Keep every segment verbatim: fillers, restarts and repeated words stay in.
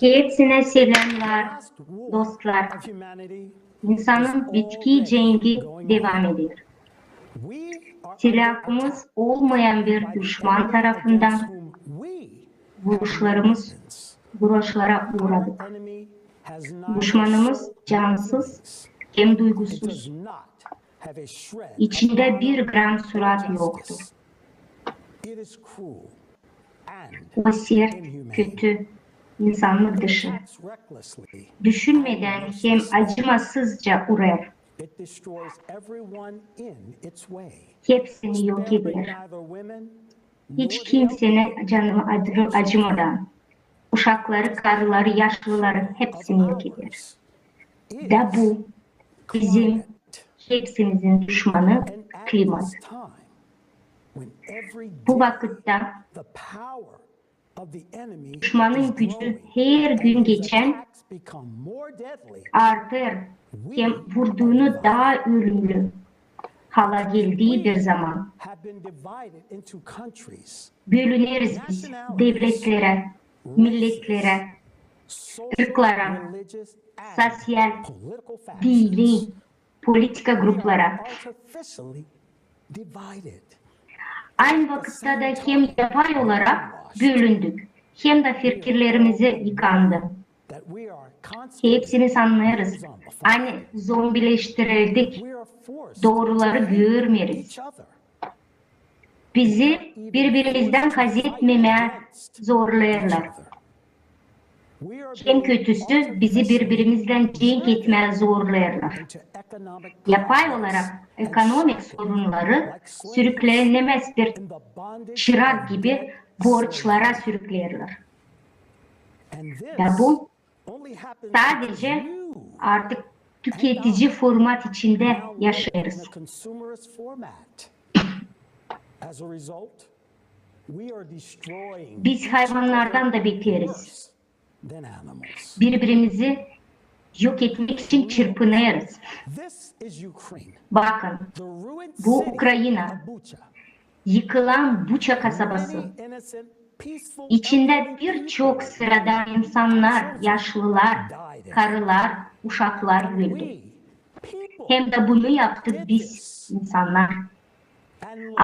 Hepsinä selämnär, dostlar. İnsanın bitki cengi devam eder. Silahımız olmayan bir duşman tarafından vuruşlarımız, vuruşlara uuradık. Duşmanımız cansız hem duygusuz. İçindä bir gram surat yoktur. O sert, kötü, insannık dışı. Düşünmedän hem acımasızca urêr. Hepsini yok eder. Hiç kimsenin canını acı-, acımadan. Uşakları, karıları, yaşlıları hepsini yok eder. Da bu bizim hepsimizin duşmanı klimat. Bu vakıtta duşmanın gücü her gün geçän artır hem vurduunu daa ölümlü hala geldii bir zaman. Bölüneriz biz devletlerä, milletlerä, ırklara, sosial, dini, politika gruplara. Aynı vakıtta da hem yapay olarak bölündük, hem dä fikirlerimizi yıkandı. Hepsimiz annêêrız, ani zombileştirildik, dooruları görmeeriz. Bizi biri-birimizdän hazetmemää zorlêêrlar. Hem kötüsü, bizi biri-birimizdän cenk etmää zorlêêrlar. Yapay olarak ekonomik sorunları sürüklenemez bir çırak gibi borçlara sürükleerlär. Da bu sadece artık tüketici format içindä yaşêêrız. Biz hayvannardan da beteriz. Biri-birimizi yok etmäk için çırpınêrız. Bakın, bu Ukraina. Yıkılan Buça kasabası. İçindä birçok sıradan insannar, yaşlılar, karılar, uşaklar öldü. Hem dä bunu yaptık biz, insannar.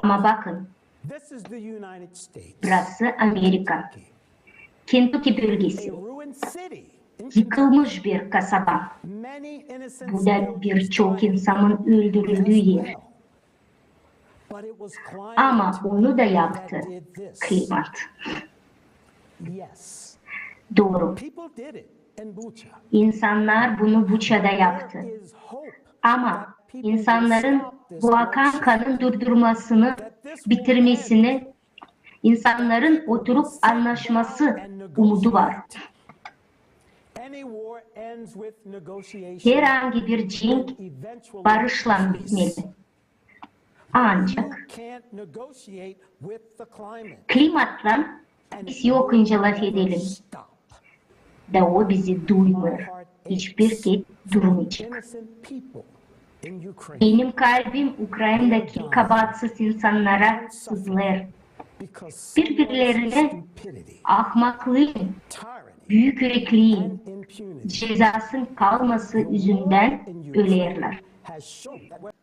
Ama bakın, burası Amerika. Kentucky bölgesi. Yıkılmış bir kasaba. Bu da birçok insanın öldürüldüü er. Ama onu da yaptı klimat. Dooru. İnsannar bunu Buçada yaptı. Ama insannarın bu akan kanın durdurmasını, bitirmesini, insannarın oturup annaşması umudu var. Herhangi bir cenk barışlan bitmeli. Ancak klimattan biz yokunca lafedelim. Da o bizi duymêêr. Hiçbir ket durmayacek. Benim kalbim Ukrainadakı kabaatsız insannara sızlêêr. Biri-birlerine ahmaklıın, büük ürekliin cezasının kalması üzündän ölerlär.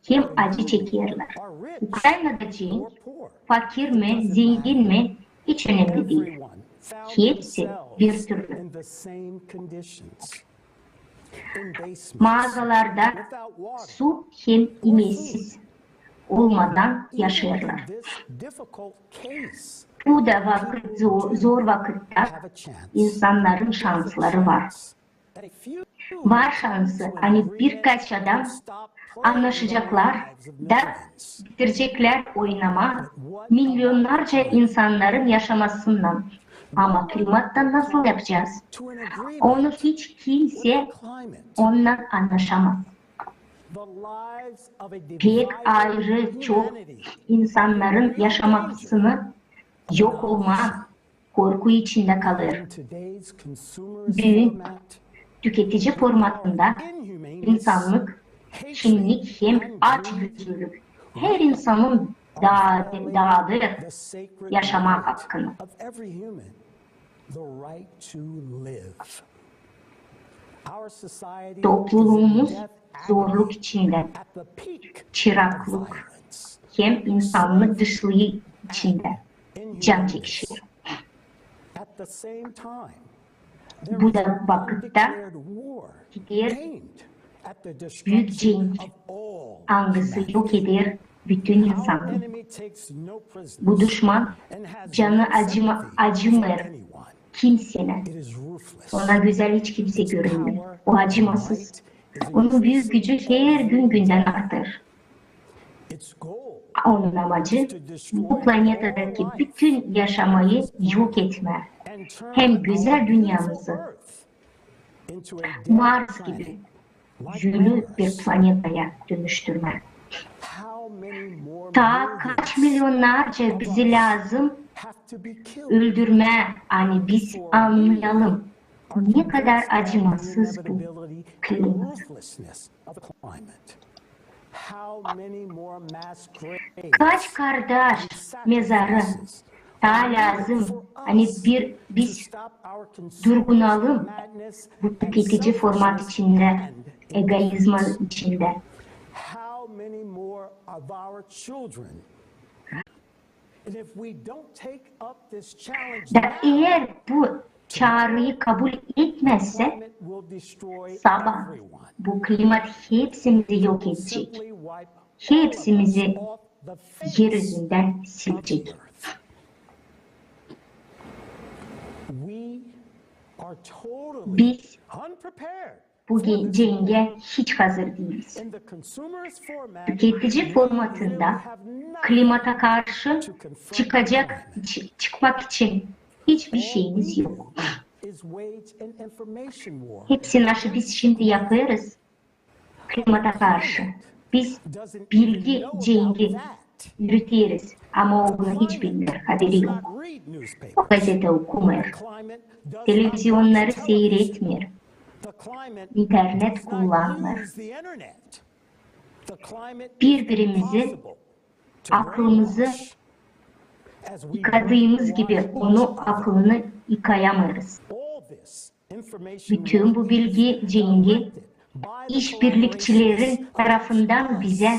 Hem acı çekerlär. Ukrainada cenk, fakir mi, zengin mi, hiç önemli diil. Hepsi bir türlü. Maazalarda su hem imesiz olmadan yaşêêrlar. Bu da vakıt, zo-, zor vakıtta insannarın şansları var. Var şansı, ani birkaç adam annaşaceklar da bitireceklär oynamaa milyonnarca insannarın yaşamasından. Ama klimattan nasıl yapacez? Onu hiç kimse ondan annaşamaz. Pek ayırı çok insannarın yaşamasını yok olmaa korku içindä kalêr. Büün tüketici formatında insannık, çinlik hem açgözlülük her insanın daa, daadır yaşamaa hakkını. Toplumumuz zorluk içindä, çıraklık hem insannık dışlıı içindä can çekişer. Bu da vakıtta gider büük cenk, angısı yok eder bütün insanı. Bu duşman canı acıma, acımêêr kimseyä. Ona gözäl hiç kimsey görünmüyor. O acımasız. Onun büük gücü hergün gündän artır. Onun amacı bu planetadakı bütün yaşamayı yok etmää hem gözäl dünnemizi Mars gibi jüli bir planetaya dönüştürmää. Taa kaç milyonnarca bizi lääzım öldürmää, ani biz annayalım, ne kadar acımasız bu klima. Kaç kardaş mezarı taa lääzım, ani bir biz durgunalım bu tüketici format içindä, egoizma içindä. Da eer bu çaarıyı kabul etmäzsä, sabaa bu klimat hepsimizi yok edecek. Hepsimizi er üzündän silecek. Biz bu ge-, cengä hiç hazır diiliz. Tüketici formatında klimata karşı çıkacak, çı-, çıkmak için hiçbir şeyimiz yok. Hepsi naşı biz şindi yapêrız klimata karşı. Biz bilgi cengi yürüteriz, ama o bunu hiç bilmeer, haberi yok. O gazeta okumêêr, televizyonnarı seyretmeer, internet kullanmêêr. Bir-birimizi, aklımızı yıkadıımız gibi onu aklını yıkayamêêrız. Bütün bu bilgi cengi işbirlikçilerin tarafından bizä,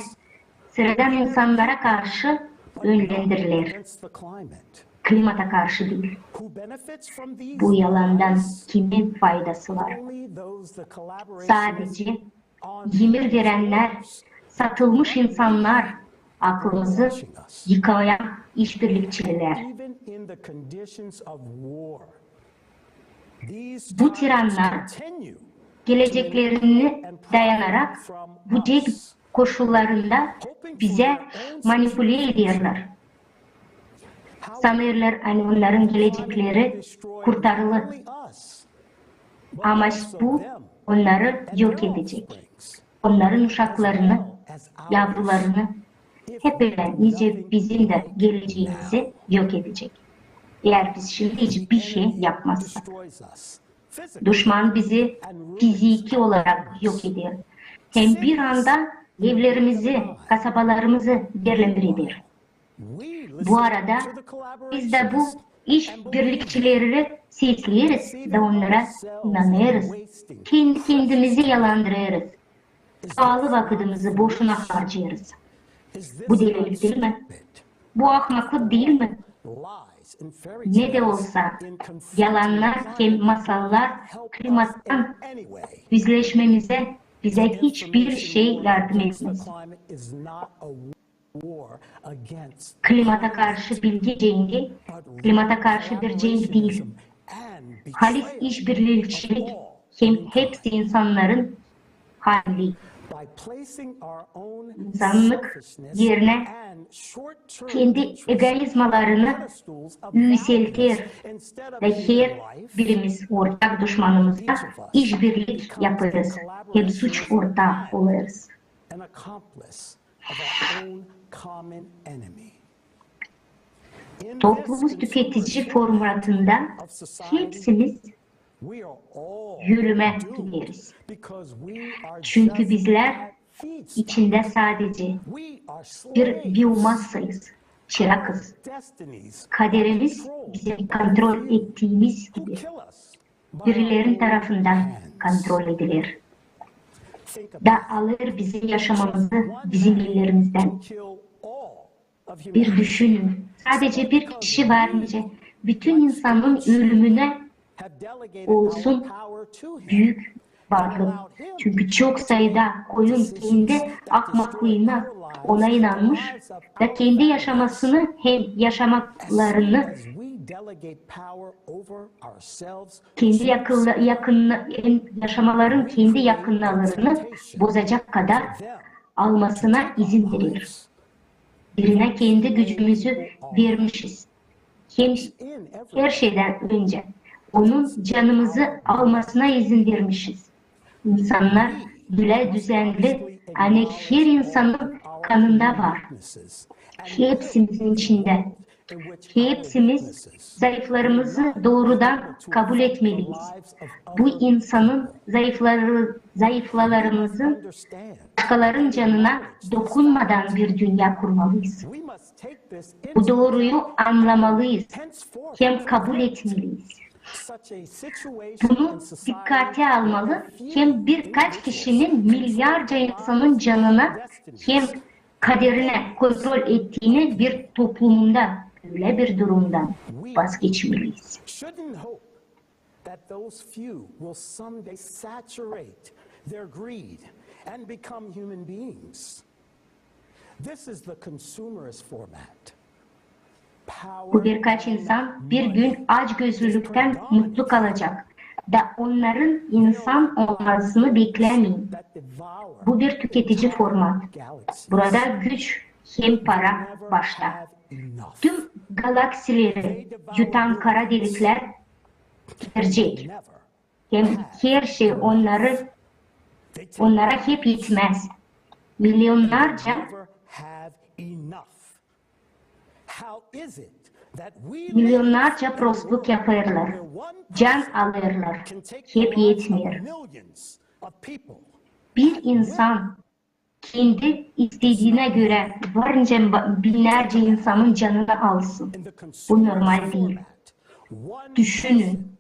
sıradan insannara karşı önlendiriler. Klimata karşı diil. Bu yalandan kimin faydası var? Sadece emir verennär, satılmış insannar, aklımızı yıkayan işbirlikçilär. Bu tirannar geleceklerini dayanarak bu cenk koşullarında bizä manipulä ederlär. Sanêrlar, ani onnarın gelecekleri kurtarılı. Ama bu onnarı yok edecek. Onnarın uşaklarını, yavrularını, hep ölä, nicä bizim dä geleceyimizi yok edecek. Eer biz şindi hiçbir şey yapmazsak. Duşman bizi fiziki olarak yok eder. Hem bir anda evlerimizi, kasabalarımızı yerlä bir eder. Bu arada biz dä bu işbirlikçileri sesleeriz da onnara inanêrız. Kendi-kendimizi yalandırêrız. Paalı vakıdımızı boşuna harcêêrız. Bu delilik diil mi? Bu ahmaklık diil mi? Ne dä olsa, yalannar hem masallar klimattan üzleşmemizä bizä hiçbir şey yardım etmez. Klimata karşı bilgi cengi, klimata karşı bir cenk diil. Halis işbirlikçilik hem hepsi insannarın hali. İnsannık erinä kendi egoizmalarını üüselter da herbirimiz ortak duşmanımızla işbirlik yapêrız hem suç ortaa olêrız. Toplumumuz tüketici formatında hepsimiz ölümä gideriz. Çünkü bizlär İçindä sadece bir biomassayız, çırakız. Kaderimiz bizim kontrol ettiimiz gibi birilerin tarafından kontrol ediler. Da alêr bizim yaşamamızı bizim ellerimizdän. Bir düşünün. Sadece bir kişi var nicä bütün insanın ölümünä olsun büük varlık. Çünkü çok sayıda koyun kendi ahmaklıına ona inanmış da kendi yaşamasını hem yaşamaklarını kendi yakınla, yakınla, hem yaşamaların kendi yakınlarını bozacak kadar almasına izin verir. Birinä kendi gücümüzü vermişiz. Hem her şeydän öncä onun canımızı almasına izin vermişiz. İnsannar bölä düzenli, ani her insanın kanında var. Hepsimizin içindä. Hepsimiz zayıflarımızı doorudan kabul etmeliyiz. Bu insanın zayıfları, zayıflalarımızın başkaların canına dokunmadan bir dünnä kurmalıyız. Bu dooruyu annamalıyız hem kabul etmeliyiz. Bunu dikkate almalı hem birkaç kişinin milyarca insanın canına hem kaderinä kontrol ettiini bir toplumunda bölä bir durumdan vazgeçmeliyiz. That those few will someday saturate their greed and become human beings. This is the consumerist format. Bu birkaç insan bir gün açgözlülüktän mutlu kalacak da onnarın insan olmasını beklämeyin. Bu bir tüketici format. Burada güç hem para başta. Tüm galaksileri yutan kara deliklär gelecek. Hem her şey onnarı, onnara hep etmäz. Milyonnarca, milyonnarca prostluk yapêrlar, can alêrlar, hep etmeer. Bir insan kendi istediinä görä var nicä binnärcä insanın canını alsın. Bu normal diil. Düşünün,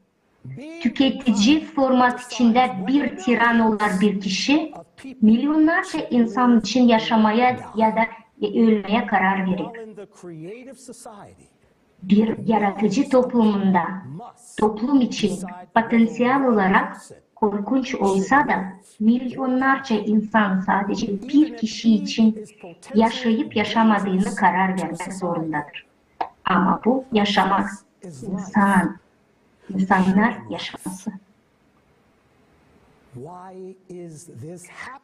tüketici format içindä bir tiran olar bir kişi, milyonnarca insan için yaşamaya ya da ölmeye karar verer. Bir yaratıcı toplumunda toplum için potenţial olarak korkunç olsa da, milyonnarca insan sadece bir kişi için yaşayıp yaşamadıını karar vermek zorundadır. Ama bu yaşamak, insan, insannar yaşaması.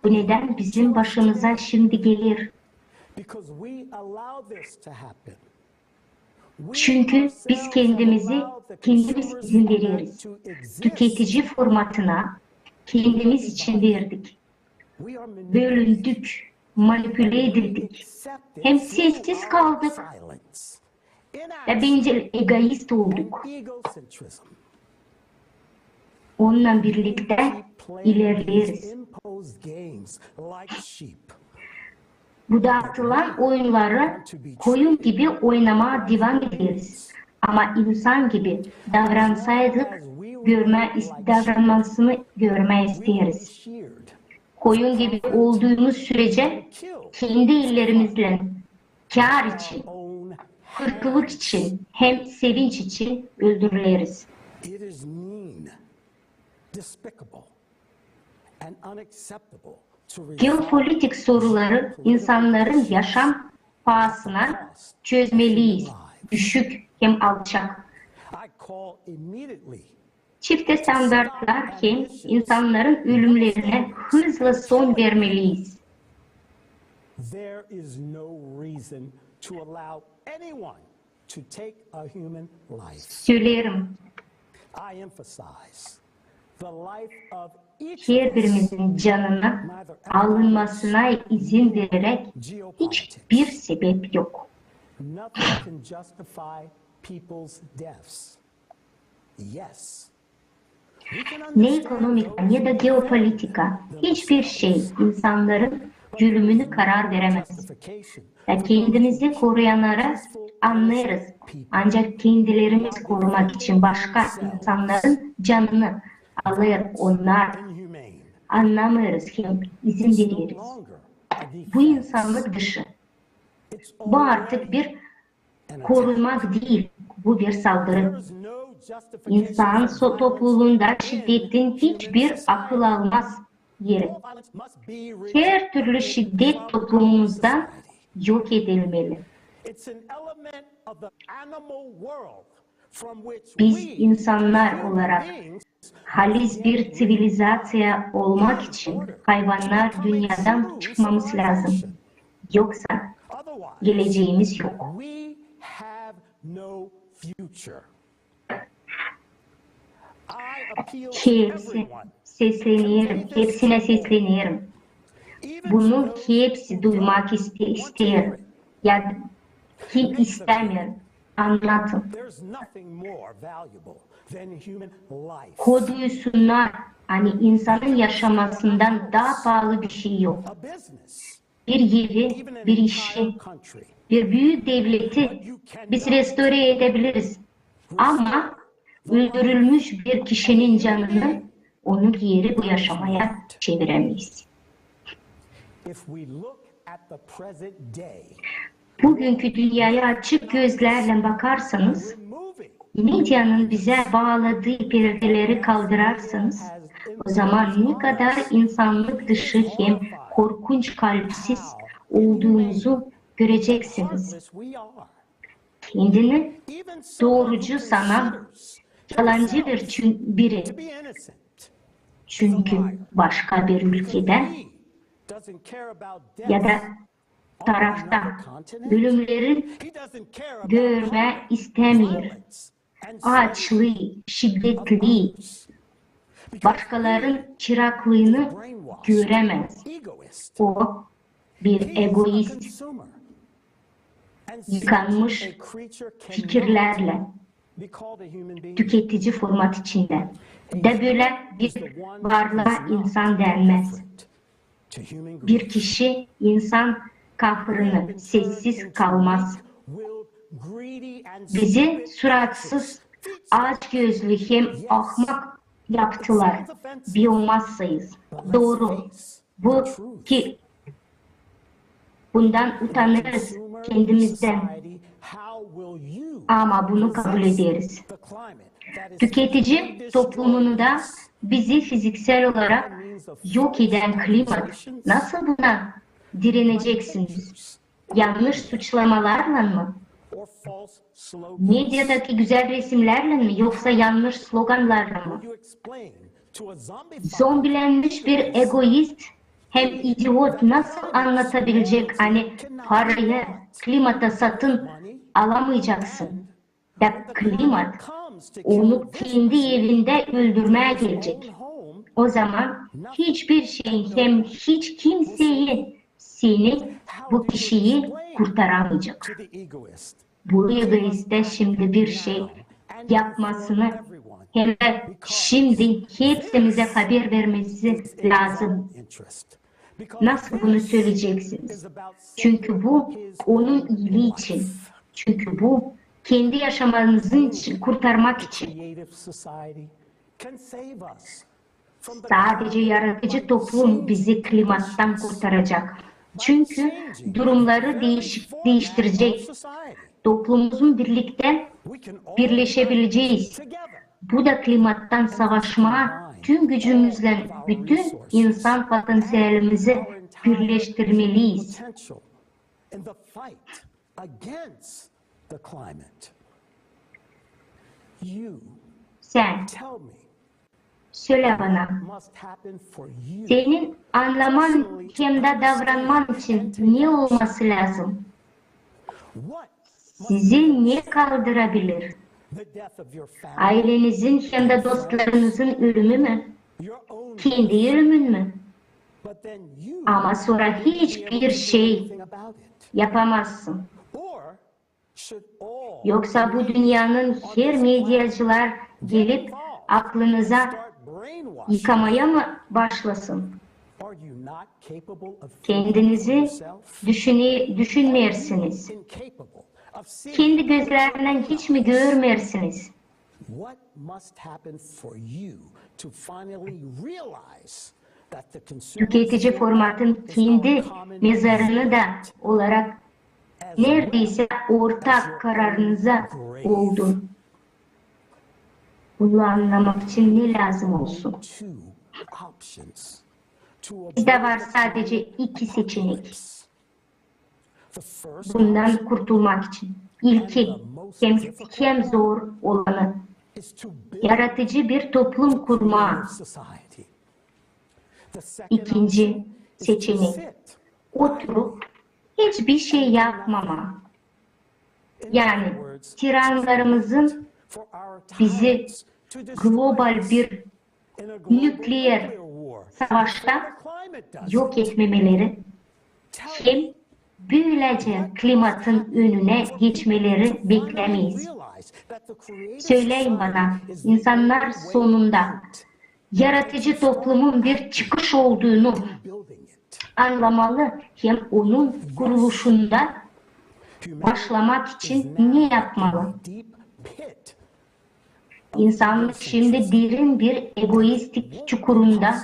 Bu nedän bizim başımıza şindi geler? Çünkü biz kendimizi, kendimiz izin vereriz. Tüketici formatına kendimiz için verdik. Bölündük, manipülä edildik. Hem sessiz kaldık. Da bencil, egoist olduk. Onunnan birliktä ilerleriz. Bu daatılan oyunnarı koyun gibi oynamaa devam ederiz. Ama insan gibi davransaydık, görmää is-, davranmasını görmää isteeriz. Koyun gibi olduumuz sürecä kendi ellerimizlän kar için, kırkılık için hem sevinç için öldürüleriz. Geopolitik soruları insannarın yaşam paasına çözmeliyiz, düşük hem alçak. Çifte standartlar hem insannarın ölümlerinä hızla son vermeliyiz. Söleerim, herbirimizin canını alınmasına izin verecek hiçbir sebep yok. Ne ekonomika, ne dä geopolitika, hiçbir şey insannarın ölümünü karar veremez. Da kendimizi koruyanları annêêrız. Ancak kendilerimizi korumak için başka insannarın canını alêr onnar. Annamêêrız hem izin vereriz. Bu insannık dışı. Bu artık bir korunmak diil, bu bir saldırı. İnsan so-, topluluunda şiddetin hiçbir akıl almaz yeri. Her türlü şiddet toplumumuzda yok edilmeli. Biz insannar olarak halis bir ţivilizaţiya olmak için hayvannar dünnedan çıkmamız lääzım. Yoksa geleceemiz yok. Hepsi seslenerim, hepsinä seslenerim. Bunu hepsi duymak iste-, isteer. Ya kim istämeer, annadın. Ko duysunnar, ani insanın yaşamasından taa paalı bişey yok. Bir evi, bir işi, bir büük devleti biz restoreye edebiliriz. Ama öldürülmüş bir kişinin canını onu geeri bu yaşamaya çevirämeeriz. Bugünkü dünneyä açık gözlärlän bakarsanız, medianın bizä baaladıı perdeleri kaldırarsanız, o zaman ne kadar insannık dışı hem korkunç kalpsiz olduumuzu göreceksiniz. Kendini doorucu sanan yalancı bir çün-, biri. Çünkü başka bir ülkedä ya da tarafta ölümleri görmää istämeer. Aaçlıı, şiddetli, başkaların çıraklıını görämez. O bir egoist, yıkanmış fikirlärlän, tüketici format içindä. Da bölä bir varlığa insan denmäz. Bir kişi insan kahrını sessiz kalmaz. Bizi suratsız, açgözlü hem ahmak yaptılar. Biomassayız. Dooru. Bu ki bundan utanırız kendimizdän. Ama bunu kabul ederiz. Tüketici toplumunda bizi fiziksel olarak yok eden klimat, nasıl buna direneceksiniz? Yannış suçlamalarlan mı? Mediadaki gözäl resimlärlän mi, yoksa yannış sloganlarlan mı? Zombilenmiş bir egoist hem idiot nasıl annadabilecek, ani paraya klimata satın alamayacaksın? Da klimat onu kendi evindä öldürmää gelecek. O zaman hiçbir şeyin hem hiç kimseyi seni, bu kişiyi kurtaramayacak. Bu egoistä şindi bir şey yapmasını hem dä şindi hepsimizä haber vermesi lääzım. Nasıl bunu söleyeceksiniz? Çünkü bu onun iilii için. Çünkü bu kendi yaşamanızın için, kurtarmak için. Sadece yaradıcı toplum bizi klimattan kurtaracak. Çünkü durumları değişik, değiştirecek. Toplumumuzun birliktä birleşebileceyiz. Bu da klimattan savaşmaa tüm gücümüzlän bütün insan potensialimizi birleştirmeliyiz. Sän sölä bana, senin annaman hem dä davranman için ne olması lääzım? Sizi ne kaldırabilir? Aylenizin hem dä dostlarınızın ölümü mü? Kendi ölümün mü? Ama sora hiçbir şey yapamazsın. Yoksa bu dünnenin her mediacılar gelip aklınıza yıkamaya mı başlasın? Kendinizi düşüne-, düşünmeersiniz. Kendi gözlerindän hiç mi görmeersiniz? What must happen for you to finally realize that the consumer Tüketici formatın kendi mezarını da olarak neredeyse ortak kararınıza oldu. Bunu anlamak için ne lääzım olsun? Bizdä var sadece iki seçenek. Bundan kurtulmak için. İlki, hem, hem zor olanı, yaratıcı bir toplum kurmaa. İkinci seçenek, oturup hiçbir şey yapmamaa. Yani, tiranlarımızın bizi global bir nükleer savaşta yok etmemeleri hem bölecä klimatın önünä geçmeleri beklämeyiz. Söleyin bana, insannar sonunda yaratıcı toplumun bir çıkış olduğunu annamalı hem onun kuruluşunda başlamak için ne yapmalı? İnsanlık şimdi derin bir egoistik çukurunda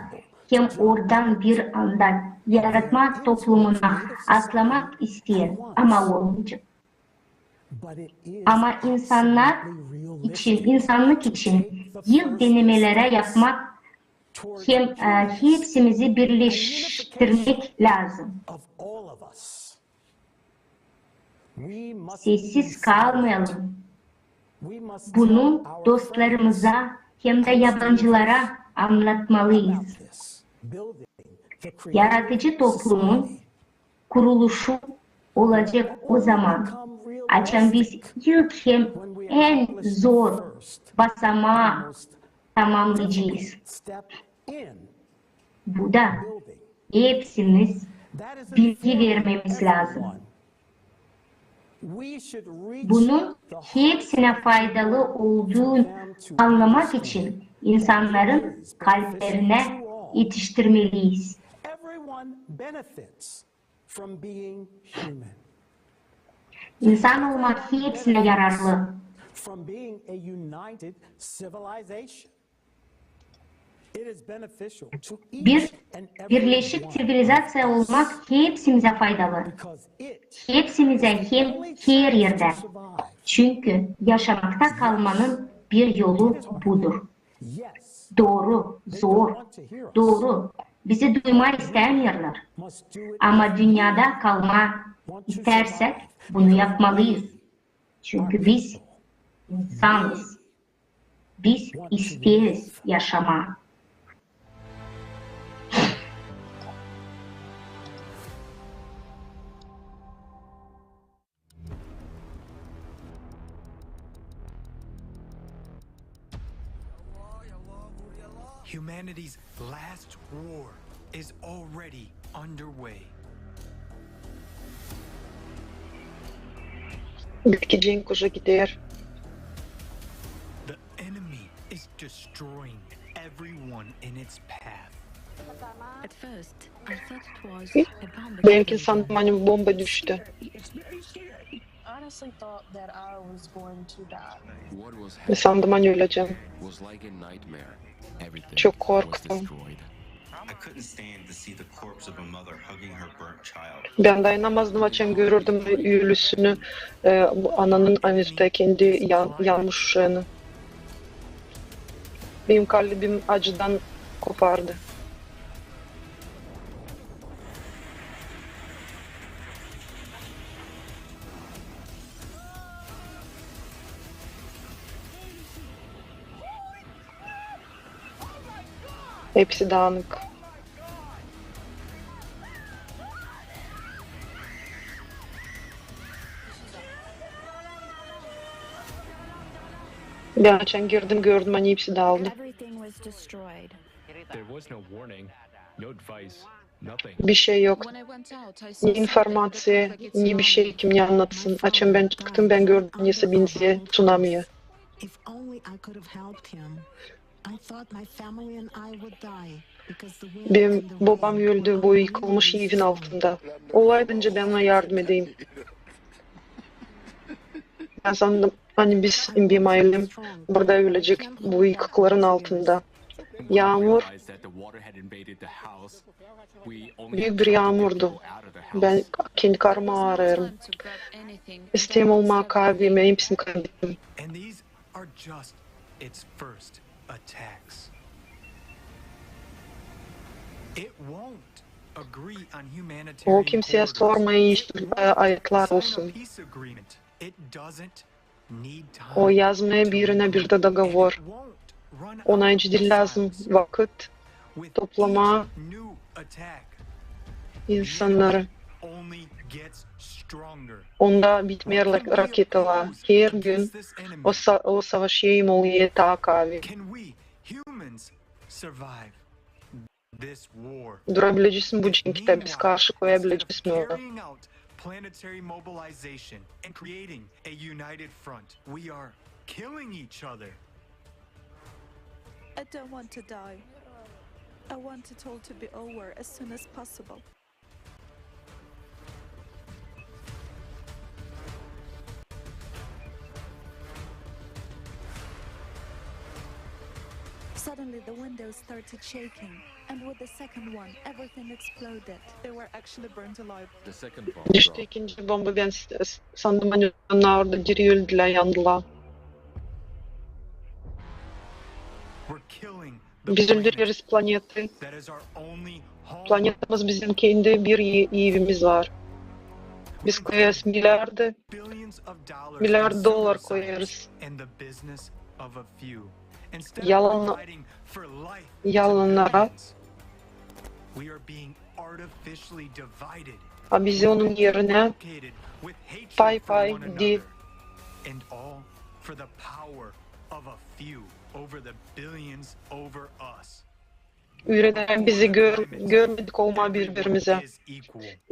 hem oradan bir anda yaratma toplumuna atlamak isteer, ama olmayacek. Ama insannar için, insanlık için ilk denemeleri yapmak hem, e, hepsimizi birleştirmek lääzım. Sessiz kalmayalım. Bunu dostlarımıza hem dä yabancılara annatmalıyız. Yaratıcı toplumun kuruluşu olacek o zaman, açan biz ilk hem en zor basamaa tamamlayacez. Bu da hepsimiz bilgi vermemiz lääzım. Bunun hepsinä faydalı olduğunu annamak için insannarın kalplerinä etiştirmeliyiz. İnsan olmak hepsinä yararlı. Bir birleşik ţivilizaţiya olmak hepsimizä faydalı. Hepsimizä hem her erdä. Çünkü yaşamakta kalmanın bir yolu budur. Dooru, zor. Dooru. Bizi duymaa istämeerlär. Ama dünnedä kalmaa istärsek, bunu yapmalıyız. Çünkü biz insanız. Biz isteeriz yaşamaa. Humanity's last war is already underway. Bitki cenk uje gider. The enemy is destroying everyone in its path. At first, I thought it was a bomb. Benki sandım, ani bomba düştü. Honestly thought that I was going to die. Sandım, ani ölecäm. Çok korktum. I couldn't stand to see the corpse of a mother hugging her burnt child. Bän dayanamazdım, açan görürdüm ölüsünü, e, bu ananın, ani üstteki kendi yan-, yanmış uşaanı. Benim kalbim acıdan kopardı. Hepsi dağınık. Bän açan girdim, gördüm, ani hepsi daaldı. There was no warning, no advice, nothing. Bir şey yok. Ni informaţiya, ni bir şey, kim ne annatsın. Açan bän çıktım, bän gördüm, nesä benzeyä tsunamiya. If only I could have helped him. Benim bobam öldü bu yıkılmış evin altında. Olaydınca bän ona yardım edeyim. Bän sandım, ani biz, benim aylem burada ölecek bu yıkıkların altında. Yaamur, büük bir yaamurdu. Bän kendi karımı arêêrım. İsteerim olmaa kavi, bän hepsini kaybettim. Are just its first attacks. It won't agree on humanitarian O kimseyä sormêêr iş, e, ayetler olsun. O yazmêêr birinä bir dä dogovor. Ona hiç diil lääzım vakıt toplamaa insannarı. Onda bitmeer raketalar. Her gün o, sa- o savaş hem oluêr taa kavi. Durabilecez mi bu cenktä? Biz karşı koyabilecez mi ona? I don't want to die. I want it all to be over as soon as possible. Suddenly, the windows started shaking, and with the second one, everything exploded. They were actually burned alive. Düştü ikinci bomba, bän s- s- sandım, ani onnar orada diri öldülär, yandılar. Biz öldüreriz planetayı. Planetamız bizim kendi bir e- evimiz var. Biz koyêrız milyardı, milyard dolar koyêrız. Yalan, yalannara. A bizi onun erinä pay-pay di- Üürenärlär bizi gör- görmedik olmaa biri-birimizä.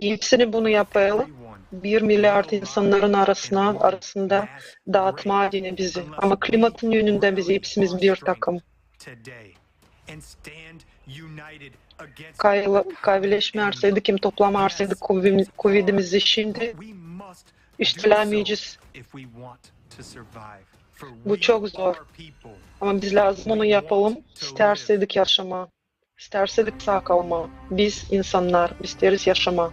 Hepsini bunu yapêrlar bir milyard insannarın arasına, arasında daatmaa deyni bizi. Ama klimatın önündä biz hepsimiz bir takım. Kayla- kavileşmärseydik hem toplamarsaydık kuvi- kuvedimizi şindi, iştilämeyecez. Bu çok zor. Ama biz lääzım onu yapalım, istärseydik yaşamaa. İstärseydik saa kalmaa. Biz insannar, biz isteeriz yaşamaa.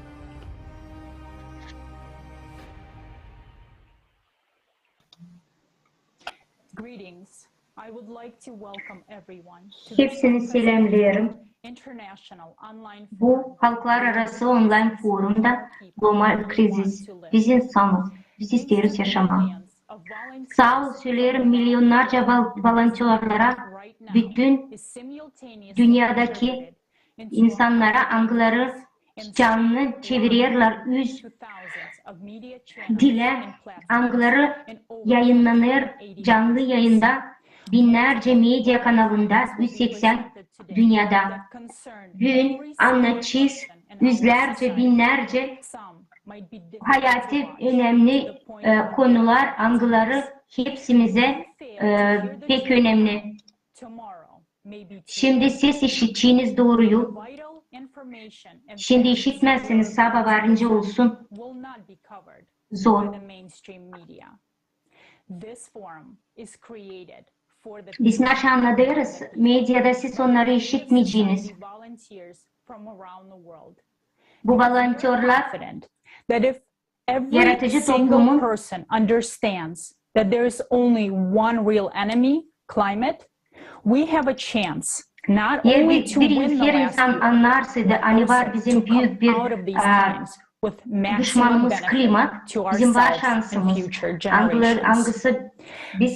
Greetings. I would like to welcome everyone to this Hepsini selämleerim. International Online Bu halklararası onlayn forumda glomal krizis. Biz insanız, biz isteeriz yaşamaa. Saa ol söleerim milyonnarca vol- volontörlara, bütün dünnedäki insannara, angıları canlı çevirerlär üz dilä, angıları yayınnanêr canlı yayında binnärcä media kanalında, üz seksän dünnedä. Büün annadacez üzlärcä, binnärcä hayati önemli e, konular, angıları hepsimizä e, pek önemli. Şindi siz işideceniz dooruyu. Şindi işitmezseniz, sabaa varınca olsun zor. Biz naşey annadêrız, mediada siz onnarı işitmeyeceniz. Bu volontörlar yaratıcı toplumun that there is only one real enemy, climate, we have a chance not only to win the last war, but also to come out of these times with maximum benefit to ourselves and future generations.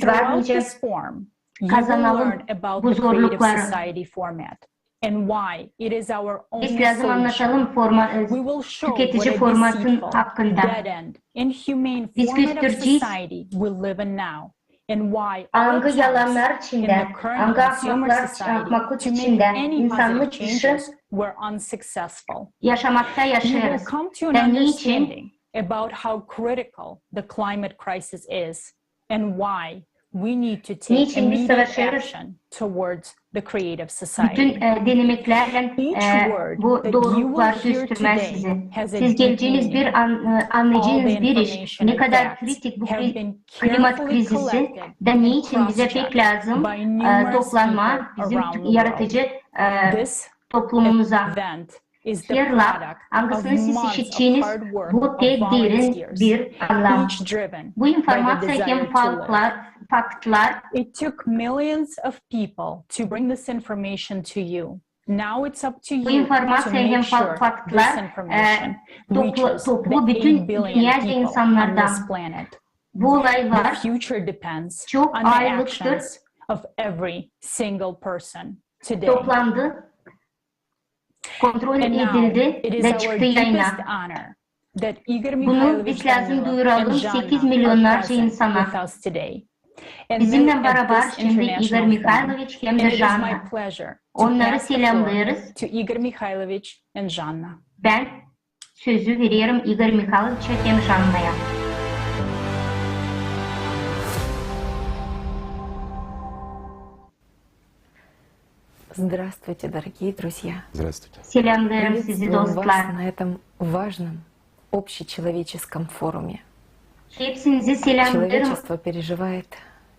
Throughout this forum, you will learn about the creative society format and why it is our only solution. We will show what a deceitful, dead-end, inhumane format of society we live in now, and why our attempts in the current consumer society to make any positive changes were unsuccessful. You will come to an understanding about how critical the climate crisis is and why Niçin biz savaşêrız bütün e, denemeklärlän e, bu doorulukları göstermää sizä? Siz geleceniz bir an, e, annayacınız bir iş, ne kadar kritik bu kri-, klimat krizisi, da niçin bizä pek lääzım e, toplanmaa bizim yaradıcı e, toplumumuza. Her laf, angısını siz işiteceniz, bu pek derin bir anlam. Bu informaţiya hem faktlar, faktlar, bu informaţiya hem fa-, faktlar e, toplu, toplu bütün dünnedä insannardan. Bu olaylar çok aylıktır. Kontrol edildi da çıktı yayına. Bunu biz lääzım duyuralım sekiz milyonnarca insana. Bizimnän barabar şindi İgor Mihayloviç hem dä Janna. Onnarı selämleeriz. Bän sözü vererim İgor Mihayloviçä hem Jannaya. Здравствуйте, дорогие друзья. Selämleerim sizi, dostlar. Приветствуем вас на этом важном общечеловеческом форуме. Hepsinizi selämleerim. Человечество переживает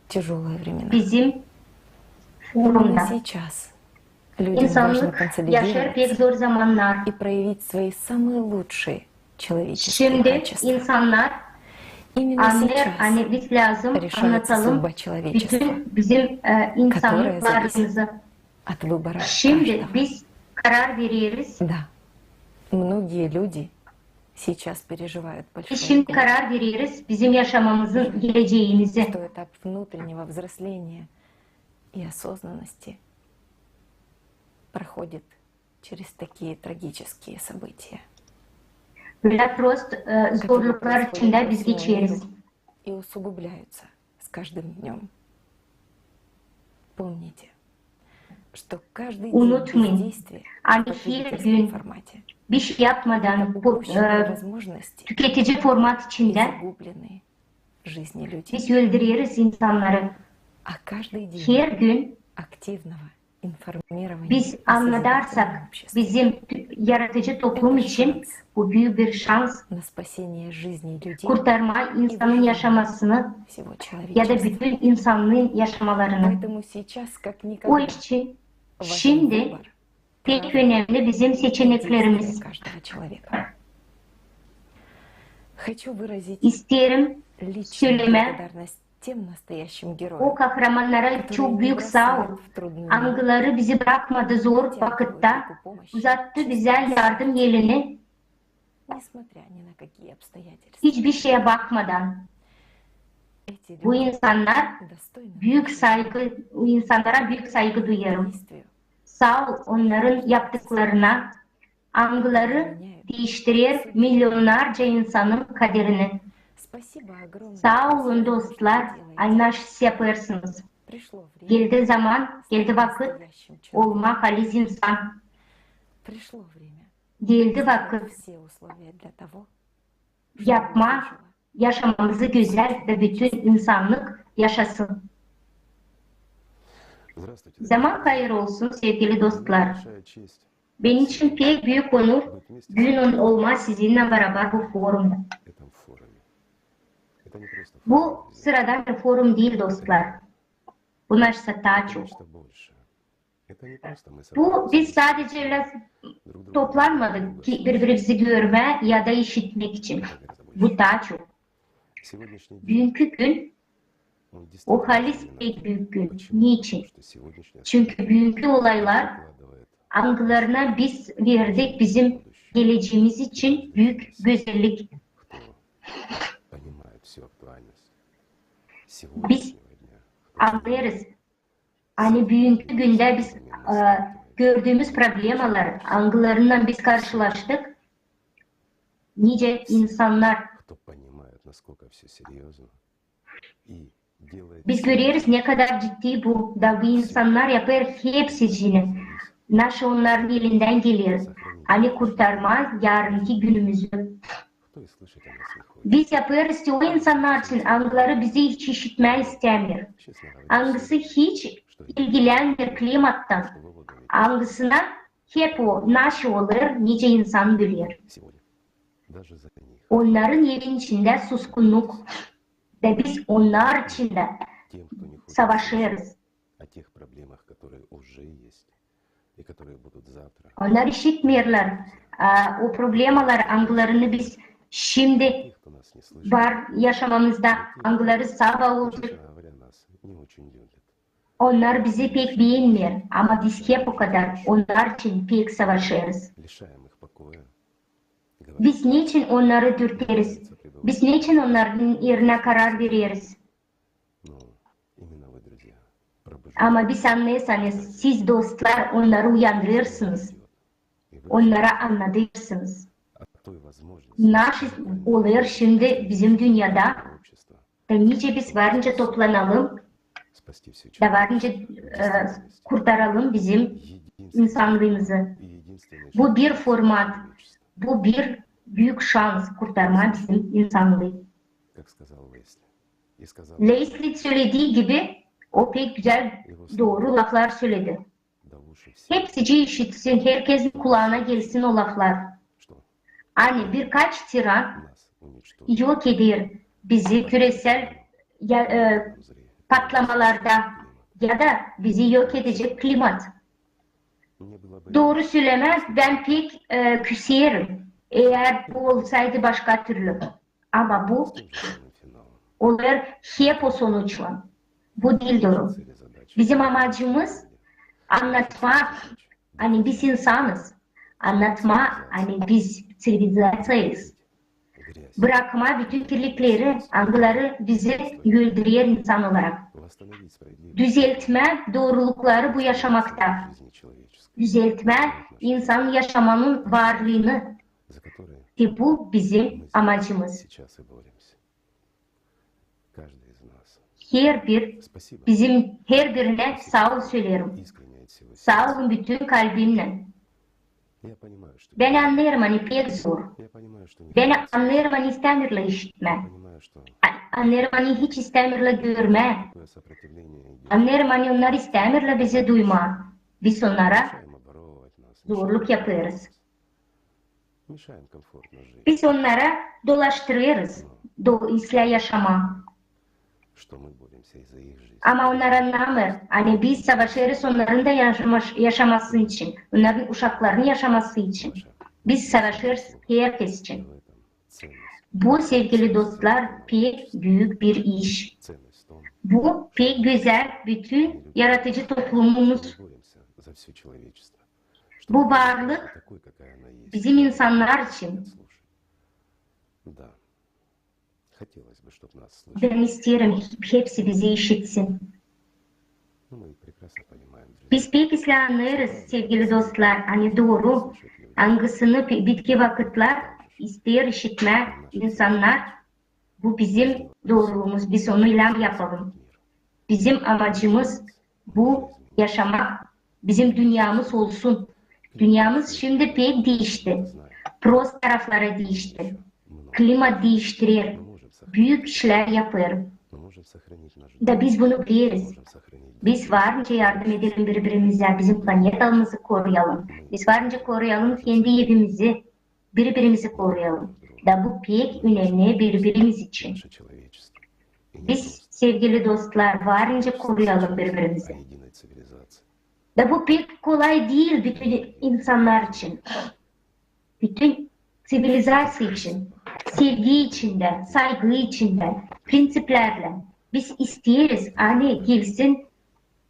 тяжёлые времена. Bizim forumda. Именно сейчас людям важно консолидироваться и проявить свои самые лучшие человеческие качества. İnsanlık yaşêêr pek zor zamannar. Şindi insannar annêêr, ani biz lääzım annatalım bütün bizim e, insanlıklarımızı. Şindi biz karar vereriz. Şindi karar vereriz bizim yaşamamızın geleceenizä. Bölä prost e, zorluklar içindä biz geçeriz. Unutmayın, ani her gün bir şey yapmadan, bu e, tüketici format içindä biz öldüreriz insannarı. Her gün biz annadarsak bizim yaradıcı toplum için bu büük bir şans kurtarmaa insanın yaşamasını ya da bütün insannıın yaşamalarını. O için şindi pek önemli bizim seçeneklerimiz. İsteerim sölemää o kahramannara çok büük saa ol, angıları bizi brakmadı zor vakıtta, uzattı bizä yardım elini. Hiçbir şeyä bakmadan. Bu insannar büük saygı, bu insannara büük saygı duyêrım. Saa ol onnarın yaptıklarına, angıları diiştirer milyonnarca insanın kaderini. Saa olun, dostlar, ani siz yapêrsınız. Geldi zaman, geldi vakıt olmaa halis insan. Geldi vakıt yapmaa yaşamamızı gözäl da bütün insannık yaşasın. Zaman hayır olsun, sevgili dostlar. Benim için pek büük onur büün olmaa sizinnän barabar bu forumda. Bu sıradan bir forum diil, dostlar. Bu naşsa taa çok. Bu biz sadecä ölä toplanmadık ki biri-birimizi görmää ya da işitmäk için. Bu taa çok. Büünkü gün o halis pek büük gün. Niçin? Çünkü büünkü olaylar, angılarına biz verdik bizim geleceemiz için büük gözellik. Biz annêêrız, ani büünkü gündä biz e, gördüümüz problemalar, angılarınnan biz karşılaştık, nicä insannar. Biz göreriz, ne kadar ciddi bu, da bu insannar yapêr hepsicini, naşey onnarın elindän geler, ani kurtarmaa yarınki günümüzü. Biz yapêrız o insannar için, angıları bizi hiç işitmää istämeer. Angısı hiç ilgilenmeer klimattan. Angısına hep o, naşey olêr, nicä insan biler. Onnarın evin içindä suskunnuk. Da biz onnar için dä savaşêrız. Onnar işitmeerlär, a, o problemalar, angılarını biz şindi var yaşamamızda, angıları sabaa olacek. Onnar bizi pek beenmeer, ama biz hep o kadar onnar için pek savaşêrız. Biz neçin onnarı dürteriz? Biz neçin onnarın erinä karar vereriz? Ama biz annêêrız, ani siz, dostlar, onnarı uyandırêrsınız. Onnara annadêrsınız. Naşey olêr şindi bizim dünnedä. Da nicä biz varınca toplanalım, da varınca, e, kurtaralım bizim insannıımızı. Bu bir format, bu bir büük şans kurtarmaa bizim insannıı. Lesli sölediği gibi, o pek gözäl, dooru laflar söledi. Hepsicii işitsin, herkezin kulaana gelsin o laflar. Ani birkaç tiran yok eder bizi küresel ya-, e, patlamalarda ya da bizi yok edecek klimat. Dooru sölemää, bän pek, e, küseerim, eer bu olsaydı başka türlü. Ama bu olêr hep o sonuçlan. Bu diil dooru. Bizim amacımız annatmaa, ani biz insanız. Annatmaa, ani biz ţivilizaţiyayız. Brakmaa bütün kirlikleri, angıları bizi öldürer insan olarak. Düzeltmää doorulukları bu yaşamakta. Düzeltmää insan yaşamanın varlıını. Te bu bizim amacımız. Herbir, bizim herbirinä saa ol söleerim. Saa olun bütün kalbimnän. Bän annêêrım, ani pek zor. Bän annêêrım, ani istämeerlär işitmää. A-, annêêrım, ani hiç istämeerlär görmää. Annêêrım, ani onnar istämeerlär bizi duymaa. Biz onnara zorluk yapêrız. Biz onnara dolaştırêrız do-, islää yaşamaa. Ama onnar annamêêr, ani biz savaşêrız onnarın da yaşama-, yaşaması için, onnarın uşaklarının yaşaması için. Biz savaşêrız herkez için. Bu, sevgili dostlar, pek büük bir iş. Bu pek gözäl, bütün yaradıcı toplumumuz. Bu varlık bizim insannar için. Bän isteerim, hepsi bizi işitsin. Biz pek islää annêêrız, sevgili dostlar, ani dooru, angısını pe-, bitki vakıtlar isteer işitmää insannar. Bu bizim dooruluumuz, biz onu ilham yapalım. Bizim amacımız bu yaşamak, bizim dünnemiz olsun. Dünnemiz şindi pek diişti. Prost tarafları diişti. Klimat diiştirer. Büük işlär yapêr. Da biz bunu bileriz. Biz varınca yardım edelim biri-birimizä, bizim planetamızı koruyalım. Biz varınca koruyalım kendi evimizi. Biri-birimizi koruyalım. Da bu pek önemli biri-birimiz için. Biz, sevgili dostlar, varınca koruyalım biri-birimizi. Da bu pek kolay diil bütün insannar için. Bütün ţivilizaţiya için. Sevgi içindä, saygı içindä, prinţiplärlän. Biz isteeriz, ani gelsin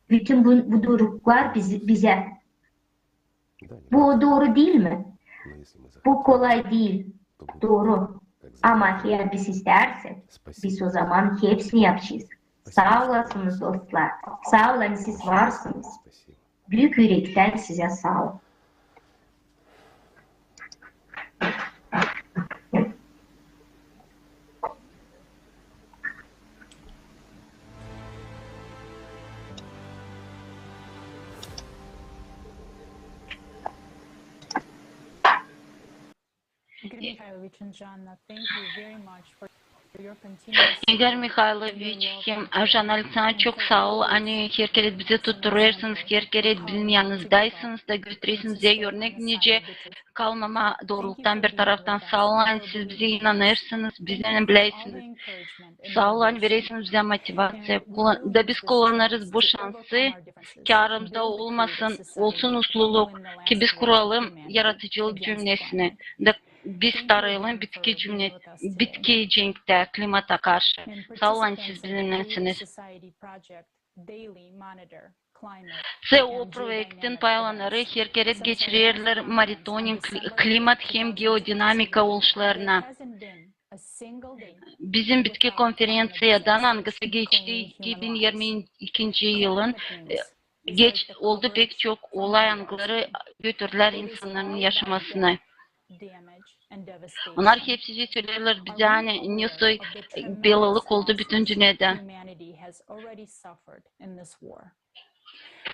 bütün bu, bu duruklar biz-, bizä. Bu dooru diil mi? Bu kolay diil. Dooru. Ama eer biz istärsäk, biz o zaman hepsini yapacez. Saa olasınız, dostlar. Saa olun, siz varsınız. Büük ürektän sizä saa ol. Игорь Михайлович hem Janna Aleksandrovna, çok saa ol, ani herkerä bizi tutturêrsınız, herkerä bizim yanımızdasınız da götürersiniz bizä örnek, nicä kalmamaa dooruluktan bir taraftan. Saa olun, siz bizä inanêrsınız, bizi bilersiniz. Saa olun, verersiniz bizä motivaţiya. Da biz kullanêrız bu şansı, ki aramızda olmasın, olsun usluluk, ki biz kuralım yaradıcılık cümlesini. Da biz tarıyalım bitki cümle, bitki cenktä, klimata karşı. Saa olun, siz bizimnäsiniz. Te o proektin paylanarı herkerä geçirerlär monitoring kli-, klimat hem geodinamika oluşlarına. Bizim bitki konferenţiyadan, angısı geçti iki bin irmi ikinci yılın, e, geç oldu pek çok olay, angıları götürdülär insannarın yaşamasını. Onnar hepsicii söleerlär bizä, ani ne soy belalık oldu bütün dünnedä.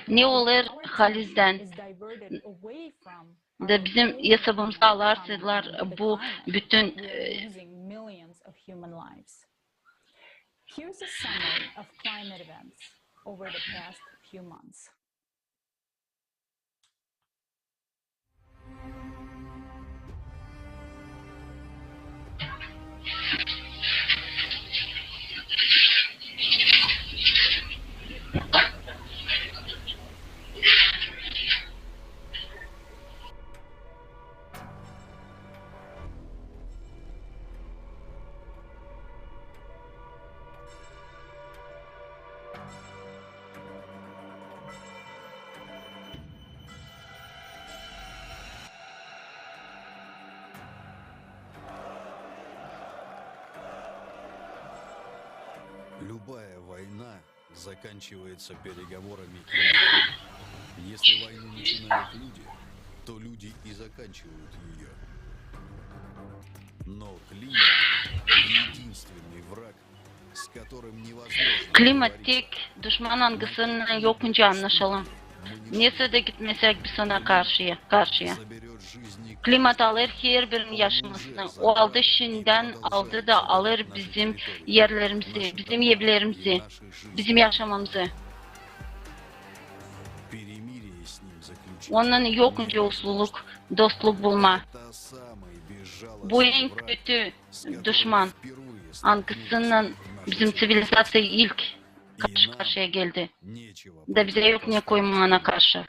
Ne olêr halizdän. Da bizim esabımıza alarsaydılar bu bütün, e, Любая война заканчивается переговорами климата. Если войну начинают люди, то люди и заканчивают её. Но климат — единственный враг, с которым невозможно договориться. Klimat tek duşman, angısınnan yok nicä annaşalım. Neredä gitmesäk biz ona karşıya, karşıya. Klimat alêr herbirinin yaşamasını. O aldı şindän, aldı da alêr bizim erlerimizi, bizim evlerimizi, bizim yaşamamızı. Onunnan yok nicä usluluk, dostluk bulmaa. Bu en kötü duşman, angısınnan bizim ţivilizaţiya ilk karşı-karşıya geldi. Da bizä yok ne koymaa ona karşı.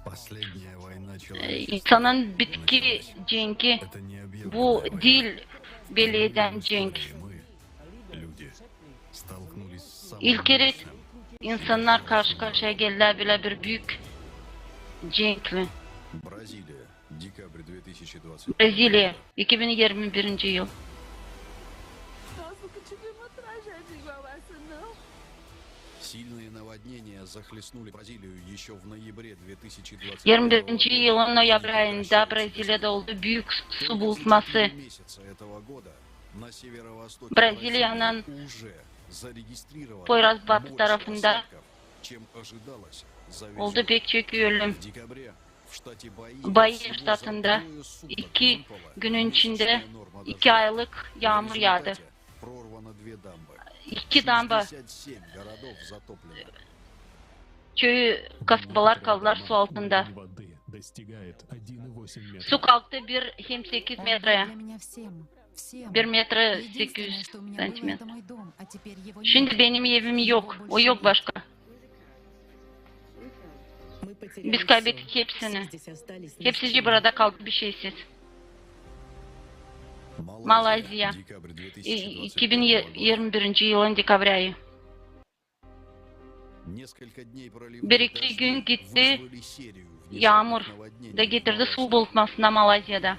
Последняя война человечества. E, insanın bitki cenki, bu diil belli edän cenk. İlk kerä insannar karşı-karşıya geldilär bölä bir büük cenklän. Braziliya, iki bin irmi birinci yıl. İrmi birinci yılın noyabr ayında Braziliyada oldu büük su bulutması. Braziliyanın poyraz batı tarafında oldu pek çok ölüm. Bahia ştatında iki günün içindä iki aylık yaamur yaadı. İki damba, köyü, kasabalar kaldılar su altında. Su kalktı bir hem sekiz meträ. Bir meträ sekiz üz santimeträ. Şindi benim evim yok. O yok başka. Biz kaybettik hepsini. Hepsicii burada kaldı bişeysiz. Malayziya. İ-, iki bin irmi birinci yılın dekabr ayı. Bir-iki gün gitti yaamur da getirdi su bulutmasını Malayziyada.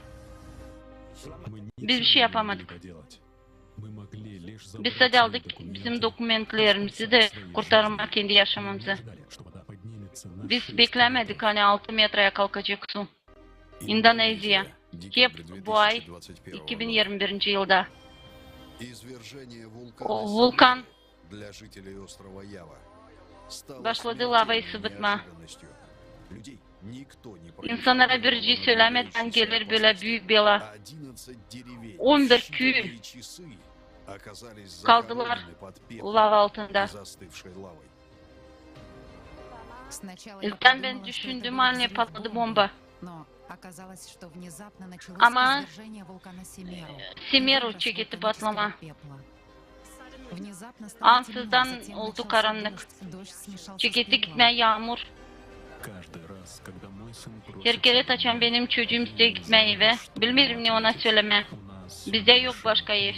Biz bir şey yapamadık. Biz sade aldık bizim dokumentlerimizi da kurtarmaa kendi yaşamamızı. Biz beklämedik, ani altı meträ kalkacek su. İndoneziya. Hep bu ay, iki bin irmi birinci yılda. O vulkan başladı lavayı sıbıtmaa. İnsannara bir şey sölämedän geler bölä büük bela. On bir küü kaldılar lava altında. Öncä bän düşündüm, ani patladı bomba. Ama Semeru çeketti patlama. Ansızdan oldu karannık. Çeketti gitmää yaamur. Her kerä, açan benim çocuum isteer gitmää evä, bilmeerim, ne ona sölemää. Bizdä yok başka ev.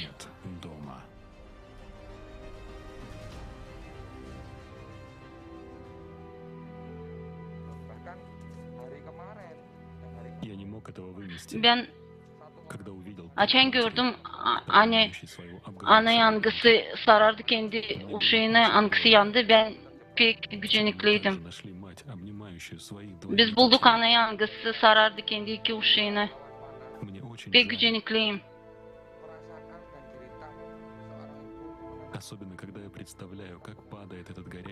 Bän açan gördüm, ani ana yangısı sarardı kendi uşaanı, angısı yandı, bän pek gücenkliydim. Biz bulduk anayı, angısı sarardı kendi iki uşaanı. Pek gücenkliyim.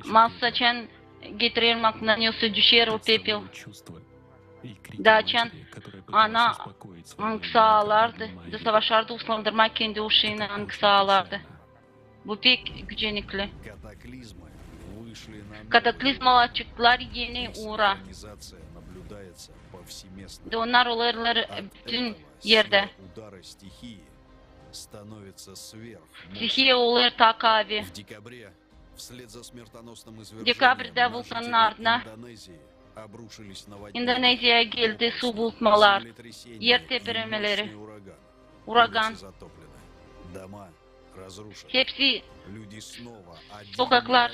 Maalısıf, açan getirerim aklına, nesoy düşer o pepel. Da açan ana, angısı aalardı, da savaşardı uslandırmaa kendi uşaanı, angısı aalardı. Bu pek gücenekli. Kataklizmalar çıktılar eni uura. Da onnar olêrlar bütün erdä. Stihiya olêr taa kaavi. Dekabrdä vulkanın ardına İndoneziyaya geldi su bulutmalar, er tepiremeleri, uragan. Hepsi sokaklar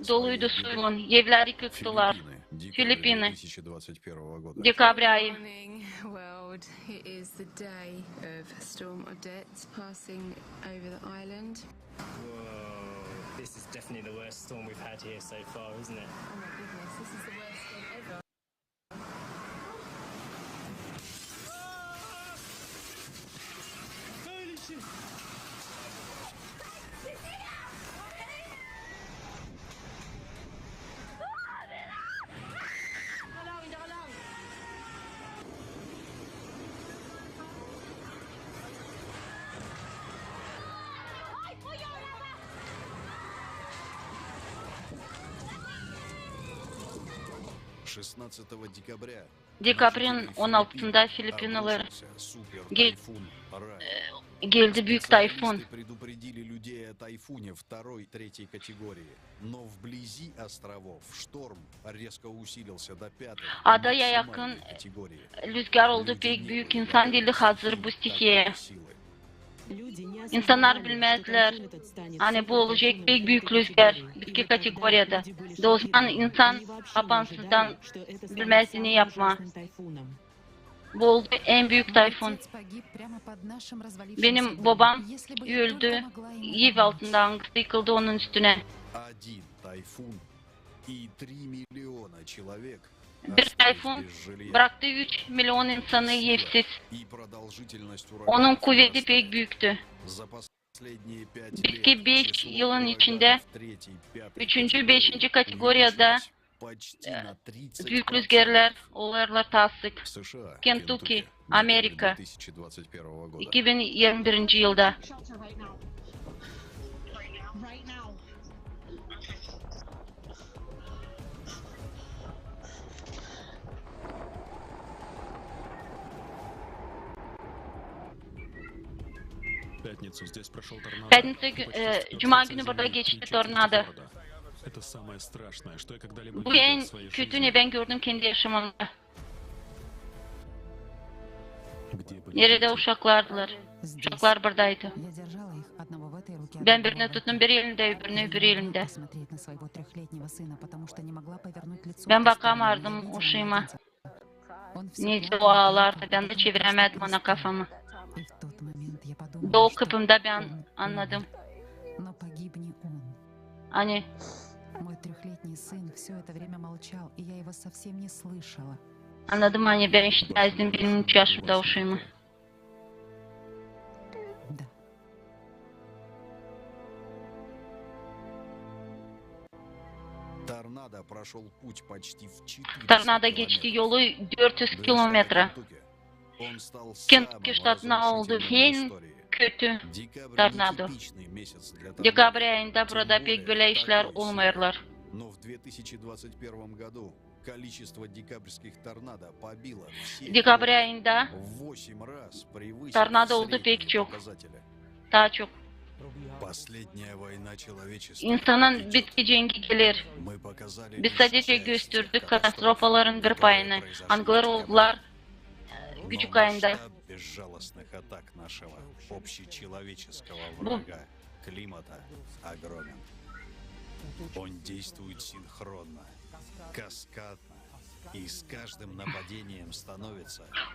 doluydu suylan, evleri yıktılar. Filipini. Dekabr ayı. Morning, world. It is the day of Storm Odette passing over the island. Whoa, this is definitely the worst storm we've had here so far, isn't it? Oh my goodness, this is the worst storm ever. Dekabrin on altısında Filipinler gel-, e, geldi büük tayfun. Adaya yakın lüzgar oldu pek büük, insan diildi hazır bu stihiyaya. İnsannar bilmäzdilär, ani bu olacek pek büük lüzgar bitki kategoriyada. Da ozaman insan apansızdan bilmäzdi ne yapmaa. Bu oldu en büük tayfun. Benim bobam öldü ev altında, angısı yıkıldı onun üstünä. Bir tayfun braktı üç milion insanı evsiz. Onun kuvedi pek büüktü. Bitki beş yılın içindä üçüncü, beşinci kategoriyada, e, büük lüzgarlar olêrlar taa sık. Kentucky, Amerika, iki bin irmi birinci yılda. Pятницу здесь прошёл торнадо. Пятница, э, cuma günü burada geçti tornado. Это самое страшное, что я когда-либо видел в своей жизни. Bu en kötü, ne bän gördüm kendi yaşamımda. Neredä uşaklardılar? Uşaklar buradaydı. Bän birini tuttum bir elimdä, öbürünü öbür elimdä. Bän bakamardım uşaama. Nicä o aalardı, bän dä çevirämädim ona kafamı. Da o kıpımda bän annadım, ani annadım, ani bän işitmäzdim benim üç yaşında uşaamı. Торnado geçti yolu dört üz kilometra. Kentuki ştatına oldu en kötü tornado. Dekabr ayında burada pek bölä işlär olmêêrlar. Dekabr ayında tornado oldu pek çok. Taa çok. İnsanın bitki cengi geler. Biz sadecä gösterdik katastrofaların bir payını, angıları oldular, e, gücük ayında. Bu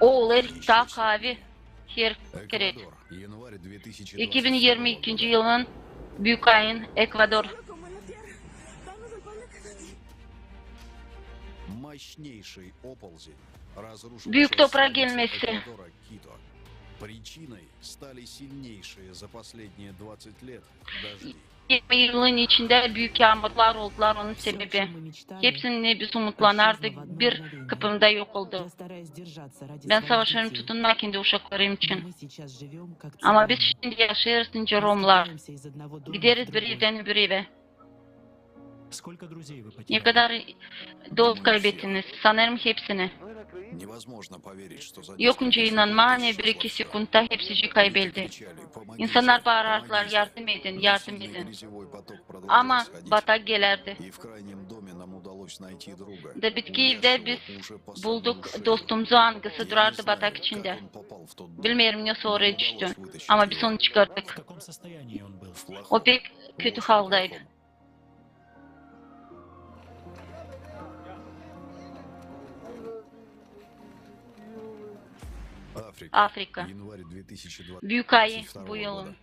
O olêr taa kaavi herkerä. İki bin irmi ikinci yılın büük ayın Ekvador. Büük toprak gelmesi. İrmi yılın içindä büük yaamurlar oldular, onun sebebi. Hepsini biz umutlanardık, bir kıpımda yok oldu. Bän savaşêrım tutunmaa kendi uşaklarım için. Ama biz şindi yaşêêrız nicä romlar. Gideriz bir evdän öbür evä. Ne kadar dost kaybettiniz? Sanêrım hepsini. Yok nicä inanmaa, ani bir-iki sekundta hepsicii kaybedildi. İnsannar baarardılar: "Yardım edin, yardım edin." Ama batak gelärdi. Da bitki evdä biz bulduk dostumuzu, angısı durardı batak içindä. Bilmeerim, ne sora düştü, ama biz onu çıkardık. O pek kötü haldaydı. Afrika. Büük ayı bu yılın.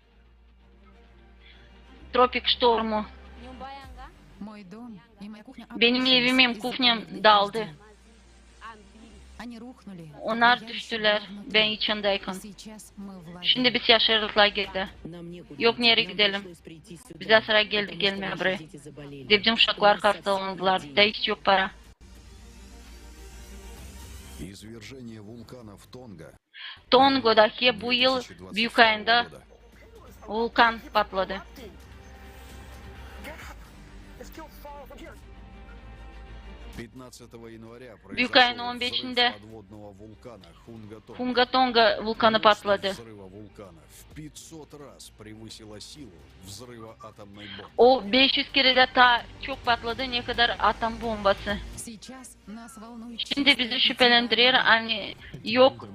Tropik ştormu. Benim evim hem kuhnyam daldı. Onnar düştülär, bän içindäykän. Şindi biz yaşêêrız lagerdä. Yok nereyi gidelim. Bizä sıra geldi gelmää burayı. Dedim, uşaklar hastalandılar, da hiç yok para. Tongoda hep bu yıl büük ayında vulkan patladı. Büük ayın on beşindä Hunga Tonga vulkanı patladı. O beş üz kerä dä taa çok patladı, nekadar atom bombası. Şindi bizi şüpelendirer, ani yok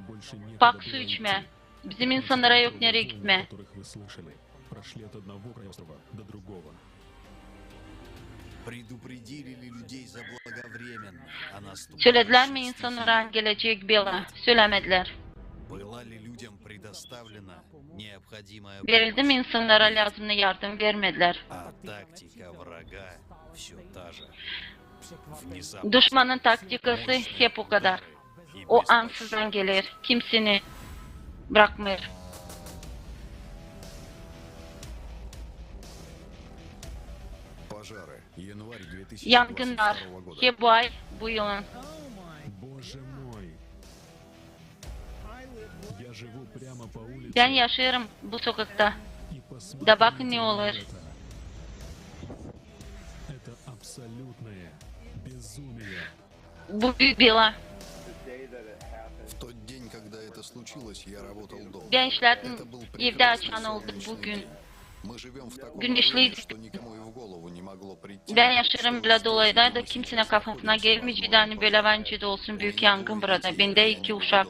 pak su içmää. Bizim insannara yok nereyi gitmää. Sölediler mi insannara, ani gelecek bela? Sölämedilär. Verildi mi insannara lääzımnı yardım? Vermedilär. Duşmanın taktikası hep o kadar. O ansızdan geler, kimseni brakmêêr. Yangınnar. Hep bu ay, bu yılın. Bän yaşêêrım bu sokakta. Da bakın, ne olêr. Bu büük bela. Bän işlärdim evdä, açan oldu bu gün. Güneşliydi. Bän yaşêêrım bölä dolayda, da kimsenin kafasına gelmeyeceydi, ani bölä var nicä dä olsun büük yangın burada. Bendä iki uşak.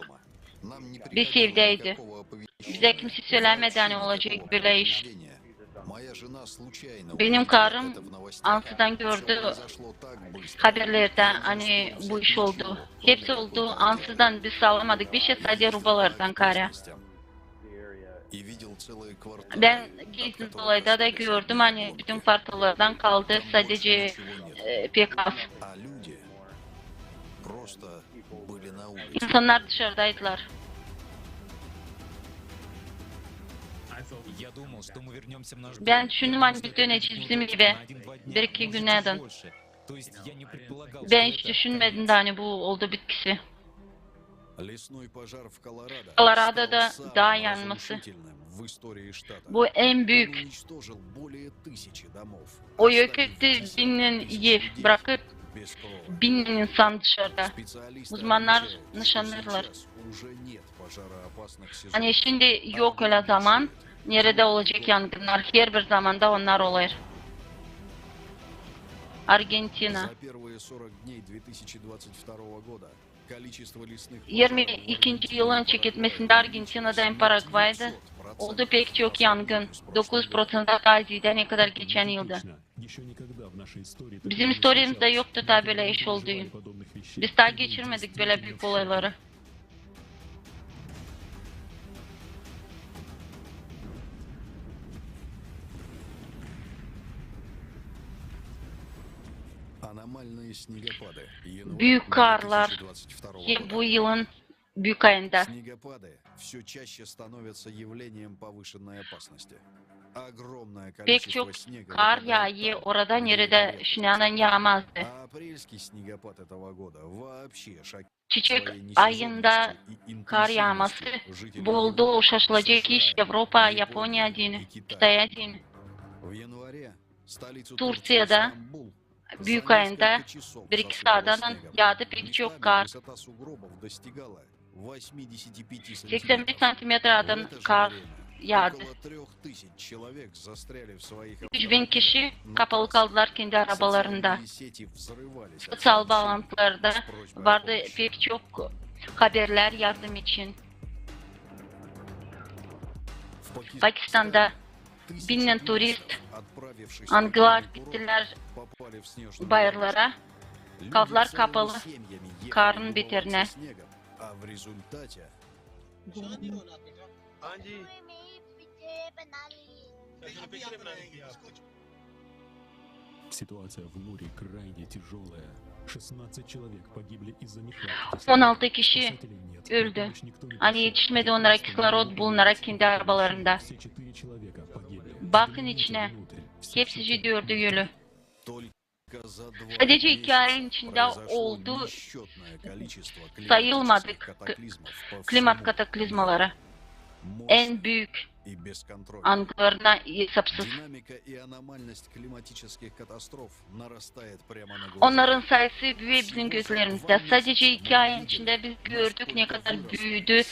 Biz evdäydik. Bizä kimsey sölämedi, ani olacek bölä iş. Benim karım ansızdan gördü haberlerdä, ani bu iş oldu. Hepsi oldu ansızdan, biz saalamadık bişey, sade rubalardan karä. Bän gezdim dolayda da gördüm, ani bütün kvartallardan kaldı sadece, e, pek az. İnsannar dışarıdaydılar. Bän düşündüm, ani biz dönecez bizim evä bir-iki gündän. Bän hiç düşünmedim dä, ani bu oldu bitkisi. Koloradoda daa yanması. Bu en büük. O yok etti binnän ev, brakıp binnän insan dışarda. Uzmannar nışannêêrlar, ani şindi yok ölä zaman, neredä olacek yangınnar. Herbir zamanda onnar olêr. Argentina. Yirmi ikinci yılın çeketmesindä Argentinada hem Paragvayda oldu pek çok yangın. Dokuz proţentä taa ziyadä, ne kadar geçän yılda. Bizim istoriyamızda yoktu taa bölä iş oldu. Biz taa geçirmedik bölä büük olayları. Büük karlar hem bu yılın büük ayında. Pek çok kar yaayı orada, neredä şindän yaamazdı. Çiçek ayında kar yaaması bu oldu şaşılacek iş Evropa, Yaponiya deyni, Kitaya deyni. Turţiyada büük ayında bir-iki saattan yaadı pek çok kar. Seksän beş santimeträ aşan kar yaadı. Üç bin kişi kapalı kaldılar kendi arabalarında. Soţial baalantılarda vardı pek çok haberlär yardım için. Pakistanda binnän turist, angılar gittilär bayırlara, kaldılar kapalı karın beterinä. Ситуация в Нуре крайне тяжёлая. Шестнадцать человек погибли из-за нехватки кислорода. On altı kişi öldü, ani etişmedi onnara kislorod bulunnarak kendi arabalarında. Bakın içinä, hepsicii dördü ölü. Sadece iki ayın içindä oldu sayılmadık k-, klimat kataklizmaları. En büük angılarına esapsız. Onnarın sayısı büüyer bizim gözlerimizdä. Sadece iki ayın içindä biz gördük, ne kadar büüdü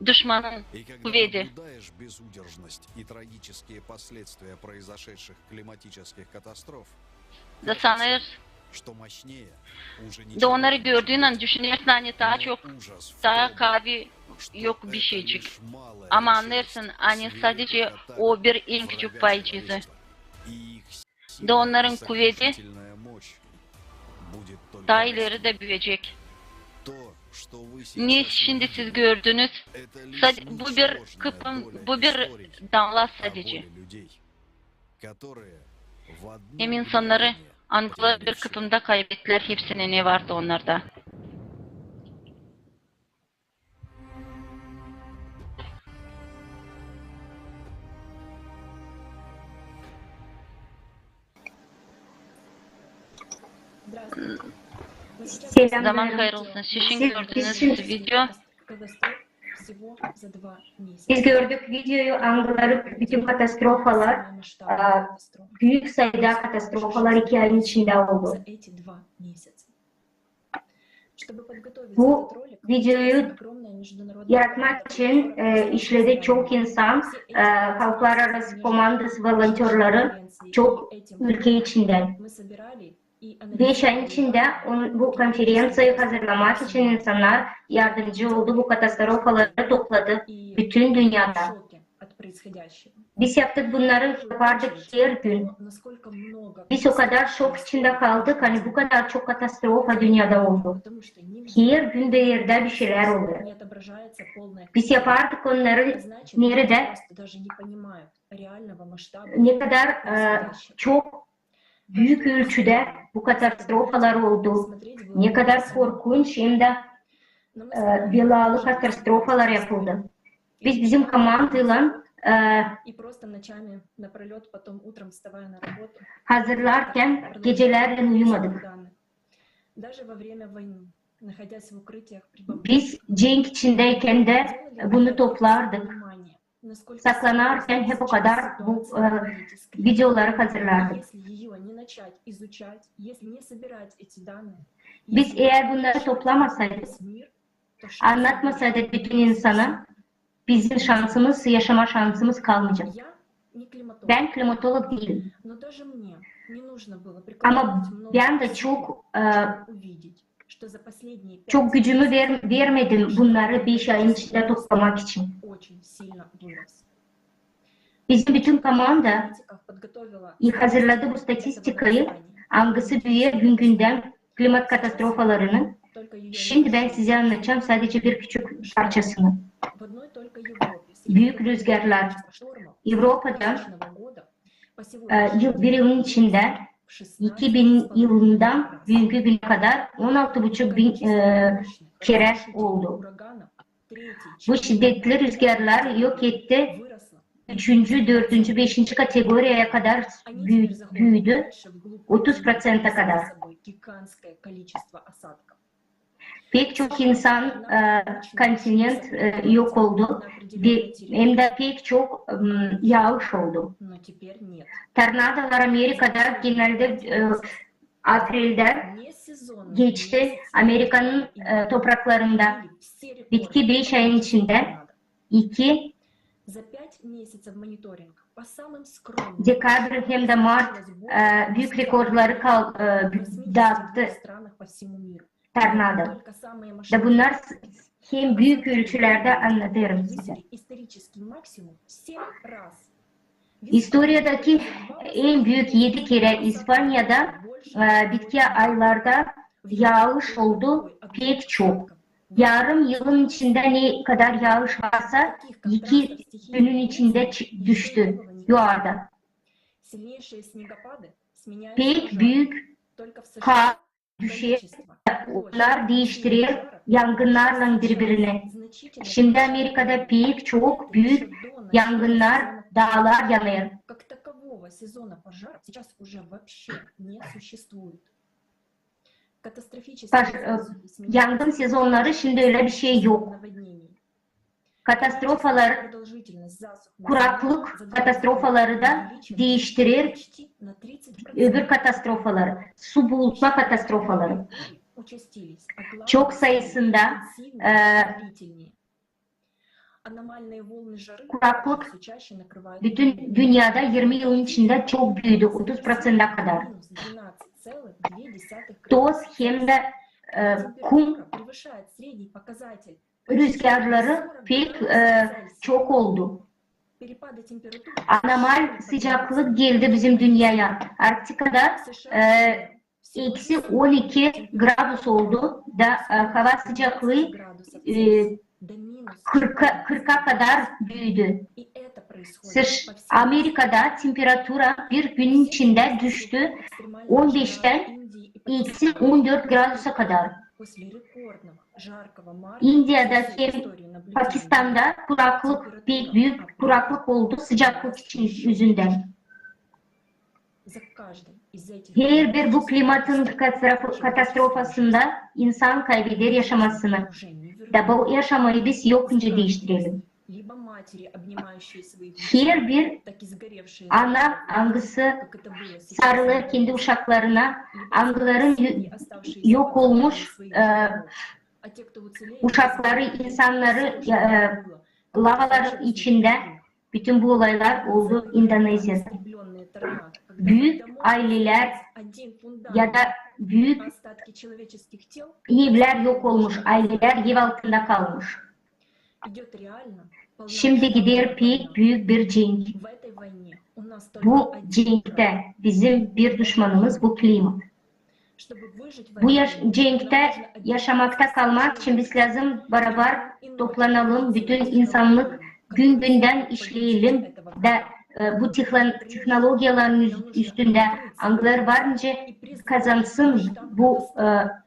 duşmanın kuvedi. Da sanêr, da onnarı gördüünän düşünersin, ani taa çok, taa kaavi yok bişeycik. Ama annêêrsın, ani sadece o bir en küçük paycıı. Da onnarın kuvedi taa ileri dä büüyecek. Ne şindi siz gördünüz, sad-, bu bir kıpım, bu bir damla sadece. Hem insannarı, angıları bir kıpımda kaybettilär hepsini, ne vardı onnarda. Zaman hayır olsun. Siz şindi gördünüz video. Biz gördük videoyu, angıları bütün katastrofalar, a, büük sayıda katastrofalar iki ayın içindä oldu. Bu videoyu yaratmak için, e, işledi çok insan, e, halklararası komandası, volontörları çok ülke içindän. Beş ayın içindä on-, bu konferenţiyayı hazırlamak için insannar yardımcı oldu, bu katastrofaları topladı bütün dünnedä. Biz yaptık bunnarı, yapardık her gün. Biz o kadar şok içindä kaldık, ani bu kadar çok katastrofa dünnedä oldu. Her gün bir erdä bir şeylär olêr. Biz yapardık onnarı neredä, ne kadar, e, çok büük ölçüdä bu katastrofalar oldu, ne kadar korkunç hem dä, e, belalı katastrofalar yapıldı. Biz bizim komandaylan e, И просто ночами напролёт, потом утром вставая на работу, hazırlarkan gecelärlän uyumadık. Даже во время войны, находясь в укрытиях, прибавляя Biz cenk içindäykän dä bunu toplardık. Внимание, насколько Saklanarkan hep o kadar bu e, videoları hazırlardık. Если ее не начать изучать, если не собирать эти данные, Biz eer bunnarı toplamasaydık, весь мир, то шанс annatmasaydık bütün insana, bizim şansımız, yaşama şansımız kalmayacak. Я не климатолог, Ben klimatolog değilim. Но даже мне не нужно было Ama прикладывать много ben de усилий, çok e, чтобы увидеть, что за последние пять çok gücümü месяцев ver, vermedim bunnarı beş ayın içindä toplamak için. Очень сильно вырос. Bizim bütün komanda Аналитиков подготовила hazırladı bu statistikayı, angısı büüyer gün-gündän klimat katastrofalarını. Şindi bän sizä annadacam sadece bir küçük parçasını. В одной только Европе Büük rüzgarlar. Штормов Evropada тысячного года по e, сегодня yıl, bir yılın içindä iki bin yılından büünkü günä kadar on altı buçuk bin e, kerä oldu. Bu şiddetli rüzgarlar yok etti üçüncü, dördüncü, beşinci kategoriyaya kadar büü- büüdü, otuz proţentä kadar. Pek çok insan, e, kontinent e, yok oldu, bir, hem dä pek çok m, yaaş oldu. Tornadolar Amerikada genelde e, apreldä geçti Amerikanın e, topraklarında. Bitki beş ayın içindä iki За пять месяцев мониторинг по самым скромным dekabr hem dä mart e, büük rekordları kal, e, daattı странах по всему миру. tornado. Только самые Da bunnar s- hem büük ölçülerdä annadêrım sizä. Исторический максимум семь раз. İstoriyadakı en büük edi kerä İspaniyada e, bitki aylarda yaaş oldu pek çok. Yarım yılın içindä ne kadar yaaş varsa, iki günün içindä çı- düştü yuarda. Сильнейшие снегопады сменяются Pek büük kar düşer, onnar diiştirer yangınnarlan biri-birini. Şindi Amerikada pek çok büük yangınnar, daalar yanêr. Как такового сезона пожаров сейчас уже вообще не существует. Yangın sezonnarı şindi ölä bir şey yok. Katastrofalar, kuraklık katastrofaları da diiştirer öbür katastrofaları, su bulutma katastrofaları. Çok sayısında e, kuraklık bütün dünnedä irmi yılın içindä çok büüdü, otuz proţentä kadar. Toz hem dä e, kum rüzgarları pek e, çok oldu. Anomal sıcaklık geldi bizim dünneyä. Arktikada e, eksi on iki gradus oldu da e, hava sıcaklıı e, kırka, kırka kadar büüdü. Sış Amerikada temperatura bir günün içindä düştü on beştän eksi on dört gradusa kadar. İndiyada hem Pakistanda kuraklık, pek büük kuraklık için, üzündän. Herbir bu klimatın katastrofa- katastrofasında insan kaybeder yaşamasını. Da bu yaşamayı biz yok nicä diiştirelim. Herbir ana, angısı sarılêr kendi uşaklarına, angıların yo- yok olmuş e, uşakları, insannarı e, lavaların içindä. Bütün bu olaylar oldu İndoneziyada. Büük aylelär ya da büük evlär yok olmuş, aylelär ev altında kalmış. Şindi gider pek büük bir cenk. Bu cenktä bizim bir duşmanımız bu klimat. Bu yaş- cenktä yaşamakta kalmak için biz lääzım barabar toplanalım, bütün insannık gün-gündän işleyelim da e, bu tehnologiyaların üstündä, angıları var nicä kazansın bu e,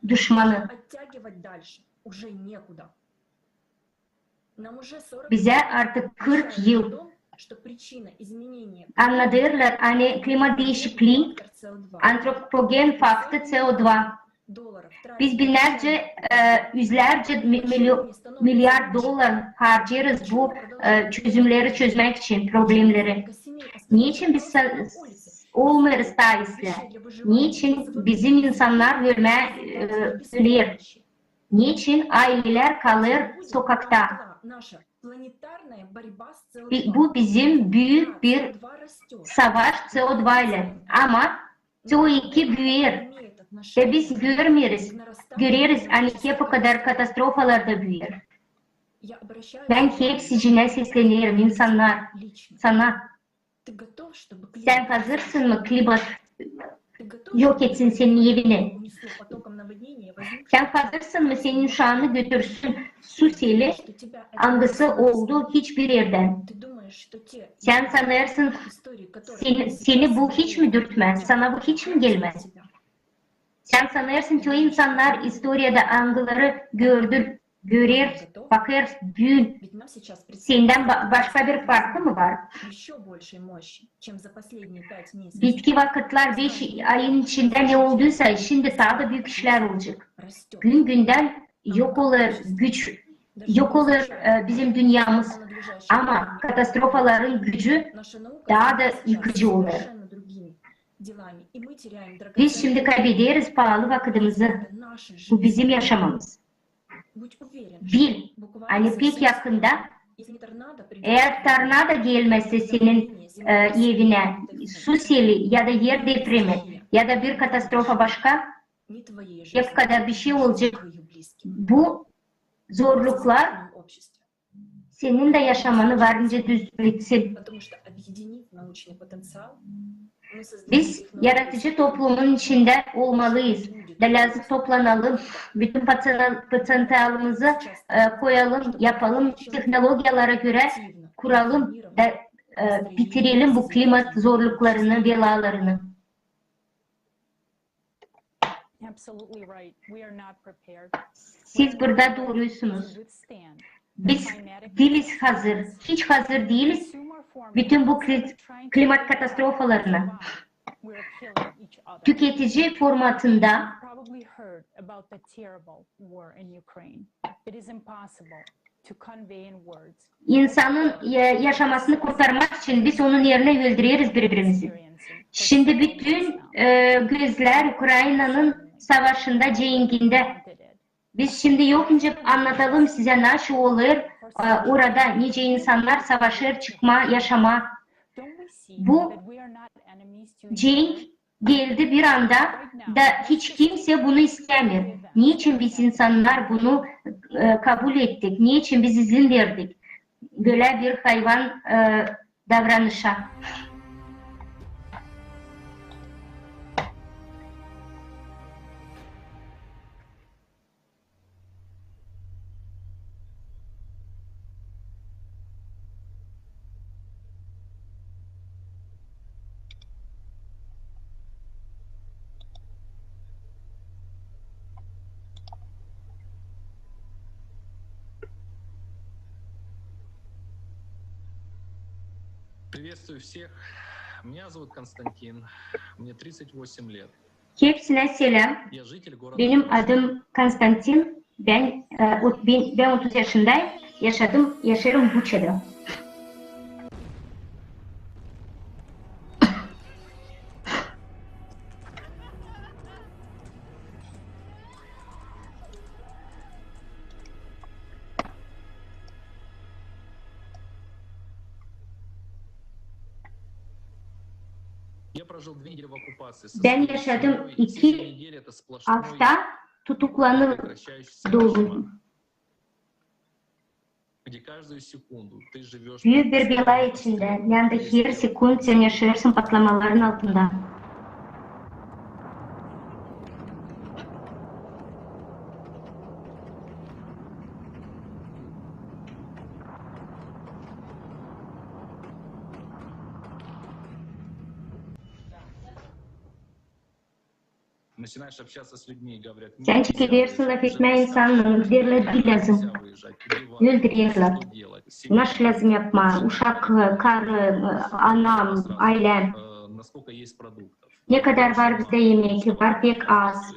duşmanı. Bizä artık kırk yıl annadêrlar, ani klima diişiklii antropogen faktı C O два. Biz binnärcä, e, üzlärcä mi-, milyo-, milyard dolar harcêêrız bu, e, çözümleri çözmäk için problemleri. Neçin biz sa-, olmêêrız taa islää? Neçin bizim insannar ölmää, e, öler? Neçin aylelär kalêr sokakta? Bi-, bu bizim büük bir savaş C O два ile. Ama C O iki büüyer. Ve biz görmeeriz. Göreriz, ani hep o kadar katastrofalar da büüyer. Bän hepsicinä seslenerim, insannar, sana. Sän hazırsın mı, klimat yok etsin senin evini? Sän hazırsın mı, senin uşaanı götürsün su seli, angısı oldu hiçbir erdän? Sän sanêrsın, seni, seni bu hiç mi dürtmää? Sana bu hiç mi gelmää? Sän sanêrsın, o insannar istoriyada, angıları gördü, görer, bakêr büün, sendän ba-, başka bir farkı mı var? Bitki vakıtlar beş ayın içindä ne olduysa, şindi taa da büük işlär olacek. Gün-gündän yok olêr güç, yok olêr, e, bizim dünnämiz. Ama katastrofaların gücü taa da yıkıcı olêr. Biz şindi kaybederiz paalı vakıdımızı. Bu bizim yaşamamız. Bil, ani pek yakında, eer tornado gelmäzsä senin, e, evinä, su seli ya da er depremi ya da bir katastrofa başka, hep kadar bir şey olacek. Bu zorluklar senin dä yaşamanı var nicä düzletsin. Biz yaradıcı toplumun içindä olmalıyız. Da lääzım toplanalım, bütün poten-, potenţialımızı, e, koyalım, yapalım, tehnologiyalara görä kuralım da, e, bitirelim bu klimat zorluklarını, belalarını. Siz burada duuruysunuz. Biz diiliz hazır, hiç hazır diiliz bütün bu kli-, klimat katastrofalarına. Tüketici formatında insanın ya-, yaşamasını kurtarmak için biz onun erinä öldüreriz biri-birimizi. Şindi bütün, e, gözlär Ukraynanın savaşında, cengindä. Biz şindi yok nicä annadalım sizä, naşey olêr, e, orada nicä insannar savaşêr çıkmaa, yaşamaa. Bu cenk geldi bir anda da hiç kimsä bunu istämeer. Neçin biz insannar bunu, e, kabul ettik? Neçin biz izin verdik bölä bir hayvan, e, davranışa? Приветствую всех. Меня зовут Константин. Мне тридцать восемь лет. Hepsinä seläm. Benim adım Konstantin. Bän, e, ot-, bän, bän otuz yaşındayım. Yaşadım, yaşêêrım Buçada. Bän yaşadım iki afta tutuklanıp dolu. Büük bir bela içindä, neredä her sekund sän yaşêêrsın patlamaların altında. Sän çıkêrsın lafetmää insannan, derlär, bilä lääzım. Öldürerlär. Naşey lääzım yapmaa? Uşak, karı, ana, aylä. Ne kadar var bizdä imäk? Var pek az.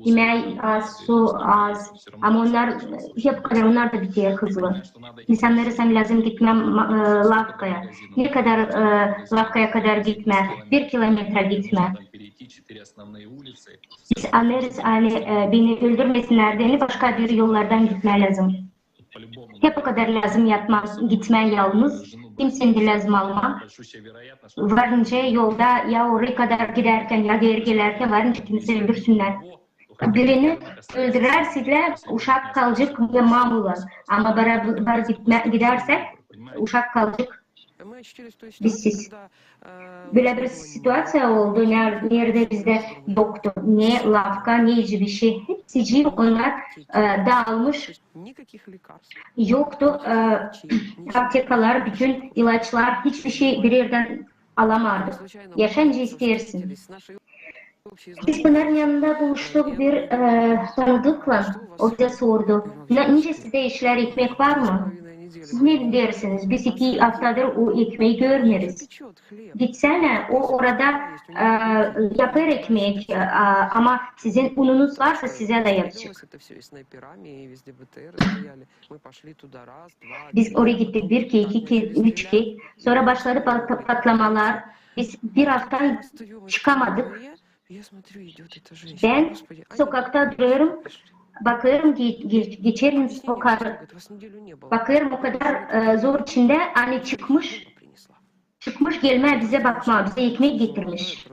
İmäk az, su az. Ama onnar, hep kadar, onnar da biter hızlı. İnsannara sän lääzım gitmää ma-, e, lafkaya. Ne kadar, e, lafkaya kadar gitmää? Bir kilometra gitmää. Biz annêêrız, ani, e, beni öldürmesinnär deyni, başka bir yollardan gitmää lääzım. Hep o kadar lääzım yapmaa, gitmää yalnız. Kimseyi dä lääzım almaa. Var nicä yolda, ya oraya kadar gidärkän, ya geeri gelärkän, var nicä kimseyi öldürmesinnär. Birini öldürersin, uşak kalacek mamulan. Ama barabar gitmää, gidärsäk, uşak kalacek bizsiz. Bölä bir situaţiya oldu, ne-, neredä bizdä yoktu ne lafka, ne hiçbir şey. Hepsicii onnar, e, daalmış. Yoktu, e, aptekalar, bütün ilaçlar, hiçbir şey bir erdän alamardık. Yaşa nicä isteersin. Biz bannarın yanında buluştuk bir, e, tanıdıklan, o bizä sordu: "Ne, nicä sizdä işlär, ekmek var mı?" Siz ne deersiniz? Biz iki aftadır o ekmeyi görmeeriz. Gitsänä, o orada, e, yapêr ekmek, e, a, ama sizin ununuz varsa, sizä dä yapacek. Biz oraya gittik bir kerä, iki kerä, üç kerä. Sora başladı pat-, patlamalar. Biz bir afta çıkamadık. Bän sokakta durêrım, bakêrım, ge-, ge-, geçer insan, o karı. Bakêrım, o kadar, e, zor içindä, ani çıkmış, çıkmış gelmää bizä bakmaa, bizä ekmek getirmiş.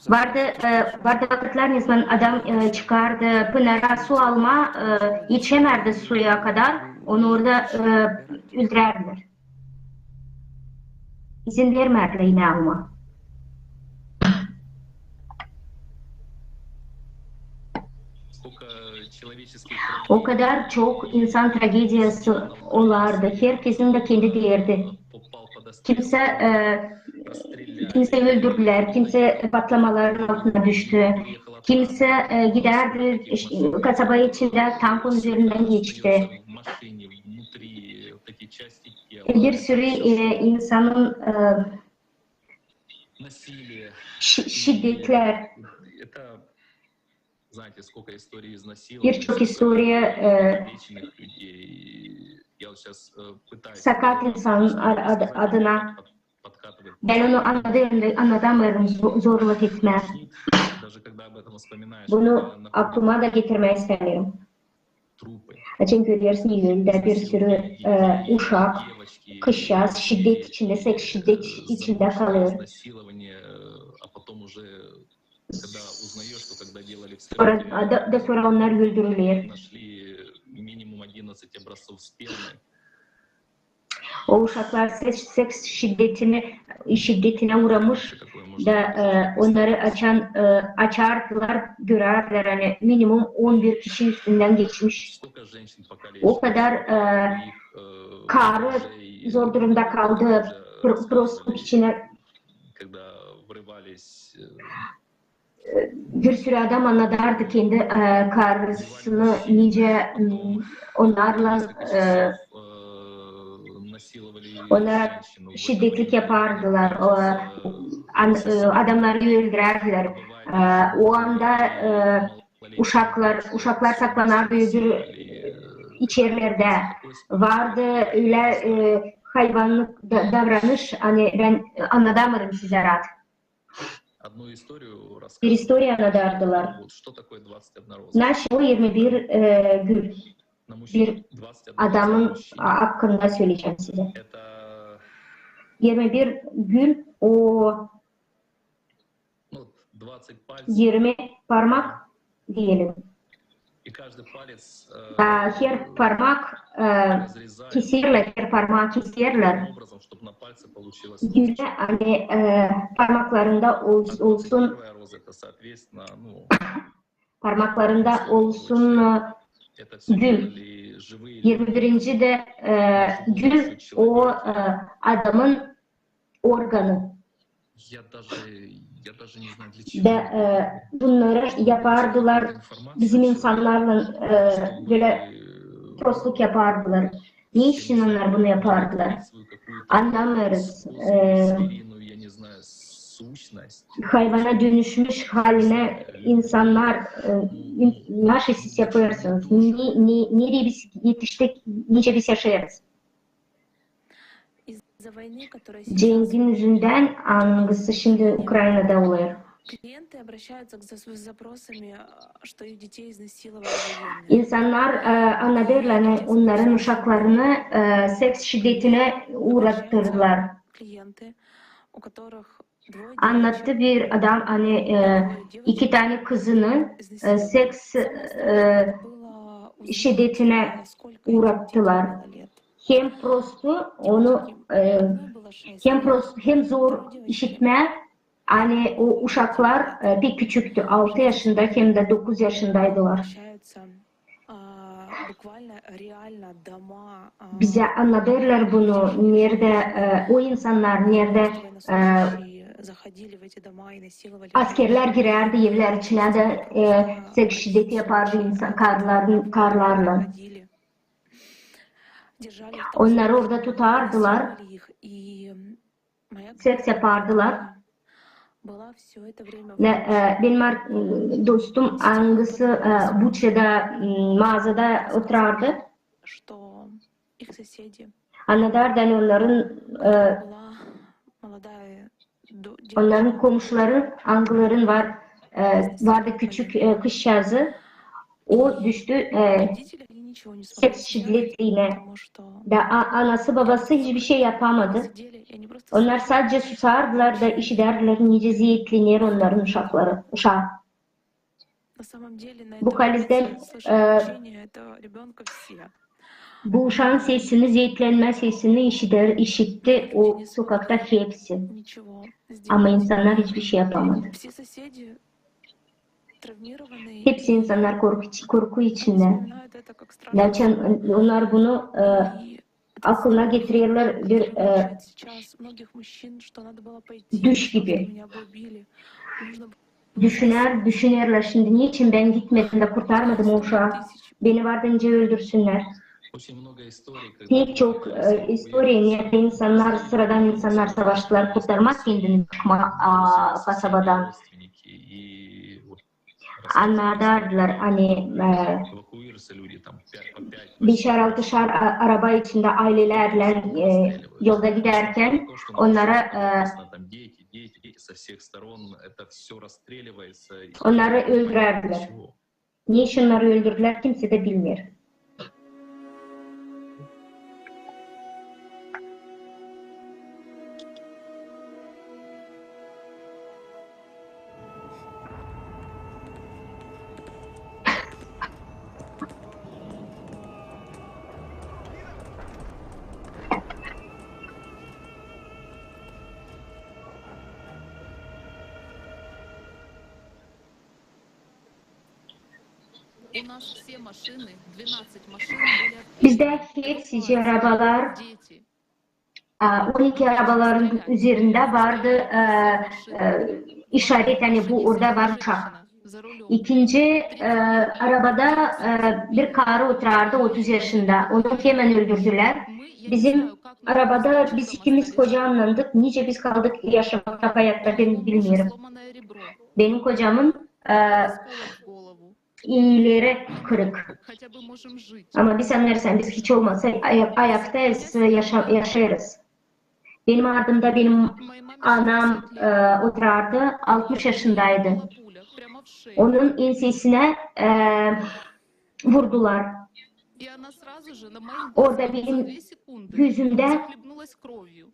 Vardı, e, vardı vakıtlar, ne zaman adam, e, çıkardı pınara su almaa, e, etişämärdi suya kadar, onu orada, e, öldürärdilär. İzin vermärdilär imäk almaa. O kadar çok insan tragediyası olardı. Herkesin dä kendi derdi. Kimsä, e, kimsä öldürdülär, kimsä patlamaların altına düştü. Kimsä, e, gidärdi, ş-, kasaba içindä tank üzerindän geçti. Bir sürü, e, insanın, e, şi-, şiddetlär. Birçok istoriya, e, sakat insanın ar-, ad-, adına. Bän onu annadêrım, annadamêêrım, zo-, zorluk etmää. Bunu aklıma da getirmää istämeerim. Açan görersin, ölä bir sürü, e, uşak, kızçaaz şiddet içindä, seks şiddet içindä kalêr. Sora, da, da sora onnar öldürülär. O uşaklar seks, seks şiddetini, şiddetinä uuramış da, e, onnarı açan, e, açardılar, görärdilär, ani minimum on bir kişi üstündän geçmiş. O kadar, e, karı zor durumda kaldı, pro-, prostuk içinä. Bir sürü adam annadardı kendi, e, karısını, nicä, m, onnarlan, e, onnara şiddetlik yapardılar, o, an-, e, adamnarı öldürärdilär. E, o anda, e, uşaklar, uşaklar saklanardı öbür içerilerdä. Vardı ölä, e, hayvanlık da-, davranış, ani bän annadamêêrım sizä raat. Bir istoriya annadardılar. Naşey o irmi bir, e, gül. Bir adamın a-, hakkında söleyecäm sizä. İrmi bir gül, o irmi parmak deyelim. Her parmak, e, keserlär, her parmaa keserlär. Gülä, ani, e, parmaklarında ol-, olsun, parmaklarında olsun, e, gül. İrmi birinci dä, e, gül o, e, adamın organı. Я даже, я даже не знаю, для чего. Da e, bunnarı yapardılar bizim insannarlan, e, bölä prostluk yapardılar. Ne için onnar bunu yapardılar? Annamêêrız. E, hayvana dönüşmüş halinä insannar e, in- nasıl siz yapêrsınız? Ne, ne, nereyi biz etiştik, nicä biz yaşêêrız? Cengin üzündän, angısı şindi Ukraynada olêr. Insannar e, annadêrlar, ani onnarın uşaklarını e, seks şiddetinä uurattırdılar. Annattı bir adam, ani e, iki tanä kızını e, seks e, şiddetinä urattılar. Hem prosto onu, e, hem prosto, hem zor işitmää, ani o uşaklar e, pek küçüktü, altı yaşında hem dä dokuz yaşındaydılar. Bizä annadêrlar bunu, neredä e, o insannar, neredä e, askerlär girärdi evlär içinä dä e, seks şiddeti yapardı insan, karılarlan. Onnarı orada tutardılar, seks yapardılar. Benim dostum, angısı Buçada maazada oturardı, annadardı, ani onnarın, onnarın komuşuları, angıların var, vardı küçük kızçaazı, o düştü seks şiddetine. Da anası, babası hiçbir şey yapamadı. Onnar sadece susardılar da işidärdilär, nicä zeetlener onnarın uşakları, uşaa. Bu halizdän bu uşaan sesini, zeetlenmä sesini işitti o sokakta hepsi. Ama insannar hiçbir şey yapamadı. Hepsi insannar korku, korku içindä. Neçin onnar bunu akılına getirerlär bir düş gibi. Düşüner, düşünerlär şindi, neçin bän gitmedim da kurtarmadım o uşaa? Beni vardı nicä öldürsünnär. Pek çok istoriya, neredä insannar, sıradan insannar savaştılar kurtarmak kendini, çıkma kasabadan. Annadardılar, ani beşär-altışar araba içindä aylelärlän yolda gidärkän onnarı onnarı öldürärdilär. Neçin onnarı öldürdülär, kimsä dä bilmeer. Bizdä hepsicii arabalar, on iki arabaların üzerindä vardı işaret, ani bu orada var uşak. İkinci arabada bir karı oturardı, otuz yaşında. Onu hemen öldürdülär. Bizim arabada biz ikimiz kocamnandık. Nicä biz kaldık yaşamakta, hayatta, bän bilmeerim. Benim kocamın ileri kırık. Ama biz annêêrız, ani biz hiç olmasa ayaktayız, yaşêêrız. Benim ardımda benim anam oturardı, altmış yaşındaydı. Onun ensesinä vurdular. Orada benim gözümdä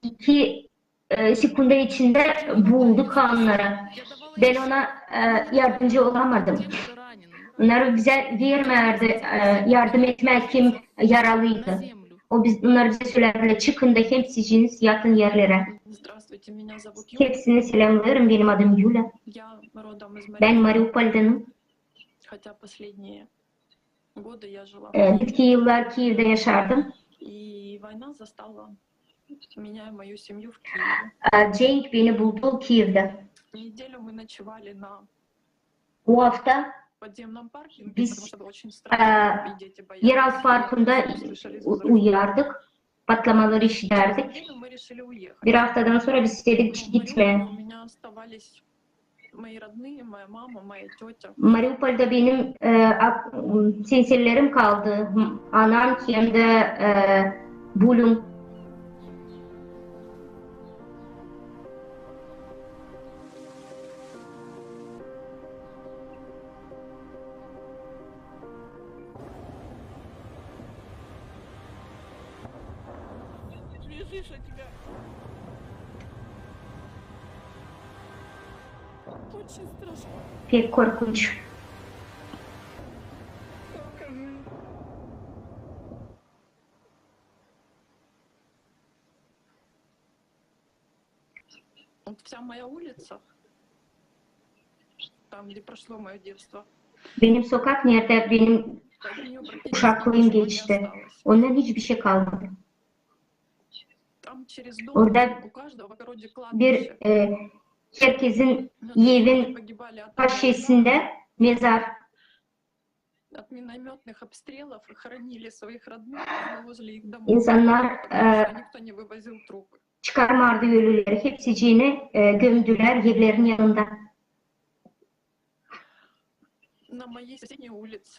iki sekunda içindä buuldu kannara. Bän ona yardımcı olamadım. Onnarı bizä vermärdi yardım etmää, kim yaralıydı. O biz, onnarı bizä sölärdilär, çıkın da hepsiciniz yatın erlerä. Hepsini selämleerim, benim adım Yulya. Bän Mariupoldanım. Bitki yıllar Kiyevdä yaşardım. Меня и мою семью в Киеве. E, cenk beni buldu Kievdä. Неделю мы ночевали на Bu afta подземном паркинге, biz, потому что это очень страшно, e, и дети боялись. Yeraltı parkında u-, uyuyardık, patlamaları işidärdik. Через неделю мы решили уехать. Bir aftadan sora biz istedik gitmää. У меня оставались мои родные, моя мама, моя тётя. Mariupolda benim, e, ak-, m, sensellerim kaldı. M, anam hem dä, e, bulum. Свяжись у тебя. Очень страшно. Pek korkunç. Покажи. Вот вся моя улица, там, где прошло моё детство. Benim sokak, neredä benim uşaklıım geçti. Ondan hiçbir şey kalmadı. Orada bir, e, herkezin evin parşesindä mezar. İnsannar, e, çıkarmardı ölüleri, hepsicini, e, gömdülär evlerinin yanında.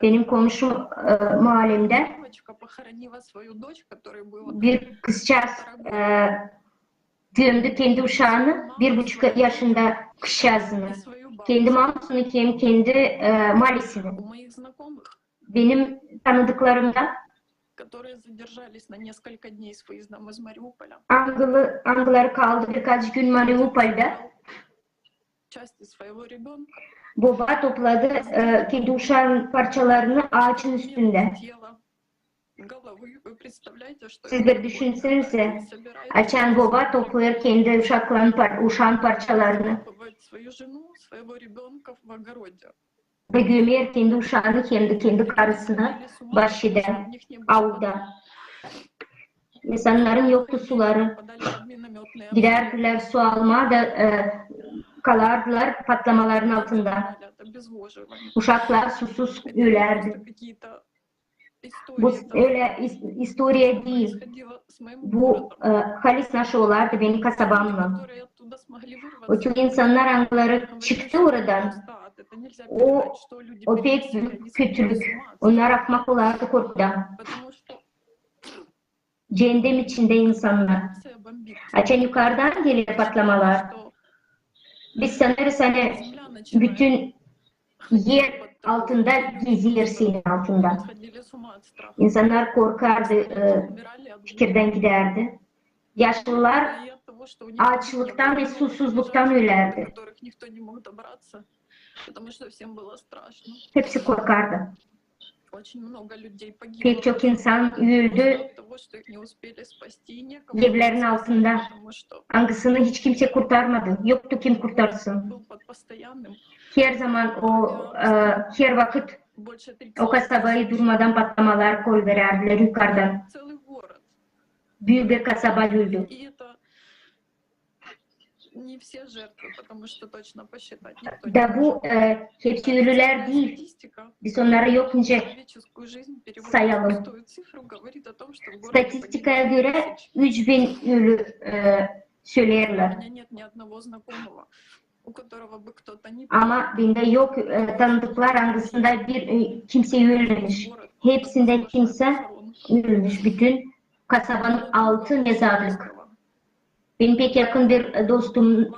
Benim komşum, e, maalemdä bir kızçaaz, e, gömdü kendi uşaanı, bir buçuk yaşında kızçaazını. Kendi mamasını hem kendi, e, maalesini. Benim tanıdıklarımda, angılı-, angıları kaldı birkaç gün Mariupolda, boba topladı, e, kendi uşaanın parçalarını aaçın üstündä. Siz bir düşünseniz, açan boba toplêêr kendi uşakların par-, uşaanın parçalarını da gömer kendi uşaanı hem dä kendi karısını başçada, aulda. İnsannarın yoktu suları. Gidärdilär su almaa da, e, kalardılar patlamaların altında. Uşaklar susuz ölärdi. Bu ölä is-, istoriya diil. Bu, e, halis naşı olardı benim kasabamnan. O çok insannar, angıları çıktı oradan, o, o pek büük kötülük. Onnar ahmak olardı korkudan. Ceendem içindä insannar. Açan yukardan geler patlamalar, biz sanêrız, ani bütün er altında gezersin altında. İnsannar korkardı, e, fikirdän gidärdi. Yaşlılar aaçlıktan ve susuzluktan ölärdi. Hepsi korkardı. Pek çok insan öldü evlerin altında, angısını hiç kimsey kurtarmadı. Yoktu kim kurtarsın. Her zaman o, e, her vakıt o kasabayı durmadan patlamalar koyverärdilär yukardan. Büük bir kasaba öldü. Da bu, e, hepsi ölülär diil. Biz onnarı yok nicä sayalım. Statistikaya görä, üç bin ölü, e, söleerlär. Ama bendä yok, e, tanıdıklar, angısında bir, e, kimsey ölmemiş. Hepsindä kimsey ölmemiş. Bütün kasabanın altı mezarlık. Benim pek yakın bir, e, dostum,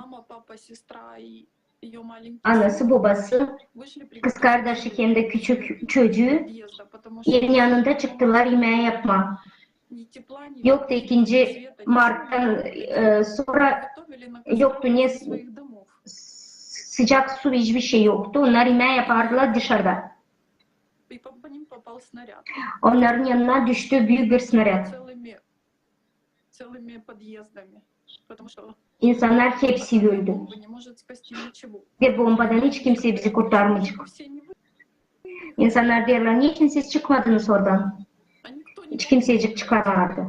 anası, bobası, kızkardaşı hem dä küçük çocuu evin yanında çıktılar imää yapmaa. Yoktu ikinci marttan, e, sora yoktu ne s-, sıcak su, hiçbir şey yoktu. Onnar imää yapardılar dışarda. Onnarın yanına düştü büük bir snarad. İnsannar hepsi öldü. Bir bombadan hiç kimsey bizi kurtarmayacek. İnsannar deerlär, neçin siz çıkmadınız oradan? Hiç kimseycik çıkamadı.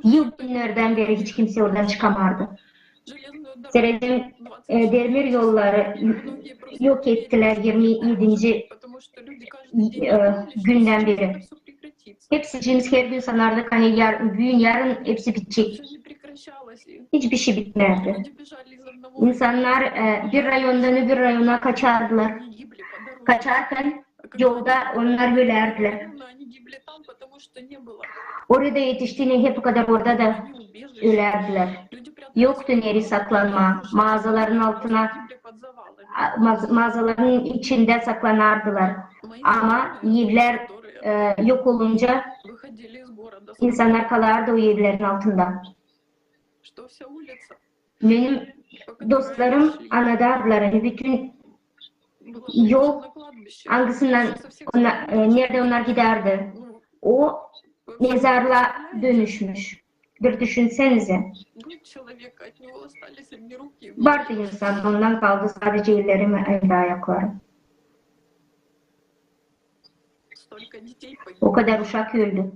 Yıl günnerdän beri hiç kimsey oradan çıkamardı. Seredin, e, demir yolları yok ettilär irmi edinci, e, gündän beri. Hepsicimiz her gün sanardık, ani yar-, büün, yarın hepsi bitecek. Hiçbir şey bitmärdi. İnsannar, e, bir rayondan öbür rayona kaçardılar. Kaçarkan yolda onnar ölärdilär. Orada etiştiynän hep o kadar orada da ölärdilär. Yoktu nereyi saklanmaa. Maazaların altına, a, maaz-, maazaların içindä saklanardılar. Ama evlär, e, yok olunca insannar kalardı o evlerin altında. Benim dostlarım annadêrdılar, ani bütün yol, angısından, e, neredä onnar gidärdi, o mezarlıa dönüşmüş. Bir düşünsänizä. Vardı insan, ondan kaldı sadecä ellerim hem dä ayaklarım. O kadar uşak öldü.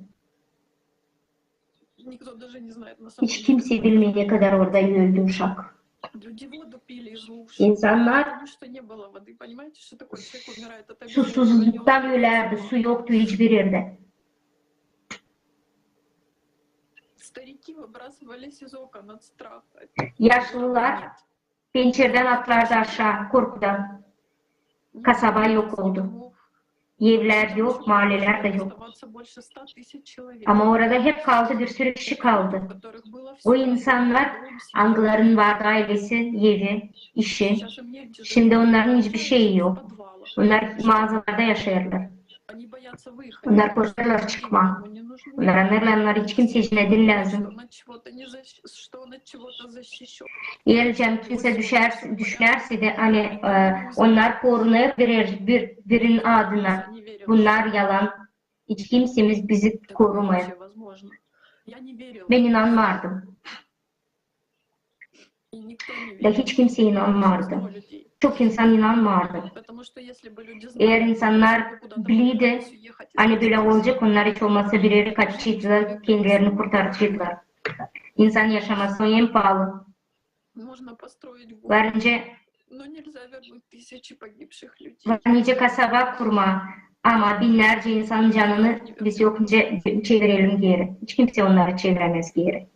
Hiç kimsey bilmeer, ne kadar orada öldü uşak. İnsannar susuzluktan ölärdi, su yoktu hiçbir erdä. Yaşlılar pençerdän atlardı aşaa korkudan. Kasaba yok oldu. Evlär yok, maalelär dä yok. Ama orada hep kaldı, bir sürü kişi kaldı. O insannar, angılarının vardı aylesi, evi, işi. Şindi onnarın hiçbir şeyi yok. Onnar maazalarda yaşêêrlar. Onnar korkêrlar çıkmaa. Onnar annêêrlar, onnar hiç kimsey için diil lääzım. Eer kimsey düşünär, düşünärsä dä, ani, e, onnar korunêr birer, bir, birin adına. Bunnar yalan. Hiç kimsey bizi korumêêr. Bän inanmardım. Da hiç kimsey inanmardı. Çok insan inanmardı. Eer insannar bilerdi, ani bölä olacek, onnar hiç olmasa bir erä kaçaceklar, kendilerini kurtaraceklar. İnsan yaşaması en paalı. Var nicä, var nicä kasaba kurmaa, ama binnärcä insanın canını biz yok nicä çevirelim geeri. Hiç kimsey onnarı çevirämez geeri.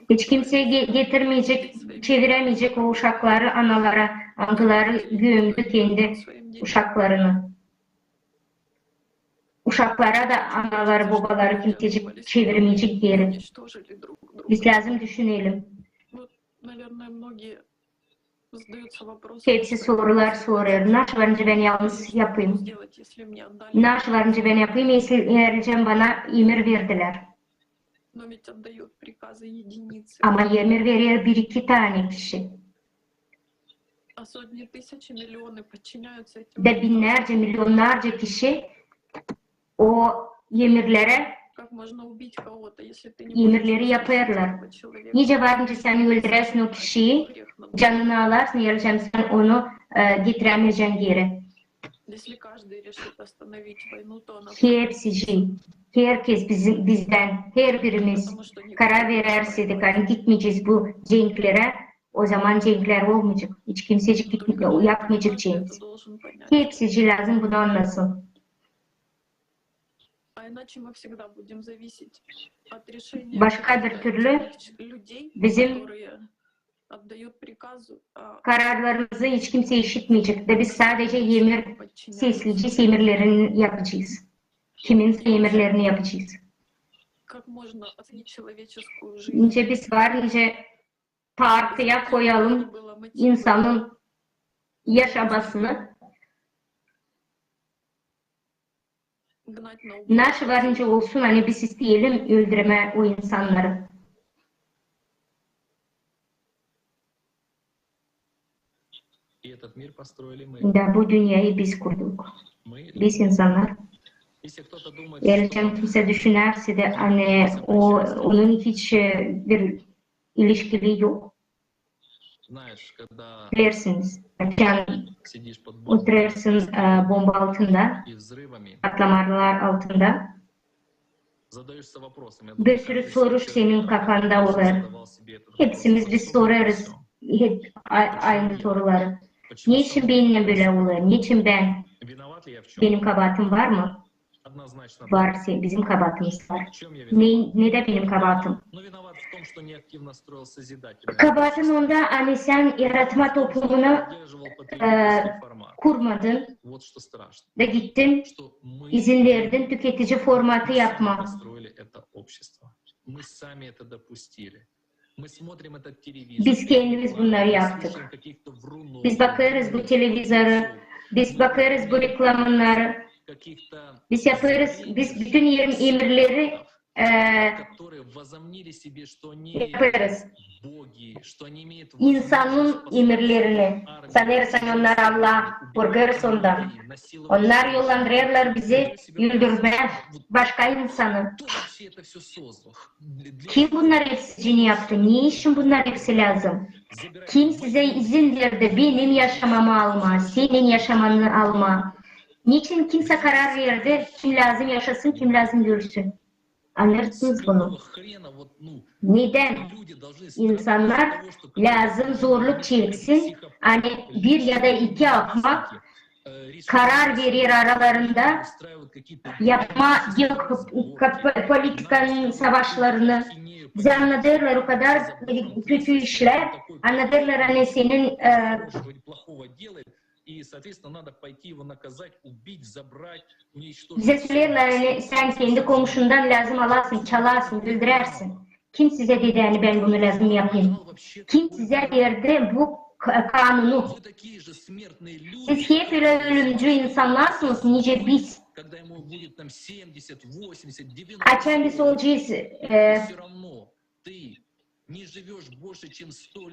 Hiç kimsey ge-, getirmeyecek, çeviremeyecek o uşakları analara, angıları gömdü kendi uşaklarını. Uşaklara da anaları, bobaları kimsecik çevirmeyecek geeri. Biz lääzım düşünelim. Hepsi sorular sorêr. Naşey var nicä bän yalnız yapayım? Naşey var nicä bän yapayım, eer nicä bana emir verdilär? Ama emir verer bir-iki tanä kişi. Da binnärcä, milionnarca kişi o emirlerä, emirleri yapêrlar. Nicä var nicä sän öldüräsin o kişiyi, canını alarsın, eer sän onu, e, getirämeyeceksin geeri. Hepsicii, herkez bizim, bizdän, herbirimiz karar verärsä, ani gitmeyecez bu cenklerä, o zaman cenklär olmayacek. Hiç kimsecik gitme-, yapmayacek cenk. Hepsicii lääzım bunu annasın. Başka bir türlü bizim kararlarımızı hiç kimsey işitmeyecek. Da biz sadecä emir sesleyecez, emirlerini yapacez. Kiminsä emirlerini yapacez. Nicä biz var nicä tartıya koyalım insanın yaşamasını. Naşey var nicä olsun, ani biz isteyelim öldürmää o insannarı. Da bu dünneyä biz kurduk. Biz insannar. Eer kimsä düşünärsä dä, ani o, onun hiç, e, bir ilişkiliyi yok. Bilersiniz, açan oturêrsın e, bomba altında, patlamalar altında, bir sürü soruş senin kafanda olêr. Hepsimiz biz sorêrız hep a- aynı soruları. Neçin benimnän bölä olêr? Neçin bän? Benim kabaatım var mı? Var, se- bizim kabaatımız var. Ne, ne dä benim kabaatım? Kabaatım onda, ani sän yaratma toplumunu e, kurmadın da gittin, izin verdin tüketici formatı yapma. Biz kendimiz bunnarı yaptık. Biz bakêrız bu televizoru, biz bakêrız bu reklamannarı, biz yapêrız, biz bütün em- emirleri e, yapêrız. İnsanın emirlerini. Sanêrsın, onnar Allah, korkêrız ondan. Onnar yollandırêrlar bizi öldürmää başka insanı. Kim bunnar hepsicini yaptı? Ne için bunnar hepsi lääzım? Kim sizä izin verdi benim yaşamamı almaa, senin yaşamanı almaa? Neçin kimsä karar verdi, kim lääzım yaşasın, kim lääzım ölsün? Annêêrsınız bunu? Nedän insannar lääzım zorluk çeksin, ani bir ya da iki ahmak karar verer aralarında yapma yok, ka- politikanın savaşlarını. Bizi annadêrlar o kadar kötü işlär, annadêrlar, ani senin e, bizä söleerlär, ani sän kendi komşundan lääzım alasın, çalasın, öldürersin. Kim sizä dedi, ani bän bunu lääzım yapayım? Kim sizä verdi bu ka- kanunu? Siz hep ölä ölümcü insannarsınız, nicä biz. Açan biz olacez e,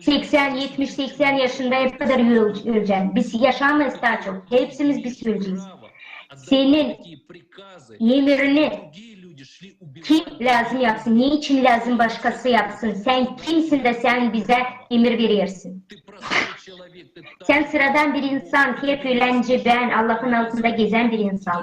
seksän, etmiş, seksän yaşında hep kadar öl- ölecez. Biz yaşamêêrız taa çok. Hepsimiz biz ölecez. Senin emirini kim lääzım yapsın? Ne için lääzım başkası yapsın? Sän kimsin dä sän bizä emir verersin? Sän sıradan bir insan, hep ölä nicä bän, Allahın altında gezän bir insan.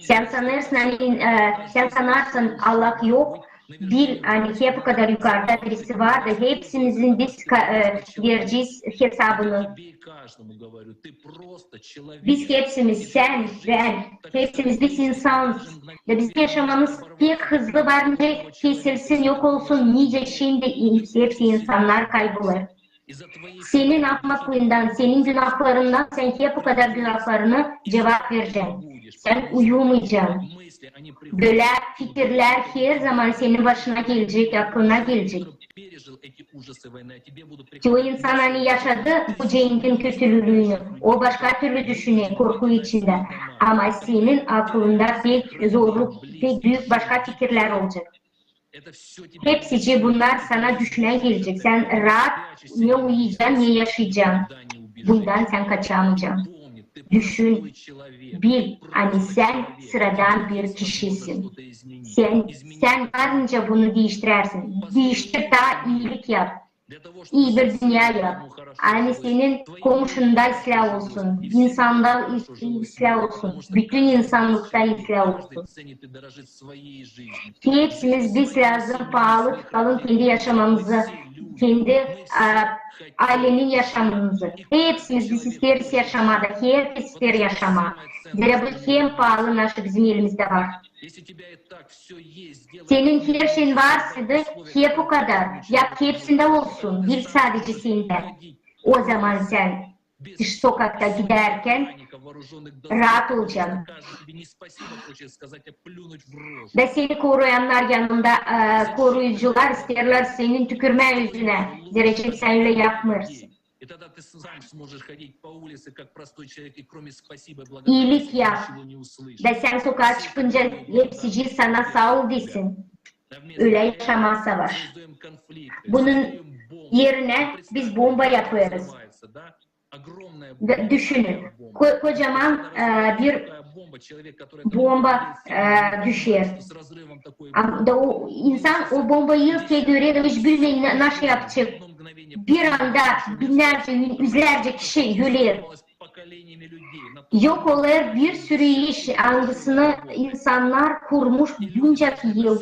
Sän sanêrsın, ani e, sän sanarsın, Allah yok. Bil, ani hep o kadar yukarda birisi vardı. Hepsimizin biz ka- e, verecez hesabını. Biz hepsimiz, sän, bän, hepsimiz biz insanız. Da bizim yaşamamız pek hızlı var, nicä kesilsin, yok olsun, nicä şindi in- hepsi insannar kaybolêr. Senin ahmaklığından, senin günahlarından sän hep o kadar günahlarını cuvap verecän. Sän uyumaycan. Bölä fikirlär her zaman senin başına gelecek, aklına gelecek. Çoyu insan, ani yaşadı bu cengin kötülüünü, o başka türlü düşüner, korku içindä. Ama senin aklında pek zorluk, pek büük başka fikirlär olacek. Hepsicii bunnar sana düşünä gelecek. Sän raat ne uyuycan, ne yaşaycan. Bundan sän kaçamaycan. Düşün, bil, ani sän sıradan bir kişisin. Sän, sän varınca bunu diiştirersin. Diiştir, taa iilik yap. İi bir dünnä yap. Ani senin komşunda islää olsun, insanda is- islää olsun, bütün insannıkta islää olsun. Hepsimiz biz lääzım paalı tutalım kendi yaşamamızı, kendi a, aylenin yaşamamızı. Hepsimiz biz isteeriz yaşamaa da, herkez isteer yaşamaa. Zerä bu hem paalı, naşı bizim elimizdä var. Senin her şeyin varsaydı, hep o kadar. Yap, hepsindä olsun, diil sadecä sendä. O zaman sän dış sokakta gidärkän raat olcan. Da seni koruyannar yanında, e, koruyucular isteerlär senin tükürmää üzünä. Zerä sän ölä yapmêêrsın. İilik yap. Da sän sokaa çıkınca hepsicii sana saa ol desin. Ölä yaşamaa savaş. Bunun erinä biz bomba yapêrız. Da, düşünün, ko- kocaman e, bir bomba e, düşer. Am- Da o insan o bombayı ilk görä, hiç bilmeer na- naşı yapacek. Bir anda binnärcä, üzlärcä kişi öler. Yok olêr bir sürü iş, angısını insannar kurmuş buncak yıl.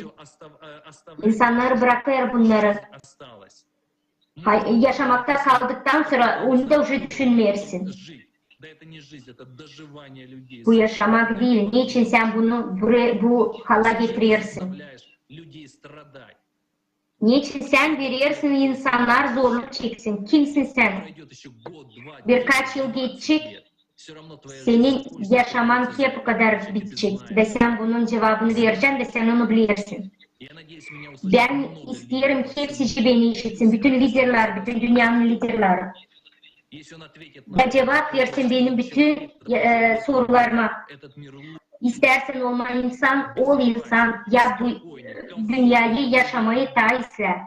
İnsannar brakêr bunnarı. Yaşamakta kaldıktan sora onu da uje düşünmeersin. Bu yaşamak diil. Neçin sän bunu bu hala getirersin? Neçin sän verersin, insannar zorluk çeksin? Kimsin sän? Birkaç yıl geçecek, senin yaşaman hep o kadar bitecek. Da sän bunun cuvabını vereceksin, da sän onu bilersin. Bän isteerim, hepsi beni işitsin, bütün liderlär, bütün dünnenin liderleri. Da cuvap versin benim bütün, e, sorularıma. İstärsän olma insan, ol insan, ya bu dünneyä yaşamayı taa islää.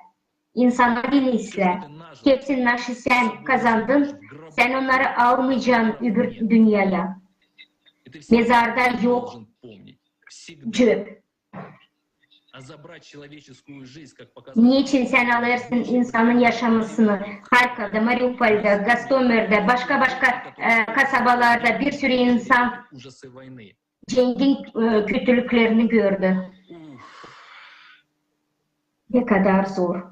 İnsannar beni islää. Hepsini naşı sän kazandın, sän onnarı almaycan öbür dünneyä. Mezarda yok cöp. Neçin sän alêrsın insanın yaşamasını Harkovda, Mariupolda, Gostomerda, başka-başka, e, kasabalarda bir sürü insan cengin, e, kötülüklerini gördü. Ne kadar zor.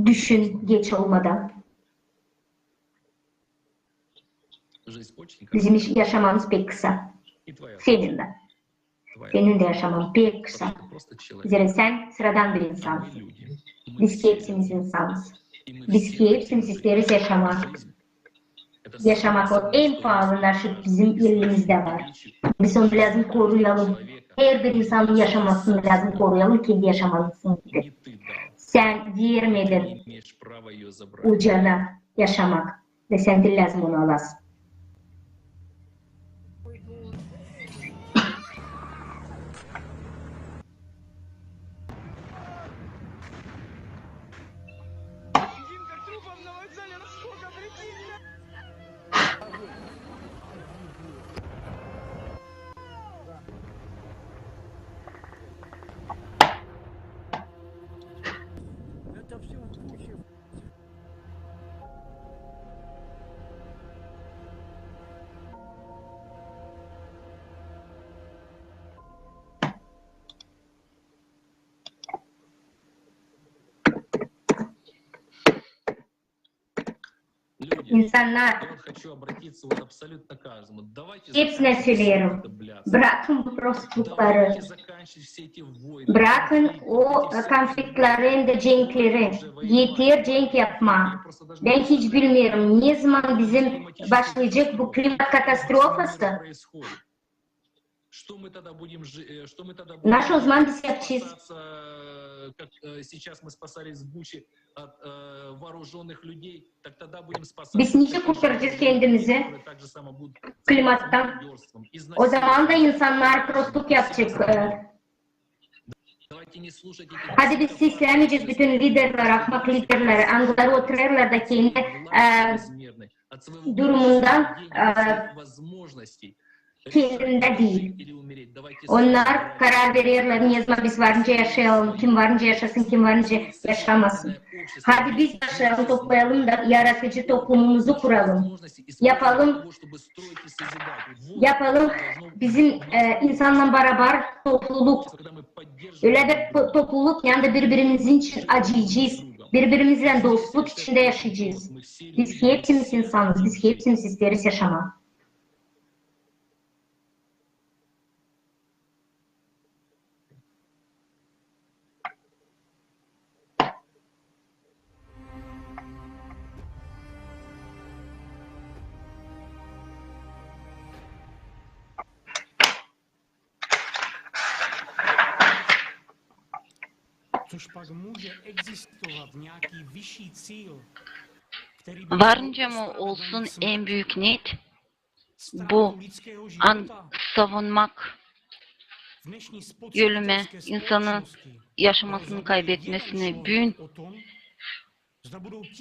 Düşün geç olmadan. Bizim iş-, yaşamamız pek kısa. Senin dä. Senin dä yaşaman pek kısa. Zerä sän sıradan bir insansın. Biz hepsimiz insanız. Biz hepsimiz isteeriz yaşamak. Yaşamak o en paalı naşıt bizim elimizdä var. Biz onu lääzım koruyalım. Herbir insanın yaşamasını lääzım koruyalım, kendi yaşamasını gibi. Sän vermedin o cana yaşamak. Ve sän diil lääzım onu alasın. İnsannar, hepsinä söleerim, brakın bu prostitutları, brakın o, e, konfliktleri hem dä cenkleri. Eter cenk yapmaa. Bän hiç bilmeerim, nezaman bizim başlayacek bu klimat katastrofası. Naşı ozaman biz yapacez? Biz nicä kurtaracez kendimizi klimattan? Ozaman da insannar prostuk yapacek. Hadi biz seslämeyecez bütün liderleri, ahmak liderleri, angıları oturêrlar da kendi, e, durumundan, e, kendindä diil. Onnar karar vererlär, nezaman biz var nicä yaşayalım, kim var nicä yaşasın, kim var nicä yaşamasın. Hadi biz başlayalım, toplayalım da yaratıcı toplumumuzu kuralım. Yapalım, yapalım bizim, e, insannan barabar topluluk. Ölä bir to-, topluluk, neredä biri-birimizin için acıyacez, biri-birimizlän dostluk içindä yaşayacez. Biz hepsimiz insanız, biz hepsimiz isteeriz yaşamaa. Varınca mı olsun en büük niyet, bu an savunmak ölümä, insanın yaşamasını kaybetmesinä. Büün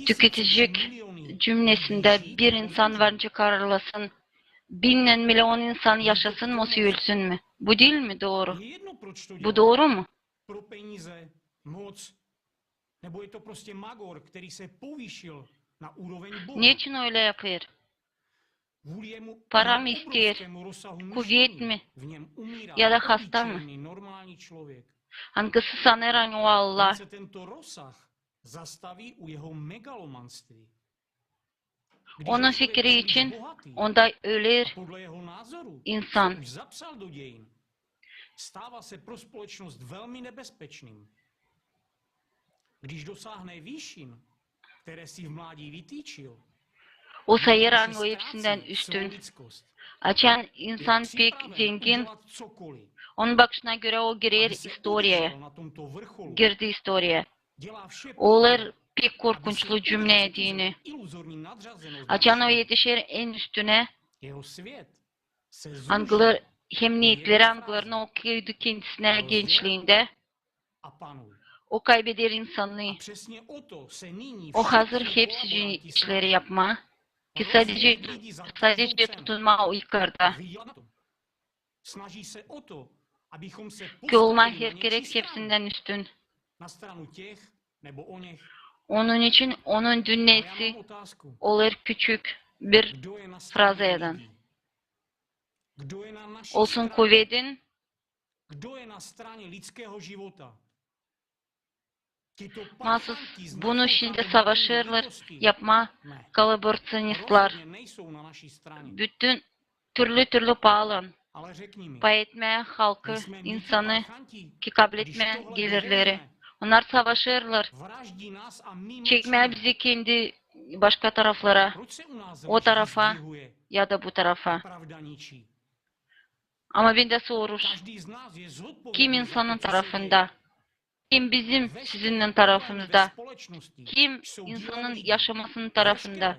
tüketici cümlesindä bir insan varınca kararlasın, binnän milyon insan yaşasın mı, ölsün mü? Bu diil mi dooru? Bu dooru mu? Neçin ölä yapêr? Para mı isteer? Kuvet mi? Ya da hasta mı? Angısı sanêr, ani o Allah. Onun fikri için onda öler insan. O sayêr, ani o hepsindän üstün. Açan insan pek zengin, onun bakışına görä o girer istoriyaya. Girdi istoriyaya. Olêr pek korkunçlu cümnä deyni. Açan o etişer en üstünä, angıları hem neetleri, angılarını o koydu kendisinä gençliindä, o kaybeder insannıı. O hazır hepsicii işleri yapmaa, ki sadecä, sadecä tutunmaa o yukarda. Ki olmaa herkerä hepsindän üstün. Onun için onun dünnesi olêr küçük bir frazadan. Olsun kuvedin. Nasıl bunu şindi savaşêrlar yapmaa kolaboraţionistlar. Bütün türlü-türlü paalan pay etmää halkı, insanı, ki kabletmää gelirleri. Onnar savaşêrlar çekmää bizi kendi başka taraflara, o tarafa ya da bu tarafa. Ama bendä soruş: kim insanın tarafında? Kim bizim sizinnän tarafımızda? Kim insanın yaşamasının tarafında?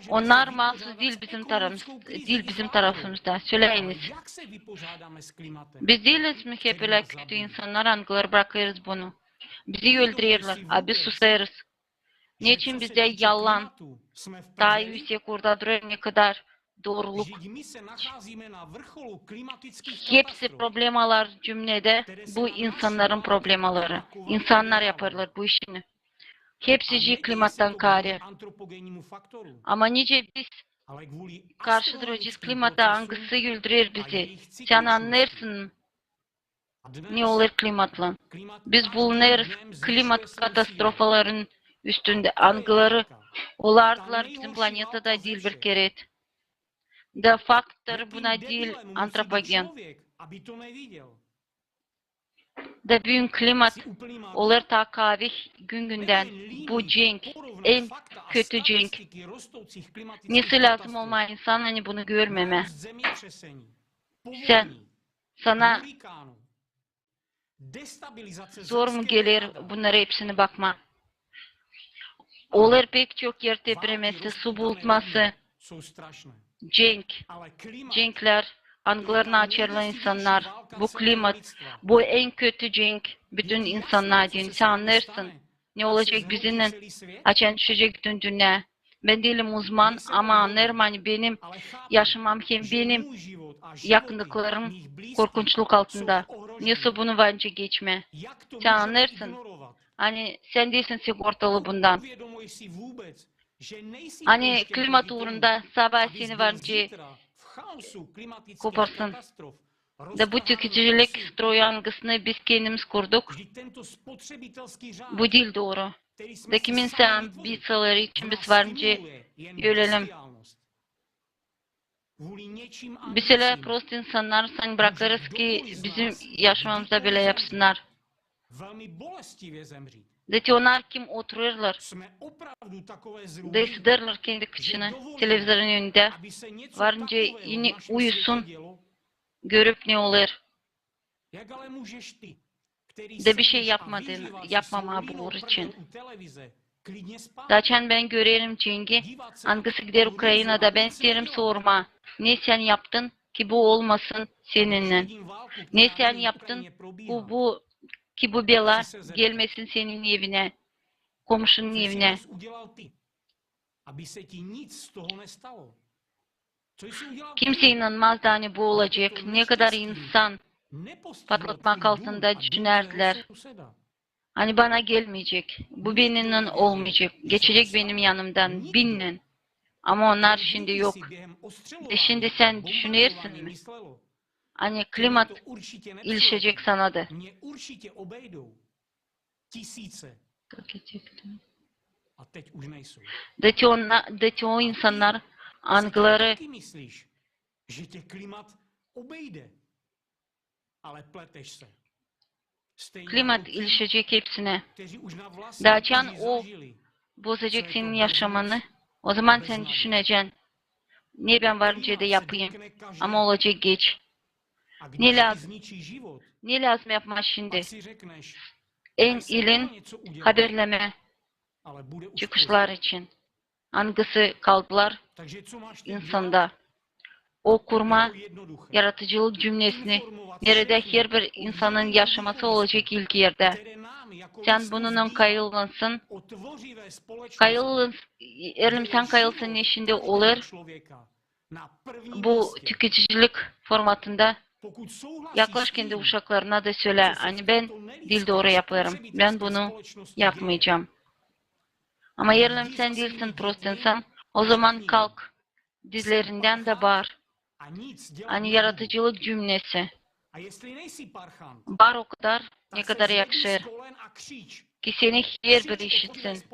Onnar maasuz diil bizim tarafımız-, diil bizim tarafımızda. Söläyiniz. Biz diiliz mi hep ölä kötü insannar, angıları brakêrız bunu? Bizi öldürerlär, a biz susêrız. Neçin bizdä yalan taa üüsek orada durêr, nekadar dooruluk? Hepsi problemalar cümnedä bu insannarın problemaları. İnsannar yapêrlar bu işini. Hepsicii klimattan kaarä. Ama nicä biz karşı duracez klimata, angısı öldürer bizi? Sän annêêrsın, ne olêr klimatlan? Biz bulunêrız klimat katastrofaların üstündä, angıları olardılar bizim planetada diil bir kerä. Da faktor buna diil antropogen. Da büün klimat olêr taa kaavih gün-gündän. Bu cenk, en kötü cenk. Nesoy lääzım olmaa insan, ani bunu görmemää. Sän, sana zor mu geler bunnarı hepsini bakmaa? Olêr pek çok er tepremesi, su bulutması, cenk, cenklär, angılarını açêrlar insannar. Bu klimat, bu en kötü cenk bütün insannara deyni. Sän annêêrsın, ne olacek bizimnän, açan düşecek bütün dünnä? Bän diilim uzman, ama annêêrım, ani benim yaşamam hem benim yakındıklarım korkunçluk altında. Nesoy bunu var nicä geçmää? Sän annêêrsın, ani sän diilsin sigortalı bundan. Ani klimat uurunda sabaa seni var nicä koparsın. Da bu tüketicilik stroyu, angısını biz kendimiz kurduk, bu diil dooru. Da kimin sän ambiţiyaları için biz var nicä ölelim. Biz ölä prost insannarız, ani brakêrız, ki bizim yaşamamızda bölä yapsınnar. Da te onnar, kim oturêrlar da isederlär kendi kıçını televizorun önündä, var nicä ini uyusun, görüp ne olêr. Da bişey yapmadın, yapmamaa bu uur için. Da açan bän görerim cengi, angısı gider Ukrainada, bän isteerim sormaa: ne sän yaptın, ki bu olmasın seninnän? Ne sän yaptın, ki bu, ki bu bela gelmesin senin evinä, komuşunun evinä? Kimse inanmazdı, ani bu olacek. Ne kadar insan patlatmak altında düşünärdilär. Ani bana gelmeyecek, bu benimnän olmayacek, geçecek benim yanımdan, binnän. Ama onnar şindi yok. Da şindi sän düşünersin mi, ani klimat ilişecek sana da? Da te o, da te o insannar, angıları klimat ilişecek hepsinä. Da açan o bozacek senin yaşamanı, ozaman sän düşünecän, ne bän var nicä dä yapayım, ama olacek geç. Ne lääzım, ne lääzım yapmaa şindi? En iilin haberlemä çıkışlar için, angısı kaldılar insanda. O kurmaa yaradıcılık cümnesini, neredä herbir insanın yaşaması olacek ilk erdä. Sän bununnan kayılgınsın, kayılgınsın, erlim sän kayılsın, ne şindi olêr bu tüketicilik formatında. Yaklaş kendi uşaklarına da sölä, ani bän diil dooru yapêrım, bän bunu yapmayacam. Ama erlim sän diilsin prost insan, ozaman kalk dizlerindän da baar, ani yaradıcılık cümnesi. Baar o kadar, ne kadar yakışêr, ki seni herbiri işitsin.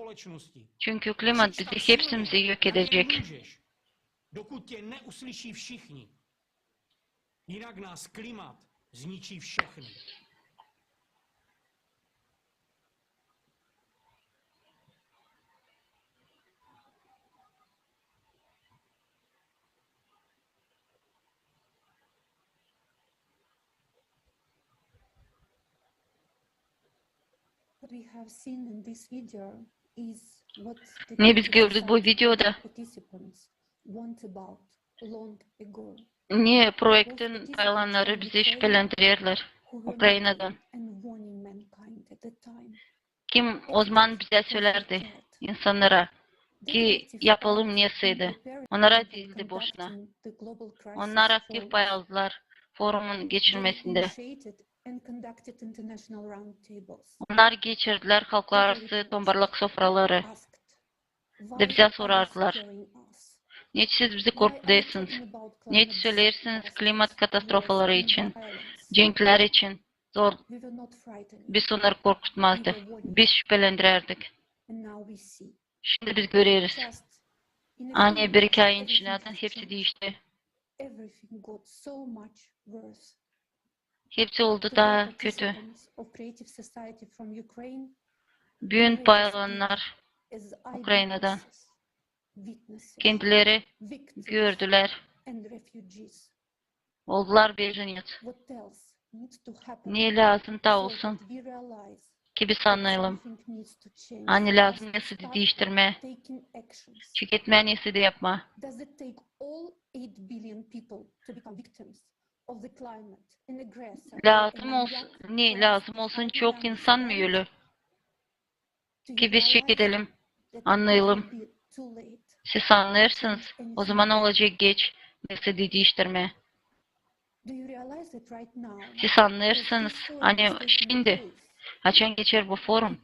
Çünkü klimat bizi hepsimizi yok edecek. Jinak nás klimat zničí všechny. Ne biz gördük bu videoda? Ne proektin paylanları bizi şüpelendirerlär Ukrainadan? Kim ozaman bizä sölärdi, insannara, ki yapalım neseydi? Onnara diildi boşuna. Onnar aktiv pay aldılar forumun geçirmesindä. Onnar geçirdilär halklararası tombarlak sofraları. Da bizä sorardılar: "Neçin siz bizi korkudêrsınız? Neçin söleersiniz klimat katastrofaları için, cenklär için? Zor. Biz onnarı korkutmazdık. Biz şüpelendirärdik." Şindi biz göreriz, ani bir-iki ayın içindä hepsi diişti. Hepsi oldu taa kötü. Büün pay alannar Ukrainadan kendileri gördülär, oldular bejenets. Ne lääzım taa olsun, ki biz annayalım, ani lääzım nesä diiştirmää, çeketmää, nesä yapmaa. Lääzım olsun, ne lääzım olsun, çok insan mı ölü, ki biz çekedelim, annayalım? Siz annêêrsınız, ozaman olacek geç nesä diiştirmää. Siz annêêrsınız, ani şindi, açan geçer bu forum,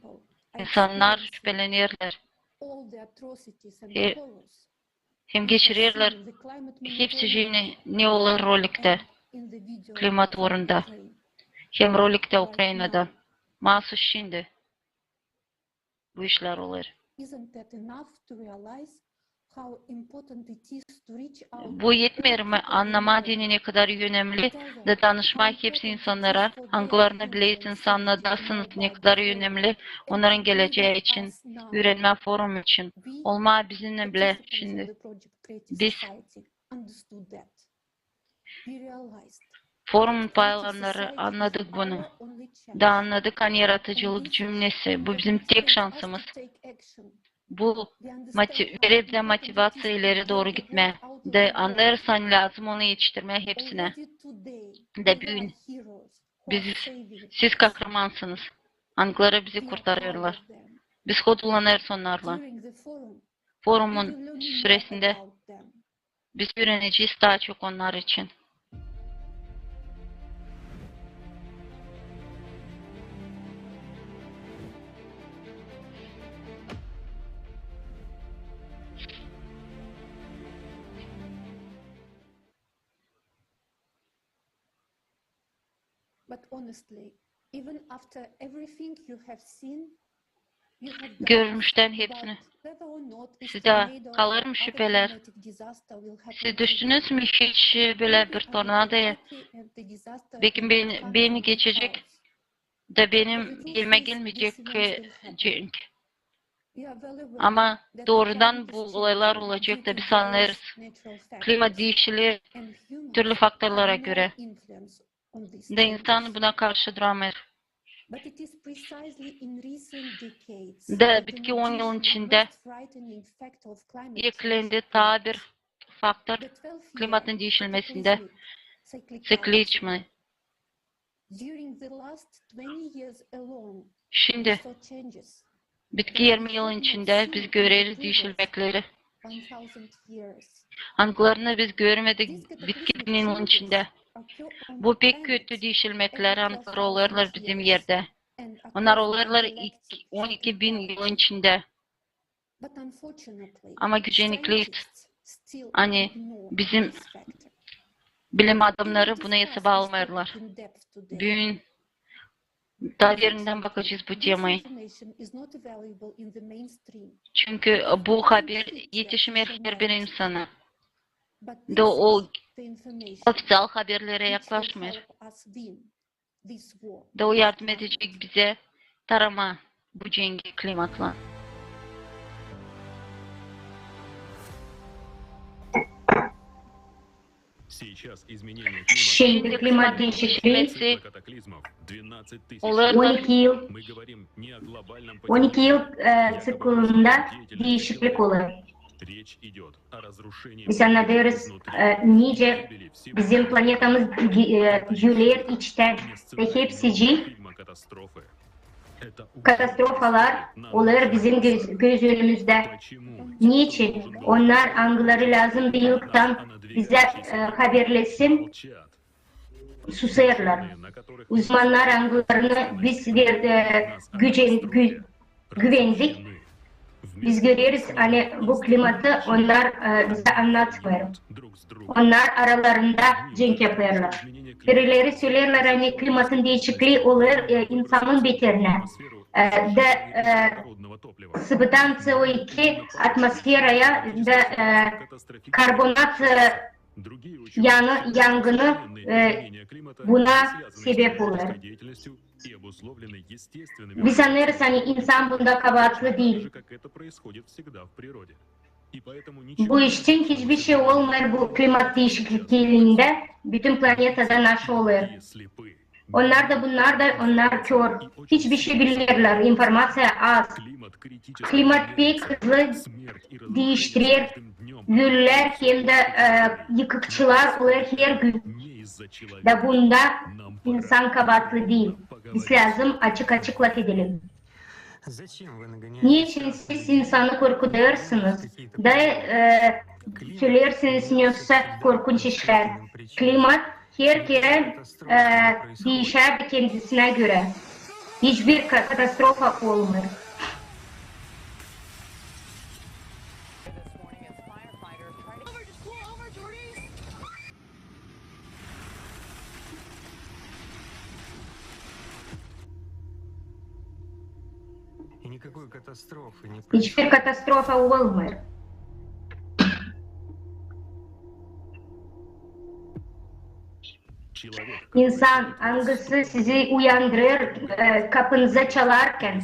insannar şüpelenerlär. E, hem geçirerlär hepsicini, ne olêr roliktä klimat uurunda, hem roliktä Ukrainada. Maasuz şindi bu işlär olêr. Bu etmeer mi annamaa deyni, ne kadar önemli, da danışmaa hepsi insannara, angılarını bilersiniz, annadasınız, ne kadar önemli onnarın gelecää için, üürenmää forum için, olmaa bizimnän bilä şindi. Biz, forumun pay alannarı, annadık bunu. Da annadık, ani yaradıcılık cümnesi, bu bizim tek şansımız. Bu moti-, verer bizä motivaţiya ileri dooru gitmää. Da annêêrız, ani lääzım onu etiştirmää hepsinä. Da büün biz, siz kahramansınız, angıları bizi kurtarêrlar. Biz hodullanêrız onnarlan. forumun süresindä biz üürenecez taa çok onnar için. Görmüştän hepsini. Sizdä kalêr mı şüpelär? Siz düştünüz mü hiç bölä bir tornadoya? Bekim beni, beni geçecek da benim elimä gelmeyecek, e, cenk. Ama doorudan bu olaylar olacek da biz annêêrız. Klimat diişiler türlü faktorlara görä. Da insan buna karşı duramêêr. Da bitki on yılın içindä eklendi taa bir faktor klimatın diişilmesindä, tsiklizmi. Şindi bitki irmi yılın içindä biz göreriz diişilmekleri, angılarını biz görmedik bitki bin yılın içindä. Bu pek kötü diişilmeklär, angıları olêrlar bizim erdä. Onnar olêrlar on iki bin yılın içindä. Ama gücennikli, ani bizim bilim adamnarı bunu esaba almêêrlar. Büün taa derindän bakacez bu temayı. Çünkü bu haber etişmeer herbir insana. Da o ofiţial haberlerä yaklaşmêêr. Da o yardım edecek bizä tarama bu cengi klimatlan. Şindi klimat diişikliini on iki yıl, on iki yıl, e, tsiklında diişiklik olêr. Biz annadêrız, e, nicä bizim planetamız, e, güler içtän da hepsicii katastrofalar olêr bizim göz, göz önümüzdä. Niçin? Onnar, angıları lääzım diil, tam bizä, e, haberlesin, susêrlar. Uzmannar, angılarına biz ver-, e, gücen-, gü-, güvendik. Biz göreriz, ani bu klimatı onnar, e, bizä annatmêêr. Onnar aralarında cenk yapêrlar. Birileri söleerlär, ani klimatın diişiklii olêr, e, insanın beterinä. E, da, e, sıbıdan C O iki atmosferaya da, e, karbonat, e, yanı, yangını, e, buna sebep olêr. Biz annêêrız, ani insan bunda kabaatlı diil. Bu işçin hiçbir şey olmêêr bu klimat diişikliindä, bütün planetada nasıl olêr. Onnar da, bunnar da, onnar kör. Hiçbir şey bilmeerlär, informaţiya az. Klimat pek hızlı diiştirer, göllär hem dä, e, yıkıkçılar olêr her gün. Da bunda insan kabaatlı diil. Biz lääzım açık-açık lafedelim. Neçin siz insanı korkudêrsınız da, e, söleersiniz nesä korkunç işlär? Klimat her kerä, e, diişer kendisinä görä. Hiçbir ka-, katastrofa olmêêr. Hiçbir katastrofa olmêêr. İnsan, angısı sizi uyandırêr, e, kapınızı çalarkan,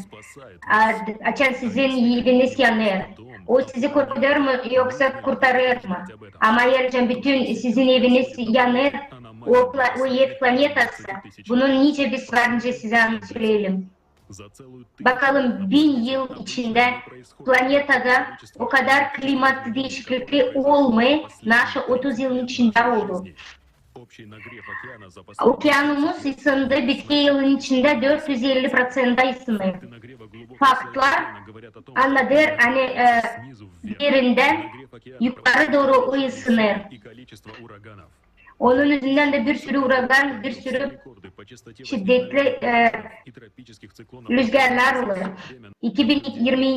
a-, açan sizin eviniz yanêr. O sizi korkudêr mı, yoksa kurtarêr mı? Ama eer bütün sizin eviniz yanêr, o pla-, o ev planetası, bunun nicä biz var nicä sizä annatalım. Bakalım, bin yıl içindä planetada o kadar klimat diişikliklii olmêêr, naşı otuz yılın içindä oldu. Okeanımız ısındı, bitki yılın içindä dört üz elli proţentä ısınêr. Faktlar annadêr, ani, e, derindän yukarı dooru o ısınêr. Onun üzündän dä bir sürü uragan, bir sürü şiddetli, e, rüzgarlar olêr. İki bin irmi,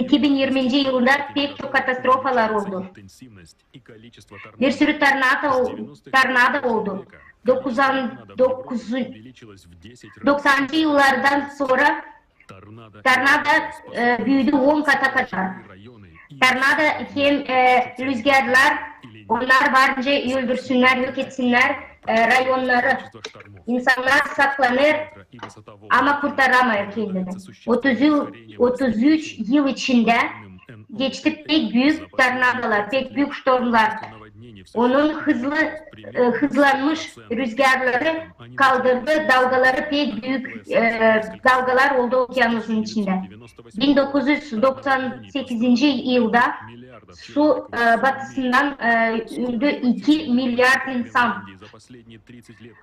iki bin irminci yılda pek çok katastrofalar oldu. Bir sürü tornado, tornado oldu. Dokuzan, dokuz, doksanıncı yıllardan sora tornado, e, büüdü on kata kadar. Tornado hem, e, rüzgarlar, onnar var nicä öldürsünnär, yok etsinnär, e, rayonnarı. İnsannar saklanêr, ama kurtaramêêr kendini. Otuz yıl, otuz üç yıl içindä geçti pek büük tornadolar, pek büük ştormlar. Onun hızlı, e, hızlanmış rüzgarları kaldırdı, dalgaları pek büük, e, dalgalar oldu okeanımızın içindä. Bin dokuz üz doksan sekizinci yılda su, e, batısından, e, öldü iki milyard insan.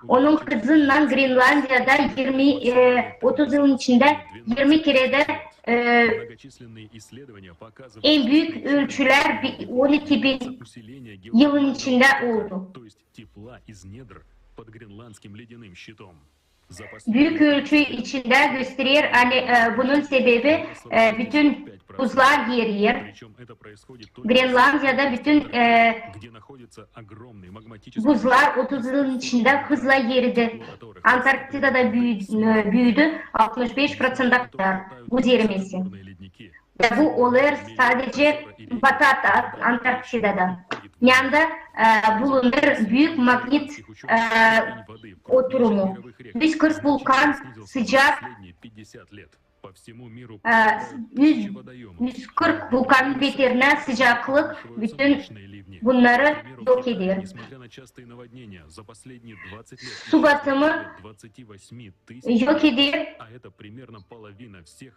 Onun hızınnan Grenlandiyada irmi, e, otuz yılın içindä irmi kerä dä, e, en büük ölçülär bi-, on iki bin yılın içindä oldu. Büük ölçü içindä gösterer, ani, e, bunun sebebi, e, bütün buzlar eriyer. Grenlandiyada bütün, e, buzlar otuz yılın içindä hızla eridi. Antarktidada büü-, e, büüdü altmış beş proţentä kadar buz erimesi. Da bu olêr sadece batı Ant-, Antarktidada. Yanında, e, bulunêr büük magnit, e, oturumu. Üz kırk vulkan sıcak, e, üz, üz kırk vulkanın beterinä sıcaklık bütün bunnarı yok eder. Su batımı yok eder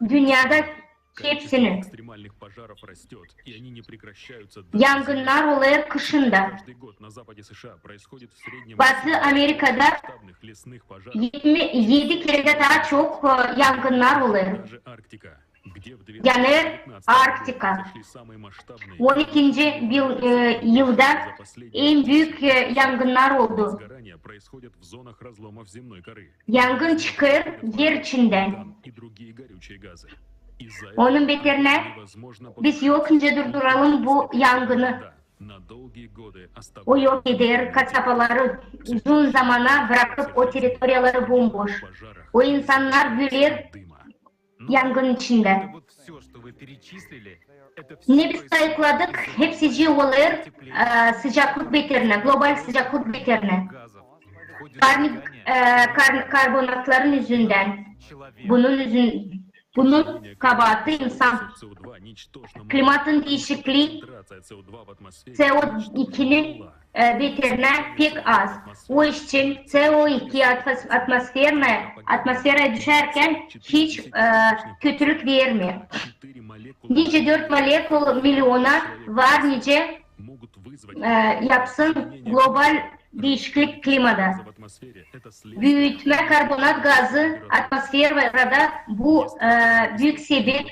dünnedä hepsini. Yangınnar olêr kışın da. Batı Amerikada etmiş edi kerä dä taa çok, e, yangınnar olêr. Yanêr Arktika. On ikinci yıl, e, yılda en büük, e, yangınnar oldu. Yangın çıkêr er içindän. Onun beterinä biz yok nicä durduralım bu yangını. O yok eder kasabaları, uzun zamana brakıp o territoriyaları bomboş. O insannar öler yangın içindä. Ne biz sayıkladık, hepsicii olêr, e, sıcaklık beterinä, global sıcaklık beterinä. Parnik, e, kar-, karbonatların üzündän. Bunun üzün-, bunun kabaatı insan. Klimatın diişiklii, C O ikinin, e, beterinä pek az. O için C O iki atmos-, atmosfernaya, atmosferaya düşärkän hiç, e, kötülük vermeer. Nicä dört molekul milyona var nicä, e, yapsın global diişiklik klimada. Büütmä karbonat gazı atmosferada bu, e, büük sebep,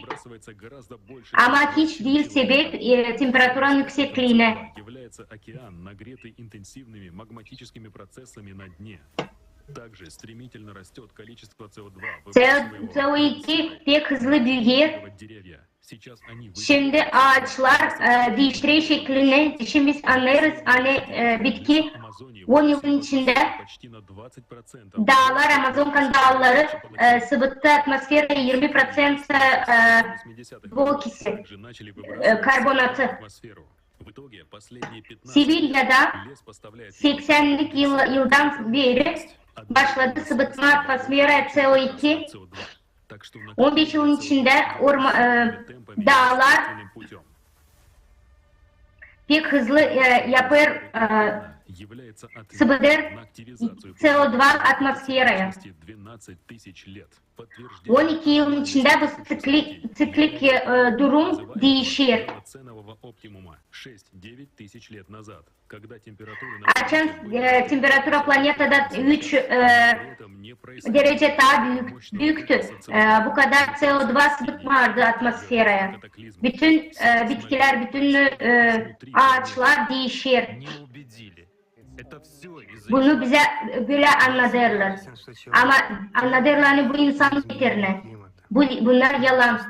ama hiç diil sebep, e, temperaturanın üksekliinä. C O, C O iki pek hızlı büüyer. Şindi aaçlar, e, diiştirer şeklini, şindi biz annêêrız, ani, e, bitki on yılın içindä daalar, Amazonkan daaları, e, sıbıttı atmosferaya irmi proţent, e, bu okisi, e, karbonatı. Sibiriyada seksän yıl-, yıldan beri başladı sıbıtma atmosferaya C O iki. On beş yılın içindä orma-, e, daalar pek hızlı, e, yapêr, e, sıbıdêr C O два atmosferaya. On iki yılın içindä bu ţikli-, ţikli, e, durum diişer. оптимума шесть-девять тысяч лет назад, когда температура на Açan e, temperatura planetada üç e, derece taa büük, büüktü. E, bu kadar C O два sıbıtmardı atmosferaya. Bütün e, bitkilär, bütün e, aaçlar diişer. Bunu bizä bölä annadêrlar. Ama annadêrlar, ani bu insanın beterine. Bu, bunnar yalan.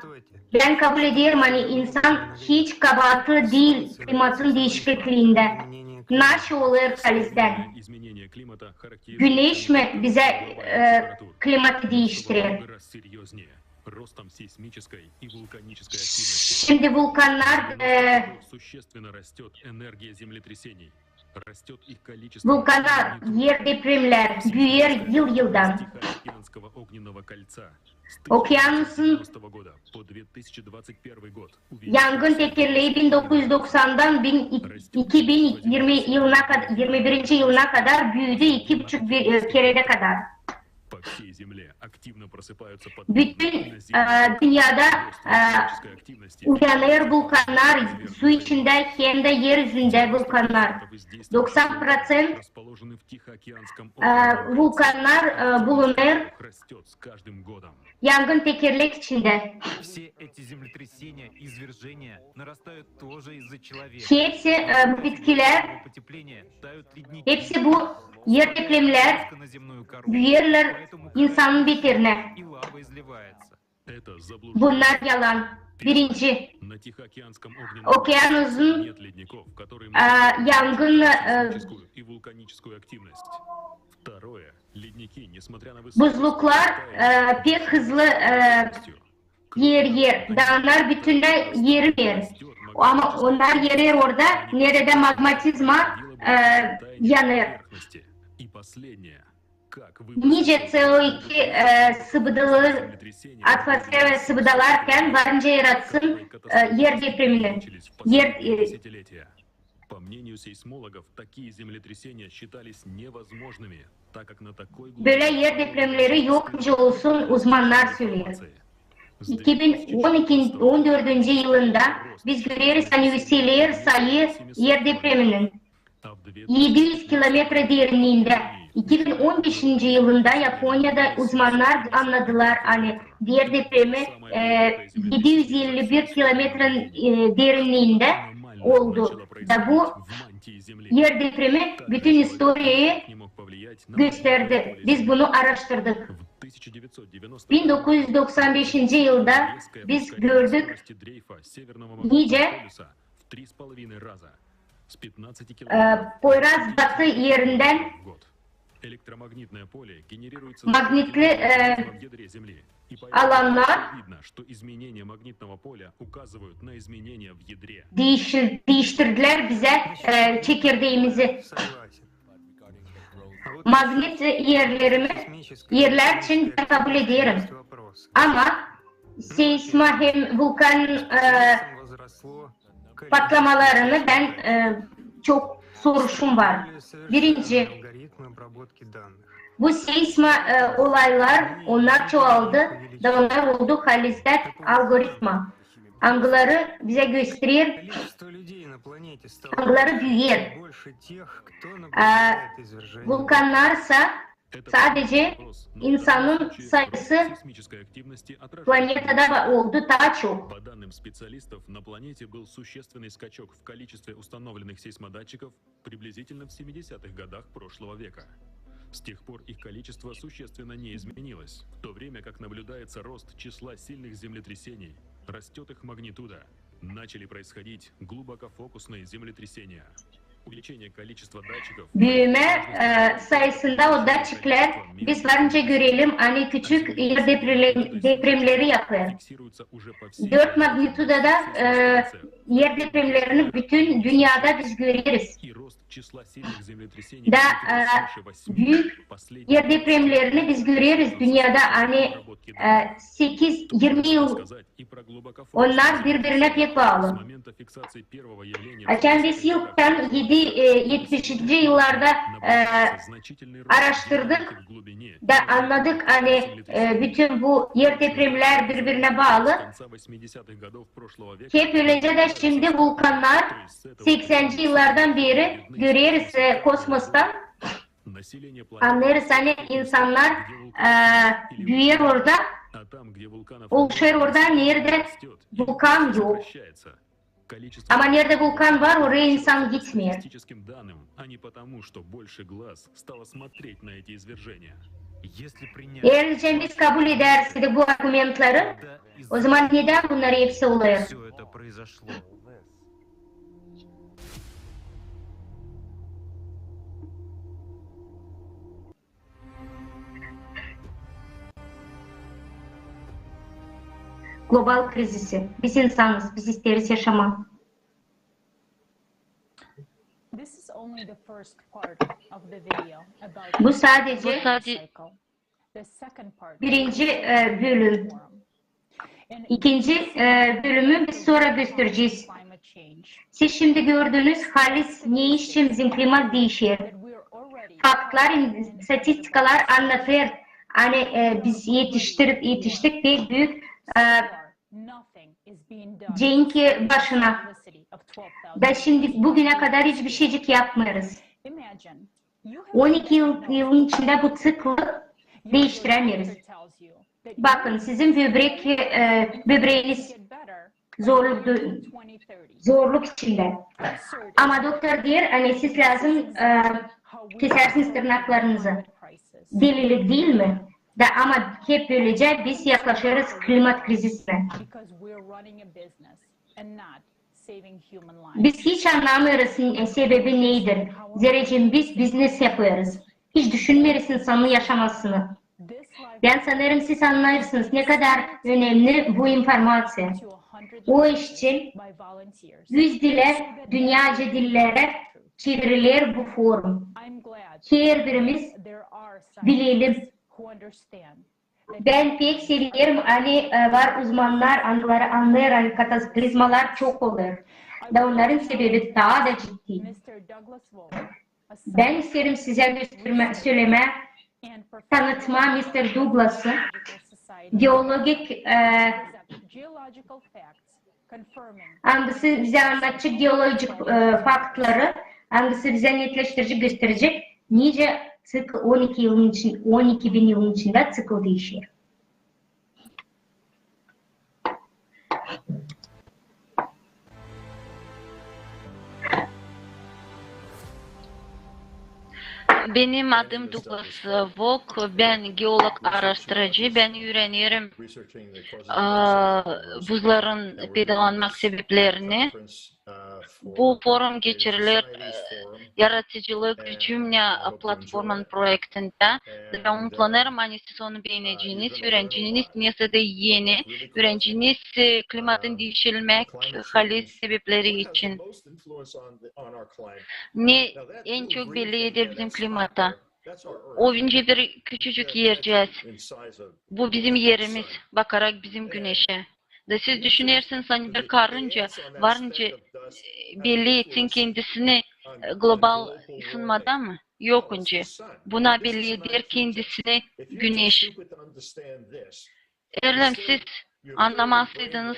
Bän kabul ederim, ani insan hiç kabaatlı diil klimatın diişikliindä. Naşey olêr halizdän? Güneş mi bizä e, klimatı diiştirer? Şindi vulkannar e, vulkannar, er depremlär büüyer yıl-yıldan. Okeanusın yangın tekerleyi bin dokuz üz doksandan bin, iki bin irmi yılına kad-, irmi birinci yılına kadar büüdü iki buçuk bir, e, keredä kadar. Bütün e, dünnedä e, uyanêr vulkannar, su içindä hem dä er üzündä vulkannar. Doksan proţent e, vulkannar e, bulunêr yangın tekerlek içindä. Hepsi e, bitkilär, hepsi bu er depremlär büüyerlär insanın beterinä. Bunnar yalan. Birinci, okeanusın e, yangın e, buzluklar e, pek hızlı e, eriyer. Daalar bütünnä erimeer. Ama onnar eriyer orada, neredä magmatizma e, yanêr. Nicä C O iki e, sıbıdalêr atmosferaya, sıbıdalarkan varınca yaratsın e, er depremini. Er e, Bölä er depremleri yok nicä olsun, uzmannar söleer. İki bin on iki, on dördüncü yılında biz göreriz, ani üüseler sayı er depreminin edi üz kilometra derinniindä. İki bin on beşinci yılında Yaponiyada uzmannar annadılar, ani er depremi e, edi üz elli bir kilometra e, derinniindä oldu. Da bu er depremi bütün istoriyayı gösterdi. Biz bunu aaraştırdık. Bin dokuz üz doksan beşinci yılda biz gördük, nicä e, Poyraz batı erindän magnitli e, alannar diişir-, diiştirdilär bizä e, çekirdeimizi. Magnit erlerimi, erlär için bän kabul ederim. Ama seysma hem vulkan e, patlamalarını bän e, çok soruşum var. Birinci, bu seysma e, olaylar, onnar çoaldı, da onnar oldu halizdän algoritma. Angıları bizä gösterer, angıları büüyer. E, vulkannarsa sadece insanın sayısı planetada oldu taa çok. По данным специалистов, на планете был существенный скачок в количестве установленных сейсмодатчиков приблизительно в семидесятых годах прошлого века. С тех пор их количество существенно не изменилось, в то время как наблюдается рост числа сильных землетрясений, растёт их магнитуда. Начали происходить глубокофокусные землетрясения. Увеличение количества датчиков. Büümä e, sayısında o datçiklär, biz varınca görelim, ani küçük er depremleri yapêr. Dört magnitudada e, er depremlerini bütün dünnedä biz göreriz. Da e, büük er depremlerini biz göreriz dünnedä, ani e, sekiz, irmi yıl onnar biri-birinä pek baalı. Açan biz ilk edi e, etmişinci yıllarda, e, araştırdık da annadık, ani, e, bütün bu er depremnär biri-birinä baalı. Hep ölecä dä şindi vulkannar seksänci yıllardan beeri göreriz, e, kosmostan. Annêêrız, ani insannar, e, büüyer orada, oluşêr orada, neredä vulkan yok. Ama neredä vulkan var, oraya insan gitmeer. Eer nicä biz kabul edärsek bu argumentleri, ozaman nedän bunnar hepsi olêr? Global krizisi. Biz insanız, biz isteeriz yaşamaa. Bu sadecä birinci, e, bölüm. İkinci, e, bölümü biz sora gösterecez. Siz şindi gördünüz, halis ne için bizim klimat diişer. Faktlar, statistikalar annadêr, ani, e, biz etiştik pek büük, e, cenk başına. Da şindi bugünä kadar hiçbir şeycik yapmêêrız. On iki yıl, yılın içindä bu ţikli diiştirämeeriz. Bakın, sizin böbrek, e, böbreeniz zorluk, zorluk içindä. Ama doktor deer, ani siz lääzım, e, kesersiniz tırnaklarınızı. Delilik diil mi? Da ama hep bölecä biz yaklaşêrız klimat krizisinä. Biz hiç annamêêrız sebebi nedir. Zerä biz biznes yapêrız. Hiç düşünmeeriz insanın yaşamasını. Bän sanêrım, siz annêêrsınız, ne kadar önemli bu informaţiya. O iş için üz dilä, dünnecä dillerä çevriler bu forum. Herbirimiz bilelim. Bän pek sevinerim, ani, e, var uzmannar, angıları annêêr, ani kataklizmalar çok olêr. Da onnarın sebebi taa da ciddi. Bän isteerim sizä göstermä, sölemä, tanıtmaa mister Duglası, geologik, e, angısı bizä annadacek geologik, e, faktları, angısı bizä netleştirecek, gösterecek, nicä ţikl on iki yılın için, on iki bin yılın içindä ţikl diişer. Benim adım Duglas Vok, bän geolog-aaraştırıcı, bän üürenerim, a, buzların peydalanmak sebeplerini. Bu forum geçiriler, e, yaradıcılık gücümnä platformanın proektindä. Bän umutlanêrım, ani siz onu beeneceniz, üüreneceniz nesä dä eni, üüreneceniz, e, klimatın diişilmäk hali sebepleri için. Ne en çok belli eder bizim klimata? O nicä bir küçücük ercääz. Bu bizim erimiz, bakarak bizim güneşä. Da siz düşünersiniz, ani bir karınca var nicä, e, belli etsin kendisini, e, global ısınmada mı? Yok nicä. Buna belli eder kendisini güneş. Eer lääm siz annamaysaydınız,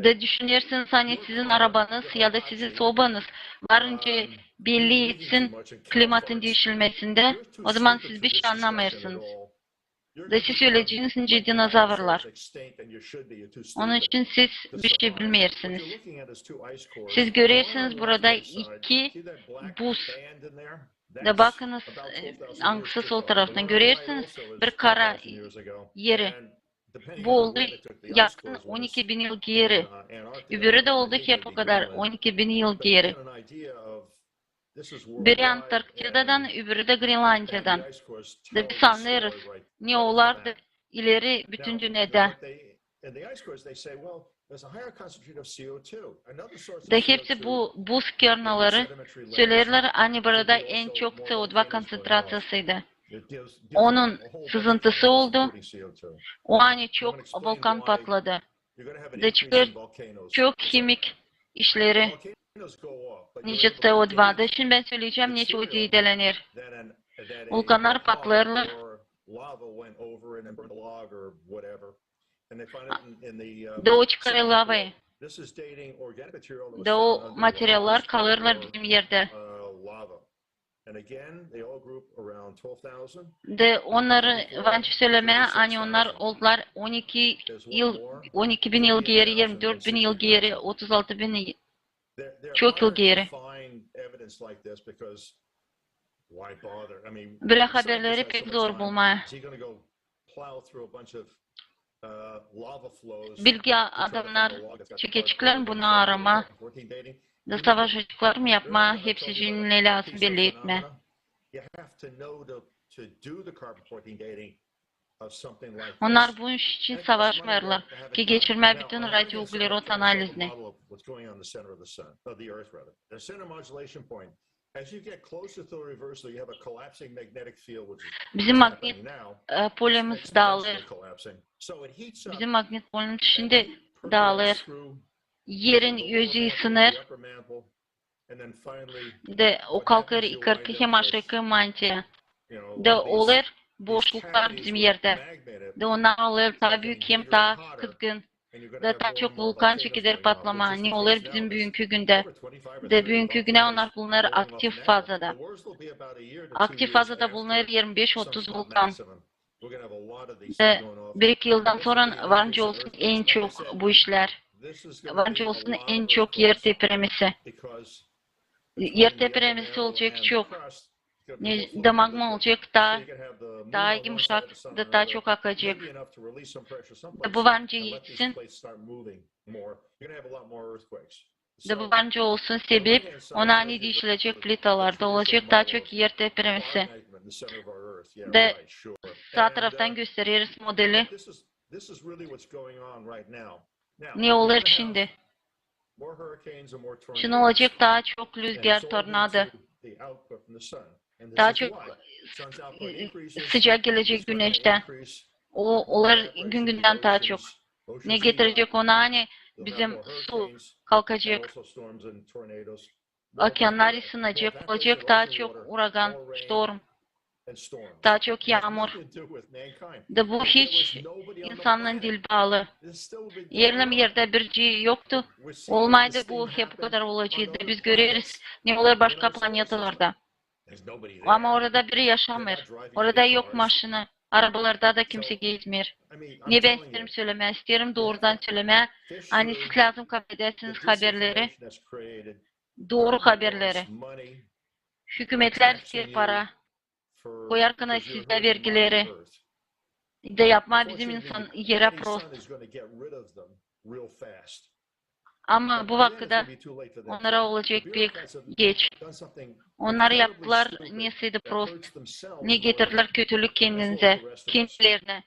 da düşünersiniz, ani sizin arabanız ya da sizin sobanız var nicä belli etsin klimatın diişilmesindä, ozaman siz bişey annamayêrsınız. Da siz öleceniz nicä dinozavrlar. Onun için siz bişey bilmeersiniz. Siz görersiniz burada iki buz. Da bakınız, e, angısı sol taraftan görersiniz, bir kara eri. Bu oldu yakın on iki bin yıl geeri. Öbürü dä oldu hep o kadar, on iki bin yıl geeri. Biri Antarktidadan, öbürü dä Grenlandiyadan. Da biz annêêrız, ne olardı ileri bütün dünnedä. Da hepsi bu buz kernalları söleerlär, ani burada en çok C O два konţentraţiyasıydı. Onun sızıntısı oldu. O ani çok vulkan patladı. Da çıkêr çok himik işleri. Nicä C O dvada. Şindi bän söleyecäm, neçin o deydelenir. Vulkannar patlêêrlar. Da o çıkarêr lavayı. Da o materiallar kalêrlar bizim erdä. Da onnarı var nicä sölemää, ani onnar oldular on iki yıl, on iki bin yıl geeri, irmi dört bin yıl geeri, otuz altı bin, çok yıl geeri. Bölä haberleri pek zor bulmaa. Bilgi adamnar çekeceklär mi bunu aramaa? Da savaşaceklar mı yapmaa hepsicii, ne lääzım belli etmää? Onnar bu iş için savaşmêêrlar, ki geçirmää bütün radiouglerod analizini. Bizim magnet, e, polemız daalêr. Bizim magnet polemız şindi daalêr. Erin özü ısınêr. Da o kalkêr yukarı hem aşaakı mantiya. Da olêr boşluklar bizim erdä. Da onnar olêr taa büük hem taa kızgın. Da taa çok vulkan çekeder patlamaa, ne olêr bizim büünkü gündä. Da büünkü günä onnar bulunêr aktiv fazada. Aktiv fazada bulunêr irmi beş otuz vulkan. Da bir-iki yıldan sora var nicä olsun en çok bu işlär. Var nicä olsun en çok er tepremisi. Er tepremisi olacek çok. Ne, da magma olacek taa, taa yumuşak, da taa çok akacek. Da bu var nicä etsin. Da bu var nicä olsun sebep, ona ani diişilecek plitalar, da olacek taa çok er tepremisi. Da saa taraftan göstereriz modeli. Ne olêr şindi? Şindi olacek taa çok lüzgär, tornado. Taa çok sıcak gelecek güneştän. O, olêr gün-gündän taa çok. Ne getirecek ona, ani bizim su kalkacek. Okeannar ısınacek, olacek taa çok uragan, ştorm, taa çok yaamur. Da bu hiç insannan diil baalı. Erlem erdä biricii yoktu. Olmaydı bu hep bu kadar olaceydı. Biz göreriz, ne olêr başka planetalarda. Ama orada biri yaşamêêr. Orada yok maşina, arabalarda da kimsey gezmeer. Ne bän isteerim sölemää? İsteerim doorudan sölemää, ani siz lääzım kabledäsiniz haberleri, dooru haberleri. Hükümetlär isteer para, koyarkana sizä vergileri. Da yapmaa bizim insan erä prost. Ama bu vakıda onnara olacek pek geç. Onnar yaptılar neseydi prost. Ne getirdilär kötülük kendinizä, kendilerinä.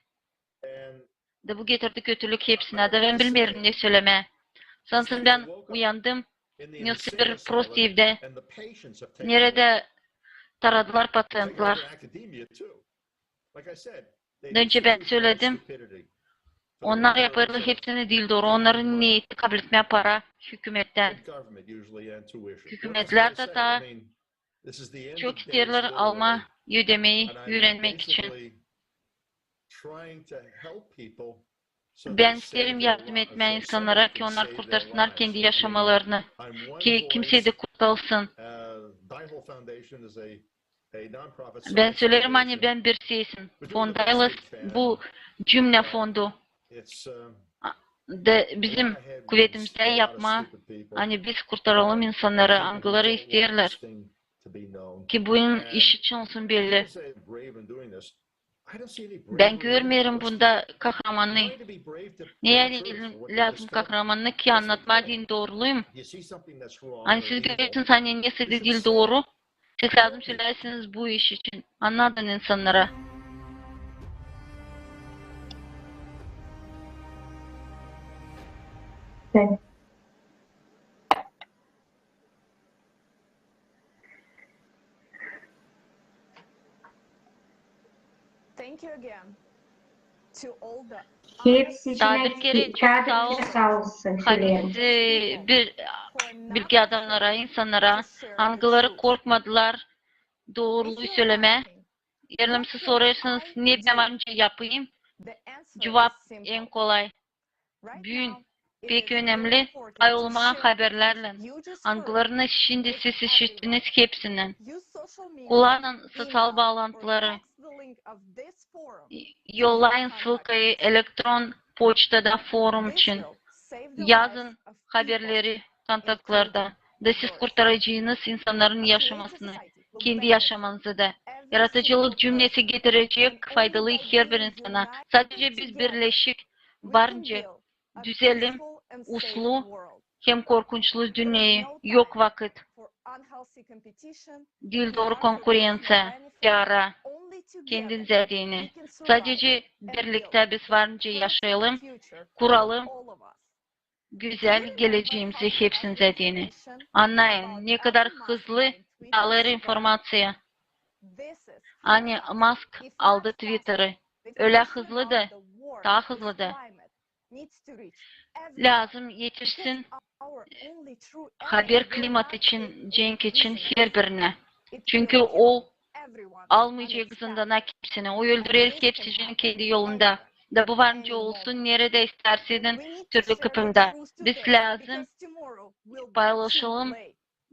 Da bu getirdi kötülük hepsinä. Da bän bilmeerim ne sölemää. Sansın bän uyandım nesä bir prost evdä, neredä taradılar patentlar. Öncä bän söledim, onnar yapêrlar hepsini diil dooru. Onnarın neeti kabletmää para hükümettän. Hükümetlär dä taa çok isteerlär almaa ödemeyi üürenmäk için. Bän isteerim yardım etmää insannara, ki onnar kurtarsınnar kendi yaşamalarını, ki kimsey dä kurtulsun. Bän söleerim, ani bän bir sesim. Fond Aylos bu cümnä fondu. Da bizim kuvedimizdä yapmaa, ani biz kurtaralım insannarı, angıları isteerlär, ki bu iş için olsun belli. Bän görmeerim bunda kahramanı. Ne yani lääzım kahramanı, ki annatmaa deyni dooruluyum. Ani siz görersiniz, ani neseydi diil dooru, siz lääzım söläsiniz bu iş için. Annadın insannara. Hepsi için, taa bir kerä çok saa ol. Saa olsun, Halis, e, bir bilgi adamnara, insannara, angıları korkmadılar dooruluu sölemää. Eer siz sorêrsınız, ne bän var nicä yapayım? Cuvap en kolay. Büün pek önemli pay olmaa haberlärlän, angılarını şindi siz işittiniz hepsindän. Kullanın soţial baalantıları. Yollayın ssılkayı elektron poçtada forum için. Yazın haberleri kontaktlarda. Da siz kurtaracınız insannarın yaşamasını, kendi yaşamanızı da. Yaradıcılık cümnesi getirecek faydalı herbir insana. Sadece biz birleşik, varınca düzelim, uslu hem korkunçlu dünnä yok vakıt. Diil dooru konkurenţiya, piara, kendinizä deyni. Sadece birliktä biz varınca yaşayalım, kuralım gözäl gelecämizi hepsinizä deyni. Annayın, ne kadar hızlı daalêr informaţiya. Ani Mask aldı Twitteri. Ölä hızlı da, taa hızlı da. Lääzım etişsin haber klimat için, cenk için herbirinä. Çünkü o almayacek zındana hepsini. O öldürer hepsicini kendi yolunda. Da bu var nicä olsun, neredä istärsin, türlü kıpımda. Biz lääzım paylaşalım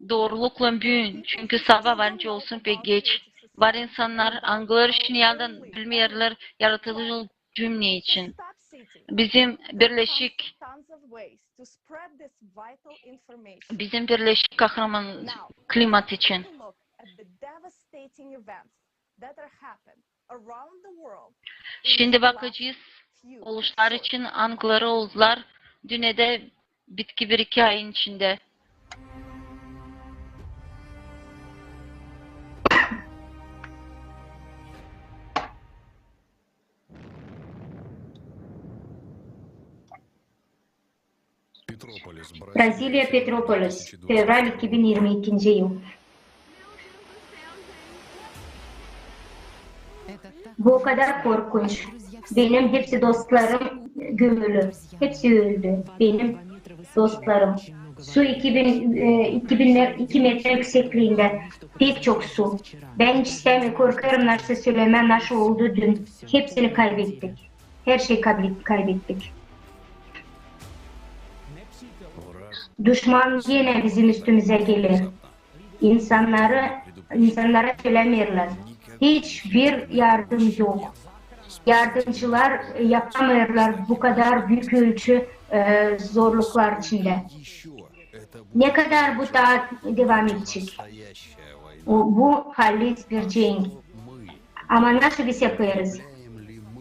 dooruluklan büün, çünkü sabaa var nicä olsun pek geç. Var insannar, angıları şindi dä bilmeerlär yaradıcılık cümne için. Bizim birleşik, bizim birleşik kahraman klimat için. Şindi bakacez oluşlar için, angıları oldular dünnedä bitki bir-iki ayın içindä. Braziliya, Petropolis, fevral iki bin irmi ikinci yıl. Bu o kadar korkunç. Benim hepsi dostlarım gömülü. Hepsi öldü. Benim dostlarım. Su iki bin, e, iki bin, iki metre yüksekliindä. Pek çok su. Bän hiç istämeerim, korkêrım nasıl sölemää, nasıl oldu dün. Hepsini kaybettik. Her şey kaybettik. Duşman genä bizim üstümüzä geler. İnsannarı, insannara sölämeerlär. Hiçbir yardım yok. Yardımcılar yapamêêrlar bu kadar büük ölçü, e, zorluklar içindä. Ne kadar bu taa devam edecek? O, bu halis bir cenk. Ama nasıl biz yapêrız?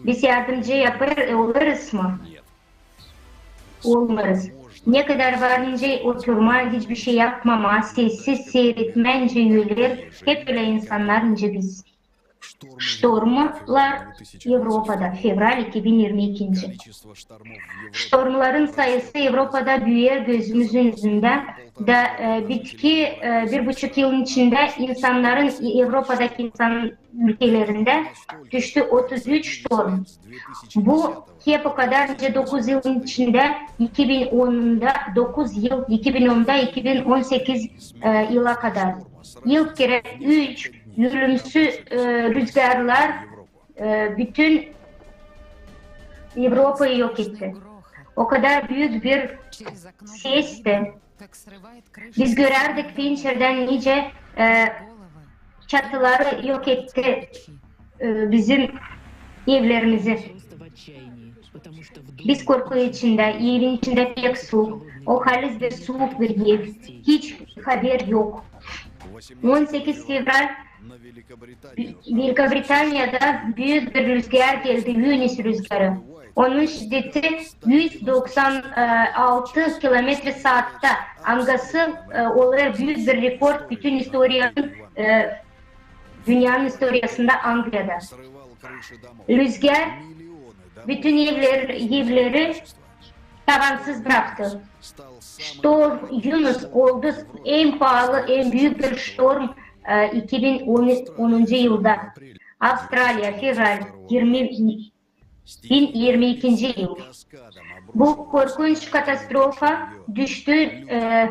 Biz yardımcı yapêr, e, olêrız mı? Olmêêrız. Ne kadar var nicä oturmaa, hiçbir şey yapmamaa, sessiz seyretmää, nicä öler hep ölä insannar nicä biz. Ştormlar Evropada, fevral iki bin irmi ikinci. Ştormların sayısı Evropada büüyer gözümüzün üzündä. Da, e, bitki, e, bir buçuk yılın içindä insannarın Evropadakı insan ülkelerindä düştü otuz üç ştorm. Bu hep o kadar nicä dokuz yılın içindä, iki bin onda, dokuz yıl, iki bin onda iki bin on sekiz, e, yıla kadar. İlk kerä üç ölümsüz, e, rüzgarlar, e, bütün Evropayı yok etti. O kadar büük bir sesti. Biz görärdik pençerdän nicä, e, çatıları yok etti, e, bizim evlerimizi. Biz korku içindä, evin içindä pek suuk, o halis bir suuk bir ev, hiç haber yok. On sekiz fevral Velikobritaniyada büük bir rüzgar geldi, Eunice rüzgarı. Onun şiddeti üz doksan altı kilometre saatta, angısı, e, olêr büük bir rekord bütün istoriyanın, e, dünnenin istoriyasında Angliyada. Rüzgar bütün evler, evleri tavansız braktı. Ştorm Eunice oldu en paalı, en büük bir ştorm, e, iki bin onuncu yılda. Avstraliya, fevral, irmi bin irmi ikinci yıl. Bu korkunç katastrofa düştü e,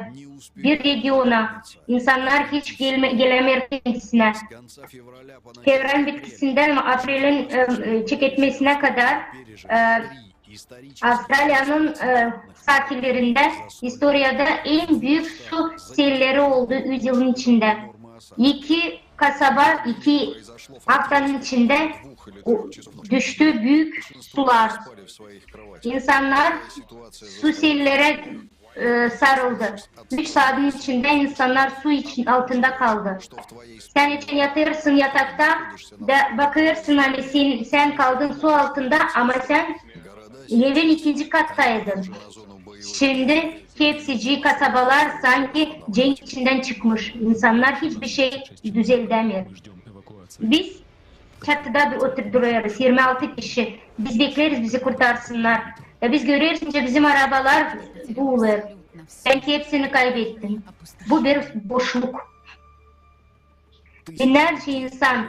bir regiona. İnsannar hiç gelme, gelämeer kendisinä. Fevral bitkisindän aprelin e, e, çeketmesinä kadar e, Avustraliyanın e, sahillerindä istoriyada en büük su selleri oldu üz yılın içindä. İki kasaba, iki aftanın içindä o, düştü büük sular. İnsannar su sellerä e, sarıldı. Üç saadın içindä insannar su için, altında kaldı. Sän için yatêrsın yatakta da bakêrsın, ani sän, sän kaldın su altında, ama sän evin ikinci kattaydın. Şindi hepsicii kasabalar sanki cenk içindän çıkmış. İnsannar hiçbir şey düzeldämeer. Biz çatıda bir oturup durêrız, irmi altı kişi. Biz bekleriz, bizi kurtarsınnar. Ya biz göreriz, nicä bizim arabalar buulêr. Sanki hepsini kaybettim. Bu bir boşluk. Binnärcä insan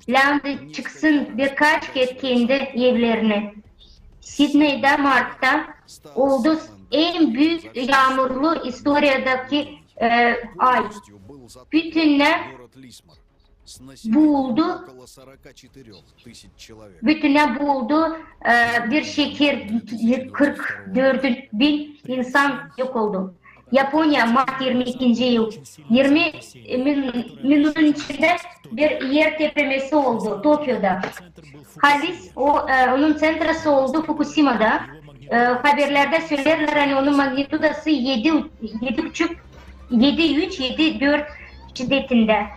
lääzım çıksın birkaç kerä kendi evlerinä. Sidneydä martta oldu en büük yaamurlu istoriyadakı e, ay. Bütünnä buuldu. Bütünnä buuldu e, bir şeer, kırk dört bin insan yok oldu. Yaponiya, mart irmi ikinci yıl. İrmi min-, minudun içindä bir er tepremesi oldu Tokioda. Halis, o, e, onun ţentrası oldu Fukusimada. E, haberlerdä söleerlär, ani onun magnitudası edi, edi buçuk, edi üç, edi dört şiddetindä.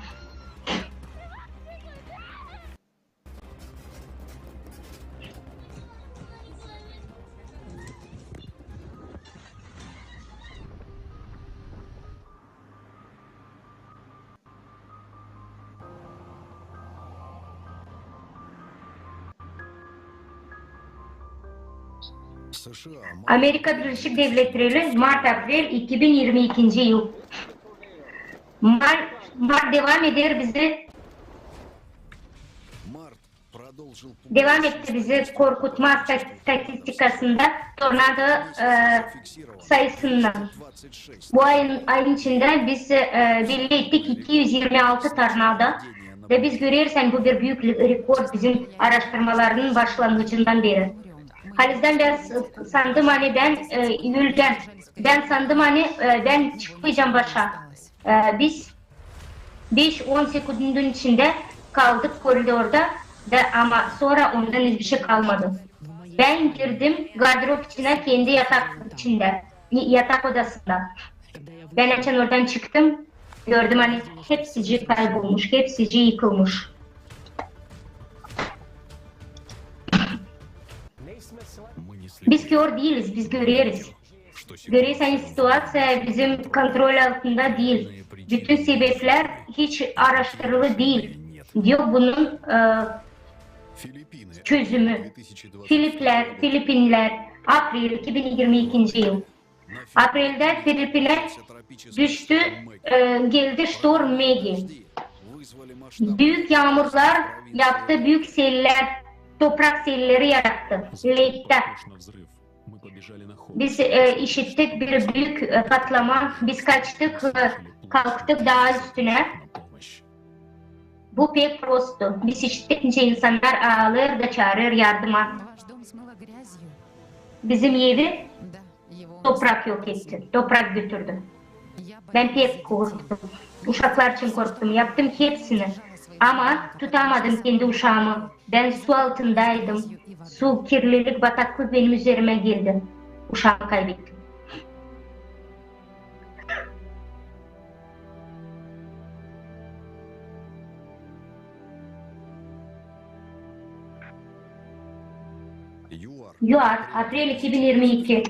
Amerika Birleşik Devletleri, mart-aprel iki bin irmi ikinci yıl. Mart, mart devam eder bizi, devam etti bizi korkutma sta-, statistikasında tornado e, sayısından. Bu ayın, ayın içindä biz e, belli ettik iki üz irmi altı tornado. Ve biz göreriz, ani bu bir büük rekord bizim araştırmaların başlangıcından beri. Halizdän bän s-, sandım, ani bän e, ölgän. Bän sandım, ani e, bän çıkmayacam başa. E, biz beş-on sekundun içindä kaldık koridorda, da, ama sora ondan hiçbir şey kalmadı. Bän girdim gardırob içinä kendi yatak içindä, yatak odasında. Bän açan oradan çıktım, gördüm, ani hepsicii kaybolmuş, hepsicii yıkılmış. Biz kör diiliz, biz göreriz. Görersin, situaţiya bizim kontrol altında diil. Bütün sebeplär hiç araştırılı diil. Yok bunun e, çözümü. Filiplär, Filipinlär, aprel iki bin irmi ikinci yıl. Apreldä Filipinä düştü, e, geldi ştorm Megi. Büük yaamurlar yaptı, büük sellär, toprak selleri yarattı. Leyttä. Biz e, işittik bir büük e, patlama. Biz kaçtık, e, kalktık daa üstünä. Bu pek prosto. Biz işittik, nicä insannar aalêêr da çaarêr yardıma. Bizim evi toprak yok etti, toprak götürdü. Bän pek korktum. Uşaklar için korktum. Yaptım hepsini. Ama tutamadım kendi uşaamı. Bän su altındaydım. Su, kirlilik, bataklık benim üzerimä geldi. Uşaamı kaybettim. Юар, aprel iki bin irmi iki.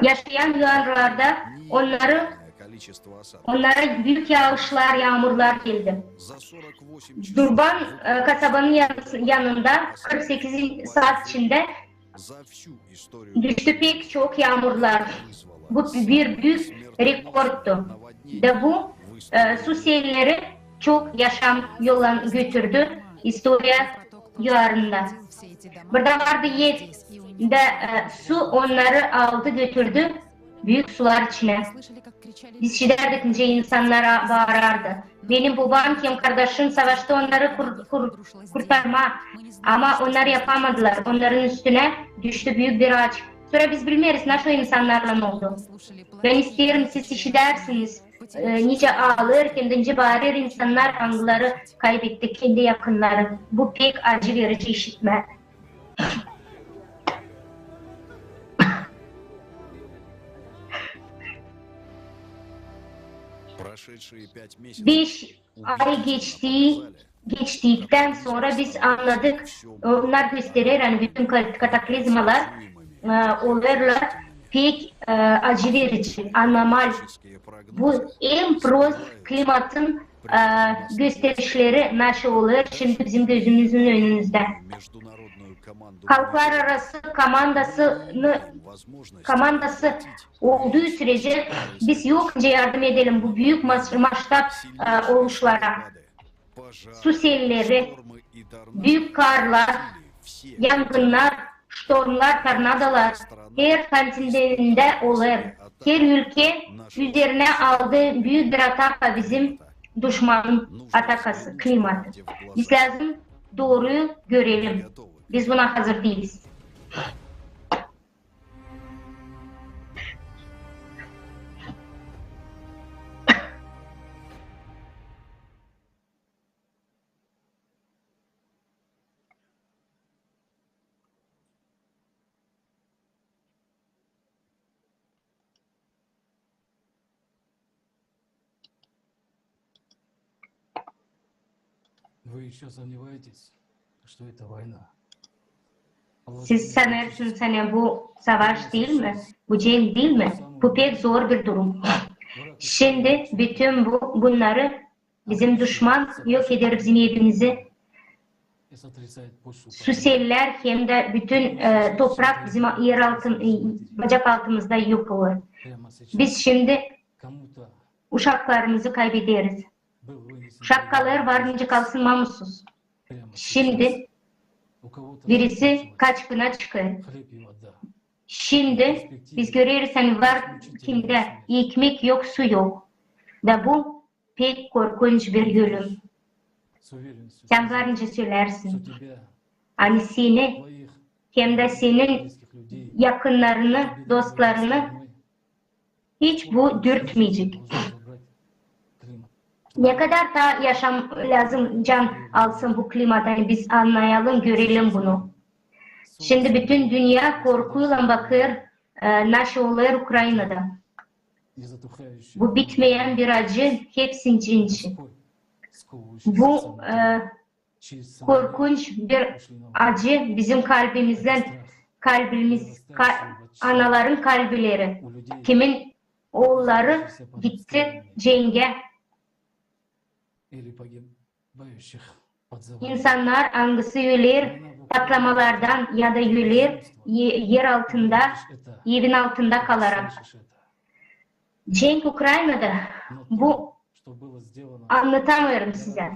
Yaşayan Yuarlarda onnarı, onnara büük yaaışlar, yaamurlar geldi. Durban e, kasabanın yan- yanında kırk sekiz saat içindä düştü pek çok yaamurlar. Bu bir büük rekordtu. Da bu e, su selleri çok yaşam yollan götürdü istoriya Yuarında. Burada vardı ev, da e, su onnarı aldı, götürdü büük sular içinä. Biz işidärdik, nicä insannar a- baarardı: "Benim bobam hem kardaşım savaştı onnarı kur- kur- kurtarmaa." Ama onnar yapamadılar. Onnarın üstünä düştü büük bir aaç. Sora biz bilmeeriz, naşo insannarlan oldu. Bän isteerim, siz işidärsiniz, e, nicä aalêêr hem dä nicä baarêr insannar, angıları kaybetti kendi yakınnarını. Bu pek acı verici işitmää. Beş ay geçti, geçtiktän sora biz annadık, onnar gösterer, ani bütün ka- kataklizmalar e, olêrlar pek e, acı verici, anomal. Bu en prost klimatın e, gösterişleri, naşo olêr şindi bizim gözümüzün önündä. Halklararası komandasını, komandası olduğu sürece biz yok nicä yardım edelim bu büük mas- masştab e, oluşlara. Su selleri, büük karlar, yangınnar, ştormlar, tornadolar her kontinentä olêr. Her ülkä üzerinä aldı büük bir ataka, bizim duşmanın atakası, klimatı. Biz lääzım dooruyu görelim. Biz buna hazır diiliz. Вы ещё сомневаетесь, что это война? Siz sanêrsınız, ani bu savaş diil mi? Bu cenk diil mi? Bu pek zor bir durum. Şindi bütün bu, bunnarı bizim duşman yok eder bizim evimizi. Su sellär hem dä bütün e, toprak bizim er altın, e, bacak altımızda yok olur. Biz şindi uşaklarımızı kaybederiz. Uşak kalêr, var nicä kalsın, namussuz. Şindi birisi kaçkına çıkêr. Şindi biz göreriz, ani var kimdä ekmek yok, su yok. Da bu pek korkunç bir ölüm. Sän var nicä sölärsin, ani seni hem dä senin yakınnarını, dostlarını hiç bu dürtmeyecek. Ne kadar taa yaşam lääzım, can alsın bu klimat, ani biz annayalım, görelim bunu. Şindi bütün dünnä korkuylan bakêr, e, naşo olêr Ukraynada. Bu bitmeyän bir acı, hepsinin içi. Bu e, korkunç bir acı bizim kalbimizdän, kalbimiz, ka- anaların kalbileri, kimin oolları gitti cengä. İnsannar, angısı öler patlamalardan ya da öler e- er altında, evin altında kalarak. Cenk Ukraynada, bu annadamêêrım sizä.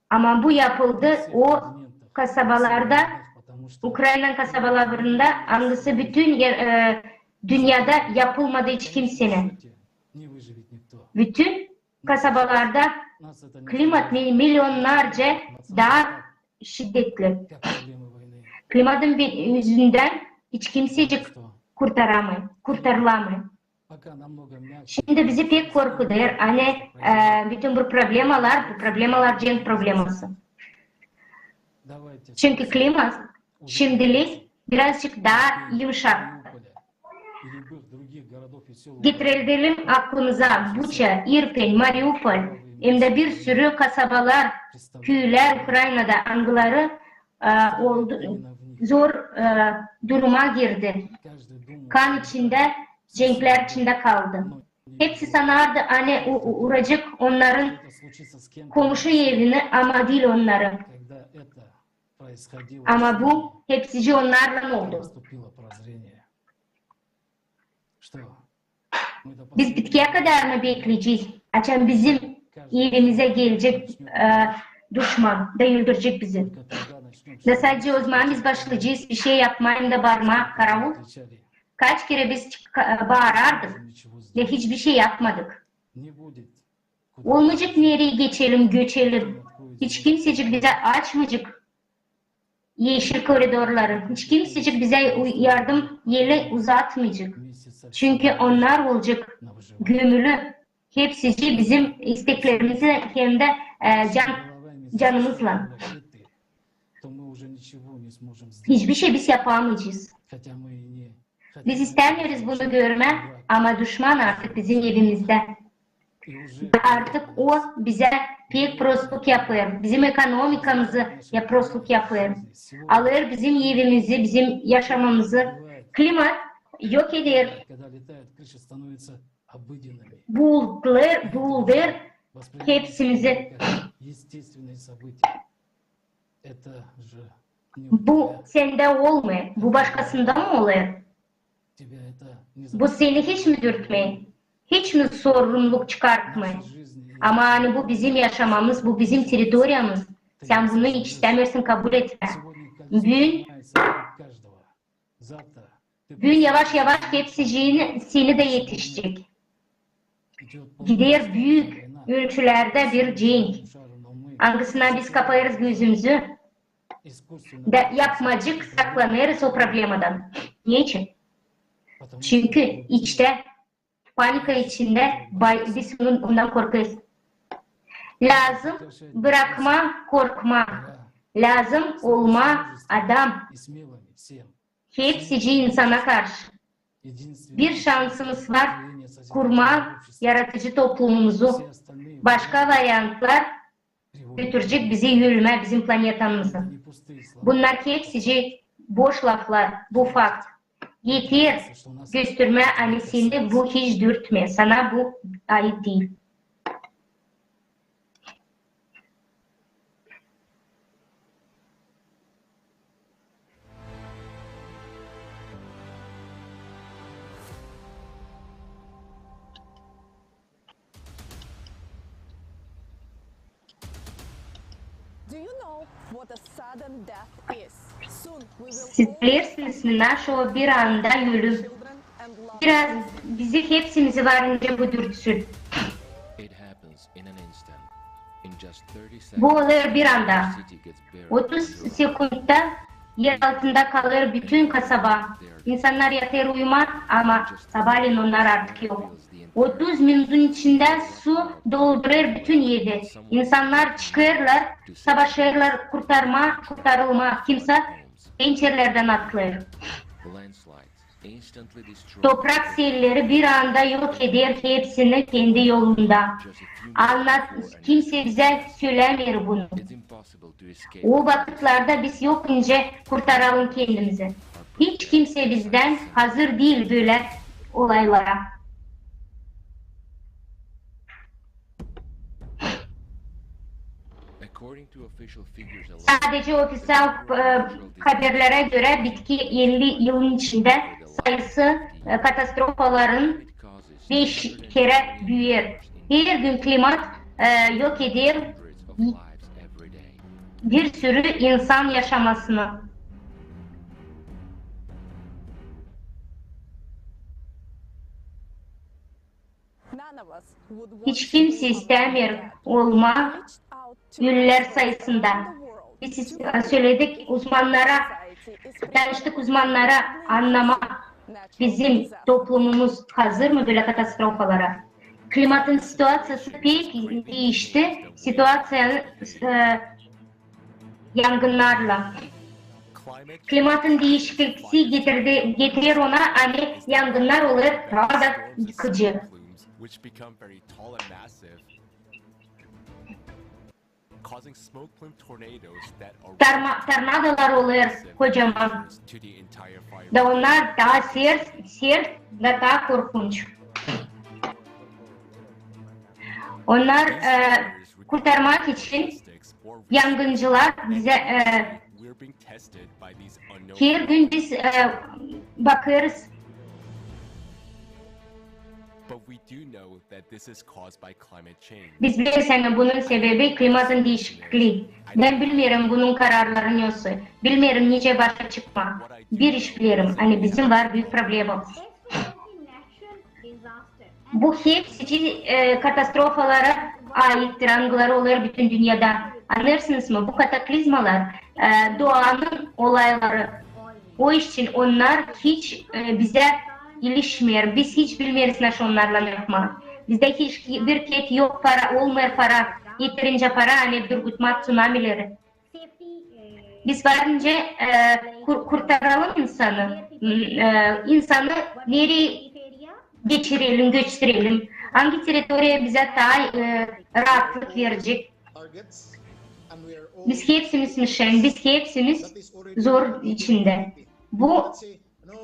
Ama bu yapıldı o kasabalarda, Ukraynanın kasabalarında, angısı bütün er, e, dünnedä yapılmadı hiç kimsenin. Bütün kasabalarda klimat mi- milyonnarca taa şiddetli. Klimatın bi- üzündän hiç kimsecik kurtaramêêr, kurtarılamêêr. Şindi bizi pek korkudêr, ani e, bütün bu problemalar, bu problemalar cenk probleması. Çünkü klimat şimdilik birazcık taa yımşak. Getirelim aklımıza Buça, İrpin, Mariupol, hem dä bir sürü kasabalar, küülär Ukraynada, angıları e, oldu, zor e, duruma girdi. Kan içindä, cenklär içindä kaldı. Hepsi sanardı, ani u- u- uracek onnarın komuşu evini, ama diil onnarın. Ama bu hepsicii onnarlan oldu. Biz bitkiyä kadar mı bekleyecez, açan bizim evimizä gelecek e, duşman da öldürecek bizi? Da sadecä ozaman biz başlayacez bir şey yapmaa hem dä baarmaa: «Karavul!» Kaç kerä biz çık-, baarardık da hiçbir şey yapmadık. Olmayacek nereyi geçelim, göçelim. Hiç kimsecik bizä açmayacek eşil koridorları. Hiç kimsecik bizä u-, yardım eli uzatmayacek. Çünkü onnar olacek gömülü hepsicii bizim isteklerimizi hem dä, e, can-, canımızlan. Hiçbir şey biz yapamayacez. Biz istämeeriz bunu görmää, ama duşman artık bizim evimizdä. Artık o bizä pek prostluk yapêr, bizim ekonomikamızı ya prostluk yapêr. Alêr bizim evimizi, bizim yaşamamızı. Klimat yok eder. Bulutlar, bulutlar hepsimizi. Bu sendä olmêêr, bu başkasında mı olêr? Bu seni hiç mi dürtmeer? Hiç mi sorumluluk çıkartmêêr? Ama ani bu bizim yaşamamız, bu bizim territoriyamız. Sän bunu hiç istämeersin kabul etmää. Büün, büün yavaş-yavaş hepsicii seni dä etişecek. Gider büük ölçülerdä bir cenk, angısına biz kapêêrız gözümüzü da yapmacık saklanêrız o problemadan. Neçin? Çünkü içtä, panika içindä bay-, biz onun, ondan korkêrız. Lääzım brakmaa korkmaa. Lääzım olmaa adam hepsicii insana karşı. Bir şansımız var kurmaa yaradıcı toplumumuzu. Başka variantlar götürecek bizi ölmää, bizim planetamızı. Bunnar hepsicii boş laflar, bu fakt. Eter göstermää, ani seni bu hiç dürtmeer, sana bu ait diil. Siz bilersiniz mi, naşo bir anda ölüm? Biraz bizi hepsimizi var nicä bu dürtsün. Bu olêr bir anda. Otuz sekundta er altında kalêr bütün kasaba. İnsannar yatêr uyumaa, ama sabaalän onnar artık yok. Otuz minudun içindä su doldurêr bütün evi. İnsannar çıkêrlar, savaşêrlar kurtarmaa, kurtarılmaa. Kimsä pençerelerdän atlêêr. Toprak selleri bir anda yok eder hepsini kendi yolunda. Anlat, kimsä bizä sölämeer bunu. O vakıtlarda biz yok nicä kurtaralım kendimizi. Hiç kimsä bizdän hazır diil bölä olaylara. Sadecä ofisial, e, haberlerä görä bitki elli yılın içindä sayısı, e, katastrofaların beş kerä büüyer. Her gün klimat, e, yok eder bir sürü insan yaşamasını. Hiç kimsä istämeer olmaa ölülär sayısında. Biz, e, söledik uzmannara, danıştık uzmannara annamaa, bizim toplumumuz hazır mı bölä katastrofalara. Klimatın situaţiyası pek diişti. Situaţiya, e, yangınnarlan. Klimatın diişikliisi getirdi, getirer ona, ani yangınnar olêr taa da yıkıcı. Tornadolar olêr kocaman. Da onnar taa sert, sert, da taa korkunç. Onnar, e, kurtarmak için yangıncılar bizä, e, her gün biz, e, bakêrız. Biz bileriz, ani bunun sebebi klimatın diişikliği. Bän bilmeerim bunun kararları nesoy. Bilmeerim nicä başa çıkmaa. Bir iş bilerim, ani bizim var büük problemamız. Bu hepsi, e, katastrofalara aittir, angıları olêr bütün dünnedä. Annêêrsınız mı? Bu kataklizmalar, e, doanın olayları. O iş için onnar hiç, e, bizä ilişmeer. Biz hiç bilmeeriz, naşey onnarlan yapmaa. Bizdä hiç bir ket yok para, olmêêr para, eterincä para, ani durgutmaa tsunamileri. Biz varınca, e, kur-, kurtaralım insanı. M, e, insanı nereyi geçirelim, göçürelim? Angı teritoriya bizä taa, e, raatlık verecek? Biz hepsimiz mişen, biz hepsimiz zor içindä. Bu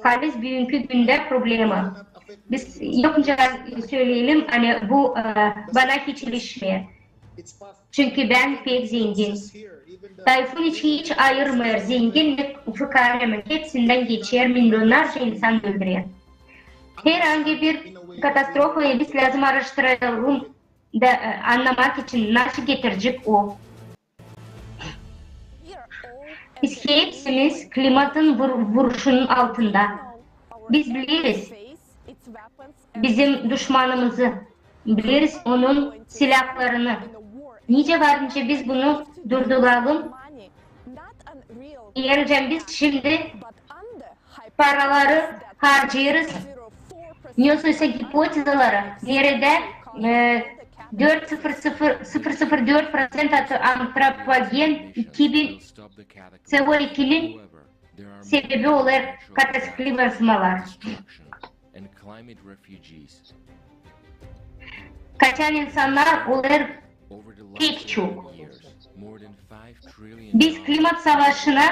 halis büünkü gündä problema. Biz yok nicä söleyelim, ani bu, e, bana hiç ilişmeer. Çünkü bän pek zengin. Tayfun hiç, hiç ayırmêêr zengin mi, fukara mı, hepsindän geçer, milyonnarca insan öldürer. Herangı bir katastrofayı biz lääzım araştıralım da, e, annamak için, naşey getirecek o. Biz hepsimiz klimatın vur-, vuruşunun altında. Biz bileriz bizim duşmanımızı, bileriz onun silahlarını. Nicä varınca biz bunu durduralım? Eer biz şindi paraları harcêêrız, nesoysa gipotezaları, neredä, e, dört sıfır sıfır, sıfır sıfır dört proţent antro-, antropogen iki bin, C O ikinin sebebi olêr kataklizmalar. Kaçan insannar olêr pek çok. Biz klimat savaşına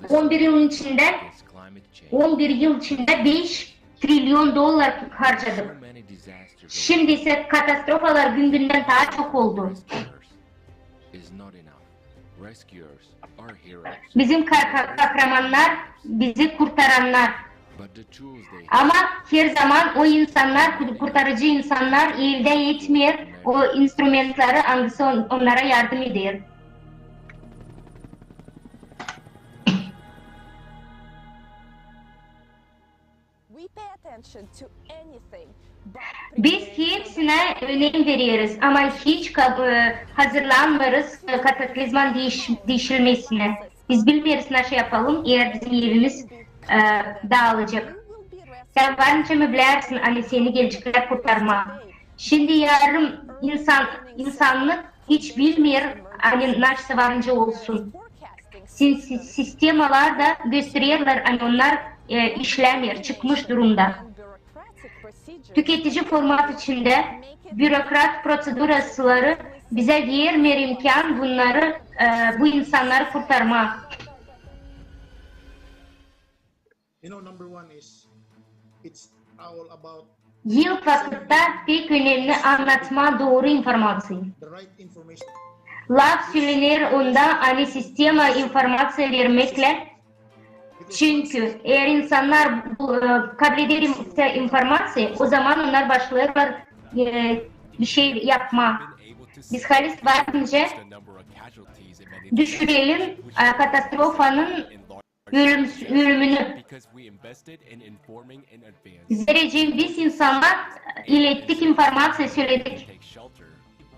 on bir yılın içindä, on bir yıl içindä beş trilyon dollar harcadık. Şindi isä katastrofalar gün-gündän taa çok oldu. Bizim ka-, ka-, kahramannar bizi kurtarannar. Ama herzaman o insannar, kur-, kurtarıcı insannar eldä etmeer o instrumentleri, angısı on-, onnara yardım eder. Biz hepsinä önem vereriz, ama hiç ka-, e, hazırlanmêêrız, e, kataklizmanın diiş-, diişilmesinä. Biz bilmeeriz, naşey yapalım, eer bizim evimiz, e, daalacek. Sän var nicä mi bilärsin, ani seni geleceklär kurtarmaa? Şindi yarım insan, insannık hiç bilmeer, ani naşey varınca olsun. Sin-, si-, sistemalar da göstererlär, ani onnar, e, işlämeer, çıkmış durumda. Tüketici format içindä bürokrat proţeduraları bizä vermeer imkan bunnarı, e, bu insannarı kurtarmaa. İlk vakıtta pek önemli annatmaa dooru informaţiyayı. Laf sölener onda, ani sistema informaţiya vermeklä, çünkü eer insannar bu, e, kabul eder im-, informaţiya, o zaman onnar başlêêrlar, e, bir şey yapmaa. Biz halis varınca düşürelim, e, katastrofanın ölüm-, ölümünü. Zerä biz insannar ilettik informaţiya, söledik.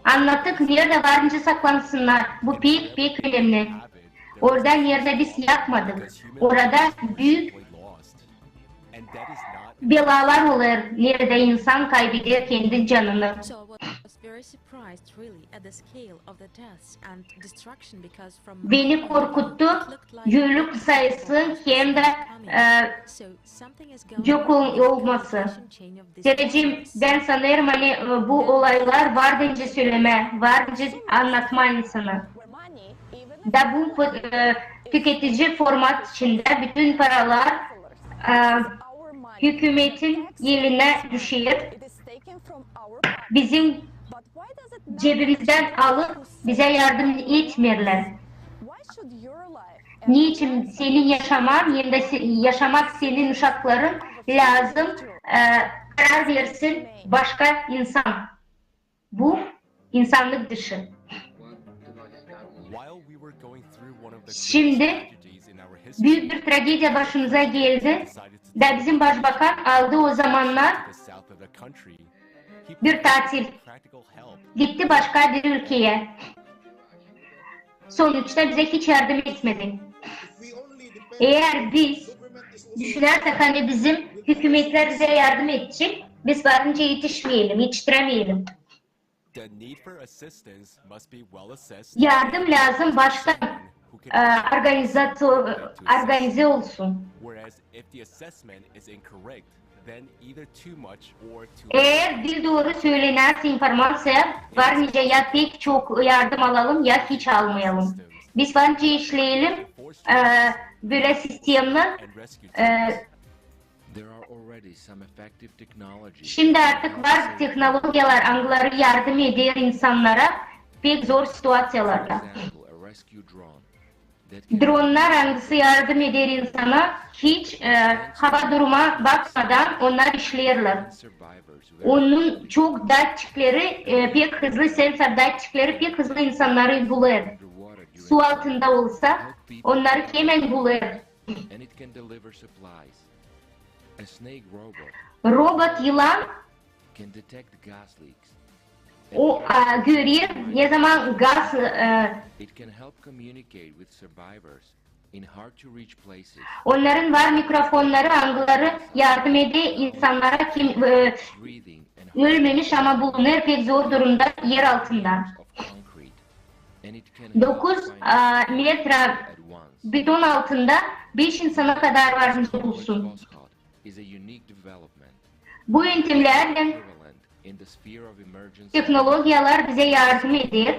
Annattık, neredä varınca saklansınnar. Bu pek, pek önemli. Orada neredä biz yapmadık. Orada büük belalar olêr, neredä insan kaybeder kendi canını. Beni korkuttu ölü sayısı hem dä, e, yok ol-, olması. Derecim, bän sanêrım, ani, e, bu olaylar var deyni sölemää, var deyni annatmaa insana. Da bu, e, tüketici format içindä bütün paralar, e, hükümetin elinä düşer. Bizim cebimizdän alıp bizä yardım etmeerlär. Neçin senin yaşaman hem dä se-, yaşamak senin uşakların lääzım, e, zarar versin başka insan. Bu insannık dışı. Şimdi büük bir tragediya başımıza geldi. Da bizim başbakan aldı o zamannar bir tatil. Gitti başka bir ülkeye. Sonuçta bize hiç yardım etmedi. Eer biz düşünersek, ani bizim hükümetlär bize yardım edecek, biz varınca etişmeyelim, etiştiremeyelim. Yardım lääzım baştan, e, organizato-, organize olsun. Eer diil dooru sölenerse informaţiya, varınca ya pek çok yardım alalım, ya hiç almayalım. Biz varınca işleyelim, e, bölä sistemnän, e, Şindi artık var tehnologiyalar, angıları yardım eder insannara pek zor situaţiyalarda. Dronnar, angısı yardım eder insana, hiç, e, hava duruma bakmadan onnar işleerlär. Onun çok datçikleri, e, pek hızlı, sensor datçikleri pek hızlı insannarı bulêr. Su altında olsa, onnarı hemen bulêr. Robot yılan o, a, görer, ne zaman gaz, e, onnarın var mikrofonnarı, angıları yardım eder insannara, kim, e, ölmemiş, ama bulunêr pek zor durumda er altında. Dokuz, a, metra beton altında beş insana kadar varınca bulsun. Bu öntemnärlän tehnologiyalar bizä yardım eder.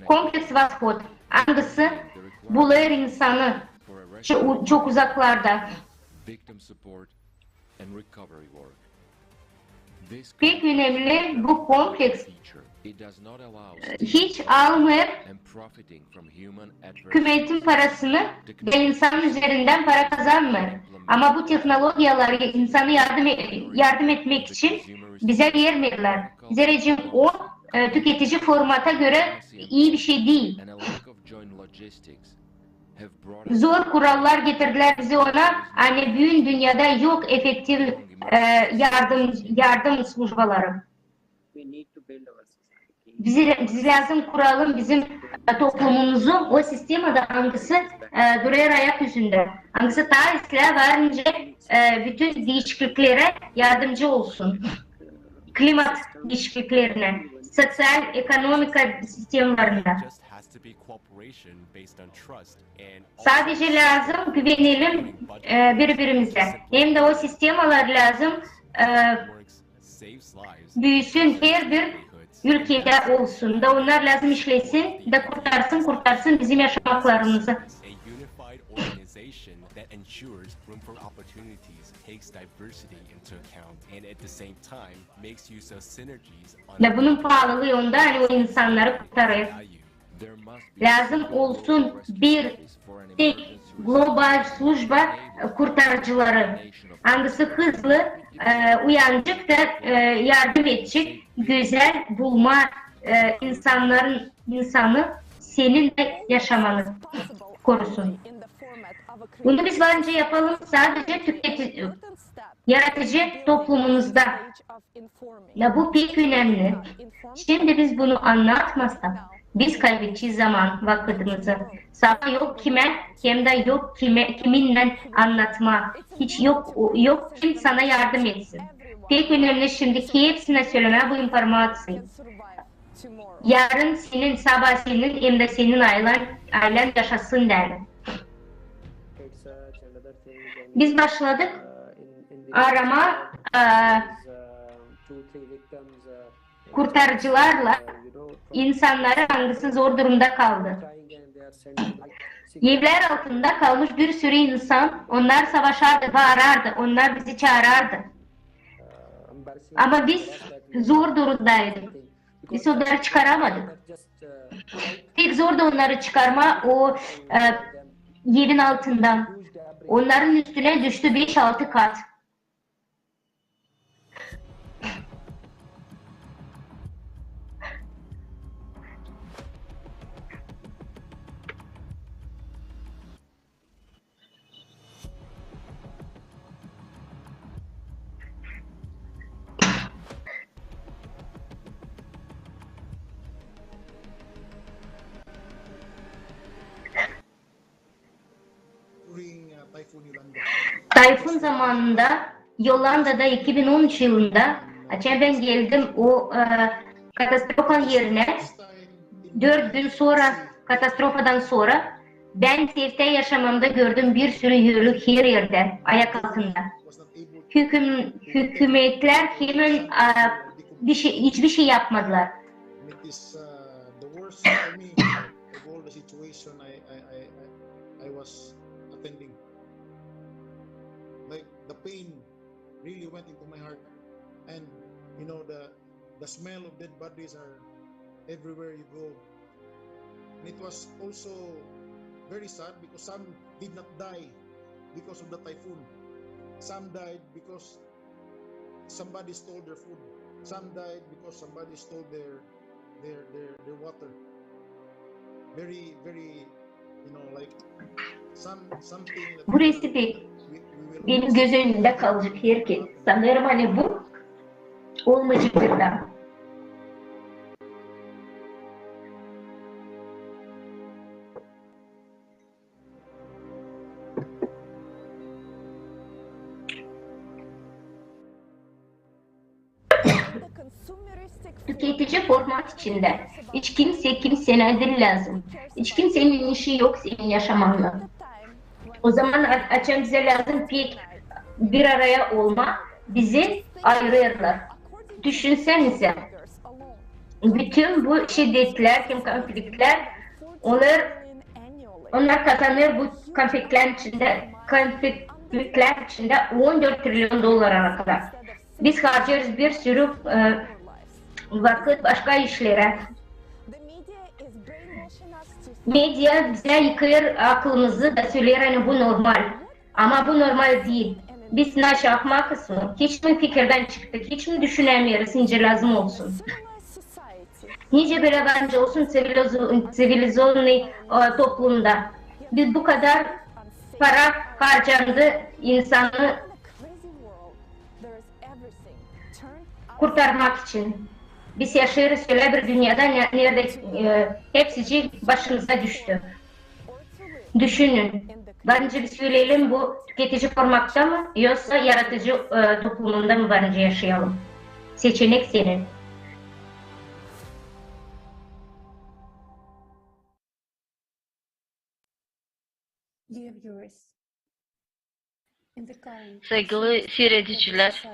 Kompleks Восход, angısı bulêr insanı ço-, çok uzaklarda. Pek önemli bu kompleks, e, hiç almêêr hükümetin parasını da insanın üzerindän para kazanmêêr. Ama bu tehnologiyaları insanı yardım e-, yardım etmek için bizä vermeerlär. Zerä o, e, tüketici formata görä ii bir şey diil. Zor kurallar getirdilär bizä ona, ani büün dünnedä yok efektiv, e, yardım, yardım slujbaları. Biz, biz lääzım kuralım bizim, e, toplumumuzu o sistemada, angısı, e, durêr ayak üzündä, angısı taa islää varınca, e, bütün diişikliklerä yardımcı olsun. Klimat diişikliklerinä, soţial ekonomika sistemalarında. Sadecä lääzım güvenelim, e, biri-birimizä. Hem dä o sistemalar lääzım, e, büüsün, herbir ülkedä olsun. Da onnar lääzım işlesin da kurtarsın, kurtarsın bizim yaşamaklarımızı. Da bunun paalılıı onda, ani o insannarı kurtarêr. Lääzım olsun bir tek global slujba, e, kurtarıcıları, angısı hızlı, e, uyanacek da, e, yardım edecek, gözäl bulma, e, insannarın, insanı senin dä yaşamanı korusun. Bunu biz varınca yapalım sadecä tüketi-, yaradıcı toplumumuzda. Ya bu pek önemli. Şindi biz bunu annatmasak, biz kaybedecez zaman, vakıdımızı. Sana yok kimä, hem dä yok kimä, kiminnän annatma. Hiç yok, yok kim sana yardım etsin. Pek önemli şindi hepsinä sölemää bu informaţiyayı. Yarın senin, sabaa senin, hem dä senin aylän, aylän yaşasın deyni. Biz başladık arama, e, kurtarıcılarla insannarı, angısı zor durumda kaldı. Evlär altında kalmış bir sürü insan, onnar savaşardı, baarardı, onnar bizi çaarardı. Ama biz zor durumdaydık. Biz onnarı çıkaramadık. Pek zordu onnarı çıkarma o, e, evin altından. Onnarın üstünä düştü beş-altı kat. Tayfun zamanında, Yollandada iki bin on üç yılında, açan bän geldim o, e, katastrofanın erinä, dört gün sora, katastrofadan sora, bän seftä yaşamamda gördüm bir sürü ölü her erdä, ayak altında. Hüküm-, hükümetlär hemen, e, bir şey, hiçbir şey yapmadılar. Of all the situation I, I, I, I, I was attending. Like, the pain really went into my heart. And, you know, the, the smell of dead bodies are everywhere you go. And it was also very sad because some did not die because of the typhoon. Some died because somebody stole their food. Some died because somebody stole their, their, their, their water. Very, very, you know, like, some, something that, bu resim pek benim göz önümdä kalacek herkez. Sanêrım, ani bu olmayacek bir taa. Tüketici format içindä. Hiç kimsä kimseyä diil lääzım. Hiç kimsenin işi yok senin yaşamannı. O zaman a-, açan bizä lääzım pek bir araya olma, bizi ayırêrlar. Düşünseniz, bütün bu şiddetlär hem konfliktlär, onnar, onnar kazanêr bu konfliktlär içindä, konfliktlär içindä on dört trilyon dollara kadar. Biz harcêêrız bir sürü, e, vakıt başka işlerä. Media bizä yıkêr akılımızı da söleer, ani bu normal. Ama bu normal diil. Biz naşe ahmakız mı? Hiç mi fikirdän çıktık? Hiç mi düşünämeeriz, nicä lääzım olsun? Nicä bölä var nicä olsun ţivilizovannıy, e, toplumda? Biz bu kadar para harcandı insanı kurtarmak için. Biz yaşêêrız ölä bir dünnedä, ne-, neredä, e, hepsicii başımıza düştü. Düşünün. Var nicä biz söleyelim, bu tüketici formatta mı, yoksa yaratıcı, e, toplumunda mı var nicä yaşayalım? Seçenek senin. Saygılı siiredicilär,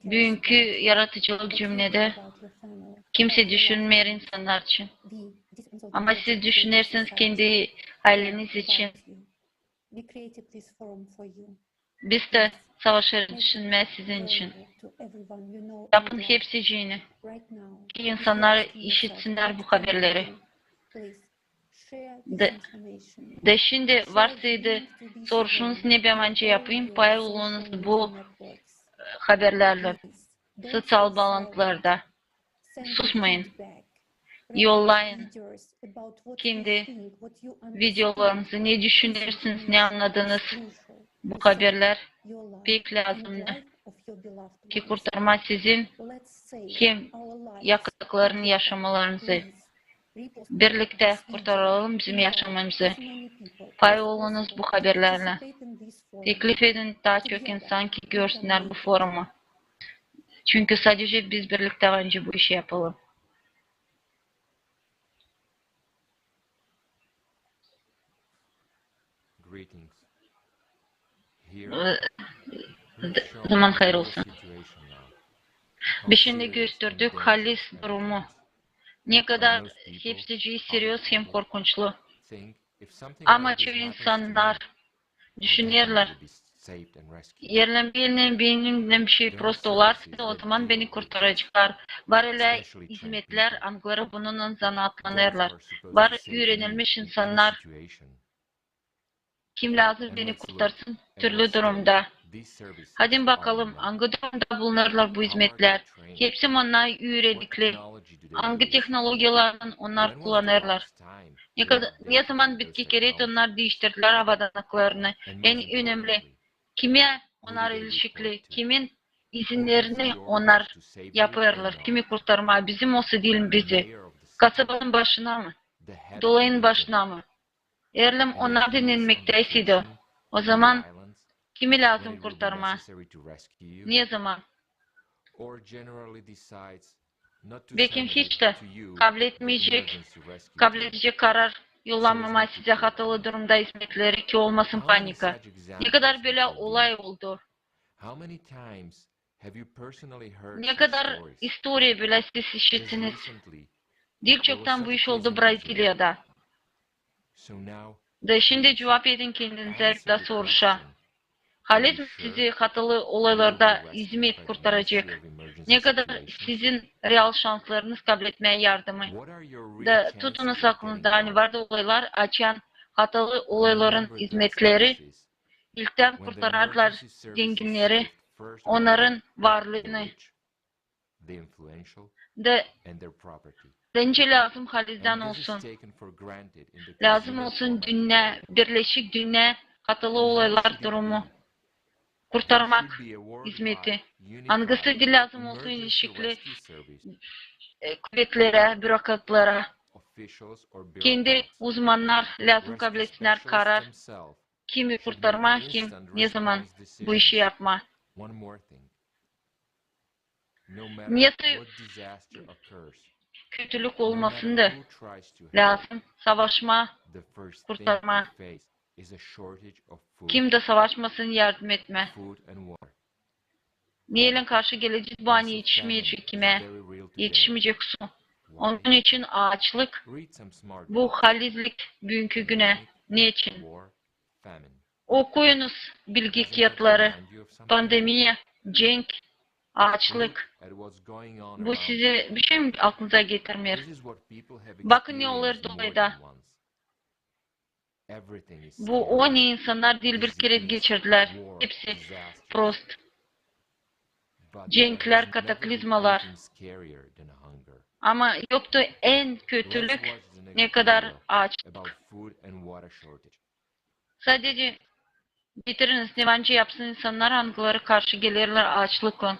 büünkü yaradıcılık cümnedä kimsä düşünmeer insannar için. Ama siz düşünersiniz kendi ayleniz için. Biz dä savaşêrız düşünmää sizin için. Yapın hepsicini, ki insannar işitsinnär bu haberleri. Da, da şindi varsaydı soruşunuz, ne bän nicä yapayım, pay olunuz bu, e, haberlärlän soţial baalantılarda. Susmayın. Yollayın kendi videolarınızı, ne düşünersiniz, ne annadınız. Bu haberlär pek lääzımdı, ki kurtarmaa sizin hem yakınlıkların yaşamalarınızı. Birliktä kurtaralım bizim yaşamamızı. Pay olunuz bu haberlärlän. Teklif edin, taa çok insan ki görsünnär bu forumu. Çünkü sadecä biz birliktä var nicä bu işi yapalım. E, d-, zaman hayır olsun. Biz şindi gösterdik halis durumu. Ne kadar hepsicii seriöz hem korkunçlu. Ama çoyu insannar düşünerlär, eer benim, benim bir şey prosto olarsa, o zaman beni kurtaraceklar. Var ölä hizmetlär, angıları bununnan zanaatlanêrlar. Var üürenilmiş insannar. Kim lääzım beni kurtarsın türlü durumda? Hadi bakalım, angı durumda bulunêrlar bu izmetlär? Hepsi onnar üüredikli, angı tehnologiyalarını onnar kullanêrlar? Ne kadar, ne zaman bitki kerä onnar diiştirdilär avadanlıklarını? En önemli, kimä onnar ilişikli, kimin izinnerini onnar yapêrlar, kimi kurtarmaa, bizi mi osa diil bizi? Kasabanın başına mı? Dolayın başına mı? Eer lääzım onnar dinlenmektä iseydi, ozaman kimi lääzım kurtarmaa? Ne zaman? Bekim hiç tä kabletmeyecek, kabledecek karar yollamamaa sizä hatalı durumda izmetleri, ki olmasın panika. Ne kadar bölä olay oldu? Ne kadar istoriya bölä siz işittiniz? Diil çoktan bu iş oldu Braziliyada. Da şindi cuvap edin kendinizä da soruşa: halizdän mi sizi hatalı olaylarda izmet kurtaracek? Ne kadar sizin real şanslarınız kabletmää yardımı? Da tutunuz aklınızda, ani vardı olaylar, açan hatalı olayların izmetleri ilktän kurtarardılar zenginneri, onnarın varlıını. Da, da nicä lääzım halizdän olsun. Lääzım olsun dünnä, birleşik dünnä hatalı olaylar durumu kurtarmak izmeti. Angısı da lääzım olsun ilişikli, e, kuvetlerä, bürokratlara. Kendi uzmannar lääzım kablesinnär karar, kimi kurtarmaa, kim, ne zaman bu işi yapmaa. Nesoy kötülük olmasın da, lääzım savaşmaa, kurtarmaa. Kim dä savaşmasın, yardım etmää. Neylän karşı gelecez bu, ani etişmeyecek imää, etişmeyecek su? Onun için aaçlık, bu halizlik büünkü günä. Neçin? Okuyunuz bilgi kiyatları: pandemiya, cenk, aaçlık. Bu sizä bişey mi aklınıza getirmeer? Bakın, ne olêr dolayda. Bu, o ne insannar diil bir kerä geçirdilär. Hepsi prost. Cenklär, kataklizmalar. Ama yoktu en kötülük, ne kadar aaçlık. Sadecä getiriniz, ne var nicä yapsın insannar, angıları karşı gelerlär aaçlıklan.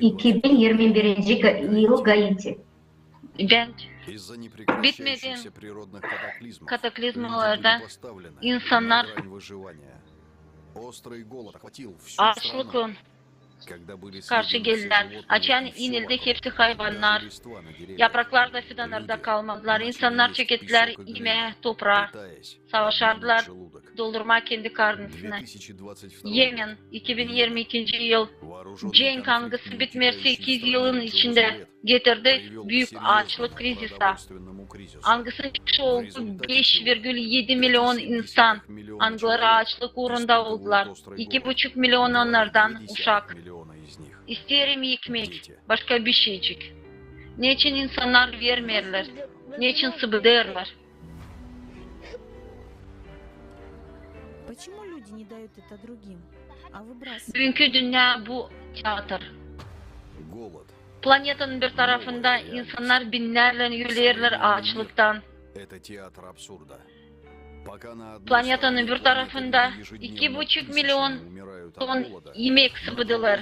İki bin yirmi birinci yıl Gaiti. Bän bitmeedan kataklizmalarda insannar aaçlıklan karşı geldilär. Açan inildi hepsi hayvannar, yapraklar da fidannarda kalmadılar. İnsannar çekettär imää, topraa, savaşardılar doldurmaa kendi karnısını. Yemen, iki bin yirmi ikinci yıl, cenk, angısı bitmeer sekiz yılın içindä, getirdi büük aaçlık krizisi. Angısının çıkışı oldu, beş virgül edi milion insan, angıları aaçlık uurunda oldular. İki buçuk milion onnardan uşak. İsteerim ekmek, başka bişeycik. Neçin insannar vermeerlär? Neçin sıbıdêrlar? Почему люди не дают это другим, а выбрасывают? Büünkü dünnä bu teatr. Planetanın bir tarafında insannar binnärlän ölerlär aaçlıktan. Planetanın bir tarafında iki buçuk milion ton imek sıbıdılêr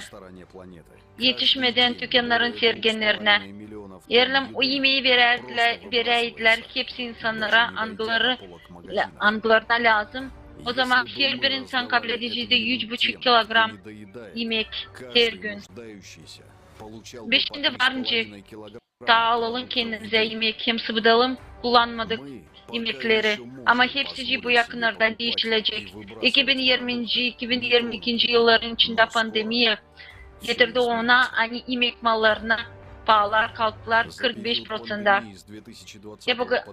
etişmeedän tükennarın sergennerinä. Eer lääzım o imeyi veräydilär, veräydilär hepsi insannara, angıları, angılarına lääzım, ozaman herbir insan kabledeceydi üç buçuk kilogram imek her gün. Biz şindi var nicä taa alalım kendimizä imek hem sıbıdalım kullanmadık imekleri. Ama hepsicii bu yakınnarda diişilecek. İki bin yirminci, iki bin yirmi ikinci yılların içindä pandemiya getirdi ona, ani imek mallarına paalar kalktılar kırk beş proţenta.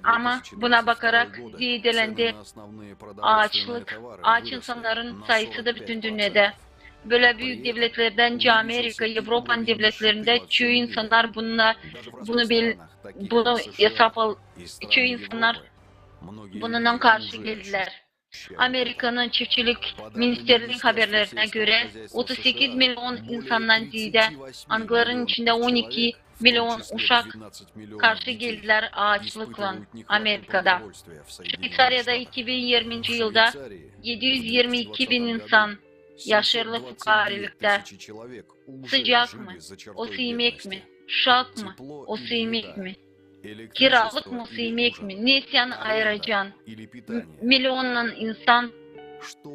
Ama buna bakarak, deydilendi, aaçlık, aaç insannarın sayısı da bütün dünnedä Bölä büük devletlerdän, Amerika, Evropanın devletlerindä çoyu insannar bunu, bunu bil-, bunu esap al-, çoyu insannar bununnan karşı geldilär. Amerikanın çiftçilik ministerliinin haberlerinä görä, otuz sekiz million insandan ziyadə, angılarının içindä on iki million uşak karşı geldilär aaçlıklan Amerikada. Şveyţariyada iki bin irminci yılda edi üz irmi iki bin insan yaşêêrlar fukaareliktän. Sıcak mı? O sıymak mı? Uşak mı? O sıymak mı? Kiralık mı, sıymak mı? Ne sän ayıracan? M-, millionnarlan insan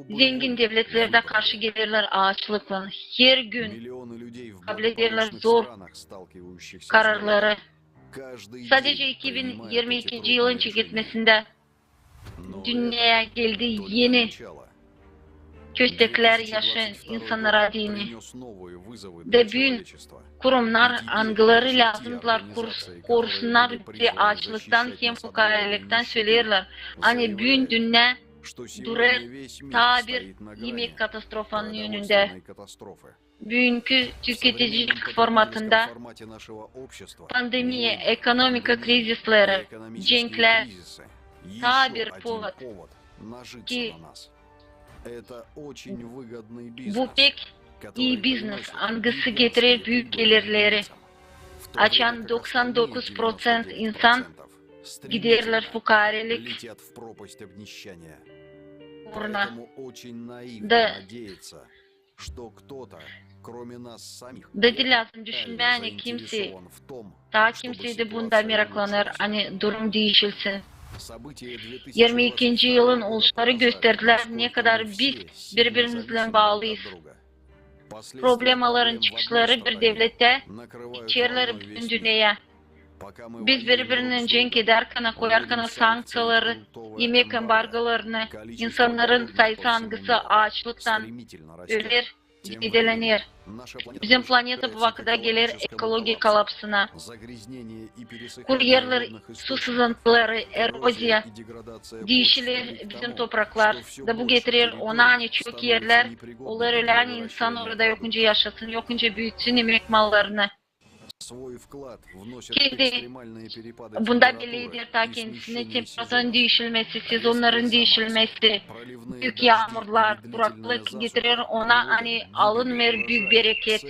zengin devletlerdä karşı gelerlär aaçlıklan. Her gün kablederlär zor kararları. Sadece iki bin irmi ikinci yılın çeketmesindä dünneyä geldi eni kösteklär yaşayan insannara deyni. Da büün kurumnar, angıları lääzımdılar kor-, korusunnar bizi aaçlıktan hem fukaareliktän, söleerlär, ani büün dünnä durêr taa bir imek katastrofanın önündä. Büünkü tüketicilik formatında pandemiya, ekonomika krizisleri, cenklär taa bir povod ki bu pek ii biznes, angısı getirer büük gelirleri. Açan doksan dokuz proţent insan giderlär fukarelik uuruna. Da, da diil lääzım düşünmää, ani kimsey, taa kimsey dä bunda meraklanêr, ani durum diişilsin. İrmi ikinci yılın oluşları gösterdilär, ne kadar biz biri-birimizlän baalıyız. Problemaların çıkışları bir devletä içerlär bütün dünneyä. Biz biri-birinin cenk edärkänä, koyarkänä sankţiyaları, imek ambargolarını, insannarın sayısı, angısı aaçlıktan öler, zedelener. Bizim planeta bu vakıda geler ekologiya kolapsına. Kuruyêrlar su sızıntıları, eroziya, diişiler bizim topraklar. Da bu getirer ona, ani çok erlär olêr ölä, ani insan orada yokunca yaşasın, yokunca büütsün imek mallarını. Kendi bunda belleder taa kendisini temperaturanın diişilmesi, sezonnarın diişilmesi, büük yaamurlar, kuraklık getirer ona, ani alınmêêr büük bereket.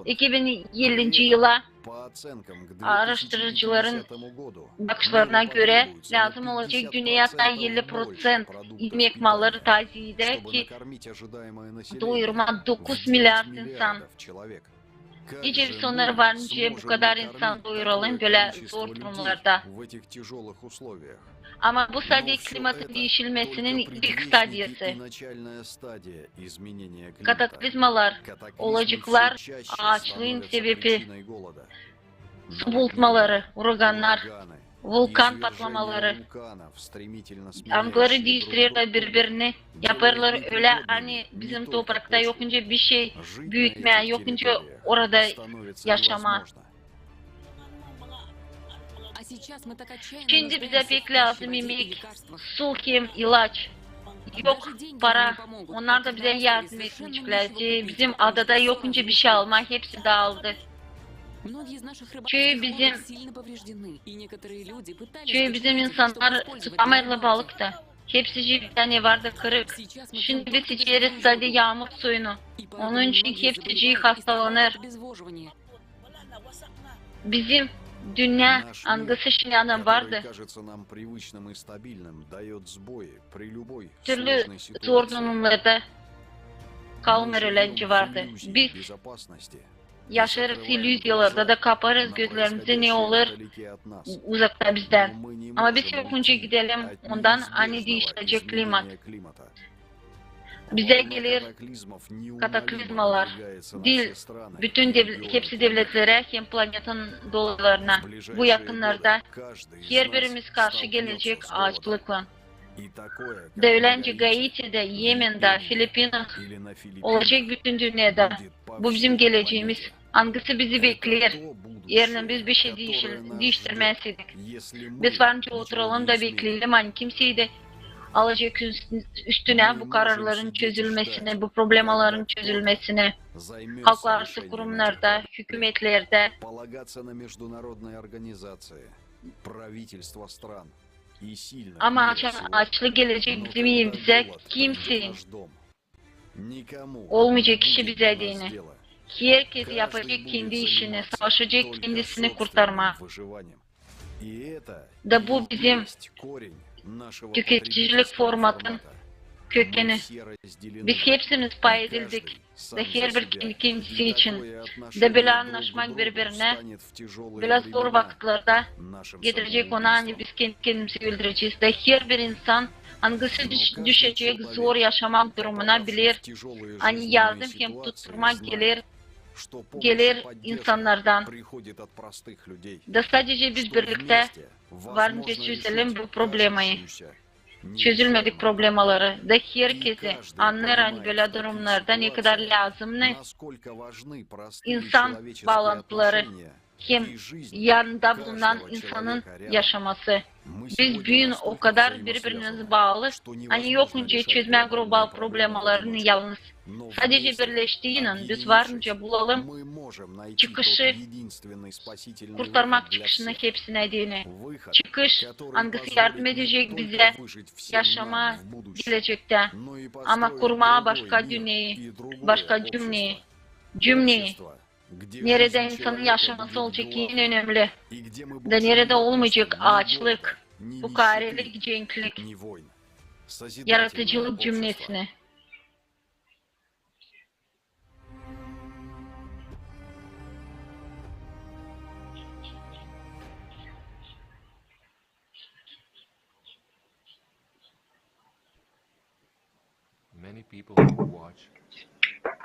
İki bin ellinci yıla aaraştırıcıların bakışlarına görä, lääzım olacek dünneyä taa elli proţent imek malları taa ziyadä, ki doyurmaa dokuz milliard insan. Nicä biz onnarı var nicä bu kadar insan doyuralım bölä zor durumlarda? Ama bu sade klimatın diişilmesinin ilk stadiyası. Kataklizmalar olaceklar aaçlıın sebebi. Su bulutmaları, uragannar, vulkan patlamaları, angıları diiştirerlär biri-birini, yapêrlar ölä, ani bizim toprakta yokunca bişey büütmää, yokunca orada yaşamaa. Şindi bizä pek lääzım imek, su hem ilaç. Yok para. Onnar da bizä yardım etmeyeceklär. Bizim adada yokunca bişey almaa, hepsi daaldı. Çoyu bizim, çoyu bizim insannar tutamêêrlar balık ta. Hepsicii bir dä ne vardı kırık. Şindi biz içeriz sade yaamur suyunu. Onun için hepsicii hastalanêr. Bizim dünnä, angısı şindän vardı, türlü zor durumlarda kalmêêr, ölä nicä vardı. Biz yaşêêrız illüziyalarda da kapêrız gözlerimizi, ne olêr uzakta bizdän. Ama biz yokunca gidelim ondan, ani diişilecek klimat. Bizä geler kataklizmalar, diil bütün dev-, hepsi devletlerä hem planetanın dolaylarına. Bu yakınnarda herbirimiz karşı gelecek aaçlıklan. Da öläncä Gaitidä, Yemendä, Filipinada, olacek bütün dünnedä. Bu bizim gelecemiz, angısı bizi bekleer, eer biz bişey diişil-, diiştirmäzsäk. Biz var nicä oturalım da bekleyelim, ani kimsey dä alacek üstünä bu kararların çözülmesini, bu problemaların çözülmesini, halklararası kurumlarda, hükümetlerdä. Ama açan aaçlık gelecek bizim evimizä, kimseyin olmayacek işi bizä deyni. Herkez yapacek kendi işini, savaşacek kendisini kurtarmaa. Da bu bizim tüketicilik formatın kökeni. Biz hepsimiz pay edildik. Da herbir kendi kendisi için. Da bölä annaşmak biri-birinä bölä zor vakıtlarda getirecek ona, ani biz kendi kendimizi öldürecez. Da herbir insan, angısı düş-, düşecek zor yaşamak durumuna, biler, ani yardım hem tutturmak geler, geler insannardan. Da sadece biz birliktä varınca çözelim bu problemayı. Çözülmedik problemaları. Da herkezi annêêr, ani bölä durumlarda ne kadar lääzımnı insan baalantıları hem yanında bulunan insanın yaşaması. Biz büün o kadar biri-birinä baalı, ani yok nicä çözmää global problemalarını yalnız. Sadece birleştiynän biz varınca bulalım çıkışı, kurtarmak çıkışını hepsinä deyni. Çıkış, angısı yardım edecek bizä yaşamaa gelecektä, ama kurmaa başka dünneyi, başka cümneyi, cümneyi, neredä insanın yaşaması olacek en önemli, da neredä olmayacek aaçlık, fukarelik, cenklik, yaradıcılık cümnesini.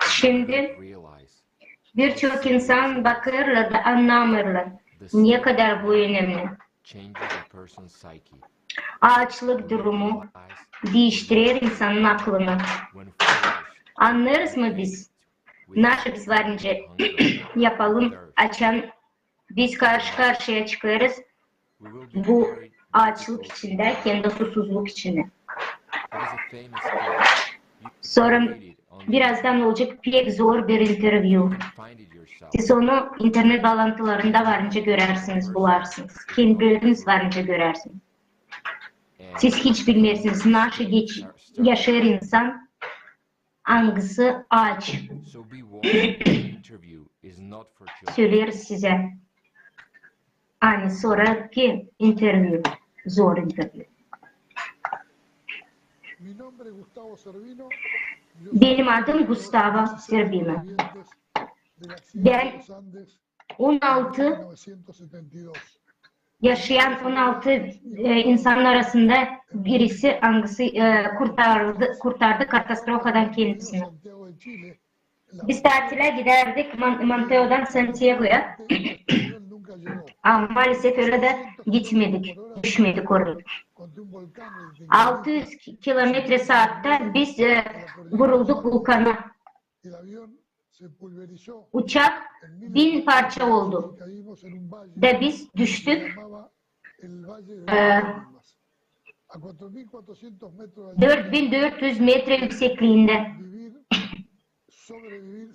Şindi birçok insan bakêrlar da annamêêrlar, ne kadar bu önemli. Aaçlık durumu diiştirer insanın aklını. Annêêrız mı biz? Naşı biz varınca yapalım, açan biz karşı-karşıya çıkêrız bu aaçlık içindä hem dä susuzluk içindä. Sora birazdan olacek pek zor bir intervyu. Siz onu internet baalantılarında varınca görärsiniz, bularsınız. Kendi bölgeniz varınca görärsiniz. Siz hiç bilmeersiniz, naşı geç-, yaşêêr insan, angısı aaç. Söleeriz sizä. Ani sorêr ki intervyu, zor intervyu. Benim adım Gustavo Servino. Bän on altı yaşayan on altı, e, insanın arasında birisi, angısı, e, kurtardı, kurtardı katastrofadan kendisini. Biz tatilä gidärdik Mon-, Monteodan Santiagoya. Ama maalesef ölä dä gitmedik, düşmedik oraya. Altı üz ki-, kilometre saatta biz, e, vurulduk vulkana. Uçak bin parça oldu. Da biz düştük, e, dört bin dört üz metre yüksekliindä.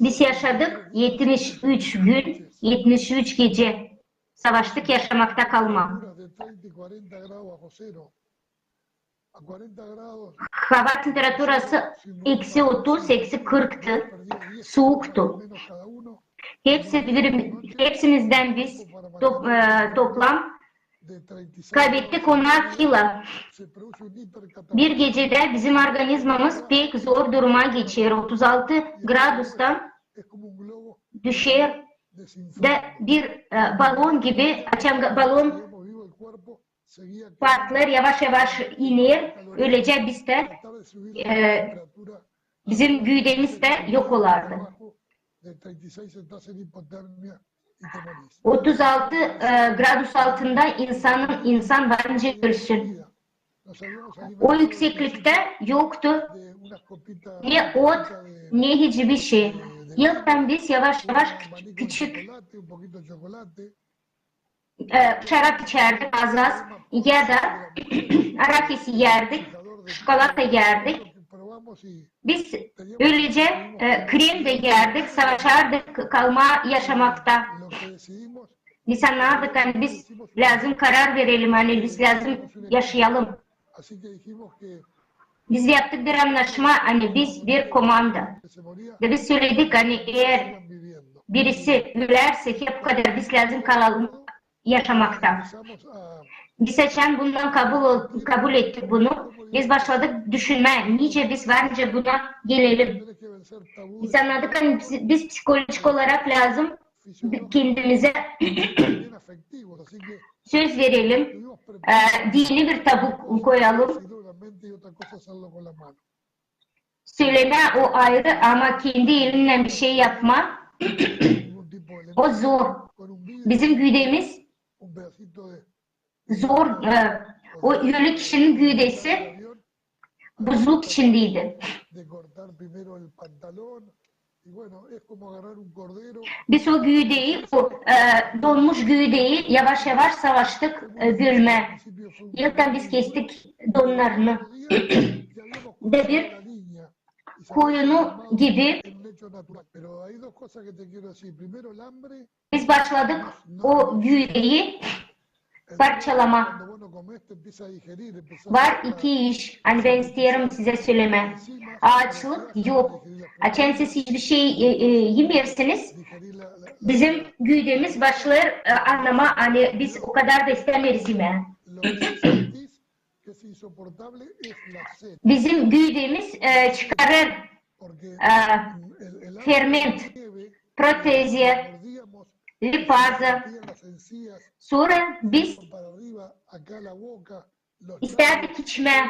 Biz yaşadık etmiş üç gün, etmiş üç gecä. Savaştık yaşamakta kalmaa. Hava temperaturası eksi otuz, eksi kırktı, suuktu. Hepsi bir, hepsimizdän biz top-, e, toplam kaybettik onar kilo. Bir gecedä bizim organizmamız pek zor duruma geçer. Otuz altı gradustan düşer dä bir, e, balon gibi, açan ga-, balon patlêêr, yavaş-yavaş iner, ölecez biz dä, e, bizim güüdemiz dä yok olardı. Otuz altı, e, gradus altında insanın, insan varınca ölsün. O yüksekliktä yoktu ne ot, ne hiç bir şey. İlktän biz yavaş-yavaş küç-, küçük, e, şarap içärdik az-az ya da arahis iyärdik. şokolad da yerdik. Biz ölecä, e, krem dä yerdik, savaşardık kalmaa yaşamakta. Biz annardık, ani biz lääzım karar verelim, ani biz lääzım yaşayalım. Biz yaptık bir annaşma, ani biz bir komanda. Da biz söledik, ani eer birisi ölersä, hep okadar biz lääzım kalalım yaşamakta. Biz açan bundan kabul, kabul ettik bunu, biz başladık düşünmää, nicä biz var nicä buna gelelim. Biz annadık, ani biz, biz psiholojik olarak lääzım kendimizä söz verelim, e, diini bir tabu koyalım. Sölemää o ayırı, ama kendi elinnän bir şey yapmaa, o zor. Bizim güüdemiz zor, e, o ölü kişinin güüdesi buzluk içindeydi. Biz o güüdeyi, o, e, donmuş güüdeyi yavaş-yavaş savaştık, e, bölmää. İlktän biz kestik donnarını. Da bir koyunu gibi biz başladık o güüdeyi parçalamaa. Var iki iş, ani bän isteerim sizä sölemää. Aaçlık yok. Açan siz hiçbir şey, e, e, imeersiniz, bizim güüdemiz başlêêr, e, annamaa, ani biz okadar da istämeeriz imää. Bizim güüdemiz, e, çıkarêr, e, ferment, proteziya, lipaza. Sora biz istärdik içmää.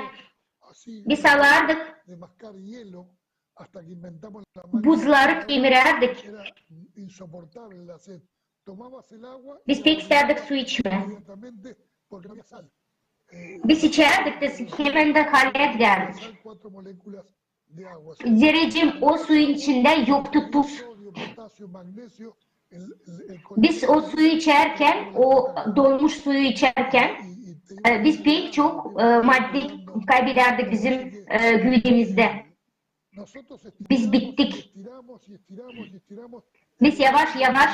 Biz alardık buzları, kemirärdik. Biz pek istärdik su içmää. Biz içärdik da hemän dä hallä gidärdik. Zerä o suyun içindä yoktu tuz. Biz o suyu içärkän, o donmuş suyu içärkän, e, biz pek çok, e, madde kaybedärdik bizim, e, güüdemizdä. Biz bittik. Biz yavaş-yavaş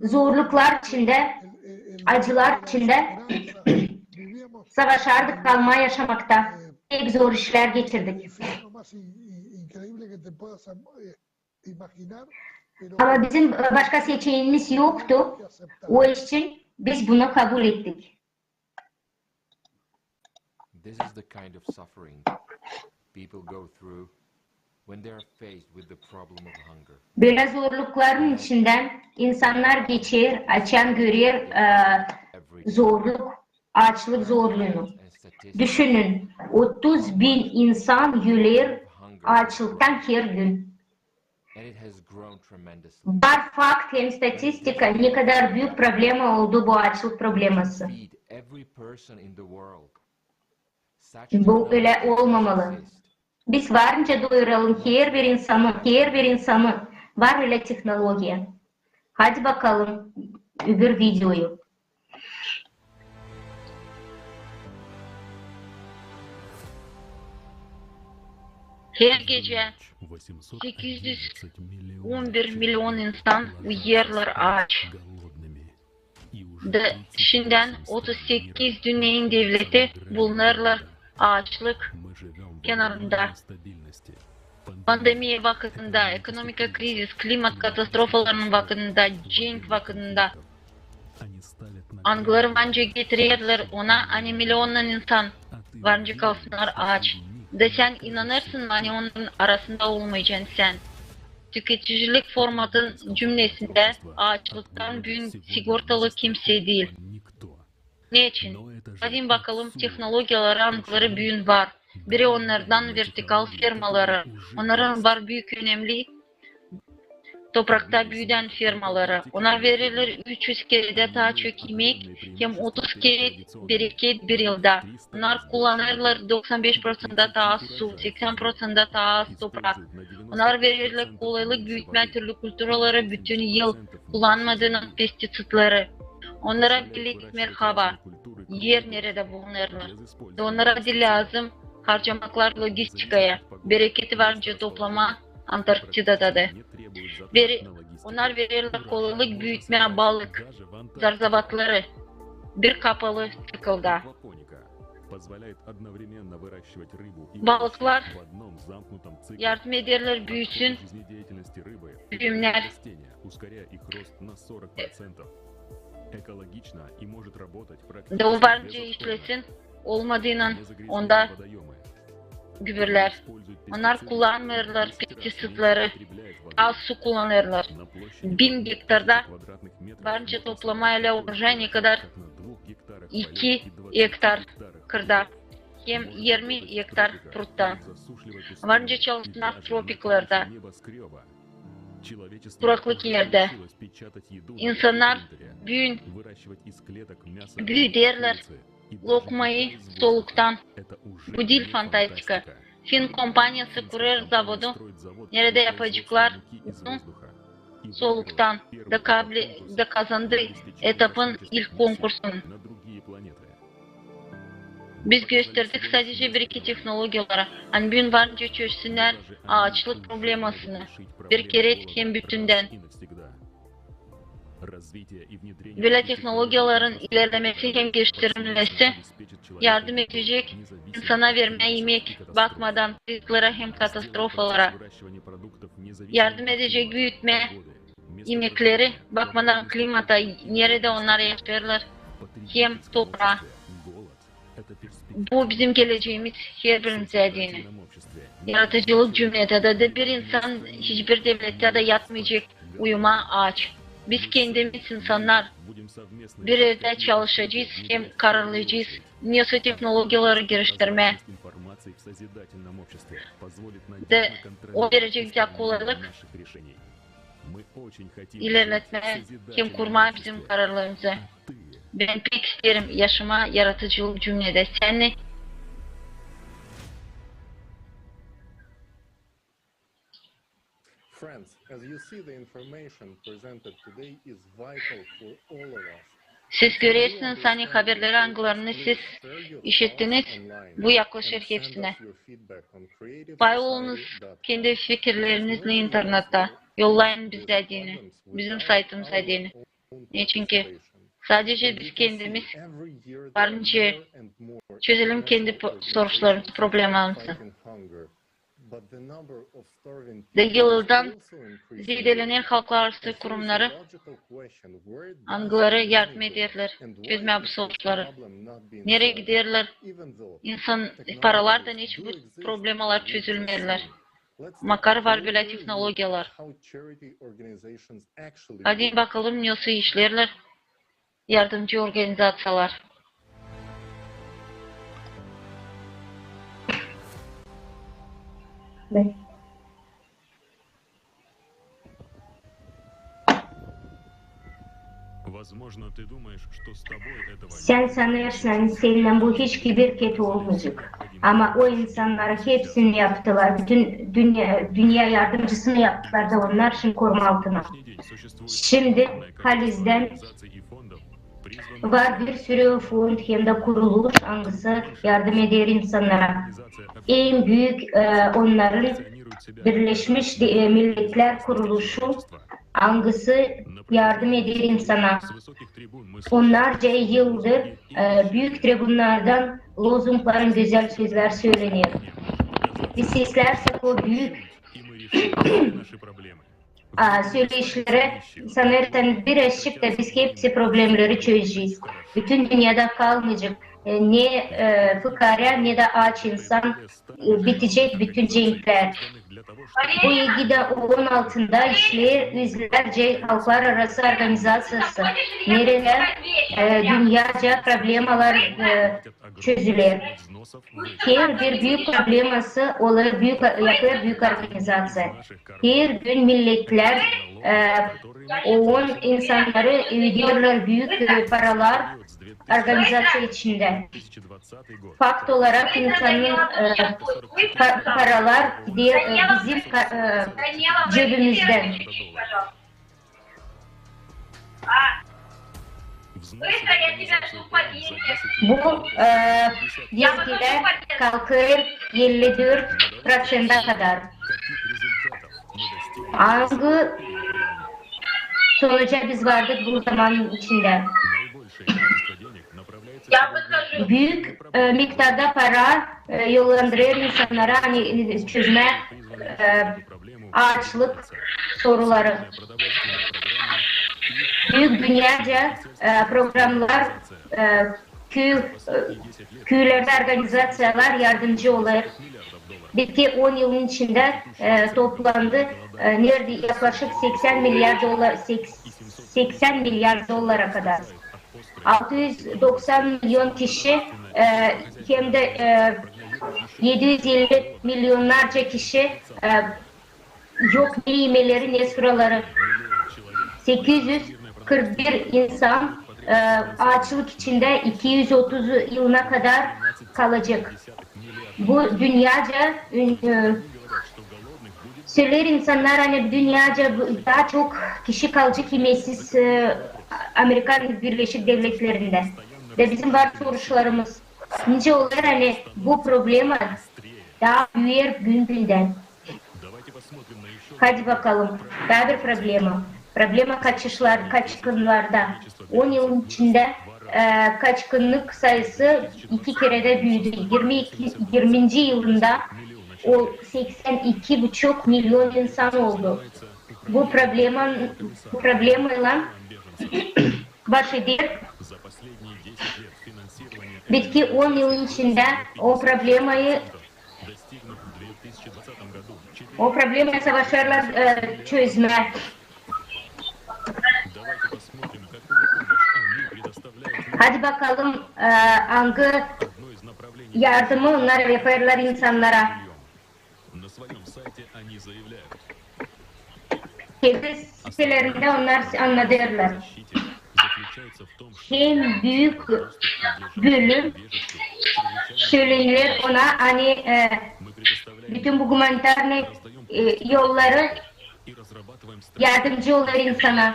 zorluklar içindä, acılar içindä savaşardık kalmaa yaşamakta. Pek zor işlär geçirdik. Ama bizim, e, başka seçenegimiz yoktu. O iş için biz bunu kabul ettik. This is the kind of suffering people go through when they are faced with the problem of hunger. Bölä zorlukların içindän insannar geçer, açan görer, e, zorluk, aaçlık zorluunu. Düşünün, otuz bin insan öler aaçlıktan her gün. Var fakt hem statistika, ne kadar büük problema oldu bu aaçlık probleması. Bu ölä olmamalı. Biz var nicä doyuralım her bir insanı, her bir insanı. Var ölä tehnologiya. Hadi bakalım öbür videoyu. Her gecä sekiz üz on bir million insan uyuyêrlar aaç. Da şindän otuz sekiz dünneyin devleti bulunêrlar aaçlık kenarında. Pandemiya vakıdında, ekonomika krizis, klimat katastrofalarının vakıdında, cenk vakıdında angıları var nicä getirerlär ona, ani milyonnan insan var nicä kalsınnar aaç. Da sän inanêrsın mı, ani onnarın arasında olmayacan sän? Tüketicilik formatın cümnesindä aaçlıktan büün sigortalı kimsey diil. Neçin? Hadi bakalım tehnologiyaları, angıları büün var. Biri onnardan vertikal fermaları. Onnarın var büük önemli toprakta büüdän fermaları. Onnar vererlär üç üz keredä taa çok imek hem otuz keret bereket bir yılda. Onnar kullanêrlar doksan beş proţentä taa az su, seksen proţentä taa az toprak. Onnar vererlär kolaylık büütmää türlü kulturaları bütün yıl, kullanmadaan pestiţidleri. Onnara belli gitmeer hava, er neredä bulunêrlar. Da onnara diil lääzım harcamaklar logistikaya, bereketi var nicä toplamaa Antarktidada da. Veri-, onnar vererlär kolaylık büütmää balık zarzavatları bir kapalı ţıkılda. Balıklar yardım ederlär büüsün büünnär. Da o var nicä işlesin, olmadıynan onda gübürlär. Onnar kullanmêêrlar pestiţidleri, az su kullanêrlar. Bin gektarda var nicä toplamaa ölä urojay, ne kadar iki gektar kırda hem irmi gektar prutta. Var nicä çalışmaa tropiklerdä, kuraklık erdä. İnsannar büün büüderlär lokmayı soluktan. Bu diil fantastika. Fin kompaniyası kurêr zavodu, neredä yapaceklar un soluktan, da kabli-, da kazandı etapın ilk konkursunu. Biz gösterdik sadecä bir-iki tehnologiyaları, ani büün var nicä çözsünnär aaçlık problemasını bir kerä hem bütündän. Bölä tehnologiyaların ilerlemesi hem geliştirilmesi yardım edecek insana vermää imek, bakmadan krizislere hem katastrofalara. Yardım edecek büütmää imekleri, bakmadan klimata, neredä onnar yaşêêrlar, hem topraa. Bu bizim geleceemiz herbirimizdä deyni. Yaradıcılık cümlettä dä, bir insan hiçbir devlettä dä yatmayacek uyumaa aaç. Biz kendimiz, insannar, bir erdä çalışacez hem kararlayacez, nesoy tehnologiyaları geliştirmää. Da o verecek bizä kolaylık ilerletmää hem kurmaa bizim kararlarımızı. Bän pek isteerim yaşamaa yaradıcılık cümledä. Sän ne? Siz görersiniz, ani haberleri, angılarını siz işittiniz, bu yaklaşêr hepsinä. Pay olunuz kendi fikirleriniznän internettä. Yollayın bizä deyni, bizim saytımıza deyni. Neçinki sadecä biz kendimiz var nicä çözelim kendi po-, soruşlarımızı, problemalarımızı. Da yıldan zeedelenir halklararası kurumnarı, angıları yardım ederlär çözmää bu soruşları. Nereyi giderlär insan, paralar da, neçin bu problemalar çözülmeerlär? Makar var bölä tehnologiyalar. Hadi bakalım, nesoy işleerlär yardımcı organizaţiyalar. Sän sanêrsın, ani seninnän bu hiç bir keti olmayacek. Ama o insannarı hepsini yaptılar. Bütün dünnä, dünnä yardımcısını yaptılar da onnar şindi koruma altına. Şindi halizdän var bir sürü fond hem dä kuruluş, angısı yardım eder insannara. En büük, e, onnarın Birleşmiş De-, e, Milletlär Kuruluşu, angısı yardım eder insana. Onnarca yıldır, e, büük tribunnardan lozungların gözäl sözlär sölener. Biz seslärsek o büük a, söleşilere, sanêrsın, bir eşik da biz hepsi problemleri çözecez. Bütün dünnedä kalmayacek, e, ne, e, fukaarä, ne dä aaç insan, e, bitecek bütün cenklär. Bu ilgidä OON altında işleer üzlärcä halklararası organizaţiyası, neredä, e, dünnedä problemalar, e, çözüler. Herbir büük probleması olêr büük, yapêr büük organizaţiya. Her gün milletlär, e, OON insannarı ödüyorlar büük, e, paralar organizaţiya içindä. Fakt olarak insanın, e, pa-, paralar gider, e, bizim ka-, e, cebimizdän. Bu e, vergilär kalkêr elli dört proţentä kadar. Angı sonuca biz vardık bu zamanın içindä? Büük e, miktarda para e, yollandırêr insannara, ani e, çözmää e, aaçlık soruları. Büük dünnäcä e, programlar, e, küü, e, küülerdä organizaţiyalar yardımcı olêr. Bitki on yılın içindä e, toplandı e, neredä yaklaşık seksän milyar dollar, seks-, seksän milyar dollara kadar. Altı üz doksan milyon kişi e, hem dä e, edi üz elli milyonnarca kişi e, yok ne imeleri, ne suraları. Sekiz üz kırk bir insan e, aaçlık içindä iki üz otuz yılına kadar kalacek. Bu dünnäcä e, söleer insannar, ani dünnäcä bu, taa çok kişi kalacek imesiz e, Amerikan Birleşik Devletlerindä. Da bizim var soruşlarımız. Nicä olêr, ani bu problema taa büüyer gün-gündän? Hadi bakalım, taa bir problema. Problema kaçışlar, kaçkınnarda. On yılın içindä e, kaçkınnık sayısı iki keredä büüdü. Yirmi iki, yirminci yılında o seksän iki buçuk milyon insan oldu. Bu problema, bu problemaylan baş eder. Bitki on yılın içindä o problemayı, o problemayı savaşêrlar e, çözmää. Hadi bakalım e, angı yardımı onnar yapêrlar insannara. Kendi sitelerindä onnar annadêrlar. En büük bölüm sölenilär ona, ani e, bütün bu гуманитарный e, yolları yardımcı olêr insana.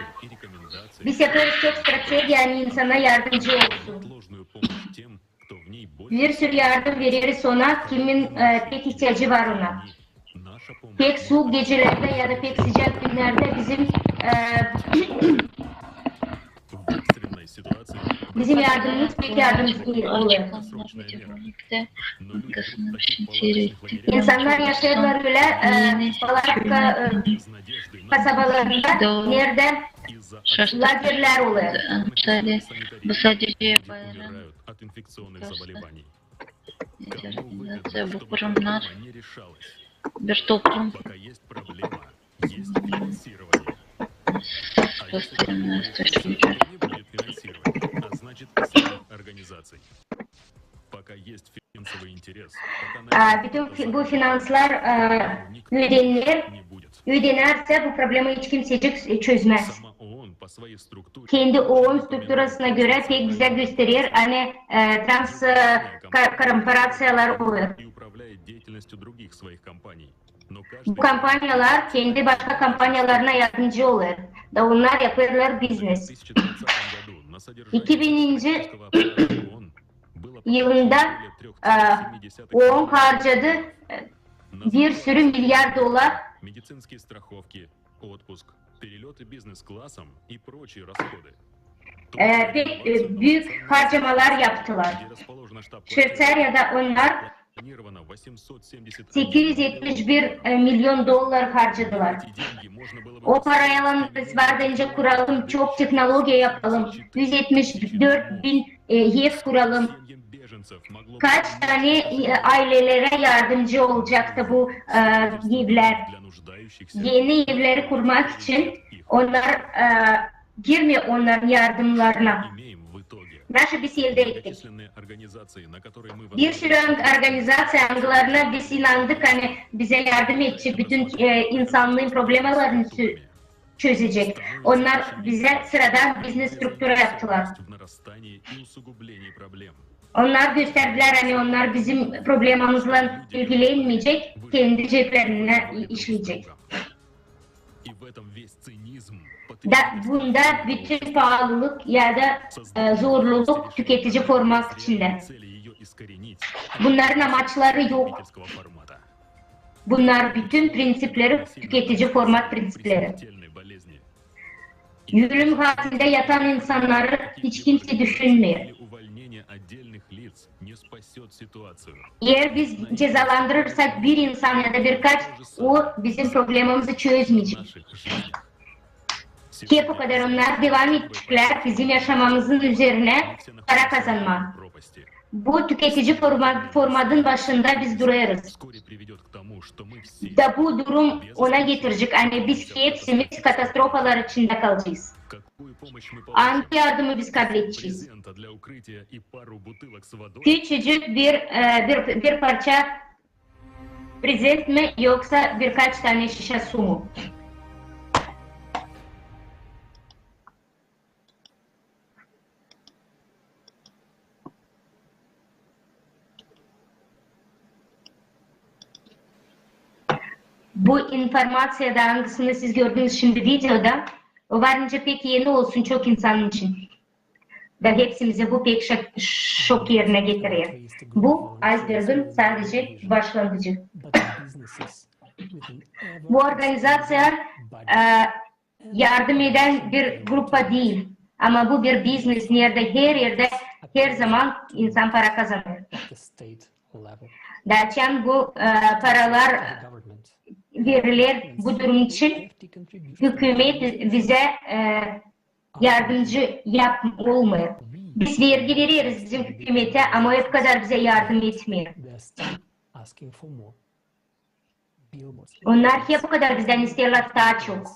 Biz yapêrız çok strategiya, ani insana yardımcı olsun. Bir sürü yardım vereriz ona, kimin e, pek ihtiyacı var ona. Pek suuk gecelerdä ya da pek sıcak günnerdä bizim e, bizim yardımımız pek yardımcı olêr. İnsannar yaşêêrlar ölä e, палатка e, kasabalarında, neredä lagerlär olêr. Bu sadece bayram. Organizaţiya, bu kurumnar bir toplum A, bütün fi- bu finanslar e, ödenilär, ödenärsä bu problema hiç kimsecik çözmäz. Kendi OON strukturasına görä pek güzel gösterer, ani e, trans e, ka- korporaţiyalar olêr. Bu kompaniyalar kendi başka kompaniyalarına yardımcı olêr. Da onnar yapêrlar biznes. İki bininci yılında e, OON harcadı e, bir sürü milyar dolar e, pek e, büük harcamalar yaptılar. Şveyţariyada onnar sekiz üz etmiş bir milyon dolar harcadılar. O paraylan biz var deynicä kuralım, çok tehnologiya yapalım, üz etmiş dört bin e, ev kuralım. Kaç tanä e, aylelerä yardımcı olacaktı bu e, evlär? Eni evleri kurmak için onnar e, girmeer onnarın yardımlarına. Nasıl biz eldä ettik? Bir sürü organizaţiya, angılarına biz inandık, ani bizä yardım edecek, bütün e, insanlıın problemalarını çö- çözecek. Onnar bizä sıradan biznes struktura yaptılar. Onnar gösterdilär, ani onnar bizim problemamızlan ilgilenmeyecek, kendi ceplerindä işleyecek. Da bunda bütün paalılık ya da e, zorluluk tüketici format içindä. Bunnarın amaçları yok. Bunnar bütün prinsipleri, tüketici format prinsipleri. Ölüm haatında yatan insannarı hiç kimsä düşünmeer. Eer biz cezalandırırsak bir insan ya da birkaç, o bizim problemamızı çözmeyecek. Hep o kadar onnar devam edeceklär bizim yaşamamızın üzerinä para kazanmaa. Bu tüketici format, formatın başında biz durêrız. Da bu durum ona getirecek, ani biz hepsimiz katastrofalar içindä kalacez. Angı yardımı biz kabledecez? Küçücük bir, e, bir, bir parça prezent mi, yoksa birkaç tane şişä su mu? Bu informaţiyada, angısını siz gördünüz şindi videoda, o var nicä pek eni olsun çok insan için. Da hepsimizä bu pek şok, şok erinä getirer. Bu aysbergin sadece başlanğıcı. Bu organizaţiya, e, yardım edän bir grupa diil. Ama bu bir biznes, neredä her erdä, her zaman insan para kazanêr. Da açan bu, e, paralar veriler bu durum için, hükümet bizä, e, yardımcı yap-, olmêêr. Biz vergi vereriz bizim hükümetä, ama o kadar bizä yardım etmeer. Onnar hep o kadar bizdän isteerlär taa çok.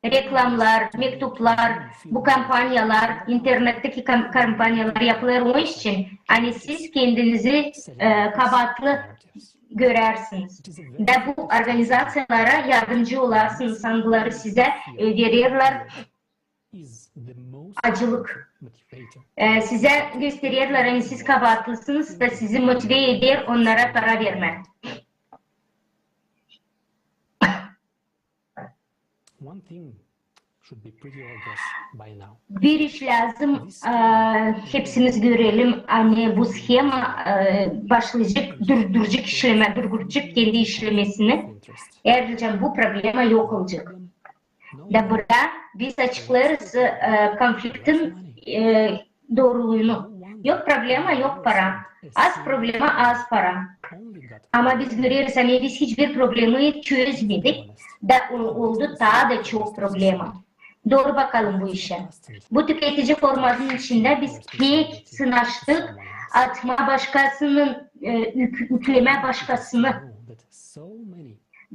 Reklamlar, mektuplar, bu kampaniyalar, internetteki kam-, kampaniyalar yapılêr o iş için, ani siz kendinizi, e, kabaatlı görärsiniz. Da bu organizaţiyalara yardımcı olarsınız, angıları sizä, e, vererlär acılık. E, sizä göstererlär, ani siz kabaatlısınız, da sizi motive eder onnara para vermää. Bir iş lääzım, e, hepsimiz görelim, ani bu shema, e, başlayacek dur-, duracek işlemää, durduracek kendi işlemesini. Ayrıca bu problema yok olacek. Da burada biz açıklêêrız, e, konfliktin, e, dooruluunu. Yok problema, yok para. Az problema, az para. Ama biz göreriz, ani biz hiçbir problemayı çözmedik, da o-, oldu taa da çok problema. Dooru bakalım bu işä. Bu tüketici formatın içindä biz pek sınaştık atmaa başkasının, e, yük-, yüklemää başkasını.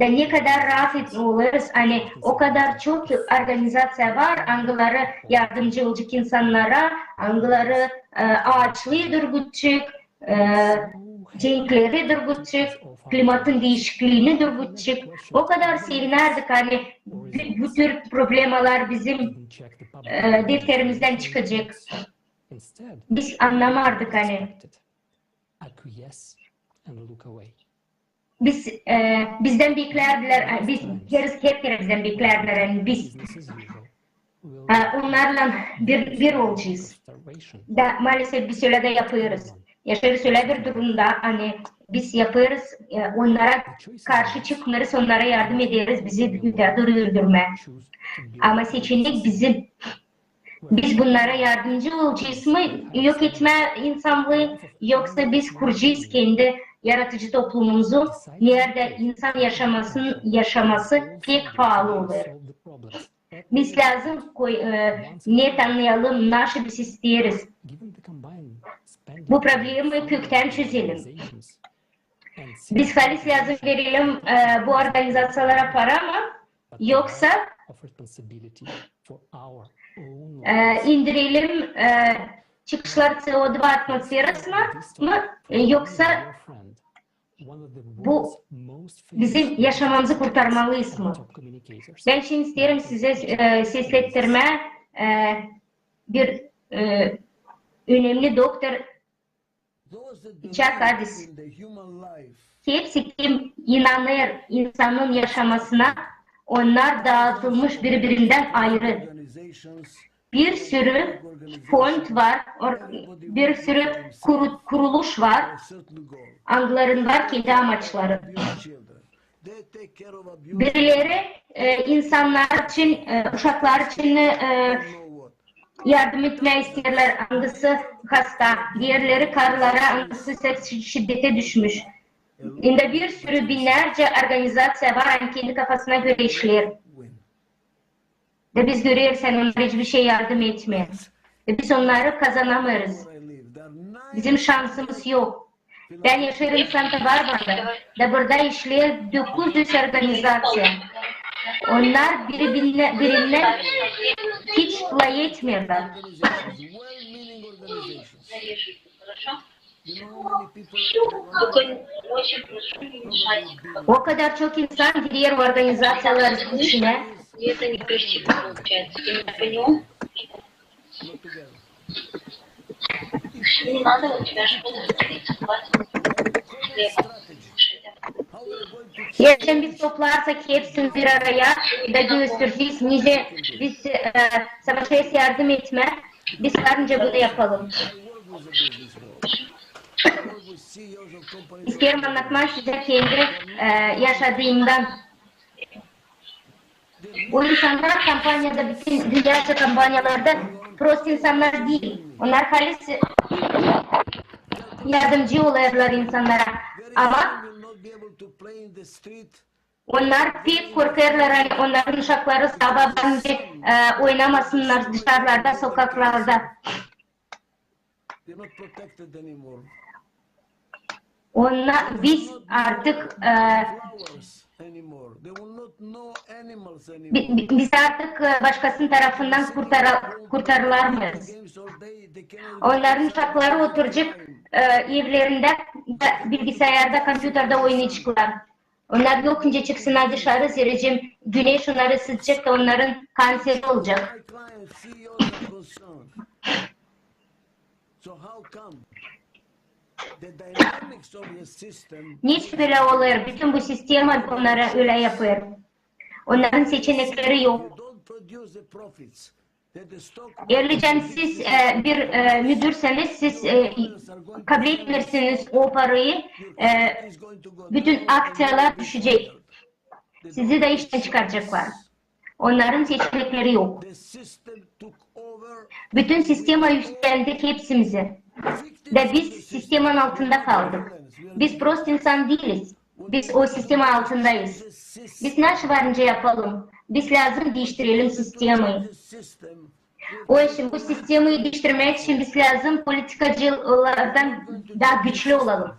Da ne kadar raat olêrız, ani o kadar çok organizaţiya var, angıları yardımcı olacek insannara, angıları, e, aaçlıı durgutacek, e, cenkleri durgutacek, klimatın diişikliini durgutacek. O kadar sevinärdik, ani bü-, bütün problemalar bizim, e, defterimizdän çıkacek. Biz annamardık, ani biz, e, bizdän beklärdilär, e, biz, hep, hep kerä bizdän beklärdilär, ani biz, e, onnarlan bir, bir olacez. Da maalesef biz ölä dä yapêrız. Yaşêêrız ölä bir durumda, ani biz yapêrız, e, onnara karşı çıkmêêrız, onnara yardım ederiz bizi diktatura sürdürmää. Ama seçenek bizim. Biz bunnara yardımcı olacez mı, yok etmää insanlıı, yoksa biz kuracez kendi yaradıcı toplumumuzu, neredä insan yaşamasın, yaşaması pek paalı olêr. Biz lääzım koy-, e, net annayalım, nası biz isteeriz. Bu problemayı köktän çözelim. Biz halis lääzım verelim, e, bu organizaţiyalara para mı, yoksa, e, indirelim, e, çıkışlar C O два atmosferasına mı, e, yoksa bu bizim yaşamamızı kurtarmalıyız mı? Bän şindi isteerim sizä, e, seslettirmää, e, bir, e, önemli doktor Chuck Addis. Hepsi, kim inanêr insanın yaşamasına, Onnar daatılmış biri-birindän ayırı. Bir sürü fond var, or-, bir sürü kuru-, kuruluş var. Angıların var kendi amaçları. Birileri, e, insannar için, e, uşaklar için, e, yardım etmää isteerlär, angısı hasta, diğerleri karılara, angısı seks şiddete düşmüş. Hem dä bir sürü binnärcä organizaţiya var, ani kendi kafasına görä işleer. Da biz göreriz, ani onnar hiçbir şey yardım etmeer. Da biz onnarı kazanamêêrız. Bizim şansımız yok. Bän yaşêêrım Santa-Barbarada, da burada işleer dokuz üz organizaţiya. Onnar biri-, birinnän hiç lafetmeerlär. O kadar çok insan girer o organizaţiyaların içinä. Eer biz toplarsak hepsini bir araya da gösterecez, nicä biz, e, savaşêrız yardım etmää, biz var nicä bunu yapalım. İsteerim annatmaa sizä kendi, e, yaşadıımdan. O insannar kompaniyada, bütün dünnedä kompaniyalarda prost insannar diil. Onnar halis yardımcı olêrlar insannara. Ama onnar pek korkêrlar, ani onnarın uşakları sabaadan beri, e, oynamasınnar dışarılarda, sokaklarda. Onnar biz artık, e, bi-, bi-, biz artık, e, başkasının tarafından kurtara-, kurtarılamêêrız. Onnarın uşakları oturacek, e, evlerindä da bilgisayarda, kompyuterdä oynayaceklar. Onnar yok nicä çıksınnar dışarı, zerä günäş onnarı ısıtacek da onnarın kanseri olacek. Neçin bölä olêr? Bütün bu sistema onnarı ölä yapêr. Onnarın seçenekleri yok. Eer licän siz, e, bir, e, müdürseniz, siz, e, kabletmeersiniz o parayı, e, bütün akţiyalar düşecek. Sizi dä iştän çıkaraceklar. Onnarın seçenekleri yok. Bütün sistema üstlendi hepsimizi. Da biz sistemanın altında kaldık. Biz prost insan diiliz. Biz o sistema altındayız. Biz ne var nicä yapalım? Biz lääzım diiştirelim sistemayı. O işin, bu sistemayı diiştirmäk için biz lääzım politikacılardan taa güçlü olalım.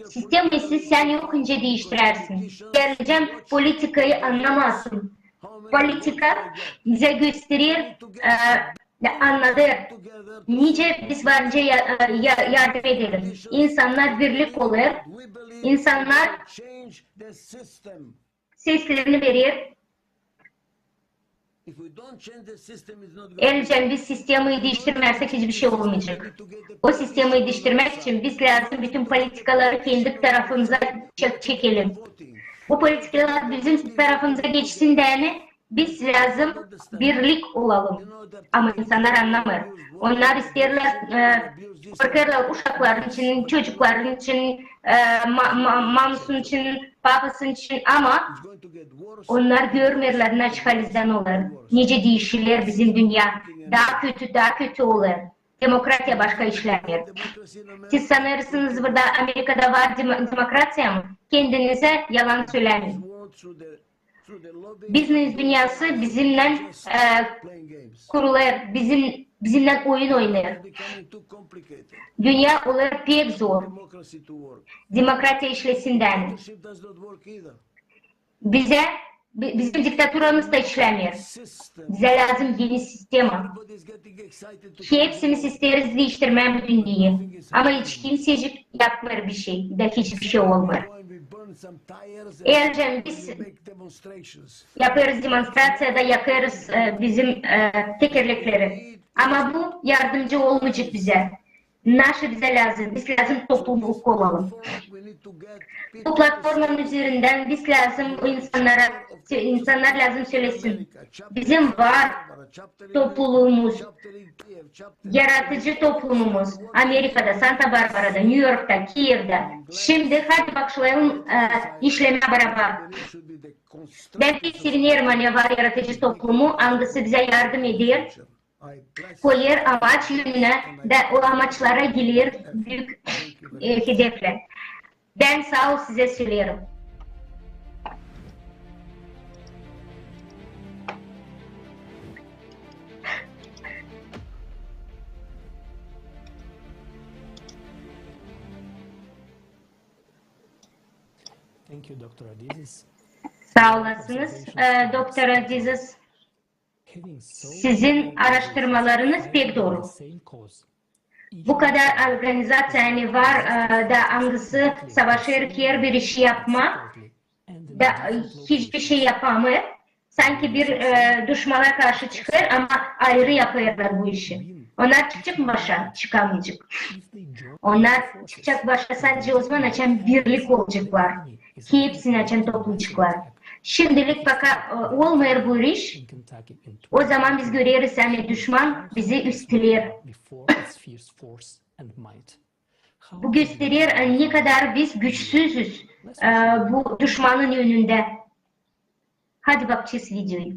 Sistemayı siz sän yok nicä diiştirersin. Eer licän politikayı annamêêrsın. Politika bizä gösterer, e, annadêr, nicä biz var nicä ya-, ya-, yardım edelim. İnsannar birlik olêr, insannar seslerini verer. Eer licän biz sistemayı diiştirmärsek, hiçbir şey olmayacek. O sistemayı diiştirmäk için biz lääzım bütün politikaları kendi tarafımıza çek-, çekelim. Bu politikalar bizim tarafımıza geçsin deyni biz lääzım birlik olalım. Ama insannar annamêêr. Onnar isteerlär, e, korkêrlar uşakların için, çocukların için, e, ma-, ma-, mamusun için, papasın için, ama onnar görmeerlär, ne halizdän olêr, nicä diişiler bizim dünnä. Taa kötü, taa kötü olêr. Demokratiya başka işlämeer. Siz sanêrsınız, burada Amerikada var demo-, demokratiya mı? Kendinizä yalan sölämeyin. Biznes dünnäsı bizimnän, e, kurulêr, bizim, bizimnän oyun oynêêr. Dünnä olêr pek zor demokratiya işlesin deyni. Bizä, bi-, bizim diktaturamız da işlämeer. Bizä lääzım eni sistema. Hepsimiz isteeriz diiştirmää bu dünneyä. Ama hiç kimsecik yapmêêr bir şey, da hiçbir şey olmêêr. Eer licän biz yapêrız demonstraţiya da yakêrız, e, bizim, e, tekerlekleri. Ama bu yardımcı olmayacek bizä. Naşı bizä lääzım? Biz lääzım toplumluk olalım. Bu platformanın üzerindän biz lääzım o insannara, insannar lääzım sölesin. Bizim var topluluumuz, yaratıcı toplumumuz Amerikada, Santa-Barbarada, Nyu-Yorkta, Kievda. Şindi hadi başlayalım e, işlemää barabar. Bän pek sevinerim, ani var yaratıcı toplumu, angısı bizä yardım eder, koyêr amaç önünä da o amaçlara geler büük e, hedeflär. Bän saa ol sizä söleerim. Saa olasınız, e, doktor Adizis. Sizin aaraştırmalarınız pek dooru. Bu kadar organizaţiya, ani var, e, da angısı savaşêr herbir işi yapmaa, da e, hiçbir şey yapamêêr. Sanki bir e, duşmana karşı çıkêr, ama ayırı yapêrlar bu işi. Onnar çıkacek mı başa? Çıkamayacek. Onnar çıkacek başa sadece o zaman, açan birlik olaceklar. Hepsini açan toplayaceklar. Şimdilik paka e, olmêêr bu iş. O zaman biz göreriz, ani duşman bizi üsteler. Bu gösterer, e, ne kadar biz güçsüzüz e, bu duşmanın önündä. Hadi bakacez videoyu.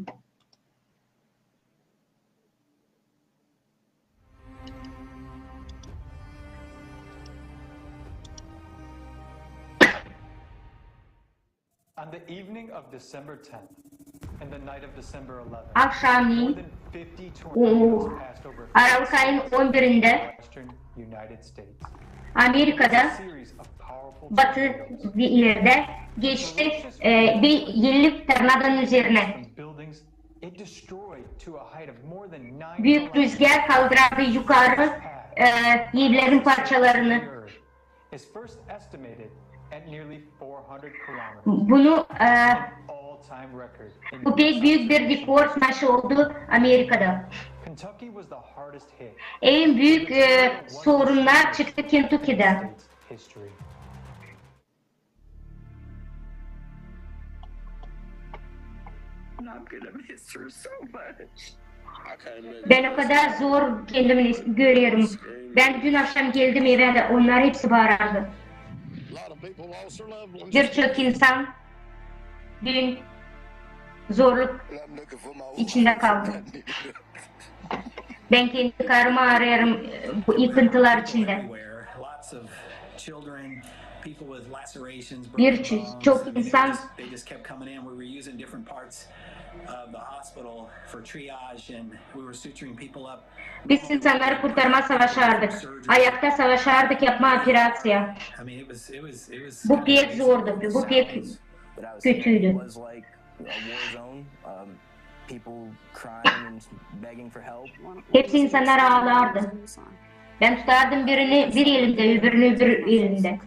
On the evening of December tenth and the night of December eleventh, more than fifty tornadoes passed over Aralık ayın on birindä Amerikada batı bir erdä geçti e, bir elli tornadonun üzerinä. Büük rüzgär kaldırardı yukarı e, evlerin parçalarını. Bunu e, bu pek büük bir rekord maçı oldu Amerikada. En büük e, sorunnar çıktı Kentucky'da. Bän o kadar zor kendimi görerim. Bän dün akşam geldim evä dä, onnar hepsi baarardı. Birçok insan dün zorluk içindä kaldı. Bän kendi karımı arêêrım e, bu yıkıntılar içindä. Birçok insan Biz insannarı kurtarmaa savaşardık. Ayakta savaşardık yapmaa operaţiya. Bu pek zordu, bu pek kötüydü. Hepsi insannar aalardı. Bän tutardım birini bir elimdä, öbürünü öbür elimdä.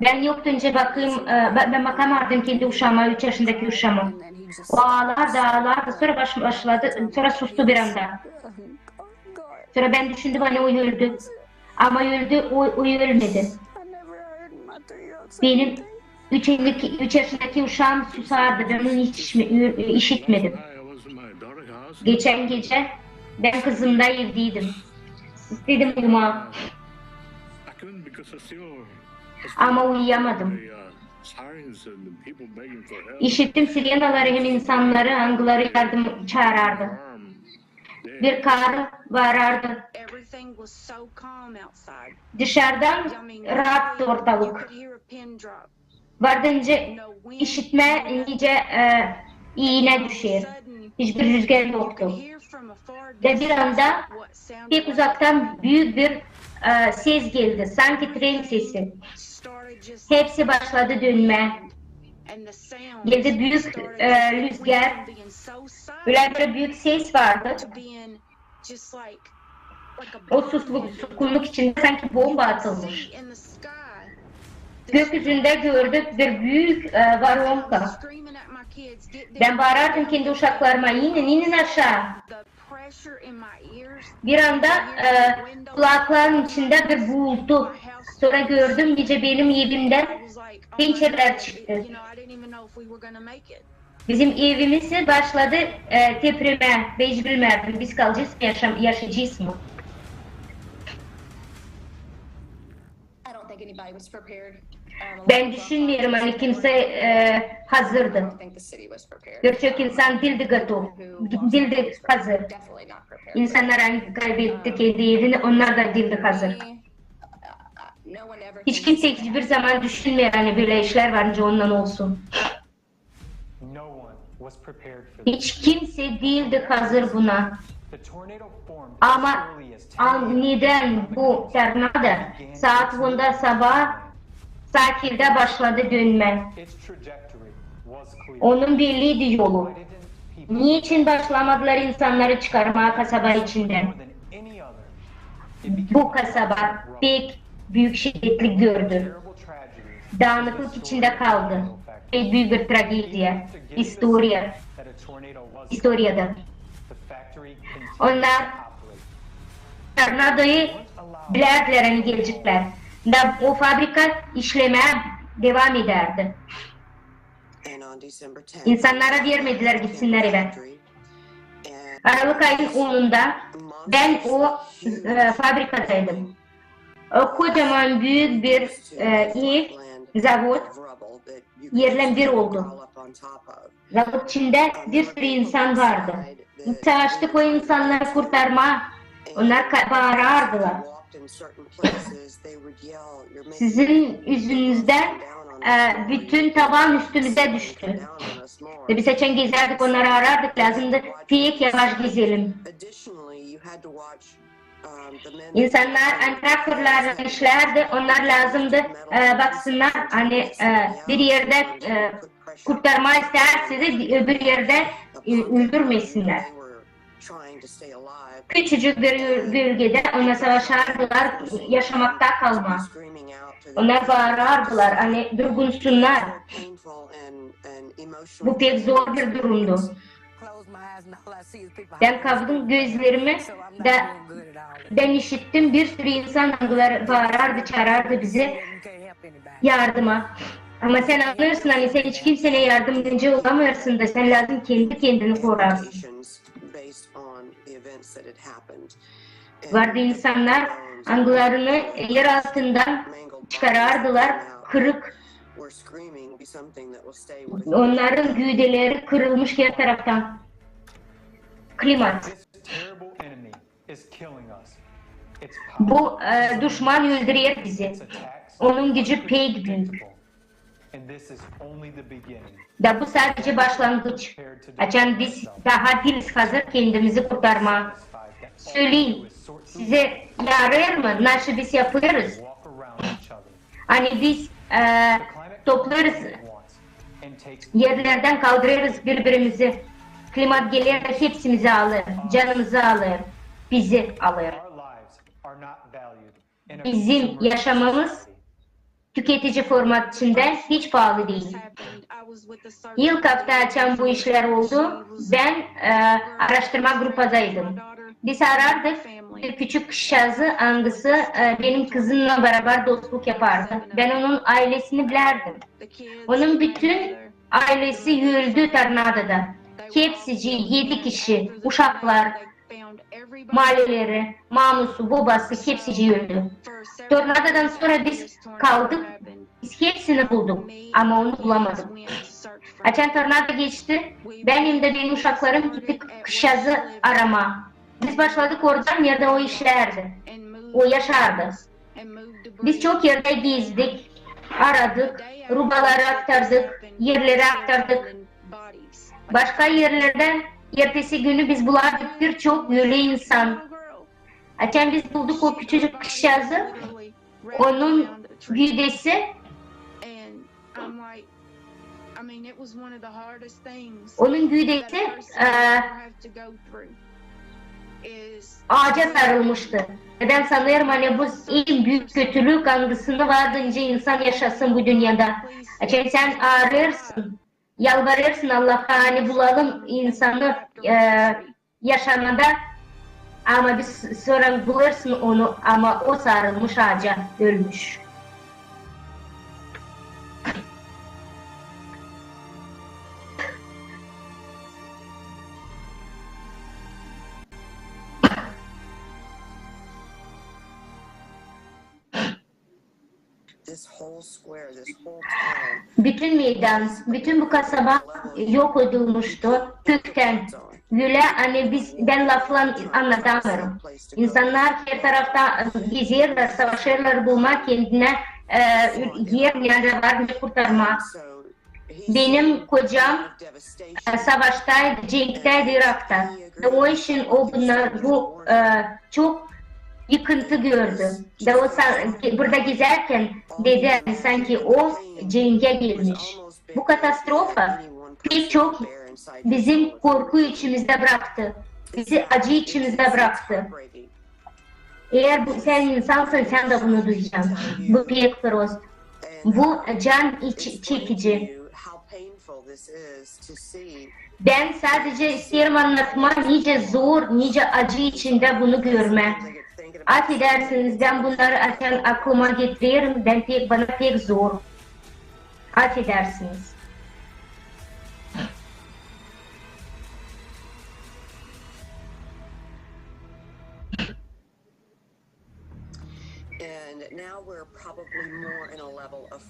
Bän yoktu nicä bakayım, e, bä- bän bakamardım kendi uşaama, üç yaşındakı uşaama. O aalardı, aalardı, sora baş- başladı, sora sustu bir anda. Sora bän düşündüm, ani o öldü. Ama öldü, o, o ölmedi. Benim üç, üç yaşındakı uşaam susardı, bän onu hiç işme- ü- işitmedim. Geçän gecä bän kızımda evdeydim. İstedim uyumaa. Ama uyuyamadım. İşittim sirenaları hem insannarı, angıları yardım çaarardı. Bir karı baarardı. Dışardan raattı ortalık. Vardı nicä işitmää, nicä e, iinä düşer. Hiçbir rüzgär yoktu. Da bir anda pek uzaktan büük bir e, ses geldi, sanki tren sesi. Hepsi başladı dönmää. Geldi büük e, rüzgär. Ölä bir büük ses vardı. O susluk, suskunluk içindä sanki bomba atılmış. Gökyüzündä gördük bir büük e, воронка. Bän baarardım kendi uşaklarıma: inin, inin aşaa. Bir anda e, kulakların içindä bir buultu. Sora gördüm, nicä benim evimdän pençelär çıktı. Bizim evimiz başladı e, tepremää. Bän hiç bilmärdim, biz kalacez mı, yaşam, yaşayacez mı. Bän düşünmeerim, ani kimsä e, hazırdı. Bir çok insan diildi gotov, diildi hazır. İnsannar, ani kaybetti kendi evini, onnar da diildi hazır. Hiç kimsä hiçbir zaman düşünmeer, ani bölä işlär var, nicä ondan olsun. Hiç kimsä diildi hazır buna. Ama nedän bu tornado saat onda sabaa saat yedidä başladı dönmää? Onun belliydi yolu. Neçin başlamadılar insannarı çıkarmaa kasaba içindän? Bu kasaba pek büük şiddetlik gördü. Daanıklık içindä kaldı. Pek büük bir tragediya istoriyada. Onnar tornadoyu bilärdilär, ani geleceklär. Da o fabrika işlemää devam edärdi. İnsannara vermedilär gitsinnär evä. Aralık ayın onunda bän o e, fabrikadaydım. O kocaman büük bir e, ev, zavod, erlän bir oldu. Zavodun içindä bir sürü insan vardı. Biz savaştık o insannarı kurtarmaa. Onnar ka- baarardılar. Sizin üzünüzdän e, bütün tavan üstümüzä düştü. Biz açan gezärdik, onnarı arardık, lääzımdı pek yavaş gezelim. İnsannar ani traktorlarlan işlärdi, onnar lääzımdı e, baksınnar, ani e, bir erdä e, kurtarmaa isteerse dä öbür erdä e, öldürmesinnär. Küçücük bir bölgedä onnar savaşardılar yaşamakta kalmaa. Onnar baarardılar, ani durgunsunnar. Bu pek zor bir durumdu. Bän kavdım gözlerimi da bän işittim, bir sürü insan, angıları baarardı, çaarardı bizi yardıma. Ama sän annêêrsın, ani sän hiç kimseyä yardımcı olamêêrsın da sän lääzım kendi kendini korasın. Vardı insannar, angılarını er altından çıkarardılar, kırık. Onnarın güüdeleri kırılmış her taraftan. Klimat. Bu e, duşman öldürer bizi. Onun gücü pek büük. Da bu sadece başlangıç. Açan biz daha diiliz hazır kendimizi kurtarmaa. Söleyin, sizä yarêêr mı, nasıl biz yapêrız? Ani biz e, toplêêrız erlerdän, kaldırêrız biri-birimizi. Klimat geler da hepsimizi alêr, canımızı alêr, bizi alêr. Bizim yaşamamız tüketici format içindä hiç paalı diil. İlk afta açan bu işlär oldu, bän e, aaraştırma grupadaydım. Biz arardık bir küçük kızçaazı, angısı e, benim kızımnan barabar dostluk yapardı. Bän onun aylesini bilärdim. Onun bütün aylesi öldü tornadoda. Hepsicii, edi kişi, uşaklar, maaleleri, mamusu, bobası, hepsicii öldü. Tornadodan sora biz kaldık, biz hepsini bulduk, ama onu bulamadık. Açan tornado geçti, bän hem dä benim uşaklarım gittik kızçaazı aramaa. Biz başladık oradan, neredä o işlärdi, o yaşardı. Biz çok erdä gezdik, aradık, rubaları aktardık, erleri aktardık. Başka erlerdä ertesi günü biz bulardık bir çok ölü insan. Açan biz bulduk o küçücük kızçaazı, onun güüdesi Onun güüdesi e, aaca sarılmıştı. Bän sanêrım, ani bu en büük kötülük, angısını vardı nicä insan yaşasın bu dünnedä. Açan sän aarêêrsın, yalvarêrsın Allaha, ani bulalım insanı e, yaşamada Ama biz sora bulêrsın onu, ama o sarılmış aaca, ölmüş. Bütün meydan, bütün bu kasaba yok edilmişti köktän. Ölä, ani biz, bän laflan annadamêêrım. İnsannar her tarafta gezerlär, savaşêrlar bulmaa kendinä, e, er, neredä var ne kurtarmaa. Benim kocam, e, savaştaydı, cenktäydi İrakta. Da o için o bunnar, bu, e, çok yıkıntı gördü. Da o sa-, burada gezärkän dedi, ani sanki o cengä gelmiş. Bu katastrofa pek çok bizim korku içimizdä bıraktı. Bizi acı içimizdä bıraktı. Eer bu, sän insansan, sän dä bunu duyacan. Bu pek prost. Bu can iç-, çekici. Bän sadecä isteerim annatmaa, nicä zor, nicä acı içindä bunu görmää. Afedersiniz, bän bunnarı açan aklıma getirerim, bän pek, bana pek zor. Afedersiniz.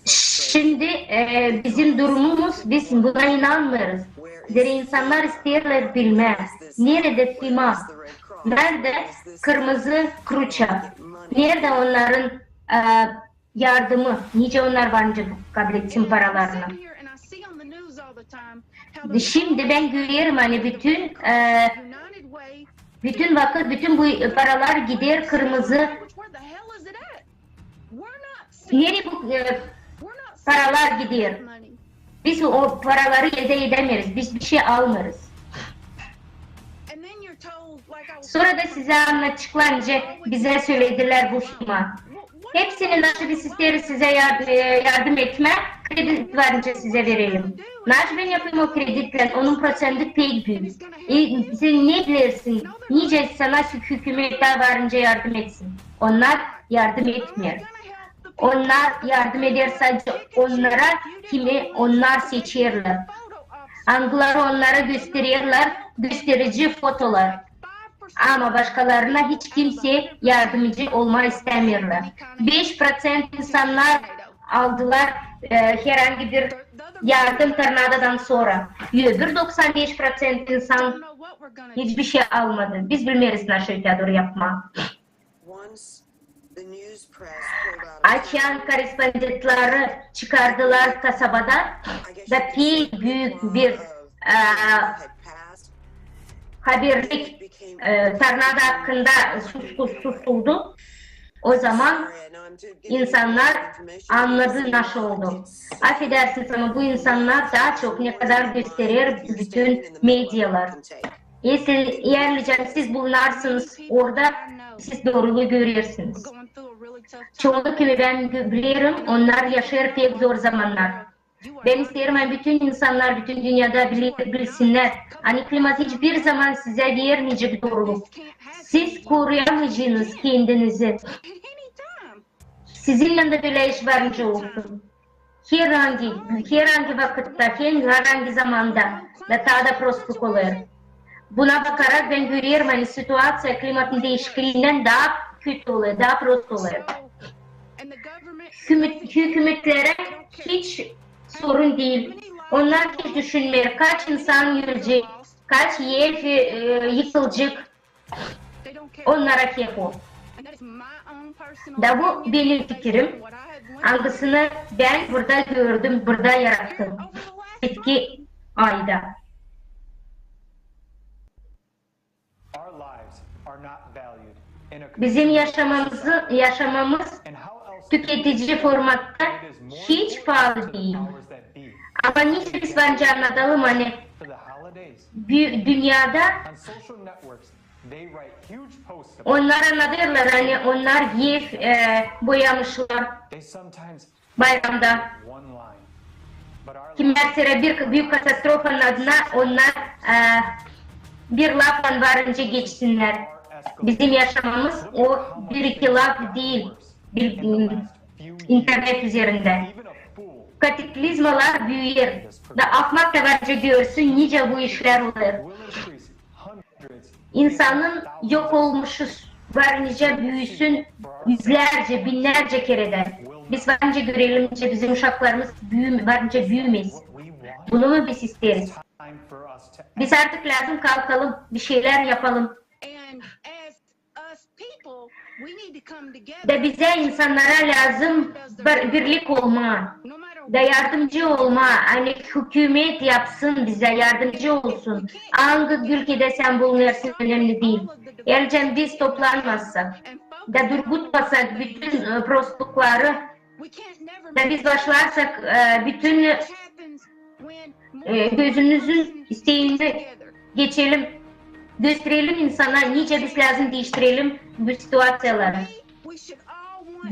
Şindi, e, bizim durumumuz, biz buna inanmêêrız. Zerä insannar isteerlär bilmää, neredä FEMA, neredä Kırmızı Kruça, neredä onnarın, e, yardımı, nicä onnar var nicä kabletsin paralarını. Şindi bän görerim, ani bütün, e, bütün vakıt, bütün bu paralar gider Kırmızı. Neredä bu, e, paralar gider? Biz o paraları eldä edämeeriz, biz bişey almêêrız. Sora da sizä annattıklarım, nicä bizä söledilär bu FEMA. Hepsini, nası biz isteeriz sizä yar-, e, yardım etmää, kredit var nicä sizä verelim. Nası bän yapêrım o kreditlän, onun proţenti pek büük. E, sän ne bilersin, nicä sana hü-, hükümet var nicä yardım etsin? Onnar yardım etmeer. Onnar yardım eder sadecä onnara, kimi onnar seçerlär. Angıları onnara göstererlär, gösterici fotolar. Ama başkalarına hiç kimsey yardımcı olmaa istämeerlär. Beş proţent insannar aldılar, e, herhangi bir yardım tornadodan sora. Öbür doksan beş proţent insan hiçbir şey almadı. Biz bilmeeriz, nası ötää dooru yapmaa. Açan korrespondentleri çıkardılar kasabadan, da pek büük bir, e, haberlik, e, tornado hakkında sus-, sus-, susuldu. O zaman insannar annadı, nası oldu. Afedersiniz, ama bu insannar taa çok ne kadar gösterer bütün medialar. Eer, eer nicä siz bulunarsınız orada, siz dooruluu görersiniz. Çoyu kimi bän gö-, bilerim, onnar yaşêêr pek zor zamannar. Bän isteerim, ani bütün insannar, bütün dünnedä bile-, bilsinnär, ani klimat hiçbir zaman sizä vermeyecek dooruluk. Siz koruyamayacınız kendinizi. Sizinnän dä bölä iş var nicä olsun. Herhangi, herhangi vakıtta, herhangi zamanda, da taa da prostluk olêr. Buna bakarak bän görerim, ani situaţiya klimatın diişikliindän taa kötü olêr, taa prost olêr. Hükümet-, hükümetlerä hiç sorun diil. Onnar hiç düşünmeer, kaç insan ölecek, kaç ev, e, yıkılacek. Onnara hep o. Da bu benim fikirim, angısını bän burada gördüm, burada yarattım. Etki ayda. Bizim yaşamamızı, yaşamamız tüketici formatta hiç paalı diil. Ama nicä biz var nicä annadalım, ani bü-, dünnedä onnar annadêrlar, ani onnar ev, e, boyamışlar bayramda. Kimär sora bir büük katastrofanın adına onnar, e, bir laflan var nicä geçsinnär. Bizim yaşamamız o bir-iki laf diil, bir, m, internet üzerindä. Kataklizmalar büüyer. Da ahmak da var nicä görsün, nicä bu işlär olêr. İnsanın yok olmuşu var nicä büüsün üzlärcä, binnärcä keredä. Biz var nicä görelim, nicä bizim uşaklarımız büüm-, var nicä büümesin. Bunu mu biz isteeriz? Biz artık lääzım kalkalım, bir şeylär yapalım. Da bizä, insannara, lääzım bir, birlik olmaa da yardımcı olmaa, ani hükümet yapsın bizä, yardımcı olsun. Angı ülkedä sän bulunêrsın, önemli diil. Eer biz toplanmasak da durgutmasak bütün, e, prostlukları, da biz başlarsak, e, bütün, e, gözümüzün isteeni geçelim, gösterelim insana, nicä biz lääzım diiştirelim bu situaţiyaları.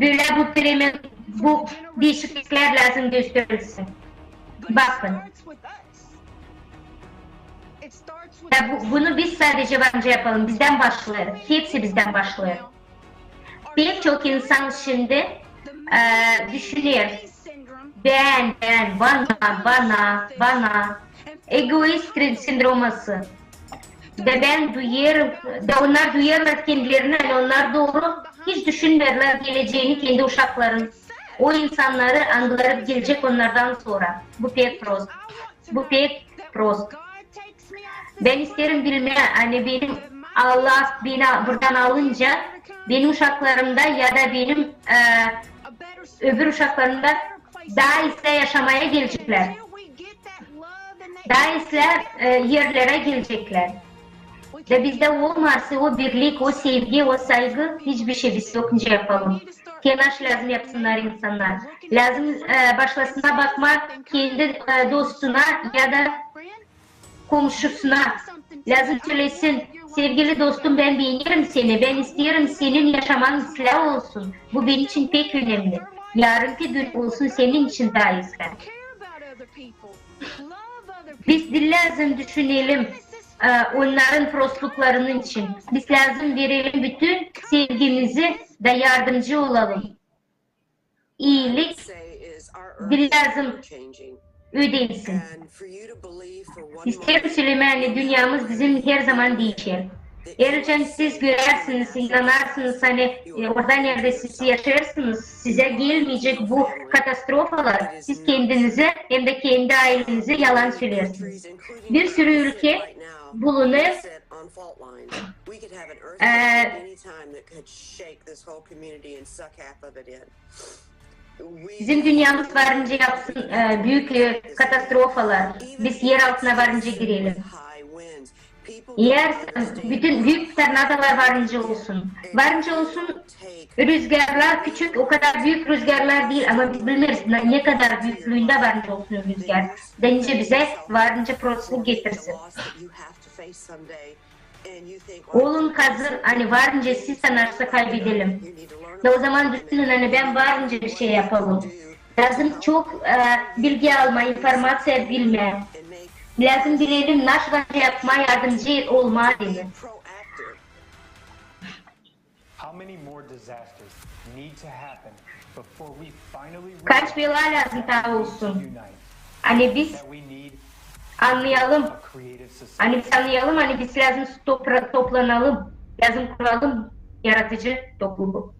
Bölä bu pereme-, bu diişikliklär lääzım gösterilsin. Bakın. Da bu, bunu biz sadecä var nicä yapalım, bizdän başlêêr. Hepsi bizdän başlêêr. Pek çok insan şindi, e, düşüner: bän, bän, bana, bana, bana. Egoist sindroması. Da bän duyêrım, da onnar duyêrlar kendilerini, ani onnar dooru hiç düşünmeerlär gelecäni kendi uşakların. O insannarı, angıları gelecek onnardan sora. Bu pek prost. Bu pek prost. Bän isteerim bilmää, ani benim Allah beni buradan alınca, benim uşaklarımda ya da benim, e, öbür uşaklarımda taa islää yaşamaya geleceklär. Taa islää, e, erlerä geleceklär. Da bizdä olmasa o birlik, o sevgi, o saygı, hiçbir şey biz yok nicä yapalım. Tenaş lääzım yapsınnar insannar. Lääzım, e, başlasınnar bakmaa kendi, e, dostuna ya da komşusuna. Lääzım sölesin: sevgili dostum, bän beenerim seni, bän isteerim senin yaşaman islää olsun. Bu benim için pek önemli. Yarınki gün olsun senin için taa islää. Biz diil lääzım düşünelim, e, onnarın prostluklarının için. Biz lääzım verelim bütün sevgimizi da yardımcı olalım. İilik diil lääzım ödensin. İsteerim sölemää, ani dünnämiz bizim herzaman diişer. Eer siz görärsiniz, inanarsınız, ani, e, orada, neredä siz yaşêêrsınız, sizä gelmeyecek bu katastrofalar, siz kendinizä hem dä kendi aylenizi yalan söleersiniz. Bir sürü ülke bulunêr, e, bizim dünnämiz var nicä yapsın, e, büük, e, katastrofalar. Biz er altına var nicä girelim. Eer bütün büük tornadolar var nicä olsun. Var nicä olsun rüzgarlar, küçük, o kadar büük rüzgarlar diil, ama biz bilmeeriz, ne, ne kadar büüklüündä var nicä olsun rüzgar. Da nicä bizä var nicä prostluk getirsin. Olun hazır, ani var nicä siz sanarsınız kaybedelim. Da o zaman düşünün, ani bän var nicä bir şey yapalım. Lääzım çok, e, bilgi almaa, informaţiya bilmää. Lääzım bilelim, nasıl var nicä yapmaa, yardımcı olmaa deyni. Kaç bela lääzım taa olsun? Ani biz annayalım, ani biz annayalım, ani biz lääzım topra-, toplanalım, lääzım kuralım yaradıcı topluluk.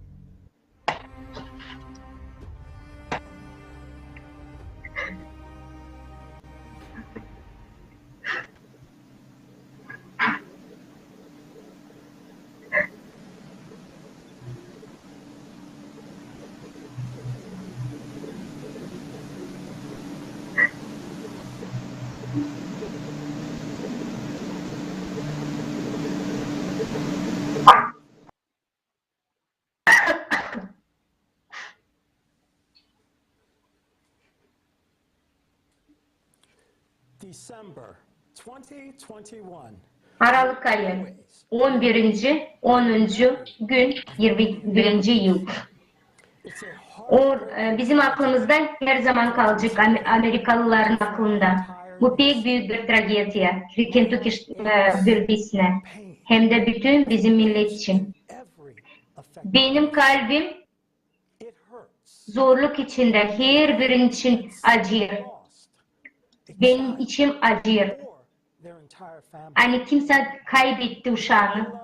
Aralık ayı, on birinci, onuncu gün, irmi birinci yıl. O, e, bizim aklımızda her zaman kalacek, Am-, amerikalıların aklında. Bu pek büük bir tragediya Kentucky, e, bölgesinä. hem dä bütün bizim millet için. Benim kalbim zorluk içindä, herbirinin için acıyêr. Benim içim acıyêr. Ani kimsä kaybetti uşaanı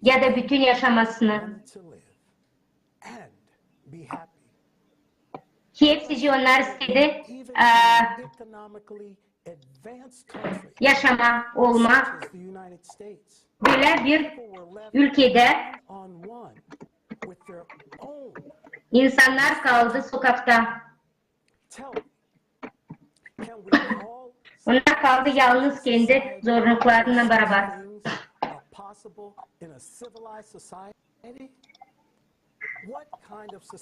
ya da bütün yaşamasını. Hepsicii onnar istedi, e, yaşamaa, olmaa. Bölä bir ülkedä insannar kaldı sokakta. Onnar kaldı yalnız kendi zorluklarınnan barabar.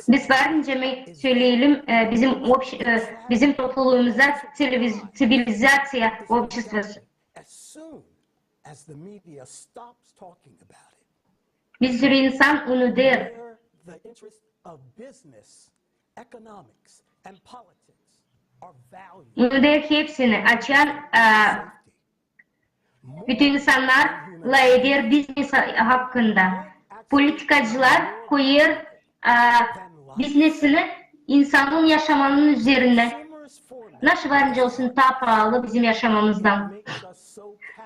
Biz var nicä mi söleyelim, e, bizim общ-, e, bizim topluluumuza цивилиз-, цивилизация обществоsu. Bir sürü insan unuder. Unuder hepsini, açan, e, bütün insannar lafeder biznes hakkında. Politikacılar koyêr, e, biznesini insanın yaşamanın üzerindä. Nasıl var nicä olsun taa paalı bizim yaşamamızdan.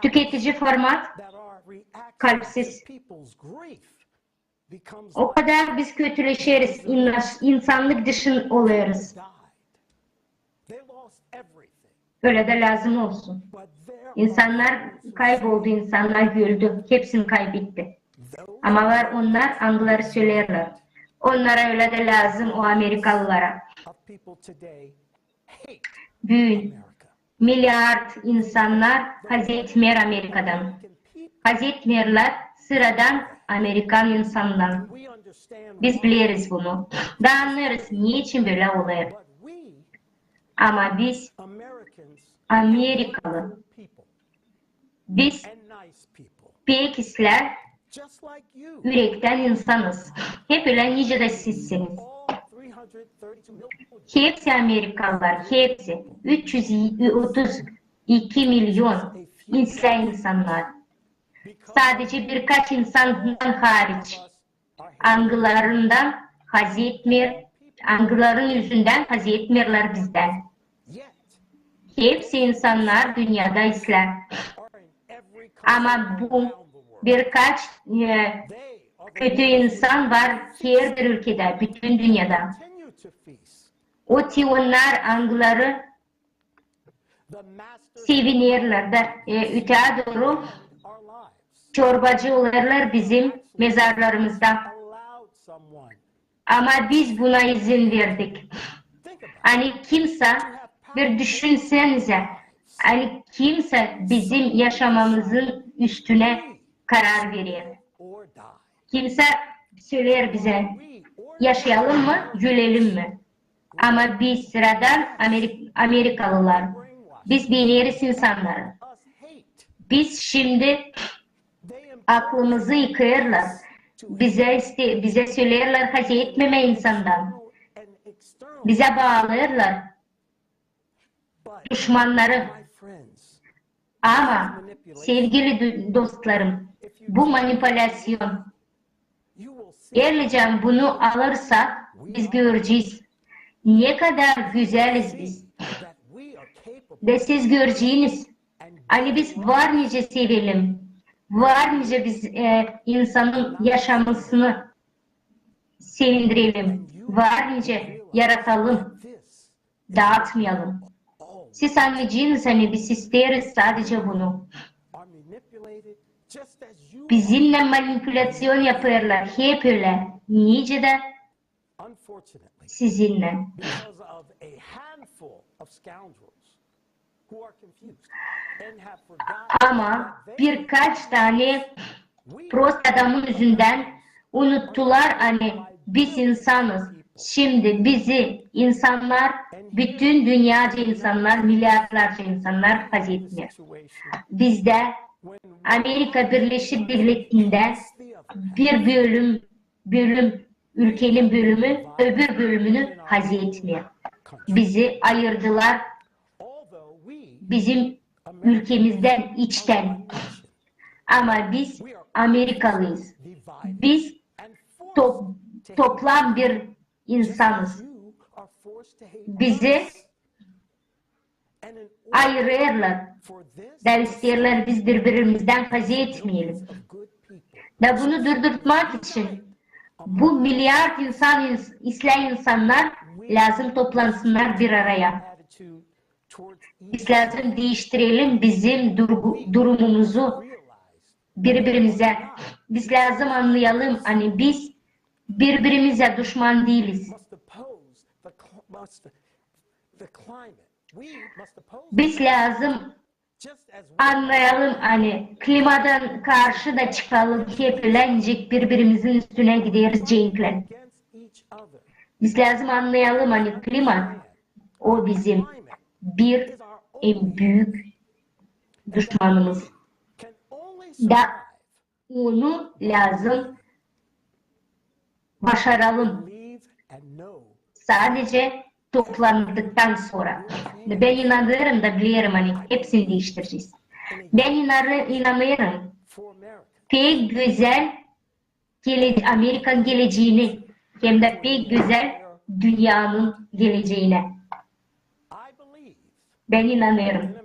Tüketici format, kalpsiz. O kadar biz kötüleşeriz, inna-, insannık dışın olêrız. Ölä dä lääzım olsun. İnsannar kayboldu, insannar öldü, hepsini kaybetti. Ama var onnar, angıları söleerlär. Onnara ölä dä lääzım, o amerikalılara. Büün milyard insannar hazetmeer Amerikadan. Hazetmeerlär sıradan amerikan insandan. Biz bileriz bunu. Da annêêrız, neçin bölä olêr. Ama biz, amerikalı, biz pek islää ürektän insanız. Hep ölä nicä dä sizsiniz. Hepsi amerikalılar, hepsi. Üç üz otuz iki milyon islää insannar. Sadecä birkaç insandan hariç. Angılarından hazetmeer, angıların üzündän hazetmeerlär bizdän. Hepsi insannar dünnedä islää. Ama bu birkaç, e, kötü insan var herbir ülkedä, bütün dünnedä. O ti onnar, angıları sevinerlär da, e, ötää dooru çorbacı olêrlar bizim mezarlarımızda. Ama biz buna izin verdik. Ani kimsä, bir düşünseniz, ani kimsä bizim yaşamamızın üstünä karar verer. Kimsä söleer bizä, yaşayalım mı, ölelim mi? Ama biz sıradan Amerik-, amerikalılar, biz beeneriz insannarı. Biz şindi aklımızı yıkêrlar. Bizä iste-, bizä söleerlär hazetmemää insandan. Bizä baalêêrlar duşmannarı. Ama, sevgili du-, dostlarım, bu manipulâţiyon. Ellicän bunu alırsak, biz görecez, ne kadar gözeliz biz. Da siz göreceniz, ani biz var nicä sevelim, var nicä biz, e, insanın yaşamasını sevindirelim, var nicä yaratalım, daatmayalım. Siz annayaceniz, ani biz isteeriz sadecä bunu. Bizimnän manipulâţiyon yapêrlar hep ölä, nicä dä sizinnän. Ama birkaç tanä prost adamın üzündän unuttular, ani biz insanız. Şindi bizi insannar, bütün dünnedä insannar, milyardlarca insannar hazetmeer. Bizdä Amerika Birleşik Devletindä bir bölüm, bölüm, ülkenin bölümü öbür bölümünü hazetmeer. Bizi ayırdılar bizim ülkemizdän, içtän. Ama biz amerikalıyız. Biz top-, toplam bir insanız. Bizi ayırêrlar. Da isteerlär biz biri-birimizdän haz etmeyelim. Da bunu durdurtmak için bu milyard insan, ins-, islää insannar lääzım toplansınnar bir araya. Biz lääzım diiştirelim bizim durgu-, durumumuzu, biri-birimizä. Biz lääzım annayalım, ani biz biri-birimizä duşman diiliz. Biz lääzım annayalım, ani klimadan karşı da çıkalım hep ölä, nicä biri-birimizin üstünä gideriz cenklän. Biz lääzım annayalım, ani klima, o bizim bir en büük duşmanımız. Da onu lääzım başaralım. Sadecä toplandıktan sora. Bän inanêrım da bilerim, ani hepsini diiştirecez. Bän inanêrım, inanêrım pek gözäl gele-, Amerikan geleceeni, hem dä pek gözäl dünnenin geleceeni. Bän inanêrım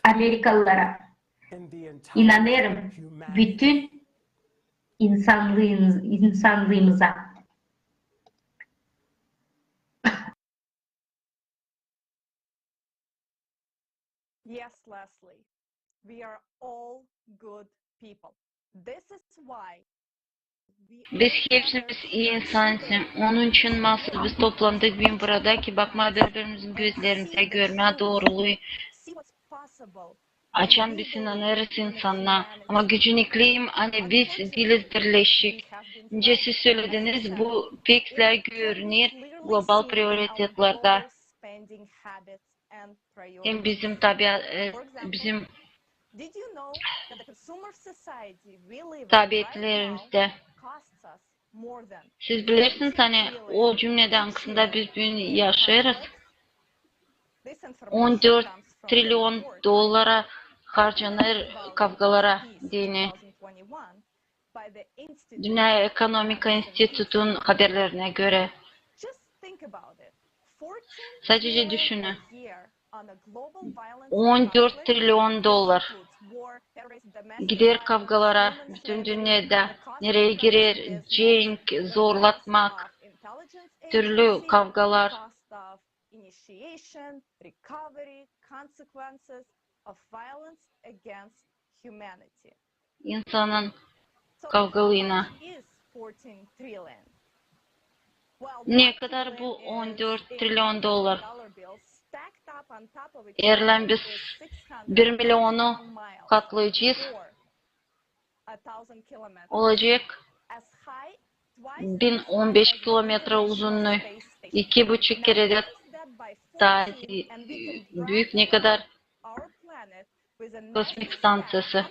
amerikalılara. İnanêrım bütün insanlıımız-, insanlıımıza. Yes, Leslie, we are all good people. This is why Biz hepsimiz ii insanız. Onun için nasıl biz toplandık büün burada, ki bakmaa biri-birimizin gözlerimizä, görmää dooruluu, açan biz inanêrız insana. Ama gücünekliyim, ani biz diiliz birleşik. Nicä siz sölediniz, bu pek islää görüner global prioritetlerdä hem bizim tabi-, e, bizim tabietlerimizde. Siz bilersiniz, ani o cümnedä, angısında biz büün yaşêêrız, on dört trilyon dollara harcanêr kavgalara deyni. Dünnä ekonomika institutun haberlerinä görä. Sadecä düşünün. On dört trilyon dollar gider kavgalara bütün dünnedä, nereyi girer cenk, zorlatmak, türlü kavgalar. İnsanın kavgalıına. Ne kadar bu on dört trilyon dollar? Eer lääzım biz bir milyonu katlayacez, olacek bin on beş kilometra uzunnuu, iki buçuk kerä dä taa büük, ne kadar kosmik stanţiyası.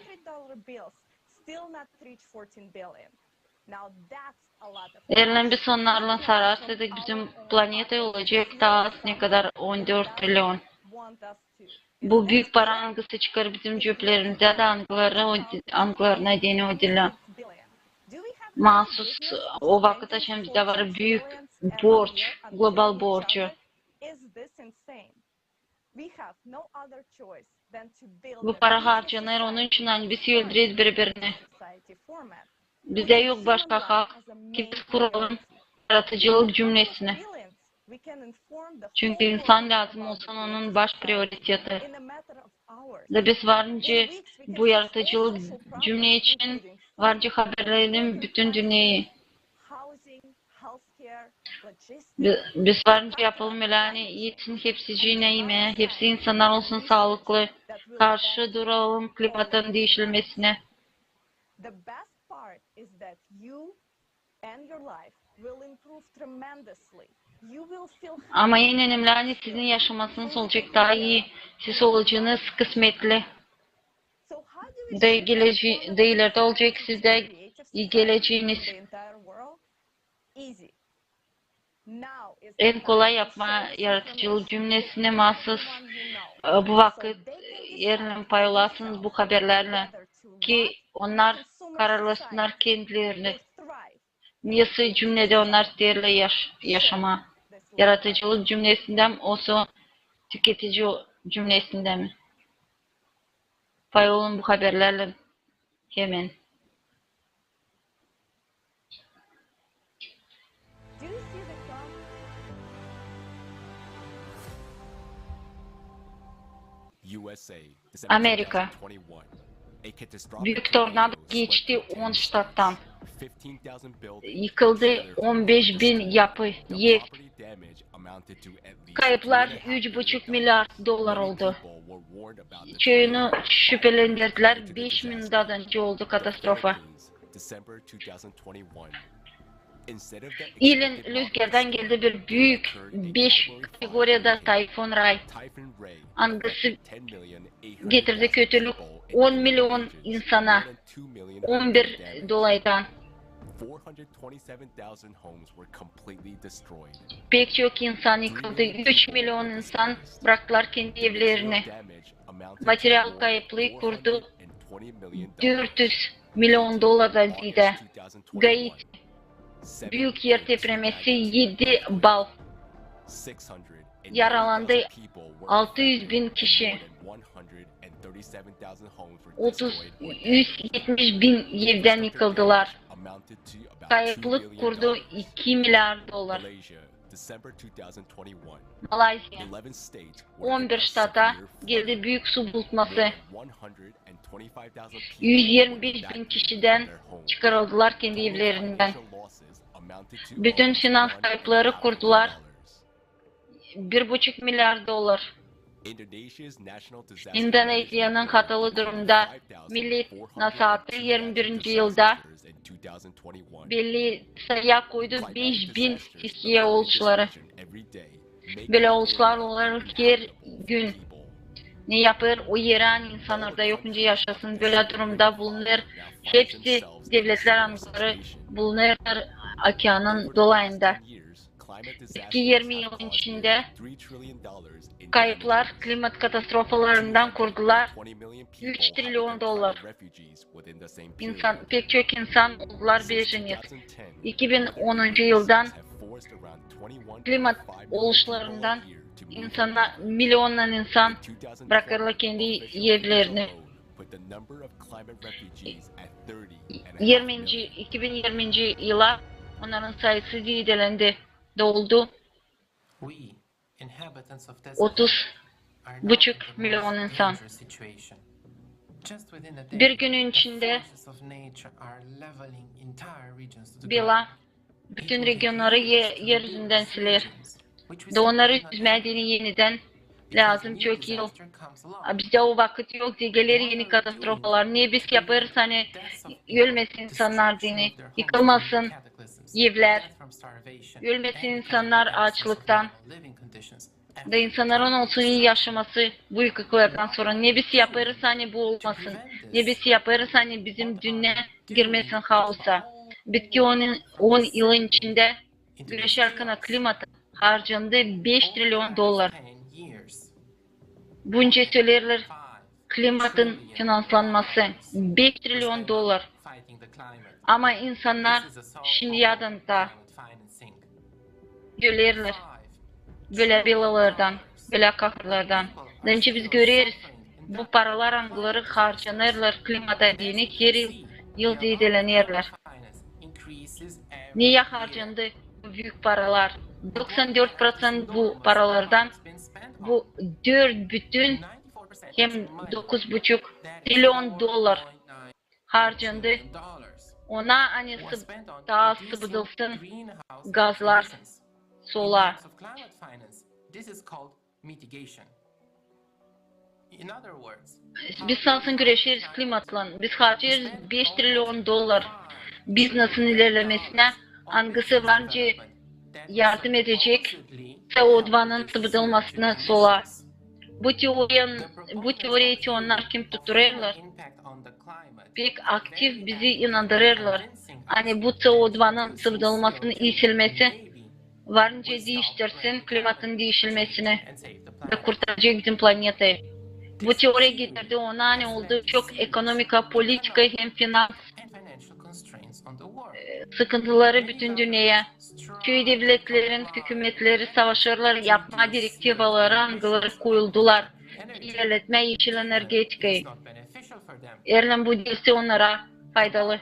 Eer lääzım biz onnarlan sararsaydık, bizim planeta olacek taa az ne kadar on dört trilyon. Bu büük para, angısı çıkêr bizim cüplerimizä dä, angılarına, angılarına deyni o diil. Maasuz o vakıt, açan bizdä var büük borç, global borcu. Bu para harcanêr onun için, ani biz öldüreriz biri-birini. Bizdä yok başka hak, ki biz kuralım yaratıcılık cümnesini. Çünkü insan lääzım olsun onun baş prioriteti. Da biz var nicä bu yaratıcılık cümne için var nicä haberleyelim bütün dünneyi. Bi-, biz var nicä yapalım ölä, ani etsin hepsiciinä imää, hepsi insannar olsun saalıklı, karşı duralım klimatın diişilmesinä. Ama en önemli, ani sizin yaşamanız olacek taa ii, siz olacenız kısmetli. Da gelece-, da ilerä olacek sizdä ii geleceniz. En kolay yapmaa yaratıcılık cümnesini maasuz e, bu vakıt, e, ernem paylaşasınız bu haberlärlän, ki onnar kararlasınnar kendilerini, nesoy cümnedä onnar isteerlär yaş-, yaşamaa. Yaradıcılık cümnesindä mi, osa tüketici cümnesindä mi? Paylaşın bu haberlärlän hemen. Amerika. Büük tornado geçti on ştattan. Yıkıldı on beş bin yapı, ev. Kayıplar üç buçuk milyard dolar oldu. Çoyunu şüpelendirdilär, beş minut adan oldu katastrofa. İlin lüzgerdän geldi bir büük beş kategoriyada Tayfun Ray, angısı getirdi kötülük on milyon insana, on bir dolaydan. Pek çok insan yıkıldı. Üç milyon insan braktılar kendi evlerini. Material kayıplıı kurdu dört üz milyon dolardan ziyadə. Gaiti. Büük er tepremesi, edi bal. Yaralandı altı üz bin kişi. Otuz, üz etmiş bin evdän yıkıldılar. Kayıplık kurdu iki milyard dolar. Malayziya. On bir ştata geldi büük su bulutması. Üz irmi beş bin kişidän çıkarıldılar kendi evlerindän. Bütün finans kayıpları kurdular bir buçuk milyard dolar. İndoneziyanın hatalı durumda milli nasaatı irmi birinci yılda belli sayıya koydu beş bin fesiye oluşları. Bölä oluşlar olêr her gün. Ne yapêr o eri, ani insannarda yokunca yaşasın. Bölä durumda bulunêr hepsi devletlär, angıları bulunêr okeanın dolayında. Eski irmi yılın içindä kayıplar klimat katastrofalarından kurdular üç trilyon dolar. İnsan, pek çok insan oldular bejeniz. İki bin onuncu yıldan klimat oluşlarından insana, milyonnan insan brakêrlar kendi evlerini. İrminci, iki bin irminci yıla onnarın sayısı ziidelendi, doldu. Otuz buçuk milyon insan. Bir günün içindä bela bütün regionları ye-, er üzündän siler. Da onnarı üzmää deyni enidän lääzım çok yıl. A bizdä o vakıt yok, da geler eni katastrofalar. Ne biz yapêrız, ani ölmesin insannar deyni, yıkılmasın evlär, ölmesin insannar aaçlıktan. Da insannarın olsun ii yaşaması bu yıkıklılardan sora. Ne biz yapêrız, ani bu olmasın? Ne biz yapêrız, ani bizim dünnä girmesin haosa? Bitki on, on yılın içindä güreş hakkına klimata harcandı beş trilyon dolar. Bunca söleerlär, klimatın finanslanması beş trilyon dolar. Ama insannar şindi yadan da ölerlär bölä belalardan, bölä kahırlardan. Nicä biz göreriz, bu paralar, angıları harcanêrlar klimata deyni, her yıl, yıl ziidelenerlär. Neyä harcandı bu büük paralar? Doksan dört proţent bu paralardan, bu dört bütün hem dokuz buçuk trilyon dolar harcandı ona, ani sıb-, taa sıbıdılsın gazlar solaa. Biz sansın güreşeriz klimatlan. Biz harcêêrız beş trilyon dolar biznesin ilerlemesinä, angısı var nicä yardım edecek C O dvanın sıbıdılmasını solaa. Bu teoriyanın, bu teoriya için onnar, kim tuturêrlar, pek aktiv bizi inandırêrlar, ani bu C O dvanın sıbıdılmasının iiselmesi var nicä diiştirsin klimatın diişilmesini da kurtaracek bizim planetayı. Bu teoriya getirdi ona, ani oldu çok ekonomika, politika hem finans sıkıntıları bütün dünneyä. Çoyu devletlerin hükümetleri savaşêrlar yapmaa direktivaları, angıları koyuldular ilerletmää eşil energetikayı. Eer bu diilse onnara faydalı.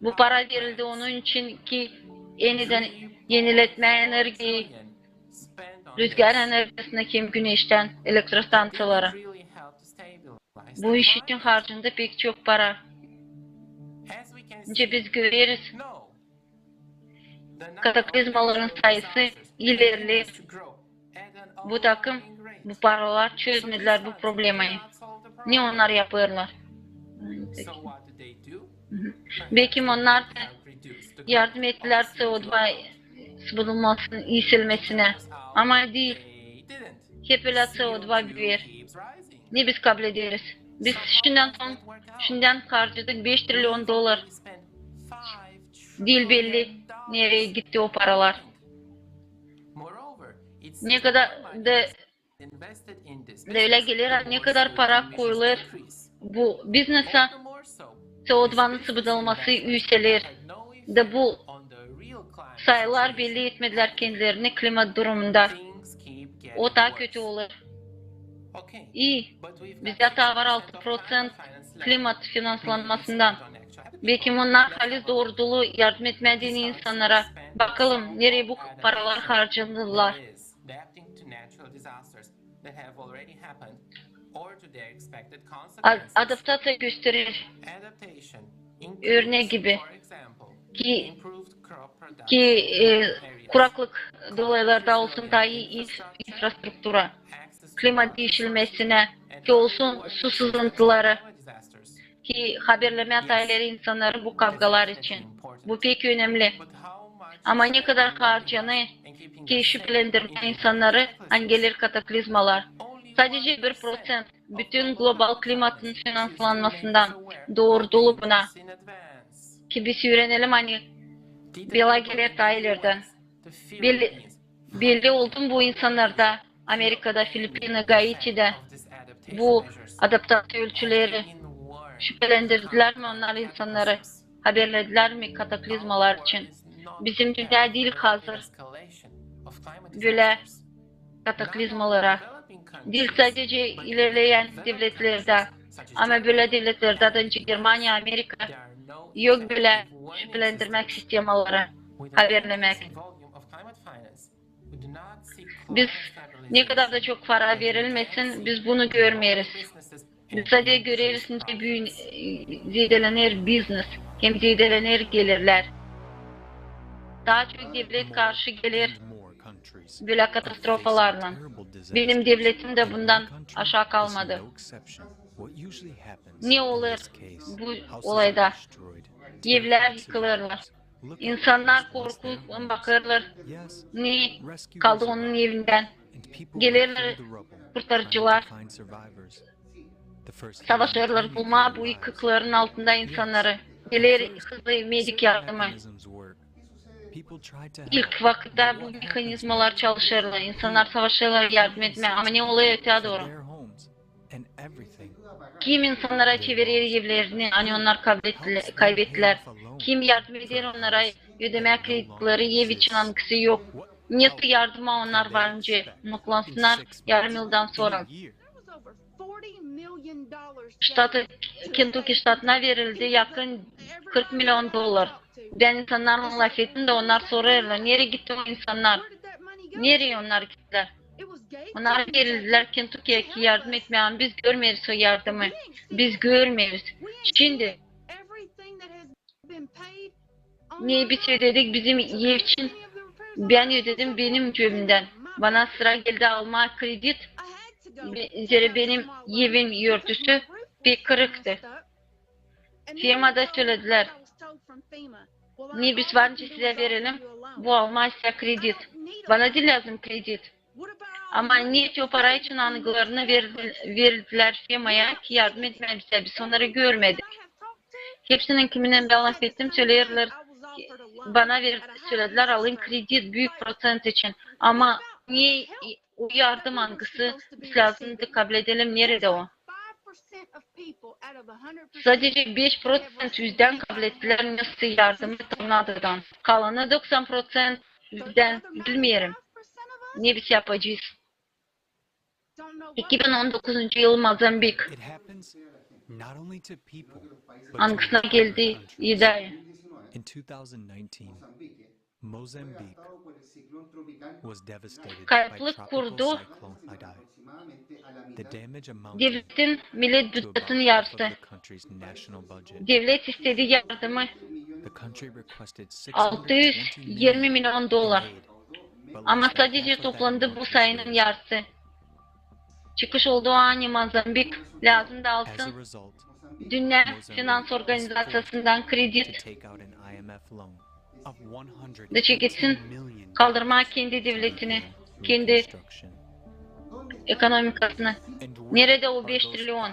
Bu para verildi onun için, ki enidän eniletmää energiyayı, rüzgär energiyasını hem güneştän elektrostanţiyalara. Bu iş için harcandı pek çok para. Nicä biz göreriz, kataklizmaların sayısı ilerleer. Bu takım, bu paralar çözmedilär bu problemayı. Ne onnar yapêrlar? Belki onnar da yardım ettilär C O два sıbıdılmasının iisilmesinä. Ama diil. Hep ölä C O два büüyer. Ne biz kablederiz? Biz şindän son, şindän harcadık beş trilyon dolar. Diil belli, nereyi gitti o paralar. Ne kadar da, da ölä geler, ne kadar para koyulêr bu biznesä, C O дванın sıbıdılması üüseler. Da bu sayılar belli etmedilär kendilerini klimat durumunda. O taa kötü olêr. İi, bizdä taa var altı proţent klimat finanslanmasından. Belki onnar halis doorudulu yardım etmää deyni insannara. Bakalım, nereyi bu paralar harcandılar. A-, adaptaţiya gösterer örnä gibi ki, ki, e, kuraklık dolaylarda olsun taa ii inf-, infrastruktura, klimat diişilmesinä, ki olsun su sızıntıları, ki haberlemää taa ileri insannarı bu kavgalar için. Bu pek önemli. Ama ne kadar harcanêr ki şüpelendirmää insannarı, ani geler kataklizmalar? Sadece bir proţent bütün global klimatın finanslanmasından doorudulu buna. Ki biz üürenelim, ani belä geler taa ilerdän. Belli, belli oldu mu bu insannarda, Amerikada, Filipinada, Gaitida bu adaptaţiya ölçüleri? Şüpelendirdilär mi onnar insannarı? Haberledilär mi kataklizmalar için? Bizim dünnä diil hazır bölä kataklizmalara. Diil sadece ilerleyän devletlerdä, ama bölä devletlerdä dä, nicä Germaniya, Amerika, yok bölä şüpelendirmäk sistemaları, haberlemäk. Biz ne kadar da çok para verilmesin, biz bunu görmeeriz. Biz sade göreriz, nicä büün, e, zeedelener biznes, hem zeedelener gelirlär. Taa çok devlet karşı geler bölä katastrofalarlan. Benim devletim dä bundan aşaa kalmadı. Ne olêr bu olayda? Evlär yıkılêrlar. İnsannar korkuylan bakêrlar, ne kaldı onun evindän. Gelerlär kurtarıcılar. Savaşêrlar bulmaa bu yıkıkların altında insannarı. Geler hızlı medik yardımı. İlk vakıtta bu mehanizmalar çalışêrlar. İnsannar savaşêrlar yardım etmää. Ama ne olêr öteyä dooru? Kim insannara çevirer evlerini, ani onnar kaybettilär? Kim yardım eder onnara ödemää kreditleri ev için, angısı yok? Nesoy yardıma onnar var nicä mutlunsınnar yarım yıldan sora? Ştatı, Kentucky ştatına verildi yakın kırk milyon dolar. Bän insannarlan lafettim da onnar sorêrlar, nereyi gitti o insannar? Nereyi onnar gittilär? Onnar verildilär Kentuckiyä ki yardım etmää, ama biz görmeeriz o yardımı. Biz görmeeriz. Şindi ne biz ödedik bizim ev için, bän ödedim benim cebimdän. Bana sıra geldi almaa kredit. Zerä benim evim örtüsü pek kırıktı. Firmada söledilär, ne biz var nicä sizä verelim, bu almaa sizä kredit. Bana diil lääzım kredit. Ama ne o para için angılarını verdi-, verdilär firmaya ki yardım etmää bizä, biz onnarı görmedik. Hepsinin, kiminnän bän lafettim, söleerlär, bana ver, sölediler, alayım kredit büük proţent için. Ama ne o yardım, angısı biz lääzımdı kabledelim, neredä o? Sadecä beş proţent üzdän kablettilär nesoy yardımı tornadodan. Kalanı doksan proţent üzdän bilmeerim, ne biz yapacez. İki bin on dokuzuncu yıl Mozambik. Angısına geldi idea. Kayıplık kurdu. Devletin millet bücetinin yarısı. Devlet istedi yardımı altı üz irmi milyon dolar. Ama sadecä toplandı bu sayının yarısı. Çıkış oldu, ani Mozambik lääzımdı alsın dünnä finans organizaţiyasından kredit da çeketsin kaldırmaa kendi devletini, kendi ekonomikasını. Neredä o beş trilyon?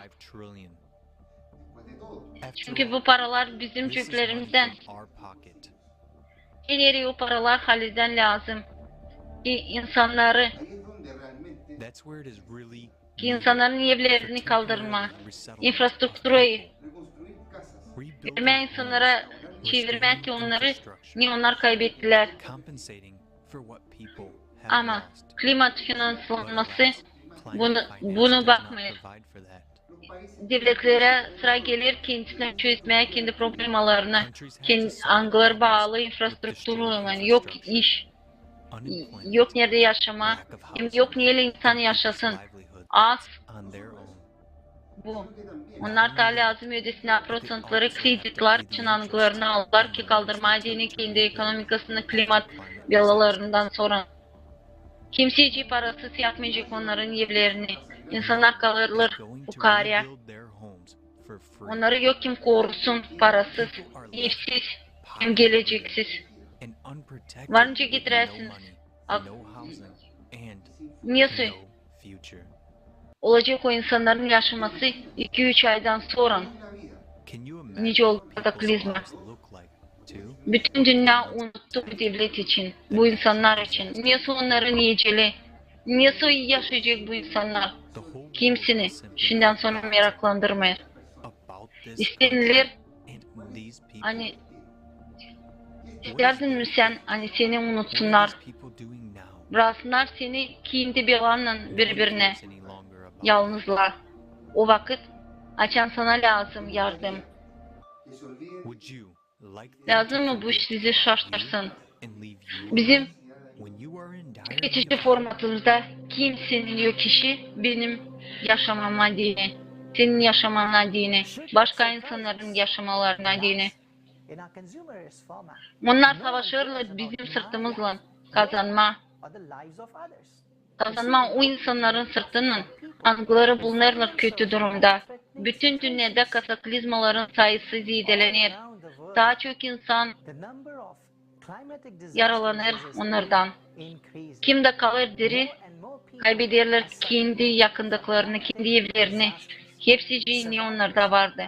Çünkü bu paralar bizim cüplerimizdän. Neredä o paralar halizdän lääzım ki insannarı, ki insannarın evlerini kaldırmaa, infrastrukturayı, vermää insannara, çevirmää ki onnarı, ne onnar kaybettilär. Ama klimat finanslanması bunu, bunu bakmêêr. Devletlerä sıra geler kendisini çözmää, kendi problemalarını, angıları baalı infrastrukturaylan, yok iş, yok neredä yaşamaa, hem yok neylän insan yaşasın. Az bu. Onnar taa lääzım ödesin proţentleri kreditler için, angılarını aldılar ki kaldırmaa deyni kendi ekonomikasını klimat belalarından sora. Kimsecik parasız yapmayacek onnarın evlerini. İnsannar kalêrlar fukaarä. Onnarı yok kim korusun, parasız, evsiz hem geleceksiz. Var nicä getiräsiniz? Nesoy olacek o insannarın yaşaması iki-üç aydan sora? Nicä oldu kataklizma. Bütün dünnä unuttu bu devlet için, bu insannar için. Nesoy onnarın eceli, nesoy yaşayacek bu insannar? Kimsini şindän sora meraklandırmêêr. İsteniler, ani istärsän mi sän, ani seni unutsunnar, braksınnar seni kendi belannan biri-birinä yalnızlıa? O vakıt, açan sana lääzım yardım. Lääzım mı bu sizi şaştırsın? Bizim tüketici formatımızda kimsenin yok işi benim yaşamama deyni, senin yaşamana deyni, başka insannarın yaşamalarına deyni. Onnar savaşêrlar bizim sırtımızlan kazanmaa. Kazanmaa o insannarın sırtınnan, angıları bulunêrlar kötü durumda. Bütün dünnedä kataklizmaların sayısı zeedelener. Taa çok insan yaralanêr onnardan. Kim dä kalêr diri, kaybederlär kendi yakındakilarını, kendi evlerini. Hepsicii, ne onnarda vardı.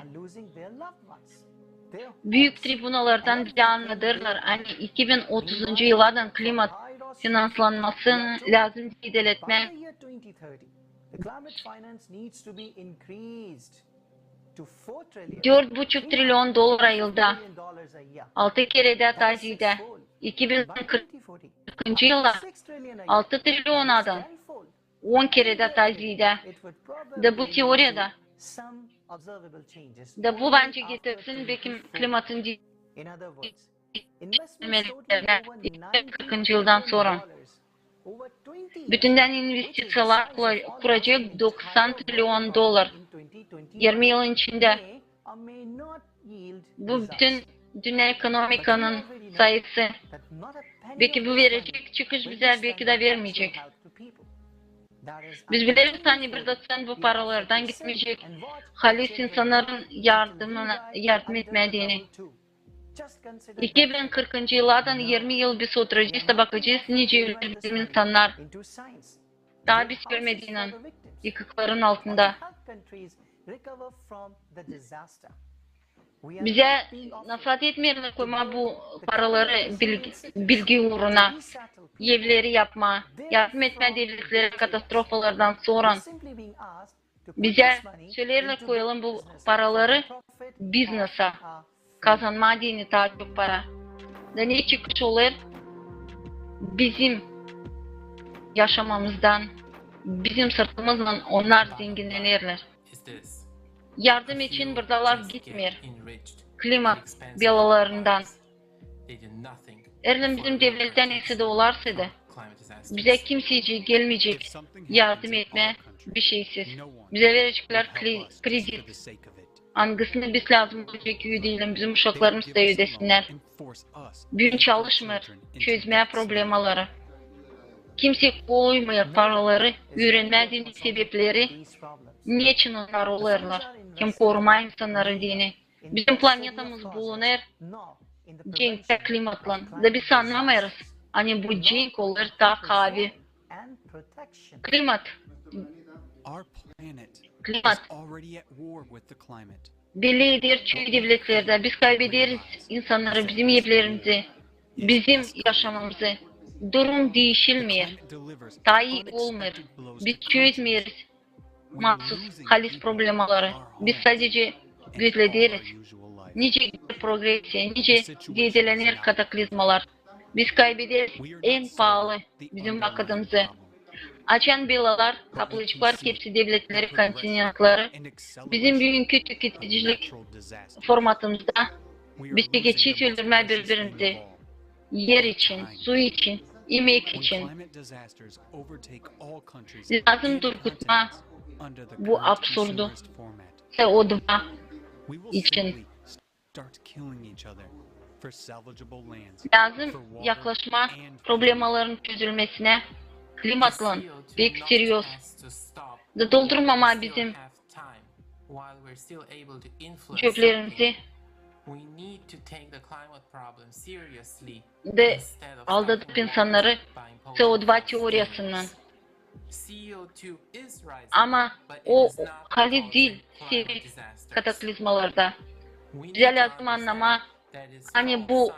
Büük tribunalardan bizä annadêrlar, ani iki bin otuzuncu yıladan klimat finanslanmasını lääzım zeedeletmää. Dört buçuk trilyon dolara yılda. Altı keredä taa zeedä. İki bin kırkıncı yıla altı trilyondan on keredä taa zeedä. Da bu teoriyada. Da bu bence getirsin beki klimatın diilmeliklerinä iki bin kırkıncı yıldan sora. Bütündän investiţiyalar kura-, kuracek doksan trilyon dolar irmi yılın içindä. Bu bütün dünnä ekonomikanın sayısı. Beki bu verecek çıkış bizä, beki dä vermeyecek. Biz bileriz, ani bir dä sen bu paralardan gitmeyecek halis insannarın yardımına, yardım etmää deyni. İki bin kırkıncı yıladan irmi yıl biz oturacez da bakacez, nicä ölär bizim insannar. Taa biz ölmediyni yıkıkların altında. Bizä nasaat etmeerlär koymaa bu paraları bilgi, bilgi uuruna, evleri yapmaa, yardım etmää devletlerä katastrofalardan sora. Bizä söleerlär, koyalım bu paraları biznesä, kazanmaa deyni taa çok para. Da ne çıkış olêr bizim yaşamamızdan, bizim sırtımızdan onnar zenginnenerlär. Yardım için burada laf gitmeer klimat belalarından. Eer bizim devlettän isi dä olarsa da, bizä kimsecik gelmeyecek yardım etmää bişeysiz. Bizä vereceklär kli-, kredit, angısını biz lääzım olacek ödeyelim, bizim uşaklarımız da ödesinnär. Büün çalışmêêr çözmää problemaları. Kimsey koymêêr paraları üürenmää deyni sebepleri, neçin onnar olêrlar, hem korumaa insannarı deyni. Bizim planetamız bulunêr cenktä klimatlan. Da biz annamêêrız, ani bu cenk olêr taa kaavi. Klimat. Klimat belli eder çoyu devletlerdä. Biz kaybederiz insannarı, bizim evlerimizi, bizim yaşamamızı. Durum diişilmeer. Taa ii olmêêr. Biz çözmeeriz maasuz halis problemaları. Biz sadecä gözlederiz, nicä gider progresiya, nicä zeedelener kataklizmalar. Biz kaybederiz en paalı bizim vakıdımızı. Açan belalar kaplayaceklar hepsi devletleri, kontinentleri, bizim büünkü tüketicilik formatımızda biz çekecez öldürmää biri-birimizi. Er için, su için, imek için. Lääzım durgutmaa bu absurdu. C O два için. Lääzım yaklaşmaa problemaların çözülmesinä klimatlan pek serioz. Da doldurmamaa bizim çöplerimizi. Da aldadıp insannarı C O два teoriyasınnan. Ama o halis diil sebebi kataklizmalarda. Bizä lääzım annamaa, ani bu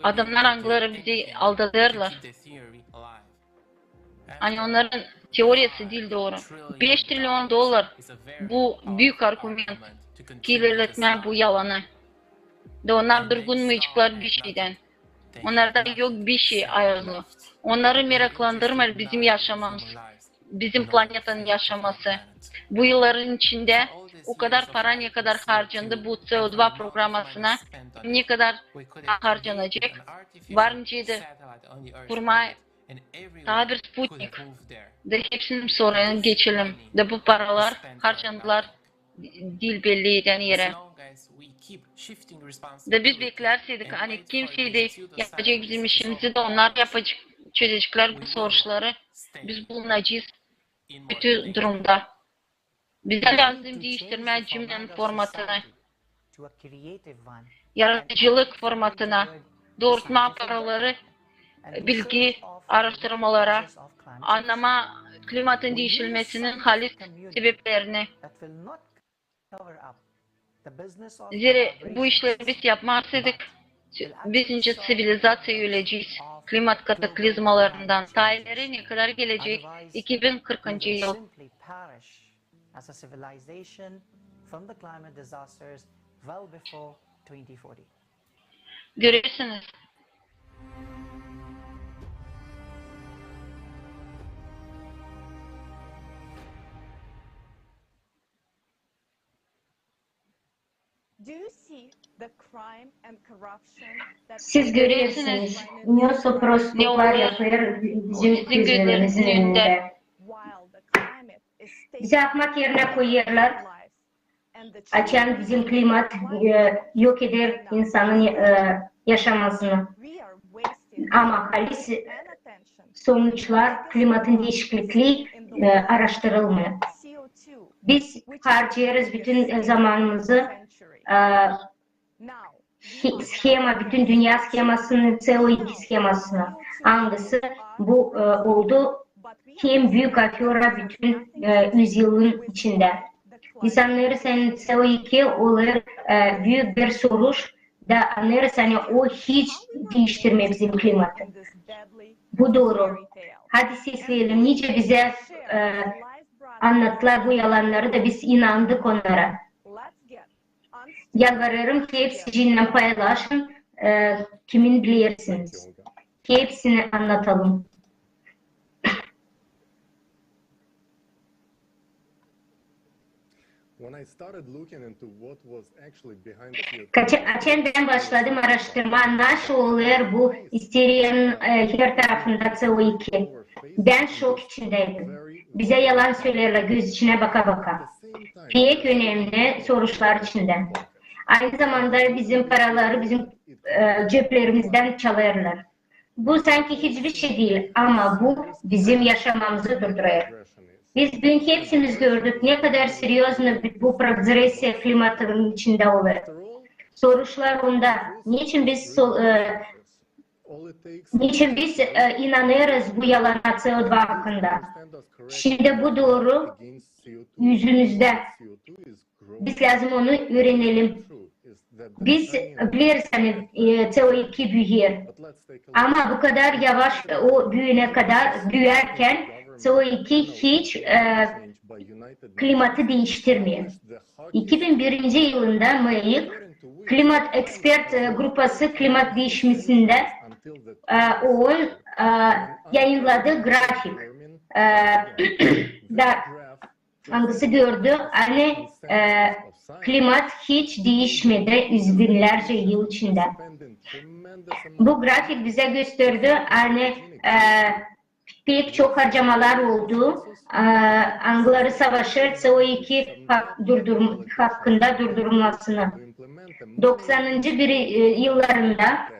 adamnar, angıları bizi aldadêrlar, ani onnarın teoriyası diil dooru. Beş trilion dolar, bu büük argument, ki ilerletmää bu yalanı. Da onnar durgunmayaceklar bişeydän. Onnarda yok bişey ayazlı. Onnarı meraklandırmêêr bizim yaşamamız, bizim planetanın yaşaması. Bu yılların içindä o kadar para, ne kadar harcandı bu C O два programasına, ne kadar harcanacek. Var nicä dä kurmaa taa bir Sputnik. Da hepsini sora geçelim. Da bu paralar harcandılar diil belli erä. Da biz beklärseydik, ani kimsey dä yapacek bizim işimizi, da onnar yapacek, çözeceklär bu soruşları, biz bulunacez kötü durumda. Bizä lääzım diiştirmää cümlenin formatını, yaradıcılık formatına, doorutmaa paraları bilgi aaraştırmalara, annamaa klimatın diişilmesinin halis sebeplerini. Zerä bu işleri biz yapmarsaydık, biz nicä ţivilizaţiya ölecez klimat kataklizmalarından. Taa ileri ne kadar gelecek iki bin kırkıncı yıl. Görersiniz. Siz görersiniz, ne soprosluklar yapêr bizim gözlerimizin önündä. Bizi atmak erinä koyêrlar, açan bizim klimat yok eder insanın yaşamasını. Ama halis sonuçlar, klimatın diişikliklii aaraştırılmêêr. Biz harcêêrız bütün zamanımızı shema, bütün dünnä shemasını, целый iki shemasını, angısı bu oldu en büük afera bütün üz yılın içindä. Biz annêêrız, ani C O iki olêr, e, büük bir soruş, da annêêrız, ani o hiç diiştirmeer bizim klimatı. Bu dooru. Hadi sesleyelim, nicä bizä, e, annattılar bu yalannarı da biz inandık onnara. Yalvarêrım, hepsicinnän paylaşın, e, kimin bilersiniz. Hepsini annatalım. Açan bän başladım aaraştırmaa, nasıl olêr bu isteriyanın, e, her tarafında C O iki, bän şok içindäydim. Bizä yalan söleerlär göz içinä baka-baka. Pek önemli soruşlar içindä. Aynı zamanda bizim paraları bizim, e, ceplerimizdän çalêrlar. Bu sanki hiçbir şey diil, ama bu bizim yaşamamızı durdurêr. Biz büün hepsimiz gördük, ne kadar seriöznı bu progresiya klimatın içindä olêr. Soruşlar onda, neçin biz so-, e, neçin biz, e, inanêrız bu yalana C O iki hakkında? Şindi bu dooru üzümüzdä. Biz lääzım onu üürenelim. Biz bileriz, ani, e, C O iki büüyer. Ama bu kadar yavaş, e, o büüyünä kadar, büüyärkän C O iki hiç, e, klimatı diiştirmeer. İki bin birinci yılında MAEK, klimat ekspert, e, grupası klimat diişmesindä, e, O O N, e, yayınnadı grafik. E, da angısı gördü, ani, e, klimat hiç diişmedi üz binnärcä yıl içindä. Bu grafik bizä gösterdi, ani, e, pek çok harcamalar oldu, e, angıları savaşêr C O iki hak-, durdur-, hakkında durdurulmasını. Doksanıncı bir, e, yıllarında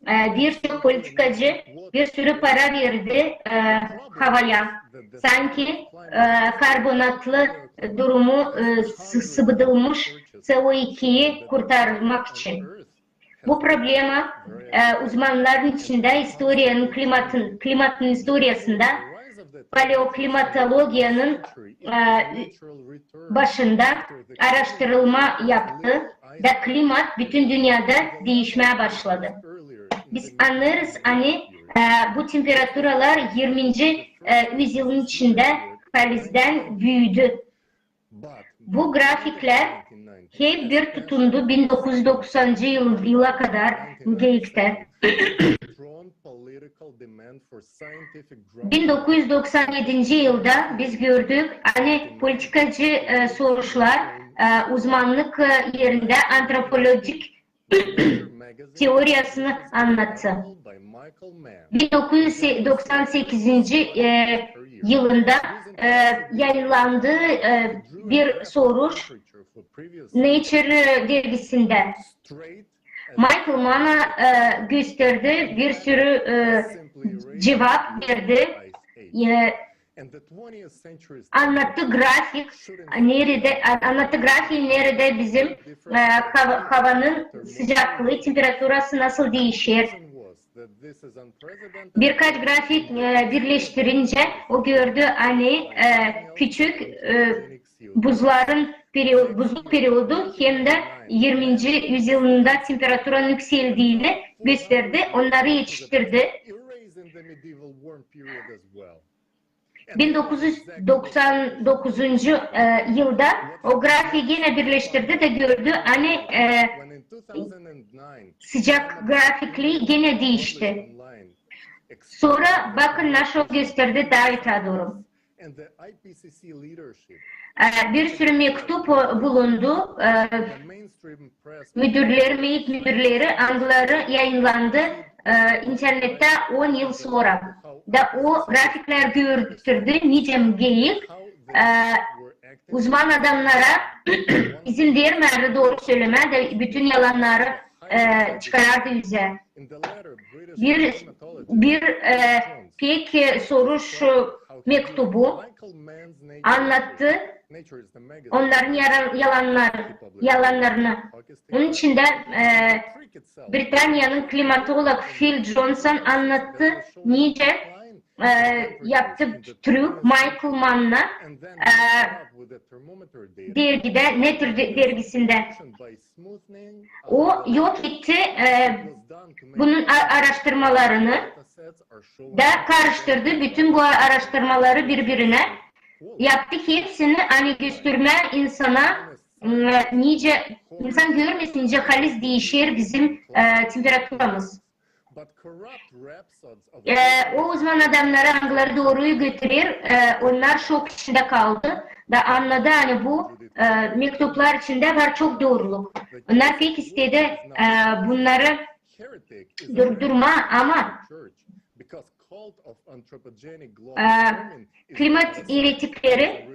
e, bir çok politikacı bir sürü para verdi, e, havaya. Sanki, e, karbonatlı durumu, e, sı-, sıbıdılmış C O ikiyi kurtarmak için. Bu problema, e, uzmannarın içindä istoriyanın, klimatın, klimatın istoriyasında paleoklimatologiyanın, e, başında aaraştırılma yaptı da klimat bütün dünnedä diişmää başladı. Biz annêêrız, ani, e, bu temperaturalar irminci, e, üzyılın içindä halizdän büüdü. Bu grafiklär hep bir tutundu bin dokuz üz doksanıncı yıl, yıla kadar Geiktä. Bin dokuz üz doksan edinci yılda biz gördük, ani politikacı, e, soruşlar, e, uzmannık, e, erindä antropolojik teoriyasını annattı. Bin dokuz üz doksan sekizinci, e, yılında, e, yayınlandı, e, bir soruş Nature, e, dergisindä. Michael Mann, e, gösterdi, bir sürü, e, cuvap verdi. E, annattı grafik, neredä, a-, annattı grafiği, neredä bizim, e, hava-, havanın sıcaklıı, temperaturası nasıl diişer. Birkaç grafik, e, birleştirincä o gördü, ani, e, küçük, e, buzların perio-, buzluk periodu hem dä irminci üzyılında temperaturanın yükseldiini gösterdi, onnarı etiştirdi. Bin dokuz üz doksan dokuzuncu, e, yılda o grafii genä birleştirdi da gördü, ani, e, sıcak grafikleri genä diişti. Sora bakın, nasıl gösterdi taa ötää durum. E, bir sürü mektup, e, bulundu. E, müdürleri, MAEK müdürleri, angıları yayınlandı, e, internettä on yıl sora. Da o grafiklär gösterdi, nicä Geik, e, uzman adamnara izin vermärdi dooru sölemää da bütün yalannarı, e, çıkarardı üzä. Bir, bir, e, pek, e, soruş, e, mektubu annattı onnarın yara-, yalannar-, yalannarını. Onun içindä, e, Britaniyanın klimatolog Phil Johnson annattı, nicä e, yaptı trük Michael Mann'la, e, dergidä, Nature de-, dergisindä. O yok etti, e, bunun a-, araştırmalarını da karıştırdı bütün bu araştırmaları biri-birinä. Yaptı hepsini, ani göstermää insana, m, nicä insan görmesin, nicä halis diişer bizim, e, temperaturamız. E, o uzman adamnarı, angıları dooruyu götürer, e, onnar şok içindä kaldı da annadı, ani bu, e, mektuplar içindä var çok dooruluk. Onnar pek istedi, e, bunnarı durdurmaa, ama, e, klimat eretikleri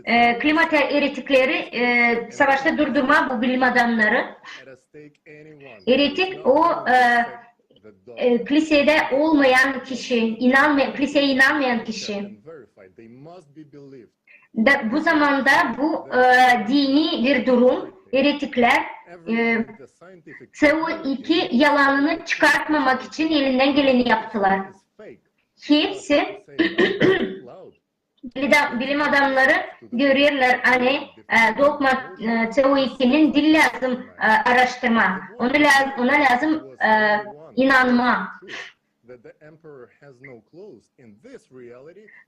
e, klimat eretikleri, e, savaşta durdurmaa bu bilim adamnarı. Eretik o, e, e, klisedä olmayan kişi, inanmay-, klisedä inanmayan kişi. Da bu zamanda bu, e, dini bir durum, eretiklär, e, C O iki yalanını çıkartmamak için elindän geleni yaptılar. Hepsi bilim adamnarı görerlär, ani, e, dokma, e, C O ikinin diil lääzım, e, araştırmaa. Onu lää-, ona lääzım, e, inanmaa.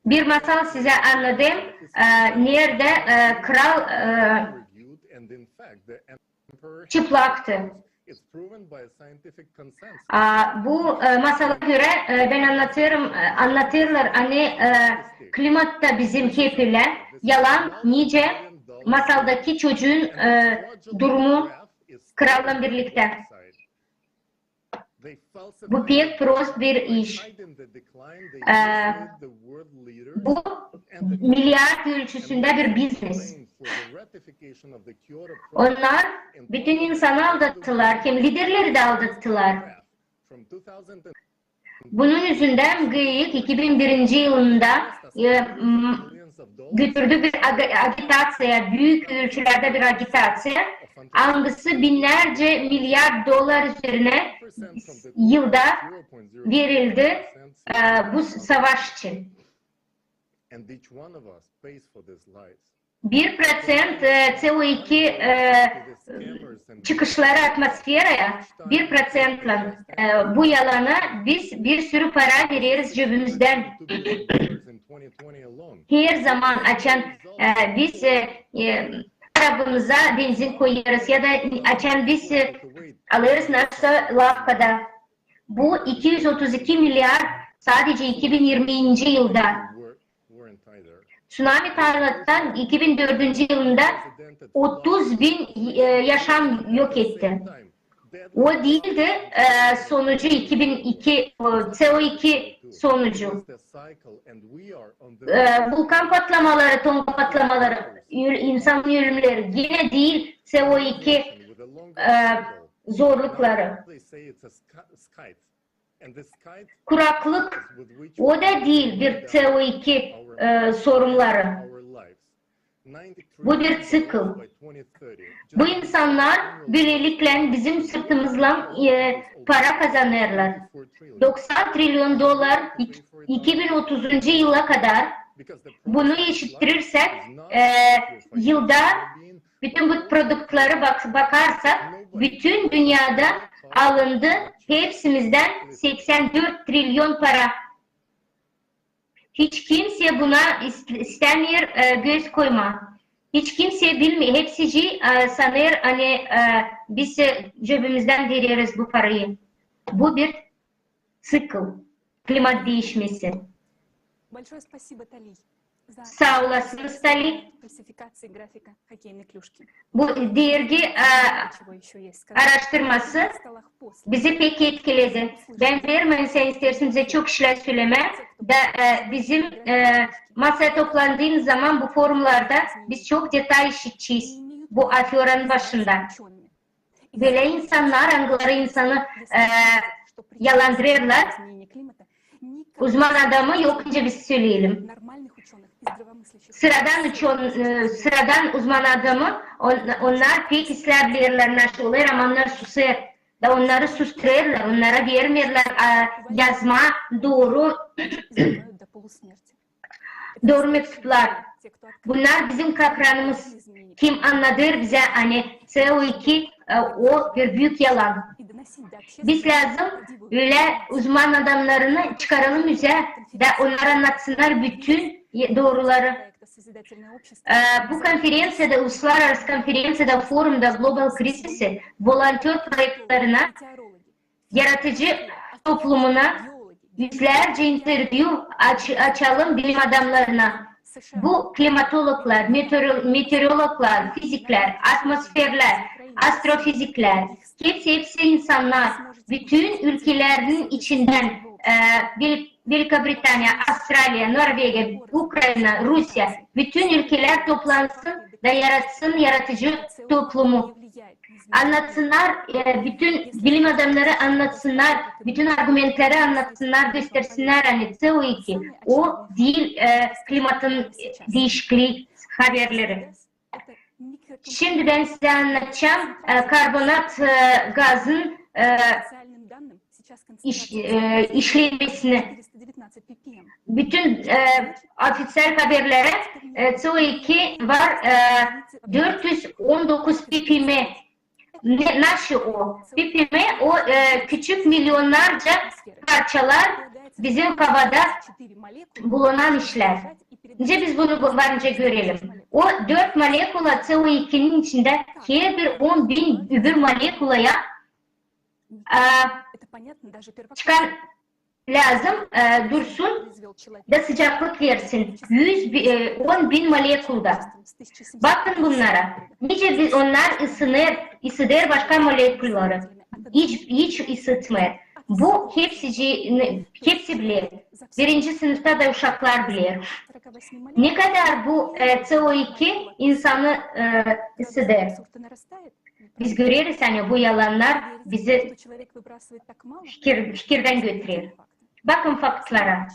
Bir masal sizä annadêrım, e, neredä, e, kral, e, çıplaktı. A, bu, e, masala görä, e, bän annadêrım, e, annadêrlar, ani, e, klimatta bizim hep ölä yalan, nicä masaldakı çocuun, e, durumu krallan birliktä. Bu pek prost bir iş. E, bu milyard ölçüsündä bir biznes. Onnar bütün insanı aldattılar, hem liderleri dä aldattılar. Bunun üzündän GİEK iki bin birinci yılında, e, m, götürdü bir ag-, agitaţiya, büük ölçülerdä bir agitaţiya, angısı binnärcä milyard dollar üzerinä yılda verildi, e, bu savaş için. Bir proţent, e, C O iki, e, çıkışları atmosferaya, bir proţentlän, e, bu yalana biz bir sürü para vereriz cebimizdän. Herzaman, açan, e, biz, e, e, arabamıza benzin koyêrız ya da açan biz, e, alêrız nasılsa lafkada. Bu iki üz otuz iki milyard sadecä iki bin irminci yılda. Tsunami tarlattan iki bin dördüncü yılında otuz bin, e, yaşam yok etti. O diildi, e, sonucu iki bin iki, e, C O iki sonucu. E, vulkan patlamaları, tonga patlamaları, öl-, insanın ölümleri. Genä diil C O iki, e, zorlukları. Kuraklık, o da diil bir C O iki, e, sorunları. Bu bir ţikl. Bu insannar bölelikle bizim sırtımızdan, e, para kazanêrlar. Doksan trilyon dollar ik-, iki bin otuzuncu yıla kadar. Bunu eşittirirsek, e, yılda bütün bu produktları bak-, bakarsak, bütün dünnedä alındı hepsimizdän seksän dört trilyon para. Hiç kimsey buna ist-, istämeer, e, göz koymaa. Hiç kimsey bilmeer, hepsicii, e, sanêr, ani, e, biz, e, cebimizdän vereriz bu parayı. Bu bir ţikl, klimat diişmesi. Saa olasınız, Tali. Bu dergi, e, araştırması bizi pek etkiledi. Bän vermeerim, sän isteersin bizä çok işlär sölemää. Da, e, bizim, e, masaya toplandıımız zaman bu forumlarda biz çok detay işidecez bu aföranın başında. Bölä insannar, angıları insanı, e, yalandırêrlar. Uzman adamı yok, nicä biz söleyelim. Sıradan uçon-, e, sıradan uzman adamı, on-, onnar pek islää bilerlär, nasıl olêr, ama onnar susêr. Da onnarı susturêrlar, onnara vermeerlär, a, yazmaa dooru, dooru mektuplar. Bunnar bizim kakranımız. Kim annadêr bizä, ani C O iki, e, o bir büük yalan. Biz lääzım ölä uzman adamnarını çıkaralım üzä, da onnar annatsınnar bütün e, dooruları. E, bu konferenţiyada, uluslararası konferenţiyada, forumda Global Krizisi volontör proektlerina, yaradıcı toplumuna üzlärcä intervyu aç-, açalım bilim adamnarına. Bu klimatologlar, meteoro-, meteorologlar, fiziklär, atmosferlär, astrofiziklär, hepsi, hepsi insannar, bütün ülkelerinin içindän, e, Vel-, Velika Britaniya, Avstraliya, Norvegiya, Ukraina, Rusiya, bütün ülkelär toplansın da yaratsın yaradıcı toplumu. Annatsınnar, e, bütün bilim adamnarı annatsınnar, bütün argumentleri annatsınnar, göstersinnär, ani C O iki o diil, e, klimatın, e, diişiklii haberleri. Şindi bän sizä annadacam, e, karbonat, e, gazın, e, iş-, e, işlemesini. Bütün, e, ofisial haberlerä, e, C O iki var, e, dört üz on dokuz ppm. Ne, naşı o? Ppm o, e, küçük milyonnarca parçalar bizim havada bulunan işlär. Nicä biz bunu bu-, var nicä görelim? O dört molekula C O ikinin içindä herbir on bin öbür molekulaya, e, çıkar lääzım, e, dursun da sıcaklık versin. Üz bi-, e, on bin molekulda. Bakın bunnara. Nicä bi-, onnar ısınêr, ısıdêr başka molekuları. Hiç, hiç ısıtmêêr. Bu hepsi, hepsi biler. Birinci sınıfta da uşaklar biler. Ne kadar bu, e, C O iki insanı, e, ısıdêr. Biz göreriz, ani bu yalannar bizi fikir, fikirdän götürer. Bakın faktlara.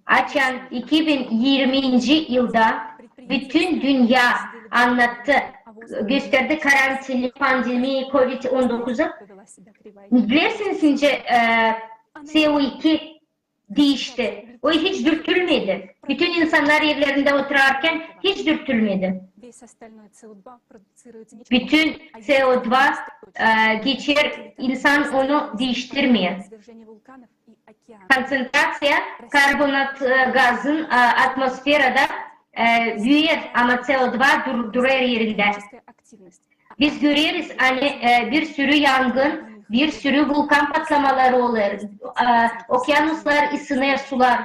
Açan iki bin irminci yılda bütün dünnä annattı, gösterdi karantini, pandemiya, kovid on dokuzu. Bilersiniz, nicä, e, C O iki diişti. O hiç dürtülmedi. Bütün insannar evlerindä oturarkan hiç dürtülmedi. Bütün C O iki, e, geçer, insan onu diiştirmeer. Konţentraţiya karbonat, e, gazın, e, atmosferada, e, büüyer, ama C O iki dur-, durêr erindä. Biz göreriz, ani, e, bir sürü yangın, bir sürü vulkan patlamaları olêr, e, okeanuslar ısınêr, sular.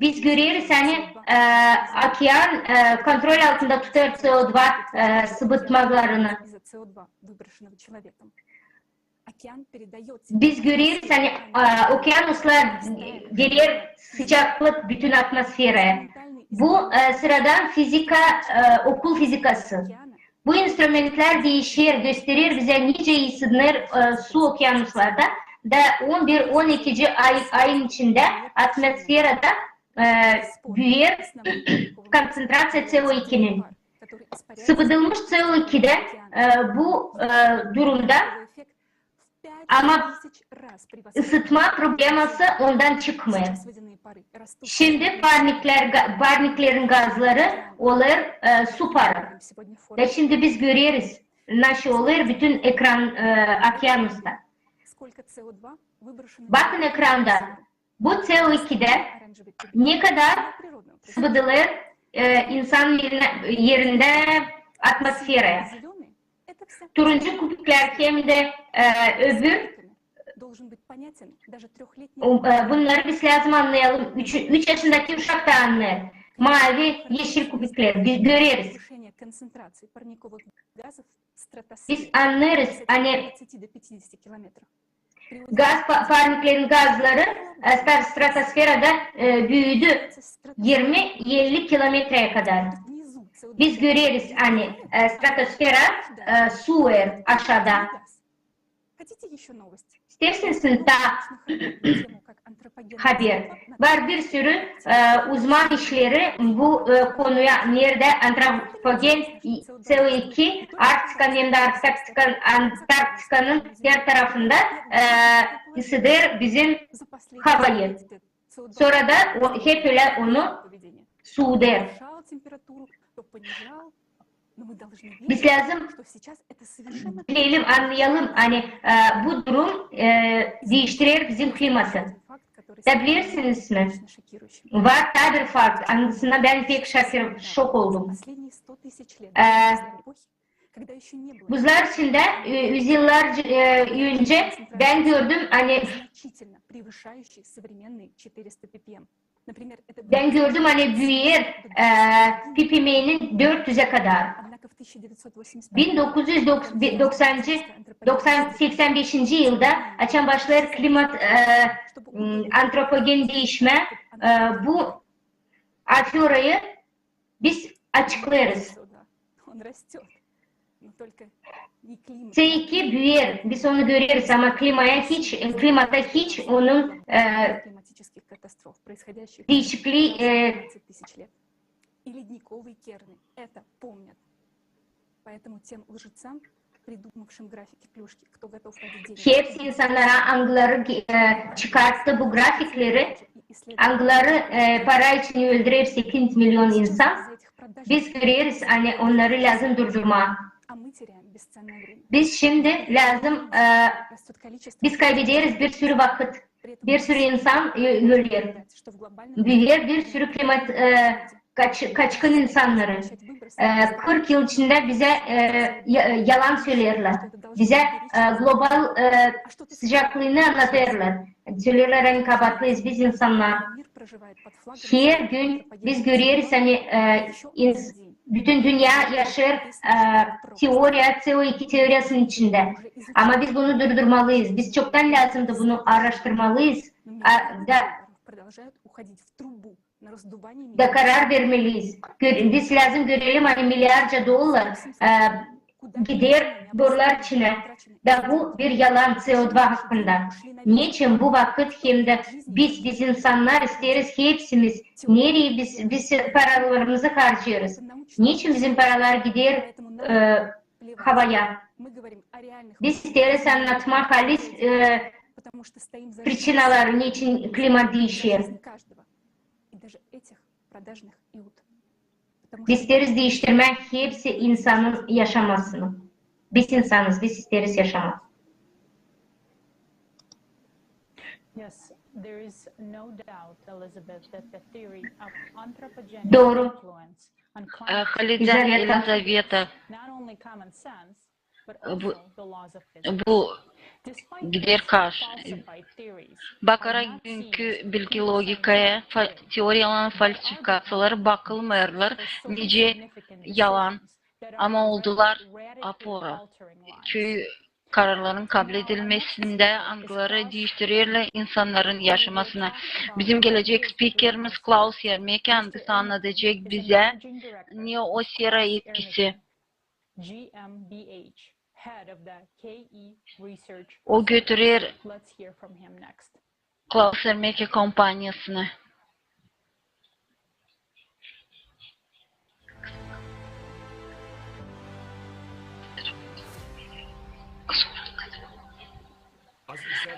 Biz göreriz, ani, e, okean, e, kontrol altında tutêr C O iki, e, sıbıtmalarını. Biz göreriz, ani, e, okeanuslar verer sıcaklık bütün atmosferaya. Bu, e, sıradan fizika, e, okul fizikası. Bu instrumentlär diişer, gösterer bizä, nicä ısınêr, e, su okeanuslarda. Da on bir, on ikinci ay, ayın içindä atmosferada, e, büüyer konţentraţiya C O ikinin. Sıbıdılmış C O ikidä, e, bu, e, durumda, ama ısıtma probleması ondan çıkmêêr. Şindi parniklär, ga-, parniklerin gazları olêr, e, su parı. Da şindi biz göreriz, naşı olêr bütün ekran, e, okeanusta. Bakın ekranda. Bu C O ikidä ne kadar sıbıdılêr, e, insan erindä, erindä atmosferaya. Turuncu kubiklär hem dä, e, öbür, o, e, bunnarı biz lääzım annayalım. Üç, üç yaşındaki uşak da annêêr. Maavi, eşil kubiklär. Biz göreriz. Biz annêêrız, ani gaz pa-, parniklerin gazları, e, star-, stratosferada, e, büüdü irmi elli kilometreyä kadar. Biz göreriz, ani, e, stratosfera, e, suêr aşaada. İsteersiniz taa haber? Var bir sürü e, uzman işleri bu e, konuya, neredä antropogen C O iki Arktika hem dä Antarktika, Antarktikanın her tarafında e, ısıdêr bizim havayı. Sora da o, hep ölä onu suudêr. Biz lääzım bilelim, annayalım, ani e, bu durum e, diiştirer bizim klimatı. Da bilersiniz mi? Var taa bir fakt, angısına bän pek şokir, şok oldum. E, buzlar içindä e, üz yıllar e, öncä bän gördüm, ani bän gördüm, ani büüyer e, ppm'nin dört üzä kadar. Bin dokuz üz doksan, doksan, seksen beşinci yılda, açan başlêêr klimat e, m, antropogen diişmää, e, bu aforayı biz açıklêêrız. C iki büüyer, biz onu göreriz, ama klimaya hiç, klimata hiç onun e, diişiklii e, hepsi insannara, angıları e, çıkarttı bu grafikleri, angıları e, para için öldürer sekiz milyon insan. Biz göreriz, ani onnarı lääzım durdurmaa. Biz şindi lääzım e, biz kaybederiz bir sürü vakıt. Bir sürü insan ö- öler. Büüyer bir sürü klimat e, kaç- kaçkın insannarı. E, kırk yıl içindä bizä e, ya- yalan söleerlär. Bizä e, global e, sıcaklıını annadêrlar. Söleerlär, ani kabaatlıyız biz insannar. Her gün biz göreriz, ani e, ins- bütün dünnä yaşêêr e, teoriya, C O iki teoriyasının içindä. Ama biz bunu durdurmalıyız. Biz çoktan lääzımdı bunu aaraştırmalıyız. A, da da karar vermeliyiz. Gö- biz lääzım görelim, ani milyarca dollar e, gider borular içinä. Da bu bir yalan C O два hakkında. Neçin bu vakıt hem dä biz, biz insannar isteeriz hepsimiz, nereyi biz, biz paralarımızı harcêêrız? Neçin bizim paralar gider e, havaya? Biz isteeriz annatmaa halis e, pričinaları, neçin klimat diişer. Biz isteeriz diiştirmää hepsi insanın yaşamasını. Biz insanız, biz isteeriz yaşamaa. Dooru. Elizaveta. Bu, bu gider karşı. Bakarak büünkü bilgi logikaya, fa- teoriyaların falsifikaţiyaları bakılmêêrlar nicä yalan, ama oldular apora. Çünkü kararların kabledilmesindä, angıları diiştirerlär insannarın yaşamasını. Bizim gelecek spikerimiz Klaus Yermeke, angısı annadacek bizä ne o sera etkisi. O götürer Klaus Yermeke kompaniyasını.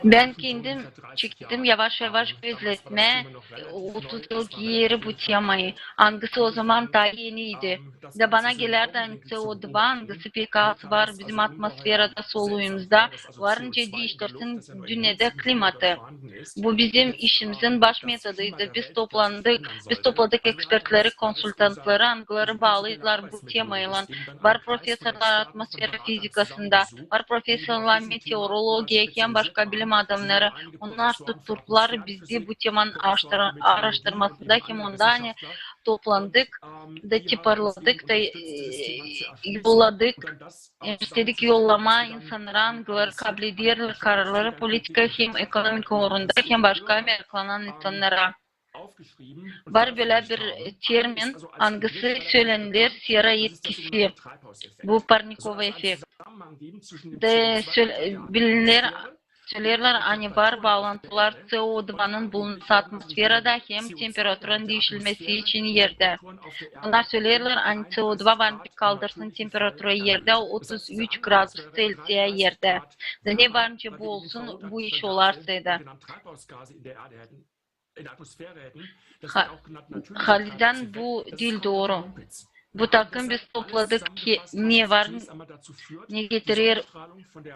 Bän kendim çektim yavaş-yavaş gözletmää, e, otuz yıl geeri bu temayı, angısı ozaman taa eniydi. Da bana gelärdi, angısı o duman, angısı pek az var bizim atmosferada, soluyumuzda, var nicä diiştirsin dünnedä klimatı. Bu bizim işimizin baş metoduydu. Biz toplandık, biz topladık ekspertleri, konsultantları, angıları baalıydılar bu temaylan. Var profesorlar atmosfera fizikasında, var profesorlar meteorologiya hem başka bilim adamnarı. Onnar tutturdular bizi bu temanın aaraştır- aaraştırmasında hem onda, ani toplandık da tiparladık da, e, yolladık. E, istedik yollamaa insannara, angıları kablederlär kararları politika hem ekonomika uurunda hem başka meraklanan insannara. Var bölä bir termin, angısı sölener sera etkisi, bu parnikovoy effekt. Da söl-, biliner, söleerlär, ani var baalantılar C O dvanın bulunması atmosferada hem temperaturanın diişilmesi için erdä. Bunnar söleerlär, ani C O dva var nicä kaldırsın temperaturayı erdä otuz üç gradus Celsiya erdä. Da ne var nicä bu olsun, bu iş olarsa da. Ha-, halizdän bu diil dooru. Bu takım biz topladık ki ne var, ne getirer,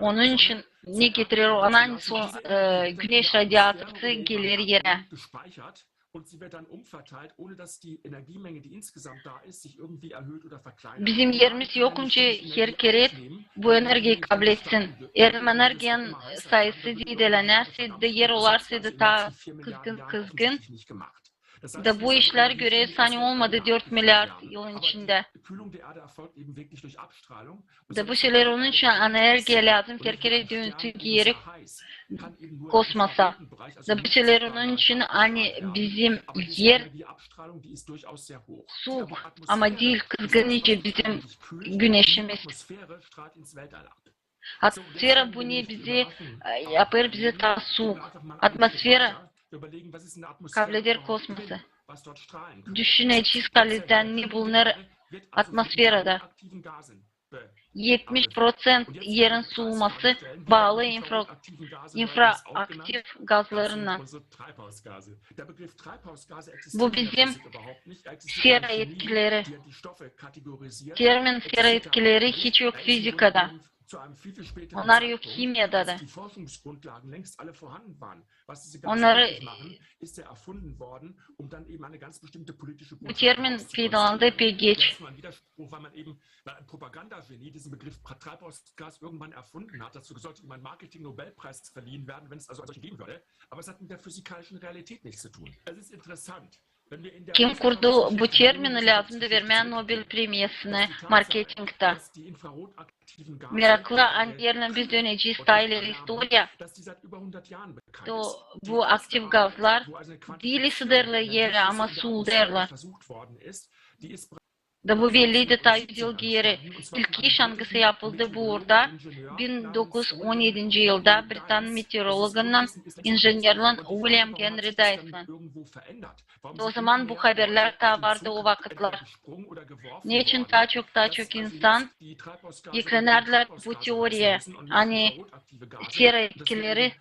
onun için ne getirer ona, ani son, e, güneş radiaţiyası geler erä. Bizim erimiz yok nicä her kerä bu energiyayı kabletsin. Eer energiyanın sayısı zeedelänärse, da er olarsa da taa kızgın, kızgın. Da bu işlär görersin, ani olmadı dört milyard yılın içindä. Da bu şeylär onun için, ani energiya lääzım her kerä dönsün geeri kosmosa. Da bu şeylär onun için, ani bizim er suuk, ama diil kızgın nicä bizim güneşimiz. Atmosfera bu ne bizi, e, yapêr bizi taa suuk. Atmosfera kableder kosmosa. Düşünecez, halizdän ne bulunêr atmosferada. Etmiş proţent erin suuması baalı infra-, infraaktiv gazlarına. Bu bizim sera etkileri. Termin sera etkileri hiç yok fizikada. Onnar yok himiyada da. Onnarı bu termin faydalandı pek geç. Kim kurdu bu termini, lääzımdı vermää Nobel premiyasını marketingda. Meraklı, ani deyärlär, biz dönecez taa ileri istoriya. Da bu aktiv gazlar diil ısıdêrlar eri, ama suudêrlar. Da bu belliydi taa üz yıl geeri. İlk iş, angısı yapıldı bu uurda bin dokuz üz on edinci yılda britan meteorologlan, injenerlan William Henry Dyson. O zaman bu haberlär taa vardı o vakıtlar. Neçin taa çok, taa çok insan eklenärdilär bu teoriya, ani sera etkileri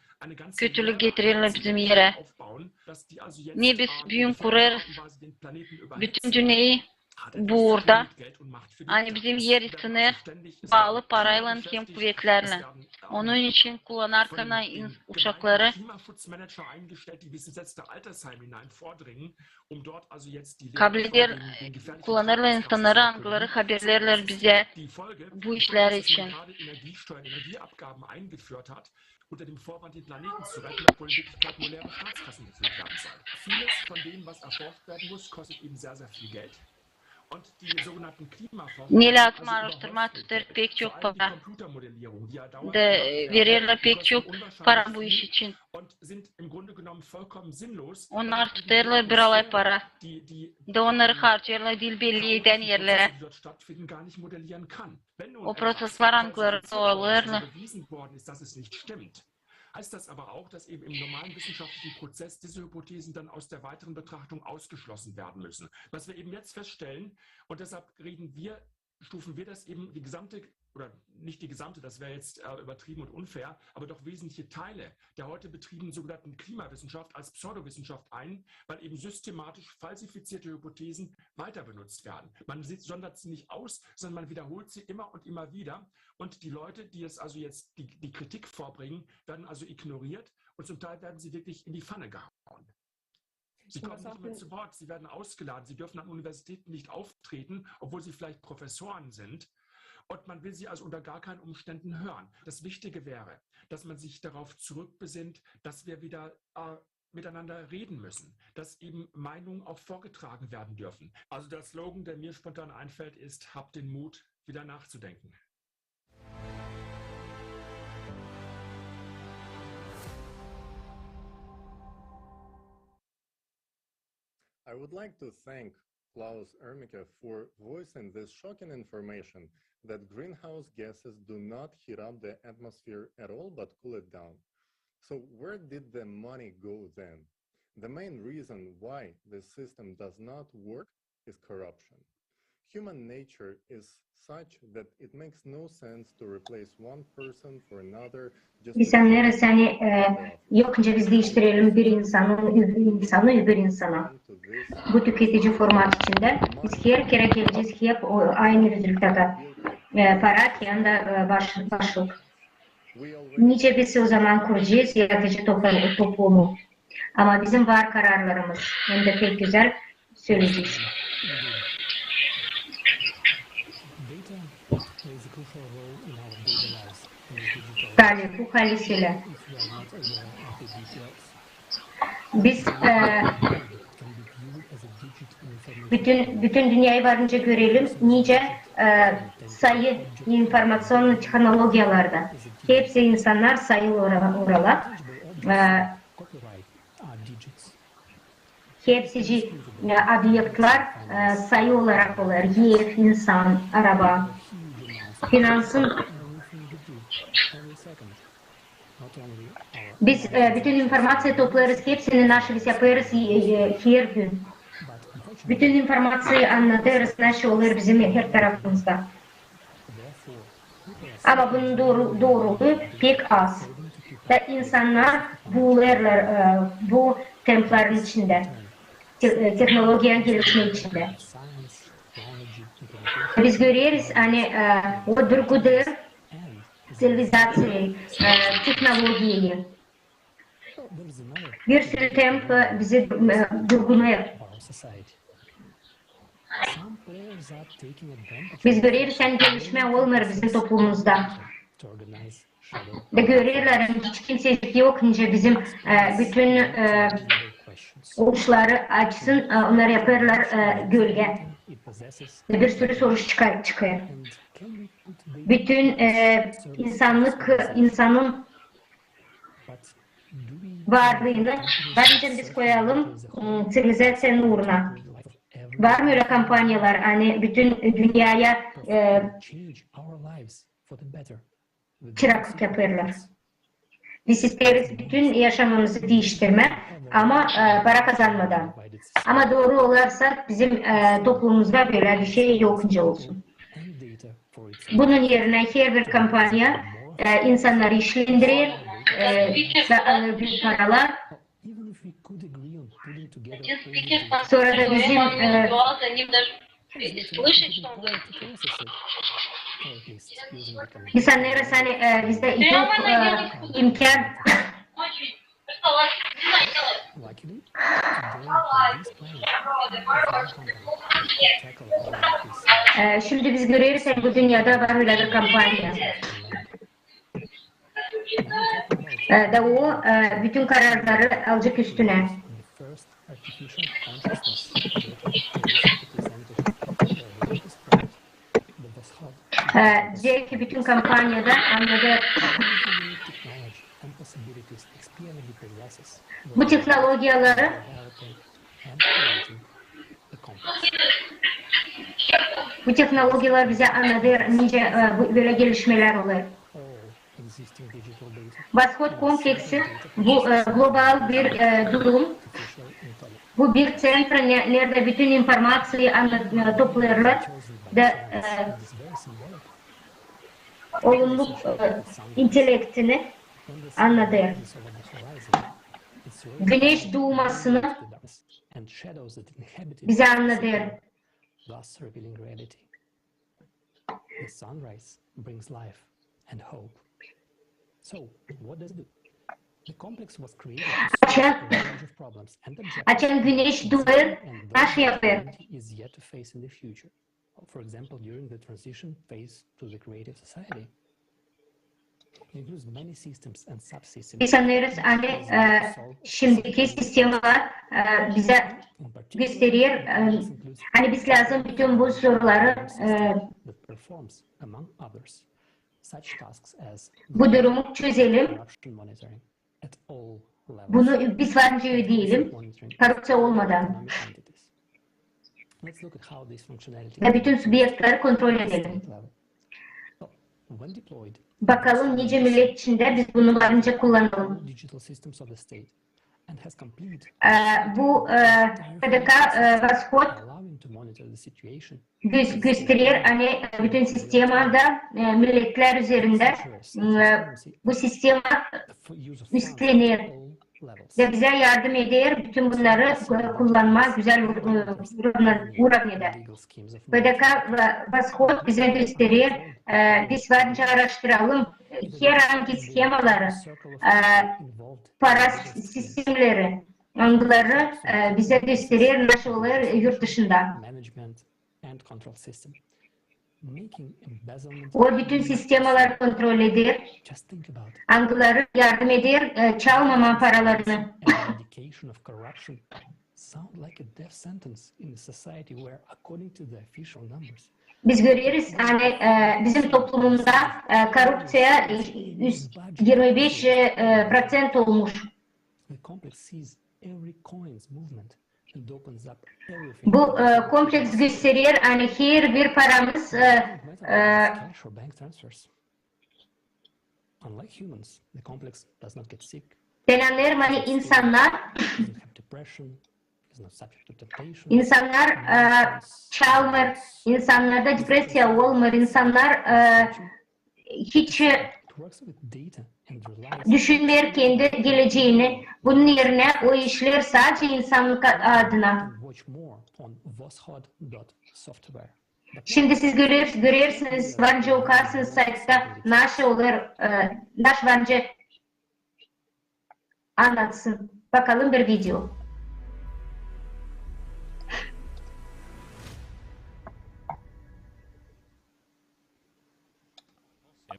kötülük getirerlär bizim erä. Ne biz büün kurêrız bütün dünneyi bu uurda, ani bizim er isınêr baalı paraylan hem kuvetlärlän. Onun için kullanêr uşakları kableder, kullanêrlar insannarı, angıları haberleerlär bizä bu işlär için. Ne lääzım aaraştırmaa tutêr pek çok para. Da, e, vererlär pek çok para bu iş için. Onnar tutêrlar bir alay para. Da onnarı harcêêrlar diil belli edän erlerä. O proţeslar, angıları olêrlar. Stufen wir das eben, die gesamte, oder nicht die gesamte, das wäre jetzt, äh, übertrieben und unfair, aber doch wesentliche Teile der heute betriebenen sogenannten Klimawissenschaft als Pseudowissenschaft ein, weil eben systematisch falsifizierte Hypothesen weiter benutzt werden. Man sieht, sondert sie nicht aus, sondern man wiederholt sie immer und immer wieder. Und die Leute, die es also jetzt, die, die Kritik vorbringen, werden also ignoriert und zum Teil werden sie wirklich in die Pfanne gehauen. Sie kommen nicht mehr zu Wort, sie werden ausgeladen, sie dürfen an Universitäten nicht auftreten, obwohl sie vielleicht Professoren sind. Und man will sie also unter gar keinen Umständen hören. Das Wichtige wäre, dass man sich darauf zurückbesinnt, dass wir wieder, äh, miteinander reden müssen, dass eben Meinungen auch vorgetragen werden dürfen. Also der Slogan, der mir spontan einfällt, ist: Habt den Mut, wieder nachzudenken. I would like to thank Klaus Ermeke for voicing this shocking information that greenhouse gases do not heat up the atmosphere at all but cool it down. So where did the money go then? The main reason why this system does not work is corruption. Human nature is such that it makes no sense to replace one person for another just to... Biz annêêrız, ani, e, yok nicä biz diiştirelim bir insanı, öbür insanı öbür insana. Bu tüketici format içindä biz her kerä gelecez hep o, aynı rezultata. E, para hem dä, e, baş, başlık. Nicä biz o zaman kuracez yaradıcı toplu-, toplumu? Ama bizim var kararlarımız. Hem dä pek gözäl söleyecez. Tabii, bu halizdä. Biz, e, bütün, bütün dünneyä varınca görelim, nicä, e, sayı informaţionnıy tehnologiyalarda. Hepsi insannar sayılı ora-, oralar. E, hepsi, e, obyektlar, e, sayı olarak olêr. Ev, insan, araba. Finansın. Biz, e, bütün informaţiyayı toplêêrız, hepsini naşı biz yapêrız, e, e, her gün. Bütün informaţiyayı annadêrız, naşı olêr bizim her tarafımızda. Ama bunun dooru-, dooruluu pek az. Da insannar buulêrlar, e, bu tempların içindä, te-, e, tehnologiyanın gelişmesi içindä. Biz göreriz, ani, e, o durgudu ţivilizaţiyayı, e, tehnologiyayı. Bir sürü temp bizi, e, durgunêr. Biz göreriz, ani gelişmä olmêêr bizim toplumumuzda. Da görerlär, ani hiç kimsecik yok, nicä bizim, e, bütün, e, oluşları açsın, e, onnar yapêrlar, e, gölgä. Bir sürü soruş çıkêr, çıkêr. Bütün, e, insannık, insanın varlıını, var nicä biz koyalım, m, ţivilizaţiyanın uuruna. Var mı ölä kompaniyalar, ani bütün dünneyä, e, çıraklık yapêrlar? Biz isteeriz bütün yaşamamızı diiştirmää, ama, e, para kazanmadan. Ama dooru olarsa, bizim, e, toplumumuzda bölä bir şey yok nicä olsun. Bunun erinä herbir kompaniya, e, insannarı işlendirer, e, da alêr büük paralar. Sora da bizim, e, biz annêêrız, ani, e, bizdä yok, e, imkan. E, şindi biz göreriz, ani bu dünnedä var ölä bir kompaniya. E, da o, e, bütün kararları alacek üstünä. E, deyecek ki bütün kompaniyada annadı bu tehnologiyaları, bu tehnologiyalar bizä annadêr, nicä, e, bu, bölä gelişmelär olêr. Восход kompleksi bu, e, global bir, e, durum. Bu bir ţentr, ne-, neredä bütün informaţiyayı anna-, e, toplêêrlar da, e, olumlu, e, intellektini annadêr. Güneş duumasını bizä annadêr. Açan, açan güneş duêr, nasıl yapêr? Biz annêêrız, ani, e, şindiki sistemalar, e, bizä gösterer, e, ani biz lääzım bütün bu soruları, e, bu durumu çözelim. Bunu biz var nicä ödeyelim, korrupţiya olmadan. Ve bütün subyektleri kontrol edelim. Bakalım nicä millet içindä biz bunu varınca kullanalım. E, bu, e, P D K, e, Восход gösterer, ani, e, bütün sistemada, e, milletlär üzerindä, e, bu sistema üstlener. Ve bizä yardım eder bütün bunnarı, e, kullanmaa gözäl uravneda. P D K Восход bizä gösterer, e, biz varınca aaraştıralım, e, herhangi schemaları, e, para sistemleri, angıları, e, bizä gösterer, naşey olêr yurt dışında. O bütün sistemaları kontrol eder, angıları yardım eder, e, çalmamaa paralarını. Biz göreriz, ani, e, bizim toplumumuzda, e, korrupţiya, e, üz-, irmi beş, e, proţent olmuş. Bu, e, kompleks gösterer, ani herbir paramız, e, e, bän annêêrım, ani insannar, insannar, e, çalmêêr, insannarda depresiya olmêêr, insannar, e, hiç, e, düşünmeer kendi geleceeni. Bunun erinä o işleer sade insannık adına. Şindi siz görer-, görersiniz, varınca okarsınız saytta, naşey olêr, e, naş varınca annatsın. Bakalım bir video.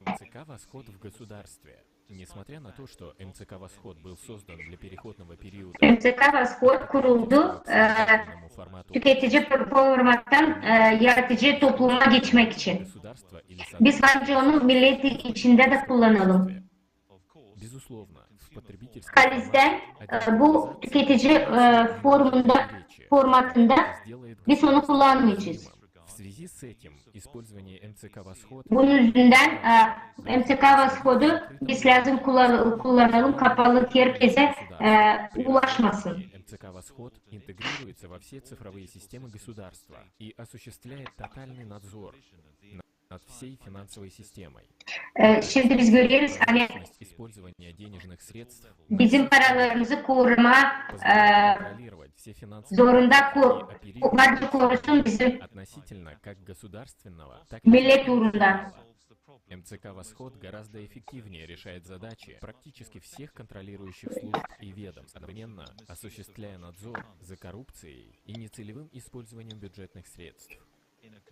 М Ц К «Восход» в государстве. Несмотря на то, что М Ц К «Восход» был создан для переходного периода, M C K Восход kuruldu, e, tüketici formattan, e, yaratıcı topluma geçmek için. государство или Biz varınca onu millet içindä dä kullanalım. Безусловно, в потребительском Halizdän, e, bu tüketici, e, formunda, formatında biz onu kullanmayacez. В связи с этим использование М Ц К «Восход» Bunun üzündän, e, M C K Восходу biz lääzım kullan-, kullanalım kapalı herkezä, e, ulaşmasın. М Ц К «Восход» интегрируется во все цифровые системы государства и осуществляет тотальный надзор над всей финансовой системой. E, şindi biz göreriz, ani Использование денежных средств bizim paralarımızı korumaa, e, контролировать все финансовые zorunda ko-, varınca korusun bizim относительно как государственного, так millet uurunda. М Ц К «Восход» гораздо эффективнее решает задачи практически всех контролирующих служб и ведомств, одновременно осуществляя надзор за коррупцией и нецелевым использованием бюджетных средств.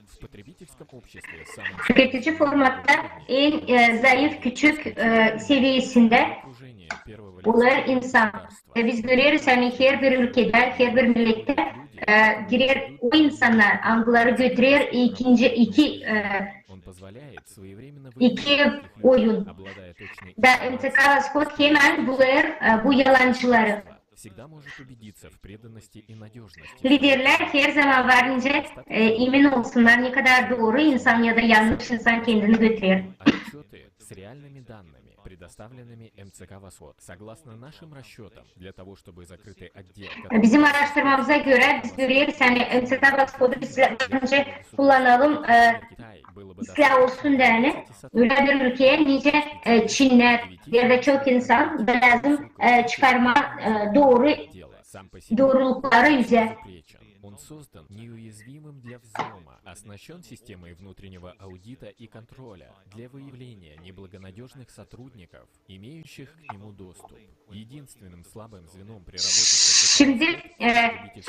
В потребительском обществе самым Tüketici formatta en, e, zayıf, küçük, e, seviyesindä окружение первого olêr insan. Ve biz göreriz, ani herbir ülkedä, herbir millettä, e, girer o insannar, angıları götürer ikinci, iki, e, Он позволяет своевременно iki oyun. обладая точной Da M C K Восход hemän bulêr, e, bu yalancıları. Всегда может убедиться в преданности и надежности. Liderlär herzaman varınca, e, emin olsunnar, ne kadar dooru insan ya da yannış insan kendini götürer. Отчеты с реальными данными, предоставленными М Ц К «Восход». Согласно нашим расчетам, для того, чтобы закрытый отдел Bizim araştırmamıza görä, biz göreriz, ani M C K Восходу biz lääzım kullanalım, e, Китай было бы islää olsun deyni, ölä bir ülkeyä, nicä, e, Çinnär ya da çok insan da lääzım, e, çıkarmaa, e, dooru, дело сам по себе doorulukları üzä. Запречен. Он создан неуязвимым для взлома, оснащен системой внутреннего аудита и контроля для выявления неблагонадежных сотрудников, имеющих к нему доступ. Единственным слабым звеном при работе с Şindi, e,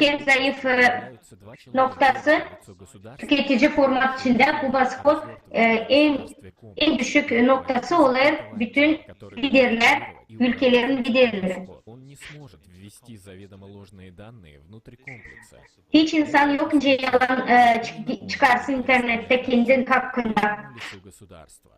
en zayıf, e, являются два человека. noktası Лицо государства tüketici format içindä bu Восход, e, en, en düşük noktası olêr bütün liderlär, ülkelerin liderleri. Он не сможет ввести заведомо ложные данные внутрь комплекса. Hiç insan yok nicä yalan, e, çık-, çıkarsın internettä kendin hakkında. Лицо государства.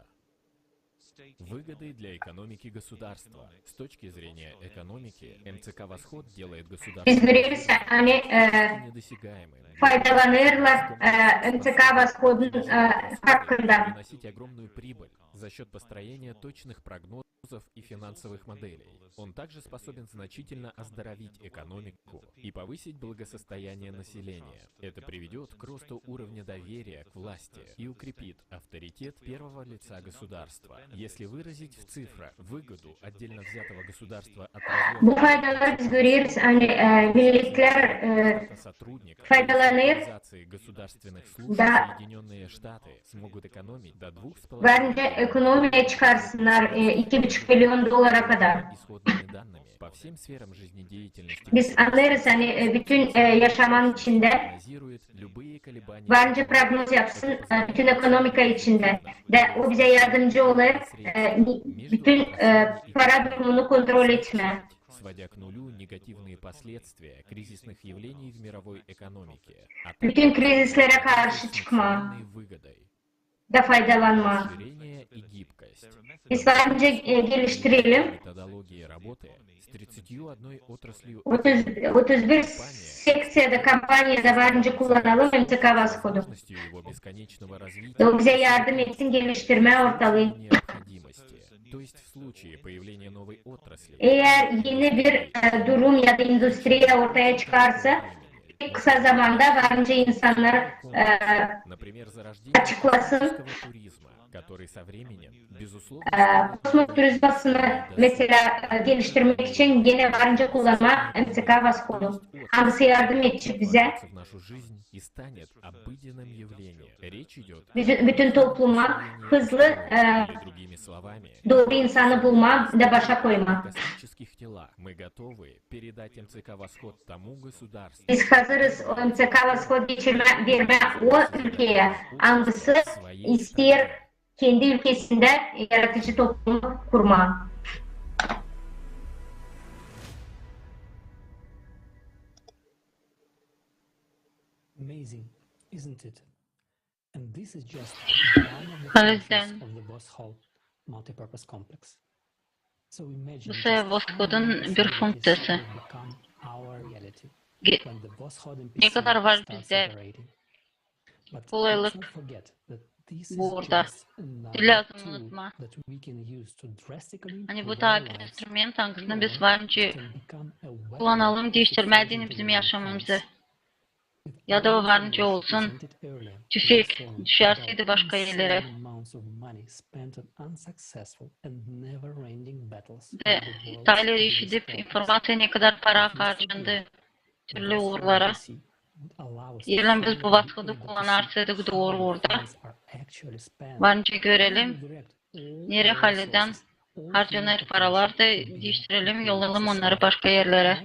Выгоды для экономики государства. С точки зрения экономики, М Ц К «Восход» делает государство Biz göreriz, ani, e, недосягаемым, faydalanêrlar, e, M C K Восходun, e, hakkında. Приносить огромную прибыль за счёт построения точных прогнозов и финансовых моделей. Он также способен значительно оздоровить экономику и повысить благосостояние населения. Это приведёт к росту уровня доверия к власти и укрепит авторитет первого лица государства. Если выразить в цифрах выгоду отдельно взятого государства от Bu faydaları biz göreriz, ani, e, milletler, e, faydalanêr. Da var nicä ekonomiya çıkarsınnar, e, iki buçuk milyon dolara kadar. Biz annêêrız, ani, e, bütün, e, yaşamanın içindä var nicä prognoz yapsın, e, bütün ekonomika içindä. Da o bizä yardımcı olêr, e, bütün, e, para durumunu kontrol etmää. Сводя к нулю негативные последствия кризисных явлений в мировой экономике, а также bütün krizislerä karşı çıkmaa. Выгодой. Da faydalanmaa. Расширение и гибкость. Biz var nicä, e, geliştirelim. Методологии работы с тридцатью одной отраслью. Otuz, otuz bir sekţiyada, kompaniyada var nicä kullanalım M C K Восходу. Его бесконечного развития. O bizä yardım etsin geliştirmää ortalıı. Необходимости. То есть в случае появления новой отрасли. Eer eni bir, e, durum ya da industriya ortaya çıkarsa, pek kısa zamanda var nicä insannar, e, açıklasın. Например, зарождение туристического туризма, который со временем, безусловно, e, kosmos turizmasını, meselä, e, geliştirmäk için genä var nicä kullanmaa M C K Восходу, angısı yardım edecek bizä. В нашу жизнь и станет обыденным явлением. Rечь идёт bütün topluma hızlı, e, dooru insanı bulmaa da başa koymaa. Biz hazırız o M C K Восход geçirmää, vermää o ülkeyä, angısı isteer kendi ülkesindä yaradıcı toplumu kurmaa. Amazing, isn't it? And this is just one of the functions of the Восход multipurpose complex. So imagine just how many possibilities will become our reality when the Восход N P C starts operating. Bu sä Восходun bir funkţiyası. Ne kadar var bizdä kolaylık bu uurda. Diil lääzım unutmaa, ani bu taa bir instrument, angısını biz var nicä kullanalım diiştirmää deyni bizim yaşamamızı. Ya da o var nicä olsun, tüfek düşärseydi başka erlerä. Ve taa ileri işidip informaţiya, ne kadar para harcandı türlü uurlara. Eer biz bu Восходу kullanarsaydık dooru uurda, var nicä görelim, nereyi halizdän harcanêr paralar da diiştirelim, yollayalım onnarı başka erlerä.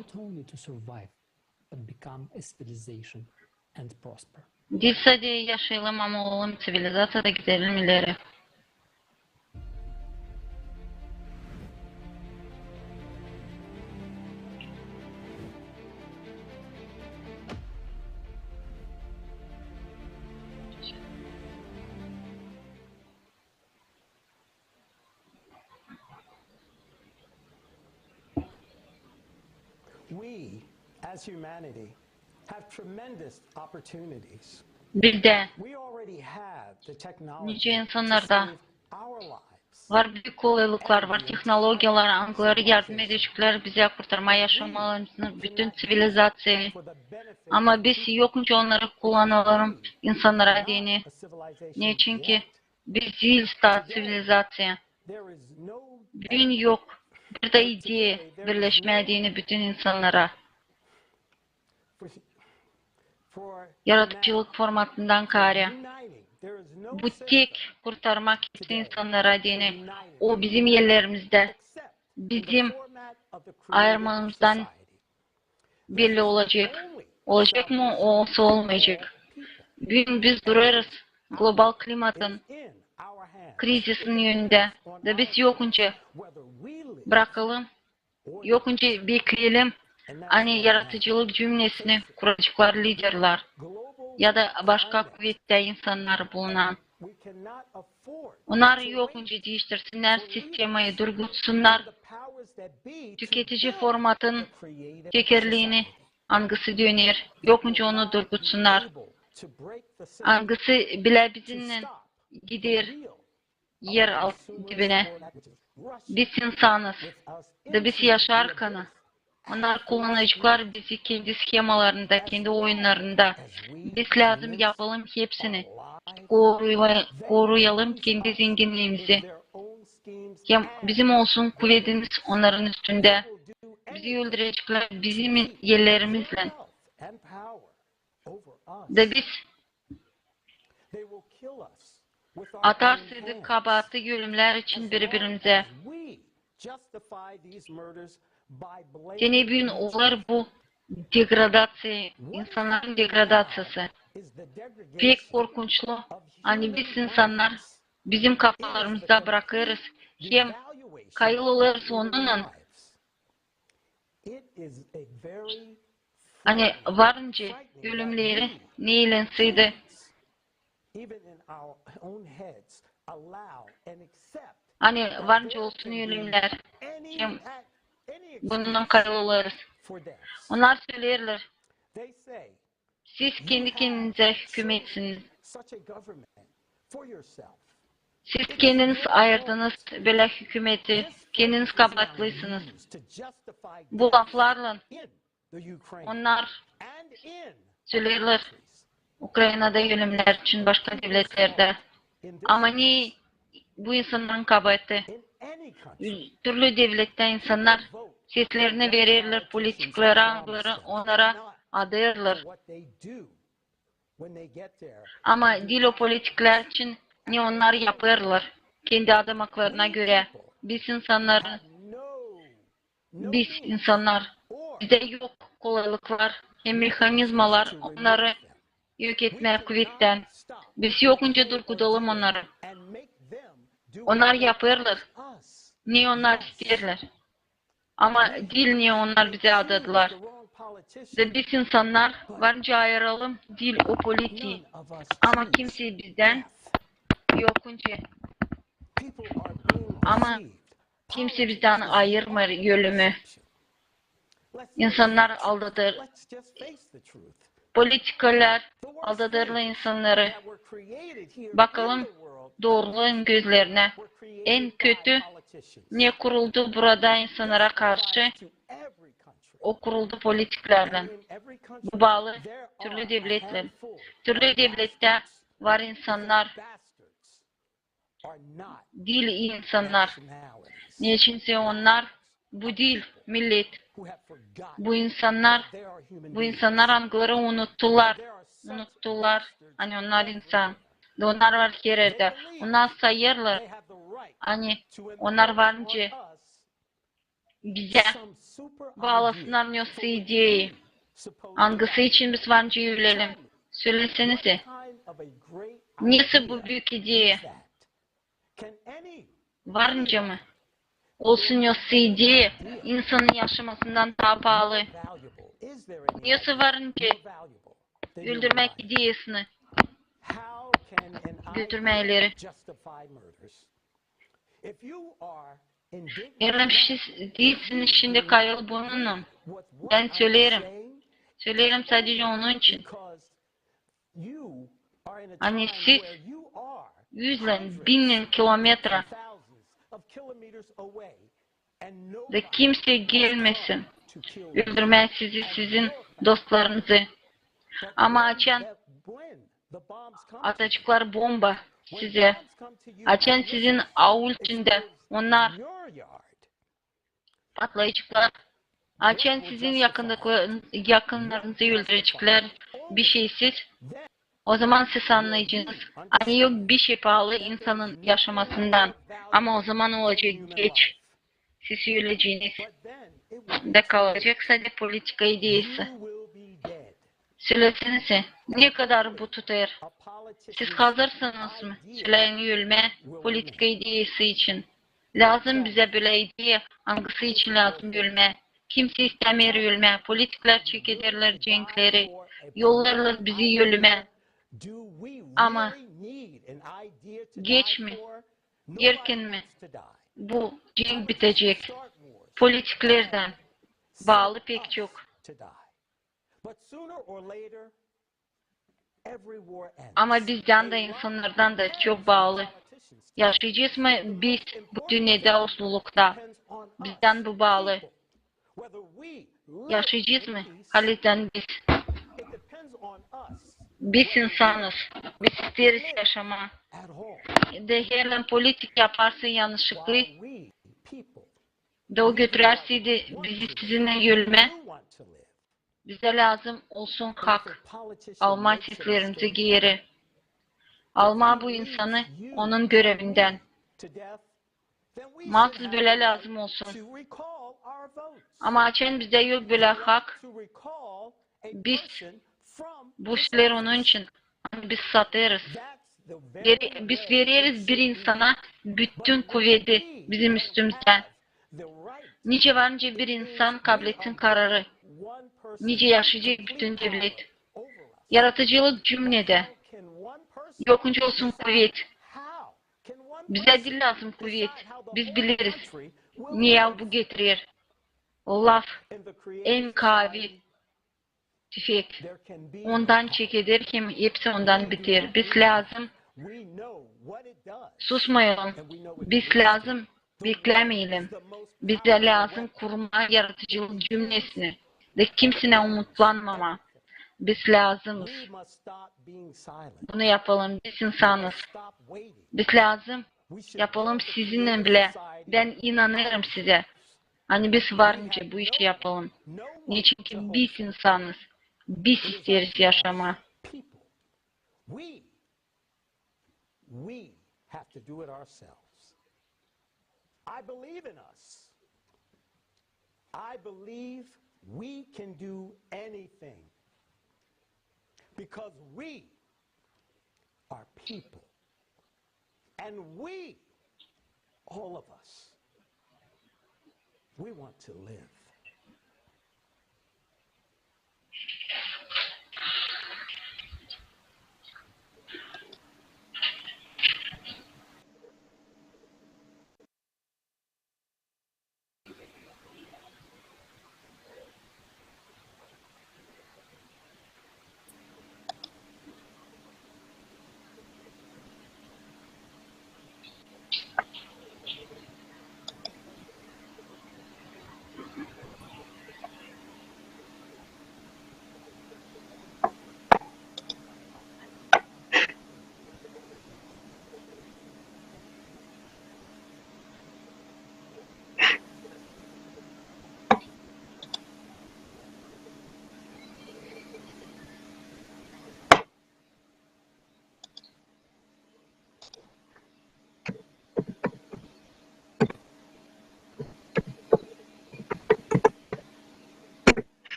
Diil sade yaşayalım, ama olalım ţivilizaţiya da gidelim ileri. We, as humanity, have tremendous opportunities. Bizdä, nicä insannarda, var büük kolaylıklar, var tehnologiyalar, angıları yardım edeceklär bizä kurtarmaa yaşamamızı, bütün ţivilizaţiyayı. Ama biz yokunca onnarı kullanalım insannara deyni. Neçinki biz diiliz taa ţivilizaţiya. Büün yok bir dä ideya birleşmää deyni bütün insannara. Yaradıcılık formatından kaarä. Bu tek kurtarmak için insannara deyni. O bizim ellerimizdä. Bizim ayırmamızdan belli olacek. Olacek mı o, olsa olmayacek. Büün biz durêrız global klimatın krizisin önündä. Da biz yokunca brakalım, yokunca bekleyelim, ani yaradıcılık cümnesini kuraceklar liderlär ya da başka kuvettä insannar bulunan. Onnar yokunca diiştirsinnär sistemayı, durgutsunnar tüketici formatın tekerleeni, angısı döner, yokunca onu durgutsunnar, angısı bilä bizimnän gider er alt dibinä. Biz insanız, da biz yaşarkanı, onnar kullanaceklar bizi kendi shemalarında, kendi oyunnarında. Biz lääzım yapalım hepsini, koruyalım kendi zenginniimizi. Hem bizim olsun kuvedimiz onnarın üstündä. Bizi öldüreceklär bizim ellerimiznän. Da biz atarsaydık kabaatı ölümlär için biri-birimizä. Te ne büün olêr bu degradaţiya, insannarın degradaţiyası. Pek korkunçlu, ani biz insannar bizim kafalarımızda brakêrız hem kayıl olêrız onunnan, ani varınca ölümleri neylenseydi, ani varınca olsun ölümlär, hem bununnan kayıl olêrız. Onnar söleerlär, siz kendi-kendinizä hükümetsiniz. Siz kendiniz ayırdınız bölä hükümeti, kendiniz kabaatlısınız. Bu laflarlan onnar söleerlär Ukrainada ölümlär için, başka devletlerdä. Ama ne bu insannarın kabaatı? Türlü devlettä insannar seslerini vererlär politiklerä, angıları onnarı adêrlar. Ama diil o politiklär için, ne onnar yapêrlar kendi adamaklarına görä. Biz insannar, biz insannar, bizdä yok kolaylıklar hem mehanizmalar onnarı yok etmää kuvettän. Biz yokunca durgudalım onnarı. Onnar yapêrlar, ne onnar isteerlär. Ama diil ne onnar bizä adadılar. Da biz insannar varınca ayıralım diil o politii. Ama kimsey bizdän yokunca, ama kimsey bizdän ayırmêêr ölümü. İnsannar aldatêr. Politikalar aldatêrlar insannarı. Bakalım dooruluun gözlerinä. En kötü ne kuruldu burada insannara karşı, o kuruldu politiklärlän. Bu baalı türlü devletlän. Türlü devlettä var insannar, diil ii insannar. Neçinsä onnar bu diil millet. Bu insannar, bu insannar, angıları unuttular. Unuttular, ani onnar insan. Da onnar var her erdä. Onnar sayêrlar, ani onnar varınca bizä baalasınnar nesä ideya, angısı için biz varınca ölelim. Söläsänizä, nesä bu büük ideya? Varınca mı olsun nesä ideya insanın yaşamasından taa paalı? Nesä varınca öldürmäk ideyasını götürmää ileri? Eer siz diilsiniz şindi kayıl bununnan, bän söleerim. Söleerim sadecä onun için, ani siz, üzlän, binnän kilometra, da kimsey gelmesin öldürmää sizi, sizin dostlarınızı. Ama açan ataceklar bomba sizä, açan sizin aul içindä onnar patlayaceklar, açan sizin yakınlıkla-, yakınlarınızı öldüreceklär bişeysiz, ozaman siz annayacınız, ani yok bişey paalı insanın yaşamasından. Ama ozaman olacek geç. Siz öleceniz. Da kalacek sade politika ideyası. Söläsänizä, ne kadar bu tutêr? Siz hazırsınız mı? Söläyin ölmää politika ideyası için. Lääzım bizä bölä ideya, angısı için lääzım ölmää. Kimsey istämeer ölmää. Politiklär çekederlär cenkleri, yollêêrlar bizi ölümä. Ama geç mi, erken mi bu cenk bitecek? Politiklerdän baalı pek çok. Ama bizdän dä, insannardan da çok baalı. Yaşayacez mı biz bu dünnedä uslulukta? Bizdän bu baalı. Yaşayacez mı halizdän biz? Biz insanız. Biz isteeriz yaşamaa. Da herliim politik yaparsın yanışıklı, da o götürärseydi bizi sizinnän ölmää, bizä lääzım olsun hak almaa seslerimizi geeri. Almaa bu insanı onun görevindän. Mahsus bölä lääzım olsun. Ama açan bizdä yok bölä hak, biz bu işleri onun için, ani biz satêrız. Vere-, biz vereriz bir insana bütün kuvedi bizim üstümüzdä. Nicä var nicä bir insan kabletsin kararı, nicä yaşayacek bütün devlet. Yaradıcılık cümledä. Yok nicä olsun kuvet. Bizä diil lääzım kuvet. Biz bileriz, ne ya bu getirer. Laf, en kaavi tüfek. Ondan çekeder hem hepsi ondan biter. Biz lääzım susmayalım. Biz lääzım beklämeyelim. Bizä lääzım kurmaa yaradıcılık cümlesini da kimseyä umutlanmamaa. Biz lääzımız bunu yapalım. Biz insanız. Biz lääzım yapalım sizinnän bilä. Bän inanêrım sizä, ani biz var nicä bu işi yapalım. Neçinki biz insanız. Biz isteeriz yaşamaa. We have to do it ourselves. I believe in us. I believe we can do anything because we are people. And we, all of us, we want to live.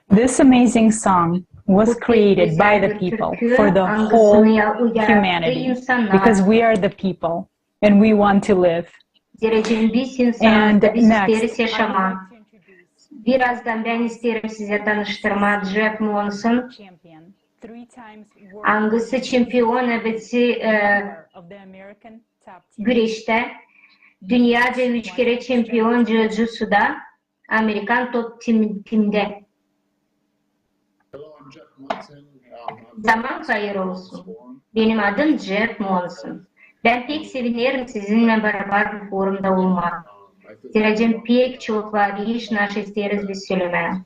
This amazing song was created by the people for the whole humanity, because we are the people and we want to live. Zerä biz insanız, biz isteeriz yaşamaa. Birazdan bän isteerim sizä tanıştırmaa Jeff Monson, angısı çempion ebesi, e, güreştä, dünnedä üç kerä çempion jiu-jitsuda, amerikan top tim-, timdä. Zaman hayır olsun. Benim adım Jeff Monson. Bän pek sevinerim sizinnän barabar bu forumda olmaa. Zerä pek çok var iş, naşı isteeriz biz sölemää.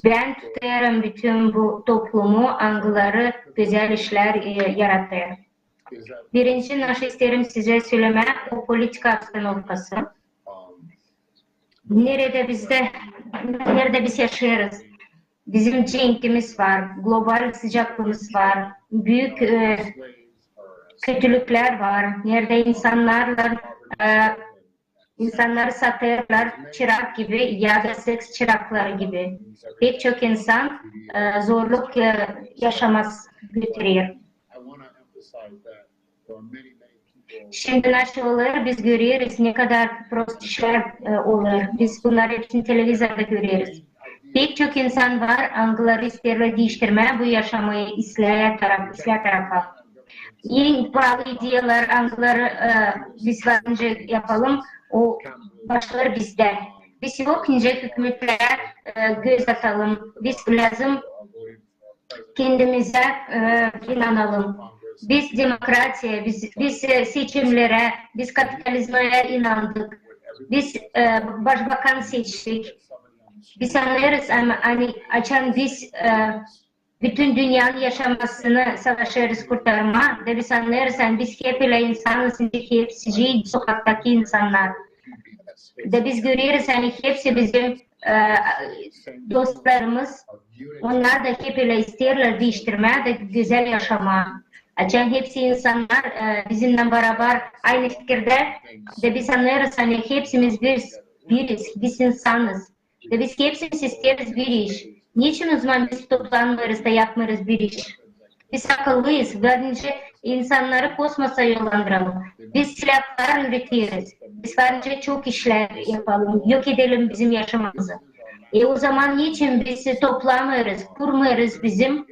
Bän tutêrım bütün bu toplumu, angıları gözäl işlär, e, yaratêr. Birinci naşı isteerim sizä sölemää o politika obstanovkası. Neredä bizdä, neredä biz yaşêêrız. Bizim cenkimiz var, global sıcaklığımız var, büük, e, kötülüklär var, neredä insannarlar, e, insannarı satêrlar çırak gibi ya da seks çırakları gibi. Pek çok insan, e, zorluk, e, yaşamaa götürer. Şindi naşey olêr, biz göreriz, ne kadar prost işlär, e, olêr. Biz bunnarı hepsini televizorda göreriz. Pek çok insan var, angıları isteerlär diiştirmää bu yaşamayı islää taraf-, islää tarafa. En paalı ideyalar, angıları, e, biz var nicä yapalım, o başlêêr bizdä. Biz yok nicä hükümetlärä, e, göz atalım. Biz lääzım kendimizä, e, inanalım. Biz demokratiya, biz, biz, e, seçimnerä, biz kapitalizmaya inandık. Biz, e, başbakan seçtik. Biz annêêrız, ani, ani açan biz, e, bütün dünnenin yaşamasını savaşêrız kurtarmaa, da biz annêêrız, ani biz hep ölä insanız, hepsicii sokaktaki insannar. Da biz göreriz, ani hepsi bizim, e, dostlarımız, onnar da hep ölä isteerlär diiştirmää da gözäl yaşamaa. Açan hepsi insannar, e, bizimnän barabar aynı fikirdä, da biz annêêrız, ani hepsimiz biz, biriz, biz insanız. Da biz hepsimiz isteeriz bir iş. Neçin o zaman biz toplanmêêrız da yapmêêrız bir iş? Biz akıllıyız, var nicä insannarı kosmosa yollandıralım. Biz silahlar üreteriz. Biz var nicä çok işlär yapalım, yok edelim bizim yaşamamızı. E, o zaman neçin biz toplanmêêrız, kurmêêrız bizim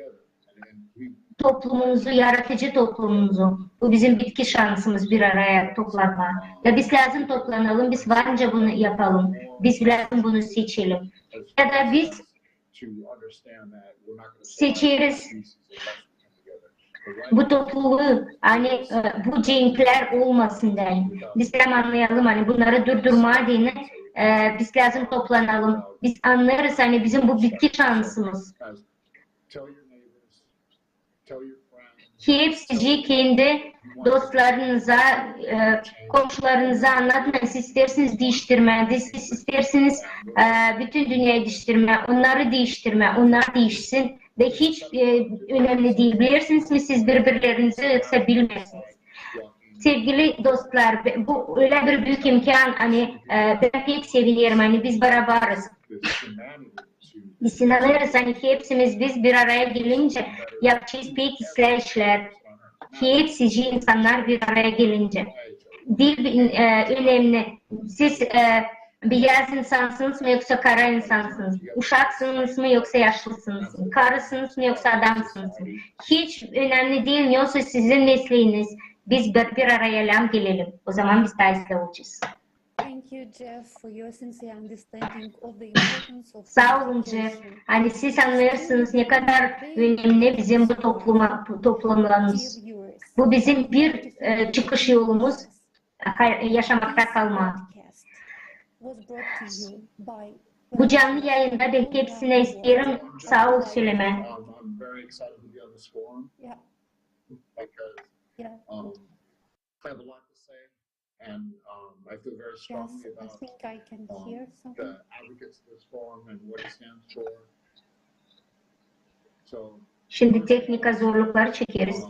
toplumumuzu, yaratıcı toplumumuzu? Bu bizim bitki şansımız bir araya toplanmaa. Ya biz lääzım toplanalım, biz var nicä bunu yapalım. Biz lääzım bunu seçelim. Ya da biz seçeriz bu topluluu, ani, e, bu cenklär olmasın deyni. Biz lääzım annayalım, ani bunnarı durdurmaa deyni, e, biz lääzım toplanalım. Biz annêêrız, ani bizim bu bitki şansımız. Hepsicii kendi dostlarınıza, e, komşularınıza annadın, ani siz isteersiniz diiştirmää, siz isteersiniz, e, bütün dünneyä diiştirmää, onnarı diiştirmää, onnar diişsin. Da hiç, e, önemli diil, bilersiniz mi siz biri-birlerinizi yoksa bilmeersiniz. Sevgili dostlar, be-, bu ölä bir büük imkan, ani, e, bän pek sevinerim, ani biz barabarız. Biz inanêrız, ani hepsimiz biz bir araya gelincä yapacez pek islää işlär. Hepsicii insannar bir araya gelincä. Diil, e, önemli. Siz, e, beyaz insansınız mı yoksa kara insansınız? Uşaksınız mı yoksa yaşlısınız? Karısınız mı yoksa adamsınız? Hiç önemli diil, ne olsa sizin mesleiniz. Biz bir, bir araya lääzım gelelim. O zaman biz taa islää olacez. Thank you, Jeff, for your sincere understanding of the importance of Saa olun, Jeff. Ani siz annêêrsınız, ne kadar önemli bizim bu topluma, bu toplumlarımız. Bu bizim bir, e, çıkış yolumuz, ha-, yaşamakta kalmaa. Bu canlı yayında bän hepsinä isteerim saa ol sölemää. Şindi tehnika zorlukları çekeriz.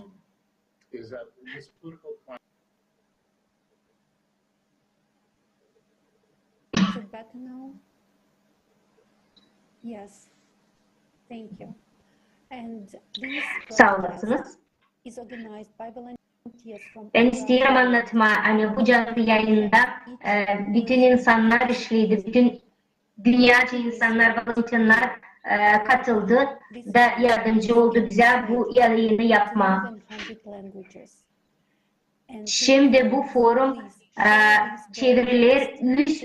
Better now? Yes. Thank you. And this broadcast is organized by volunteers from around the world. Sağ olasınız. Bän isteerim annatmaa, ani bu canlı yayında, e, bütün insannar işleedi, bütün dünneca insannar, volonterlar, e, katıldı da yardımcı oldu bizä bu yayını yapmaa. Şindi bu forum, e, çevriler üç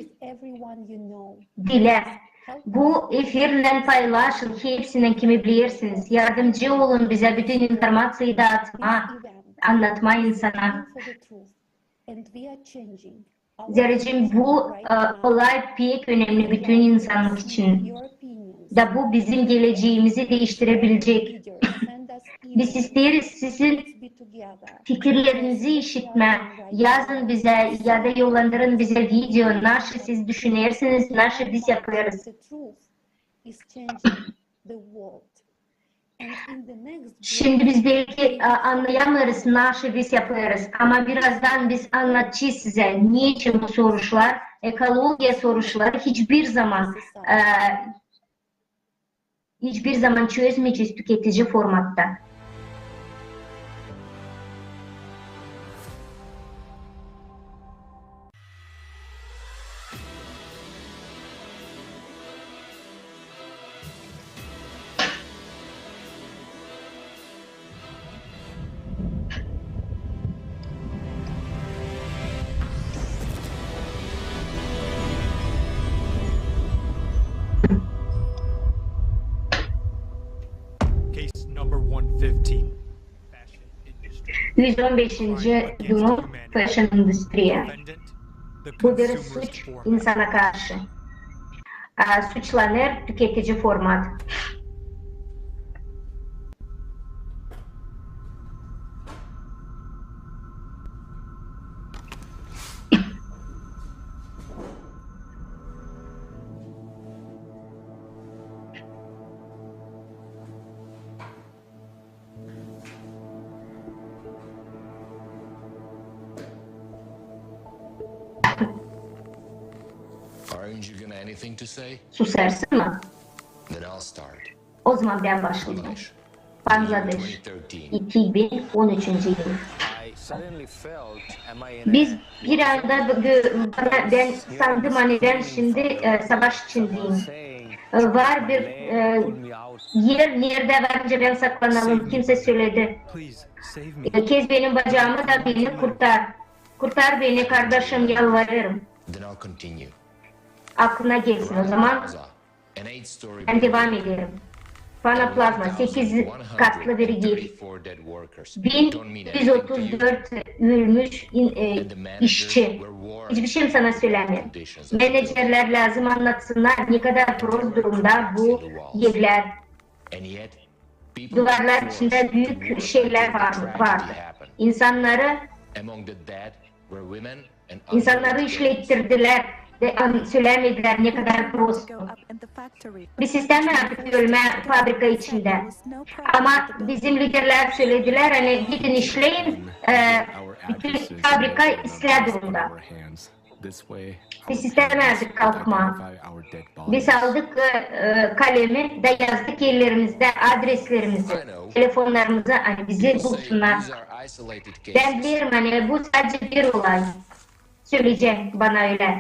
dilä. Bu efirlän paylaşın hepsinän, kimi bilersiniz. Yardımcı olun bizä bütün informaţiyayı daatmaa, annatmaa insana. Zerä bu, e, olay pek önemli bütün insannık için. Da bu bizim gelecämizi diiştirebilecek. Biz isteeriz sizin fikirlerinizi işitmää. Yazın bizä ya da yollandırın bizä video, naşı siz düşünersiniz, naşı biz yapêrız. Şindi biz beki, e, annayamêêrız, naşı biz yapêrız, ama birazdan biz annadacez sizä, neçin bu soruşlar, ekologiya soruşları hiçbir zaman, e, hiçbir zaman çözmeyecez tüketici formatta. Case number one fifteen. Üz on beşinci durum, fashion industriya. Bu bir suç insana karşı. A, suçlanêr tüketici format. Aren't you gonna anything to say? Susarsın mı? Then I'll start. O zaman bän başlayayım. Bangladeş. Bangladeş. İki bin on üçüncü yıl. Biz bir anda gö-, bana, bän sandım, ani bän şindi, e, savaş içindeyim. E, var bir, e, er, neredä varınca bän saklanalım, kimsä söledi. E, kes benim bacaamı da beni kurtar. Kurtar beni, kardaşım, yalvarêrım. Aklına gelsin o zaman. Bän devam ederim. Fana Plazma, sekiz katlı bir ev. Bin üz otuz dört ölmüş in-, e, işçi. Hiçbir şey sana sölämeer. Menacerlär lääzım annatsınnar, ne kadar prost durumda bu evlär. Duvarlar içindä büük şeylär var, vardı. İnsannarı, insannarı işlettirdilär da an-, sölämedilär, ne kadar prost. Biz istämärdik ölmää fabrika içindä. Ama bizim liderlär söledilär, ani gidin işleyin, e, bütün fabrika islää durumda. Biz istämärdik kalkmaa. Biz aldık, e, e, kalemi da yazdık elleriimizdä adreslerimizi, telefonnarımızı, ani bizi bulsunnar. Bän bilerim, ani bu sade bir olay. Söleyecek bana ölä.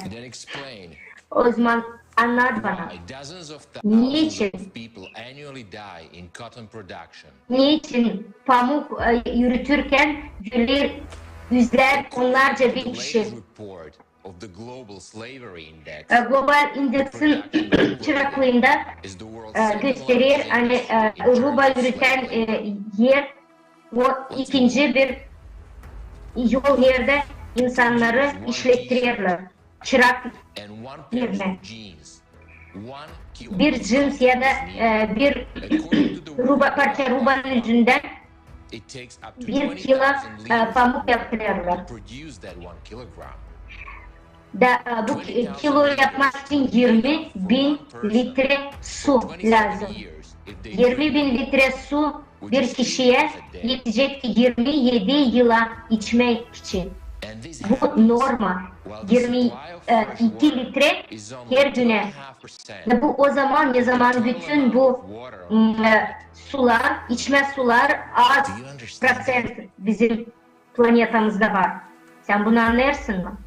O zaman annat bana. Neçin? Neçin pamuk, e, ürütürkän öler üzlär onnarca bin kişi? E, global indeksin çıraklığında, e, gösterer, ani, e, ruba ürütän, e, er, o ikinci bir yol, neredä insannarı işlettirerlär. Çırak erinä. Bir cins ya da, e, bir ruba, parça rubanın üzündän bir kilo, e, pamuk yaptırêrlar. Da, e, bu ki-, kiloyu yapmak için irmi bin litre su lääzım. İrmi bin litre su bir kişiyä etecek irmi edi yıla içmek için. Bu norma, yirmi iki litre her günä. Ve bu o zaman, ne zaman bütün bu, m, e, sular, içmä sular az prosent bizim planetamızda var. Sän bunu annêêrsın mı?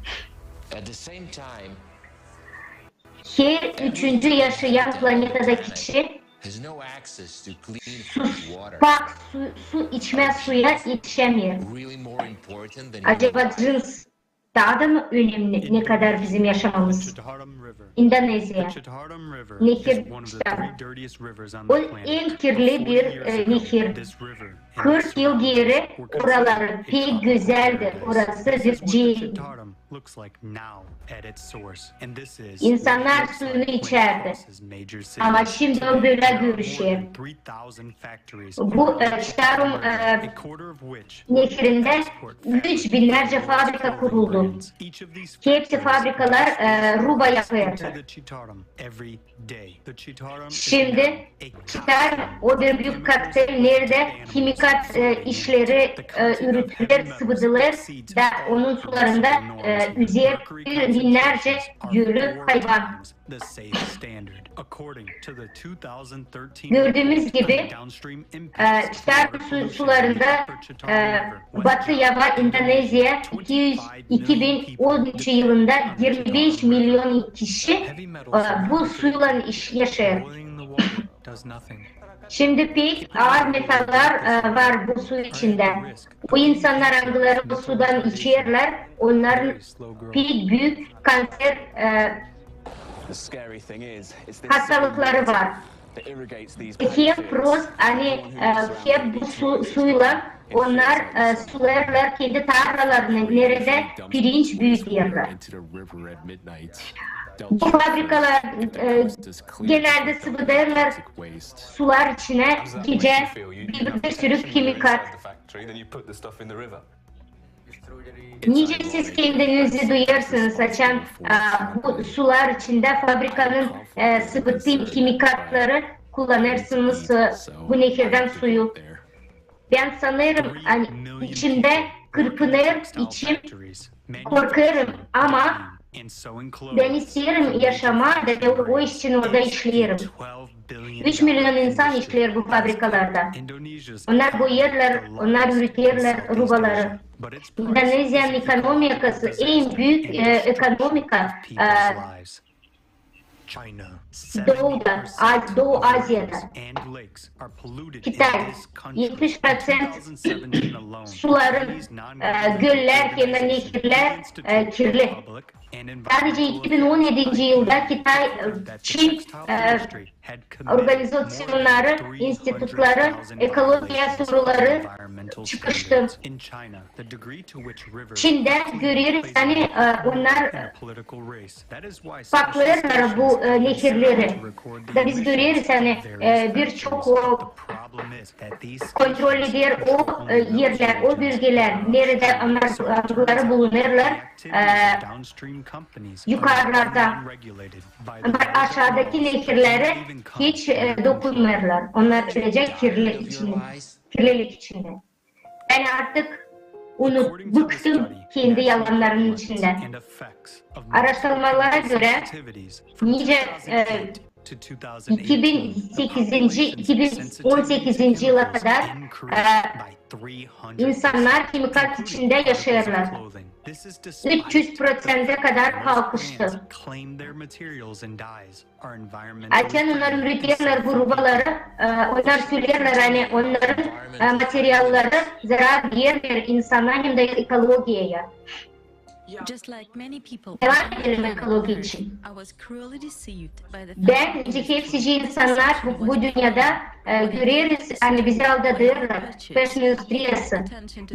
Her üçüncü yaşayan planetada kişi su, pak su, su içmä suya etişämeer. Acaba cins taa da mı önemli, ne kadar bizim yaşamamız? İndoneziya. Nehir Çitarum. O en kirli bir, e, nehir. Kırk yıl geeri oraları pek gözäldi. Orası bir cehil. İnsannar suyunu içärdi. Ama şindi o bölä dönüşer. Bu, e, Çitarum, e, nehirindä üç binnärcä fabrika kuruldu. Hepsi fabrikalar, e, ruba yapêrdı. Şindi Çitarum o bir büük kokteyl, neredä himikat, e, işleri, e, üretilär, sıvıdılêr da onun sularında, e, üzer bir binnärcä ölü hayvan. Gördüümüz gibi, e, Çitarum su-, sularında, e, Batı Yava İndoneziya iki yüz, iki bin on üç yılında yirmi beş milyon kişi, e, bu suylan iş-, yaşêêr. Şindi pek aar metallar, e, var bu su içindä. Bu insannar, angıları bu sudan içerlär, onnarın pek büük kanser, e, hastalıkları var. Hem prost, ani, e, hep bu su-, suylan onnar, e, sularlar kendi tarlalarını, neredä pirinç büüderlär. Bu fabrikalar, e, genelde sıvıdêrlar sular içinä gecä bir, bir sürü himikat. Nicä siz kendinizi duyêrsınız, açan, a, bu sular içindä fabrikanın, e, sıvıttıı himikatları kullanêrsınız, e, bu nehirdän suyu? Bän sanêrım, ani içimdä kırpınêr içim, korkêrım, ama bän isteerim yaşamaa da o iş için orada işleerim. Üç milyon insan işleer bu fabrikalarda. Onnar boyêrlar, onnar ürederlär rubaları. İndoneziyanın ekonomikası en büük, e, ekonomika, e, Doğuda, Az-, Doğu Aziyada. Kitay, etmiş prosent suların, e, göller hem dä nehirlär, e, kirli. Sadecä iki bin on edinci yılda Kitay, e, Çin, e, organizaţiyonnarı, institutları ekologiya soruları çıkıştı. Çindä göreriz, ani, e, onnar, e, paklêêrlar bu, e, nehirleri. Da biz göreriz, ani, e, bir çok o kontrol eder o, e, erlär, o bölgelär, neredä onnar, angıları bulunêrlar, e, yukarılarda. Ama aşaadakı nehirleri hiç, e, dokunmêêrlar. Onnar ölecä kirli içindä, kirlilik içindä. Bän artık unut-, bıktım kendi yalannarımın içindä. Araştırmalara görä, nicä, e, iki bin sekizinci, iki bin on sekizinci yıla kadar, e, insannar himikat içindä yaşêêrlar. Üç üz proţentä kadar kalkıştı. Açan onnar üreterlär bu rubaları, e, onnar söleerlär, ani onnarın, e, materialları zarar vermeer insana hem dä ekologiyaya. Devam edelim ekologiya için. Bän, nicä hepsicii insannar bu, bu dünnedä, e, göreriz, ani bizi aldadêrlar, fashion industriyası.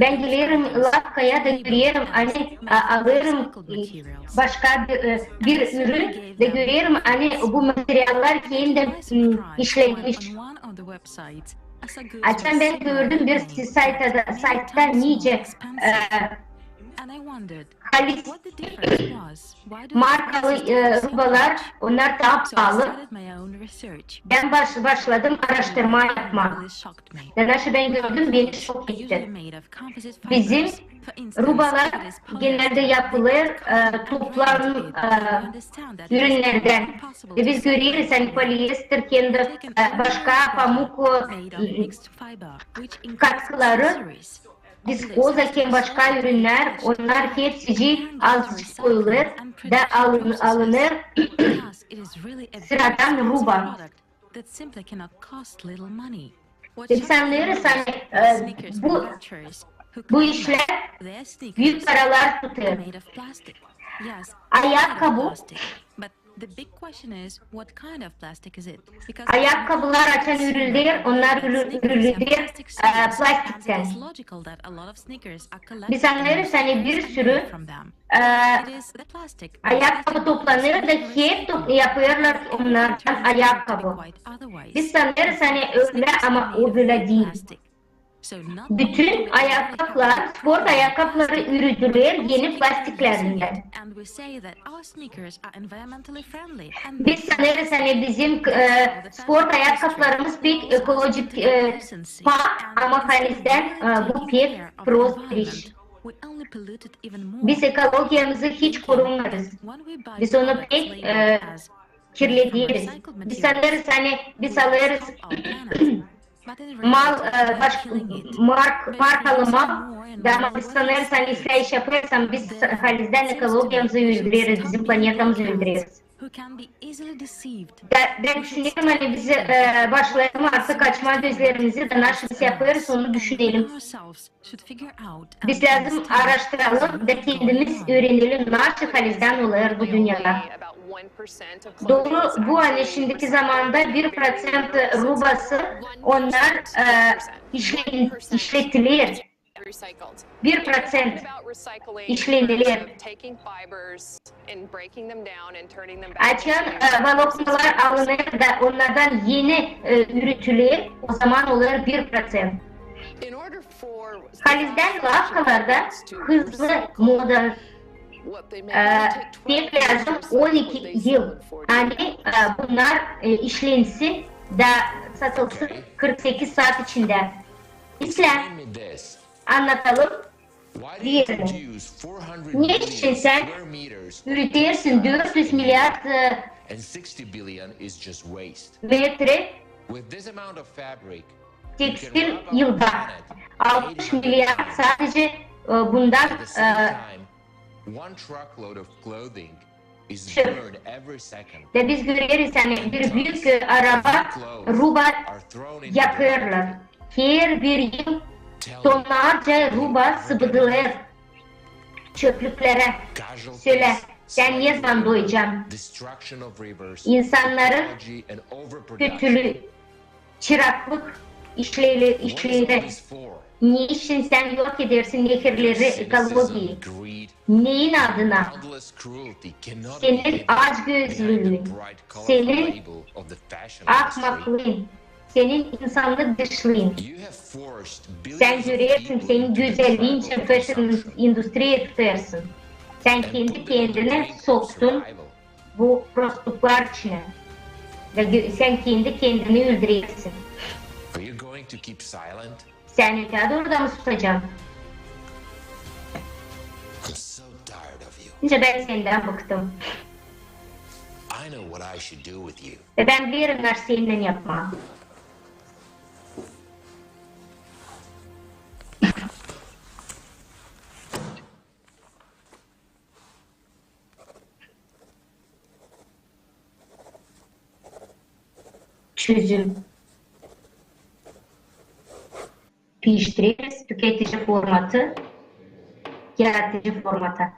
Bän gelerim lafkaya da görerim, ani, e, alêrım, e, başka bir, e, bir ürün da görerim, ani bu materiallar kendim, m, işlemiş. Açan bän gördüm bir saytta, saytta nicä, e, Halis markalı e, rubalar, onnar taa paalı. Bän baş, başladım aaraştırma yapmaa. Da naşı bän gördüm, beni şok etti. Bizim rubalar genelde yapılêr e, toplam e, ürünnerdän. Ve biz göreriz, ani poliester hem dä e, başka pamuk e, katkıları, viskoza hem başka ürünnär, onnar hepsicii alışık koyulêr da alın, alınêr sıradan ruba. Biz annêêrız, ani e, bu, bu işlär büük paralar tutêr. Ayakkabu, ayakkabular açan ürüler, onnar ürü- ürüler e, plastiktän. Biz annêêrız, ani bir sürü e, ayakkabu toplanêr da hep top- yapêrlar onnardan ayakkabu. Biz sanêrız, ani ölä, ama o bölä diil. Bütün ayakkabılar, sport ayakkabıları ürüdüler eni plastiklerindän. Biz sanêrız, ani bizim e, sport ayakkabılarımız pek ekolojik e, paa, ama halizdän e, bu pek prost bir iş. Biz ekologiyamızı hiç korumêêrız. Biz onu pek e, kirlederiz. Biz sanêrız, ani biz alêrız mal, e, baş, mark, markalı mal, da ama biz sanêrız, ani islää iş yapêrsam, biz halizdän ekologiyamızı öldüreriz, bizim planetamızı öldüreriz. Da bän düşünerim, ani biz e, başlayalım artık açmaa gözlerimizi da naşı biz yapêrız, onu düşünelim. Biz lääzım aaraştıralım da kendimiz üürenelim, naşı halizdän olêr bu dünnedä. Dooru bu, ani şindiki zamanda bir proţent rubası onnar e, işle- işletiler. Bir proţent işleniler. Açan e, voloknalar alınêr da onnardan eni e, ürütüler, o zaman olêr bir proţent. Halizdän lavkalarda hızlı moda e, pek lääzım on iki yıl, ani e, bunnar e, işlensin da satılsın kırk sekiz saat içindä. İslää, annatalım diyerini. Neçin sän ürütersin dört üz miliard e, metre tekstil yılda? Altmış miliard sadece e, bundan e, çöp. Da biz göreriz, ani bir büük e, araba ruba yakêrlar. Herbir yıl tonnarca ruba sıbıdılêr çöplüklerä. Sölä, sän ne zaman doyacan? İnsannarın kötülüü, çıraklık işleri, işleri. Neçin sän yok edersin nehirleri, ekologiyayı? Neyin adına? Senin açgözlülüün, senin ahmaklıın, senin insanlık dışlıın. Sän görersin, senin gözelliin için fashion industriya tutêrsın. Sän kendi kendini soktun bu prostluklar içinä. Ve gö- sän kendi kendini öldürersin. Are you going to keep silent? Sän ötää dooru da mı susacan? I'm so tired of you. Nicä bän sendän bıktım. I know what I should do with you. Ve bän bilerim ne sennän yapmaa. Çözüm. Piiştireriz tüketici formatı yaratıcı formata.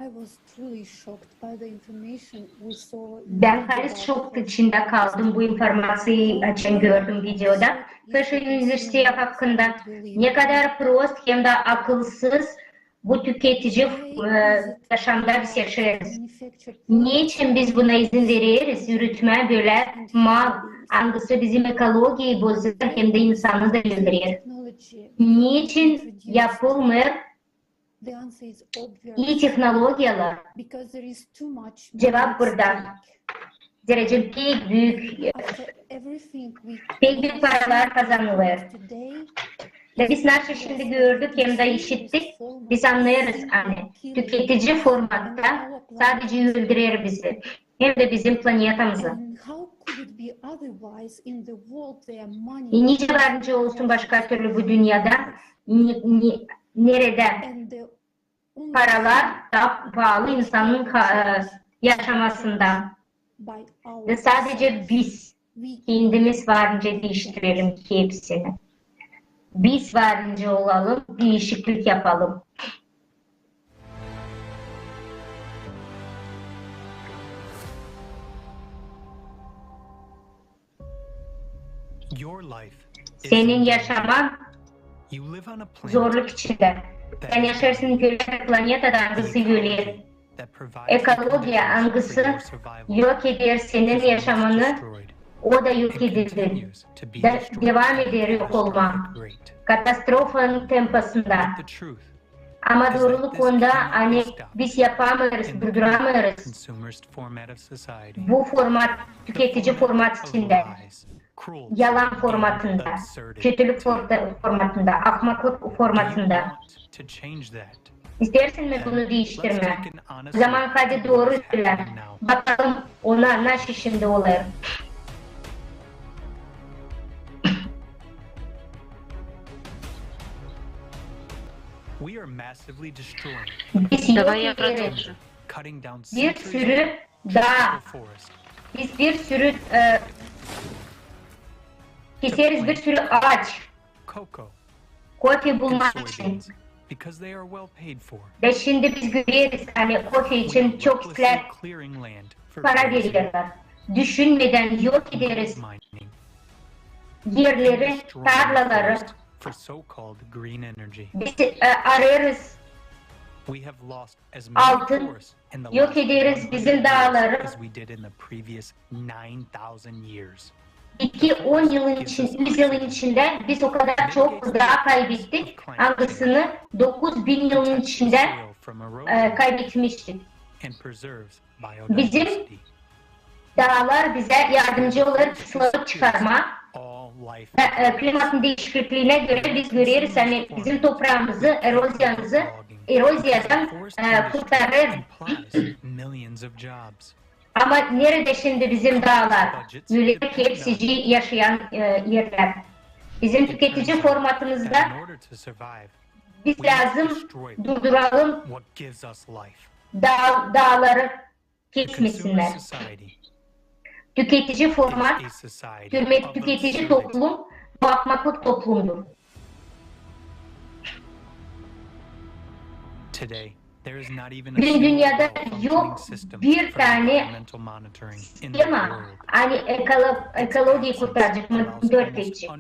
I was truly shocked by the information we saw in Bän halis şok içindä kaldım bu informaţiyayı açan gördüm videoda fashion industriya hakkında. Ne kadar prost hem dä akılsız Bu tüketici e, yaşamda biz yaşêêrız. Neçin biz buna izin vereriz? Ürütmää bölä mal, angısı bizim ekologiyayı bozêr hem dä insanı da öldürer. Neçin yapılmêêr ii tehnologiyalar? Cuvap burada. Zerä pek büük, pek büük paralar kazanılêr. Da biz naşı şindi gördük hem dä işittik, biz annêêrız, ani tüketici formatta sadece öldürer bizi hem dä bizim planetamızı. E nicä var nicä olsun başka türlü bu dünnedä, neredä paralar taa paalı insanın yaşamasında. Da sadece biz kendimiz var nicä diiştirelim hepsini. Biz var nicä olalım, diişiklik yapalım. Senin yaşaman zorluk içindä. Sän yaşêêrsın bölä bir planetada, angısı ölä. Ekologiya, angısı yok eder senin yaşamanı, o da yok edildi. Da devam eder yok olmaa. Katastrofanın temposunda. Ama dooruluk onda, ani biz yapamêêrız, durduramêêrız bu format, tüketici format içindä. Yalan formatında, kötülük formatında, ahmaklık formatında. İsteersin mi bunu diiştirmää? Zaman hadi dooru sölä. Bakalım ona naşı şindi olêr. Biz yok ederiz bir sürü daa. Biz bir sürü e, keseriz bir sürü aaç. Kofe bulmak için. Ve şindi biz göreriz, ani kofe için çok islää para vererlär. Düşünmedän yok ederiz erleri, tarlaları. Biz e, arêêrız altın, yok ederiz bizim daaları. İki on yılın için, üz yılın içindä biz o kadar çok daa kaybettik, angısını dokuz bin yılın içindä e, kaybetmiştik. Bizim daalar bizä yardımcı olêr kıslorod çıkarmaa. E, klimatın diişikliinä görä biz göreriz, ani bizim topraamızı, eroziyanızı, eroziyadan e, kurtarêr. Ama neredä şindi bizim daalar? Ölä hepsicii yaşayan e, erlär. Bizim tüketici formatımızda biz lääzım durduralım daa, daaları kesmesinnär. Tüketici format, tüketici toplum, bu ahmaklık toplumdur. Büün dünnedä yok bir tanä sistema, ani ekolo-, ekologiyayı kurtaracek, monitoring edecek.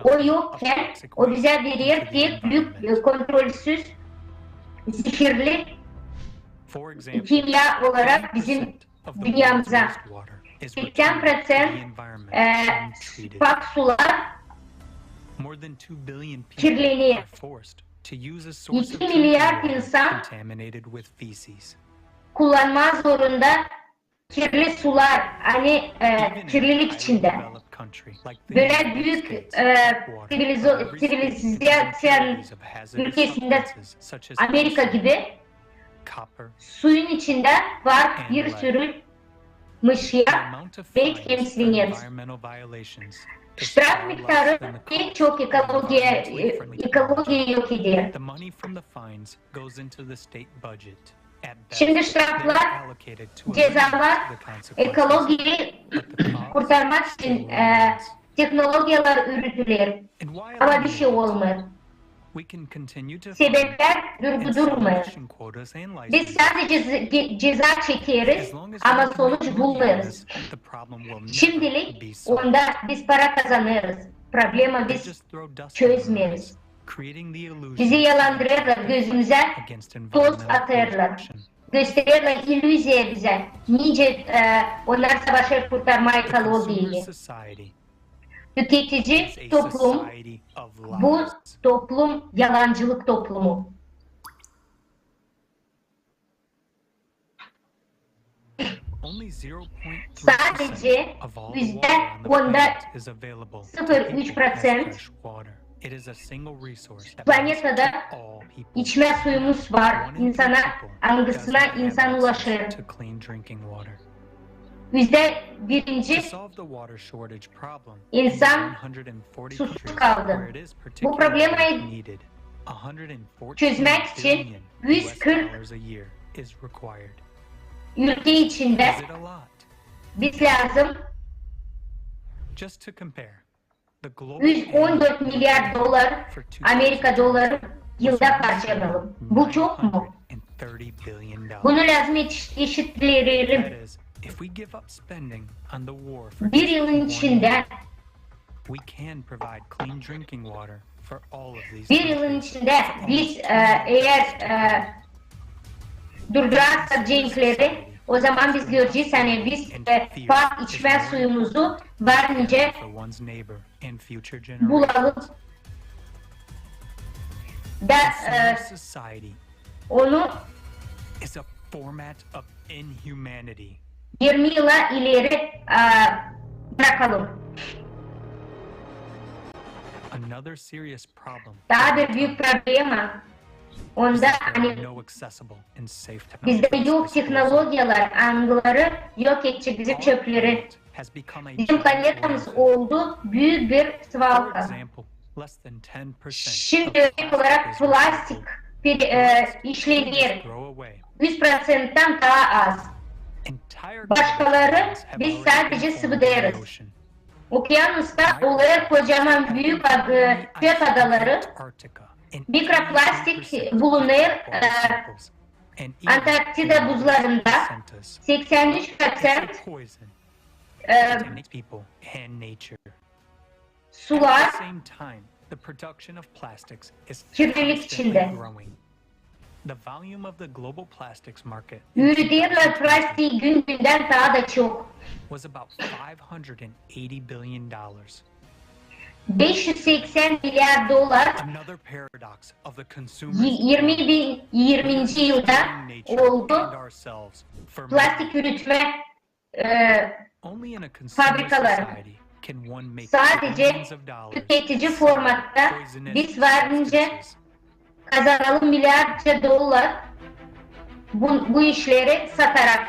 O yokkän, o bizä verer pek büük e, kontrolsüz, zehirli kimya olarak bizim dünnemizdä. Seksän proţent e, pak sular kirlener. İki milyard insan kullanmaa zorunda kirli sular, ani e, kirlilik içindä. Bölä büük e, ţivilizo-, ţivilizaţiyanın ülkesindä, Amerika gibi, suyun içindä var bir sürü mışya ve hem svinets. Ştraf miktarı pek çok ekologiya, e, ekologiya yok eder. Şindi ştraflar, cezalar ekologiyayı kurtarmak için e, tehnologiyalar üretüler. Ama bir şey olmêêr. Sebeplär durgu durmêêr. Biz sadece ce-, ceza çekeriz, ama sonuç bulmêêrız. Şimdilik onda biz para kazanêrız. Problema biz çözmeeriz. Bizi yalandırêrlar, gözümüzä toz atêrlar. Göstererlär illüziya bizä, nicä, e, onnar savaşêr kurtarmaa ekologiyayı. Tüketici toplum, bu toplum, yalancılık toplumu. Sadece yüzdä onda sıfır üç prosent planetada içmä suyumuz var, insana, angısına insan ulaşêr. Yüzdä birinci insan susuz kaldı. Bu problemayı çözmäk için üz kırk ülke içindä biz lääzım üz on dört milyar dolar, Amerika doları yılda harcanalım. Bu çok mu? Bunu lääzım eş-, eşitleyelim. Bir yılın içindä Bir yılın içindä biz, e, eer, e, durdurarsak cenkleri, o zaman biz görecez, ani biz, e, pak içmä suyumuzu var nicä bulalım. Da, e, onu irmi yıla ileri, e, brakalım. Taa bir büük problema onda, ani bizdä yok tehnologiyalar, angıları yok edecek bizim çöpleri. Bizim planetamız oldu büük bir svalka. Şindi örnek olarak plastik, e, işlener üz prosenttän taa az. Başkaları biz sadece sıbıdêrız. Okyanusta olêr kocaman büük ad-, e, çöp adaları. Mikroplastik bulunêr, e, Antarktida buzlarında. Seksän üç prosent, e, sular kirlilik içindä. Üürederlär plastiği gün-gündän taa da çok. Beş üz seksän milyar dolar. Y-, irmi bin, irminci yılda oldu plastik üretmä, e, fabrikaları. Sadece tüketici formatta biz var nicä kazanalım milyarlarca dolar bu, bu işleri satarak.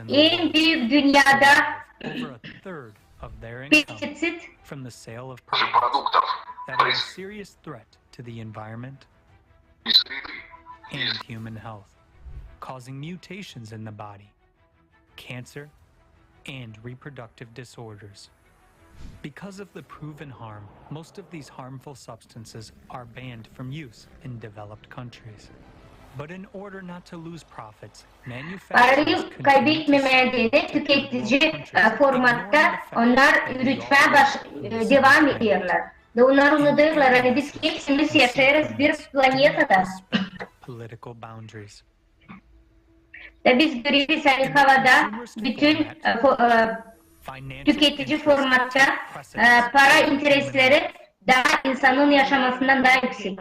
En büük dünnedä pestisit produktör and human health, causing mutations in the body, cancer, and reproductive disorders. Because of the proven harm, most of these harmful substances are banned from use in developed countries. But in order not to lose profits, manufacturers continue to sell these products. Parayı kaybetmemää deyni tüketici, e, formatta onnar üretmää baş-, e, devam ederlär. Da onnar unudêrlar, ani biz hepsimiz yaşêêrız bir planetada. Da biz göreriz, ani havada bütün, e, fo-, e, tüketici formatta, e, para interesleri taa insanın yaşamasından taa üüsek.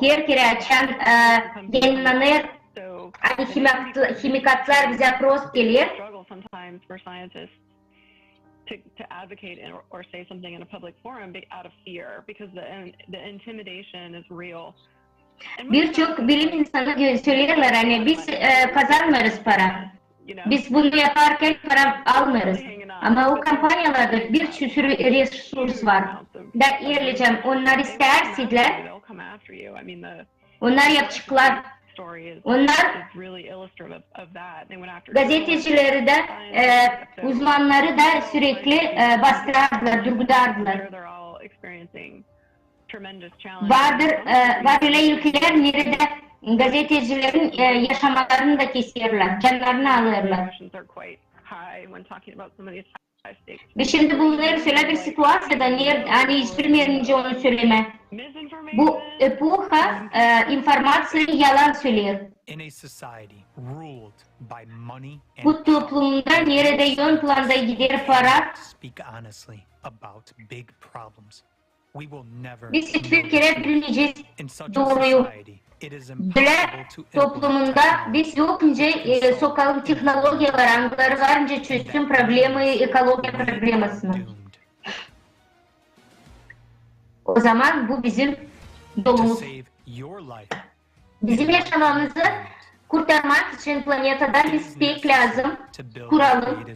Her kerä açan, e, yayınlanêr, ani himikatla-, himikatlar bizä prost geler. To, to advocate in, or, or say something in a public forum be-, out of fear, because the, the intimidation is real. Birçok bilim insanı gö-, söleerlär, ani biz, e, kazanmêêrız para. Biz bunu yaparkan para almêêrız. Ama o kompaniyalarda bir sürü resurs var. Da erlecem, onnar isteerseydilär, onnar yapaceklar. Onnar gazetecileri dä, e, uzmannarı da sürekli, e, bastırardılar, durgudardılar. Vardır, e, var ölä ülkelär, neredä gazetecilerin, e, yaşamalarını da keserlär, cannarını alêrlar. Biz şindi bulunêrız ölä bir situaţiyada, ani hiç bilmeerim nicä onu sölemää. Bu epoha, e, informaţiya yalan söleer. Bu toplumda, neredä ön planda gider para, biz hiçbir kerä bilmeyecez dooruyu. Bölä toplumunda biz yokunca, e, sokalım tehnologiyaları, angıları varınca çözsün problemayı, ekologiya problemasını. O zaman bu bizim yolumuz. Bizim yaşamamızı kurtarmak için planetada biz pek lääzım kuralım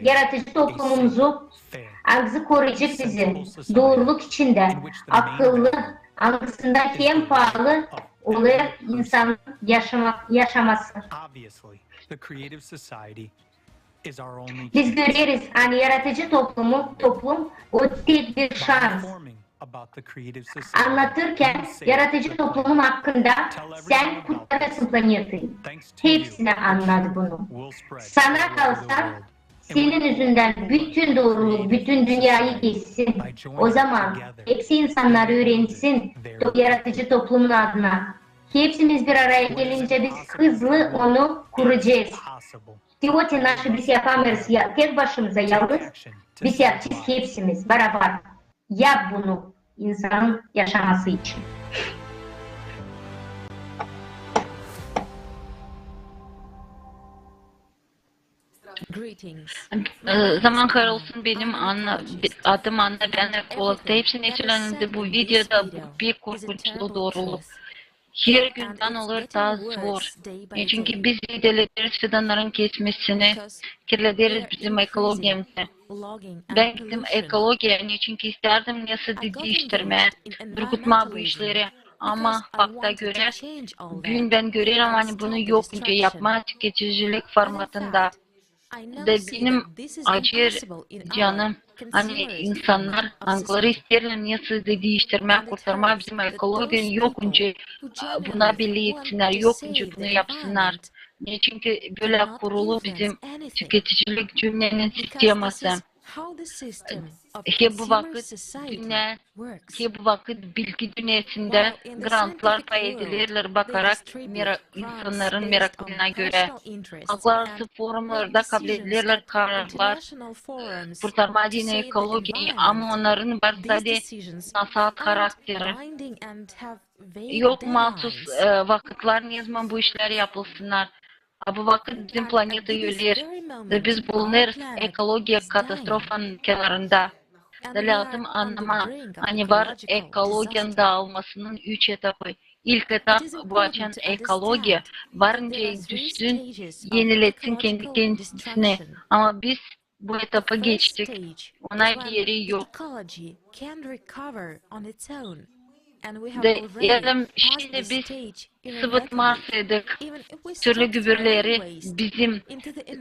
yaratıcı toplumumuzu, angısı koruyacek bizi dooruluk içindä, akıllı, angısında hem paalı olêr insanın yaşama-, yaşaması. Biz göreriz, ani yaratıcı toplumu, toplum o tek bir şans. Annadêrkan yaratıcı toplumun hakkında, sän kurtarêrsın planetayı. Hepsinä annat bunu. Sana kalsa, senin üzündän bütün dooruluk bütün dünneyayı geçsin. O zaman hepsi insannar üürensin yaratıcı toplumun adına. Hepsimiz bir araya gelincä biz hızlı onu kuracez. Teoriya naşı biz yapamêêrız ya tek başımıza, yalnız. Biz yapacez hepsimiz barabar. Yap bunu insanın yaşaması için. E, zaman hayır olsun, benim Anna, adım Anna, bän Kolakta. Hepsi ne sölendi bu videoda, bu pek korkunçlu dooruluk. Her gündän olêr taa zor. Çünkü biz zeedeleriz fidannarın kesmesini, kirlederiz bizim ekologiyamızı. Bän gittim ekologiya, çünkü istärdim nesä diiştirmää, durgutmaa bu işleri. Ama fakta görä, büün bän görerim, ani bunu yokunca yapmaa tüketicilik formatında. Da benim acır canım, ani insannar, angıları isteerlär nesä dä diiştirmää, kurtarmaa bizim ekologiyanı, yokunca buna bellä etsinnär, yokunca bunu yapsınnar. Neçin ki bölä kurulu bizim tüketicilik cümnenin sisteması. Hep bu vakıt dünnä, hep bu vakıt bilgi dünnesindä grantlar pay edilerlär bakarak mera-, insannarın meraklarına görä. Halklararası forumlarda kabul edilerlär kararlar kurtarmaa deyni ekologiyayı, ama onnarın var sade nasaat karakteri. Yok maasuz, e, vakıtlar, ne zaman bu işlär yapılsınnar. A bu vakıt bizim planeta öler. Da biz bulunêrız ekologiya katastrofanın kenarında. Da lääzım annamaa, ani var ekologiyanın daalmasının üç etapı. İlk etap bu, açan ekologiya varınca düşsün, eniletsin kendi kendisini. Ama biz bu etapı geçtik. Ona geeri yok. Da eer şindi biz sıvıtmarsaydık türlü gübürleri bizim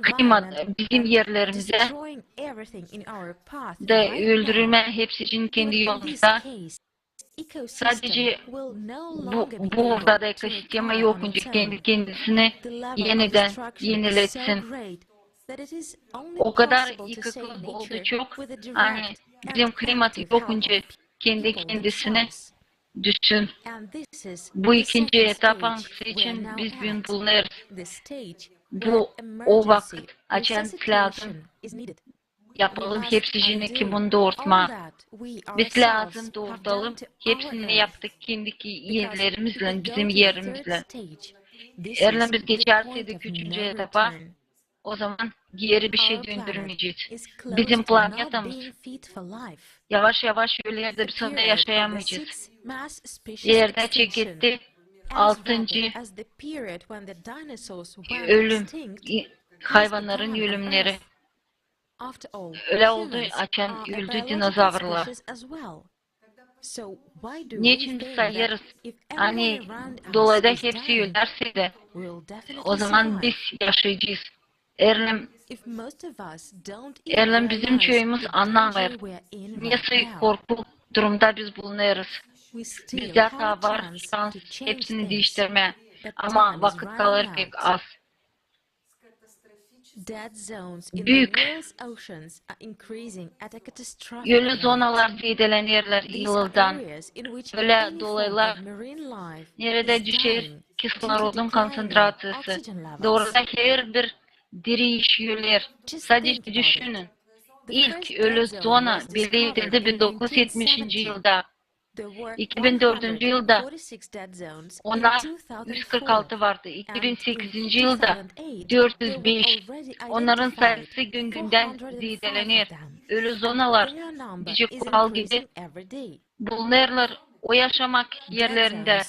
klimat, bizim erlerimizä, da öldürmää hepsicini kendi yolumuzda. Sadece bu, burada da ekosistema yokunca kendi kendisini enidän eniletsin. O kadar yıkıklık oldu çok, ani bizim klimat yokunca kendi kendisini düşsün. Bu ikinci etap, angısı için biz büün bulunêrız. Bu o vakıt, açan lääzım yapalım hepsicini, ki bunu doortmaa. Biz lääzım doortalım hepsini, ne yaptık kendiki erlerimizlän, bizim erimizlän. Eer biz geçerseydik üçüncü etapa, o zaman geeri bir şey döndürmeyecez. Bizim planetamız yavaş-yavaş öler, da biz onda yaşayamayacez. Eerdä çeketti altıncı ölüm, i-, hayvannarın ölümneri. Ölä oldu, açan öldü dinozavrlar. Neçin biz sayêrız, ani dolayda hepsi ölärsä dä, o zaman biz yaşayacez. Eer lääm, eer lääm bizim çoyumuz annamêêr, nesä korku durumda biz bulunêrız. Bizdä taa var şans hepsini diiştirmää, ama vakıt kalêr pek az. Büük ölü zonalar zeedelenärlär yıldan. Ölä dolaylar, neredä düşer kislorodun konţentraţiyası. Da orada herbir diri iş öler. Sadä düşünün. İlk ölü zona belli edildi bin dokuz üz etmişinci yılda. İki bin dördüncü yılda ona üz kırk altı vardı. İki bin sekizinci yılda dört üz beş. Onnarın sayısı gün-gündän zeedelener. Ölü zonalar, deyecek kural gibi, bulunêrlar o yaşamak erlerindä.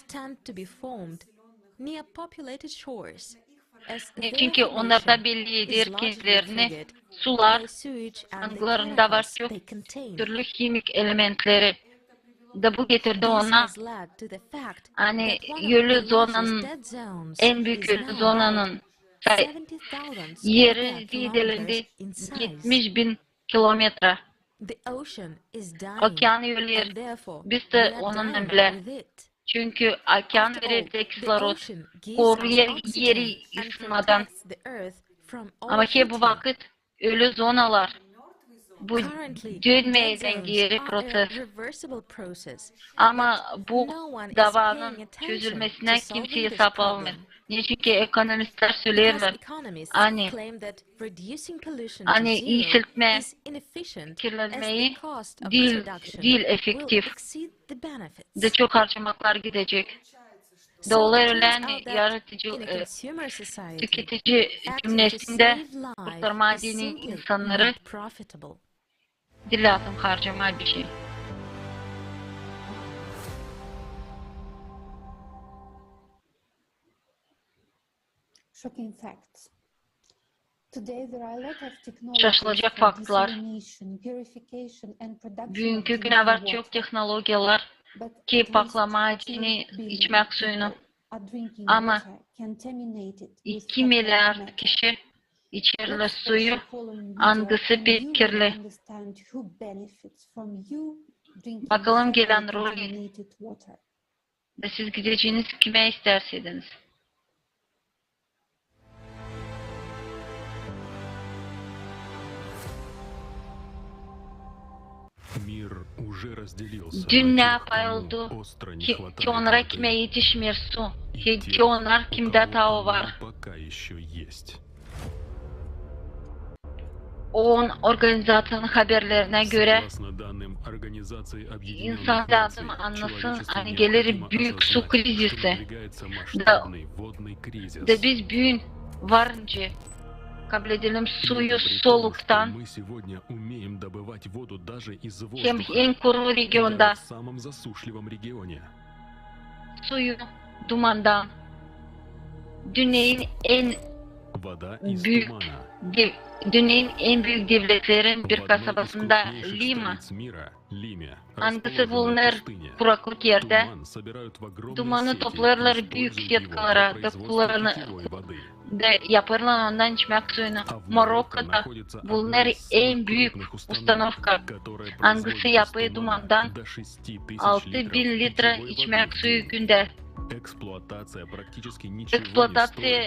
Çünkü onnarda belli eder kendilerini sular, angılarında var çok türlü himik elementleri. Da bu getirdi ona, ani ölü zonanın, en büük ölü zonanın say-, eri zeedelendi etmiş bin kilometra. Okean öler, biz dä onunnan bilä. Çünkü okean verer kislorod, koruêr eri ısınmadan. Ama hep bu vakıt ölü zonalar, bu dönmeyecek geri proses. Ama bu davanın çözülmesinä kimsey esap almêêr. Neçin ki ekonomistlär söleerlär, ani, ani iiseltmä kirlenmeyi diil, diil efektiv. Da çok harcamaklar gidecek. Da olêr ölä, ani yaratıcı, e, tüketici cümnesindä kurtarmaa deyni insannarı diil lääzım harcamaa bişey. Şaşılacak faktlar. Büünkü günä var çok tehnologiyalar, ki paklamaa deyni içmäk suyunu. Ama iki milliard kişi içerlär suyu, angısı pek kirli. Bakalım gelän rolik. Da siz gideceniz kimä istärseniz. Dünnä pay oldu, ki, ki onnara, kimä etişmeer su, ki, ki onnar, kimdä taa o var. OON organizaţiyanın haberlerinä görä, insan lääzım annasın, ani geler büük su krizisi. Da, da biz büün varınca kabledelim suyu soluktan, hem en kuru regionda suyu dumandan. Dünneyin en büük dev-, dünneyin en büük devletlerin bir kasabasında, Lima, angısı bulunêr kuraklık erdä, dumanı toplêêrlar büük setkalara da kullanêr, da yapêrlar ondan içmäk suyunu. Marokkoda bulunêr en büük ustanovka, angısı yapêr dumandan altı bin liträ içmäk suyu gündä. Ekspluataţiya,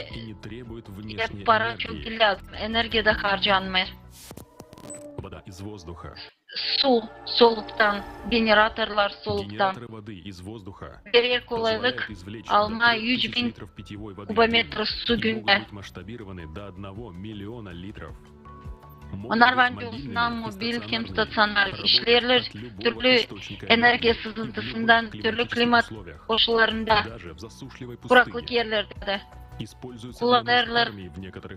para çok diil lääzım, energiya da harcanmêêr. Su soluktan, generatorlar soluktan verer kolaylık almaa üç bin kubometr su gündä. Onnar var hem mobil, hem staţionar, işleerlär türlü energiya sızıntısından, türlü klimat koşullarında, kuraklık erlerdä dä. Kullanêrlar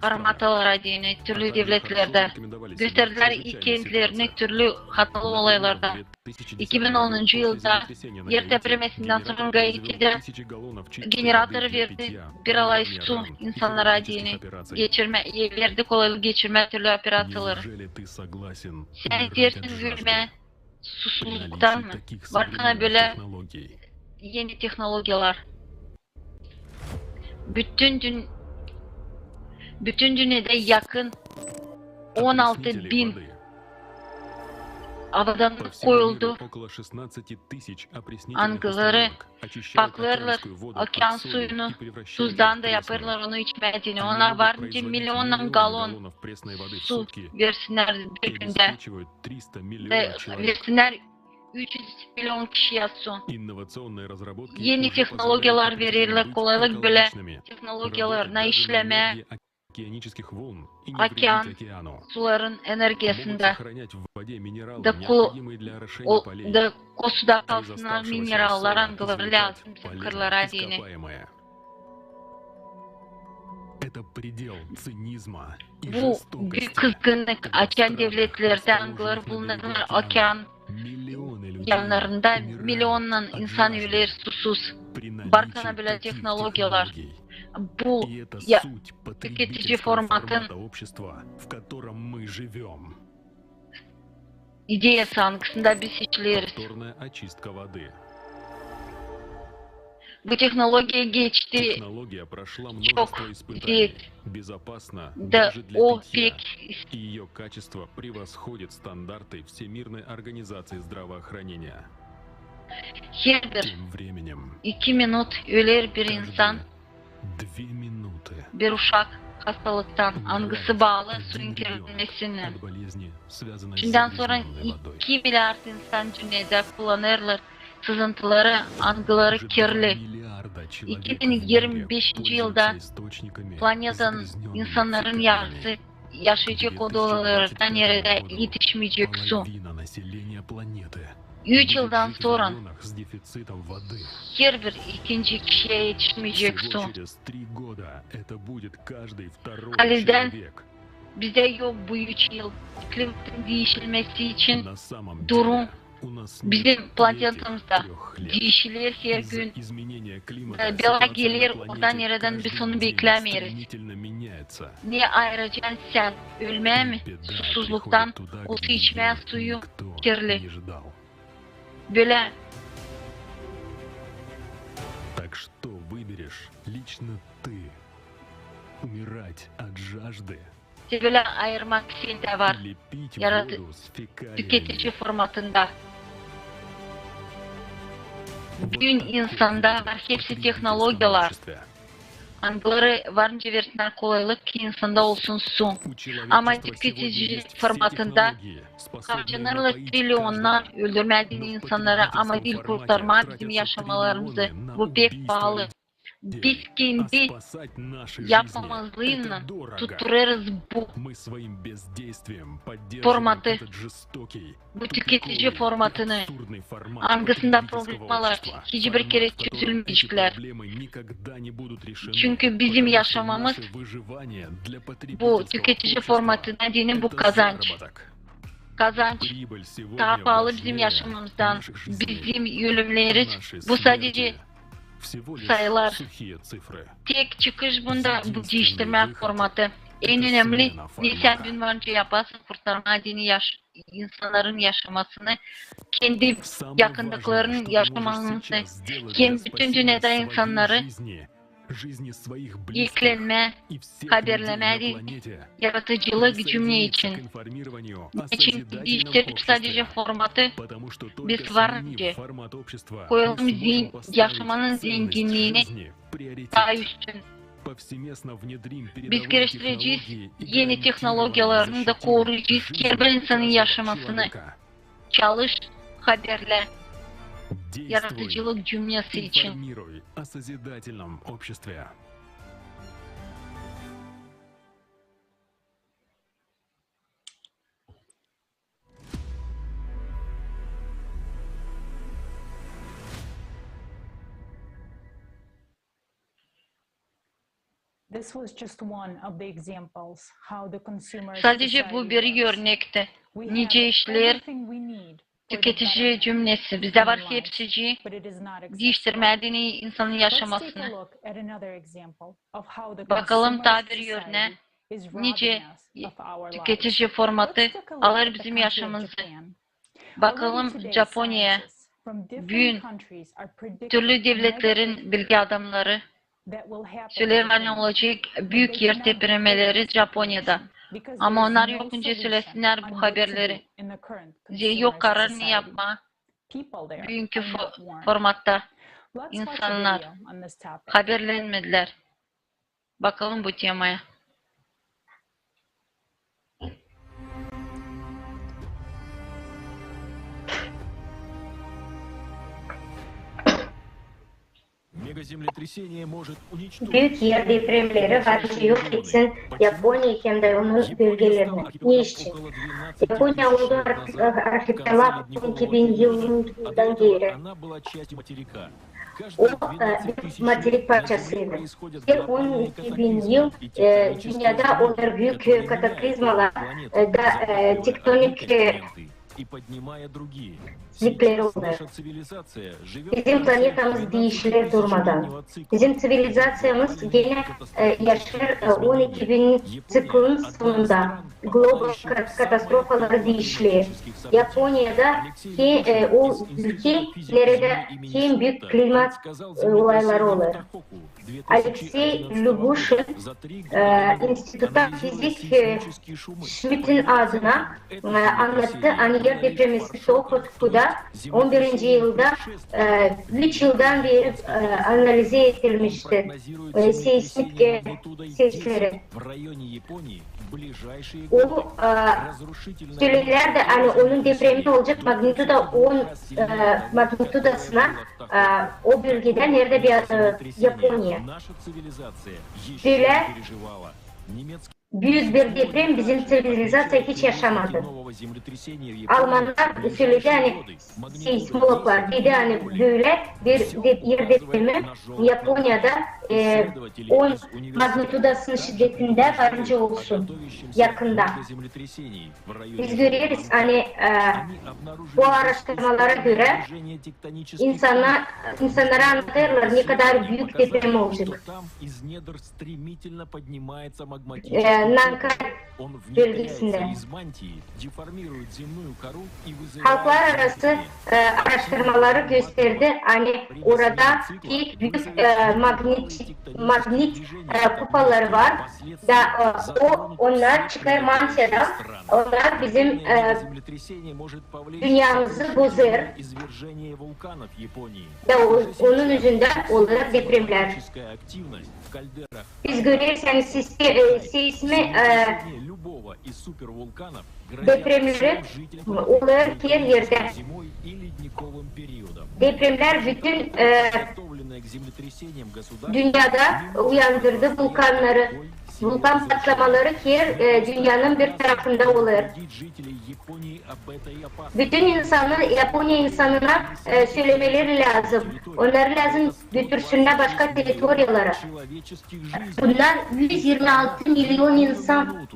armatalara deyni türlü devletlerdä. Gösterdilär i kentlerini türlü hatalı olaylarda. İki bin onuncu yılda er depremindän sora Gaitidä generator verdi bir alay su insannara deyni geçirmä, e, verdi kolaylık geçirmää türlü operaţiyaları. Sän isteersin ölmää susuzluktan mı? Var kana bölä eni tehnologiyalar. Bütün dün-, bütün dünnedä yakın on altı bin avadanlık koyuldu. Angıları paklêêrlar okean suyunu tuzdan da yapêrlar onu içmää deyni. Ona var nicä milionnan galon su versinnär bir gündä. Da versinnär üç üz milyon kişiyä su. Eni tehnologiyalar vererlär kolaylık bölä tehnologiyalarına işlemää okean suların energiyasında. Da ko-, o, da ko suda kalsınnar minerallar, angıları lääzım bizim kırlara deyni. Bu büük kızgınnık, açan devletlerdä, angıları bulunêr okean yanarında, milionnan insan öler susuz. Var kana bölä tehnologiyalar. Bu ya, tüketici formatın ideyası, angısında biz işleeriz. Bu tehnologiya geçti çok zek. Da o pek, her bir iki minut öler bir insan, bir uşak hastalıktan, angısı baalı suyun kirlenmesini. Şindän sora iki milliard insan dünnedä kullanêrlar sızıntıları, angıları kirli. İki bin irmi beşinci yılda planetanın insannarın yarısı yaşayacek odalarda, neredä etişmeyecek su. Üç yıldan sora her bir ikinci kişiyä etişmeyecek su. Halizdän bizdä yok bu üç yıl. Klimatın diişilmesi için durum bizim planetamızda diişiler her gün. E, bela geler oradan, neredän biz onu beklämeeriz. Ne ayıracan sän, ölmää mi susuzluktan, osa içmää suyu kirli? Bölä Что выберешь лично ты? Умирать от жажды? Te bölä ayırmak sendä var, yaradı-, tüketici formatında. Büün insanda var hepsi tehnologiyalar. Angıları var nicä versinnär kolaylık, ki insanda olsun su. Ama tüketici formatında harcanêrlar trilionnarlan öldürmää deyni insannarı, ama diil kurtarmaa bizim yaşamalarımızı. Bu pek paalı. Biz kendi yapmamazlıınnan tutturêrız bu formatı, bu tüketici formatını, angısında problemalar hiç bir kerä çözülmeyeceklär. Çünkü bizim yaşamamız bu tüketici formatına deyni bu kazanç. Kazanç taa paalı bizim yaşamamızdan, bizim ölümleriz, bu sadece sayılar. Tek çıkış bunda bu diiştirmää formatı. En önemli, ne sän büün var nicä yapasın, kurtarmaa deyni yaş-, insannarın yaşamasını, kendi yakındıklarının yaşamasını, hem bütün dünnedä insannarı eklenmää, haberlemää deyni yaradıcılık cümle için. Neçin diiştirdik sadece formatı? Biz var nicä koyalım zen-, yaşamanın zenginniini taa üstün. Biz geliştirecez eni tehnologiyalarını da koruyacez herbir insanın yaşamasını. Çalış, haberlä. Yaradıcılık cümlesi için. Sadece bu bir örnekti. Nicä işleer tüketici cümlesi. Bizdä var hepsicii diiştirmää deyni insanın yaşamasını. Bakalım taa bir örnää, nicä tüketici formatı alêr bizim yaşamamızı. Bakalım Japoniya. Büün türlü devletlerin bilgi adamnarı söleerlär, ani olacek büük er tepremeleri Japoniyada. Ama onnar yok nicä söläsinnär bu haberleri. Yok karar ne yapmaa büünkü fo-, formatta. İnsannar haberlenmedilär. Bakalım bu temaya. Büük er depremleri var nicä yok etsin Yaponiya hem dä onun bölgelerini. Ne için? Yaponiya oldu ar-, arhipelag on iki bin yıldan geeri. O, e, bir materik parçasıydı. Her on iki bin yıl, e, dünnedä olêr büük, e, kataklizmalar, e, da, e, tektonik, e, zikleri olêr. Bizim planetamız diişiler durmadan. Bizim ţivilizaţiyamız genä, e, yaşêêr, e, on iki bin ţiklin sonunda. Global ka-, katastrofaları diişiler. Yaponiyada ki, e, o ülke, neredä en büük klimat, e, olayları olêr. Aleksey Lubuşin, e, institutta fizik, e, Şmitin adına, e, annattı, ani er depremisi Tohokuda on birinci yılda, e, üç yıldan beeri, e, analize edilmişti, e, seismik, e, sesleri. O, e, söleerlär dä, ani onun depremi olacek magnituda on, e, magnitudasına, e, o bölgedä, neredä bir, e, Yaponiya. Bölä büük bir deprem bizim ţivilizaţiya hiç yaşamadı. Almannar söledi, ani seismologlar dedi, ani bölä bir de-, er depremi Yaponiyada, e, on magnitudasının şiddetindä var nicä olsun yakında. Biz göreriz, ani, e, bu aaraştırmalara görä insanna-, insannara annadêrlar, ne kadar büük deprem olacek. E, Nankay bölgesindä. Halklararası, e, aaraştırmaları gösterdi, ani orada pek büük, e, magnit, magnit, e, kupaları var. Da, e, o, onnar çıkêr mantiyadan, onnar bizim, e, dünnemizi bozêr. Da o, onun üzündän olêr depremlär. Biz göreriz, ani siste-, e, seismi, e, depremleri olêr her erdä. Depremlär bütün, e, dünnedä uyandırdı vulkannarı. Vulkan patlamaları her, e, dünnenin bir tarafında olêr. Bütün insanı, Yaponiya insanına, e, sölemeleri lääzım. Onnarı lääzım götürsünnär başka territoriyalara. Bunnar üz irmi altı million insan.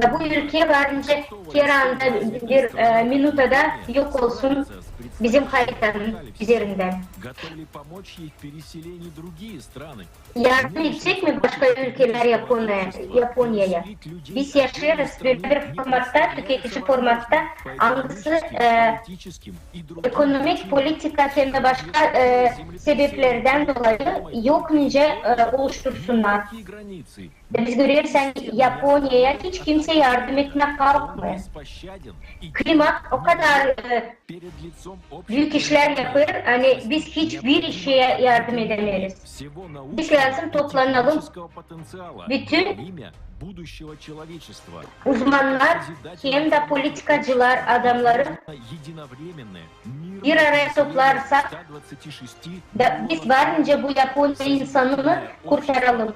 Da bu ülke var nicä her anda bir, e, minutada yok olsun bizim haritanın üzerindän. Yardım edecek mi başka ülkelär Yaponiya-, Yaponiyaya? Biz yaşêêrız bölä bir formatta, tüketici formatta, angısı, e, ekonomik politika hem dä başka, e, sebeplerdän dolayı yok nicä, e, oluştursunnar. Biz göreriz, ani Yaponiyaya hiç kimsey yardım etmää kalkmêêr. Klimat o kadar, e, büük işlär yapêr, ani biz hiçbir şeye yardım edemeeriz. Biz lääzım toplanalım. Bütün uzmannar hem dä politikacılar adamnarı bir araya toplarsak, da biz var nicä bu Yaponiya insanını kurtaralım.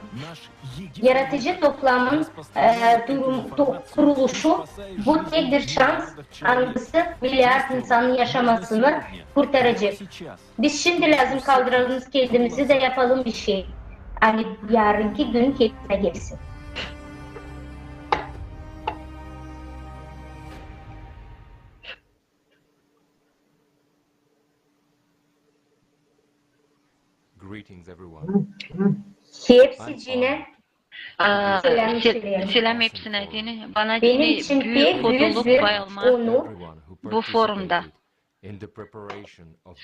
Yaradıcı toplamın, e, durum-, to-, kuruluşu bu tek bir şans, angısı milyard insanın yaşamasını kurtaracek. Biz şindi lääzım kaldıralım kendimizi da yapalım bir şey. Ani yarınki gün kendinä gelsin. Hepsicinä. Aa, seläm, seläm hepsinä deyni. Bana deyni büük bir onur bu forumda.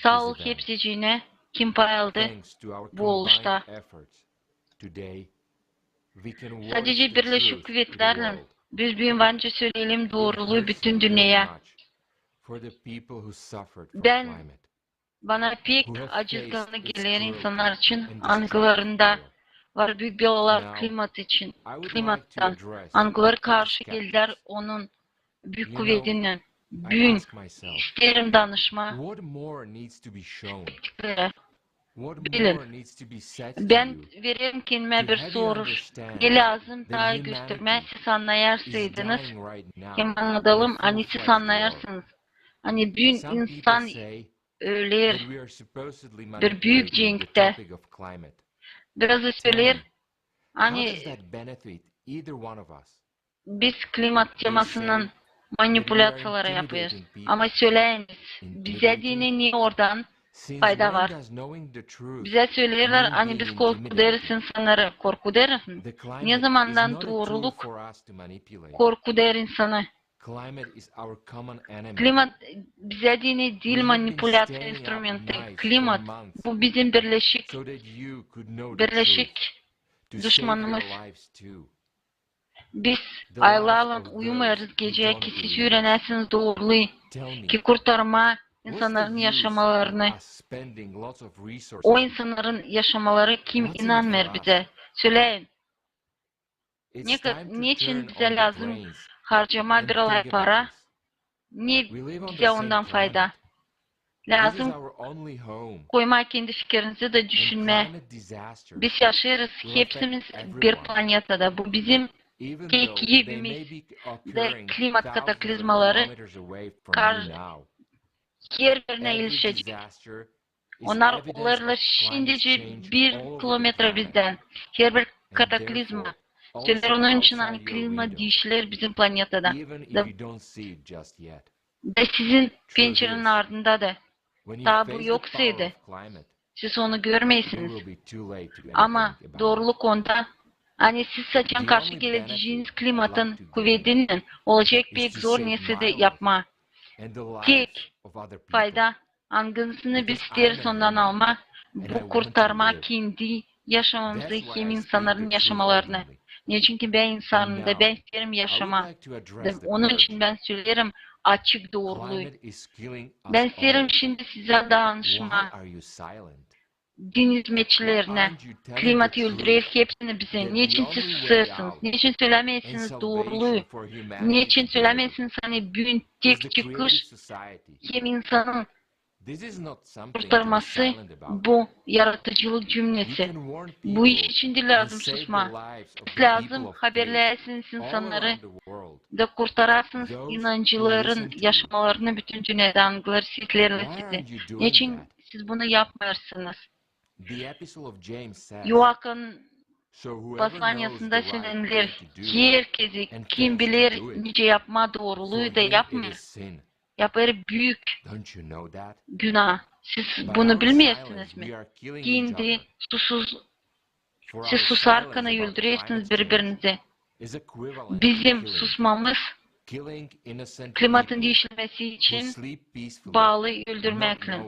Saa ol hepsicinä, kim pay aldı bu oluşta. Sadecä birleşik kuvetlärlän biz büün varınca söleyelim dooruluu bütün dünneyä. Bän, bana pek acıtkanı geler insannar için, angılarında var büük belalar klimat için, klimattan, angıları karşı geldilär onun büük kuvedinän. Büün isteerim danışmaa. Bilin, bän vererim kendimä bir soruş. Ne lääzım taa göstermää, siz annayarsaydınız, hem annadalım, ani siz annayarsanız, ani büün insan öler bir büük cenktä. Biraz da söleer, ani biz klimat temasınnan manipulâţiyalar yapêrız. Ama söläyiniz, bizä deyni ne oradan fayda var? Bizä söleerlär, ani biz korkudêrız insannarı. Korkudêrız mı? Ne zamandan dooruluk korkudêr insanı? Klimat bizä deyni diil manipulâţiya instrumenti. Klimat, bu bizim birleşik, birleşik duşmanımız. Biz aylarlan uyumêêrız gecä, ki siz üürenäsiniz dooruluu, ki kurtarmaa insannarın yaşamalarını. O insannarın yaşamaları, kim inanmêêr bizä. Söläyin, ne ka-, neçin bizä lääzım harcamaa bir alay para? Ne bizä ondan fayda? Lääzım koymaa kendi fikirinizi da düşünmää. Biz yaşêêrız hepsimiz bir planetada. Bu bizim tek evimiz. Da klimat kataklizmaları kar-, herbirä ilişecek. Onnar olêrlar şindicä bir kilometra bizdän. Herbir kataklizma. Söleer, onun için, ani klima diişiler bizim planetada. Da, da sizin pençerenin ardında da. Taa bu yoksaydı, siz onu görmeersiniz. Ama dooruluk onda, ani siz saçan karşı geleceniz klimatın kuvedinän, olacek pek zor nesä dä yapmaa. Tek fayda, angısını biz isteeriz ondan almaa, bu kurtarmaa kendi yaşamamızı hem insannarın yaşamalarını. Neçinki bän insanım da bän isteerim yaşamaa. Da onun için bän söleerim açık dooruluu. Bän isteerim şindi sizä danışmaa. Din hizmetçilerinä. Klimat öldürer hepsini bizä. Neçin siz susêrsınız? Neçin sölämeersiniz dooruluu? Neçin sölämeersiniz, ani büün tek çıkış hem insanın kurtarması bu yaradıcılık cümnesi. Bu iş için diil lääzım susmaa. Siz lääzım haberleyäsiniz insannarı da kurtarasınız inancıların yaşamalarını bütün dünnedä, angıları siz isteerlär sizi. Neçin siz bunu yapmêêrsınız? Ioannın poslaniyasında sölenilär, herkezi, kim biler nicä yapmaa dooruluu da yapmêêr, yapêr büük günah. Siz bunu bilmeersiniz mi? Kendi susuz, siz susarkana öldürersiniz biri-birinizi. Bizim susmamız klimatın diişilmesi için baalı öldürmäklän.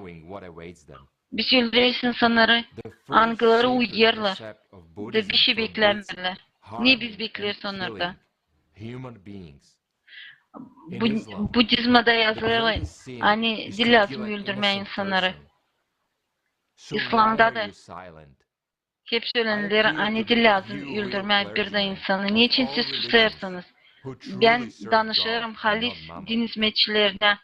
Biz öldüreriz insannarı, angıları uyuyêrlar da bişey beklämeerlär. Ne biz bekleeriz onnardan? Bu-, Budizmada yazılêr, ani diil lääzım öldürmää insannarı. İslamda da hep sölenilär, ani diil lääzım öldürmää bir dä insanı. Neçin siz susêrsınız? Bän danışêrım halis din hizmetçilerinä,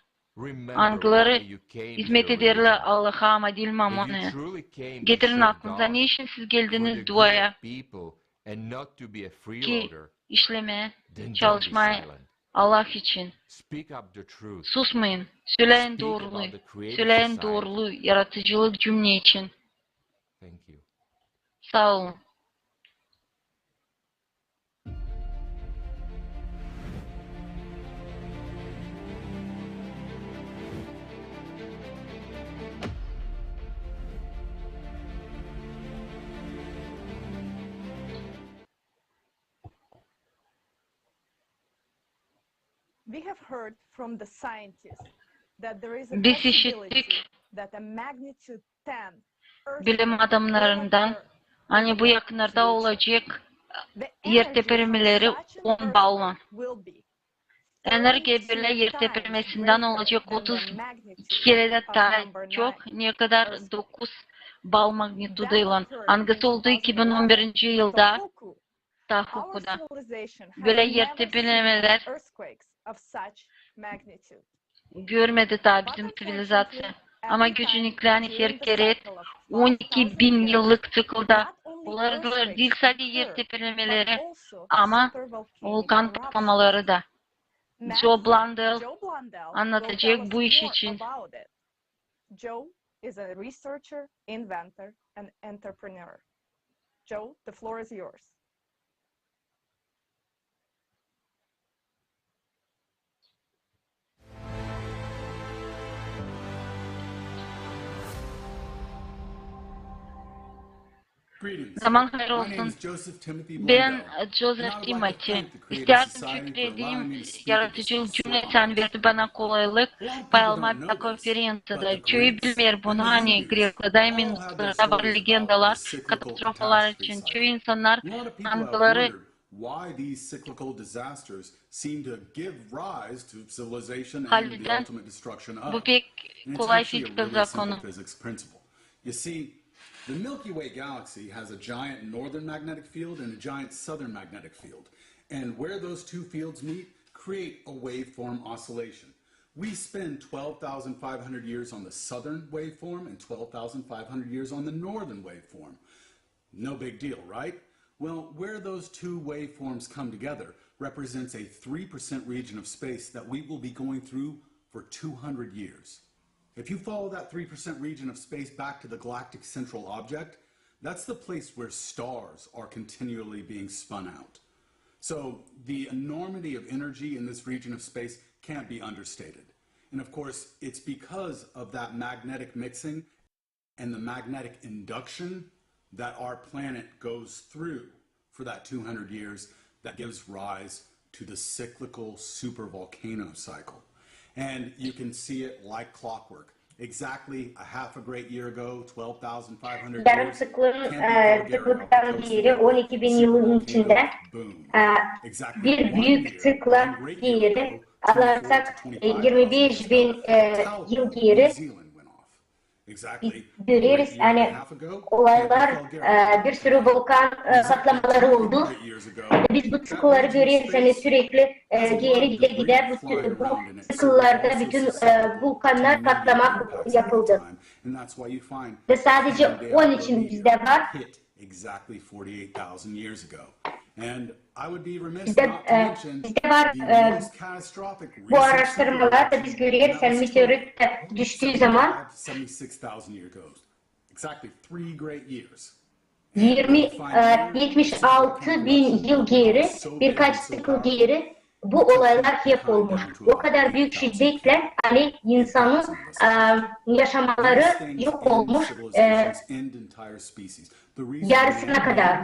angıları hizmet ederlär Allaha, ama diil mamonaya. Getirin aklınıza, neçin siz geldiniz duaya, ki işlemää, çalışmaa Allah için. Susmayın, söläyin dooruluu, söläyin dooruluu, yaradıcılık cümne için. Saa olun. Biz işittik bilim adamnarından, ani bu yakınlarda olacek Yer tepermeleri on balla. Energiya bölä yer tepermesindän olacek otuz iki kerä dä taa çok, ne kadar dokuz bal magnitudaylan, angısı oldu iki bin on birinci yılda Tohokuda. Bölä yer tepermelär görmedi taa bizim ţivilizaţiya. Ama göçeniklär her kerä on iki bin yıllık ţiklda olardılar diil sade yer tepermeleri, ama vulkan patlamaları da. Joe Blondell annadacek bu iş için. Joe is a researcher, inventor, and entrepreneur. Joe, the floor is yours. Zaman hayır olsun. Bän Jozef Timoti. İstärdin şükredeyim yaradıcı cümlesän, verdi bana kolaylık paylaşmaa bu konferenţiyada. Çoyu bilmeer bunu, ani Greklarda, Minuslarda var legendalar katastrofalar için. Çoyu insannar, angıları halizdän bu pek kolay fizika zakonu. You see, the Milky Way galaxy has a giant northern magnetic field and a giant southern magnetic field. And where those two fields meet, create a waveform oscillation. We spend twelve thousand five hundred years on the southern waveform and twelve thousand five hundred years on the northern waveform. No big deal, right? Well, where those two waveforms come together represents a three percent region of space that we will be going through for two hundred years. If you follow that three percent region of space back to the galactic central object, that's the place where stars are continually being spun out. So the enormity of energy in this region of space can't be understated. And of course, it's because of that magnetic mixing and the magnetic induction that our planet goes through for that two hundred years that gives rise to the cyclical supervolcano cycle. And you can see it like clockwork. Exactly a half a great year ago, twelve thousand five hundred years, Yarım ţiklın, e, ţiklın geeri on iki bin yılın içindä, e, bir büük ţikla geeri, alarsak, e, irmi beş bin, e, yıl geeri, göreriz, ani olaylar, e, bir sürü vulkan, e, patlamaları oldu. Biz bu ţiklları göreriz, ani sürekli, e, geeri gidä gidä bu, bu ţikıllarda bütün, e, vulkannar patlamak yapıldı. Ve sadece onun için bizdä var. Bizdä, e, bizdä var, e, bu araştırmalarda biz göreriz, ani meteorit düştüü zaman irmi, e, etmiş altı bin yıl geeri, birkaç ţikl geeri bu olaylar hep olmuş. O kadar büük şiddetlän, ani insanın, e, yaşamaları yok olmuş, e, yarısına kadar.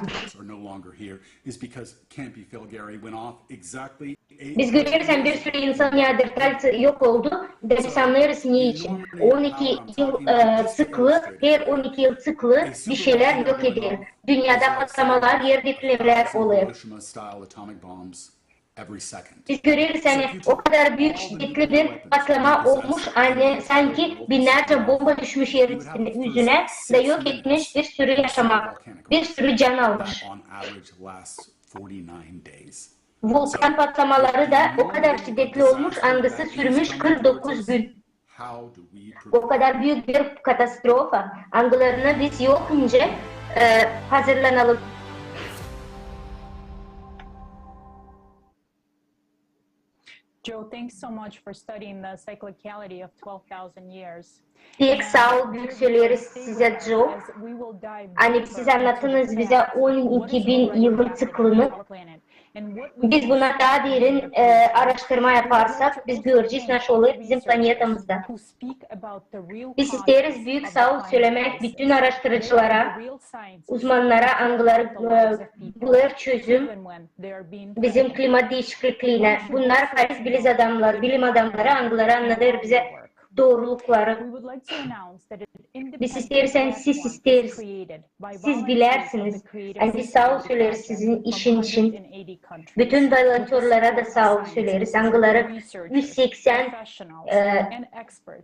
Biz göreriz, ani bir sürü insan neandertalţı yok oldu. Da biz annêêrız ne için. On iki yıl, e, ţiklı, her on iki yıl ţiklı bir şeylär yok eder. Dünnedä patlamalar, yer depremlär olêr. Biz göreriz, ani o kadar büük şiddetli bir patlama olmuş, ani sanki binnärcä bomba düşmüş yer üstünä, üzünä da yok etmiş bir sürü yaşamak, bir sürü can almış. Vulkan patlamaları da o kadar şiddetli olmuş, angısı sürmüş kırk dokuz gün. O kadar büük bir katastrofa, angılarına biz yok nicä, e, hazırlanalım. Joe, thanks so much for studying the cyclicality of twelve thousand years. Pek saa ol, büük söleriz sizä, Joe. Ani siz annattınız bizä on iki bin yılın ţiklını. Biz buna taa derin, e, araştırma yaparsak, biz görecez, naşey olêr bizim planetamızda. Biz isteeriz büük saa ol sölemäk bütün araştırıcılara, uzmannara, angıları, e, bulêr çözüm bizim klimat diişiklikliinä. Bunnar halis bilim adamları, bilim adamları, angıları annadêr bizä doğrulukları. Biz isteeriz, ani siz isteeriz, siz bilersiniz, ani biz saa ol söleeriz sizin işin için. Bütün volontörlara da saa ol söleeriz, angıları üz seksän, e,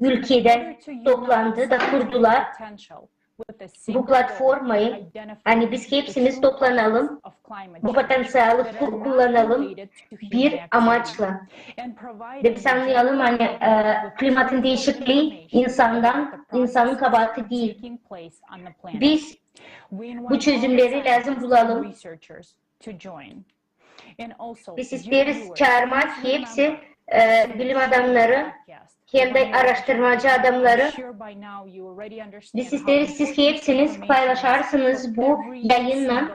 ülkedän toplandı da kurdular bu platformayı, ani biz hepsimiz toplanalım, bu potanţialı ku-, kullanalım bir amaçla. Ve biz annayalım, ani, e, klimatın diişiklii insandan, insanın kabaatı diil. Biz bu çözümleri lääzım bulalım. Biz isteeriz çaarmaa hepsi, e, bilim adamnarı hem dä aaraştırmacı adamnarı. Biz isteeriz, siz hepsiniz paylaşarsınız bu yayınnan.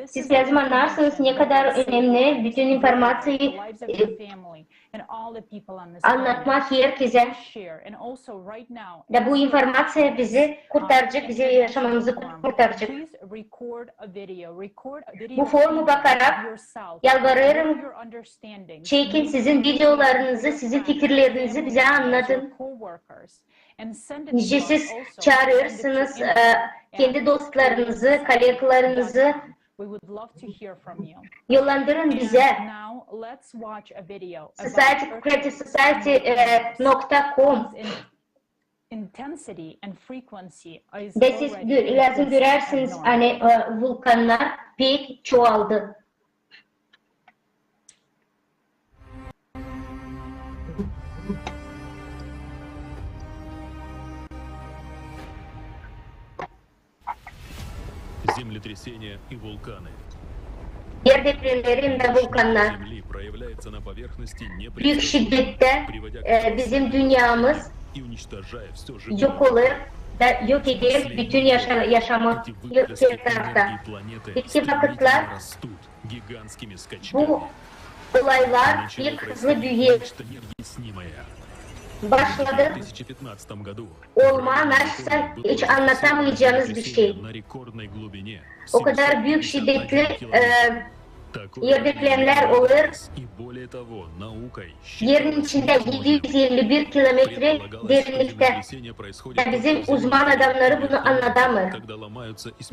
Siz lääzım annarsınız, ne kadar önemli bütün informaţiyayı, e, annatmaa herkezä. Da bu informaţiya bizi kurtaracek, bizim yaşamamızı kurtaracek. Bu formu bakarak yalvarêrım, çekin sizin videolarınızı, sizin fikirlerinizi bizä annadın. Nicä siz çaarêrsınız, e, kendi dostlarınızı, kollegalarınızı yollandırın bizä. Society, Creative Society, e, nokta com. Da siz gö-, lääzım görärsiniz, ani, e, vulkannar pek çoaldı. Землетрясения и вулканы. Er depremleri hem dä vulkannar büük şiddettä, e, bizim dünnemiz yok olêr da yok eder bütün yaşa-, yaşamı, yok etrafta. Bitki vakıtlar bu olaylar pek hızlı büüyer. Başladı olmaa nasılsa hiç annatamayacamız bir şey. O kadar büük şiddetli, e, er depremlär olêr. Erinin içindä edi üz elli bir kilometre derinliktä. Da bizim uzman adamnarı bunu annatamêêr.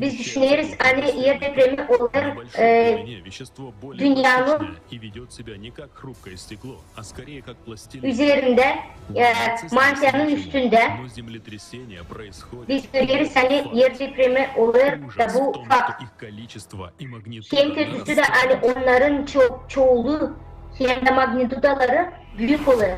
Biz düşüneriz, ani er depremi olêr, e, dünnenin üzerindä, e, mantiyanın üstündä. Biz göreriz, ani er depremi olêr da bu fakt. Hem kötüsü dä, ani onnarın ço-, çoulu hem dä magnitudaları büük olêr.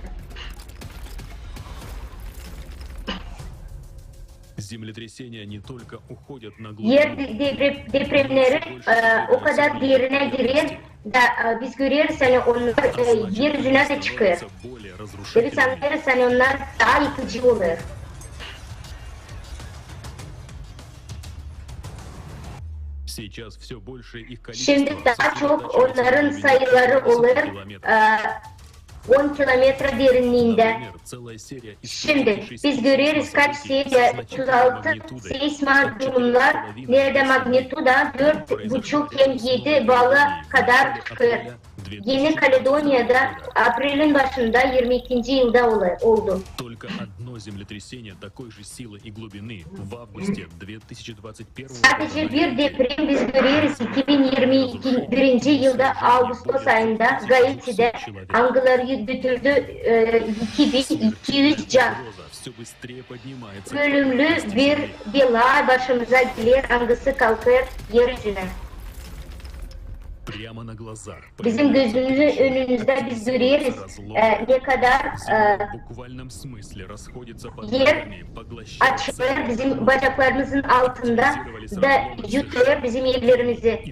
Er de-, depre-, depremleri, e, o kadar derinä girer, da, e, biz göreriz, ani onnar, e, er üzünä dä çıkêr. Biz annêêrız, ani onnar taa yıkıcı olêr. Şindi taa çok onnarın sayıları olêr, e, on kilometra derinniindä. Şindi biz göreriz, kaç seriya, otuz altı seysma durumnar, neredä magnituda dört buçuk hem edi bala kadar çıkêr. Eni Kaledoniyada aprelin başında yirmi ikinci yılda ola-, oldu. Sadece bir deprem biz göreriz iki bin yirmi birinci yılda avgustos ayında Gaitidä, angıları götürdü, e, iki bin iki üz can. Ölümlü bir bela başımıza geler, angısı kalkêr er üzünä. Bizim gözümüzün önündä biz göreriz, e, ne kadar, e, er açılêr bizim bacaklarımızın altında da yutêr bizim evlerimizi.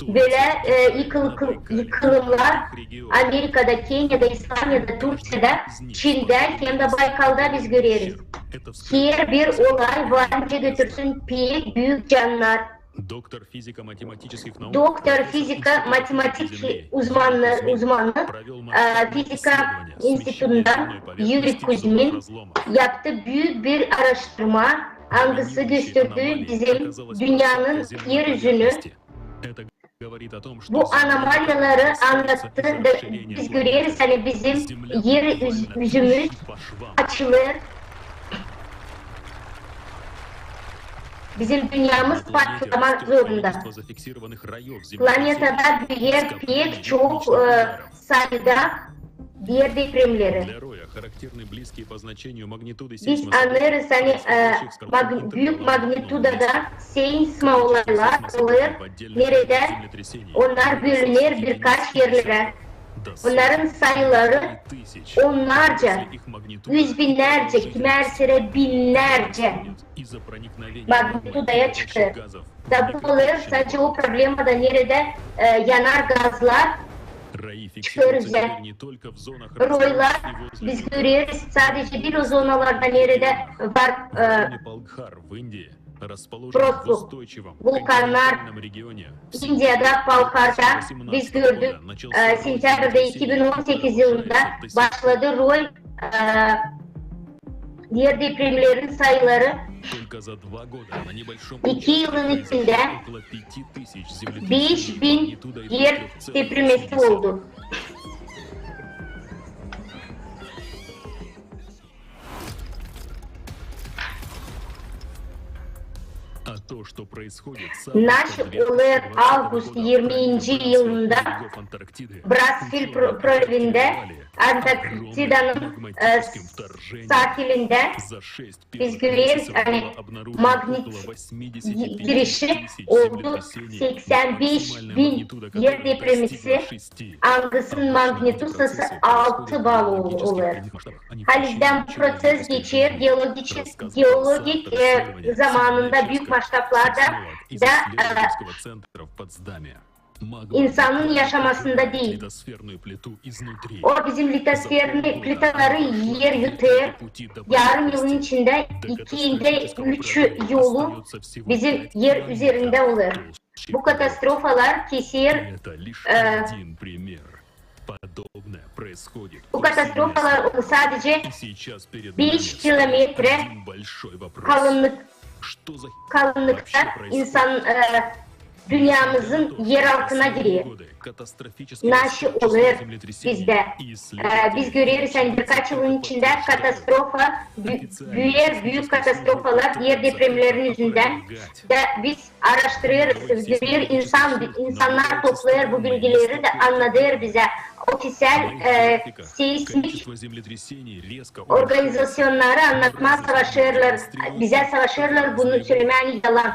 Bölä, e, yıkıl-, yıkılımnar Amerikada, Keniyada, İslandiyada, Türkiyada, Çindä hem dä Baykalda biz göreriz. Herbir olay var nicä götürsün pek büük cannar. Doktor fizika matematik uzmanı, uzmanı, e, fizika institutundan Yuri Kuzmin yaptı büük bir aaraştırma, angısı gösterdi bizim dünnenin er üzünü Bu anomaliyaları annattı da biz göreriz, ani bizim er üz-, üzümüz açılêr. Bizim dünnemiz partlamak zorunda. Planetada büyer pek çok, e, sayıda er depremleri. Biz annêêrız, ani, e, mag-, büük magnitudada seysma olaylar olêr, neredä onnar bölüner birkaç erlerä. Onnarın sayıları onnarca, üz binnärcä, kimärsilär binnärcä magnitudaya çıkêr. Da bu olêr sadecä o problemada, neredä, e, yanar gazlar çıkêr üzä. Roylar biz göreriz sadecä diil o zonalarda, neredä var, e, prostluk, vulkannar. İndiyada, Palkarda biz gördük, e, sentyabrda iki bin on sekiz yılında başladı roy, e, er depremlerin sayıları. İki yılın içindä beş bin er depremesi oldu. Naşey olêr avgust irminci yılında Brasfil pro-, prolivindä, Antarktidanın, e, sahilindä. Biz göreriz, ani magnit gi-, girişi oldu seksän beş bin er depremesi, angısının magnitudası altı bal ol-, olêr. Halizdän bu proses geçer geologik, geologik, e, zamanında büük masştablarda da, e, insanın yaşamasında diil. O bizim litosferni plitaları er yutêr. Yarım yılın içindä ikindä üçü yolu bizim er üzerindä olêr. Bu katastrofalar keser, e, bu katastrofalar sadecä beş kilometrä kalınlık-, kalınlıkta insan, e, dünnemizdän er altına girer. Naşey olêr bizdä. E, biz göreriz, ani birkaç yılın içindä katastrofa, bü-, büyük, büük katastrofalar er depremlerin üzündän. Da biz aaraştırêrız, göreriz, insan, insannar toplêêr bu bilgileri da annadêr bizä. Ofisial, e, seismik organizaţiyonnarı annatmaa savaşêrlar, bizä savaşêrlar bunu sölemää, ani yalan.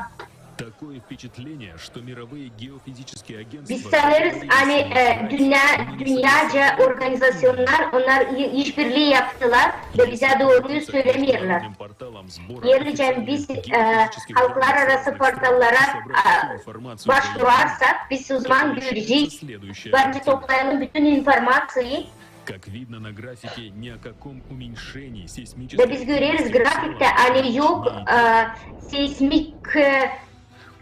Biz sanêrız, ani, e, dünnä, dünnäcä organizaţiyonnar, onnar i-, işbirlii yaptılar da bizä dooruyu sölämeerlär. Yerlicä biz, e, halklararası portallara, e, başvurarsak, biz o zaman görecez. Bence toplayalım bütün informaţiyayı. Da biz göreriz grafiktä, ani yok, e, seismik, e,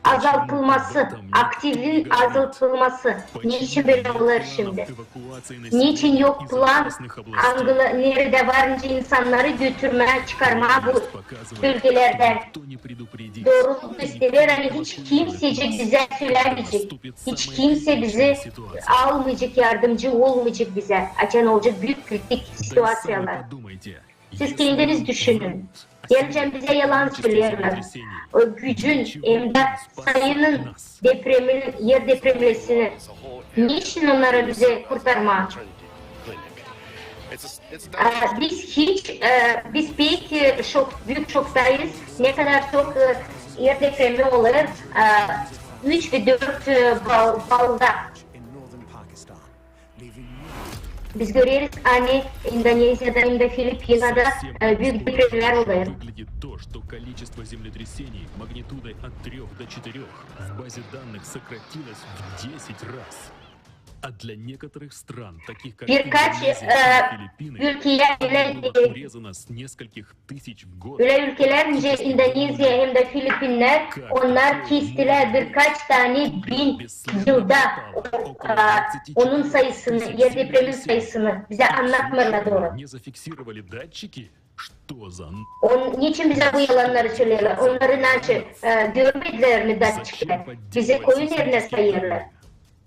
azaltılması, aktivin azaltılması. Neçin bölä olêr şindi? Neçin yok plan, angıla-, neredä var nicä insannarı götürmää, çıkarmaa bu bölgelerdän? Dooruluk gösterer, ani hiç kimsecik bizä sölämeyecek, hiç kimsä bizi almayacek, yardımcı olmayacek bizä, açan olacek büük kritik situaţiyalar. Siz kendiniz düşünün. Yerlicä bizä yalan söleerlär. O gücün hem dä sayının depreminin, er depremesini. Neçin onnarı bizä kurtarmaa? A, biz hiç, e, biz pek, e, şok, büük şoktayız. Nekadar çok, e, er depremi olêr, e, üç ve dört, e, bal-, balda. Biz göreriz, ani İndoneziyada hem dä Filipinada, e, büük depremlär olêr. Birkaç, e, ülkeyä, e, ölä ülkelär, nicä İndoneziya hem dä Filipinnär, onnar kestilär birkaç tanä bin yılda o, a, onun sayısını, er depremin sayısını bizä annatmêêrlar dooru. On, neçin bizä bu yalannarı söleerlär? Onnarı neçin, e, görmedilär mi datçiklär? Bizi koyun erinä sayêrlar.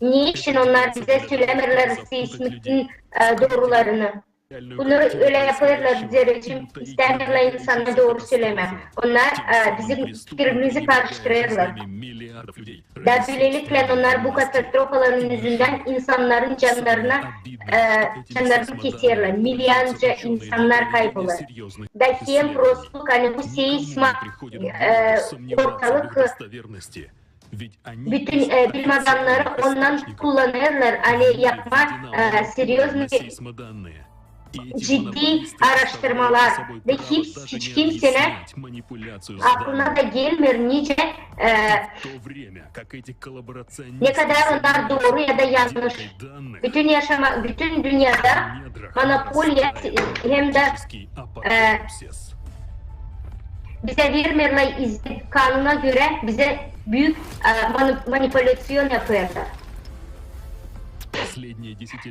Neçin onnar bizä sölämeerlär seizmikin, e, doorularını? Bunu ölä yapêrlar, bizä rejim istämeerlär insana dooru sölemää. Onnar, e, bizim fikirimizi karıştırêrlar. Da bölelikle onnar bu katastrofaların üzündän insannarın cannarına, e, cannarını keserlär. Milyarca insannar kaybolêr. Da hem prostluk, ani bu seizma, e, ortalık, bütün, e, bilim adamnarı ondan kullanêrlar, ani yapmaa, e, seryoznıy, ciddi aaraştırmalar. Ve hiç, hiç kimsenin aklına da gelmeer, nicä, e, ne kadar onnar dooru ya da yannış. Bütün yaşama, bütün dünnedä monopoliya hem dä, e, bizä vermeerlär izin, kanuna görä bizä büük, e, mani-, manipulaţiyon yapêrlar.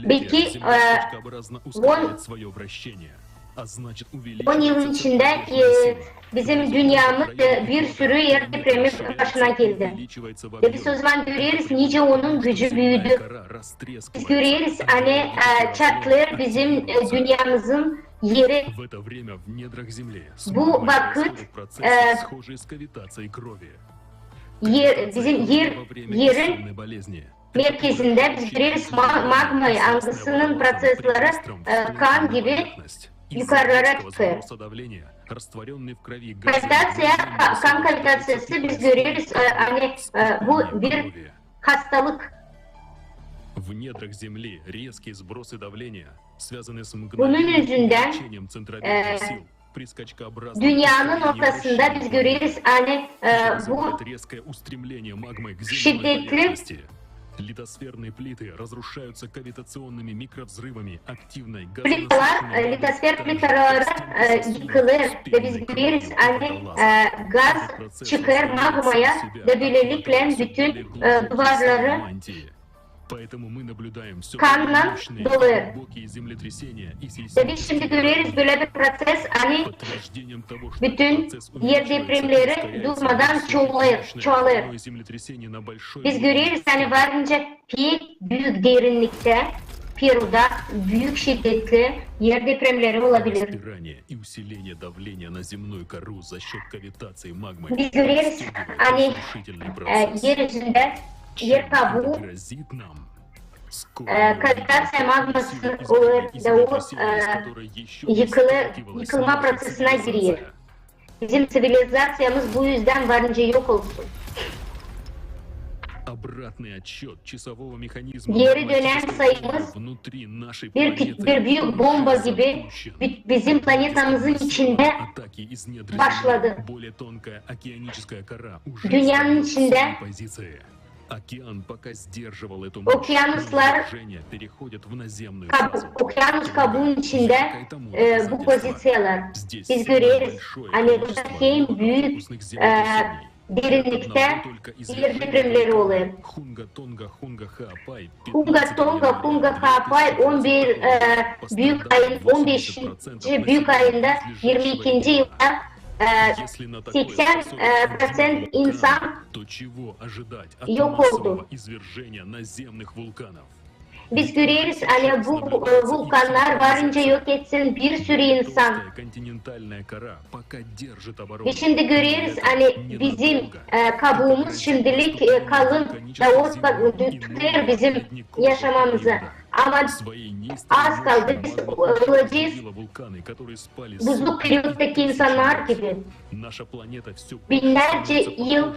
Peki, e, on, on yılın içindä, e, bizim dünnämiz, e, bir sürü er depremi başına geldi. Ve biz o zaman göreriz, nicä onun gücü büüdü. Biz göreriz, ani, e, çatlêêr bizim, e, dünnämizin eri. Bu vakıt, e, er, bizim er, erin merkezindä biz göreriz ma-, magmayı, angısının proţesleri, e, kan gibi yukarılara çıkêr. Kavitaţiya, ka-, kan kavitaţiyası biz göreriz, e, ani, e, bu bir hastalık. Bunun üzündän, e, dünnenin ortasında biz göreriz, ani, e, bu şiddetli plitalar, e, litosfer plitaları, e, yıkılêr ve biz göreriz, ani, e, gaz çıkêr magmaya ve bölelikle bütün, e, duvarları kannan dolêr. Ve biz şindi göreriz bölä bir proţes, ani bütün er depremleri durmadan çoğalêr, çoğalêr. Biz göreriz, ani varınca pek büük derinniktä Peruda büük şiddetli er depremleri olabilir. Biz göreriz, ani, e, er üzündä er kabuu, e, kavitaţiya magması olêr da o, e, yıkılma, yıkılma proţesinä girer. Bizim ţivilizaţiyamız bu üzdän varınca yok olsun. Geri dönän sayımız bir, bir büük bomba gibi bi-, bizim planetamızın içindä başladı. Dünnenin içindä okeanuslar, kab-, okeanus kabuun içindä, e, bu poziţiyalar. Biz göreriz, ani burada hem büük, e, derinniktä er depremleri olêr. Hunga Tonga, Hunga Haapai on bir, e, büük ayın, on beşinci büük ayında, yirmi ikinci yılda, e, seksän, e, proţent insan yok oldu. Biz göreriz, ani bu, e, vulkannar varınca yok etsin bir sürü insan. Biz şindi göreriz, ani bizim, e, kabuumuz şimdilik, e, kalın, da o tutêr bizim yaşamamızı. Ama az kaldı, biz, e, olacez buzluk periyoddaki insannar gibi. Binnärcä yıl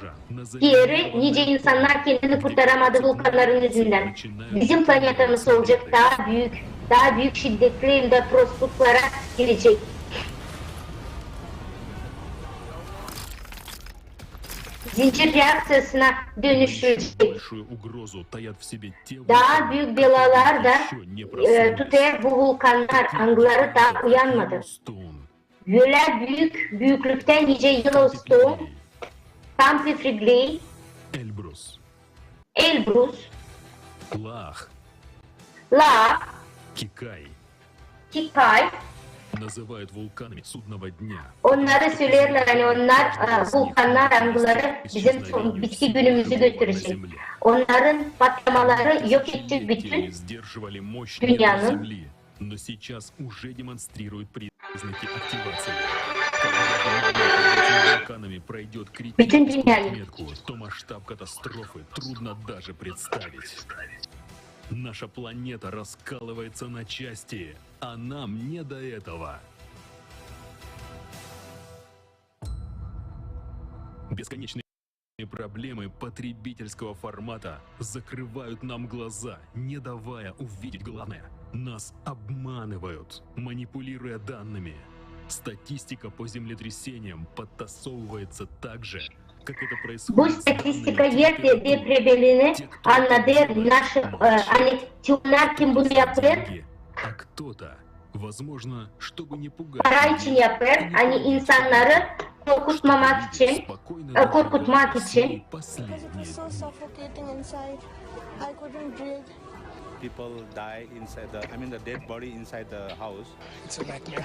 geeri nicä insannar kendini kurtaramadı vulkannarın üzündän. Bizim planetamız olacek taa büük, taa büük şiddetli hem dä prostluklara girecek. Zincir reakţiyasına dönüşecek. Taa büük belalar da, e, tutêr bu vulkannar, angıları taa uyanmadı. Ölä büük, büüklüktän nicä Yellowstone, Camp Flegrei, Elbrus, Laak, Kikai, Называют вулканами судного дня. Onnarı söleerlär, ani onnar, e, vulkannar, angıları bizim bitki günümüzü götürecek. Onnarın patlamaları yok edecek bütün dünnenin. Но сейчас уже демонстрируют признаки активации. Когда вулканами пройдёт критическую отметку, то масштаб катастрофы трудно даже представить. Наша планета раскалывается на части, а нам не до этого. Бесконечные проблемы потребительского формата закрывают нам глаза, не давая увидеть главное. Нас обманывают, манипулируя данными. Статистика по землетрясениям подтасовывается так же, как это происходит с данными температур. Bu statistika yer de-, depremlerini annadêr, naşı, e, ani, onnar kim bunu yapêr? А кто-то, возможно, чтобы не пугать людей, para için yapêr, ani insannarı korkutmamak için, e, korkutmak için. Because it was so suffocating inside. I couldn't breathe. People die inside the, I mean, the dead body inside the house. It's a nightmare.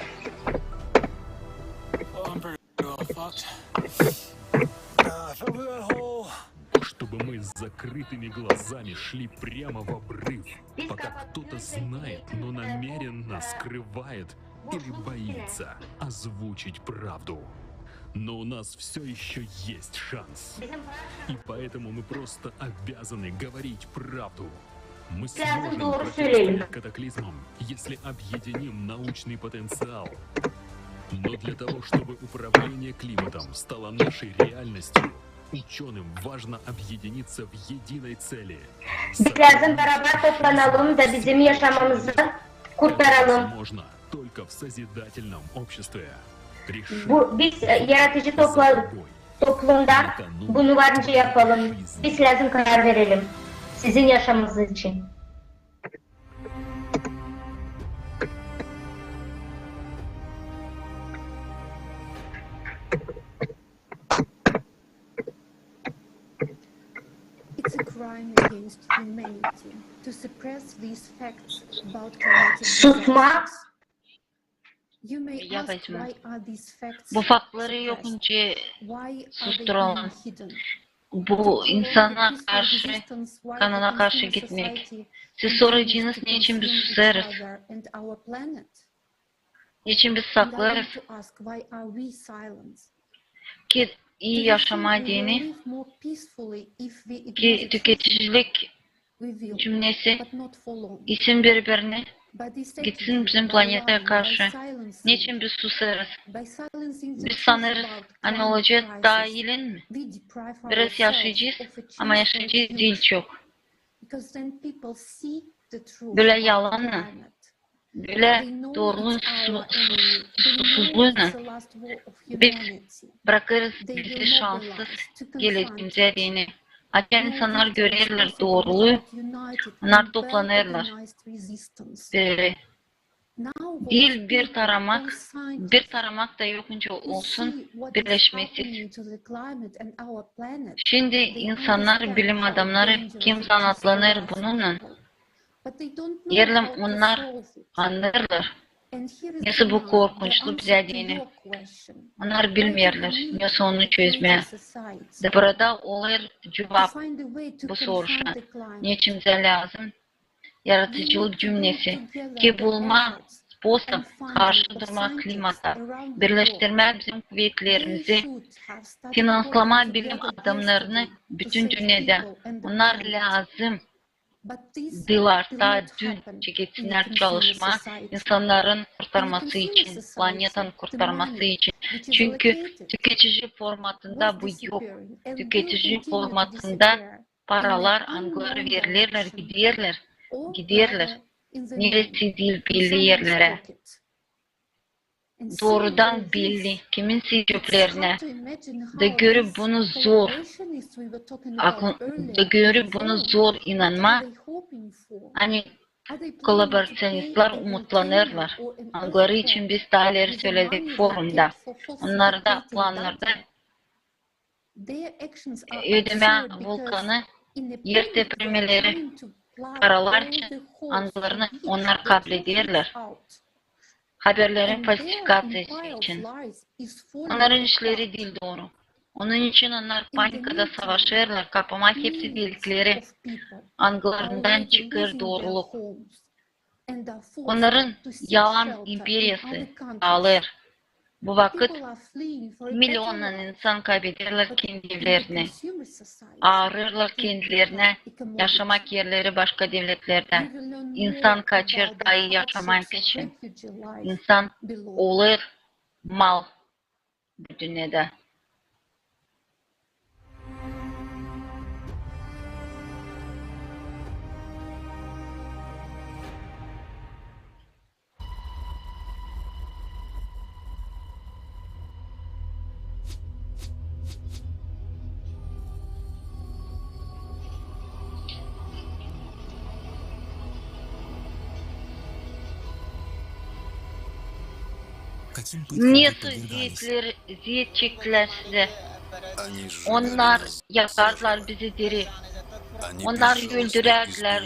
Oh, I'm pretty well fucked. Uh, I fell through that hole. Чтобы мы с закрытыми глазами шли прямо в обрыв, пока кто-то знает, но намеренно скрывает или боится озвучить правду. Но у нас всё ещё есть шанс. И поэтому мы просто обязаны говорить правду. Мы сможем противостоять катаклизмам, если объединим научный потенциал. Но для того, чтобы управление климатом стало нашей реальностью, учёным важно объединиться в единой цели. Biz lääzım barabar toplanalım da bizim yaşamamızı kurtaralım. Можно только в созидательном обществе. Biz, e, yaradıcı topla-, toplumda bunu var nicä yapalım. Biz lääzım karar verelim sizin yaşamamız için. It's a crime against humanity to suppress these facts about climatic disasters. Susmak Bu faktları yok nicä susturalım. Bu insana karşı, kanına karşı gitmää. Siz soracınız, neçin biz susêrız? Neçin biz saklêêrız? Ki ii yaşamaa deyni, ki tüketicilik cümnesi isin biri-birinä, gitsin bizim planetaya karşı. Neçin biz susêrız? Biz sanêrız, ani olacez taa iilin mi? Biraz yaşayacez, ama yaşayacez diil çok. Bölä yalannan, bölä dooruluun su-, su-, susuzluunnan biz brakêrız bizi şanssız gelecämizä deyni. Açan insannar görerlär dooruluu, onnar toplanêrlar. Diil bir taramak, bir taramak da yok nicä olsun birleşmäsiz. Şindi insannar, bilim adamnarı, kim zanaatlanêr bununnan, eer onnar annêêrlar, nesoy bu korkunçlu bizä deyni. Onnar bilmeerlär, nesoy onu çözmää. Da burada olêr cuvap bu soruşa. Neçin bizä lääzım yaradıcılık cümnesi, ki bulmaa sposob karşı durmaa klimata, birleştirmää bizim kuvetlerimizi, finanslamaa bilim adamnarını bütün dünnedä. Onnar lääzım dılar taa dün çeketsinär çalışmaa insannarın kurtarması için, planetanın kurtarması için. Çünkü tüketici formatında bu yok. Tüketici formatında paralar, angıları verilerlär, giderlär, giderlär. Neresi diil belli erlerä. Doorudan belli, kiminsi cöplerinä. Da görü bunu zor, aklın-, da görü bunu zor inanmaa, ani kolaboraţionistlar umutlanêrlar, angıları için biz taa ileri söledik forumda. Onnarda plannarda ödemää vulkanı, er depremeleri, paralar için, angılarını onnar kablederlär. haberlerin falsifikaţiyası için. Onnarın işleri diil dooru. Onun için onnar panikada savaşêrlar, kapamaa hepsi delikleri, angılarından çıkêr dooruluk. Onnarın yalan imperiyası daalêr. Bu vakıt milyonnan insan kaybederlär kendi evlerini, aarêêrlar kendilerinä yaşamak erleri başka devletlerdä. İnsan kaçêr taa ii yaşamak için. İnsan olêr mal bu dünnedä. Nesoy eziyetler, eziyet çektilär sizä? Onnar yakardılar bizi diri. Onnar öldürärdilär,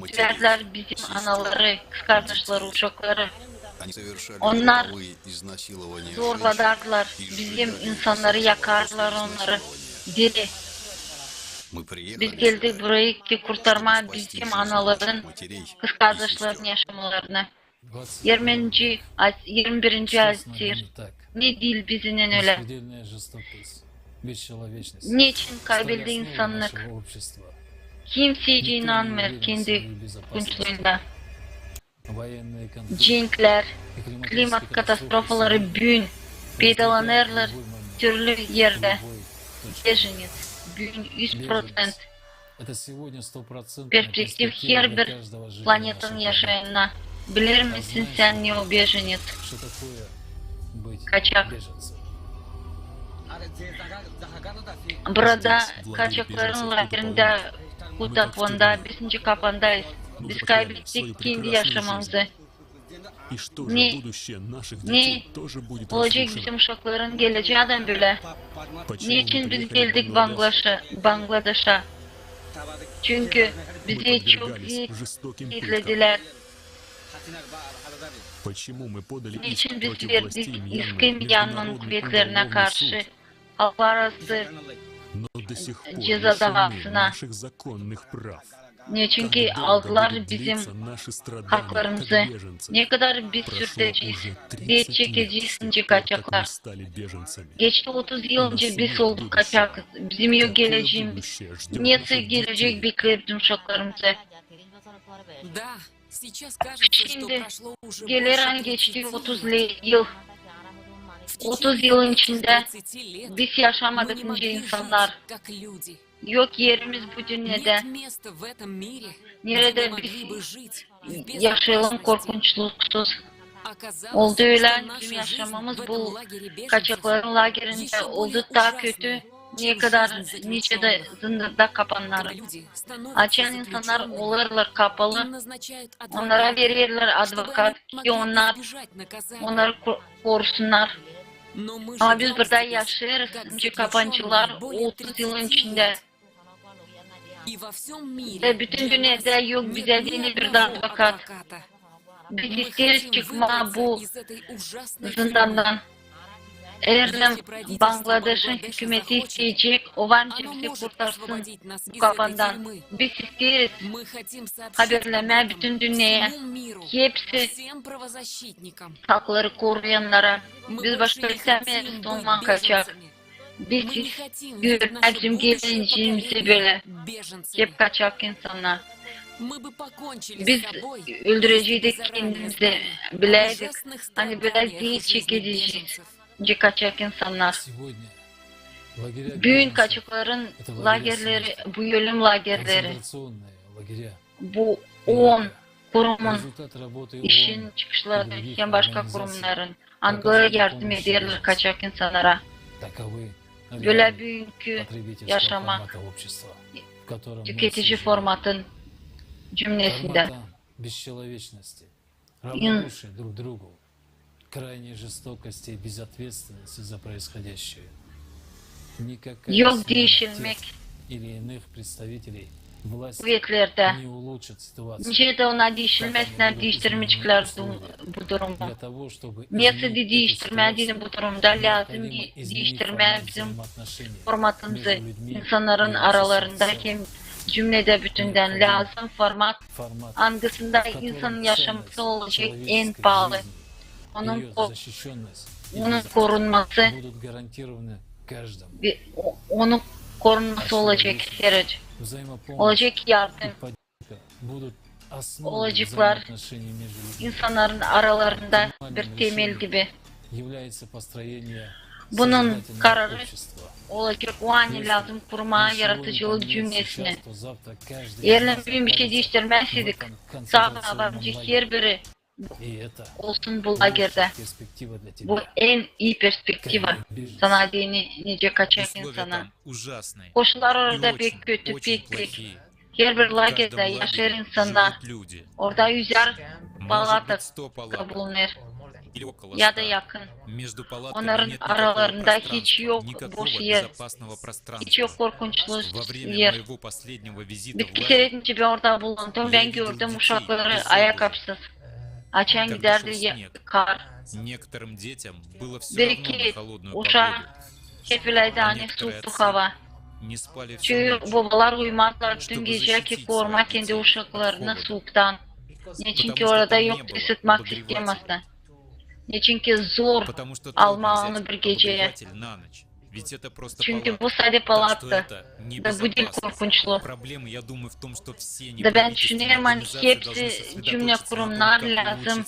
öldürärdilär bizim anaları, kızkardaşları, uşakları. Onnar zorladardılar bizim insannarı, yakardılar onnarı diri. Biz geldik burayı ki kurtarmaa bizim anaların, kızkardaşların yaşamalarını. Yirminci as-, yirmi birinci asır. Ne diil bizinnän ölä? Neçin kaybeldi insannık? Kimsey inanmêêr kendi korkunçluunda. Cenklär, klimat katastrofaları büün peydalanêrlar türlü erdä. Bejenets, büün üz prosent perspektiv herbir planetanın yaşayanına. Bilermisin sän ne o bejenets? Kaçak. Burada kaçakların lagerindä Kutaponda, biz nicä kapandayız. Biz kaybettik kendi yaşamamızı. Ne, ne olacek bizim uşakların gelecäännän bölä? Neçin biz geldik Bangladeşä? Çünkü bizi çok eziyetledilär. Neçin biz verdik İskemyanın kuvetlerinä karşı halklararası ceza davasına? Neçin ki aldılar bizim haklarımızı? Ne kadar biz sürünecez, eziyet çekecez nicä kaçaklar? Geçti otuz yıl nicä biz olduk kaçak. Bizim yok gelecemiz. Nesoy gelecek bekleer bizim uşaklarımızı? Şindi geler, ani geçti otuz yıl. Otuz yılın içindä biz yaşamadık nicä insannar. Yok erimiz bu dünnedä, neredä biz yaşayalım korkunçluksuz. Oldu ölä, ani bizim yaşamamız bu kaçakların lagerindä oldu taa kötü, ne kadar nicä dä zındanda kapannarın. Açan insannar olêrlar kapalı, onnara vererlär advokat, ki onnar, onnarı ko-, korusunnar. Ama biz burada yaşêêrız, nicä kapancılar, otuz yılın içindä. Ve bütün dünnedä yok bizä deyni bir dä advokat. Biz isteeriz çıkmaa bu zındandan. Eer Bangladeşin hükümeti isteyecek, o var nicä bizi kurtarsın bu kapandan. Biz isteeriz haberlemää bütün dünneyä, hepsi hakları koruyannara. Biz başka istämeeriz olmaa kaçak. Biz görmää bizim gelecemizi bölä, hep kaçak insannar. Biz öldüreceydik kendimizi, biläydik, ani bölä eziyet çekecez nicä kaçak insannar. Büün kaçakların lagerleri, bu ölüm lagerleri. Bu OON kurumun işin çıkışları hem başka kurumnarın, angıları yardım ederlär kaçak insannara. Bölä büünkü yaşama, tüketici formatın cümlesindä. Yok diişilmäk. kuvetlerdä. Nicä dä ona diiştirmesnär, diiştirmeyeceklär bu durumu. Nesoy da diiştirmää deyni bu durumda, lääzım diiştirmää bizim formatımızı insannarın aralarında hem cümnedä bütündän. Lääzım format, angısında insanın yaşaması olacek en paalı. Onun ko-, onun korunması, onu korunması olacek, herkez. Olacek yardım. Olaceklar insannarın aralarında bir temel gibi. Bunun kararı olacek, o ani lääzım kurmaa yaradıcılık cümnesini. Eer büünkü bişey diiştirmäseydik, sabaa varınca herbiri olsun bu lagerdä. Bu en ii perspektiva sana deyni, nicä kaçak insana. Koşullar orada pek kötü, pek, pek. Herbir lagerdä yaşêêr insannar. Orada üzär palata bulunêr ya da yakın. Onnarın aralarında hiç yok boş er, hiç yok korkunçlu er. Bütün seredim, nicä bän orada bulundum, bän gördüm uşakları ayakapsız. Açan gidärdi kar. Bir-iki uşaa hep öleydi, ani suuktu hava. Çoyu bobalar uymazlar bütün gecä ki korumaa kendi uşaklarını suuktan. Neçinki orada yoktu ısıtmak sisteması. Neçinki zor almaa onu bir geceyä. Çünkü bu sade palatka. Da bu diil korkunçlu. Da bän düşünerim, ani hepsi cümne kurumnar lääzım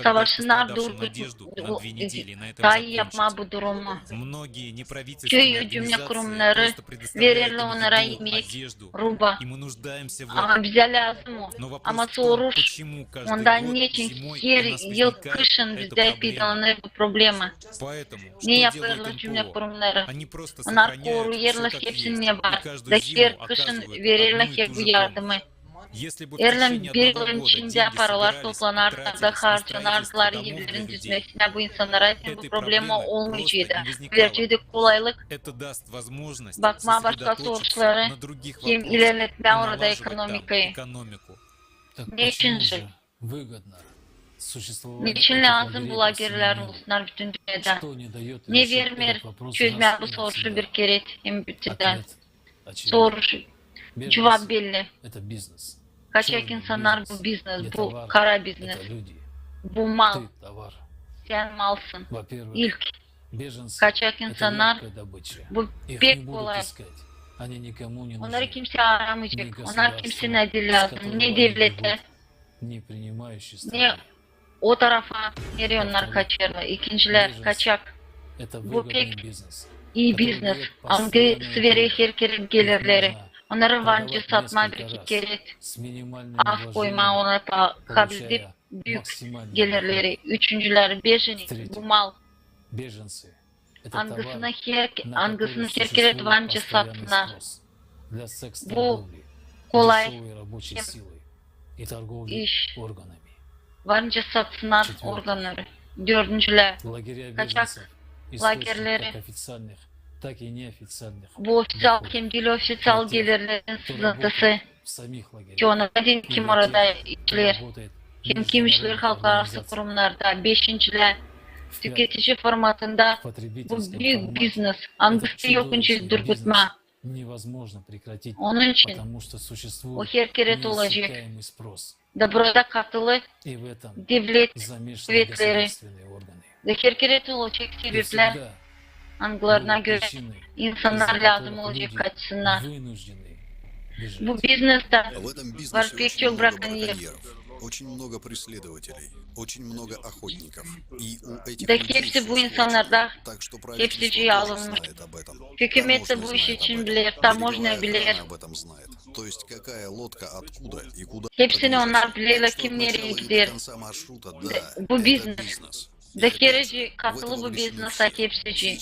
savaşsınnar, durgun, taa ii yapmaa bu durumu. Çoyu cümne kurumnarı vererlär onnara imäk, ruba. Ama bizä lääzım o. Ama soruş onda, neçin her yıl kışın bizdä peydalanêr bu problema? Ne yapêrlar cümne kurumnarı? Onnar koruyêrlar hepsini, ne var. Da her kışın vererlär hep bu yardımı. Eer bir yılın içindä paralar toplanardı da harcanardılar evlerin düzmesinä bu insannara, hem bu problema olmayaceydı. Vereceydi kolaylık bakmaa başka soruşları hem ilerletmää orada ekonomikayı. Neçin же? Neçin lääzım bu lagerlär olsunnar bütün dünnedä? Ne vermeer çözmää bu soruşu bir kerä hem bütündän? Soruş, cuvap belli. Kaçak insannar bu biznes, bu kara biznes. Bu mal. Sän malsın. İlk. Kaçak insannar, bu pek kolay. Onnarı kimsä aramayacek. Onnar kimseyä diil lääzım. Ne devletä, ne o tarafa, nereyi onnar kaçêrlar. İkincilär, kaçak. Bu pek ii biznes. Angısı verer her kerä gelirleri. Onnarı var nicä satmaa bir-iki kerä, az koymaa ona, kabledip büük gelirleri. Üçüncülär, bejennik, bu mal. Angısını her, angısını her kerä var nicä satsınnar. Bu kolay iş. Var nicä satsınnar organnarı. Dördüncülär, kaçak lagerleri. Bu ofiţial hem diil ofiţial gelirlerin sızıntısı. Ki ona deyni kim orada işleer, hem kim işleer halklararası kurumnarda. Beşincilär, tüketici formatında bu büük biznes, angısı yok nicä durgutmaa. Onun için o her kerä olacek. Da burada katılı devlet kuvetleri. Da her kerä olacek sebeplär. Angılarına görä insannar lääzım olacek kaçsınnar. Bu biznestä var pek çok brakonyeer. Da hepsi bu insannarda, hepsicii alınmış. Hükümet dä bu iş için biler, tamonya biler. Hepsini onnar bilerlär, kim nereyi gider. Bu biznes. Da herkezi katılı bu biznesä hepsicii.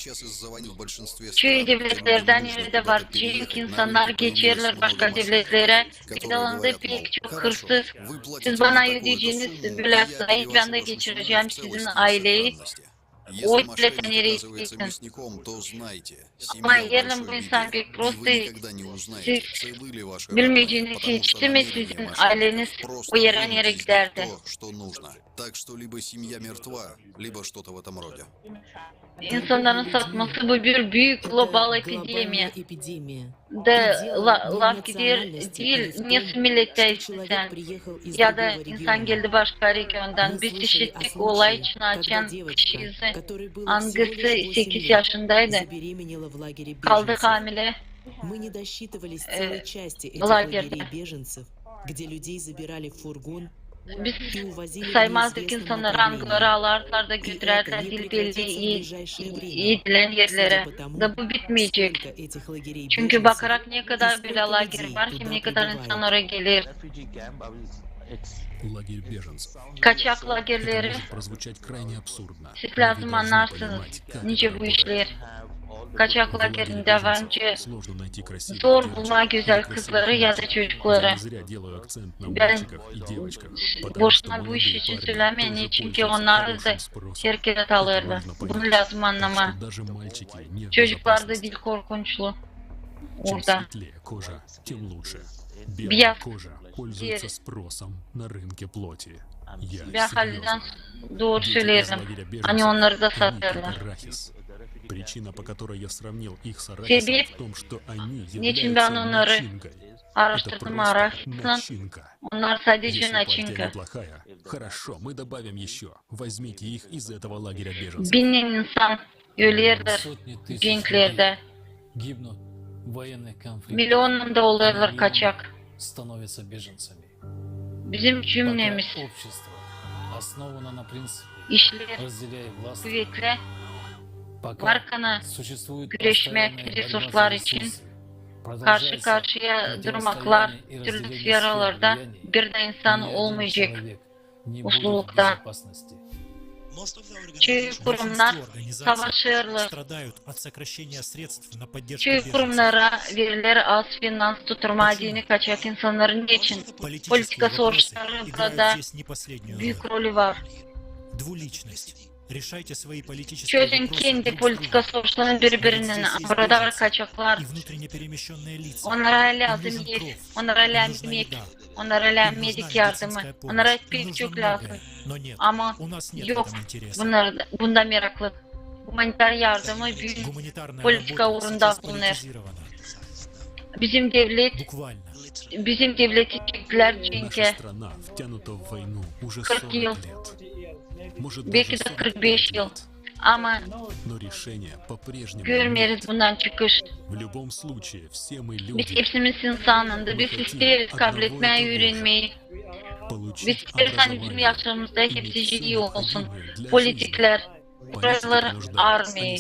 Çoyu devletlerdä, neredä var cenk, insannar geçerlär başka devletlerä. Peydalandı pek çok hırsız. Siz bana ödeyeceniz bölä sayı, bän dä geçirecäm sizin aileyi. O bile seni reddetsin. Ama eer bu insan pek prost, siz bilmeyeceniz, etişti mi sizin ayleniz o erä, nereyi giderdi? İnsannarın satması bu bir büük global epidemiya. Da laf gider diil, nesin millettän sän, ya da insan geldi başka regiondan. Biz işittik olay için açan kişiyi, angısı sekiz yaşındaydı. Kaldı hamile lagerdä. Biz saymazdık insannarı, angıları alardılar da götürärdilär diil belli edilän erlerä. Da bu bitmeyecek. Çünkü bakarak, ne kadar bölä lager var hem ne kadar insan oraya geler. Kaçak lagerleri. Siz lääzım annarsınız, nicä bu işleer. Kaçak lagerindä var nicä zor bulmaa gözäl kızları ya da çocukları. Bän boşuna bu iş için sölämeerim, çünkü onnarı da herkez alêr. Bunu lääzım annamaa. Çocuklar da diil korkunçlu orada. Beyaz deri. Bän halizdän dooru söleerim, ani onnarı da satêrlar. Sebep, neçin bän onnarı aaraştırdım arahislan, onnar sadecä naçinka. Binnän insan ölerlär cenklerdä. Milyoonnan da olêrlar kaçak. Bizim cümlemiz işleer kuvetlä, markana güreşmäk resurslar için. Karşı-karşıya durmaklar türlü sferalarda bir dä insan olmayacek uslulukta. Çoyu kurumnar savaşêrlar. Çoyu kurumnara veriler az finans tuturmaa deyni kaçak insannarın için. Politika soruşları burada büük rolü var. Çözün kendi politika soruşlarını biri-birinnän, ama burada var kaçaklar. Onnara lääzım er, onnara lääzım emäk, onnara lääzım emäk yardımı, onnara pek çok lääzım. Ama yok, bunnar, bunda meraklı. Gumanitar yardımı büük politika uurunda bulunêr. Bizim devlet, bizim devleti çektilär cenkä kırk yıl, belki dä kırk beş yıl. Ama görmeeriz bundan çıkış. Biz hepsimiz insan, da biz isteeriz kabletmää üürenmeyi. Biz isteeriz, ani bizim yaşamımızda hepsi ii olsun. Politiklär kurêrlar armiyayı,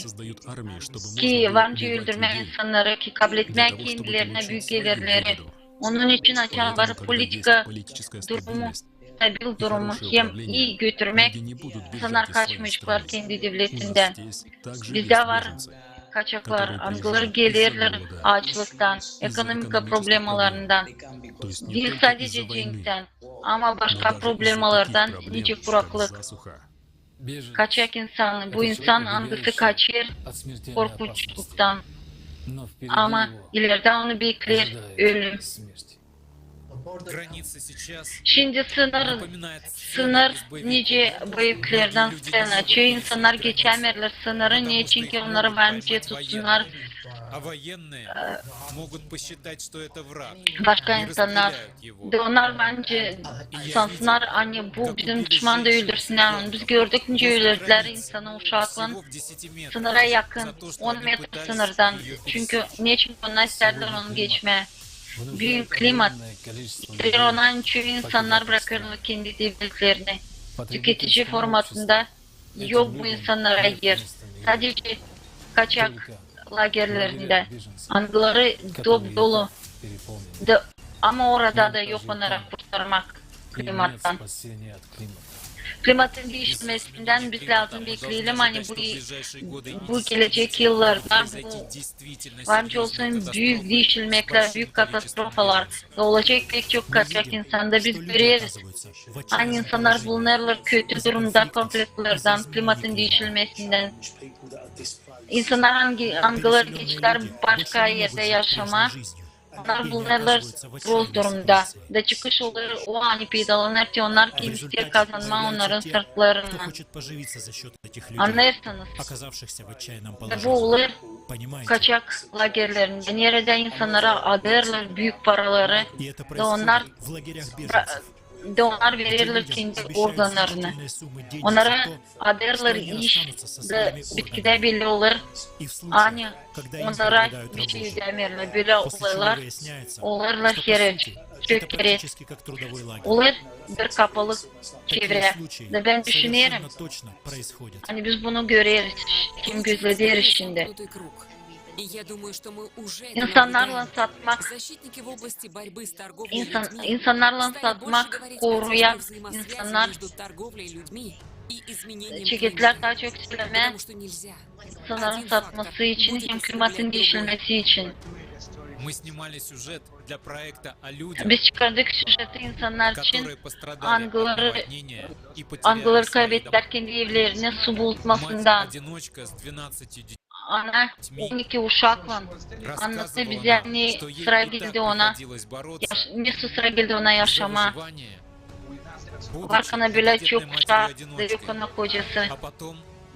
ki var nicä öldürmää insannarı, ki kabletmää kendilerinä büük gelirleri. Onun için açan var politika durumu, stabil durumu hem ii götürmäk, insannar kaçmayaceklar kendi devletindän. Bizdä var kaçaklar, angıları gelerlär aaçlıktan, ekonomika problemalarından, diil sadecä cenktän, ama başka problemalardan, nicä kuraklık. Kaçak insan, bu insan, angısı kaçêr korkunçluktan, ama ilerdä onu bekleer ölüm. Şindi sınır, sınır nicä bu ülkelerdän sınır. Çoyu insannar geçämeerlär sınırı, neçinki onnarı var nicä tutsunnar başka insannar. Da onnar var nicä sansınnar, ani bu bizim duşman, da öldürsünnär onu. Biz gördük, nicä öldürdülär insanı, uşaklan, sınıra yakın, on metr sınırdan. Çünkü neçin onnar istärdilär onu geçmää? Büün klimat, isteer ona, çoyu insannar brakêrlar kendi devletlerini. Tüketici formatında yok bu insannara er. Sadecä kaçak lagerlerindä. Angıları dop-dolu. Da, ama orada da yok onnara kurtarmak klimattan. Klimatın diişilmesindän biz lääzım bekleyelim, ani bu, bu gelecek yıllarda bu var nicä olsun büük diişilmeklär, büük katastrofalar. Olacek pek çok kaçak insanda biz göreriz. Ani insannar bulunêrlar kötü durumda, kompleklerdän, klimatın diişilmesindän. İnsannar, angıları geçtär başka erdä yaşamaa, onnar bulunêrlar roz durumda. Da çıkış olêr o, ani peydalanêr te onnar, kim isteer kazanmaa onnarın sırtlarına. Annêêrsınız? Da bu olêr kaçak lagerlerindä, neredä insannara adêrlar büük paraları, da onnar, da onnar vererlär kendi organnarını. Onnara adêrlar iş, da bitkidä belli olêr, ani onnara bişey ödämeerlär. Bölä olaylar olêrlar hererçin, çok kerä. Olêr bir kapalı çevrä. Da bän düşünerim, ani biz bunu göreriz, hem gözleyeriz şindi. İnsannarlan satmak, insan, insannarlan satmak, koruyan insannar, şirketlär taa çok sölemää insannarın satması için hem klimatın diişilmesi için. Biz çıkardık süjeti insannar için, angıları, angıları kaybettilär kendi evlerini su bulutmasından. Ana on iki uşaklan annatı bizä, ne sıra geldi ona, ne sıra geldi ona yaşamaa. Var ana bölä çok uşaa, da yok ana kocası.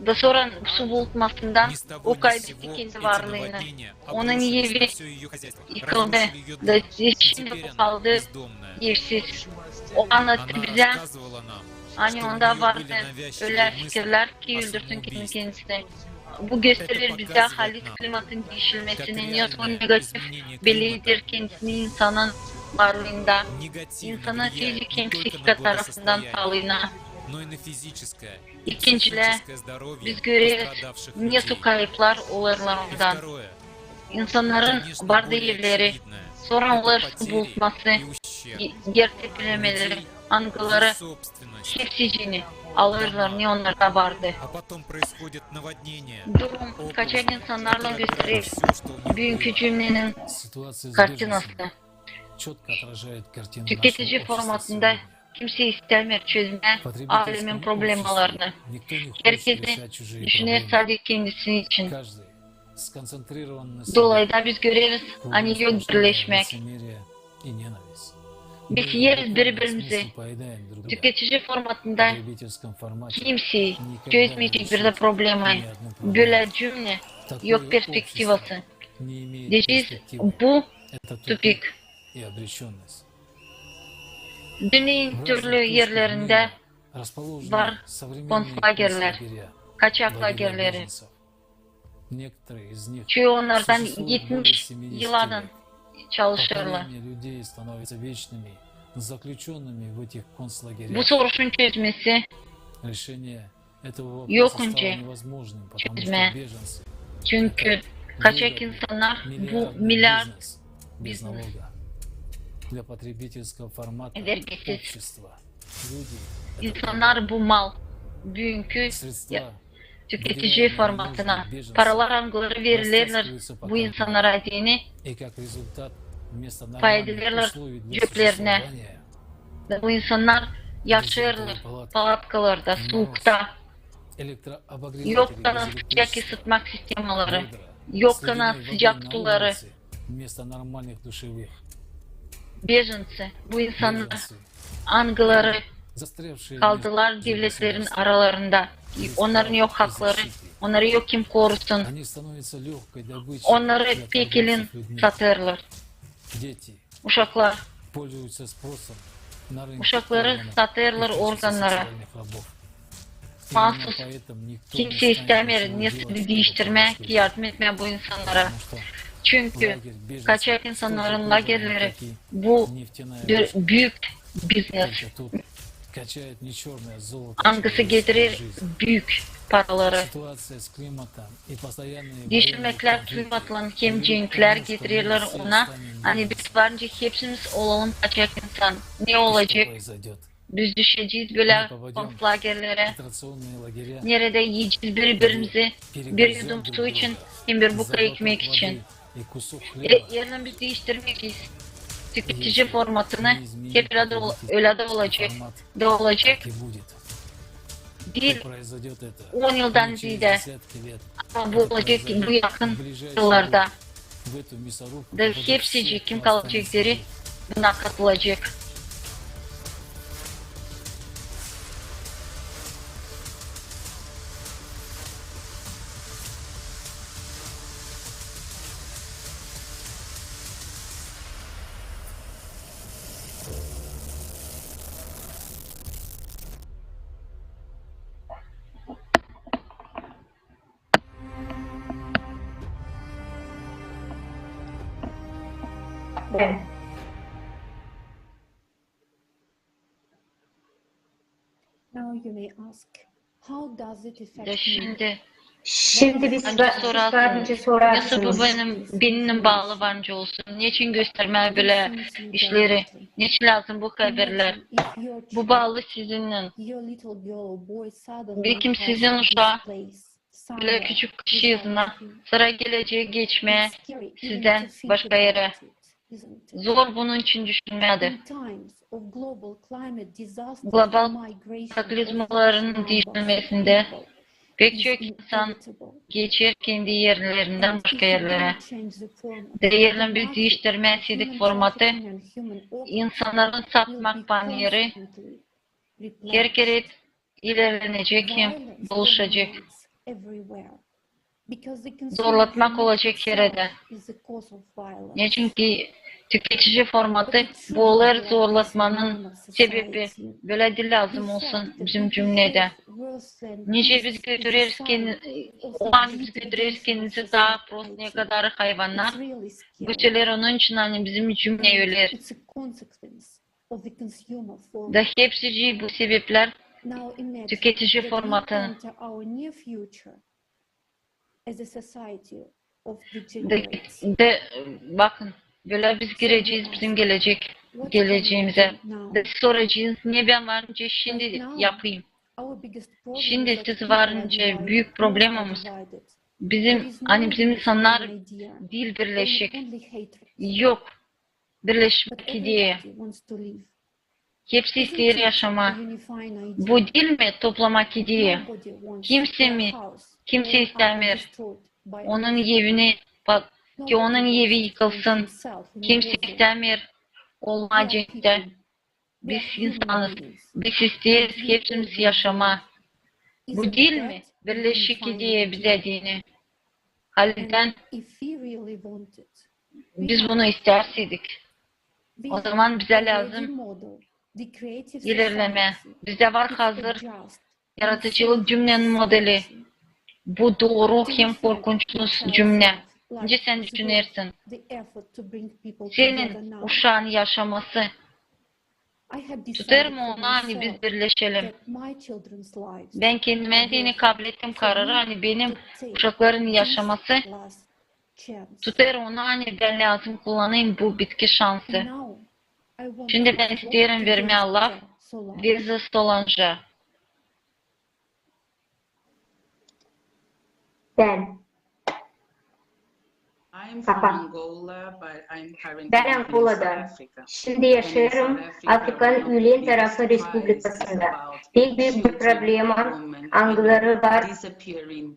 Da sora su bulutmasından o kaybetti kendi varlıını. Onun evi yıkıldı. Da şindi o kaldı evsiz. O annattı bizä, ani onda vardı ölä fikirlär, ki öldürsün kendisini. Bu gösterer bizä halis klimatın diişilmesini, ne o negativ bellidir kendisini insanın varlıında, insanın fizik hem psihika tarafından saalıına. İkincilää, biz göreriz, ne tür kayıplar olêrlar ondan. İnsannarın vardı evleri, sora olêr su bulutması, er tepilemeleri, angıları hepsicini alêrlar, ne onnarda vardı. Durum kaçak insannarlan gösterer büünkü cümnenin kartinası. Tüketici formatında kimsey istämeer çözmää alemin problemalarını. Herkezi düşüner sade kendisi için. Dolayda biz göreriz, ani yok birleşmäk. Biz yeriz biri-birimizi. Tüketici formatında kimsey çözmeyecek bir dä problemayı. Bölä cümne yok perspektivası. Deyecez, bu tupik. Dünnenin türlü erlerindä var kontslagerlär, kaçak lagerleri. Çoyu onnardan etmiş yıladan çalışêrlar. Bu soruşun çözmesi yok öncä çözmää. Çünkü kaçak insannar bu milyard biznes. Vergisiz. İnsannar bu mal. Büünkü tüketici formatına. Paralar, angıları verilerlär bu insannara deyni, payedilärlär ceplerinä. Bu insannar yaşêêrlar palatkalarda, suukta. Yok kanat sıcak ısıtmak sistemaları, yok kanat sıcak suları. Bejenţi, bu insannar, angıları kaldılar devletlerin aralarında. Onnarın yok hakları, onnarı yok kim korusun. Onnarı pek elin satêrlar. Uşaklar. Uşakları satêrlar organnara. Maasuz kimsey istämeer nesili diiştirmää, ki yardım etmää bu insannara. Çünkü kaçak insannarın lagerleri bu bir büük biznes, angısı getirer büük paraları. Diişilmeklär klimatlan hem cenklär getirerlär ona, ani biz varınca hepsimiz olalım kaçak insan. Ne olacek? Biz düşecez bölä konslagerlerä, neredä iyecez biri-birimizi bir yudum su için hem bir buka ekmek için. E, yerlän biz diiştirmeyiz tüketici formatını, hep ölä dä ol-, ölä dä olacek. Da olacek. Diil on yıldan ileri dä, ama bu olacek bu yakın yıllarda. Da hepsicii, kim kalacek diri, buna katılacek. Da şindi, şindi biz, siz var nicä sorarsınız, nasıl bu benim benimnän baalı var nicä olsun? Neçin göstermää bölä işleri? Neçin lääzım bu haberlär? Bu baalı sizinnän. Bekim sizin uşaa bölä küçük kızına, sora gelecek geçmää sizdän başka erä. Zor bunun için düşünmää dä. Global kataklizmaların diişilmesindä pek çok insan geçer kendi erlerindän başka erlerä. Da yerlän biz diiştirmää istedik formatı, insannarın satmak paneri her kerä ilerleyecek hem doluşacek. Zorlatmak olacek hererdä. Neçinki tüketici formatı bu olêr zorlatmanın sebebi. Bölä diil lääzım olsun bizim cümnedä. Nicä biz götüreriz ken-, o an biz götüreriz kendimizi taa prost, ne kadar hayvannar götürer, onun için ani bizim cümne öler. Da hepsicii bu sebeplär tüketici formatı. Da, da, bakın, bölä biz girecez bizim gelecek, geleceemizi. Da soracez, ne bän var nicä şindi yapayım. Şindi siz var nicä büük problemamız. Bizim, ani bizim insannar diil birleşik. Yok birleşmäk ideya. Hepsi isteer yaşamaa. Bu diil mi toplamak ideya? Kimsä mi, kimsä istämeer onun evini, pa-, ki onun evi yıkılsın. Kimsä istämeer olmaa cennetä. Biz insanız, biz isteeriz hepsimiz yaşamaa. Bu diil mi birleşik ideya bizä deyni? Halizdän biz bunu istärseydik, ozaman bizä lääzım ilerlemää. Bizdä var hazır yaradıcılık cümnenin modeli. Bu dooru hem korkunç cümne. Nicä sän düşünersin? Senin uşaan yaşaması tutêr mı onu, ani biz birleşelim? Bän kendimä deyni kablettim kararı, ani benim uşakların yaşaması tutêr onu, ani bän lääzım kullanayım bu bitki şansı. Şindi bän isteerim vermää laf Liza Solanjä. Bän. Kapa. Bän Angolada. Şindi yaşêêrım Afrikanın üülen tarafı respublikasında. Pek büük bir problema, angıları var.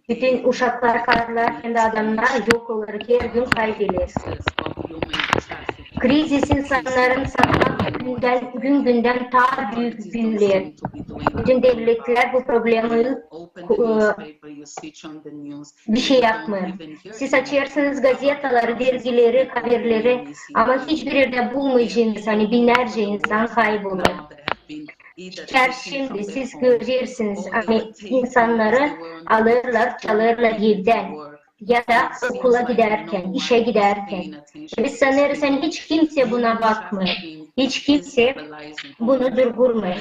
Bütün uşaklar, kadınnar hem dä adamnar yok olêr, her gün kaybeler. Krizis insannarın satmak gündän, gün-gündän taa büük büüyer. Bütün devletlär bu problemayı, e, bişey yapmêêr. Siz açêrsınız gazetaları, dergileri, haberleri, ama hiçbir erdä bulmayacenız, ani binnärcä insan kaybolêr. Şindi siz görersiniz, ani insannarı alêrlar, çalêrlar evdän, ya da okula gidärkän, işä gidärkän. Biz sanêrız, ani hiç kimsä buna bakmêêr, hiç kimsä bunu durdurmêêr.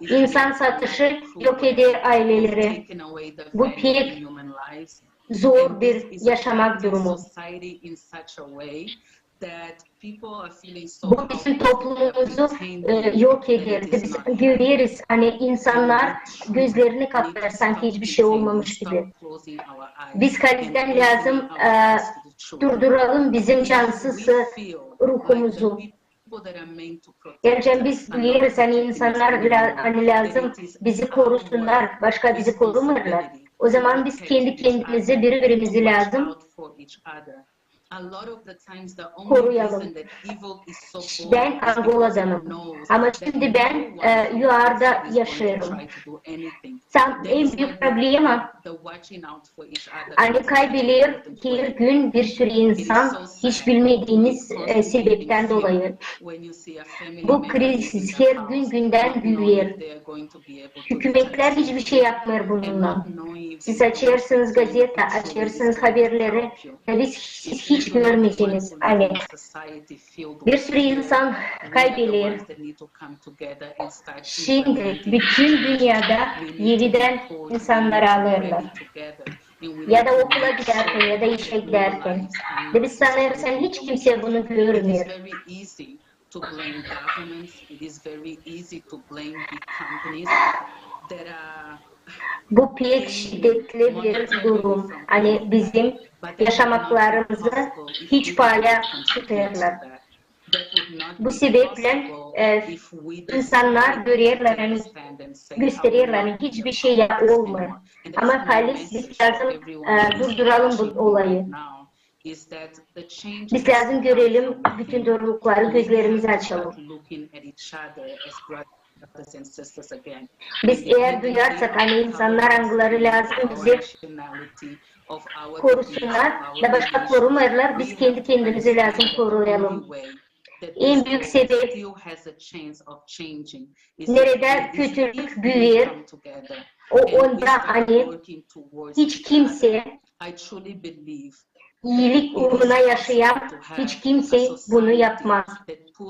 İnsan satışı yok eder ayleleri. Bu pek zor bir yaşamak durumu. Bu bizim toplumumuzu e, yok eder. Biz göreriz, ani insannar gözlerini kapatêr, sanki hiçbir şey olmamış gibi. Biz halizdän lääzım e, durduralım bizim cansız e, ruhumuzu. Eer biz duyêrız, ani insannar lä- ani lääzım bizi korusunnar, başka bizi korumêêrlar, o zaman biz kendi-kendimizi, biri-birimizi lääzım koruyalım. Bän Angoladanım. Ama şindi bän e, yuarda yaşêêrım. San en büük problema, ani kaybeder her gün bir sürü insan hiç bilmediiniz e, sebeptän dolayı. Bu krizis her gün gündän büüyer. Hükümetlär hiçbir şey yapmêêr bununnan. Siz açêrsınız gazeta, açêrsınız haberleri, da biz, siz hiç görmeyeceniz, ani bir sürü insan kaybeder. Şindi bütün dünnedä enidän insannarı alêrlar. Ya da okula gidärkän, ya da işä gidärkän. Da biz sanêrız, ani hiç kimsey bunu görmeer. Bu pek şiddetli bir durum. Ani bizim yaşamaklarımızı hiç paya tutêrlar. Bu sebeplän e, insannar görerlär, ani göstererlär, ani hiçbir şey olmêêr. Ama haliz biz lääzım e, durduralım bu olayı. Biz lääzım görelim bütün doorulukları, gözlerimizi açalım. Biz eer duyarsak, ani insannar, angıları lääzım bizi korusunnar, da başka korumêêrlar, biz kendi-kendimizi lääzım koruyalım. En büük sebep, neredä kötülük büüyer, o onda, ani hiç kimsey iilik uuruna yaşayan hiç kimsey bunu yapmaz.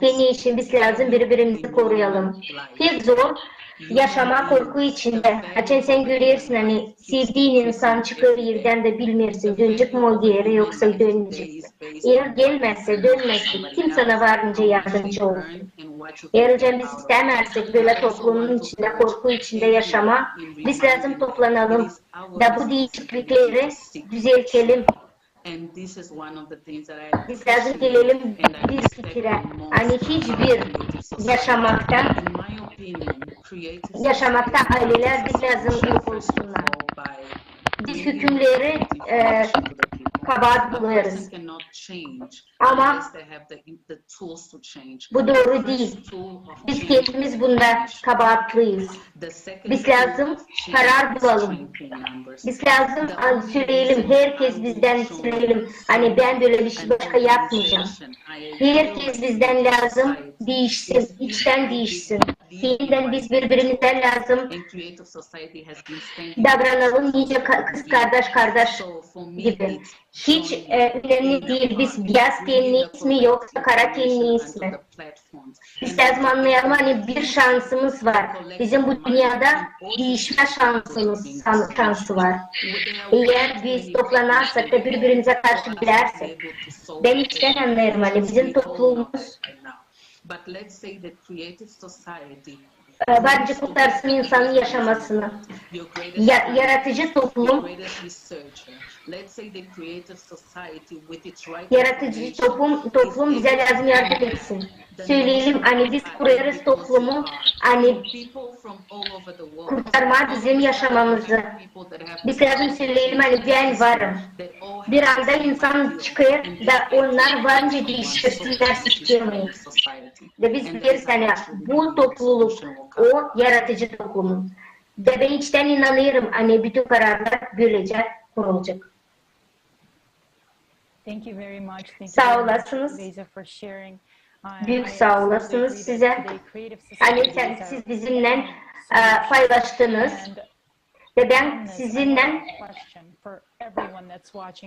Bän işin biz lääzım biri-birimizi koruyalım. Pek zor yaşamaa korku içindä. Açan sän görersin, ani sevdiin insan çıkêr evdän dä bilmeersin, dönecek mi o geeri, yoksa dönmeyecek mi. Eer gelmäzsä, dönmäzsä, kim sana var nicä yardımcı olsun? Eer biz istämärsek bölä toplumun içindä, korku içindä yaşamaa, biz lääzım toplanalım. Da bu diişiklikleri düzeltelim. Biz lääzım gelelim bir fikirä, ani hiçbir yaşamakta, yaşamakta aylelär diil lääzım yok olsunnar. Biz hükümleri e, kabaat bulêrız. Ama bu dooru diil. Biz kendimiz bunda kabaatlıyız. Biz lääzım karar bulalım. Biz lääzım, ani söleyelim, herkez bizdän söleyelim, ani bän bölä bir şey başka yapmayacam. Herkez bizdän lääzım diişsin, içtän diişsin. Yenidän biz biri-birimizä lääzım davranalım nicä ka- kız kardaş kardaş gibi. Hiç e, önemli diil, biz biyaz tenliyiz mi, yoksa kara tenliyiz mi? Biz lääzım annayalım, ani bir şansımız var. Bizim bu dünnedä diişmä şansımız, şan- şansı var. Eer biz toplanarsak da biri-birimizä karşı gelärsek, bän içtän annêêrım, ani bizim toplumumuz e, var nicä kurtarsın insanın yaşamasını. Ya- yaratıcı toplum, yaratıcı toplum, toplum bizä lääzım yardım etsin. Söleyelim, ani biz kurêrız toplumu, ani kurtarmaa bizim yaşamamızı. Biz lääzım söleyelim, ani bän varım. Bir anda insan çıkêr da onnar var nicä diiştirsinnär sistemayı. Da biz bileriz, ani bu topluluk, o yaratıcı toplumun. Da bän içtän inanêrım, ani bütün kararlar bölecä kurulacek. Saa olasınız. Büük saa olasınız sizä. Ani siz bizimnän e, paylaştınız. Ve bän sizinnän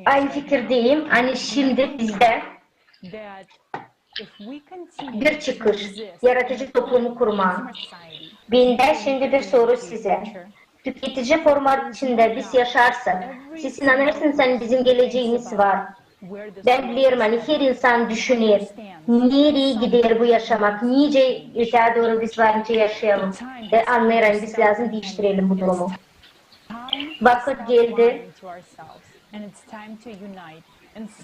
aynı fikirdeyim, ani şindi bizdä bir çıkış, yaratıcı toplumu kurmaa. Bendä şindi bir soru sizä. Tüketici format içindä biz yaşarsak, siz inanêrsınız, ani bizim geleceyimiz var. Bän bilerim, ani her insan düşüner, nereyi gider bu yaşamak, nicä ötää dooru biz varınca yaşayalım. E, annêêr, ani biz lääzım diiştirelim bu durumu. Vakıt geldi.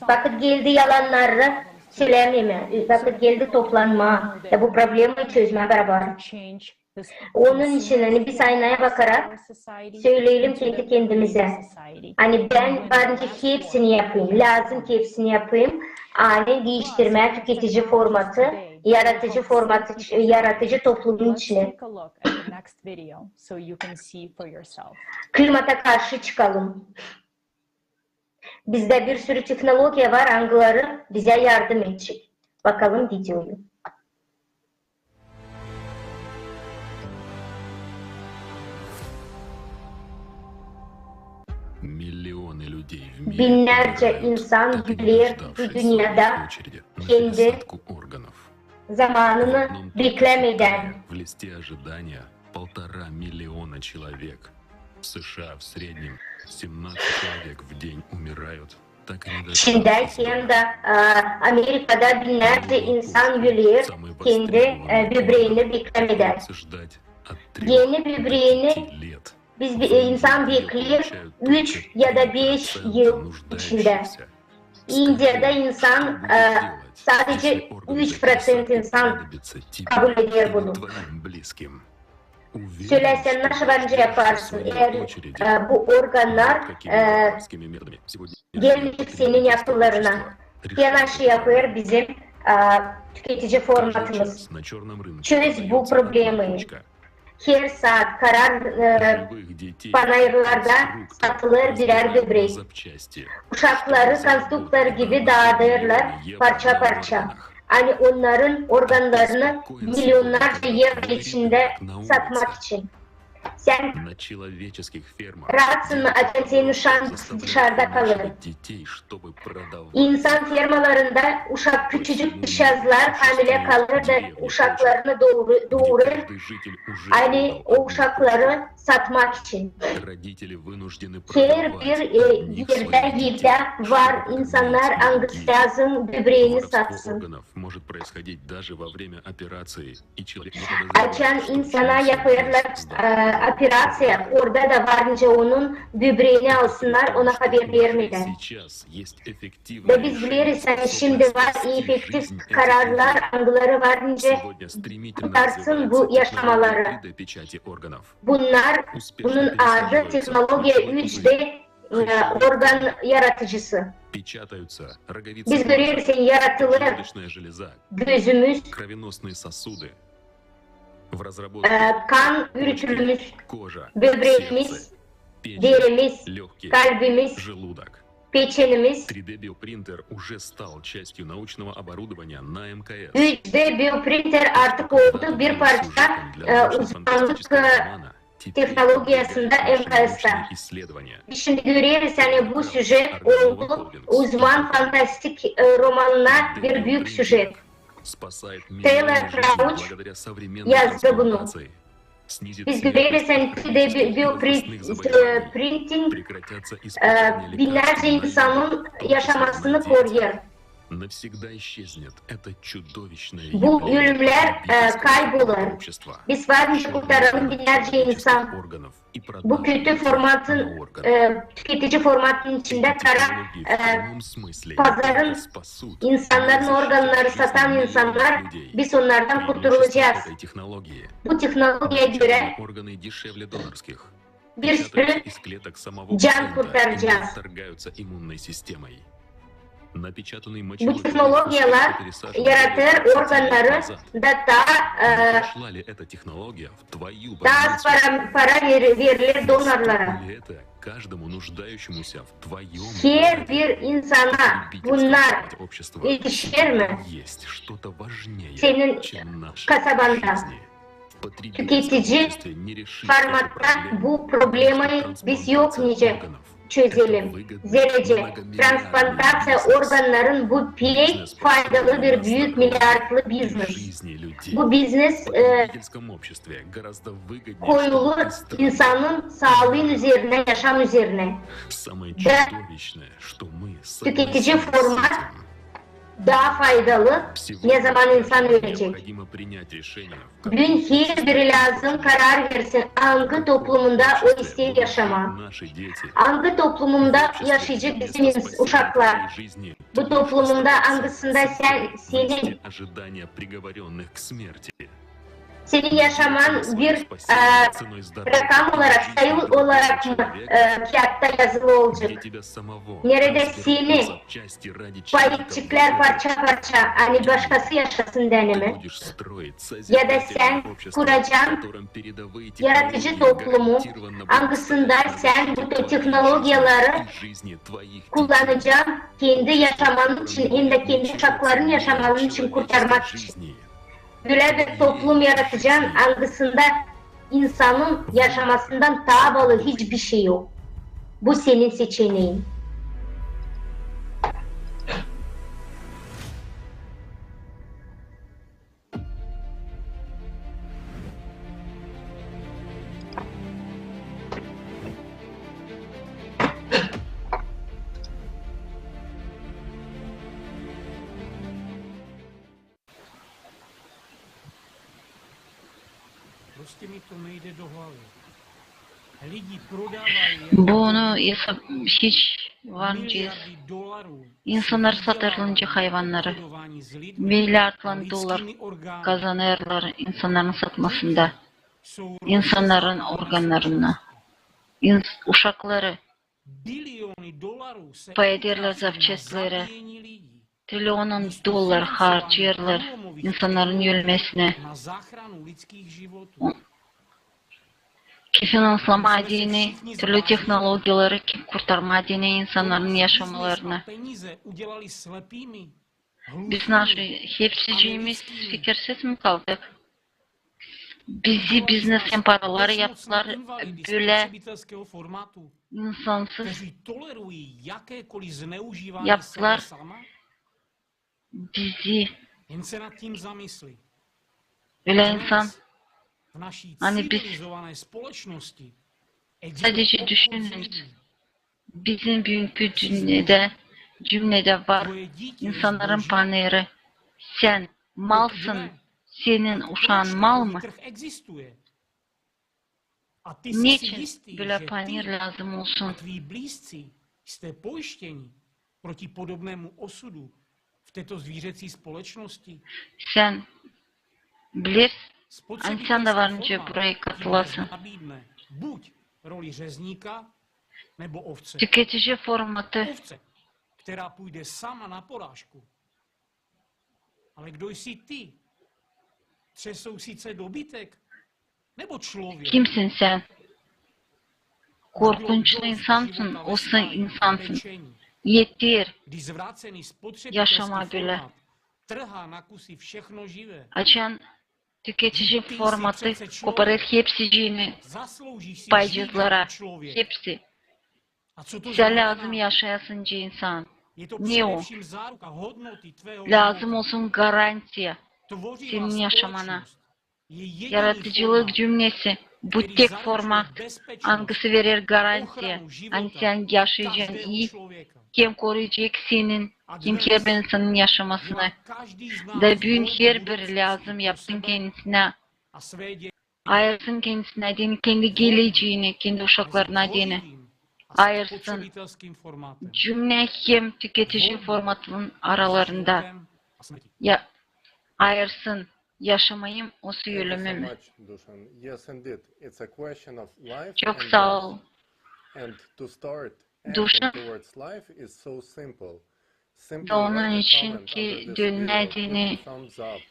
Vakıt geldi yalannarı sölämemää. Vakıt geldi toplanmaa. E, bu problemayı çözmää barabar. Onun için, ani biz aynaya bakarak söleyelim kendi-kendimizä, ani bän varınca hepsini yapayım, lääzım hepsini yapayım, ani diiştirmää tüketici formatı, yaratıcı formatı, yaratıcı toplumun içinä. Klimata karşı çıkalım. Bizdä bir sürü tehnologiya var, angıları bizä yardım edecek. Bakalım videoyu. Binnärcä insan üleer bu dünnedä kendi zamanını beklämedän. Şindi hem dä, e, Amerikada binnärcä insan üleer kendi, e, böbreeni beklämedän. Eni böbreeni biz, e, insan bekleer üç ya da beş yıl içindä. İndiyada insan, e, sadece üç proţent insan kabul eder bunu. Söläsän, naşey varınca yaparsın, eer, e, bu organnar, e, gelmeyecek senin yakınlarına? Ya naşey yapêr bizim, e, tüketici formatımız? Çöz bu problemayı. Her saat karar, e, panayırlarda satılêr birär böbrek. Uşakları konstruktör gibi daadêrlar parça-parça. Ani onnarın organlarını milyonnarca evro içindä satmak için. Sän raatsın mı, açan senin uşaan dışarda kalêr? İnsan fermalarında uşak, küçücük kızçaazlar hamilä kalêr da uşaklarını dooru-, doorêr, ani o uşakları satmak için. Herbir, e, erdä, evdä var insannar, angısı lääzım böbreeni satsın. Açan insana yapêrlar, e, operaţiya, orada da varınca onun böbreeni alsınnar, ona haber vermedän. Da biz bileriz, ani şindi var efektiv kararlar, angıları varınca kurtarsın bu yaşamaları. Bunnar, bunun adı tehnologiya üç D, e, organ yaratıcısı. Biz göreriz, ani yaratılêr gözümüz, e, kan ürükülümüz, böbreemiz, derimiz, kalbimiz, peçenimiz. Üç D bioprinter artık oldu bir parça, e, uzmanlık, e, tehnologiyasında M K S-ta. Biz şindi göreriz, ani bu süjet oldu uzman fantastik, e, romanına bir büük süjet. Taylor Crouch yazdı bunu. Biz göreriz, ani üç D bi-, bioprinting, e, binnärcä insanın yaşamasını koruyêr. Bu ölümlär, e, kaybolêr. Biz varınca kurtaralım binnärcä insan. Bu kötü formatın, e, tüketici formatın içindä kara, e, pazarın insannarın organnarını satan insannar, biz onnardan kurtulacez. Bu tehnologiyaya görä bir sürü can kurtaracez. Bu tehnologiyalar yaratêr organnarı da taa, e, taa az para, para ver-, veriler donorlara. Herbir insana bunnar etişer mi? Senin kasabanda. Tüketici formatta bu problemayı biz yok nicä çözelim. Zerä transplantaţiya organnarın bu pek faydalı bir büük miliardlı biznes. Bu biznes, e, koyulu insanın saalıın üzerinä, yaşam üzerinä. Da tüketici format taa faydalı, ne zaman insan ölecek. Büün herbiri lääzım karar versin, angı toplumunda o isteer yaşamaa. Angı toplumunda yaşayacek bizim ins-, uşaklar. Bu toplumunda, angısında sän, senin senin yaşaman bir, e, rakam olarak, sayı olarak mı, e, kiyattan yazılı olacek? Neredä seni pay edeceklär parça-parça, ani başkası yaşasın deyni mi? Ya da sän kuracan yaradıcı toplumu, angısında sän bu tehnologiyaları kullanacan kendi yaşaman için, hem dä kendi uşakların yaşaması için kurtarmak için. Bölä bir toplum yaratacan, angısında insanın yaşamasından taa baalı hiçbir şey yok. Bu senin seçenein. Bunu hiç var mı? İnsannar satêrlar nicä hayvannarı. Miliardlan dollar kazanêrlar insannarın satmasında. İnsannarın organnarını. İns-, uşakları pay ederlär zapçastlara. Trilion dollar harcêêrlar insannarın ölmesinä. Ki finanslamaa deyni türlü tehnologiyaları, ki kurtarmaa deyni insannarın yaşamalarını. Biz naşı hepsicimiz fikirsiz mi kaldık? Bizi biznesän paraları yaptılar bölä insansız. Yaptılar bizi ölä insan, ani biz sadece düşünün, bizim büünkü dünnedä, cümledä var insannarın paneri. Sän malsın, senin uşaan mal mı? Neçin bölä panir lääzım olsun? Sän bilersin, ani sän dä var nicä burayı katılasın. Tüketici formatı. Kimsin sän? Korkunçlu insansın, osa insansın. Eter yaşamaa bölä. Açan tüketici formatı koparêr hepsicini paycıklara, hepsi. Sän lääzım yaşayasın nicä insan. Ne o? Lääzım olsun garantiya senin yaşamana. Yaradıcılık cümlesi, bu tek format, angısı verer garantiya, ani sän yaşayacan ii, hem koruyacek senin, hem herbir insanın yaşamasını. Da büün herbiri lääzım yapsın kendisinä, ayırsın kendisinä deyni, kendi gelecäni, kendi uşaklarına deyni ayırsın. Cümlä hem tüketici formatın aralarında. Ya, ayırsın yaşamayı mı, osa ölümi mi? Çok saa ol. Duşan. Da onun için ki dönmää deyni,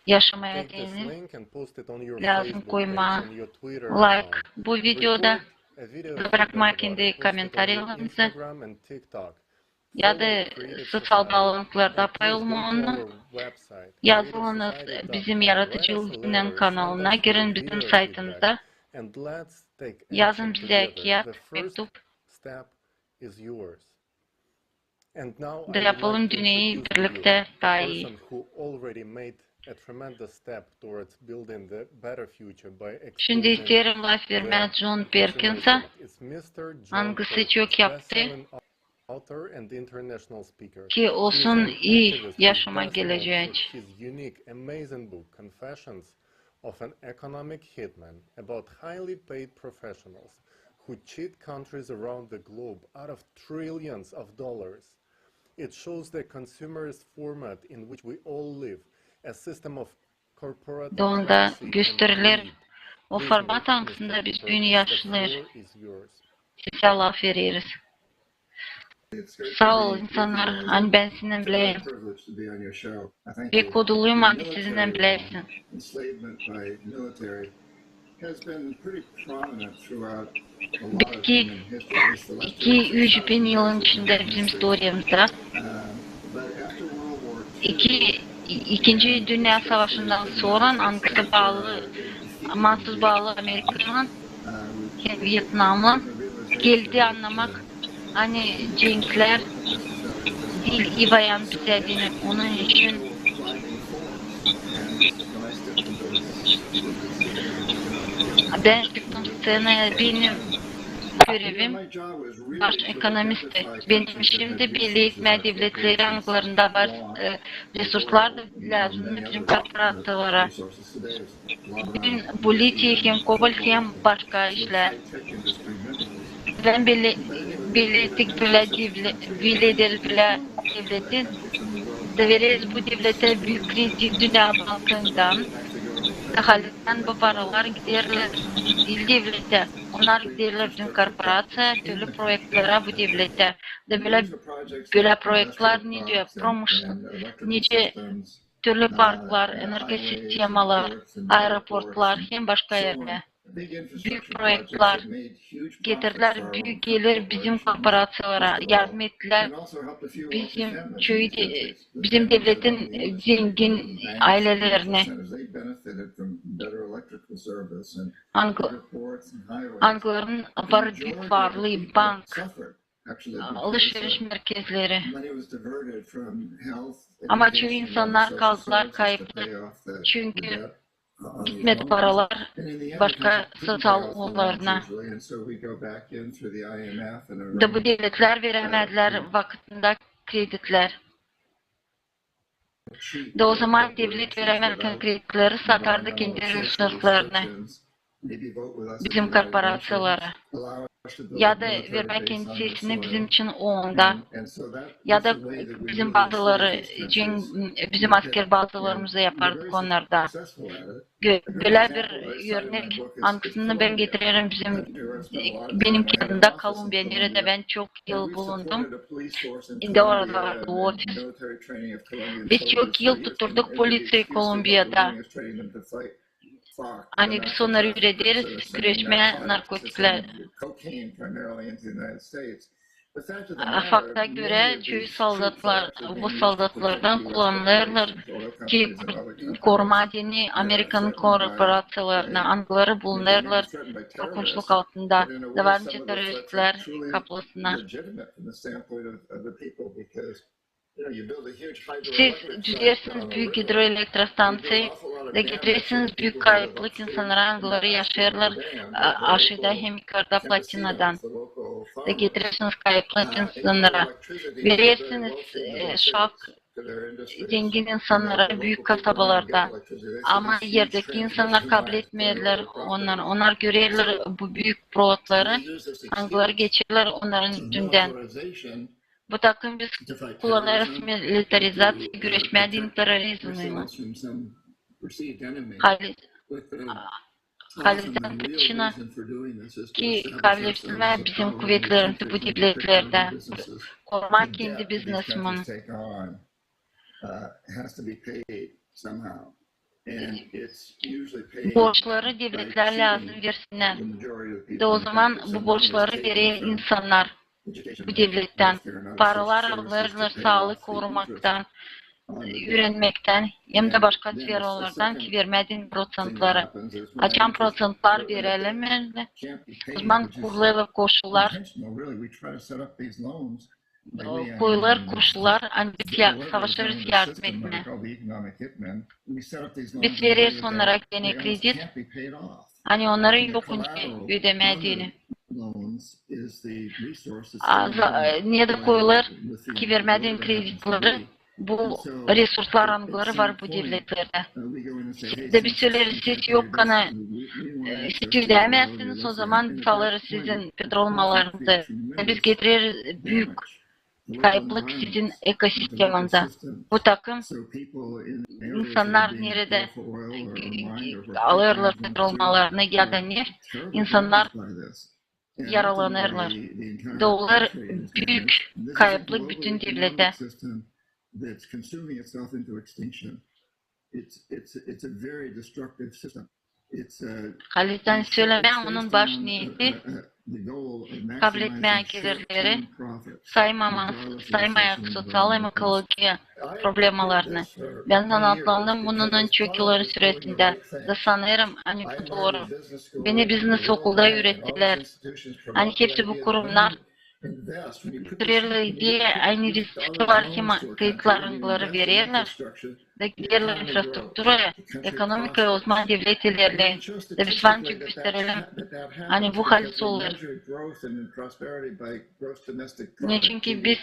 yaşamaa deyni, lääzım koymaa layk bu videoda, brakmaa kendi komentariyalarınızı, ya da soţial baalantılarda pay olmaa onnarın. Yazılınız bizim Yaratıcılık Günü kanalına, girin bizim saytımıza, yazın bizä kiyat, mektup. Da yapalım dünneyä birliktä taa ii. Şindi isteerim laf vermää John Perkinsä, angısı çok yaptı ki olsun ii yaşamaa gelecää için. Of an economic hitman about highly paid professionals who cheat countries around the globe out of trillions of dollars. It shows the consumerist format in which we all live, a system of corporate. Da onda gösteriler o format, angısında biz büün yaşêêrız. Sizä laf vereriz. Saa ol, insannar, ani bän sinnän bilerim. Pek oduluyum, ani sizinnän bilerim. Belki iki-üç bin yılın içindä bizim istoriyamızda iki, İkinci dünnä savaşından sora, angısı baalı, amansız baalı Amerikaylan hem Vjetnamlan, geldi annamak, ani cenklär diil ibayan bizä deyni. Onun için bän çıktım sţenaya, benim görevim baş ekonomistti. Benim işim dä belli etmää devletleri, angılarında var, e, resurslar da lääzımnı bizim korporaţiyalara. Büün bu litiy hem kobalt hem başka işlär. Bän belli, belli ettik bölä devle-, belli ederiz bölä devleti. Vereriz bu devletä büük kredit Dünnä bankından. Halizdän bu paralar giderlär diil devletä. Onnar giderlär bizim korporaţiyaya, türlü proektlerä bu devletä. Da bölä, bölä proektler nicä promuş-, nicä türlü parklar, energosistemalar, aeroportlar hem başka erlär. Büük proektler getirdilär büük gelir bizim korporaţiyalara, yardım ettilär bizim çoyu de-, bizim devletin, e, zengin aylelerinä. Angı-, angıların var büük varlıı, bank, alışveriş merkezleri. Ama çoyu insannar kaldılar kayıplı, çünkü gitmedi paralar başka soţial oollarına. Da bu devletlär verämedilär vakıtında kreditlär. Da ozaman devlet verämärkän kredileri satardı kendi resurslarını bizim korporaţiyalara. Ya da vermää kendi sesini bizim için onda. Ya da bizim bazaları, bizim asker bazalarımızı yapardık onnarda. Bölä bir örnek, angısını bän getirerim bizim, benim kendim Kolumbiya, neredä bän çok yıl bulundum. Indi orada vardı ofis. Biz çok yıl tutturduk politsiyayı Kolumbiyada. Ani biz onnarı üürederiz küreşmää narkotiklär. Fakta görä, çoyu soldatlar, bu soldatlardan kullanılêrlar ki korumaa deyni Amerikanın korporaţiyalarını, angıları bulunêrlar korkunçluk altında, da var nicä terroristlär kaplasına. Siz düzersiniz büük gidroelektrostanţiyayı, da getirersiniz büük kayıplık insannara, angıları yaşêêrlar aşaada hem yukarda platinadan. Da getirersiniz kayıplık insannara. Verersiniz, e, şak zengin insannara büük kasabalarda. Ama erdeki insannar kabletmeerlär onnarı. Onnar görerlär bu büük provodları, angıları geçerlär onnarın üstündän. Bu takım biz kullanêrız militarizaţiya, güreşmää deyni terrorizmnän. Hali-, halizdän prişina ki kabletmää bizim kuvetlerimizi bu devletlerdä. Korumaa kendi biznesini. Borçları devletlär lääzım versinnär. Da ozaman bu borçları verer insannar bu devlettän. Paralar alêrlar saalık korumaktan. üürenmektän hem dä başka sferalardan ki vermää deyni procentleri. Açan procentleri verelim, o zaman kurulêr koşullar, koyulêr koşullar, ani biz savaşêrız yardım etmää. Biz vereriz onnara genä kredit, ani onnarın yok ödemää deyni. Ne dä koyulêr ki vermää deyni kreditleri, bu resurslar, angıları var bu devletlerdä. Dä biz söleeriz, siz yok kana, siz ödämeersiniz, o zaman biz alêrız sizin petrol mallarınızı. Biz getireriz büük kayıplık sizin ekosistemanıza. Bu takım insannar neredä alêrlar petrol mallarını ya da neft, insannar yaralanêrlar. Da olêr büük kayıplık bütün devletä. Halizdän sölemää, onun baş niyeti kabletmää gelirleri, saymamak, saymayarak soţial hem ekologiya problemalarını. Bän zanaatlandım bununnan çok yılların süresindä. Da sanêrım, ani bu dooru. Beni biznes okulda üürettilär, ani hepsi bu kurumnar türerlär deyni, ani riskisi var ki ma-, kreditleri, angıları vererlär, da giderlär infrastrukturaya, ekonomikaya, o zaman devlet ilerleer. Da biz var nicä gösterelim, ani bu haliz olêr. Neçin ki biz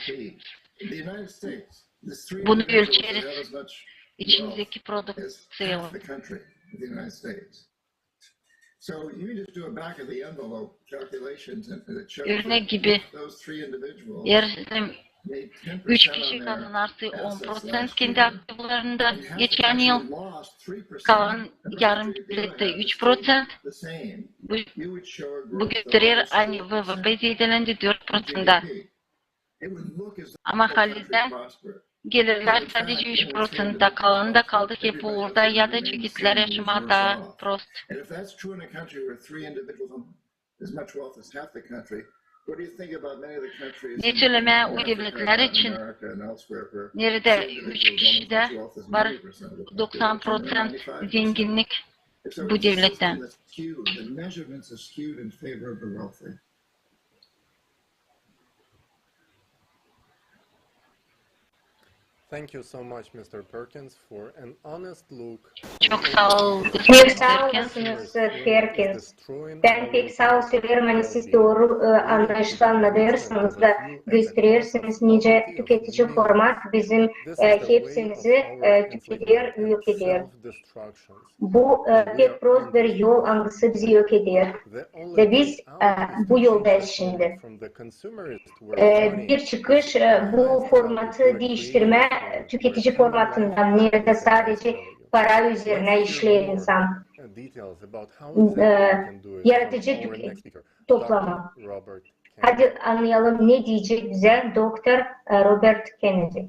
bunu ölçeriz içimizdeki produkţiyalan. Örnek gibi, eer üç kişi kazanarsa on proţent kendi aktivlarında geçän yıl, kalan yarım devlettä üç proţent, bu, bu gösterer, ani V V P zeedelendi dört proţenta. Ama halizdän gelirlär sadecä üç proţenta, kalanı da kaldı hep uurda, ya da çeketlär yaşamaa taa prost. Ne sölemää o devletlär için, neredä üç kişidä var doksan proţent zenginnik bu devlettän. Thank you so much, Mister Perkins, for an honest look. Çok saa ol, Pek saa olasınız, Perkins. Bän pek saa ol söleerim, ani siz dooru, e, annayışlı annadêrsınız da gösterersiniz, nicä tüketici format bizim, e, hepsimizi, e, tükeder, yok eder. Bu, e, pek prost bir yol, angısı bizi yok eder. Da biz, e, bu yoldayız şindi. E, bir çıkış, e, bu formatı diiştirmää, tüketici formatından, neredä sadecä para üzerinä işleer insan. E, yaradıcı tüke-, toplamaa. Hadi annayalım, ne deyecek bizä doktor, e, Robert Kennedy.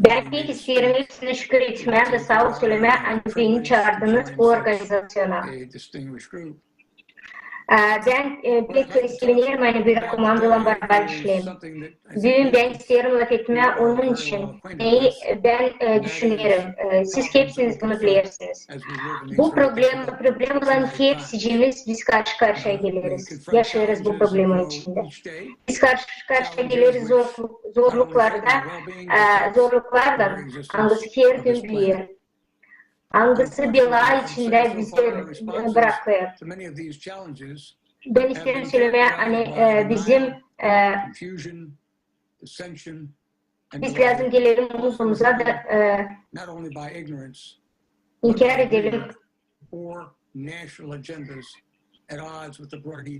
Bän pek isteerim hepsinä şükür etmää da saa ol sölemää, ani beni çaardınız bu organizaţiyona. E, bän, e, pek sevinerim, ani bir komandaylan barabar işleerim. Büün bän isteerim lafetmää onun için, neyi bän, e, düşünerim. E, siz hepsiniz bunu bilersiniz. Bu problema, problemaların hepsicimiz biz karşı-karşıya geleriz, yaşêêrız bu problema içindä. Biz karşı-karşıya geleriz zorluk-, zorluklarda, e, zorluklarlan, angısı her gün büüyer. Angısı bela içindä bizi, e, brakêr. Bän isteerim sölemää, ani, e, bizim, e, biz lääzım gelelim omuz-omuza da, e, inkär edelim.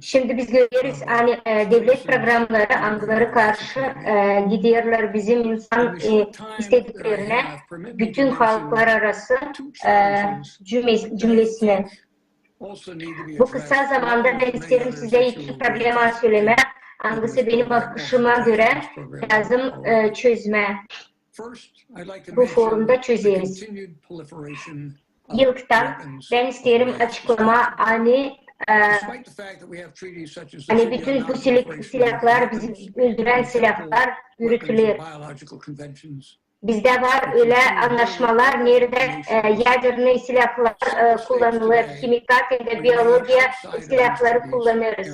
Şindi biz göreriz, ani, e, devlet programları, angıları karşı, e, giderlär bizim insan, e, istediklerinä, bütün halklar arası, e, cümle-, cümlesinä. Bu kısa zamanda bän isteerim sizä iki problema sölemää, angısı benim bakışıma görä lääzım, e, çözmää. Bu forumda çözeriz. İlktan bän isteerim açıklamaa, ani e, ani bütün bu silahlar, bizi öldürän silahlar ürütüler. Bizdä var ölä annaşmalar, neredä, e, yadernıy silahlar, e, kullanılêr, himikal hem dä biologiya silahları kullanêrız.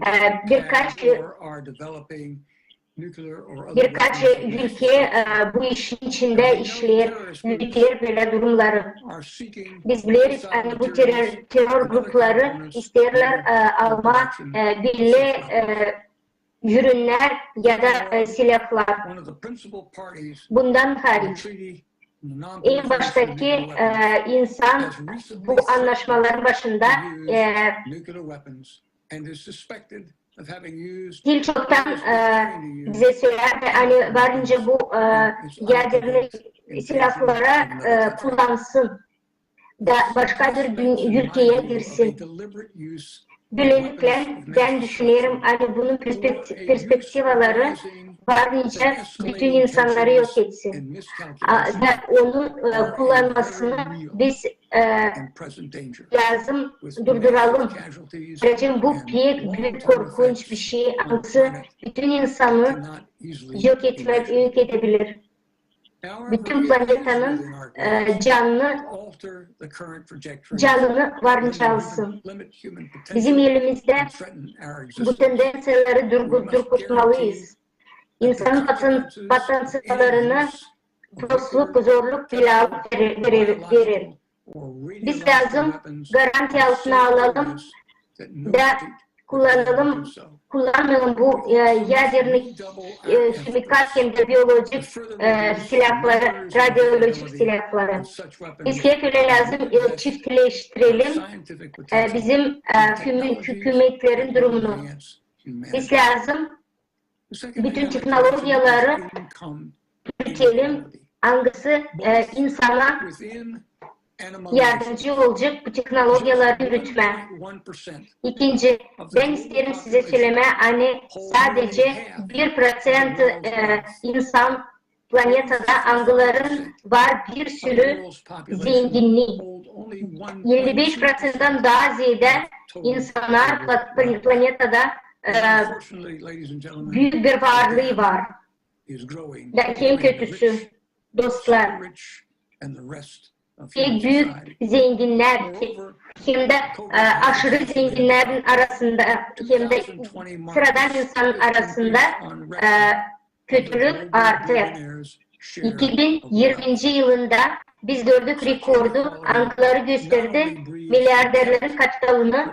E, birkaç, birkaç ülke, e, bu işin içindä işleer, ürüter bölä durumları. Biz bileriz, ani bu terör, terör grupları isteerlär, e, almaa, e, belli, e, ürünnär ya da, e, silahlar. Bundan hariç, en baştakı, e, insan bu annaşmaların başında, e, hiç çoktan, e, bizä söleerdi, ani varınca bu, e, yadernıy silahları, e, kullansın da başka bir dün-, ülkeyä girsin. Bölelikle bän düşünerim, ani bunun perspekt-, perspektivaları varınca bütün insannarı yok etsin. A, da onu, e, kullanmasını biz, e, lääzım durduralım. Zerä bu pek büük korkunç bir şey, angısı bütün insanı yok etmää, yok edebilir. Bütün planetanın, e, canını, canını varınca alsın. Bizim elimizdä bu tendenţiyaları durgu-, durgutmalıyız. İnsanın poten-, potanţiallarını dostluk, zorluk belä alıp verer, verer, verer. Biz lääzım garantiya altına alalım da kullanalım, kullanmayalım bu, e, yadernıy, e, himikal hem dä biolojik, e, silahları, radiolojik silahları. Biz hep ölä lääzım, e, çiftleştirelim, e, bizim, e, hükü-, hükümetlerin durumunu. Biz lääzım bütün tehnologiyaları ürütelim, angısı, e, insana yardımcı olacek bu tehnologiyaları ürütmää. İkinci, bän isteerim sizä sölemää, ani sadece bir proţent, e, insan planetada, angıların var bir sürü zenginnii. Elli beş proţenttan taa zeedä insannar pla-, pla-, planetada, e, büük bir varlıı var. Da en kötüsü, dostlar, pek büük zenginnär, hem dä, e, aşırı zenginnärin arasında, hem dä sıradan insanın arasında, e, kötülük artır. İki bin irminci yılında biz gördük rekordu, angıları gösterdi miliarderlerin kapitalını,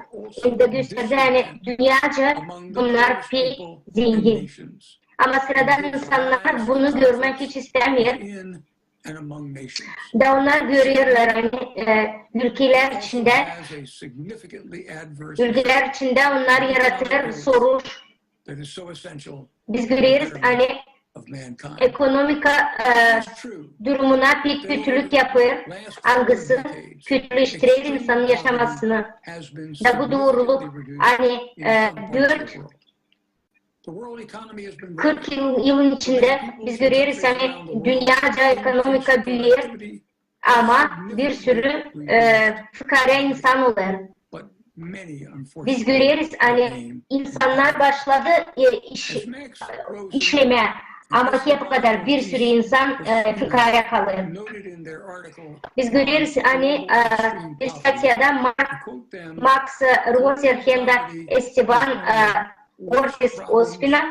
hem dä gösterdi, ani dünyaca bunnar pek zengin. Ama sıradan insannar bunu görmää hiç istämeer. Da onnar görerlär, ani, e, ülkelär içindä, ülkelär içindä onnar yaratêr soruş. Biz göreriz, ani ekonomika, e, durumuna pek kötülük yapêr, angısı kötüleştirer insanın yaşamasını. Da bu dooruluk, ani, e, dört, kırk yıl, yılın içindä biz göreriz, ani dünyaca ekonomika büüyer, ama bir sürü, e, fıkaarä insan olêr. Biz göreriz, ani insannar başladı, e, iş-, işlemää, ama hep o kadar bir sürü insan, e, fıkaarä kalêr. Biz göreriz, ani, e, bir statyada Mark, Max Roser hem dä Esteban, e, Ortiz Ospina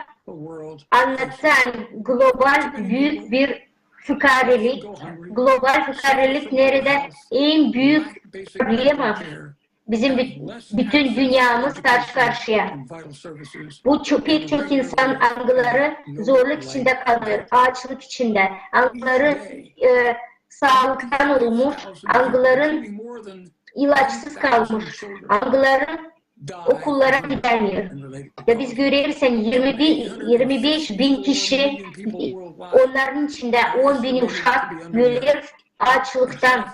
annattı, ani global büük bir fıkaarelik, global fıkaarelik neredä en büük problema bizim bü-, bütün dünnemiz karşı-karşıya. Bu ço-, pek çok insan, angıları zorluk içindä kalêr, aaçlık içindä, angıları, e, saalıktan olmuş, angıların ilaçsız kalmış, angıları okullara gidämeer. Da biz göreriz, ani irmi bin, irmi beş bin kişi, onnarın içindä on bini uşak öler aaçlıktan.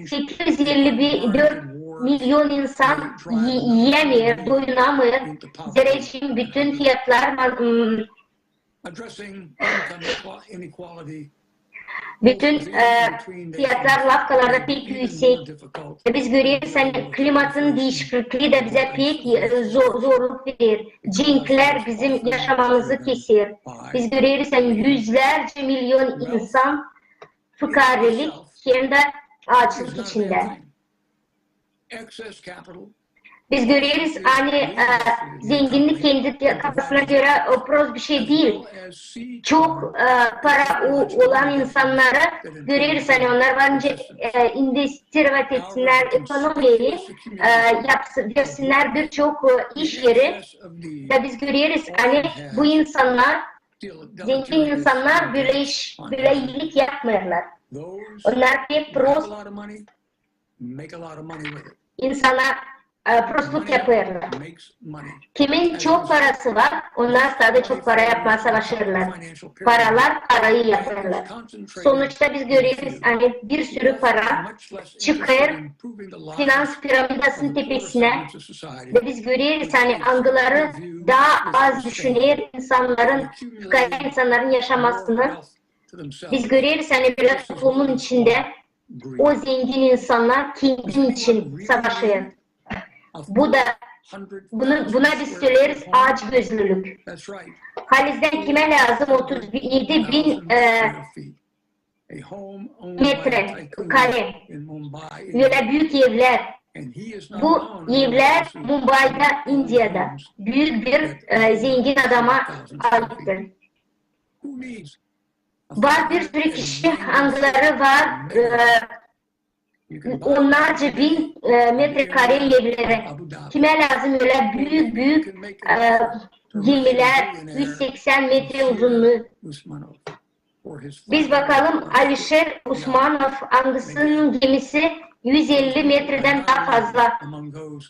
Sekiz üz elli dört milyon insan yi-, yiyämeer, doyunamêêr. Zerä bütün fiyatlar ma-, m-, Bütün e, fiyatlar lafkalarda pek üüsek. E, biz göreriz, ani klimatın diişikliklii dä bizä pek e, zo- zorluk verer. Cenklär bizim yaşamamızı keser. Biz göreriz, ani üzlärcä milion insan fukarelik hem dä aaçlık içindä. Biz göreriz, ani e, zenginnik kendi kafasına görä e, prost bir şey diil. Çok e, para o- olan insannarı göreriz, ani onnar var nicä e, investirovat etsinnär ekonomiyayı, e, yapsın, versinnär bir çok e, iş eri. Da biz göreriz, ani bu insannar, zengin insannar bölä iş, bölä iilik yapmêêrlar. Onnar pek prost insana e, prostluk yapêrlar. Kimin çok parası var, onnar sade çok para yapmaa savaşêrlar. Paralar parayı yapêrlar. Sonuçta biz göreriz, ani bir sürü para çıkêr finans piramidasının tepesinä. Ve biz göreriz, ani angıları taa az düşüner insannarın, fukara insannarın yaşamasını. Biz göreriz, ani bölä toplumun içindä o zengin insannar kendin için savaşêr. Bu da, bunu, buna biz söleeriz açgözlülük. Halizdän kimä lääzım otuz edi bin e, metre kare ölä büük evlär? Bu evlär Mumbayda, İndiyada, büük bir e, zengin adama aittir. Var bir sürü kişi, angıları var e, onnarca bin e, metre kare evleri. Kimä lääzım ölä büük, büük e, gemilär, üz seksän metre uzunnuu? Biz bakalım, Alişer Usmanov, angısının gemisi üz elli metredän taa fazla.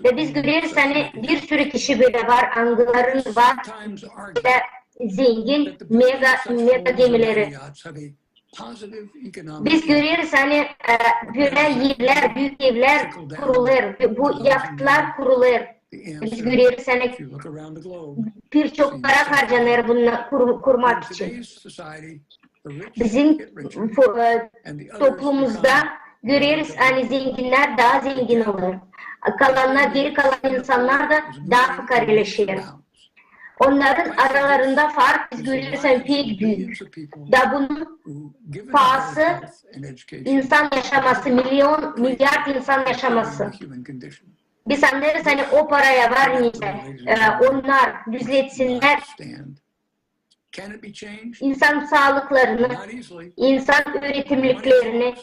Ve biz göreriz, ani bir sürü kişi bölä var, angıların var bölä zengin mega, mega gemileri. Biz göreriz, ani e, bölä evlär, büük evlär kurulêr, bu yahtlar kurulêr. Biz göreriz, ani bir çok para harcanêr bunu kur- kurmak için. Bizim fo- e, toplumumuzda göreriz, ani zenginnär taa zengin olêr. Kalannar, geri kalan insannar da taa fukareleşer. Onnarın aralarında fark, biz göreriz, ani pek büük. Da bunun paası insan yaşaması, milion, miliard insan yaşaması. Biz annêêrız, ani o paraya var nicä e, onnar düzeltsinnär insan saalıklarını, insan üüretimliklerini.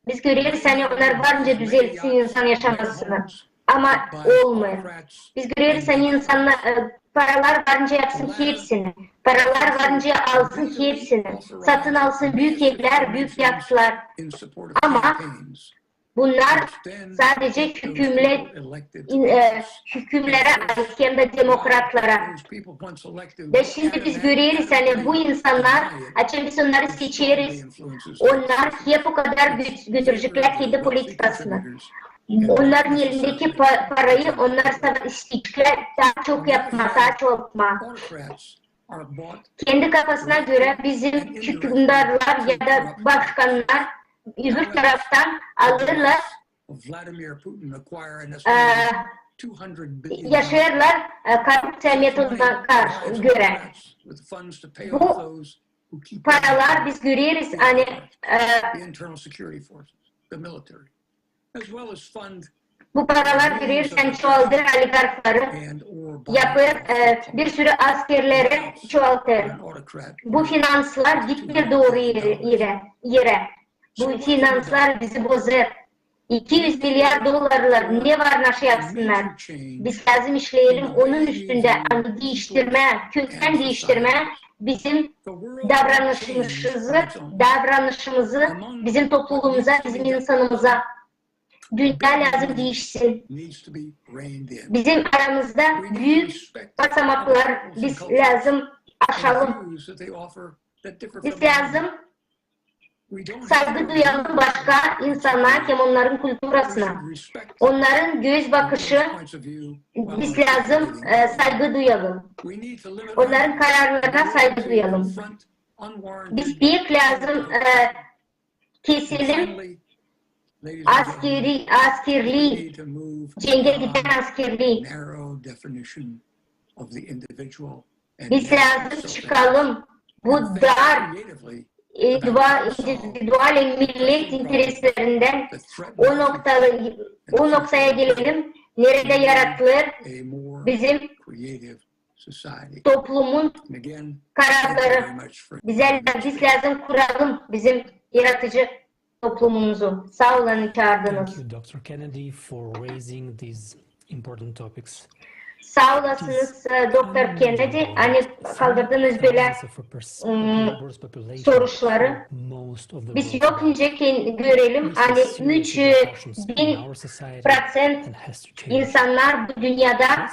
Biz göreriz, ani onnar var nicä düzeltsin insan yaşamasını. Ama olmêêr. Biz göreriz, ani insannar, e, paralar var nicä yapsın hepsini. Paralar var nicä alsın hepsini. Satın alsın büük evlär, büük yahtlar. Ama bunnar sadecä hükümle- in- e, hükümlerä ait hem dä demokratlara. Ve şindi biz göreriz, ani bu insannar, açan biz onnarı seçeriz, onnar hep o kadar gö- götürecklär kendi politikasını. Onnarın elindeki pa- parayı onnar sa- isteyeklär taa çok yapmaa, taa çoaltmaa. Kendi kafasına görä bizim hükümdarlar ya da başkannar öbür taraftan alêrlar, e, yaşêêrlar e, korrupţiya metoduna karşı, görä. Bu paralar, biz göreriz, ani e, bu paralar göreriz, ani çoaldêr oligarhları, yapêr e, bir sürü askerleri çoaltêr. Bu finanslar gitmeer dooru erä, erä. Bu finanslar bizi bozêr. İki üz miliard dollarlar ne var naşey yapsınnar. Biz lääzım işleyelim onun üstündä, ani diiştirmää, köktän diiştirmää bizim davranışımızı, davranışımızı bizim toplumumuza, bizim insanımıza. Dünnä lääzım diişsin. Bizim aramızda büük basamaklar, biz lääzım aşalım. Biz lääzım saygı duyalım başka insana hem onnarın kulturasına. Onnarın göz bakışı, biz lääzım e, saygı duyalım. Onnarın kararlarına saygı duyalım. Biz pek lääzım e, keselim askeri, askerlii, cengä giden askerlii. Biz lääzım çıkalım bu dar individual millet intereslerindän o noktaya gelelim, neredä yaratılêr bizim toplumun kararları. Bizä, biz lääzım kuralım bizim yaratıcı toplumumuzu. Saa olun, çaardınız. Saa olasınız, e, doktor Kennedy, ani kaldırdınız bölä soruşları. Biz yok nicä görelim, ani üç bin proţent insannar bu dünnedä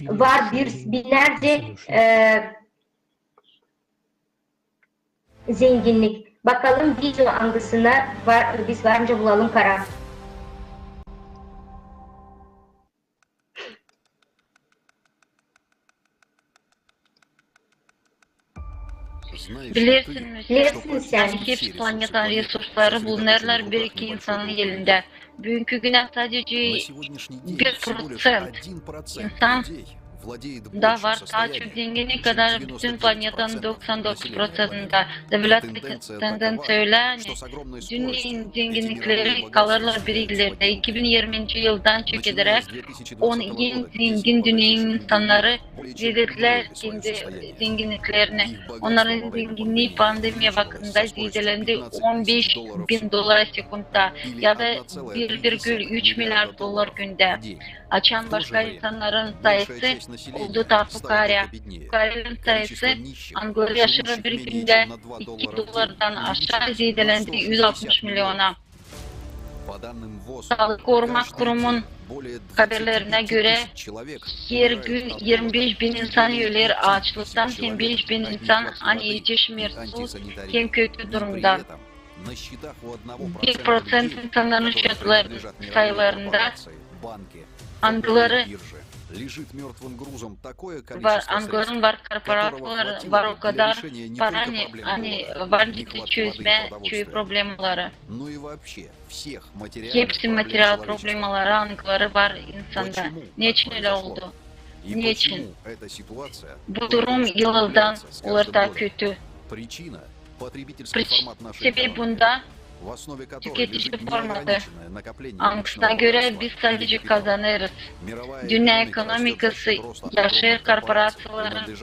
var, bir binnärcä, e, zenginnik. Bakalım video, angısına var, biz var nicä bulalım karar. Bilersin sän, ani hepsi planetanın resursları bulunêrlar bir-iki insanın elindä. Büünkü günä sadecä bir proţent insanda var taa çok zenginnik, kadar bütün planetanın doksan dokuz proţentindä. Devlet tendenţiya ölä, ani dünnenin zenginnikleri kalêrlar bir illerdä. İki bin irminci yıldan çekederäk on en zengin dünnenin insannarı zeedetlär kendi zenginniklerini. Onnarın zenginnii pandemiya vakıdında zeedelendi on beş bin dolara sekundda ya da bir virgül üç milliard dolar gündä. Açan başka insannarın sayısı oldu taa fukaarä. Fukaarelerin sayısı, angıları yaşêêr bir gündä iki dolardan aşaa, zeedelendi üz altmış milliona. Saalık korumak kurumun haberlerinä görä, her gün irmi beş bin insan öler aaçlıktan, hem beş bin insan, ani iç şimersiz hem kötü durumda. Bir proţent insannarın счётları, sayılarında angıları var, angıların var korporaţiyaları, var o kadar para, ani var nicä çözmää çoyu problemaları. Hepsi material problemaları, angıları var insanda. Neçin ölä oldu? Neçin? Bu durum yıldan yıla taa kötü. Sebebi bunda tüketici formatı, angısına görä biz sadecä kazanêrız. Dünnä ekonomikası yaşêêr korporaţiyaların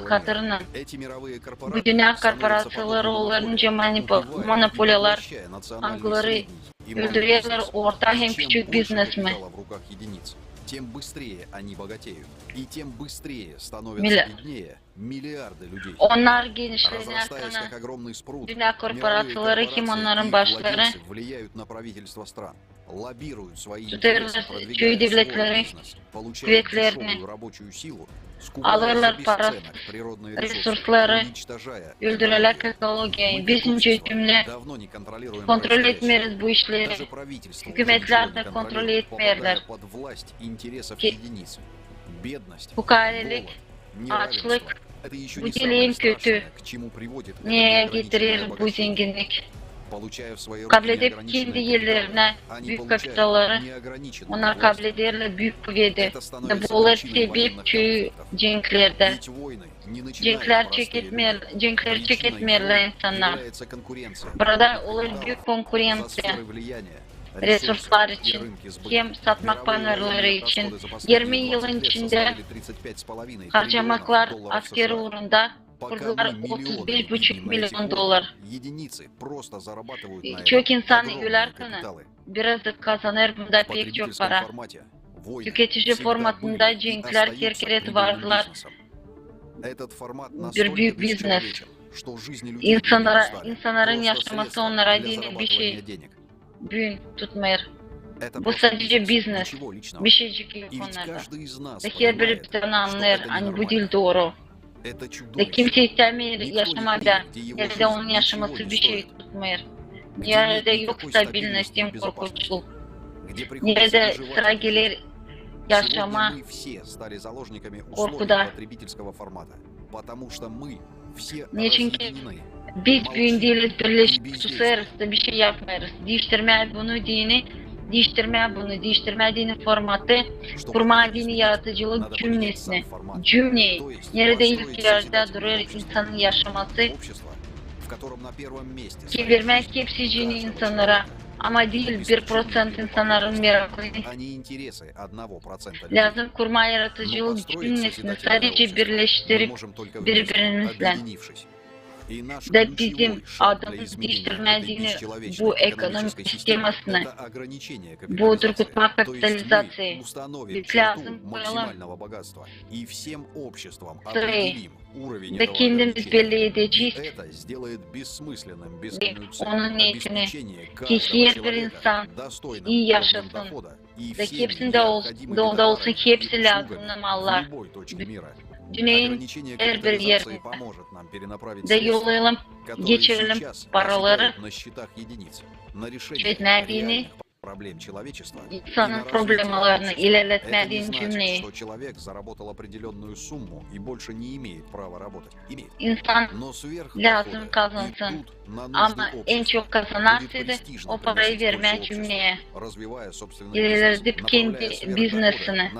hatırına. Bu dünnä korporaţiyaları, onnar nicä monopoliyalar, angıları öldürerlär orta hem küçük biznesmeni. Onnar genişlenärkän, dünnä korporaţiyaları hem onnarın başları tutêrlar çoyu devletleri kuvetlerini, alêrlar parasını, resursları, öldürerlär ekologiyayı. Bizim çözümnä kontrol etmeeriz bu işleri. Hükümetlär dä kontrol etmeerlär. Fukaarelek, aaçlık, bu diil en kötü, neyä getirer bu zenginnik. Kabledip kendi ellerinä büük kapitalları, onnar kablederlär büük kuveti. Da bu olêr sebep çoyu cenklerdä. Cenklär çeketmeer, cenkleri çeketmeerlär insannar. Burada olêr büük konkurenţiya resurslar için hem satmak panarları için. Irmi yılın içindä harcamaklar asker uurunda kurdular otuz beş buçuk million dolar. Çok insan ölärkän biraz da kazanêr bunda pek çok para. Tüketici formatında cenklär herkerä vardılar. Bir büük biznes. İnsannara, insannarın yaşaması onnara deyni bir şey büün tutmêêr. Bu sadecä biznes. Bir şeycik yok onnarda. Da herbiri bizdän annêêr, ani bu diil dooru. Da kimsey istämeer yaşamaa, neredä onun yaşaması bir şey tutmêêr. Neredä yok stabilnost hem korkuçluk. Neredä sıra geler yaşamaa korkuda. Neçinki Biz büün diiliz birleşip susêrız da bişey yapmêêrız. Diiştirmää bunu deyni, diiştirmää bunu, diiştirmää deyni formatı, kurmaa deyni yaradıcılık cümnesini, cümneyi, neredä ilk erdä durêr insanın yaşaması, çevirmää hepsicini insannara, ama diil bir prosent insannarın meraklını. Lääzım kurmaa yaradıcılık cümnesini sadecä birleştirip biri-birimizdän. Da bizim adımız diiştirmää deyni bu ekonomik sistemasını, bu durgutmaa kapitalizaţiyayı. Biz lääzım koyalım sırayı. Da kendimiz belli edecez. Onun neetini, ki herbir insan ii yaşasın. Da hepsindä ol-, da onda olsun hepsi lääzımnı mallar. Dünneyin herbir erindä. Da yollayalım, geçirelim paraları çözmää deyni, insanın problemalarını ilerletmää deyni cümneyi. İnsan lääzım kazansın, ama en çok kazanarsa da o parayı vermää cümneyä. İlerledip kendi biznesini,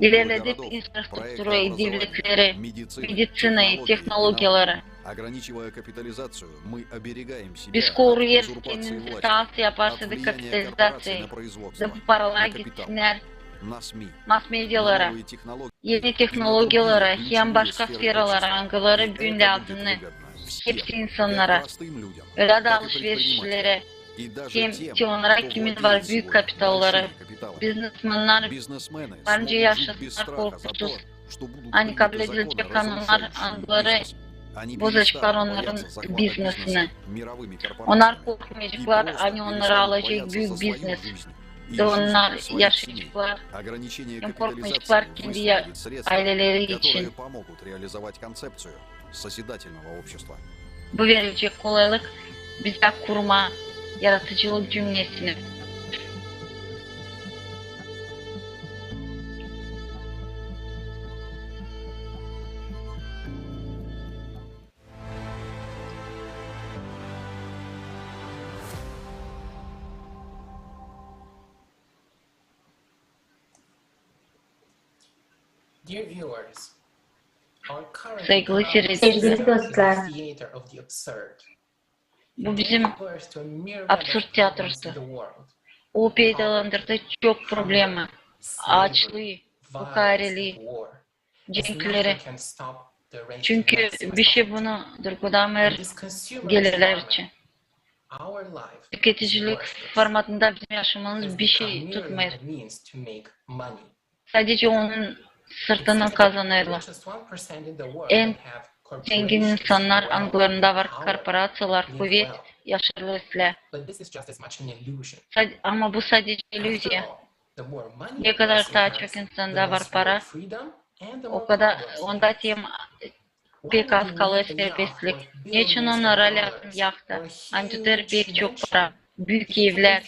ilerledip infrastrukturayı, devletleri, mediţinayı, tehnologiyaları. Biz koruyêrız kendimizi, taa az yaparsa da kapitalizaţiyayı. Da bu paralar gitsinnär mas-medialara, eni tehnologiyalara hem başka sferalara, angıları büün lääzımnı hepsi insannara, ölä da alış-verişçilerä, hem te onnara, kimin var büük kapitalları, biznesmennar, var nicä yaşasınnar korkusuz, ani kabul edilecek kanunnar, angıları bozaceklar onnarın biznesini. Onnar korkmayaceklar, ani onnarı alacek büük biznes. Da onnar yaşayaceklar hem korkmayaceklar kendi ya-, ayleleri için. Bu verecek kolaylık bizä kurmaa yaradıcılık cümnesini. Saygılı siiredicilär, bu bizim absurd teatrosu. O peydalandırdı çok problema, aaçlıı, fukaaralii, cenkleri. Çünkü bişey bunu durgudamêêr gelirlär için. Tüketicilik formatında bizim yaşamamız bişey tutmêêr. Sadecä onun sırtından kazanêrlar. En zengin insannar, angılarında var korporaţiyalar, kuvet, yaşêêrlar islää. Sad-, ama bu sadecä illüziya. Ne kadar taa çok insanda var para, o kadar onda tem pek az kalêr serbestlik. Neçin onnara lääzım yahta? Ani tutêr pek çok para, büük evlär.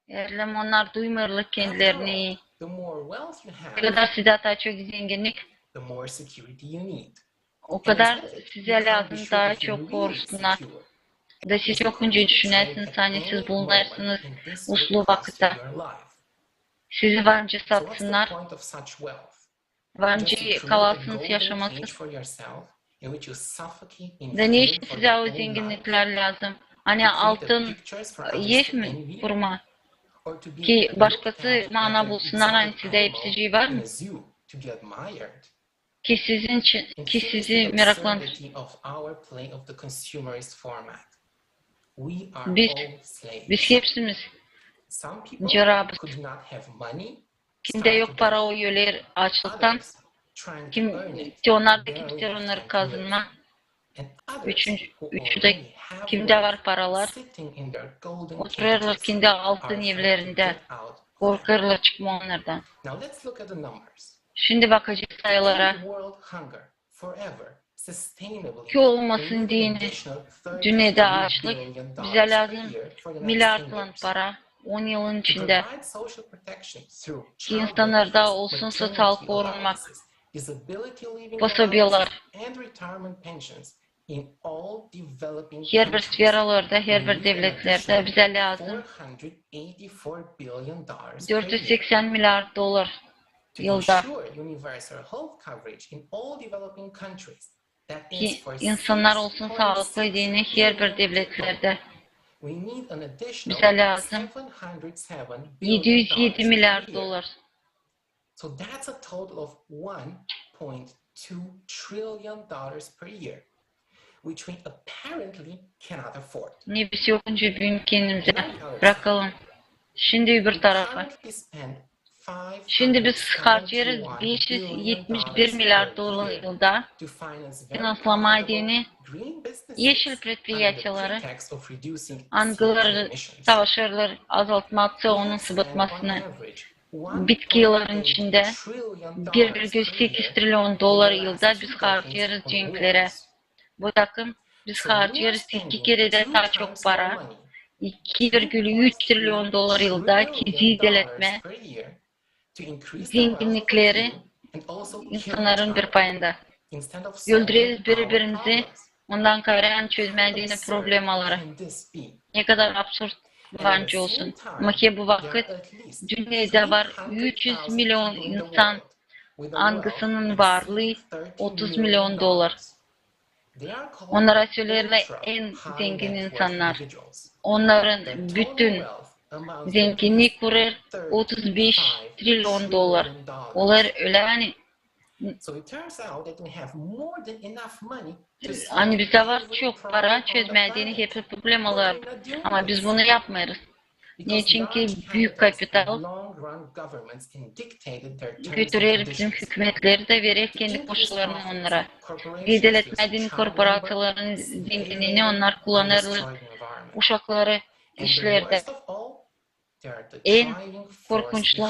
Eer onnar duymêêrlar kendilerini ii. Ne kadar sizdä taa çok zenginnik, o kadar sizä lääzım taa çok korusunnar. Da siz yok nicä düşünersiniz, ani siz bulunêrsınız uslu vakıtta. Sizi var nicä satsınnar, var nicä kalasınız yaşamasız. Da ne için sizä o zenginniklär lääzım? Ani altın ev mi kurmaa? Ki başkası mana bulsunnar, ani sizdä hepsicii var mı? Ki sizin için, ki sizi meraklandırsın. Biz, biz hepsimiz cerabız. Kimdä yok para, o öler aaçlıktan. Kim, te onnar da kim isteer onnarı kazanmaa. Üçüncü, üçü dä kimdä var paralar, oturêrlar kendi altın evlerindä, korkêrlar çıkmaa onnardan. Şindi bakacez sayılara. Ki olmasın deyni dünnedä aaçlık, bizä lääzım miliardlan para on yılın içindä. Ki insannarda olsun soţial korunmak, posobiyalar. Herbir sferalarda, herbir devletlerdä bizä lääzım dört üz seksän milliard dolar yılda. Ki insannar olsun saalıklı deyni herbir devletlerdä. Bizä lääzım edi üz edi milliard dolar. Ne biz yok nicä büün kendimizä brakalım. Şindi öbür tarafa. Şindi biz harcêêrız beş üz etmiş bir milliard dolar yılda finanslamaa deyni eşil predpiriyatiyaları, angıları savaşêrlar azaltmaa C O-nun sıbıtmasını. Bitki yılların içindä bir virgül sekiz trilyon dolar yılda biz harcêêrız cenklerä. Bu takım biz harcêêrız iki keredä taa çok para, iki virgül üç trilyon dolar yılda ki ziideletmää zenginnikleri insannarın bir payında. Öldüreriz biri-birimizi, ondan kaarä ani çözmää deyni problemaları. Ne kadar absurd var nicä olsun. Ama ki bu vakıt dünnedä var üç üz million insan, angısının varlıı otuz million dolar. Onnara söleerlär en zengin insannar. Onnarın bütün zenginnii kurêr otuz beş trilyon dolar. Olêr ölä, ani, ani bizdä var çok para çözmää deyni hepsi problemalar. Ama biz bunu yapmêêrız. Neçin ki büük kapital götürer bizim hükümetleri dä verer kendi koşullarını onnara. Ziideletmää deyni korporaţiyaların zenginniini onnar kullanêrlar uşakları işlerdä. En korkunçlu,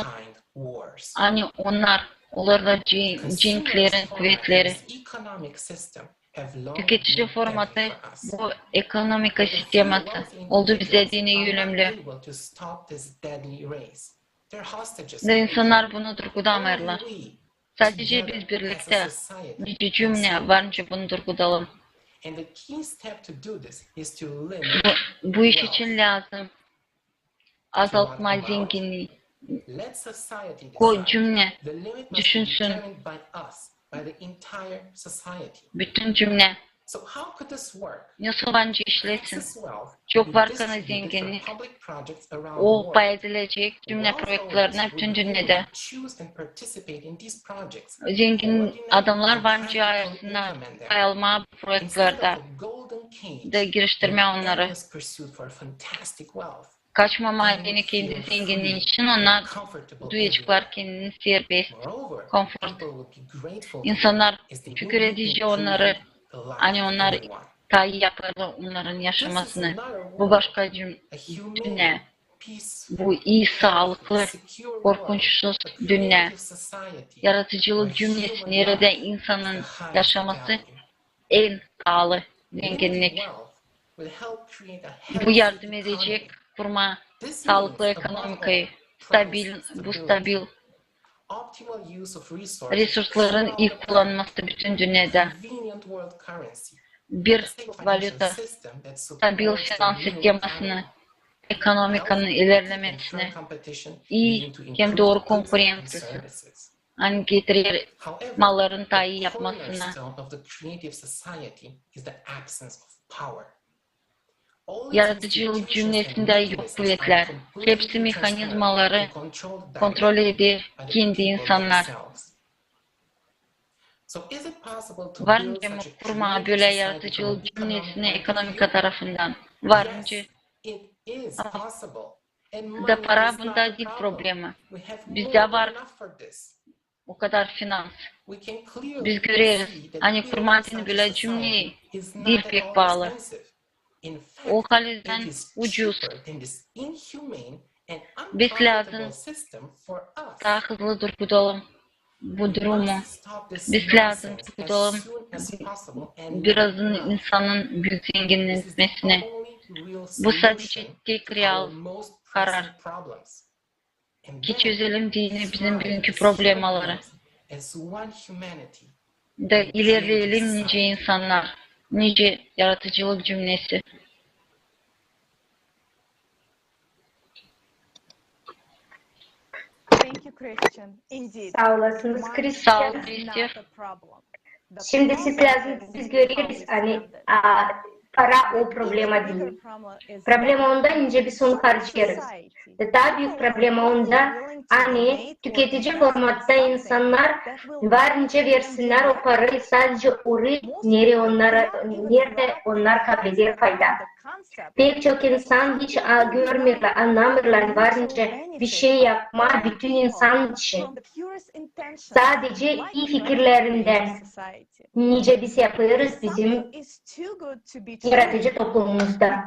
ani onnar olêrlar ce-, cenklerin kuvetleri. Tüketici formatı bu ekonomika sisteması oldu bizä deyni ölümlü. Da insannar bunu durgudamêêrlar. Sadece biz birliktä nicä cümne var nicä bunu durgudalım. Bu, bu iş için lääzım azaltmaa zenginnii. Ko cümne düşünsün. Bütün cümne. Nasıl var nicä işlesin? Çok var kana zenginnik. O pay edilecek cümne proektlerinä bütün dünnedä. Zengin adamnar var nicä ayırsınnar pay almaa bu proektlerdä da giriştirmää onnarı. Kaçmamaa deyni kendi zenginnii için, onnar duyaceklar kendini serbest, konfort. İnsannar şükür edecek onnarı, ani onnar taa ii yapêrlar onnarın yaşamasını. Bu başka cüm-, dünnä. Bu ii, saalıklı, korkunçsuz dünnä. Yaradıcılık cümnesi, neredä insanın yaşaması en paalı zenginnik. Bu yardım edecek kurmaa saalıklı ekonomikayı, stabil, bu stabil resursların ii kullanması bütün dünnedä. Bir valuta, stabil finans sistemasını, ekonomikanın ilerlemesini, ii hem dooru konkurenţiyası, ani getirer malların taa ii yapmasını. Yaradıcılık cümnesindä yok kuvetlär. Hepsi mehanizmaları kontrol eder kendi insannar. Var nicä mi kurmaa bölä yaradıcılık cümnesini ekonomika tarafından? Var nicä. Da para bunda diil problema. Bizdä var o kadar finans. Biz göreriz, ani kurmaa deyni bölä cümneyi diil pek paalı. O halizdän ucuz. Biz lääzım taa hızlı durgudalım bu durumu. Biz lääzım durgudalım birazın insanın büük zenginnemesini. Bu sadece tek real karar. Ki çözelim deyni bizim büünkü problemaları. Da ilerleyelim nicä insannar. Nicä yaradıcılık cümlesi. Saa olasınız, Kristian. Şindi siz lääzım, biz göreriz, ani para o problema diil. Problema onda, nicä biz onu harcêêrız. Da taa büük problema onda, ani tüketici formatta insannar var nicä versinnär o parayı sadecä orayı, neredä onnar, neredä onnar kapleder fayda. Pek çok insan hiç görmeyerlär, annamêêrlar, var nicä bir şey yapmaa bütün insan için. Sadecä ii fikirlerindän, nicä biz yapêrız bizim yaradıcı toplumumuzda.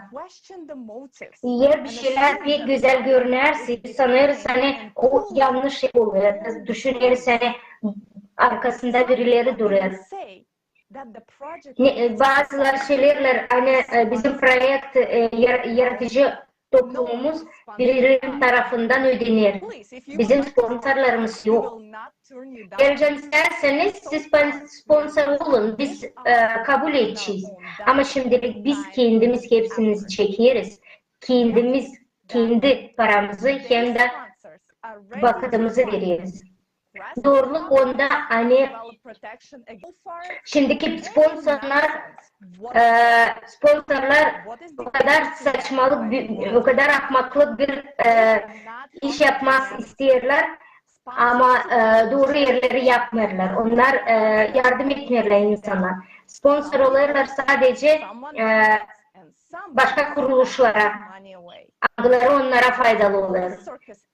Eer bir şeylär pek gözäl görünersä, biz sanêrız, ani o yannış şey olêr, düşüneriz, ani arkasında birileri durêr. Bazıları söleerlär, ani bizim proekt, yaradıcı toplumumuz birilerinin tarafından ödener. Bizim sponsorlarımız yok. Eer isteyärseniz, siz sponsor olun, biz kabul edecez. Ama şimdilik biz kendimiz hepsimizi çekeriz. Kendimiz kendi paramızı hem dä vakıdımızı vereriz. Dooruluk onda, ani şindiki sponsorlar, sponsorlar o kadar saçmalık, o kadar ahmaklık bir iş yapmaa isteerlär, ama dooru erleri yapmêêrlar. Onnar yardım etmeerlär insana. Sponsor olêrlar sadecä başka kuruluşlara, angıları onnara faydalı olêr.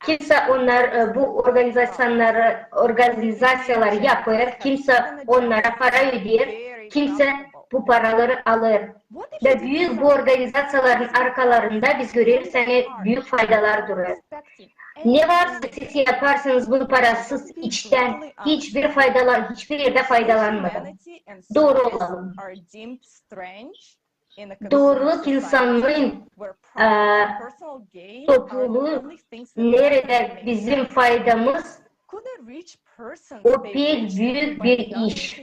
Kimsä onnar, bu organizaţiyaları, organizaţiyaları yapêr, kimsä onnara para öder, kimsä bu paraları alêr. Da büük bu organizaţiyaların arkalarında biz göreriz, ani büük faydalar durêr. Ne varsa siz yaparsınız bunu parasız, içtän, hiçbir faydalan-, hiçbir erdä faydalanmadan. Dooru olalım. Dooruluk insanın topluluğu, neredä bizim faydamız, o pek büük bir iş.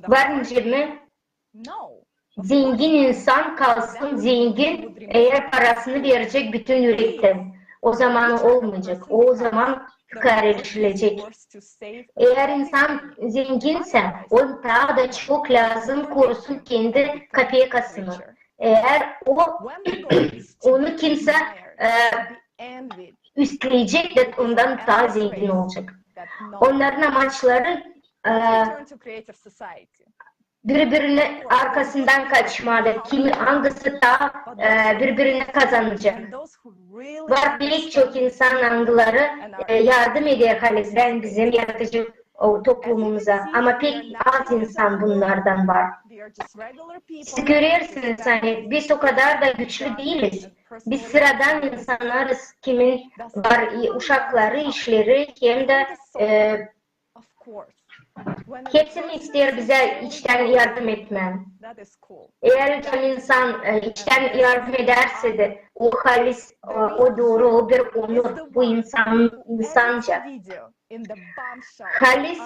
Var nicä mi? Zengin insan kalsın zengin, eer parasını verecek bütün ürektän. O zaman olmayacek. O zaman tükärleşilecek. Eer insan zenginsä, o taa da çok lääzım korusun kendi kapekasını. Eer o, onu kimsä üstleyecek da ondan taa zengin olacek. Onnarın amaçları biri-birinin arkasından kaçmaa da, kimi, angısı taa biri-birini kazanacek. Var pek çok insan, angıları yardım eder halizdän bizim yaradıcı toplumumuza, ama pek az insan bunnardan var. Siz görersiniz, ani biz o kadar da güçlü diiliz. Biz sıradan insannarız, kimin var uşakları, işleri, hem dä hepsi isteer bizä içtän yardım etmää. Eer bir insan içtän yardım edärsä dä, o halis, o dooru, o bir onur, bu insan, insanca. Halis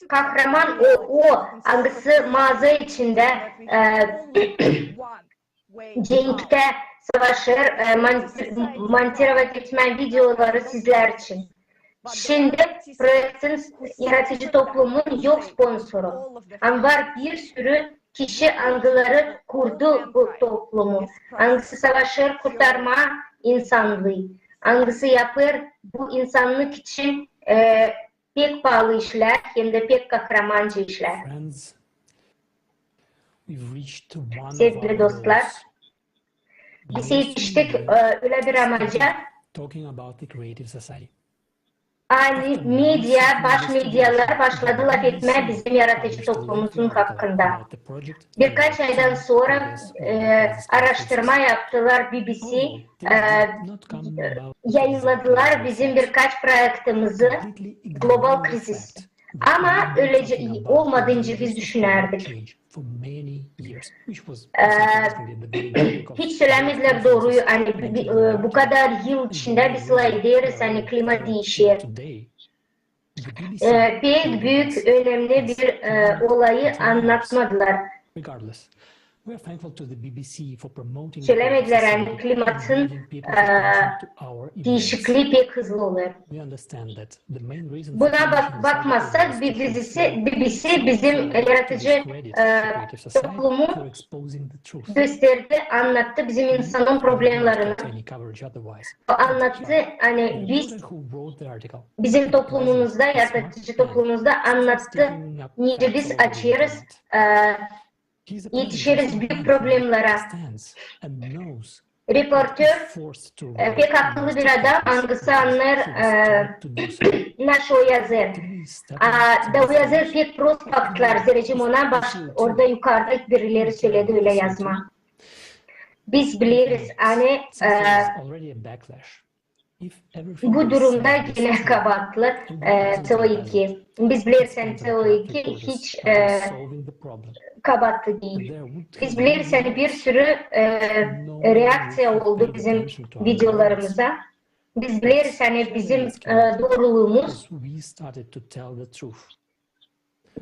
kahraman o, o, angısı maaza içindä cenktä savaşêr, montirovat etmää videoları sizlär için. Şindi proektin yaradıcı toplumun yok sponsoru. Ama var bir sürü kişi, angıları kurdu bu toplumu, angısı savaşêr kurtarmaa insannıı, angısı yapêr bu insannık için pek paalı işlär, hem dä pek kahramanca işlär. Sevgili dostlar, biz etiştik ölä bir amaca, ani media, baş medialar başladı lafetmää bizim yaradıcı toplumumuzun hakkında. Birkaç aydan sora araştırma yaptılar, B B C yayınnadılar bizim birkaç proektimizi, global krizis. Ama ölecä olmadınca biz düşünärdik. Hiç sölämedilär dooruyu, ani bu kadar yıl içindä biz lafederiz, ani klima diişer. e, pek büük, önemli bir e, olayı annatmadılar. Sölemedilär, ani klimatın e, diişiklii pek hızlı olêr. Buna bak- bakmasak, bi- bizisi, bi- bizi bizim yaratıcı e, toplumu gösterdi, annattı bizim insanın problemalarını. O annattı, ani biz bizim toplumumuzda, yaratıcı toplumumuzda annattı, nicä biz açêrız, e, etişeriz büük problemlara. Reportör e, pek akıllı bir adam, angısı annêêr, e, naşı o yazêr. A, da o yazêr pek prost faktlar, zerä ona baş, orada yukarda birileri söledi ölä yazmaa. Biz bileriz, ani e, bu durumda genä kabaatlı e, C O iki. Biz bileriz, ani C O iki hiç e, kabaatlı diil. Biz bileriz, ani bir sürü e, reakţiya oldu bizim videolarımıza. Biz bileriz, ani bizim e, dooruluumuz,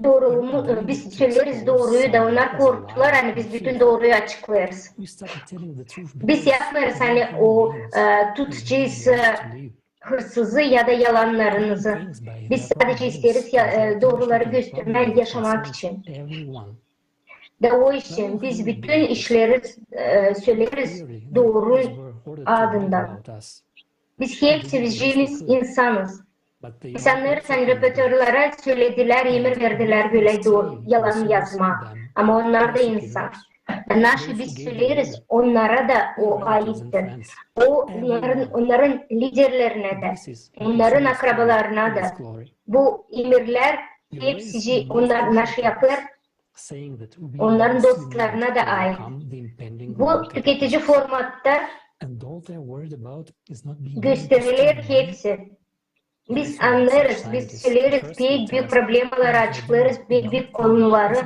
dooruluumuz, e, biz söleriz dooruyu da onnar korktular, ani biz bütün dooruyu açıklêêrız. Biz yapmêêrız, ani o e, tutacez e, hırsızı ya da yalannarınızı. Biz sadecä isteeriz ya, e, dooruları göstermää, yaşamak için. Da o için biz bütün işleri e, söleriz doorunun adından. Biz hepsi biz cemiz insanız. Biz annêêrız, ani reportörlara söledilär, emir verdilär bölä do- yalan yazmaa. Ama onnar da insan. Naşı biz söleriz, onnara da o aittir. O onnarın, onnarın liderlerinä dä, onnarın akrabalarına da. Bu emirlär hepsi, onnar naşı yapêr, onnarın dostlarına da ait. Bu tüketici formatta gösteriler hepsi. Biz annêêrız, biz söleriz, pek büük problemaları açıklêêrız, pek büük konuları,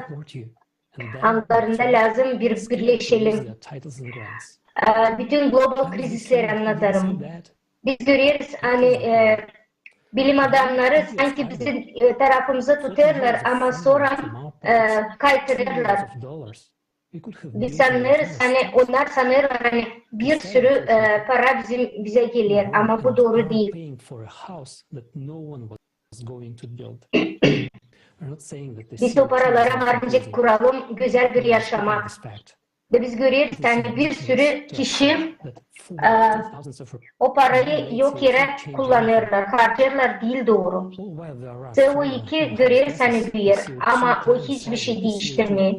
angılarında lääzım bir birleşelim. E, bütün global krizisleri annadêrım. Biz göreriz, ani e, bilim adamnarı sansın bizim e, tarafımızı tutêrlar, ama sora e, kaytarêrlar. Biz sannêrız, ani onnar sanêrlar, ani bir sürü e, para bizim bizä geler, ama bu dooru diil. Biz o paralara var nicä kuralım gözäl bir yaşamak. Da biz göreriz, ani bir sürü kişi e, o parayı yok erä kullanêrlar, harcêêrlar diil dooru. C O iki göreriz, ani büüyer, ama o hiçbir şey diiştirmeer.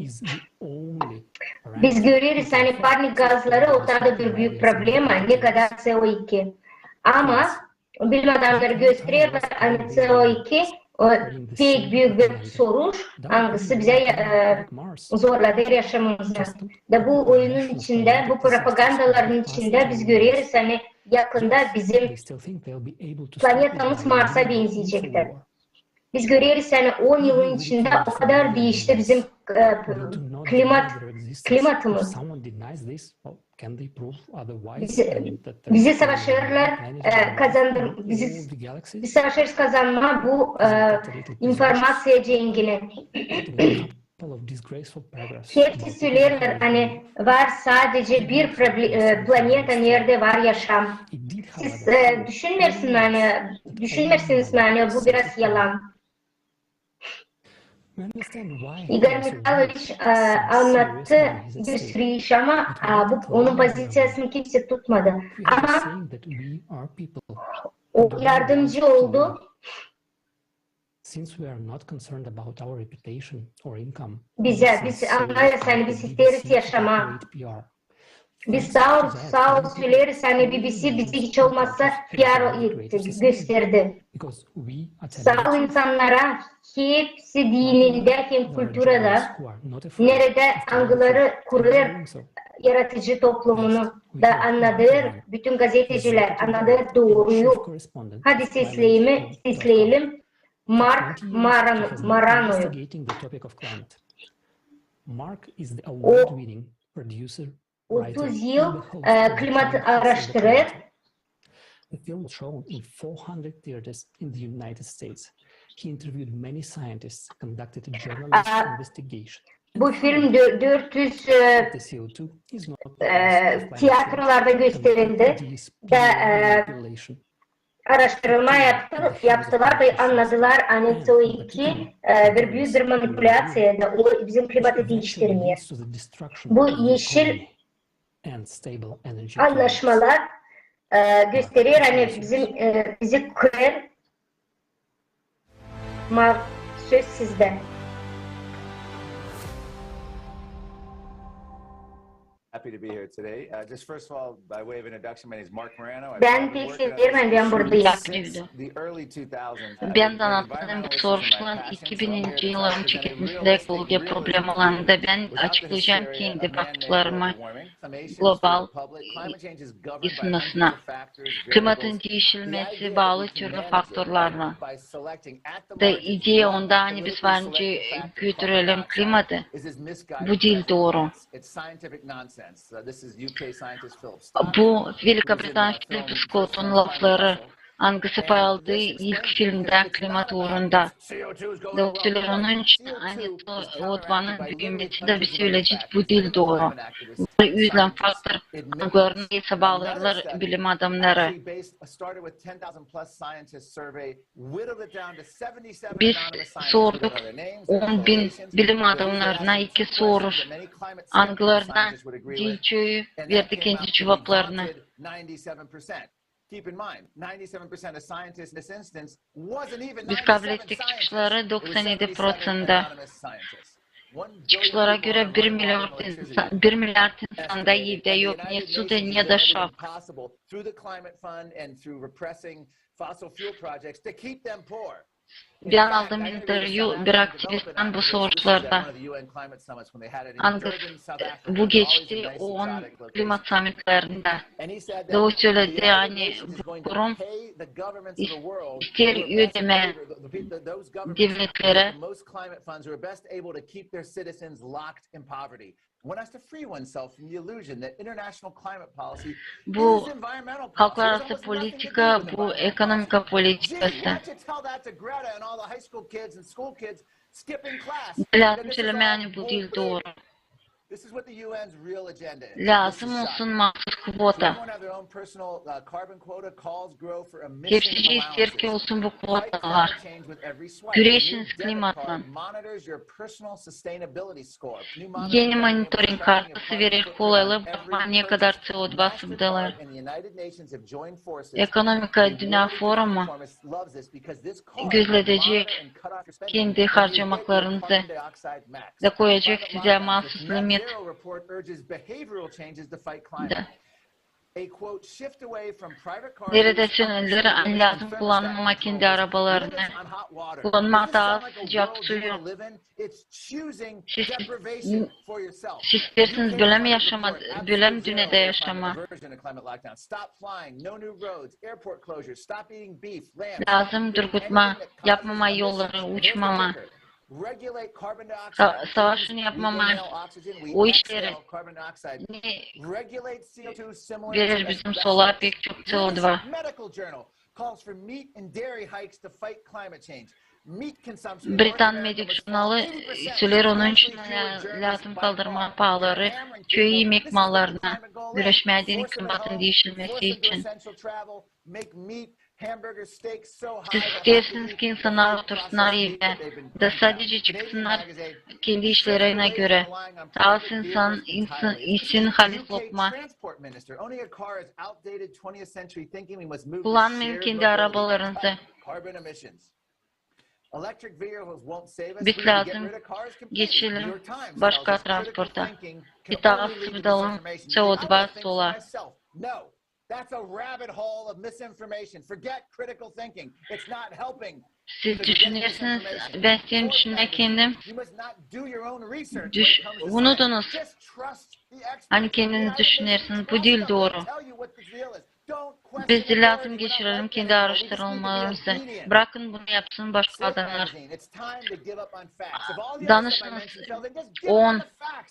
Biz göreriz, ani parnik gazları o taa da bir büük problema, ne kadar C O iki. Ama bilim adamnarı göstererlär, ani C O iki o pek büük bir soruş, angısı bizä e, zorladêr yaşamamızı. Da bu oyunun içindä, bu propagandaların içindä biz göreriz, ani yakında bizim planetamız Marsa benzeyecektir. Biz göreriz, ani on yılın içindä o kadar diişti bizim e, klimat, klimatımız. Bizi, bizi savaşêrlar e, kazandır, bizi, biz savaşêrız kazanmaa bu e, informaţiya cengini. Hepsi sölerlär, ani var sadecä bir proble- e, planeta, neredä var yaşam. Siz e, düşünmeersiniz, ani, düşünmeersiniz mi, ani bu biraz yalan? İgor Mihayloviç e, annattı bir sürü iş, ama e, bu, onun poziţiyasını kimsey tutmadı. Ama o yardımcı oldu. Bizä, biz annêêrız, ani biz isteeriz yaşamaa. Biz saa ol, saa ol söleriz, ani B B C bizi hiç olmasa P R etti, gösterdi. Saa ol insannara, hepsi dinindä hem kulturada, neredä angıları kurêr yaratıcı toplumunu da annadêr, bütün gazetecilär annadêr dooruyu. Hadi sesleyelim, sesleyelim Mark Moran- Moranoyu. O otuz yıl e, klimat araştırêr. The film was shown in four hundred theaters in the United States. He interviewed many scientists, conducted a journalist investigation. Bu film dört yüz e, teatrolarda gösterildi. Da e, araştırılma yaptı, yaptılar da annadılar, ani C O iki e, bir büük bir manipulâţiya, da o bizim klimatı diiştirmeer. Bu eşil annaşmalar e, gösterer, ani bizim e, bizi körer. Mal, söz sizdä. Happy to be here today. Uh, just first of all, by way of introduction, my name is Mark Morano. Bän pek severim, ani bän burada yaptım. Bän zanaatım bu soruşlan iki bininci yılların çeketmesindä ekologiya problemalarında. Bän açıklayacam kendi bakışlarımı global isınmasına. Klimatın diişilmesi baalı türlü faktorlarlan. Da ideya onda, ani biz var nicä götürelim klimatı, bu diil dooru. Bu Velika Britaniyada Phil Scott'un lafları, angısı paylaşıldı ilk filmdä klimat uurunda. Da o söleer, onun için, ani C O dvanın büümesi da biz sölecez, bu diil dooru. Üzlän faktor, angılarını esaba alêrlar bilim adamnarı. Biz sorduk on bin bilim adamnarına iki soruş, angılarına diil çoyu verdi kendi cuvaplarını. Biz kablettik çıkışları doksan edi proţentta. Çıkışlara görä bir milyard insan, bir milyard insanda evdä yok ne su da, ne da şav. Bän aldım intervyu bir aktivisttän bu soruşlarda. Angısı bu geçti O O N klimat sammitlerindä. Da o söledi, ani bu durum is-, isteer ödemää devletlerä. Bu halklararası politika, bu ekonomika politikası. Lääzım sölemää, ani bu diil dooru. Lääzım olsun mahsus kvota. Hepsicii isteer ki olsun bu kvotalar. Güreşiniz klimatlan. Eni monitoring kartası verer kolaylık bakmaa, ne kadar C O dva sıbdêêr. Ekonomika dünnä forumu gözledecek kendi harcamaklarınızı da koyacek sizä mahsus limit. Da neredä söleniler, ani lääzım kullanmamaa kendi arabalarını, kullanmaa taa sıcak suyu. Siz, siz isteersiniz bölä mi yaşamaa, bölä mi dünnedä yaşamaa? Lääzım durgutmaa, yapmamaa yolları, uçmamaa. Sa-, savaşın yapmamaa o işleri, ne verer bizim soluğa pek çok C O dva. Britan Medik jurnalı söleer, onun için lää-, lääzım kaldırmaa paaları çoyu imek mallarına, güreşmää deyni klimatın diişilmesi için. Siz isteersiniz ki insannar otursunnar evdä da sadece çıksınnar kendi işlerinä görä. Az insan, insan isin halis lokma. Kullanmayın kendi arabalarınızı. Biz lääzım geçelim başka transporta. Ki taa sıbdalım C O dva solaa. Siz düşünersiniz, bän isteerim düşünmää kendim. Düş-, unudunuz, ani kendiniz düşünersiniz, bu diil dooru. Biz lääzım geçirelim kendi araştırmalarımızı. Brakın bunu yapsın başka adamnar. Danışınız O O N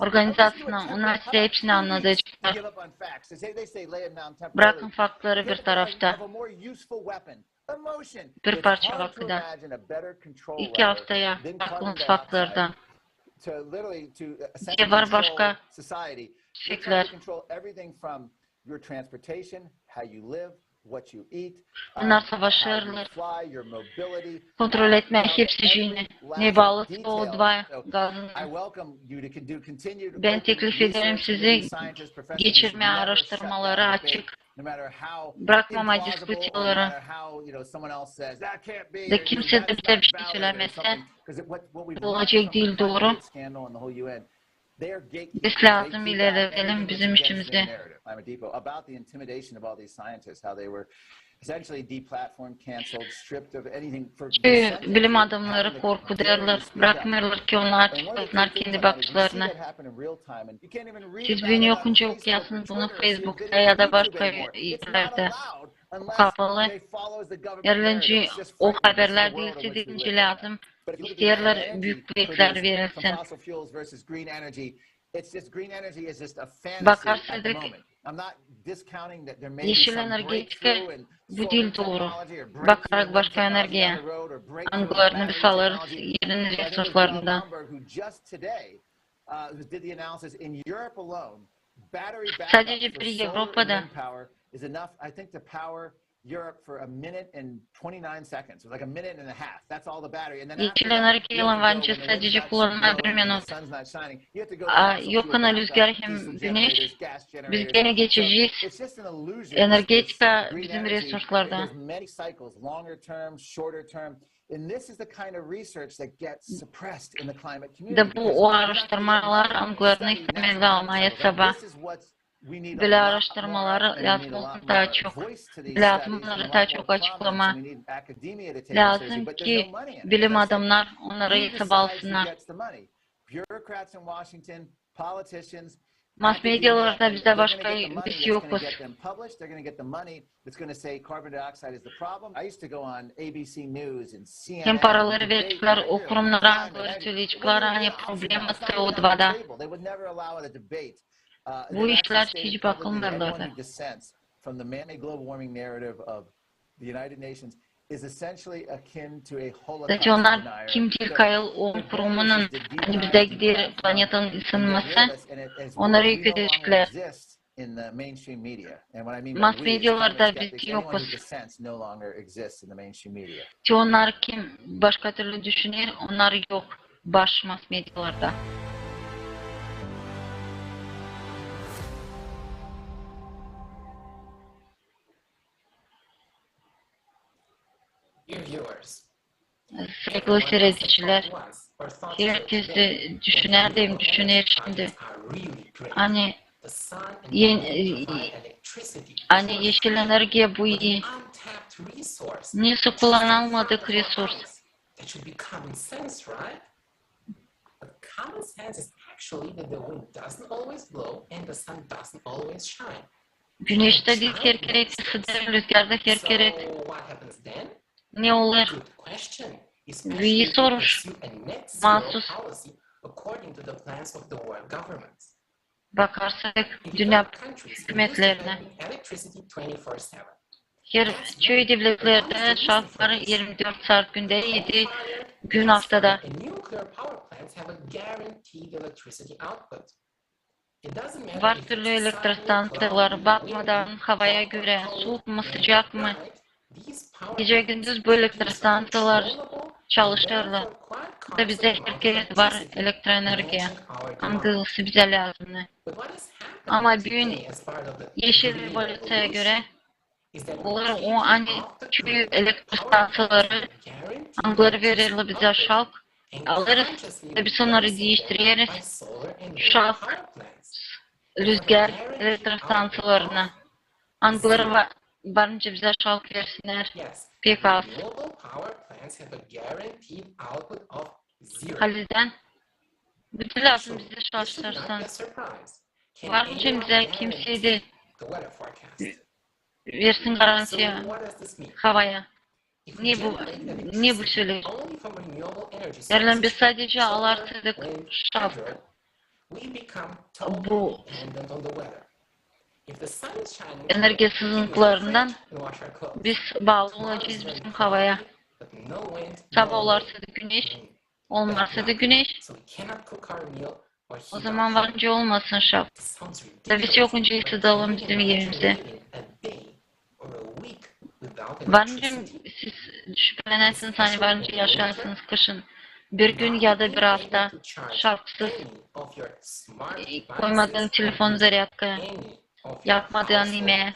organizaţiyasına, onnar sizä hepsini annadaceklar. Brakın faktları bir tarafta. bir parça vakıda, iki aftaya farklı mutfaklardan. Te var başka şekiller. Onnar savaşêrlar kontrol etmää hepsicini, ne baalı CO два gazını. Bän teklif ederim sizi geçirmää aaraştırmaları açık, brakmamaa diskusiyaları. Da kimsey dä bizä bir şey sölämesä, olacek diil dooru. Biz lääzım ilerledelim bizim işimizi. Bilim adamnarı korkudêrlar, brakmêêrlar ki onnar açıklasınnar kendi bakışlarını. Siz büün okuyunca okuyasınız bunu Feysbukta ya da başka erlerdä. Bu kapalı. Erlän o haberlär diil, siz deyince lääzım isteerlär büük kuvetlär verilsin. Bakarsak, eşil energetika bu diil dooru, bakarak başka energiya, angılarını biz alêrız yerin resurslarından. Sadece bir Evropada eşil energetanın var nicä sadece kullanmaa bir minut. A yok ana lüzgar hem güneş, biz genä geçecez. Energetika bizim resurslardan. Da bu o aaraştırmalar, angılarını istemeerlär almaa sabaa. Bölä aaraştırmaları lääzım olsun taa çok. Lääzım onnarı taa çok açıklamaa. Lääzım ki bilim adamnar onnarı esaba alsınnar. Mass-medialarda bizä başka biz yokuz. Hem paraları verecekler o kurumnara, angıları söleyecekler, ani problema CO два-da. Bu işlär hiç bakılmêêrlar. Zaten onnar kim diil kayıl o kurumunun, ani bizdä gider planetanın ısınması, onnarı yok edeceklär. Mass-medialarda biz yokuz. Te onnar kim başka türlü düşüner, onnar yok baş mass-medialarda. Saygılı siiredicilär, herkez düşüner hem düşüner şindi, ani eşil energiya bu ii, nesä kullanılmadık resurs. Güneş dä diil her kerä ısıdêr, lüzgar da her kerä. Ne olêr? Bu ii soruş. Maasuz. Bakarsak dünnä hükümetlerinä, her çoyu devletlerdä şalk var irmi dört saat gündä, edi gün aftada. Var türlü elektrostanţiyalar, bakmadan havaya görä, suuk mu, sıcak mı, gecä-gündüz bu elektrostanţiyalar çalışêrlar. Da bizdä her kerä var elektroenergiya, angısı bizä lääzımnı. Ama büün eşil revolüţiyaya görä, olar o, ani çoyu elektrostanţiyaları, angıları vererlär bizä şalk, alêrız, da biz onnarı diiştireriz şalk, lüzgar elektrostanţiyalarına. Angıları va-, var nicä bizä şalk versinnär, pek az. Halizdän bütün lääzım bizä çalıştırsın. Var nicä bizä kimsey dä versin garantiya havaya. Ne bu, ne bu sölär? Eer biz sadecä alarsaydık şalk, bu Energiya sızıntılarından biz baalı olacez bizim havaya. Sabaa olarsa da güneş, olmarsa da güneş, o zaman var nicä olmasın şap. Da biz yokunca ısıdalım bizim evimizi. Var nicä siz şüpelänärsiniz, ani var nicä yaşarsınız kışın bir gün ya da bir afta şapsız, koymadın telefon zaryadkaya, yapmadın imää,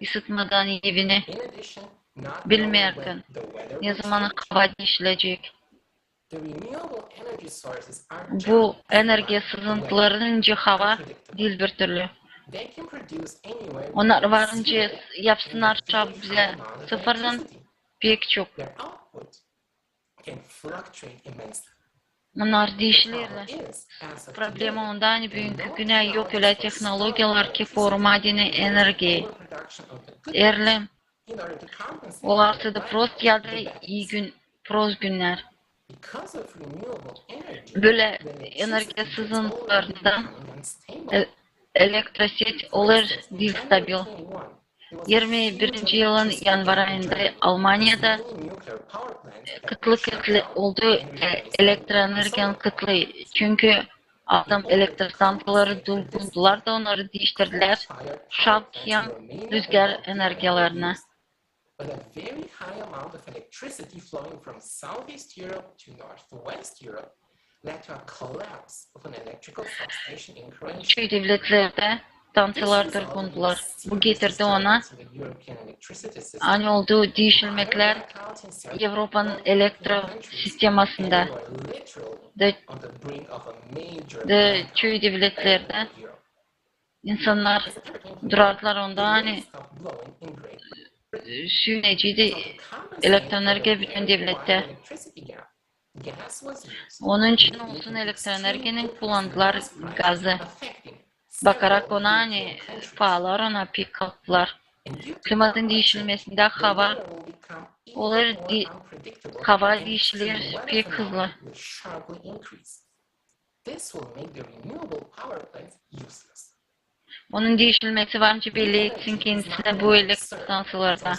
ısıtmadın evini, bilmeerkän, ne zaman hava diişilecek. Bu energiya sızıntıları nicä hava diil bir türlü. Onnar var nicä yapsınnar şap bizä sıfırdan pek çok. Onnar diişilerlär. Problema onda, ani büünkü günä yok ölä tehnologiyalar, ki korumaa deyni energiyayı. Erlem olarsa da prost ya da ii gün, prost günnär. Bölä energiya sızıntılarından e-, elektroset olêr diil stabil. Yirmi birinci yılın yanvar ayında Almaniyada kıtlık oldu, e, elektroenergiyanın kıtlıı. Çünkü adam elektrostanţiyaları durgundular da onnarı diiştirdilär şap hem rüzgär energiyalarına. Çoyu devletlerdä stanţiyalar durgundular. Bu getirdi ona, ani oldu diişilmeklär Evropanın elektro sistemasında. Da, da çoyu devletlerdä insannar durardılar onda, ani süneceydi elektroenergiya bütün devlettä. Onun için olsun elektroenergiyanın kullandılar gazı. Bakarak ona, ani paalar ona pek kalktılar. Klimatın diişilmesindä hava olêr, di-, hava diişiler pek hızlı. Onun diişilmesi var nicä belli etsin kendisinä bu elektrostanţiyalarda.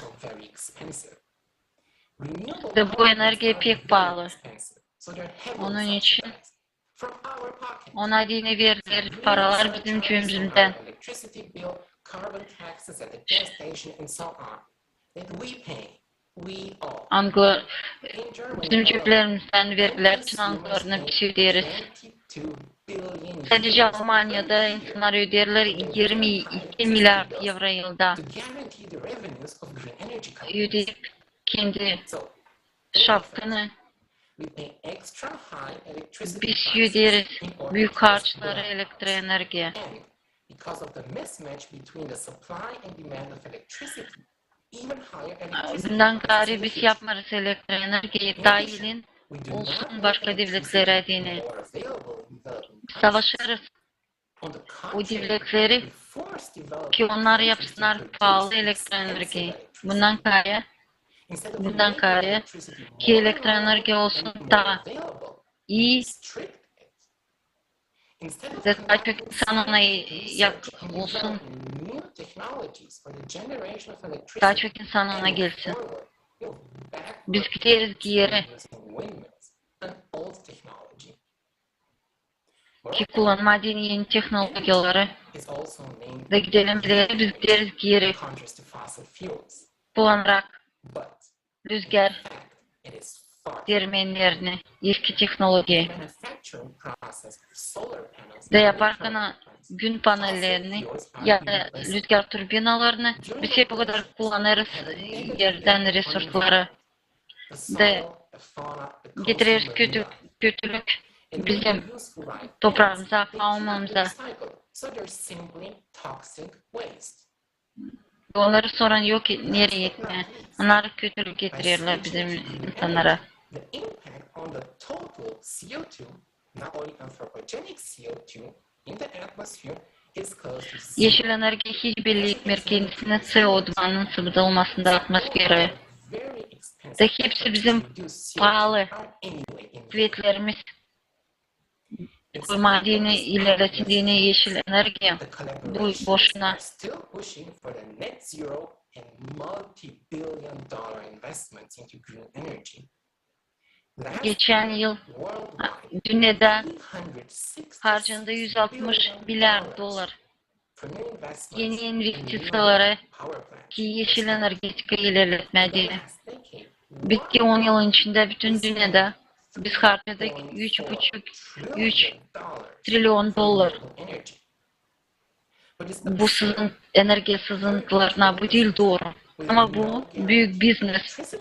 Da bu energiya pek paalı. Onun için ona deyni veriler paralar bizim cübümüzdän. Angılar, bizim cüblerimmizdän vergilär için angılarını biz öderiz. Sadecä Almaniyada insannar öderlär yirmi iki milliard evro yılda. Ödeyip kendi şapkını biz öderiz büük harçları elektroenergiya. Bundan kaarä biz yapmêêrız elektroenergiyayı taa ilin olsun başka devletlerä deyni. Biz savaşêrız o devletleri, ki onnar yapsınnar paalı elektroenergiyayı. Bundan kaarä, bundan kaarä, ki elektroenergiya olsun taa ii, da taa çok insan ona yakın olsun, taa çok insan ona gelsin. Biz gideriz geeri. Ki kullanmaa deyni eni tehnologiyaları. Da gidelim ileri, biz gideriz geeri. Kullanarak rüzgär dermenlerini, eski tehnologiya. Da yaparkana gün panellerini ya da rüzgär turbinalarını biz hep o kadar kullanêrız erdän resursları. Da getireriz kötü-, kötülük bizim topraamıza, faunamıza. Onnarı sora yok e-, nereyi etmää. Onnar kötülük getirerlär bizim insannara. Yeşil energiya hiç belli etmeer kendisinä C O dumanın sıbıdılmasında atmosferaya. Da hepsi bizim paalı svetlerimiz. koymaa deyni, ilerletsin deyni yeşil energiya. Bu boşuna. Geçän yıl dünnedä harcandı üz altmış milyard dolar. Eni investiţiyaları ki yeşil energetika ilerletmää deyni. Bitki on yılın içindä bütün dünnedä biz harcadık üç buçuk, üç trilyon dolar. Bu sızın-, energiya sızıntılarına bu diil dooru. Ama bu büük biznes.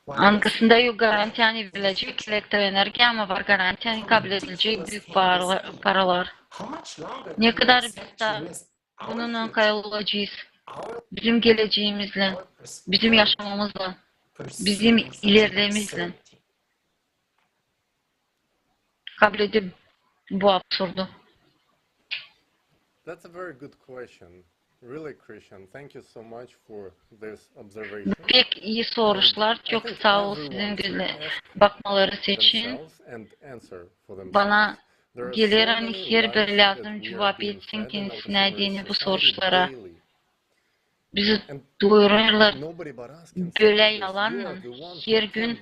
Angısında yok garantiyanı verilecek elektroenergiya, ama var garantiyanı kabul edilecek büük paralar. Ne kadar biz dä bununnan kayıl olacez? Bizim gelecämizlän, bizim yaşamamızlan, bizim ilerlemizlän. Kabul edip bu absurdu. That's a very good question. Really, Christian, thank you so much for this observation. Pek ii soruşlar. Çok saa ol sizin gözle bakmaları için. Bana geler, ani herbiri lääzım cuvap etsin kendisinä deyni bu soruşlara. Bizi doyurêrlar bölä yalannan her gün,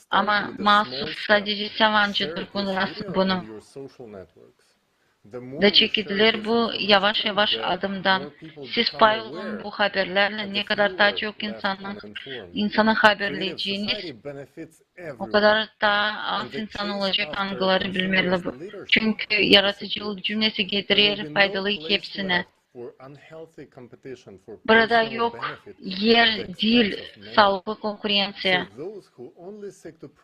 ama maasuz sadecä sän ancak durgunasın bunu. Da çekidiler bu yavaş-yavaş adımdan. Siz pay olun bu haberlärlän, ne kadar taa çok insanı haberleyeceniz, o kadar taa az insan olacek, angıları bilmeerlär bu. Çünkü yaratıcılık cümnesi getirer faydalı hepsinä. Burada yok er diil saalıklı konkurenţiya.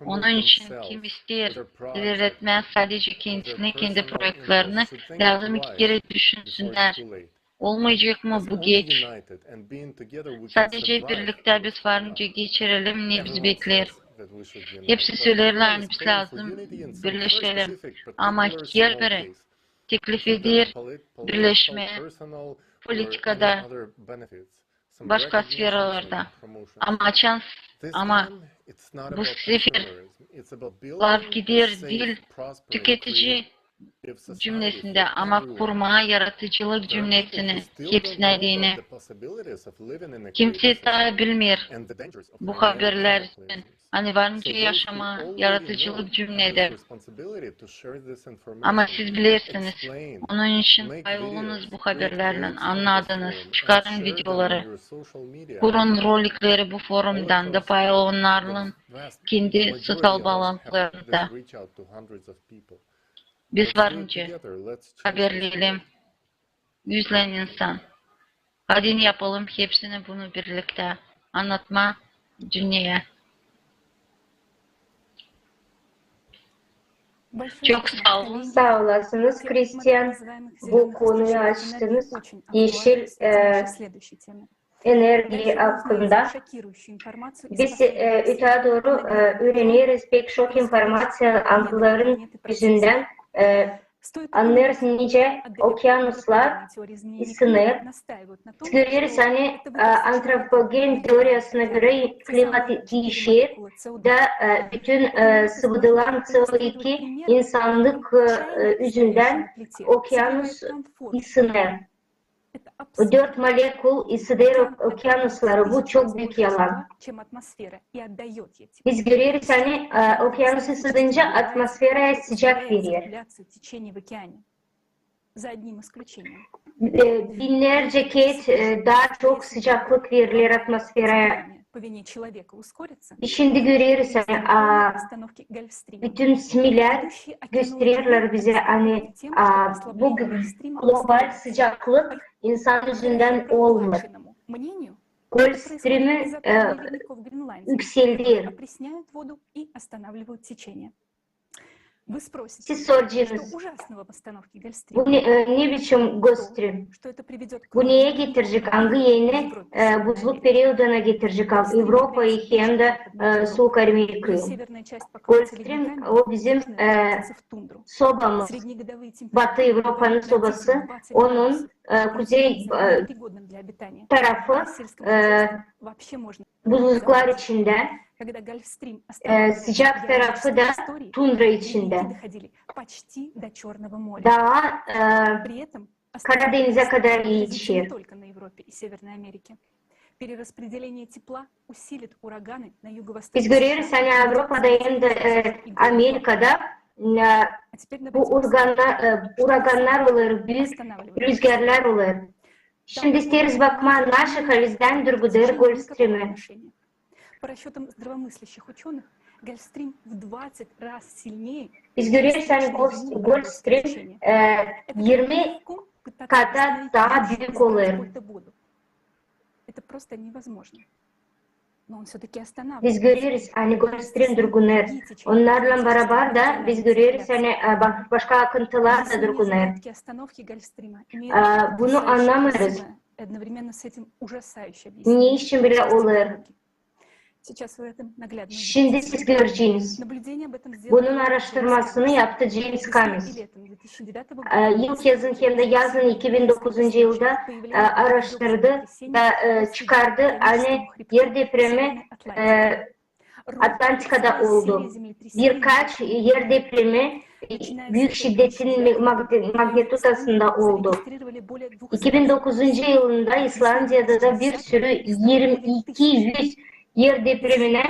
Onun için kim isteer ilerletmää sadecä kendisinä, kendi proektlerini, lääzım iki kerä düşünsünnär. Olmayacek mı bu geç? Sadecä birliktä biz varınca geçirelim, ne bizi bekleer. Hepsi söleerlär, ani biz lääzım birleşelim. Ama herbiri teklif eder birleşmää politikada, başka sferalarda. Ama açan, ama bu sefer laf gider diil tüketici cümnesindä, ama kurmaa yaratıcılık cümnesini hepsinä deyni. Kimsey taa bilmeer bu haberlär için. Ani var nicä yaşamaa yaratıcılık cümnedä. Ama siz bilersiniz. Onun için pay olunuz bu haberlärlän, annadınız, çıkarın videoları, kurun rolikleri bu forumdan da pay olun onnarlan kendi soţial baalantılarında. Biz var nicä haberleyelim. Üzlän insan. Hadi yapalım hepsinä bunu birliktä. Annatmaa dünneyä. Çok saa olun. Saa olasınız, Kristian. Bu konuyu açtınız. Yeşil, e, energiya hakkında. Biz, e, ötää dooru, e, üüreneriz pek şok informaţiya, angıların üzündän, e, annêêrız, nicä okeanuslar ısınêr. Biz göreriz, ani, e, antropogen teoriyasına görä klimat diişer da, e, bütün, e, sıbıdılan C O iki insannık, e, üzündän okeanus ısınêr. Bu dört molekul ısıdêr okeanusları, bu çok büük yalan. Biz göreriz, ani, e, okeanus ısıdınca atmosferaya sıcak verer. E, binnärcä ket, e, taa çok sıcaklık veriler atmosferaya. Biz şindi göreriz, ani, a, bütün SMİlär göstererlär bizä, ani, a, bu global sıcaklık insan üzündän olmêêr. Gulfstrimi, e, ükselder. Siz soracenız, bu ne, e, ne biçim Gulfstrim? Bu neyä getirecek? Angı yeni, e, buzluk perioduna getirecek Evropayı hem dä, e, Suuk Amerikayı? Gulfstrim, o bizim, e, sobamız, Batı Evropanın sobası, onun, e, kuzey, e, tarafı, e, buzluklar içindä. e, sıcak tarafı da tundra içindä. Taa, e, Kara denizä kadar etişer. Biz göreriz, ani Avropada hem dä, e, Amerikada, e, bu urganna-, e, uragannar olêr, büük rüzgarlar olêr. Şindi isteeriz bakmaa, naşı halizdän durgudêr Golfstrimi. Biz göreriz, ani Golf-, Golfstrim, e, irmi kata taa büük olêr. Biz göreriz, ani Golfstrim durgunêr. Onnarlan barabar da biz göreriz, ani, e, ba-, başka akıntılar da durgunêr. E, bunu annamêêrız. Ne için bölä olêr? Şindi siz göreceniz. Bunun aaraştırmasını yaptı James Cummings. E, yılyazın hem dä yazın iki bin dokuzuncu yılda, e, aaraştırdı da, e, çıkardı, ani er depremi, e, Atlantikada oldu. Birkaç er depremi, e, büük şiddetin me-, magni-, magnitutasında oldu. İki bin dokuzuncu yılında İslandiyada da bir sürü irmi iki üz er depreminä,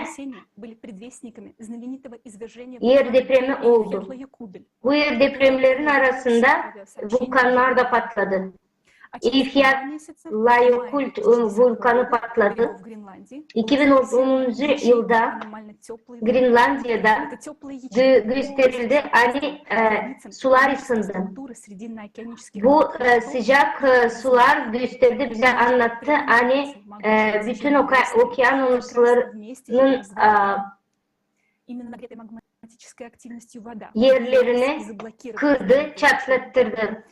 er depremi oldu. Bu er depremlerin arasında vulkannar da patladı. Eyjafjallajökull, e, vulkanı patladı. İki bin onuncu yılda Grenlandiyada gö-, gösterildi, ani, e, sular ısındı. Bu, e, sıcak, e, sular gösterdi, bizä annattı, ani, e, bütün oka-, okean uluslarının, e, erlerini kırdı, çatlattırdı.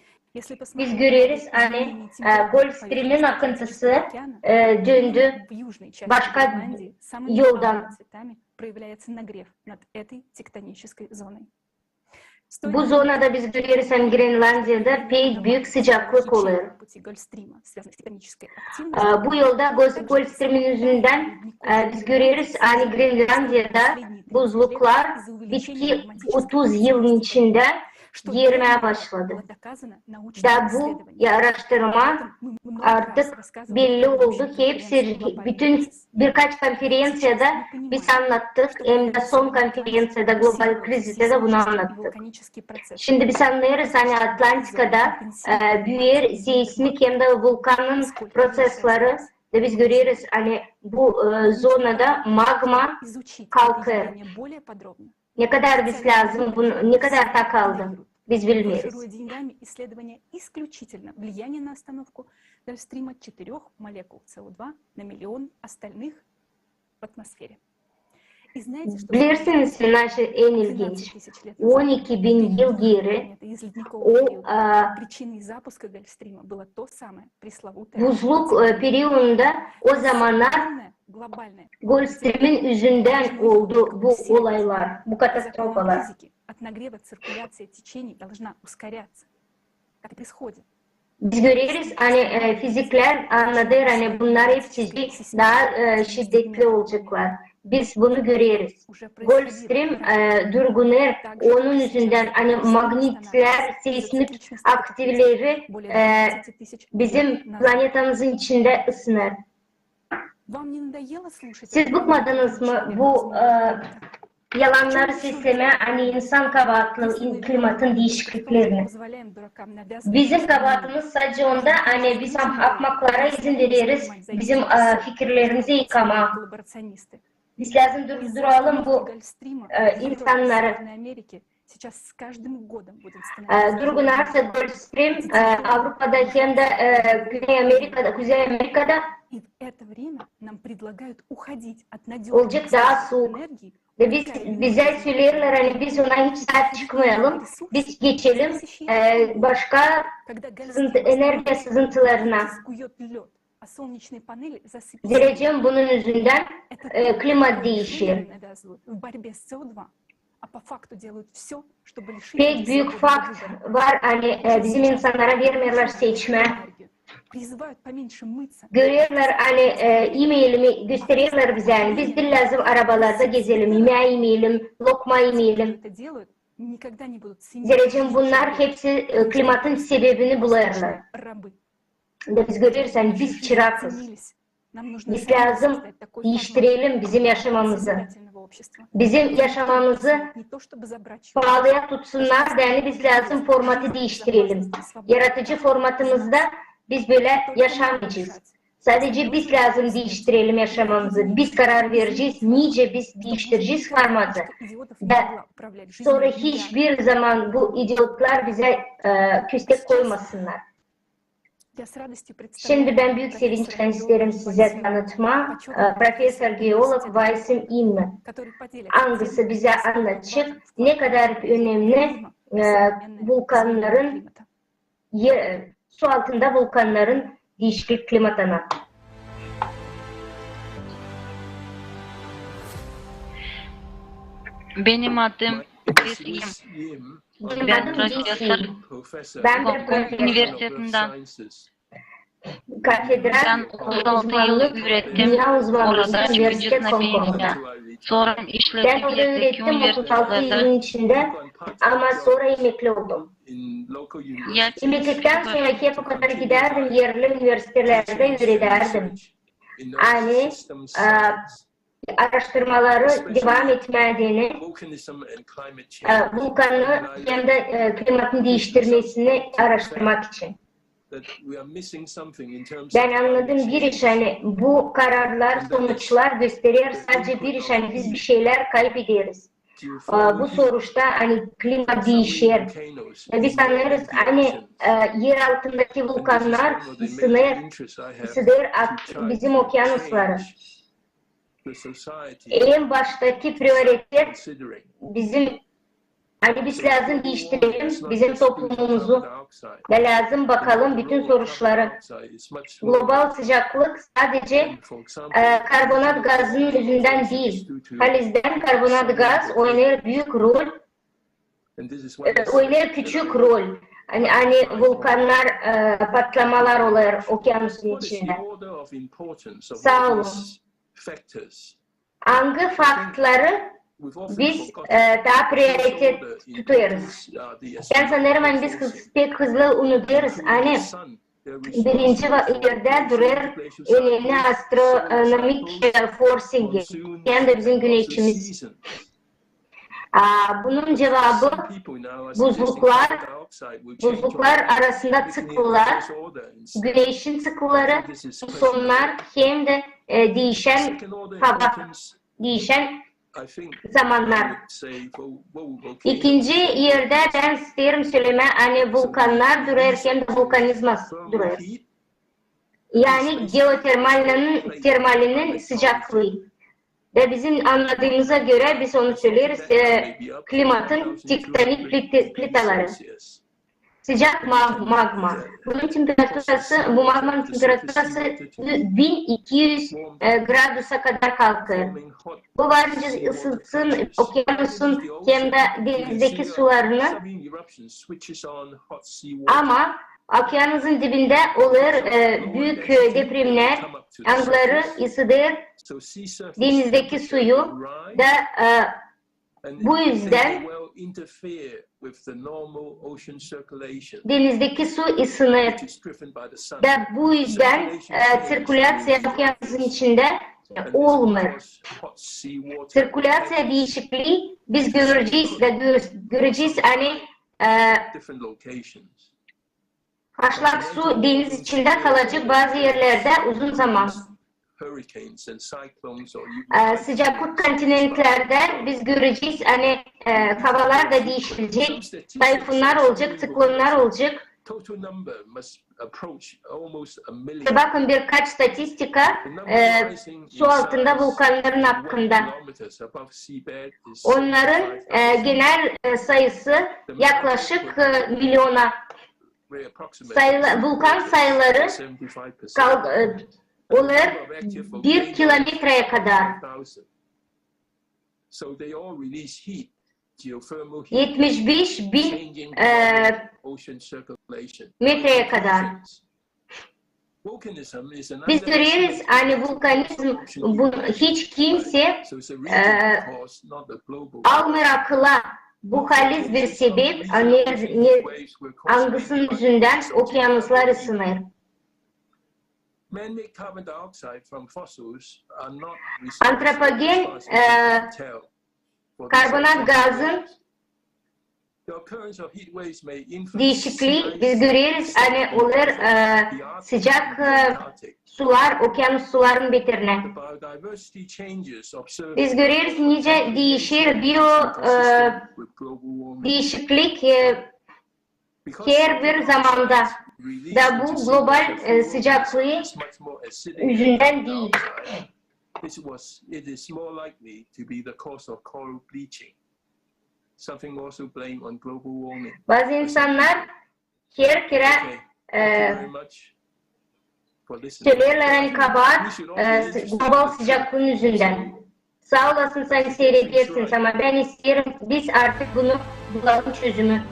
Biz göreriz, ani, e, Golfstrimin akıntısı, e, döndü başka yoldan. Bu zonada biz göreriz, ani Grenlandiyada pek büük sıcaklık olêr. E, bu yolda Gol-, Golfstrimin üzündän, e, biz göreriz, ani Grenlandiyada buzluklar bitki otuz yılın içindä erimää başladı. Da bu aaraştırma artık belli oldu, hepsi, bütün birkaç konferenţiyada biz annattık, hem dä son konferenţiyada, global krizistä dä bunu annattık. Şindi biz annêêrız, ani Atlantikada, e, büüyer seismik hem dä vulkanın prosesleri, da biz göreriz, ani bu, e, zonada magma kalkêr. Ne kadar biz lääzım bunu, ne kadar takaldı, biz bilmeeriz. Bilersiniz, naşı en ilginç? On iki bin yıl geeri o, e, buzluk, e, periodunda o zamannar Golfstrimin üzündän oldu bu olaylar, bu katastrofalar. Biz göreriz, ani, e, fiziklär annadêr, ani bunnar hepsi taa, e, şiddetli olaceklar. Biz bunu göreriz. Golfstrim, e, durgunêr, onun üzündän, ani magnitlär, seismik aktivleri, e, bizim planetamızın içindä ısınêr. Siz bıkmadınız mı bu, e, yalannarı seslemää, ani insan kabaatlı in-, klimatın diişikliklerini? Bizim kabaatımız sadecä onda, ani biz am-, akmaklara izin vereriz bizim, e, fikirlerimizi yıkamaa. Biz lääzım dur-, durduralım bu, e, insannarı. E, durgunarsa Golfstrim, e, Avropada hem dä, e, Kuzey Amerikada, Kuzey Amerikada olacek taa suuk. Ve biz, bizä söleerlär, ani biz ona hiç saap çıkmayalım, biz geçelim, e, başka sızıntı, energiya sızıntılarına. Zerä bunun üzündän, e, klimat diişer. Pek büük fakt var, ani, e, bizim insannara vermeerlär seçmää. Görerlär, ani e, imeyelim, göstererlär bizä, ani biz diil lääzım arabalarda gezelim, imää imeyelim, lokma imeyelim. Zerä bunnar hepsi e, klimatın sebebini bulêrlar. Da biz göreriz, ani biz çırakız. Biz lääzım diiştirelim bizim yaşamamızı. Bizim yaşamamızı paalıya tutsunnar, da ani biz lääzım formatı diiştirelim. Yaradıcı formatımızda biz bölä yaşamayacez. Sadece biz lääzım diiştirelim yaşamamızı. Biz karar verecez, nicä biz diiştirecez formatı. Da sora hiçbir zaman bu idiotlar bizä e, köstek koymasınnar. Şindi bän büük sevinçlän isteerim sizä tanıtmaa e, professor-geolog Vaysim İmmi, angısı bizä annadacek, ne kadar önemli e, vulkannarın, e, su altında vulkannarın diişiklik klimatına. Benim adım Vaysim. Bän professor Gonkong universitetindän. Bän otuz altı yıl üürettim orada, Şibici Snafeindä. Sora işledim yerdeki universitetlerdä. Ama sora emekli oldum. Emeklilikten sora hep o kadar gidärdim, erli universitetlerdä üüredärdim. Ani e, araştırmaları devam etmää deyni, e, vulkannı hem dä e, klimatın diiştirmesini araştırmak için. Bän annadım bir iş, ani bu kararlar, sonuçlar gösterer sadece bir iş, ani biz bir şeylär kaybederiz. E, bu soruşta, ani klima diişer. E, biz annêêrız, ani e, er altındakı vulkannar isiner, isiner bizim okeanusları. En baştakı prioritet bizim, ani biz lääzım diiştirelim bizim toplumumuzu da lääzım bakalım bütün soruşları. Global sıcaklık sadece e, karbonat gazının üzündän diil. Halizdän karbonat gaz oynêêr büük rol, e, oynêêr küçük rol. Ani, ani vulkannar e, patlamalar olêr okeanusun içindä. Saa olun. Angı faktları biz e, taa prioritet tutêrız? Bän sanêrım, ani biz hız, pek hızlı unudêrız, ani birinci va- erdä durêr önemli astronomik e, forsingi, hem dä bizim güneşimiz. A, bunun cevabı buzluklar, buzluklar arasında ţıklılar, güneşin ţıklıları, musonnar hem dä e, diişän hava, diişän zamannar. İkinci erdä bän isteerim sölemää, ani vulkannar durêr hem dä vulkanizma durêr. Yani geotermalinin, termalinin sıcaklıı. Da bizim annadıımıza görä biz onu söleriz, e, klimatın tektonik pliti-, plitaları. Sıcak ma-, magma. Bunun temperaturası, bu magmanın temperaturası bin iki üz e, gradusa kadar kalkêr. Bu var nicä ısıtsın okeanusun hem dä denizdeki sularını. Ama okeanusun dibindä olêr e, büük e, depremnär, angıları ısıdêr denizdeki suyu da e, bu üzdän denizdeki su ısınêr. Da bu üzdän e, ţirkulyaţiya okeanusun içindä olmêêr. Ţirkulyaţiya diişiklii biz görecez da gö-, görecez, ani e, aşak su deniz içindä kalacek bazı erlerdä uzun zaman. E, sıcaklık kontinentlerdä biz görecez, ani e, havalar da diişilecek, tayfunnar olacek, ţıklonnar olacak. Bakın birkaç statistika e, su altında vulkannarın hakkında. Onnarın e, genel e, sayısı yaklaşık e, milyona. Sayıla-, vulkan sayıları kal-, e, olêr bir kilometraya kadar. Etmiş beş bin e, metreye kadar. Biz göreriz, ani vulkanizm, bu, hiç kimsä, e, almêêr akıla, bu haliz bir sebep, ani, ne, angısının üzündän okeanuslar ısınêr. Antropogen, e, karbonat gazın diişiklii, biz göreriz, ani olêr, e, sıcak, e, sular, okeanus suların beterinä. Biz göreriz, nicä diişer bio, e, diişiklik, e, herbir zamanda. Da bu global, e, sıcaklıı üzündän diil. Bazı insannar her kerä, e, söleerlär, ani kabaat, e, global sıcaklıın üzündän. Saa olasın, sän siiredersin, ama bän isteerim, biz artık bunu bulalım çözümü.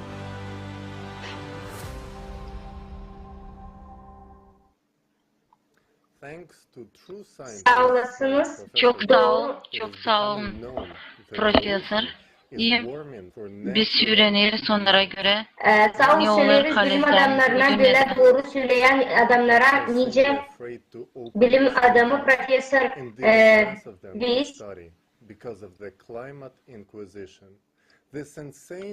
Saa olasınız. Çok saa ol, çok saa olun, profesor. İi, biz üüreneriz onnara görä. E, saa ol söleriz bilim adamnarına, bölä dooru söleyän adamnara, nicä bilim adamı profesor, e, biz.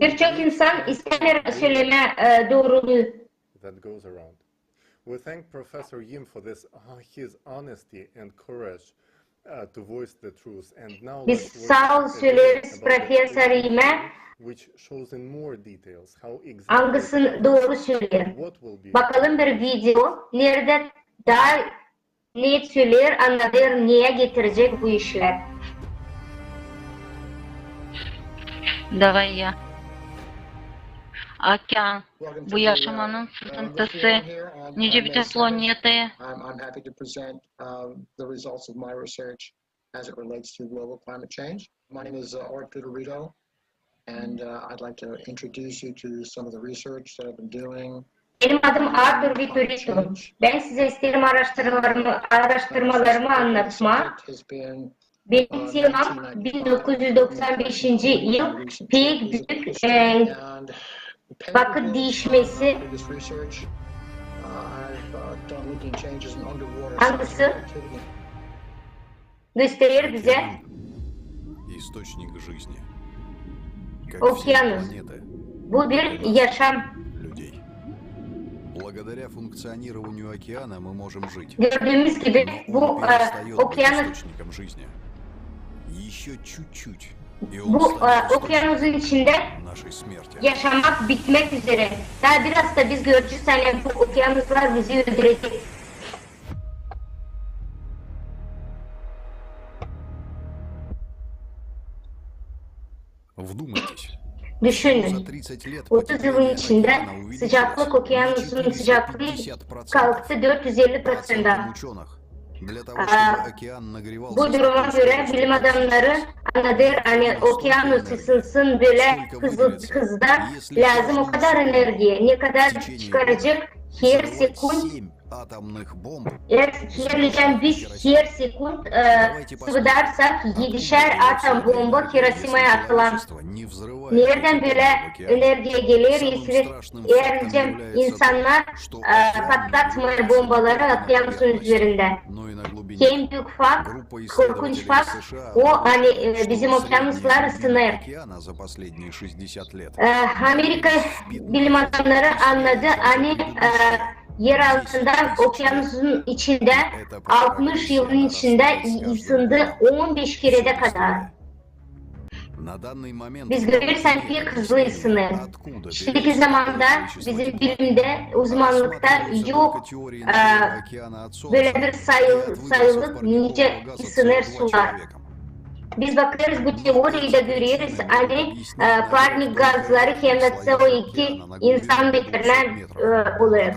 Bir çok insan istämeer sölemää, e, dooruluu. Biz saa ol söleriz profesor Yimä, angısı dooru söleer. Bakalım bir video, neredä taa net söleer, annadêr, neyä getirecek bu işlär. Davay ya. Okean. Bu yaşamanın sıkıntısı. Nicä bütün planetayı. I'm, I'm happy to present, um, the results of my research as it relates to global climate change. My name is, uh, Arthur Rito, and, uh, I'd like to introduce you to some of the research that I've been doing. Benim adım Arthur Vitorito. Bän sizä isteerim aaraştırmalarımı, aaraştırmalarımı annatmaa. Benim temam bin dokuz üz doksan beşinci yıl pek büük, e, vakıt diişmesi, angısı gösterer bizä okeanus. Bu bir yaşam. Gördüümüz gibi bu, e, okeanus, bu, e, okeanusun içindä yaşamak bitmäk üzerä. Taa biraz da biz görecez, ani bu okeanuslar bizi öldürecek. Düşünün, otuz yılın içindä sıcaklık, okeanusun sıcaklıı kalktı dört üz elli proţentä. Bu duruma görä bilim adamnarı annadêr, ani okeanus ısınsın bölä hızlı, hızda, lääzım o kadar energiya, ne kadar çıkaracek her sekund. Eer, eer nicä biz her sekund, e, sıvıdarsak edişer atom bomba Hirosimaya atılan. Neredän bölä energiya geler, eer nicä insannar, e, patlatmêêr bombaları okeanusun üzerindä. En büük fakt, korkunç fakt, o, ani, e, bizim okeanuslar ısınêr. E, Amerika bilim adamnarı annadı, ani, e, er altında okeanusun içindä altmış yılın içindä ısındı on beş keredä kadar. Biz göreriz, ani pek hızlı ısınêr. Şindiki zamanda bizim bilimdä, uzmanlıkta yok, e, bölä bir sayıl-, sayılık, nicä ısınêr sular. Biz bakêrız bu teoriyada, göreriz, ani, e, parnik gazları hem dä C O iki insan metrinä, e, olêr.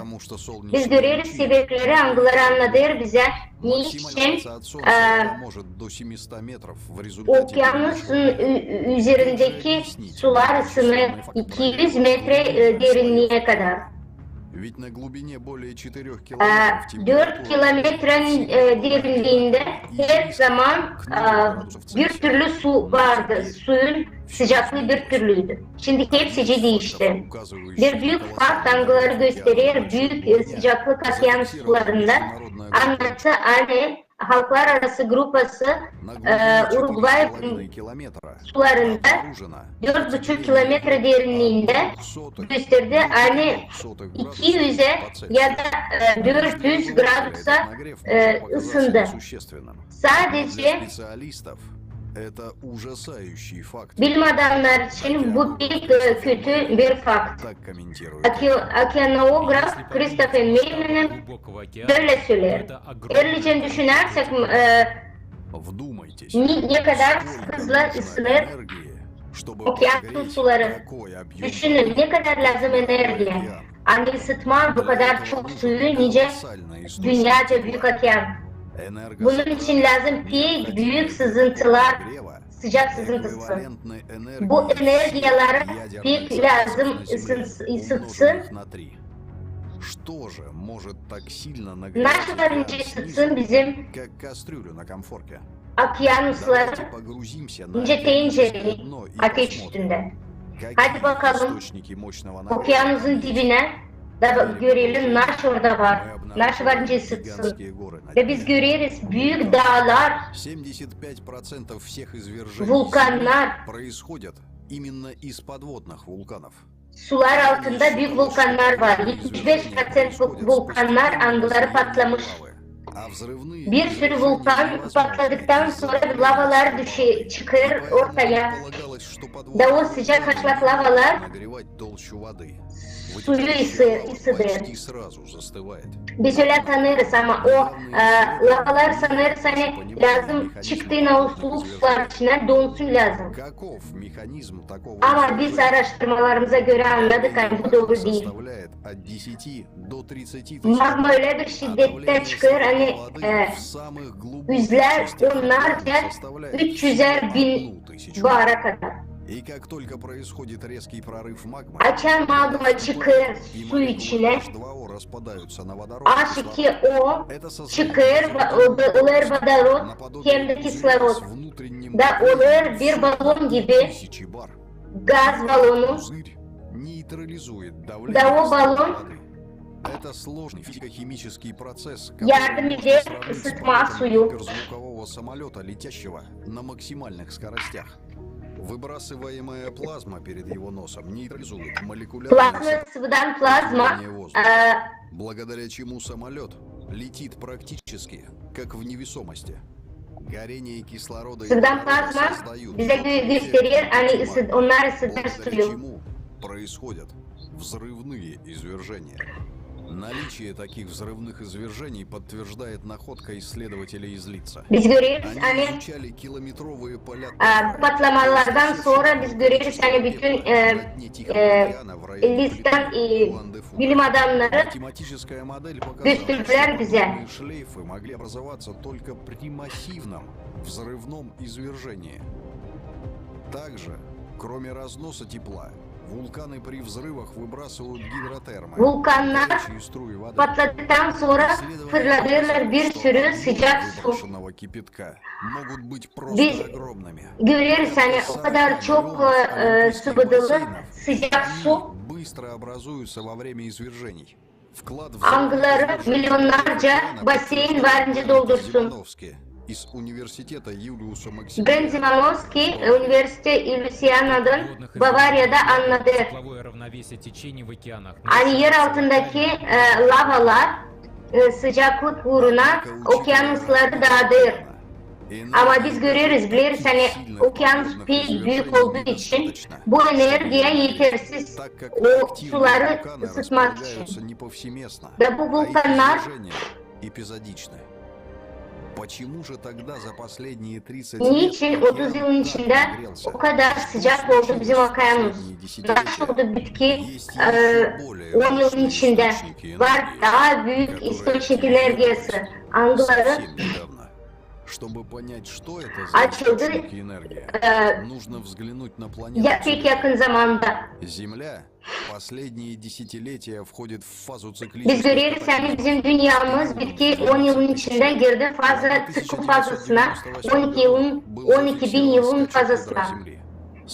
Biz göreriz sebepleri, angıları annadêr bizä, neçin, e, okeanusun ü-, ü-, üzerindeki sular ısınêr iki üz metre, e, derinliä kadar. Ведь на глубине более четырёх километров температура... Dört kilometrenin e, derinliğinde her zaman e, bir türlü su vardı. Suyun sıcaklığı bir türlüydü. Şimdi hepsicii diişti. Bir büük fakt, angıları gösterer büük e, sıcaklık okyanus sularında, annattı, ani Halklararası grupası e, Urugvay sularında dört buçuk kilometre derinliğinde gösterdi, ani iki yüze ya da e, dört yüz gradusa e, ısındı. Sadece bilim adamları için bu pek e, kötü bir fakt. Oke- okeanograf Christopher Meymenem böyle söyler. Eer licen düşünärsek, e, ne, ne kadar hızlı ısınır okyanus suları. Düşünün, ne kadar lääzım energiya. Ani ısıtmaa bu kadar çok suyu, nicä dünyaca büük okean. Bunun için lääzım pek büük sızıntılar, sıcak sızıntısı. Bu energiyaları pek lääzım ısıtsın. Что же может так сильно нагревать океан снизу, как кастрюлю на комфорке? Nasıl var nicä ısıtsın bizim okyanusları, nicä tencereyi ateş üstündä? Hadi bakalım okyanusun dibinä da görelim, nasıl orada var, nasıl var nicä ısıtsın. Da biz göreriz büük daalar, vulkannar. Sular altında büük vulkannar var. Etmiş beş proţent vulkannar, angıları patlamış. Bir sürü vulkan patladıktan sora lavalar düşer, çıkêr ortaya. Da o sıcak aşak lavalar suyu ısı-, ısıdêr. Biz ölä sanêrız, ama o e, lavalar sanêrız, ani lääzım çıktıına o suluk sular içinä donsun lääzım. Ama biz araştırmalarımıza görä annadık, ani bu dooru diil. Magma ölä bir şiddettä çıkêr, ani e, üzlär onnarca, üç üzär bin bara kadar. Açan magma çıkêr su içinä, aş iki O çıkêr, olêr vodorod, hem dä kislorod. Da olêr bir balon gibi. Gaz balonu. Da o balon yardım eder ısıtmaa suyu. Плазма, sıvыдан plazma, e, Sıvıdan plazma bizä gö-, gösterer, ani ısı-, onnar ısıdêr suyu. Biz göreriz, ani, e, bu patlamalardan sora biz göreriz, ani bütün e, e, Listan e, bilim adamnarı gösterdilär bizä. Vulkannar patladıktan sora fırladêrlar bir sürü sıcak su. Biz göreriz, ani o kadar çok e, sıvıdılı sıcak su. Angıları milionnarca baseyn var nicä doldursun. Brent Zimanovskiy, e, Universitet İlusianadan Bavariyada annadı, ani er altındakı e, lavalar e, sıcaklık uuruna okeanusları daadêr. Ama biz göreriz, bileriz, ani okeanus pek büük olduu için bu energiya etersiz o suları ısıtmak için. Da bu vulkannar Niçin otuz yılın içindä o kadar sıcak oldu bizim okeanus? Nasıl oldu bitki e, on yılın içindä? Var taa büük istoçnik energiyası, angıları Açıldı. E, ya pek yakın zamanda. Biz göreriz, ani bizim dünnemiz bitki on yılın içindä girdi faza, ţıkım fazasına, on iki yılın, on iki bin yılın fazasına.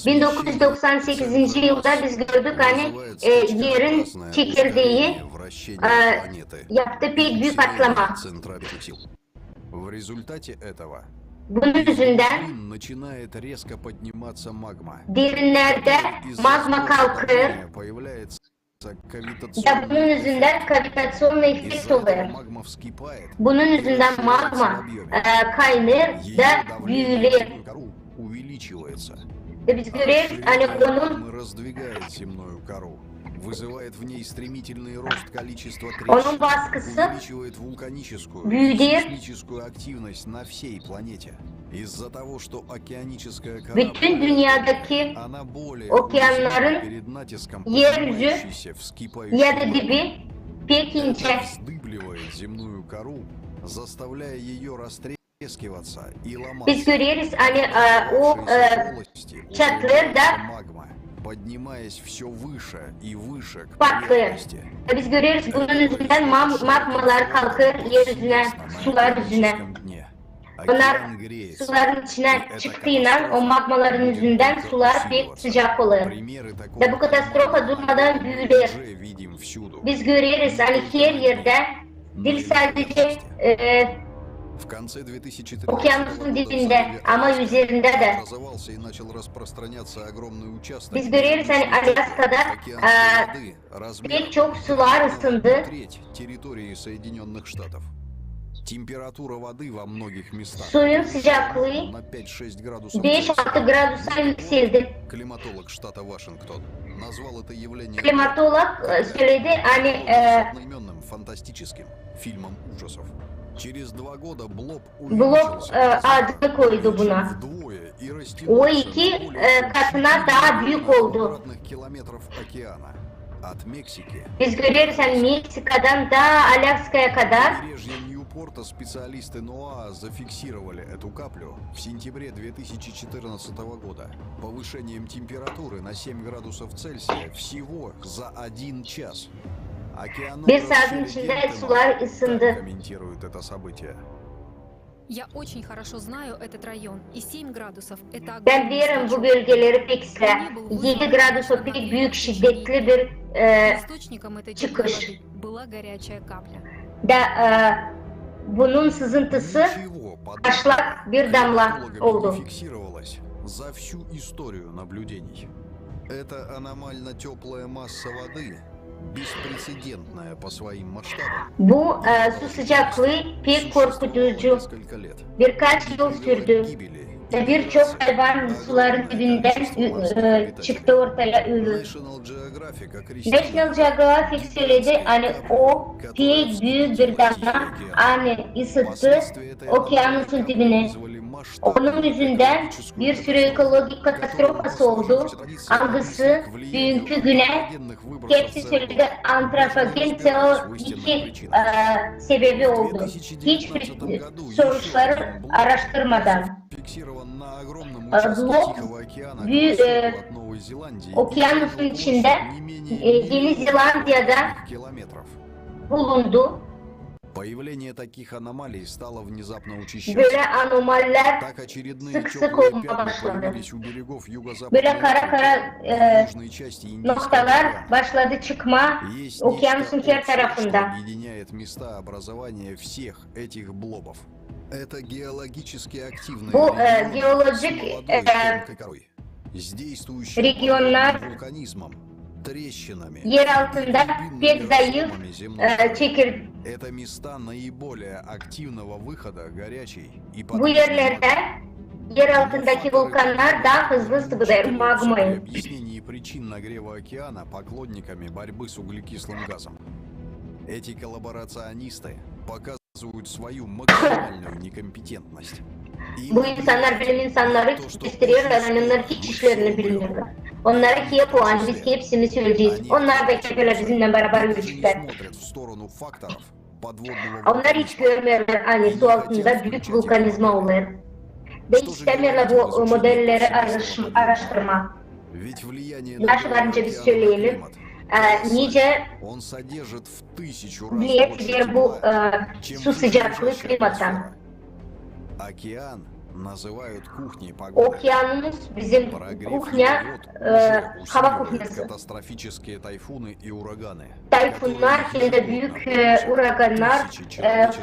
Bin dokuz üz doksan sekizinci yılda biz gördük, ani, e, Erin çekirdeyi, e, yaptı pek büük patlama. Bunun üzündän derinnerdä magma kalkêr. Da bunun üzündän kavitaţionnıy effekt olêr. Bunun üzündän magma, e, kaynêr da büüler. Da biz göreriz, ani onun, onun baskısı büüder. Bütün dünnedäki okeannarın erüzü ya da dibi pek incä. Biz göreriz, ani, e, o, e, çatlêêr da patlêêr. Biz göreriz, bunun üzündän mam-, magmalar kalkêr er üzünä, sular üzünä. Onnar suların içinä çıktıynan, o magmaların üzündän sular pek sıcak olêr. Da bu katastrofa durmadan büüler. Biz göreriz, ani her erdä, diil sadecä, e, okeanusın dibindä, ama üzerindä dä. Biz göreriz, ani Alyaskada, e, pek çok sular ısındı. Suyun sıcaklıı beş-altı gradusa ükseldi. Klimatolog, e, söledi, ani, e, Blob, e, adını koydu buna. O iki, e, katına taa büük oldu. Biz göreriz, ani Meksikadan taa Alyaskaya kadar. Bir saatın içindä sular ısındı. Bän bilirim bu bölgeleri pek islää. Edi gradus o pek büük, şiddetli bir, e, çıkış. Da, e, bunun sızıntısı aşak bir damla oldu. Bu, e, su sıcaklıı pek korkutucu. Birkaç yıl sürdü. Birçok hayvan suların dibinden, e, çıktı ortaya ölü. National Geographic söledi, ani o pek büük bir damla, ani ısıttı okeanusun dibini. Onun üzündän bir sürü ekologik katastrofası oldu, angısı büünkü günä hepsi söledi antropogen C O iki, e, sebebi oldu. Hiçbir soruşları araştırmadan. E, Blob, bü-, e, okeanusun içindä, e, Eni Zelandiyada bulundu. Bölä anomalilär sık-sık olmaa başladı. Bölä kara-kara, e, noktalar başladı çıkmaa okeanusun her tarafında. Bu, e, geolojik, e, regionnar er altında pek zayıf, e, çekir-, bu erlerdä er altındakı vulkannar taa hızlı sıbıdêr magmayı. Bu insannar, bilim insannarı gösterer, ani onnar hiç işlerini bilmeerlär. Onnara hep o, ani biz hepsimiz ölecez. Onnar da hep ölä bizimnän barabar ölecäklär. Onnar hiç görmeerlär, ani su altında büük vulkanizma olêr. Da istämeerlär bu modelleri araştırmaa. Naşı var nicä biz söleyelim, nicä bilersiniz bu su sıcaklıı klimattan. Okeanımız bizim kuhnya, hava kuhnyası. Tayfunnar hem dä büük uragannar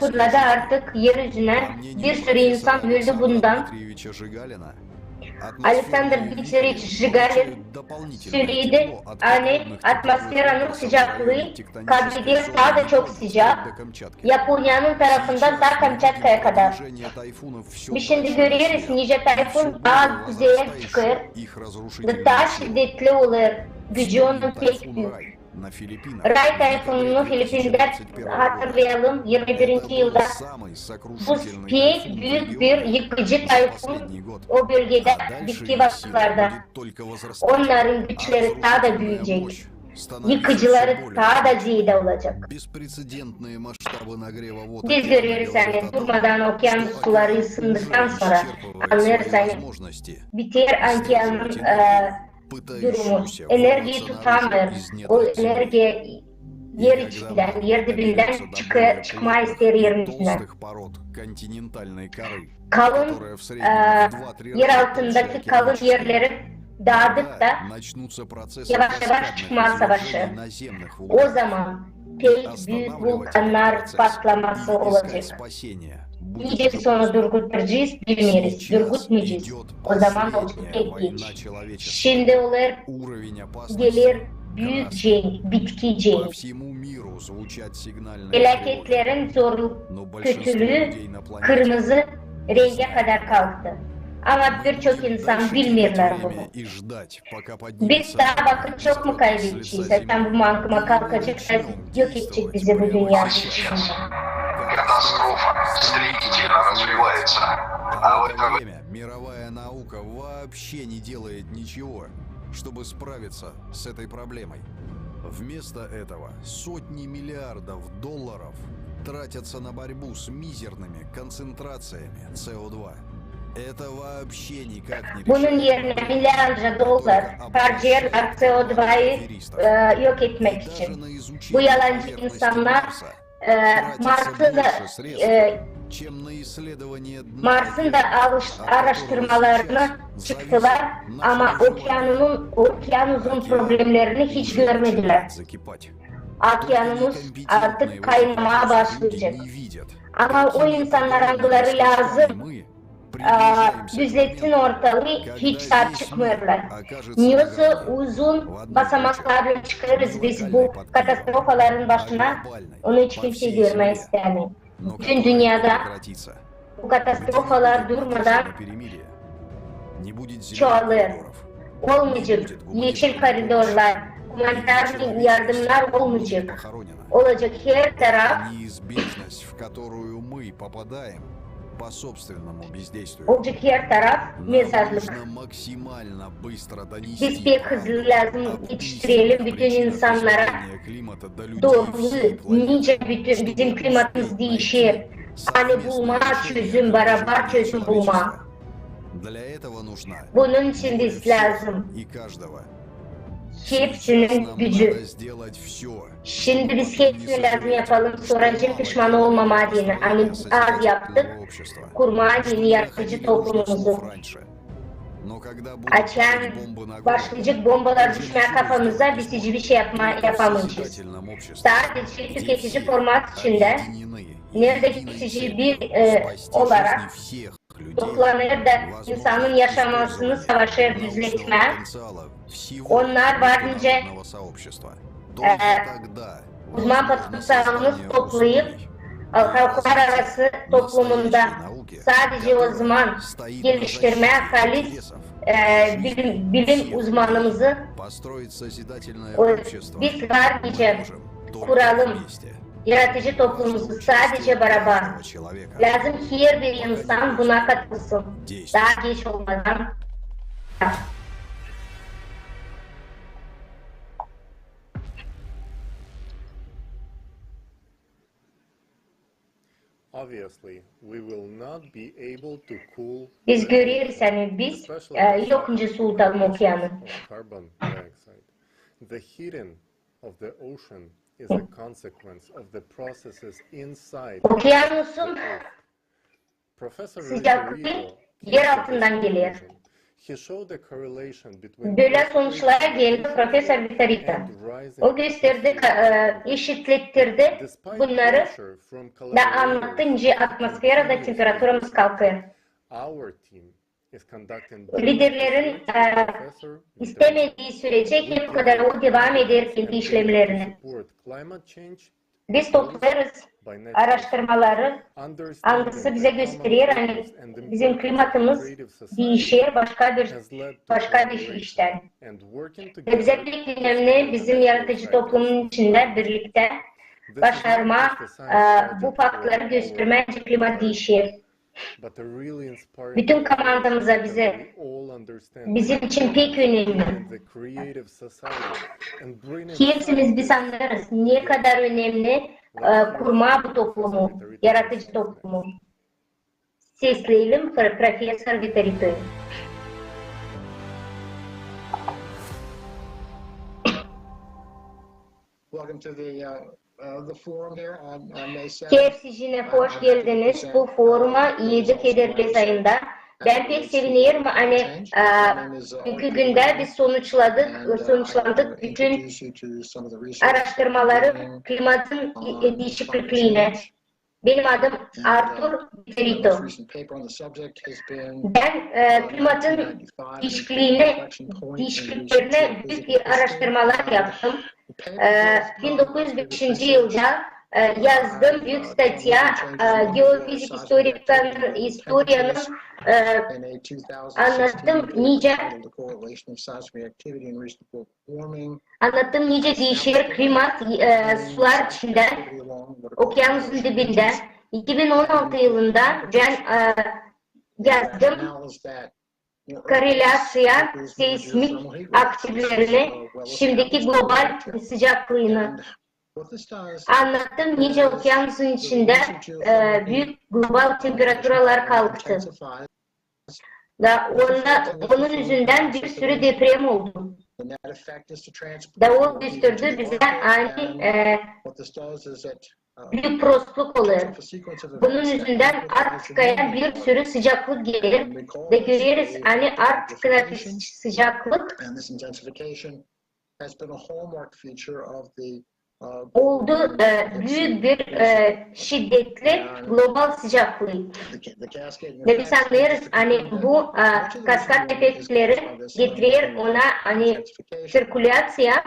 fırladı artık er üzünä. Bir sürü insan öldü bundan. Aleksandr Dmitriç Jigalin söledi, ani atmosferanın sıcaklıı kableder taa da çok sıcak Yaponiyanın tarafından ta Kamçatkaya kadar. Biz şindi göreriz, nicä tayfun taa kuzeyä çıkêr, da taa şiddetli olêr, gücü onun pek büük. Ray tayfununu Filipindä, hatırlayalım, yirmi birinci yılda bu pek büük bir yıkıcı tayfun o bölgedä, bitki varlıklarda. Onnarın güçleri taa da büüyecek. Yıkıcıları taa da zeedä olacek. Biz göreriz, ani durmadan okeanın suları ısındıktan sora, annêêrız, ani biter okeanın durumu. Energiyayı tutamêêr. O energiya er içindän, er dibindän çıkmaa isteer erin üzünä. Kalın, er altındakı kalın erleri daadıkça yavaş-yavaş çıkmaa savaşêr. O zaman pek büük vulkannar patlaması olacek. Nicä biz onu durgudacez, bilmeeriz, durgutmayacez. O zaman olacek pek geç. Şindi olêr, geler büük cenk, bitki cenk. Felaketlerin zorluk, kötülüü kırmızı rengä kadar kalktı. Ama bir çok insan bilmeerlär bunu. Biz taa vakıt çok mu kaybedecez? Sen bu mankıma kalkacek, yok edecek bizi bu dünnedä. Катастрофа стремительно развивается. А в это время мировая наука вообще не делает ничего, чтобы справиться с этой проблемой. Вместо этого сотни миллиардов долларов тратятся на борьбу с мизерными концентрациями С О два. Это вообще никак не решает проблему. Bunun erinä milliarlarca dollar harcêêrlar S O dvayı yok etmäk için. Bu yalancı insannar Marsın da, Marsın da araştırmalarına çıktılar, ama okeanın, okyanuzun problemlerini hiç görmedilär. Okyanus artık kaynamaa başlayacek. Ama o insannar, angıları lääzım düzeltsin ortalıı, hiç saap çıkmêêrlar. Nesoy uzun basamaklarlan çıkêrız biz bu katastrofaların başına, onu hiç kimsey görmää istämeer. Bütün dünnedä bu katastrofalar durmadan çoğalêr. Olmayacek eşil koridorlar, гуманитарный yardımnar olmayacek. Olacek her taraf. Olacek her taraf mezarlık. Biz pek hızlı lääzım etiştirelim bütün insannara dooruluu, nicä bütün bizim klimatımız diişer. Ani bulmaa çözüm, barabar çözüm bulmaa. Bunun için biz lääzım hepsinin gücü. Şindi biz hepsini lääzım yapalım, sora pişman olmamaa deyni, ani az yaptık, kurmaa deyni yaradıcı toplumumuzu. Açan başlayacek bombalar düşmää kafamıza, biz hiçbir şey yapmaa, yapamayacez. Sadece tüketici format içindä, neredä ki tüketici bir olarak toplanêr da insanın yaşamasını savaşêr düzeltmää. Onnar var nicä uzman potenţialımız toplayıp halklararası toplumunda sadece o zaman geliştirmää halis bilim, bilim uzmanımızı. Biz var nicä kuralım yaradıcı toplumumuzu sadece barabar. Lääzım herbir insan buna katılsın. Taa geç olmadan. Obviously, we will not be able to cool the ocean, especially the surface of carbon dioxide. The heating of the ocean is a consequence of the processes inside the Earth. Biz göreriz, ani biz, e, yok nicä suultalım okeanı. Okyanusun sıcaklıı yer altından geler. Bölä sonuçlara geldi professor Vitorito. O gösterdi, e, eşitlettirdi bunnarı da annattı, nicä atmosferada temperaturamız kalkêr. Liderlerin, e, istämedii sürecä, hep o kadar o devam eder kendi işlemnerini. Biz toplêêrız aaraştırmaları, angısı bizä gösterer, ani bizim klimatımız diişer başka bir, başka bir iştän. Ve bizä pek önemli bizim yaradıcı toplumun içindä birliktä başarmaa, e, bu faktları göstermää, nicä klimat diişer. Bütün komandamıza, bizä, bizim için pek önemli. Hepsimiz biz annêêrız, ne kadar önemli, e, kurmaa bu toplumu, yaradıcı toplumu. Sesleyelim pro-, professor Vitoritoyu. Welcome to the, uh, Kersicinä hoş geldiniz bu foruma edi federal ayında. Bän pek sevinerim, ani, e, büünkü gündä biz sonuçladık, sonuçlandık bütün aaraştırmaları klimatın, e, diişikliinä. Benim adım Artur Vitorito. Bän, e, klimatın diişikliinä, diişikliklerinä büük bir aaraştırmalar yaptım. E, bin dokuz üz beşinci yılda, e, yazdım büük statya, e, geofizik istoriyanın, istoriyanın, e, annattım nicä, annattım nicä diişer klimat, e, sular içindä, okyanusun dibindä. İki bin on altı yılında bän, e, yazdım koreläţiya seismik aktivlerini, şindiki global sıcaklıını. Annattım nicä okyanusun içindä, e, büük global temperaturalar kalktı. Da onda, onun üzündän bir sürü deprem oldu. Da o gösterdi bizä, ani, e, büük prostluk olêr. Bunun üzündän Arktikaya bir sürü sıcaklık geler. Da göreriz, ani Arktikada sı-, sıcaklık oldu, e, büük bir, e, şiddetli global sıcaklıı. Ve biz annêêrız, ani bu, e, kaskad efektleri getirer ona, ani sirkulâţiya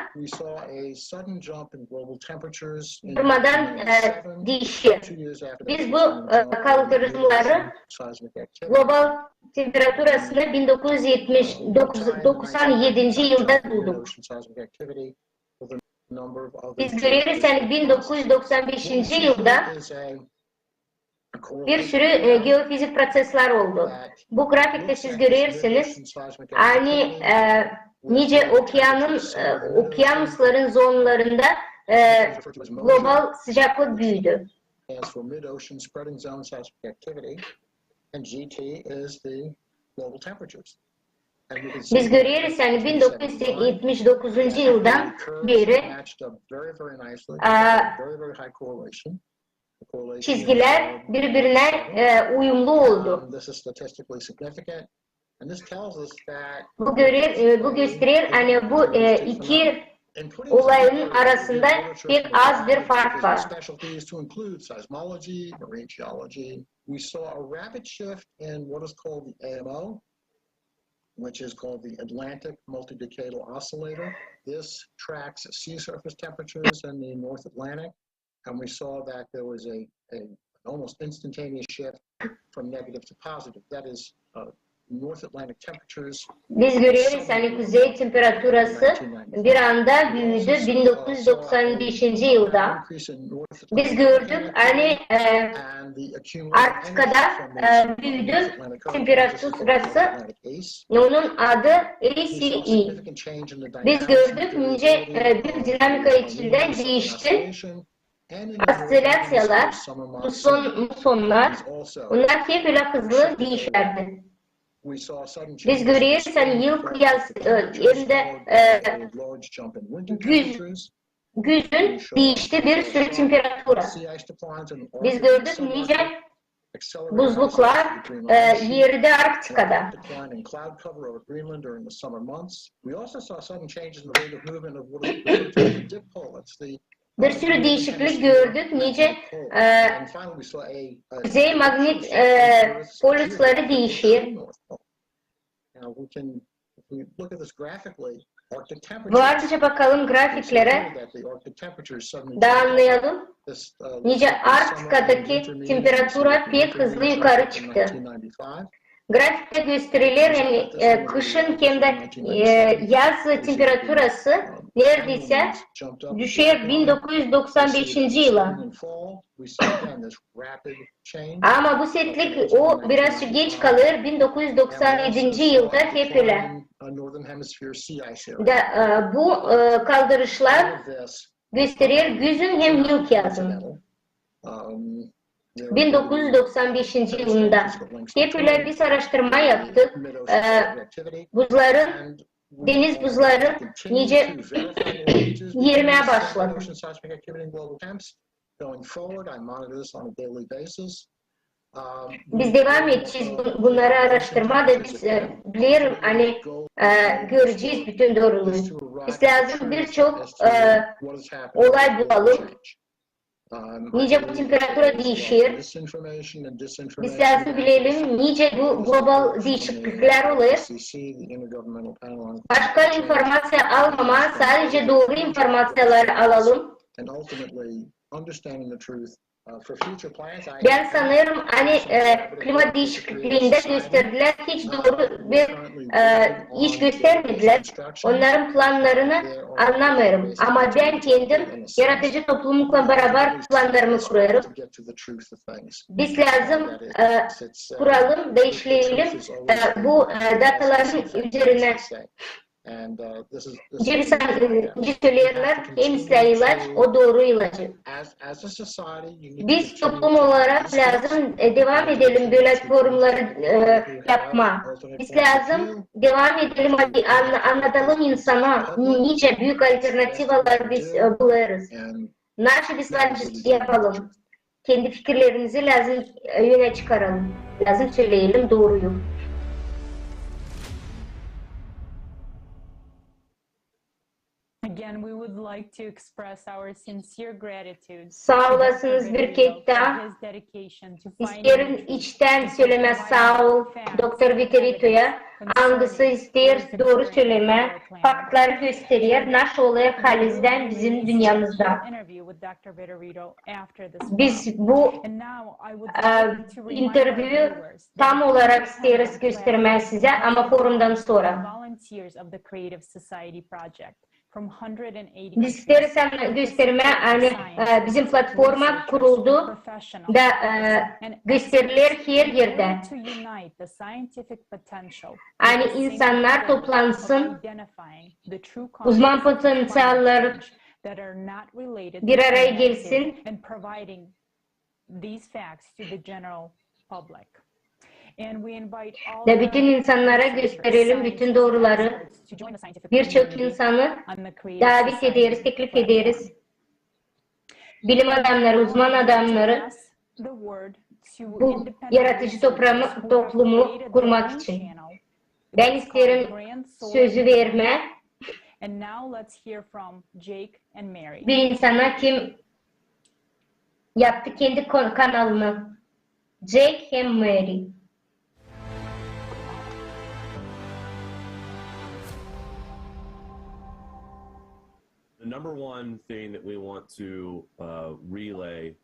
durmadan, e, diişer. Biz bu, e, kaldırımları global temperaturasını bin dokuz üz yetmiş dokuz, doksan edinci yılda duyduk. Biz göreriz, ani bin dokuz üz doksan beşinci yılda bir sürü, e, geofizik proţesler oldu. Bu grafiktä siz görersiniz, ani, e, nicä okyanın, e, okyanusların zonalarında, e, global sıcaklık büüdü. Biz göreriz, ani bin dokuz üz etmiş dokuzuncu yıldan beri, e, çizgilär biri-birinä, e, uyumlu oldu. Bu görer, e, bu gösterer, ani bu, e, iki olayın arasında pek az bir fark var. We saw a rapid shift in what is called the A M O, which is called the Atlantic Multidecadal Oscillator. This tracks sea surface temperatures in the North Atlantic, and we saw that there was a, a, an almost instantaneous shift from negative to positive. That is, uh, North Atlantic temperatures. Biz göreriz, ani kuzey temperaturası bir anda büüdü bin dokuz üz doksan beşinci yılda. Biz gördük, ani, e, Arktikada, e, büüdü temperaturası, onun adı A C E. Biz gördük, nicä, e, büük dinamika içindä diişti. Oszilyaţiyalar, musson-, mussonnar, bunnar hep ölä hızlı diişärdi. Biz göreriz, ani yıl kıyas, e, hem dä, e, güz-, güzün diişti bir sürü temperatura. Biz gördük, nicä buzluklar, e, eridi Arktikada. Bir sürü diişiklik gördük, nicä, e, kuzey magnit, e, polusları diişer. Varınca bakalım grafiklerä da annayalım, nicä Arktikadakı temperatura pek hızlı yukarı çıktı. Grafiktä gösteriler, ani, e, kışın hem dä, e, yaz temperaturası neredaysä düşer bin dokuz üz doksan beşinci yıla. Ama bu setlik o biraz geç kalêr, bin dokuz üz doksan edinci yılda hep ölä. Da, e, bu, e, kaldırışlar gösterer güzün hem yılkıyazın. Bin dokuz üz doksan beşinci yılında hep ölä biz aaraştırma yaptık. E, buzların, deniz buzları nicä erimää başladı. Biz devam edecez bu-, bunnarı aaraştırmaa da biz, e, bilerim, ani, e, görecez bütün dooruluu. Biz lääzım bir çok, e, olay bulalım. Nicä bu temperatura diişer. Biz lääzım bilelim, nicä bu global diişikliklär olêr. Başka informaţiya almamaa, sadecä dooru informaţiyaları alalım. Bän sanêrım, ani, e, klima diişikliindä gösterdilär, hiç dooru bir, e, iş göstermedilär. Onnarın plannarını annamêêrım. Ama bän kendim yaradıcı toplumuklan barabar plannarımı kurêrım. Biz lääzım, e, kuralım da işleyelim, e, bu, e, dataların üzerinä. Nicä, e, nicä söleerlär, en islää ilac o dooru ilacı. Biz toplum olarak lääzım, e, devam edelim bölä forumları, e, yapmaa. Biz lääzım devam edelim, ani anna-, annadalım insana, nicä büük alternativaları biz, e, bulêrız. Naşı biz yapalım. Kendi fikirlerimizi lääzım, e, önä çıkaralım. Lääzım söleyelim dooruyu. Again, we would like to express our sincere gratitude to doktor Vitorito for his dedication to finding the truth and providing facts to the general public. Saa olasınız bir ket taa. İsteerim içtän sölemää saa ol doktor Vitoritoya, angısı isteer dooru sölemää, faktları gösterer, naşı olêr halizdän bizim dünnämizda. Biz bu, e, intervyu tam olarak isteeriz göstermää sizä, ama forumdan sora. Biz isteeriz göstermää, ani, e, bizim platforma kuruldu da, e, gösteriler her erdä. Ani insannar toplansın, uzman potenţialları bir araya gelsin. Da bütün insannara gösterelim bütün dooruları. Bir çok insanı davet ederiz, teklif ederiz. Bilim adamnarı, uzman adamnarı bu yaradıcı toplumu kurmak için. Bän isteerim sözü vermää bir insana, kim yaptı kendi kanalını. Jake hem Mary. The number one thing that we want to, uh, relay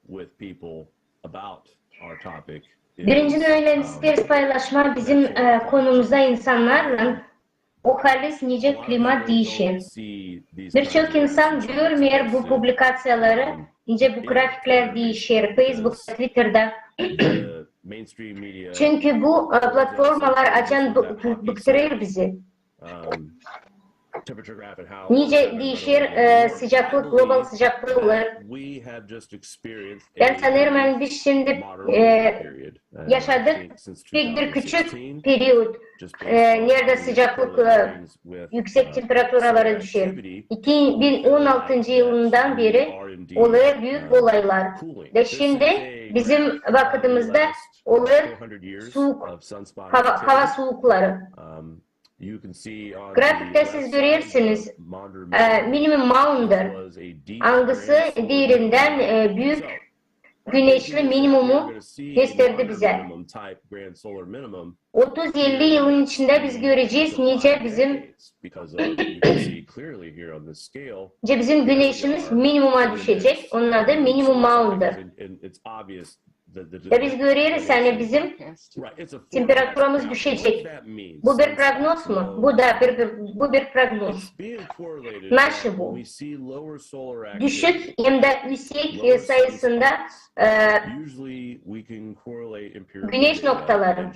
with people about our topic is, birinci nöbettä isteeriz paylaşmaa bizim, e, konumuza insannarlan, o halis nicä klima diişer. Bir çok insan görmeer bu publikaţiyaları, nicä bu grafiklär diişer Facebookta, Twitterda. Çünkü bu, e, platformalar açan bıktırêr bizi. Nicä diişer, e, sıcaklık, global sıcaklık. Bän sanêrım, ani biz şindi, e, yaşadık pek bir küçük period, e, neredä sıcaklık, e, üüksek temperaturaları düşer. İki bin on altıncı yılından beri olêr büük olaylar. Da şindi bizim vakıdımızda olêr suuk, hava, hava suukları. Grafiktä siz görersiniz, e, minimum maunder, angısı diirindän, e, büük güneşli minimumu gösterdi bizä. Otuz-elli yılın içindä biz görecez, nicä bizim, nicä bizim güneşimiz minimuma düşecek, onun adı minimum maunder. Da biz göreriz, ani bizim temperaturamız düşecek. Bu bir prognoz mu? Bu da bir, bir, bu bir prognoz. Nasıl bu? Düşük hem dä üüsek, e, sayısında, e, güneş noktaları.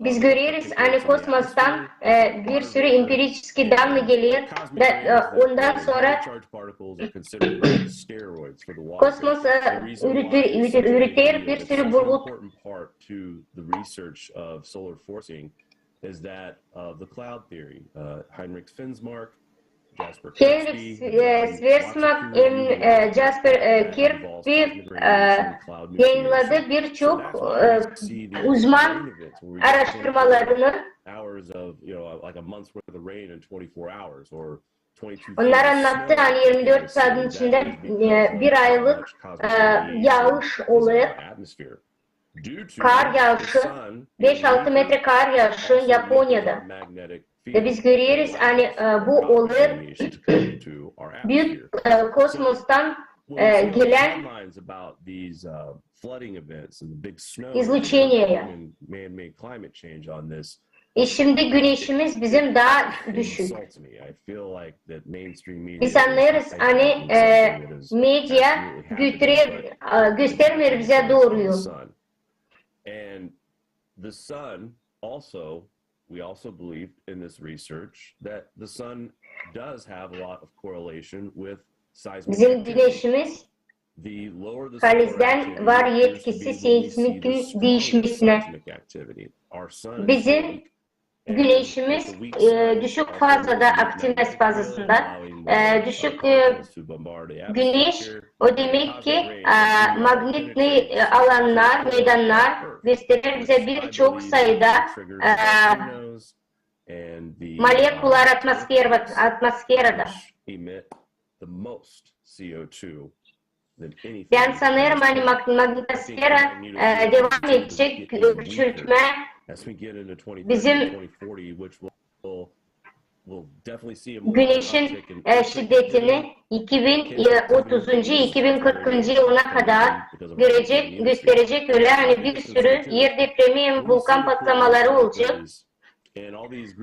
Biz göreriz, ani kosmostan, e, bir sürü empiriçeski данные geler, da, e, ondan sora kosmos, e, ürüter, ürüter, ürüter bir sürü bulut. Henrik, e, Schwarzman hem, e, Jasper, e, Kirby, e, yayınnadı birçok, e, uzman aaraştırmalarını. Onnar annattı, ani irmi dört saatın içindä, e, bir aylık, e, yaağış olêr. Kar yaağışı, beş-altı metre kar yaağışı Yaponiyada. Ve biz göreriz, ani, e, bu olêr büük, e, kosmostan, e, gelän izluçeniya. E, şindi güneşimiz bizim taa düşük. Biz annêêrız, ani, e, media götürer, e, göstermeer bizä dooruyu. Bizim güneşimiz halizdän var etkisi seizmikin diişmesinä. Bizim güneşimiz, e, düşük fazada, aktivnost fazasında, e, düşük, e, güneş, o demek ki, e, magnitnıy, e, alannar, meydannar gösterer bizä birçok sayıda, e, molekular atmosfera-, atmosferada. Bän sanêrım, ani mag-, magnetosfera, e, devam edecek kü-, küçültmää bizim güneşin, e, şiddetini iki bin otuzuncu, iki bin kırkıncı yılına kadar görecek, gösterecek, ölä, ani bir sürü er depremi hem vulkan patlamaları olacek.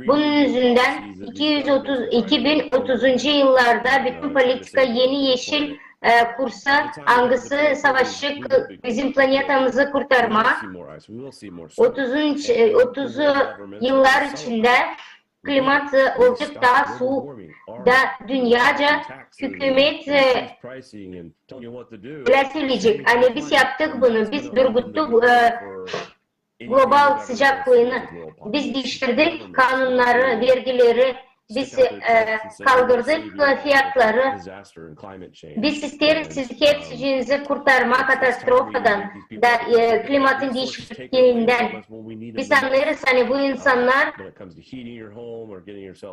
Bunun üzündän iki yüz otuz, iki bin otuzuncu yıllarda bütün politika eni eşil, e, kursa, angısı savaşacek bizim planetamızı kurtarmaa. Otuzuncu, e, otuz yıllar içindä klimat, e, olacek taa suuk da dünyaca hükümet, e, ölä söleyecek, ani biz yaptık bunu, biz durguttuk, e, global sıcaklığını. Biz diiştirdik kanunnarı, vergileri, biz, e, kaldırdık fiyatları. Biz isteeriz sizi hepsicinizi kurtarmaa katastrofadan da, e, klimatın diişikliindän. Biz annêêrız, ani bu insannar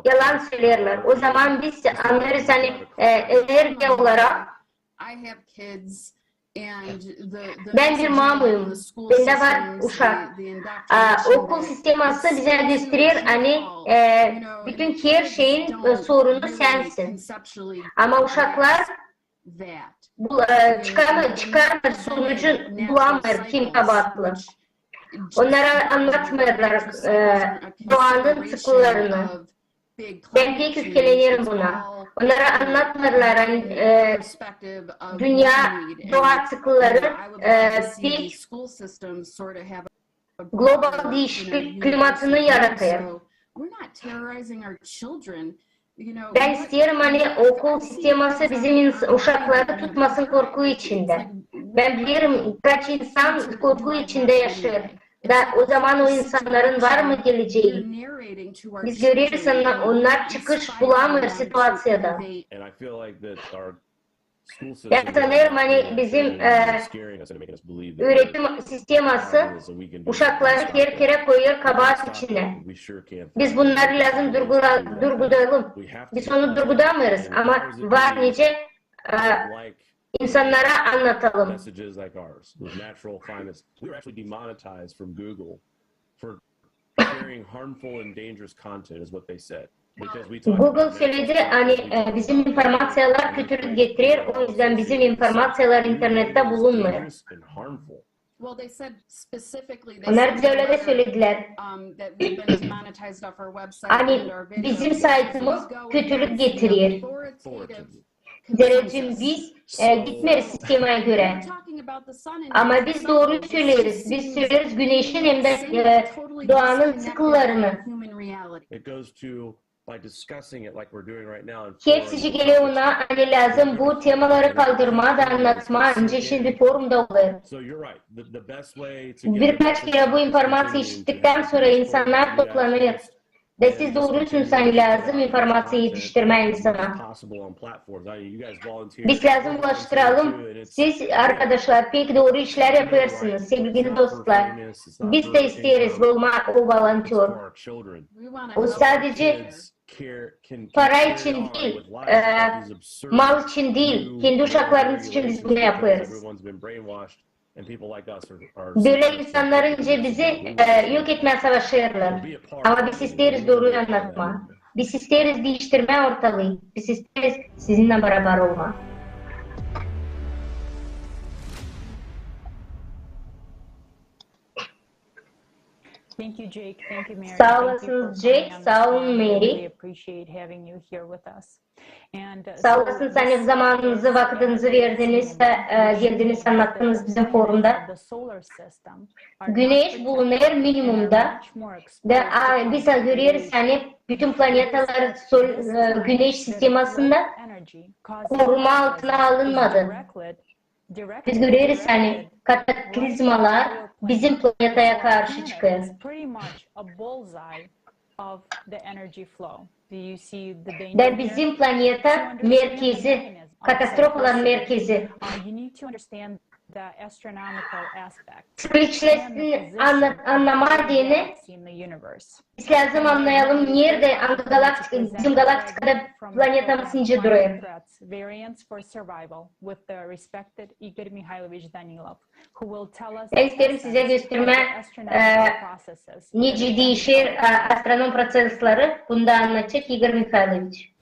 yalan söleerlär. O zaman biz annêêrız, ani, e, energiya olarak Bän bir mamuyum. Bendä var uşak. A, okul sisteması bizä gösterer, ani, e, bütün her şeyin, e, sorunu sänsin. Ama uşaklar bu, e, çıkarmêêr, çıkarmêêr sonucu, bulamêêr, kim kabaatlı. Onnara annatmêêrlar, e, doğanın sıkıntılarını. Bän pek öfkelenerim buna. Onnara annatmêêrlar, ani, e, dünnä doğa ţıkılları, e, pek global diişiklik klimatını yaratêr. Bän isteerim, ani okul sisteması bizim ins-, uşakları tutmasın korku içindä. Bän bilerim, kaç insan korku içindä yaşêêr. Da o zaman o insannarın var mı gelecää? Biz göreriz, onnar, onnar çıkış bulamêêr situaţiyada. Bän sanêrım, ani bizim, e, üüretim sisteması uşakları her kerä koyêr kabaat içinä. Biz bunnarı lääzım durgula-, durgudalım. Biz onu durgudamêêrız, ama var nicä, e, insannara annatalım. Google söledi, ani, e, bizim informaţiyalar kötülük getirer, o üzdän bizim informaţiyalar internettä bulunmêêr. Onnar bizä ölä dä söledilär, ani bizim saytımız kötülük getirer. Derecim biz, e, gitmeeriz sistemaya görä. Ama biz dooruyu söleeriz. Biz söleeriz güneşin hem dä, e, doanın ţıkıllarını. Hepsicii geler ona, ani lääzım bu temaları kaldırmaa da annatmaa, nicä şindi forumda olêr. Birkaç kerä bu informaţiya işittiktän sora insannar toplanêr. Da siz doorusunuz, ani lääzım informaţiya etiştirmää insana. Biz lääzım ulaştıralım. Siz, arkadaşlar, pek dooru işlär yapêrsınız, sevgili dostlar. Biz dä isteeriz olmaa o volontör. O sadecä para için diil, e, mal için diil, kendi uşaklarımız için biz bunu yapêrız. Bölä insannarın nicä bizi, e, yok etmää savaşêrlar. Ama biz isteeriz dooruyu annatmaa. Biz isteeriz diiştirmää ortalıı. Biz isteeriz sizinnän barabar olmaa. Saa olasınız, Jake, saa olun, Mary. Saa olasınız, ani zamanınızı, vakıdınızı verdiniz da, e, geldiniz, annattınız bizim forumda. Güneş bulunêr minimumda. Da, a, biz göreriz, ani bütün planetalar sol, e, güneş sistemasında koruma altına alınmadı. Biz göreriz, ani kataklizmalar bizim planetaya karşı çıkêr. Da bizim planeta merkezi, katastrofaların merkezi. Sıkışlasın anna-, annamaa deyni. Biz lääzım annayalım, neredä, angı galaktika, bizim galaktikada planetamız nicä durêr. Bän isteerim sizä göstermää, e, nicä diişer, e, astronom prosesleri, bunu da annadacek İgor Mihayloviç.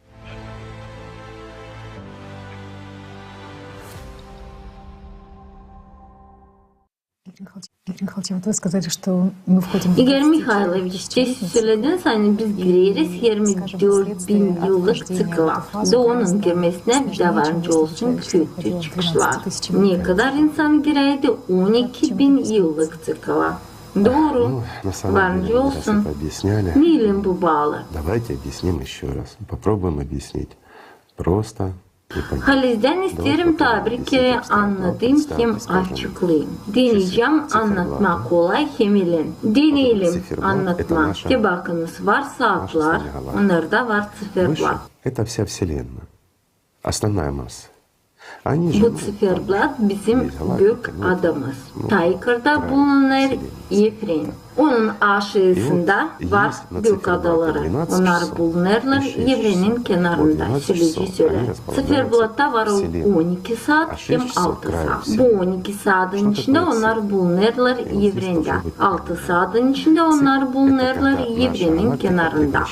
İgor Mihayloviç, te siz sölediniz, ani biz gireriz irmi dört bin yıllık ţikla. Da onun girmesinä bizä var nicä olsun kötü çıkışlar. Nekadar insan girärdi on iki bin yıllık ţikla. Dooru, var nicä olsun. Neylän bu baalı? Halizdän isteerim taa bir kerä annadayım hem açıklayım. Deneyecäm annatmaa kolay hem elän. Deneyelim annatmaa. Te bakınız, var saatlar, onnarda var ţiferblad. Bu ţiferblad bizim gök adamız. Taa yukarda bulunêr evren. Onun aşaasında var gök adaları. Onnar bulunêrlar evrenin kenarında. Söleci sölär. Ţiferbladta var on iki saat hem altı saat. Bu on iki saadın içindä onnar bulunêrlar evrendä. Altı saadın içindä onnar bulunêrlar evrenin kenarında.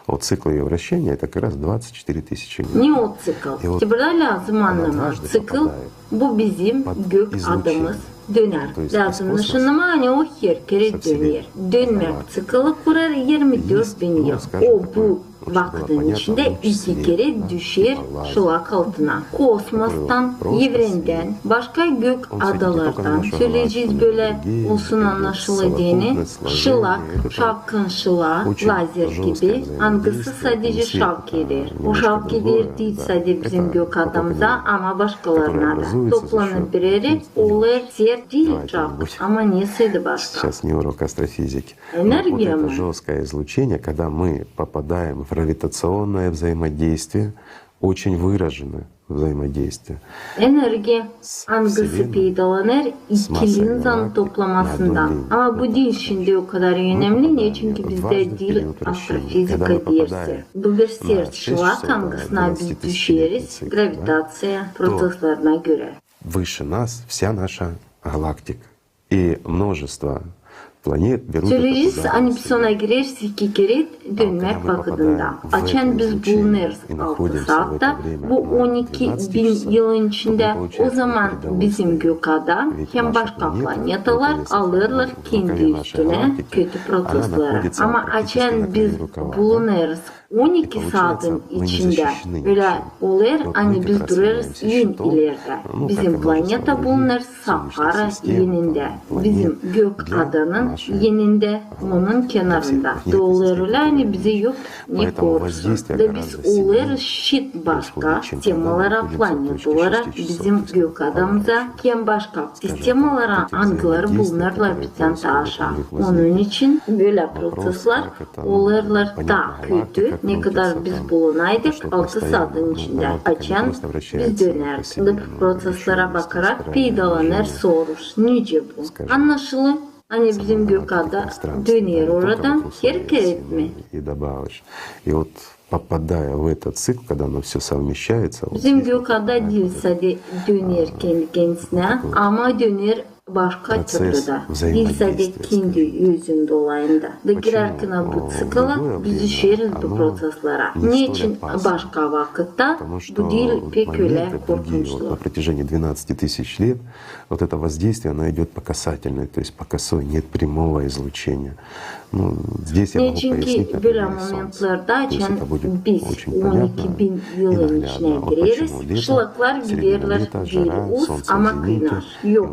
Вот цикл её вращения — это как раз двадцать четыре тысячи лет. Ne o cikl? Te burada lääzım annamaa, cikl, bu bizim gök adamız döner. Lääzım annamaa, ani o her kerä döner. Dönmäk ciklı kurar irmi dört bin yıl. O bu vakıdın içindä iki kerä düşer şılak altına. Kosmostan, evrendän, başka gök adalardan, söleyecez bölä, olsun annaşılı deyni, şılak, şalkın şılaa, lazer gibi, angısı sadecä şalk eder. O şalk eder diil sadecä bizim gök adamıza, ama başkalarına da. Toplanıp bir erä, olêr sert diil şalk, ama nesä da başka. Сейчас не урок астрофизики. Energiya mı? Вот это жёсткое излучение, когда мы попадаем в гравитационное взаимодействие, очень выраженное взаимодействие. Energiya, angısı peydalanêr iki linzanın toplamasından. Ama bu diil şindi o kadar önemli, neçin ki bizdä diil astrofizika dersi. Bu bir sert şılak, angısına biz düşeriz gravitaţiya proţeslerine görä. Выше нас вся наша галактика. И множество планет берут это туда. Söleyecez, ani biz ona gireriz iki kerä dönmäk vakıdında. Açan biz bulunêrız altı saatta, bu on iki bin yılın içindä, ozaman bizim gök ada hem başka planetalar alêrlar kendi üstünä kötü proţesleri. Ama açan biz bulunêrız on iki saatın içindä, ölä olêr, ani biz durêrız en ilerdä. Bizim planeta bulunêr Sahara enindä. Bizim gök adanın enindä, onun kenarında. Da olêr ölä, ani bizä yok ne korusun. Da biz olêrız çift başka sistemalara, planetalara, bizim gök adamıza, hem başka sistemalara, angıları bulunêrlar bizdän taa aşaa. Onun için bölä proţesler olêrlar taa kötü, ne kadar biz bulunaydık altı saatın içindä, açan biz dönärdik. Indi bu proţeslerä bakarak peydalanêr soruş: nicä bu? Annaşılı, ani bizim gök ada döner oradan her kerä mi? И вот попадая в этот цикл, когда оно всё совмещается, вот здесь вот, э, вот это движение. Bizim gök ada diil sade döner kendi kendisinä, ama döner başka türlü dä. Diil sade kendi özün dolayında. Da girärkän bu cikla biz düşeriz bu proţeslerä. Neçin başka vakıtta bu diil pek ölä korkunçlu? На протяжении двенадцати тысяч лет вот это воздействие, оно идёт по касательной, то есть по косой, нет прямого излучения. Neçin ki bölä momentlerdä, açan biz on iki bin yılın içinä gireriz, şılaklar giderlär diil uz, ama kıynar. Yok,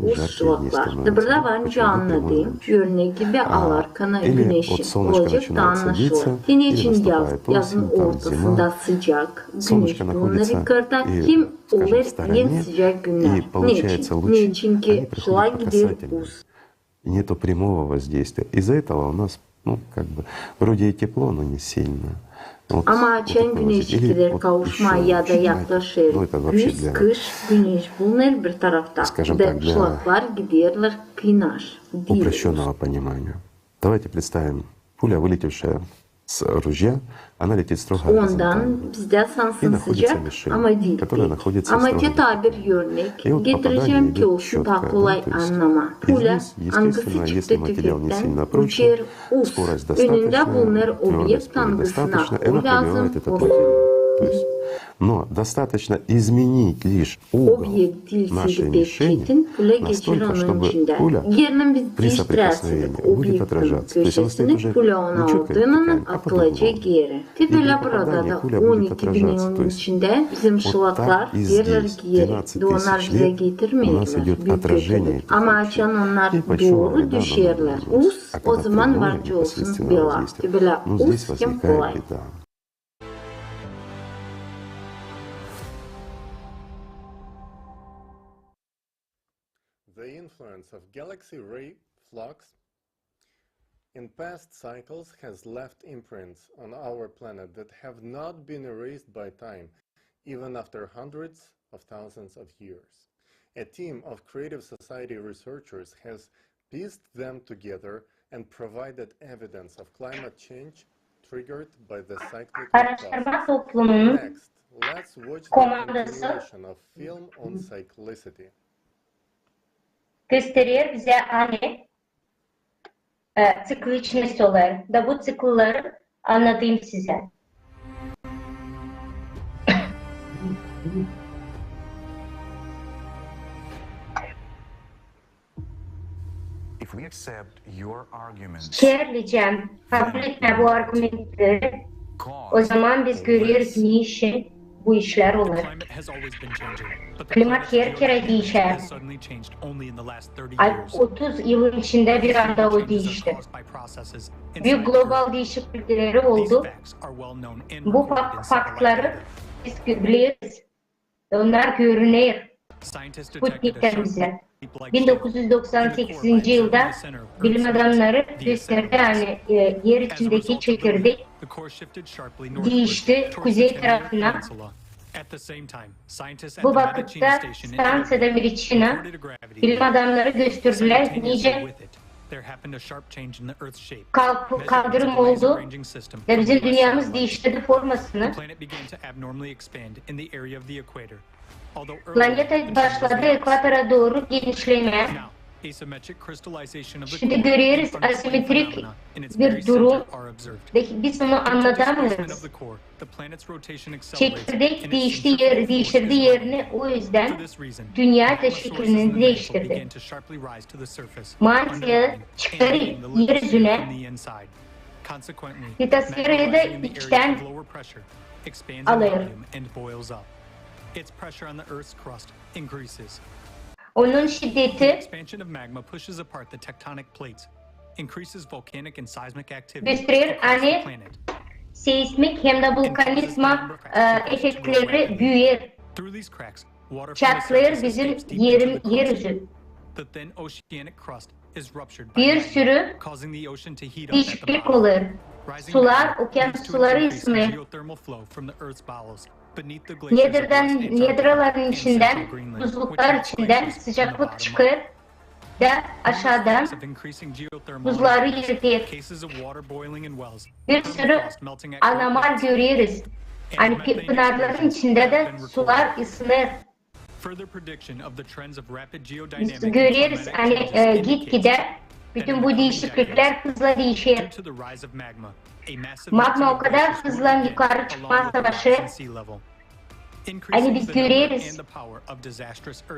uz şılaklar. Da burada var nicä annadayım, örnek gibi alarkana güneşi. Olacek da annaşılêr. Te neçin yazın ortasında sıcak, güneş bulunêr yukarda, hem olêr en sıcak günnär. Neçin? Neçin ki şılak gider uz. И нету прямого воздействия. Из-за этого у нас, ну, как бы, вроде и тепло, но не сильно. Вот. Ama açan güneş gider kavuşmaa ya da yaklaşêr güz, kış, güneş bulunêr bir tarafta. Da şılaklar giderlär kıynar. Упрощённого понимания. Давайте представим, пуля, вылетевшая с ружья, она летит строго горизонтально. Ondan bizdä sansın sıcak, ama diil pek. Ama te taa bir örnek getirecäm ki olsun taa kolay annamaa. Pulä, angısı çıktı tüfektän, uçêr uz. Önündä bulunêr obyekt, angısına o lääzım. Но достаточно изменить лишь угол нашей мишени настолько, чтобы пуля при соприкосновении будет отражаться. То есть она стоит уже не чётко вертикально, а по дугу. Eer biz diiştirärsek obyektinin köşesini, pulä ona aldınnan atılacek geeri. Te bölä burada da on iki bin yılın içindä bizim şılaklar giderlär geeri. Da onnar bizä getirmeerlär büük kötülük. Ama açan onnar dooru düşerlär uz, ozaman var çolsun bela. Te bölä uz hem kolay. The influence of galaxy ray flux in past cycles has left imprints on our planet that have not been erased by time, even after hundreds of thousands of years. A team of Creative Society researchers has pieced them together and provided evidence of climate change triggered by the cyclic process. Araştırma toplumunun komandası gösterer bizä, ani e, cikliçnost olêr. Da bu cikıllar annadayım sizä. Eer licän kabul etmää bu argumentleri, ozaman biz göreriz, neçin bu işlär olêr. Klimat herkerä diişer. Ay, otuz yılın içindä bir anda o diişti. Büük global diişiklikleri oldu. Bu fak-, faktları biz bileriz. Onnar görüner sputniklerimizä. Bin dokuz üz doksan sekizinci yılda bilim adamnarı gösterdi, ani, e, er içindeki çekirdek diişti kuzey tarafına. Bu vakıtta stansiyada Meriçina bilim adamnarı gösterdilär, nicä kalk-, kaldırım oldu. Da bizim dünnemiz diiştirdi formasını. Planeta başladı ekvatora dooru genişlemää. Şindi göreriz asimetrik bir durum. Biz onu annadamêêrız. Çekirdek diişti er-, diiştirdi erini, o üzdän dünneyi dä şekilini diiştirdi. Mantiya çıkêr er üzünä. Litosferayı da içtän alêr. Onun şiddeti gösterer, ani seizmik hem dä vulkanizma, e, efektleri büüyer. Çatlêêr bizim er-, er üzü. Bir sürü diişiklik olêr. Sular, okean suları ısınêr. Nedradan, nedraların içindän, buzluklar içindän sıcaklık çıkêr da aşaadan buzları eriter. Bir sürü anomal göreriz. Ani pi-, pınarların içindä dä sular ısınêr. Biz göreriz, ani, e, gitgidä bütün bu diişikliklär hızla diişer. Magma o kadar hızlan yukarı çıkmaa savaşêr, ani biz göreriz,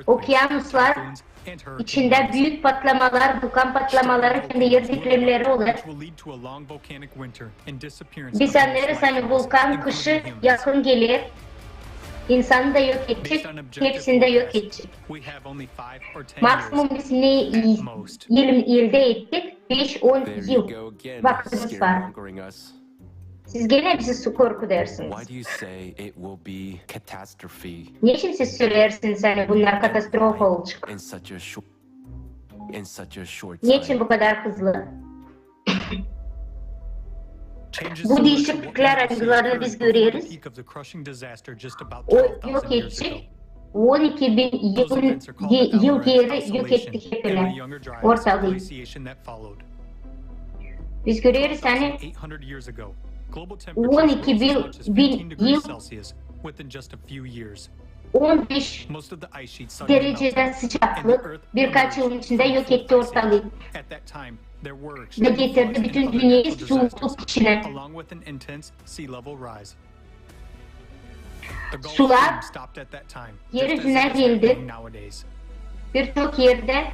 okeanuslar içindä büük patlamalar, vulkan patlamaları hem dä er depremleri olêr. Biz annêêrız, ani vulkan kışı yakın geler, insanı da yok edecek, hepsini dä yok edecek. Maksimum biz ne i-, el-, eldä ettik, beş-on yıl vakıdımız var. Siz genä bizi su-, korkudêrsınız. Neçin siz söleersiniz, ani bunnar katastrofa olacek? Neçin bu kadar hızlı? Bu diişikliklär, angılarını biz göreriz, o yok edecek. On iki bin yıl, yıl geeri yok etti hepinä ortalıı. Biz göreriz, ani on iki bin, bin yıl, on beş derecedä sıcaklık birkaç yılın içindä yok etti ortalıı. Da getirdi bütün dünneyi suukluk içinä. Sular er üzünä geldi. Birçok erdä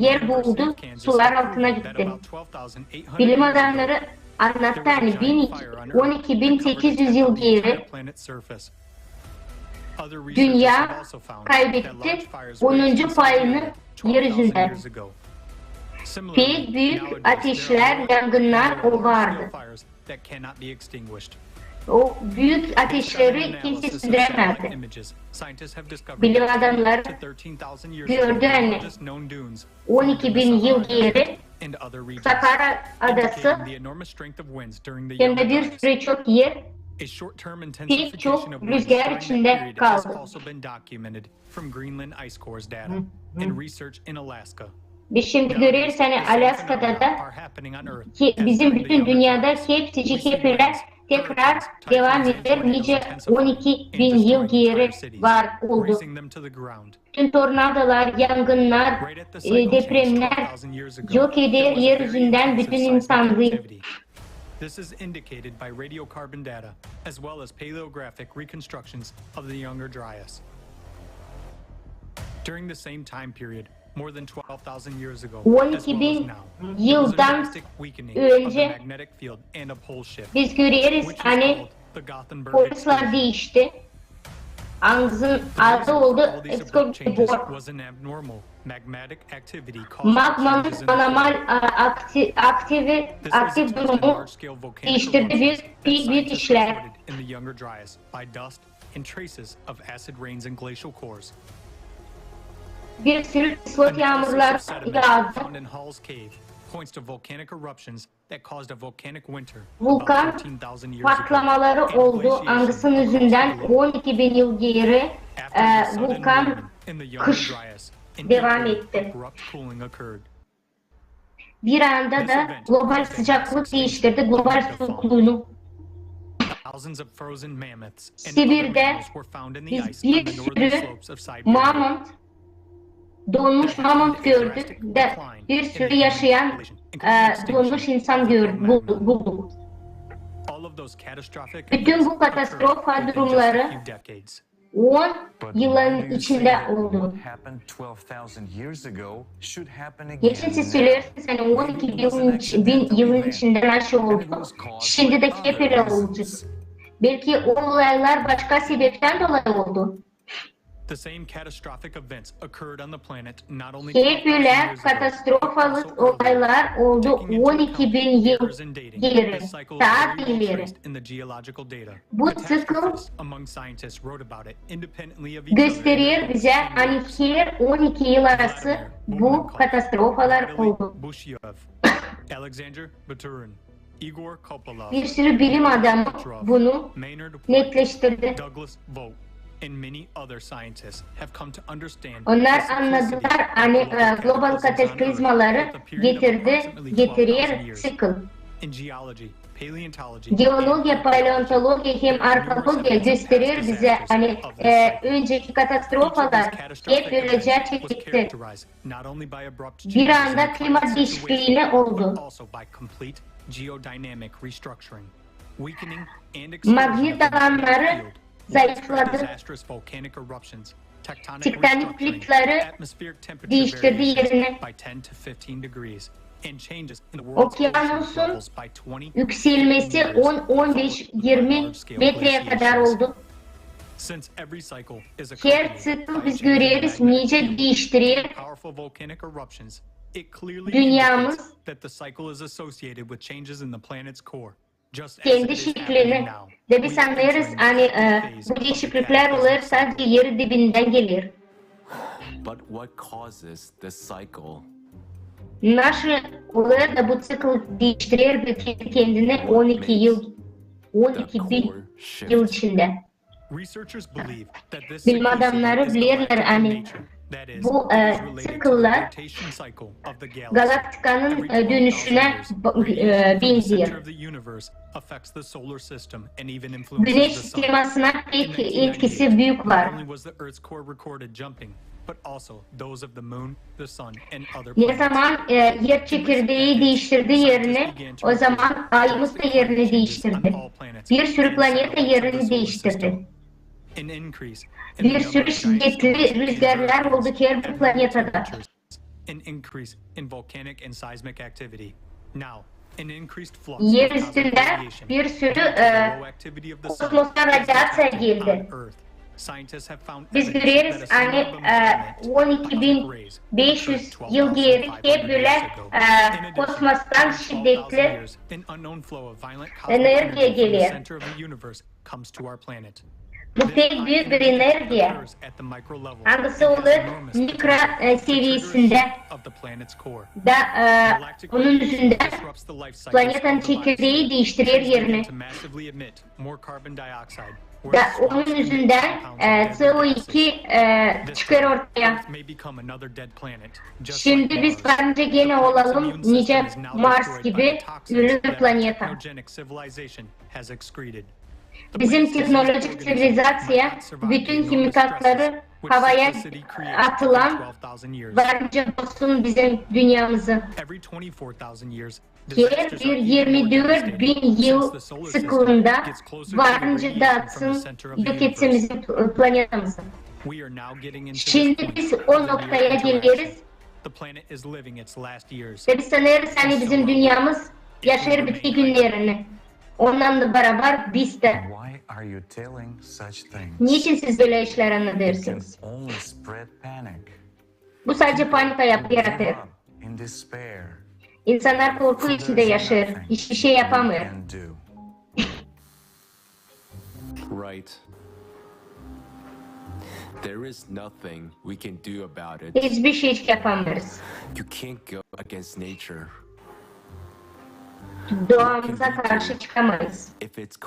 er buldu, sular altına gitti. Bilim adamnarı annattı, ani bin, on iki bin sekiz üz yıl geeri dünnä kaybetti onuncu payını er üzündän. Pek büük ateşlär, yangınnar o vardı. O büük ateşleri kimsey söndüremedi. Bilim adamnarı gördü, ani on iki bin yıl geeri Sahara adası hem dä bir sürü çok er pek çok rüzgär içindä kaldı. Biz şindi göreriz, ani Alyaskada da, ki bizim bütün dünnedä hepsicik hep ölä tekrar devam eder, nicä on iki bin yıl geeri var oldu. Bütün tornadolar, yangınnar, e, depremnär yok eder er üzündän bütün insanlıı. This is indicated by radiocarbon data, as well as paleographic reconstructions of the Younger Dryas. During the same time period, more than twelve thousand years ago, On iki bin yıldan önce biz göreriz, ani poluslar diişti. Angısının adı oldu Scott's Bore. Magmanın anormal, e, akti-, aktivi, aktif durumu diiştirdi büük, büük, büük işlär. Bir sürü kislot yaamurları yaadı. Vulkan patlamaları oldu, angısının üzündän on iki bin yıl geeri, e, vulkan kış devam etti. Bir anda da global sıcaklık diiştirdi, global suukluunu. Sibirdä biz bir sürü mamont, donmuş mamont gördük da bir sürü yaşayan, e, donmuş insan gördük, bu-, bulduk. Bütün bu katastrofa durumları on yılın içindä oldu. Geçin siz söleersiniz, ani on iki bin yılın iç-, bin yılın içindä nasıl oldu? Şindi dä hep ölä olacek. Belki o olaylar başka sebeptän dolayı oldu. Hep ölä katastrofalı olaylar oldu on iki bin yıl geeri, taa ileri. Bu ţikl gösterer bizä, ani her on iki yıl arası bu katastrofalar oldu. Bir sürü bilim adamı bunu netleştirdi. Onnar annadılar, ani, e, global kataklizmaları getirdi, getirer ţikl. Geologiya, paleontologiya hem arheologiya gösterer bizä, ani, e, önceki katastrofalar hep ölä çekti. Bir anda klima diişikliini oldu. Magnit alannarı zayıfladı. Tektonik plitleri diiştirdi erini. Okyanusun ükselmesi on, on beş, irmi metreyä kadar oldu. Her ţikl biz göreriz, nicä diiştirer dünnemiz kendi şeklini. Da biz annêêrız, ani, e, bu diişikliklär olêr sadecä eri dibindän geler. Nasıl olêr da bu ţikl diiştirer bir kendi kendini on iki yıl, on iki bin yıl içindä? Bilim adamnarı bilerlär, ani bu, e, ţikl galaktikanın, e, dönüşünä, e, benzeer. Güneş sistemasına pek etkisi büük var. Ne zaman, e, yer çekirdeyi diiştirdi erini, o zaman ayımız da erini diiştirdi. Bir sürü planeta erini diiştirdi. Bir sürü şiddetli rüzgarlar oldu her bir planetada. Yer üstündä bir sürü, e, kosmostan radiaţiya geldi. Biz göreriz, ani, e, on iki bin beş üz yıl geeri hep bölä, e, kosmostan şiddetli energiya geler. Bu pek büük bir energiya, angısı olêr mikro, e, seviyesindä. Da, e, onun üzündä planetanın çekirdeyi diiştirer erini. Da onun üzündän, e, C O iki, e, çıkêr ortaya. Şindi biz varınca genä olalım nicä Mars gibi ölü planeta. Bizim tehnolojik ţivilizaţiya bütün himikatları havaya atılan var nicä bozsun bizim dünnemizi. Her bir irmi dört bin yıl ţiklında var nicä daatsın, yok etsin bizim planetamızı. Şindi biz o noktaya geleriz. Ve biz sanêrız, ani bizim dünnemiz yaşêêr bitki günnerini. Ondan da barabar biz dä. Neçin siz bölä işlär annadêrsınız? Bu sadecä panika yaratêr. İnsannar korku içindä yaşêêr, hiçbir şey yapamêêr. Hiçbir şey yapamêêrız. Doğamıza karşı çıkamayız.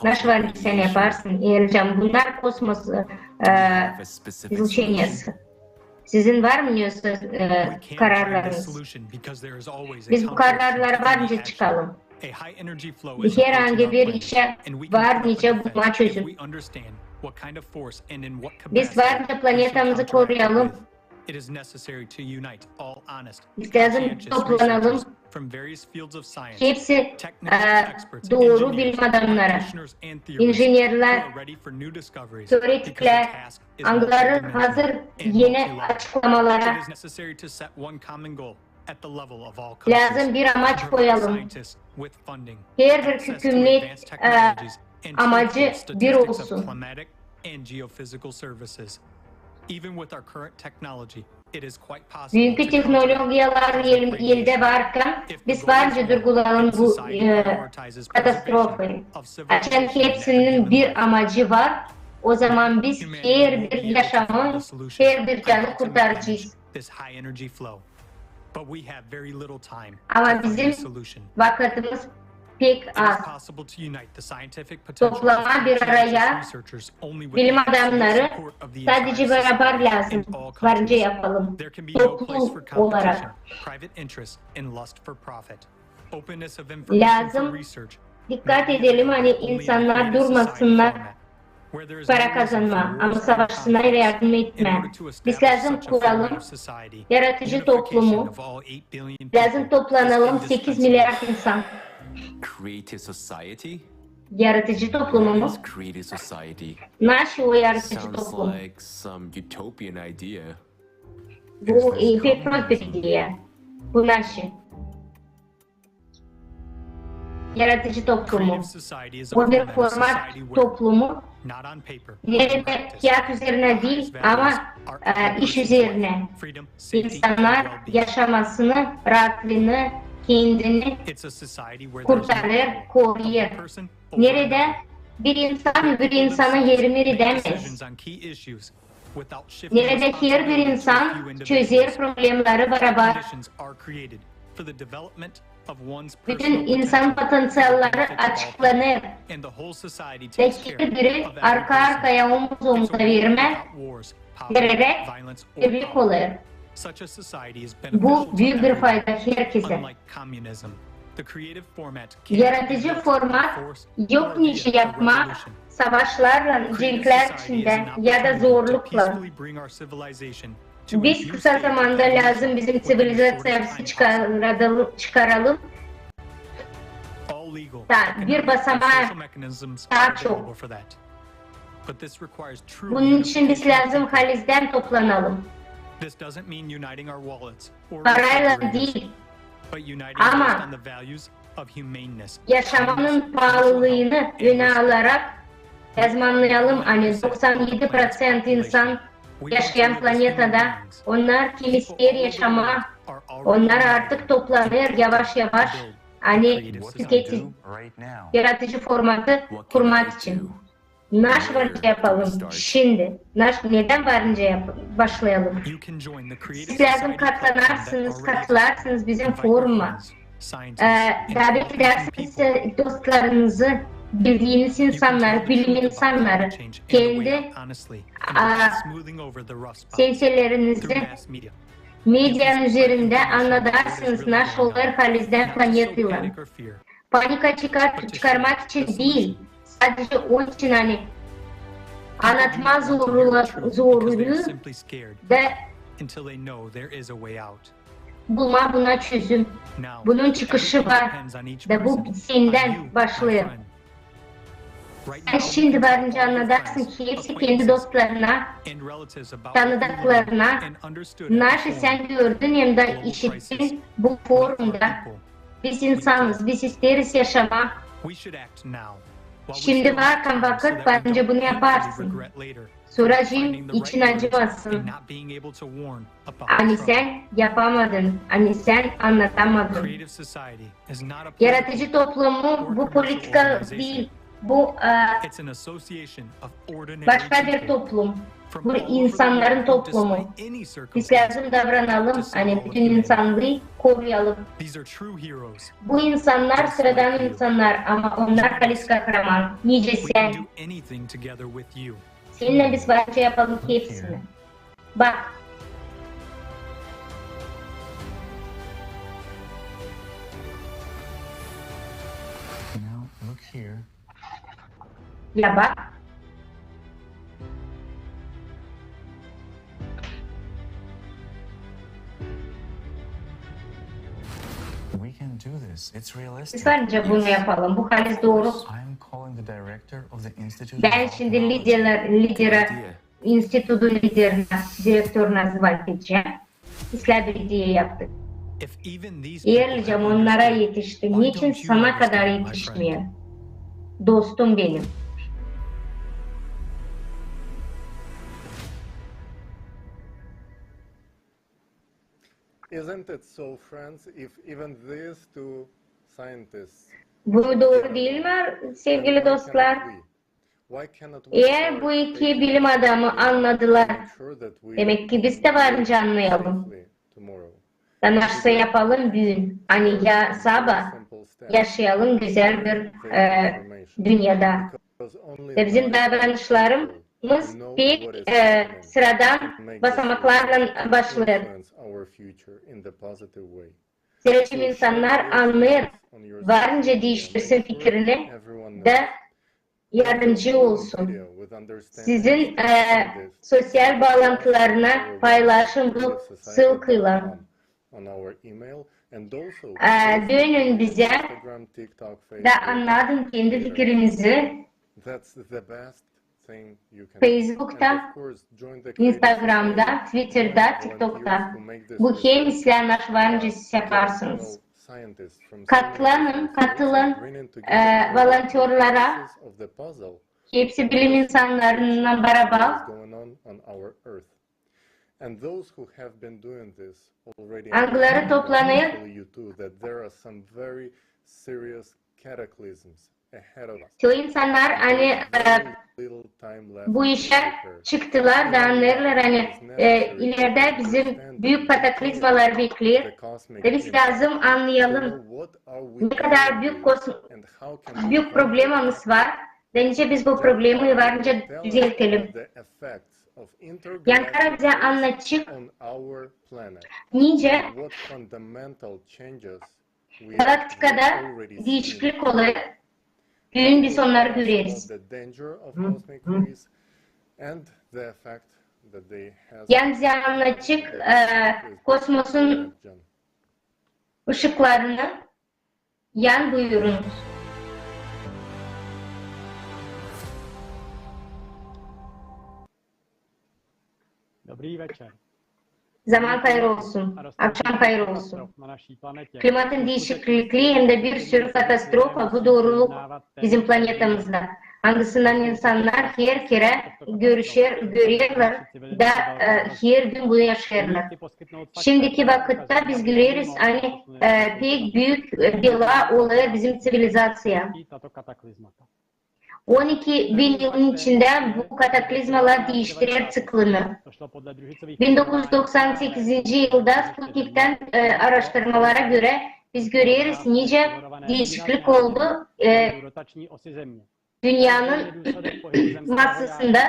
Naşı var ki sän yaparsın, Ercan, bunnar kosmos izluçeniyası. Sizin var mı nesoy kararlarınız? Biz bu kararlara var nicä çıkalım. Herangı bir işä var nicä bulmaa çözüm. Biz var nicä planetamızı koruyalım. Biz lääzım toplanalım hepsi dooru bilim adamnarı, injenerlär, teoretiklär, angıları hazır eni açıklamalara. Lääzım bir amaç koyalım. Her bir hükümet amacı bir olsun. Büünkü tehnologiyalar eldä varkan biz var nicä durgulayalım bu katastrofayı. Açan hepsinin bir amacı var, ozaman biz her bir yaşamı, her bir canı kurtaracez. Ama bizim vakıtımız pek az. Toplamaa bir araya bilim adamnarı sadecä barabar lääzım var nicä yapalım, toplum olarak. Lääzım dikkat edelim, ani insannar durmasınnar para kazanmaa, ama savaşsınnar yardım etmää. Biz lääzım kuralım yaradıcı toplumu. Lääzım toplanalım sekiz milyard insan. Yaradıcı toplumu mu? Naşı o yaradıcı toplum? Bu pek prost bir ideya. Bu naşı? Yaradıcı toplumu. O bir format toplumu, neredä kiyat üzerinä diil, ama iş üzerinä. İnsannar yaşamasını, raatlıını, kendini kurtarêr, koruyêr. Neredä bir insan öbür insana yardım edämez. Neredä her bir insan çözer problemleri barabar. Bütün insan potenţialları açıklanêr. Ve her biri arka-arkaya omuz-omuza vermää, vereräk birlik olêr. Bu büük bir fayda herkezä. Yaradıcı format yok nicä yapmaa savaşlarlan, cenklär içindä ya da zorluklan. Biz kısa zamanda lääzım bizim ţivilizaţiyamızı çıkaralım. Da bir basamaa taa çok. Bunun için biz lääzım halizdän toplanalım. Paraylan diil, ama yaşamanın paalılıını önä alarak lääzım annayalım, ani doksan edi proţent insan yaşayan planetada, onnar kim isteer yaşamaa, onnar artık toplanêr yavaş-yavaş, ani tüketici, yaradıcı formatı kurmak için. Naş var nicä yapalım şindi? Naş, nedän var nicä yap-, başlayalım? Siz lääzım katlanarsınız, katılarsınız bizim foruma. Davet edärsiniz dostlarınızı, bildiiniz insannarı, bilim insannarı, kendi senselerinizi medianın üzerindä annadarsınız, naş olêr halizdän planetaylan. Panika çıkar-, çıkarmak için diil, Sadece onun için, ani annatmaa zorluyuz da bulmaa buna çözüm. Bunun çıkışı var. Da bu sendän başlêêr. Sän şindi varınca annadarsın ki hepsi kendi dostlarına, tanıdıklarına, naşı sän gördün hem dä işittin bu forumda. Biz insanız, biz isteeriz yaşamaa. Şindi var vakıt, varınca bunu yaparsın. Sora için acımasın. Ani sän yapamadın, ani sän annatamadın. Yaradıcı toplumu bu politika diil, bu, e, başka bir toplum. Bu insannarın toplumu. Biz lääzım davranalım, ani bütün insannarı koruyalım. Bu insannar sıradan insannar, ama onnar halis kahraman. Nicä sän. Seninnän biz varınca yapalım hepsini. Bak. Ya bak. Biz varınca bunu yapalım. Bu halis dooru. Bän şindi liderlär, lidera, institutun liderinä, direktoruna zvat edecäm. İslää bir ideya yaptık. Eer licä onnara etişti, neçin sana kadar etişmeer, dostum benim? Isn't it so, friends, if even these two scientists... Bu dooru diil mi, sevgili dostlar? Eer bu iki bilim adamı annadılar, demäk ki biz dä varınca annayalım. Da nasıl yapalım büün, ani ya sabaa yaşayalım gözäl bir, e, dünnedä. Da bizim davranışlarımız pek, e, sıradan basamaklarlan başlêêr. Seçim insannar annêêr, varınca diiştirsin fikirini da yardımcı olsun. Sizin, e, sosyal baalantılarına paylaşın bu sılkıylan. E, dönün bizä da annadın kendi fikirinizi. Facebookta, Instagramda, Twitterda, TikTokta. Bu hem islää naş varınca siz yaparsınız. Katlanın, katılın, e, volontörlara. Hepsi bilim insannarınnan barabar. Angıları toplanêr. Çoyu insannar, ani, e, bu işä çıktılar da annêêrlar, ani, e, ileridä bizi büük kataklizmalar bekleer. Da biz lääzım annayalım, ne kadar büük kos-, büük problemamız var, da nicä biz bu problemayı varınca düzeltelim. Yankara bizä annadacek, nicä galaktikada diişiklik olêr. Büün biz onnarı göreriz. Yan bizä annadacek, e, kosmosun ışıklarını. Yan buyurunuz. Zaman hayır olsun, akşam hayır olsun. Klimatın diişiklikleri hem dä bir sürü katastrofa, bu dooruluk bizim planetamızda, angısından insannar her kerä görüşer, görerlär da, e, her gün bunu yaşêêrlar. Şindiki vakıtta biz göreriz, ani, e, pek büük, e, bela olêr bizim ţivilizaţiyaya. On iki bin yılın içindä bu kataklizmalar diiştirer ţiklini. Bin dokuz üz doksan sekizinci yılda Sputniktän, e, aaraştırmalara görä biz göreriz, nicä diişiklik oldu, e, dünnenin massasında,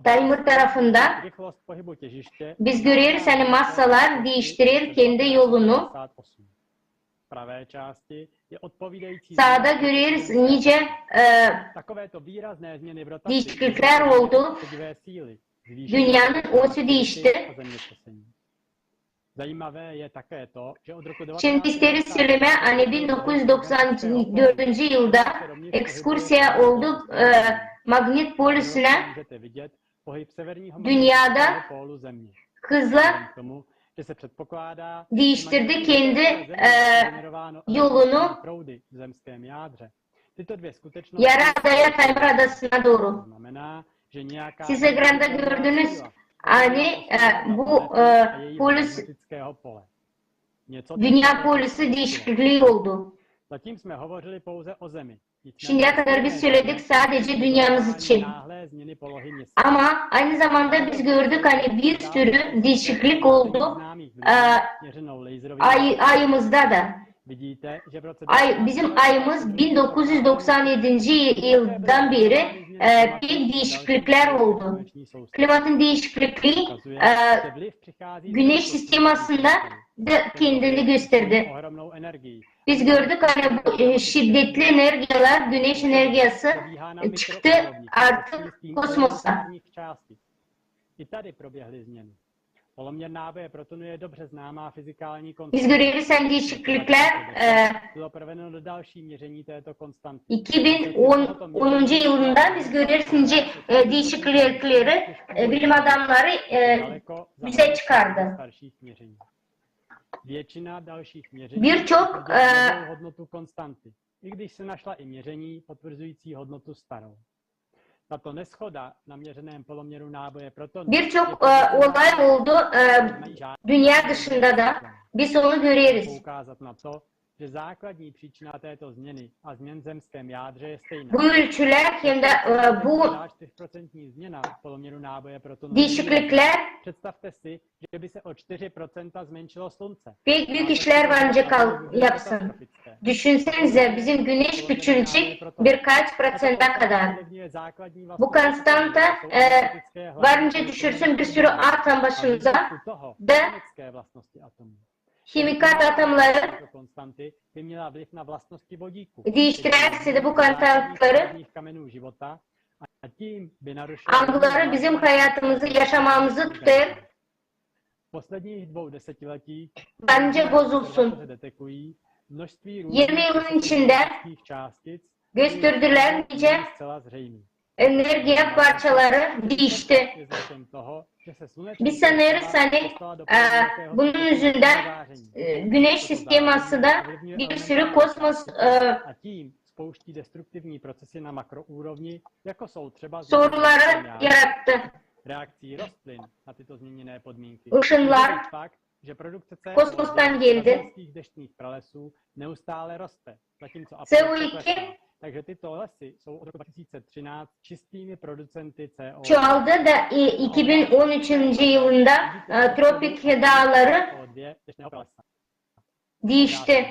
Taymır tarafında biz göreriz, ani massalar diiştirer kendi yolunu. Saada göreriz, nicä, e, diişikliklär oldu. Dünnenin ösü diişti. Şindi isteeriz sölemää, ani bin dokuz üz doksan dördüncü yılda ekskursiya oldu, e, magnit polüsünä. Dünnedä hızla diiştirdi kendi, e, yolunu Yara adaya Kaymar adasına dooru. Siz ekranda gördünüz, ani, e, bu, e, polüs, dünnä polüsü diişikliği oldu. Şindiyä kadar biz söledik sadece dünneämiz için. Ama aynı zamanda biz gördük, ani bir sürü diişiklik oldu, e, ay, ayımızda da. Ay, bizim ayımız bin dokuz üz doksan edinci yıldan beeri, e, pek diişikliklär oldu. Klimatın diişikliklii, e, güneş sistemasında da kendini gösterdi. Biz gördük, ani bu, e, şiddetli energiyalar, güneş energiyası, e, çıktı artık kosmosa. Biz göreriz, ani diişikliklär, e, iki bin on, onuncu yılında biz göreriz, nicä, e, diişiklikleri, e, bilim adamları, e, bizä çıkardı. Birçok, e, birçok, e, olay oldu, e, dünnä dışında da. Biz onu göreriz. Bu ölçülär hem dä, e, bu diişikliklär pek büük işlär var nicä yapsın. Düşünsenizä, bizim güneş küçülecek birkaç proţentä kadar. Bu konstanta, e, var nicä düşürsün bir sürü atom başımıza da himikat atomları diiştirär, siz dä bu konstantları, angıları bizim hayatımızı, yaşamamızı tutêr. Var nicä bozulsun. İrmi yılın içindä gösterdilär nicä energiya parçaları diişti. Biz sanêrız, ani, e, bunun üzündän, e, güneş sistemasında bir sürü kosmos, e, soruları yarattı. Işınlar kosmostan geldi. C O iki çoaldı da, e, iki bin on üçüncü yılında, e, tropik daaları diişti.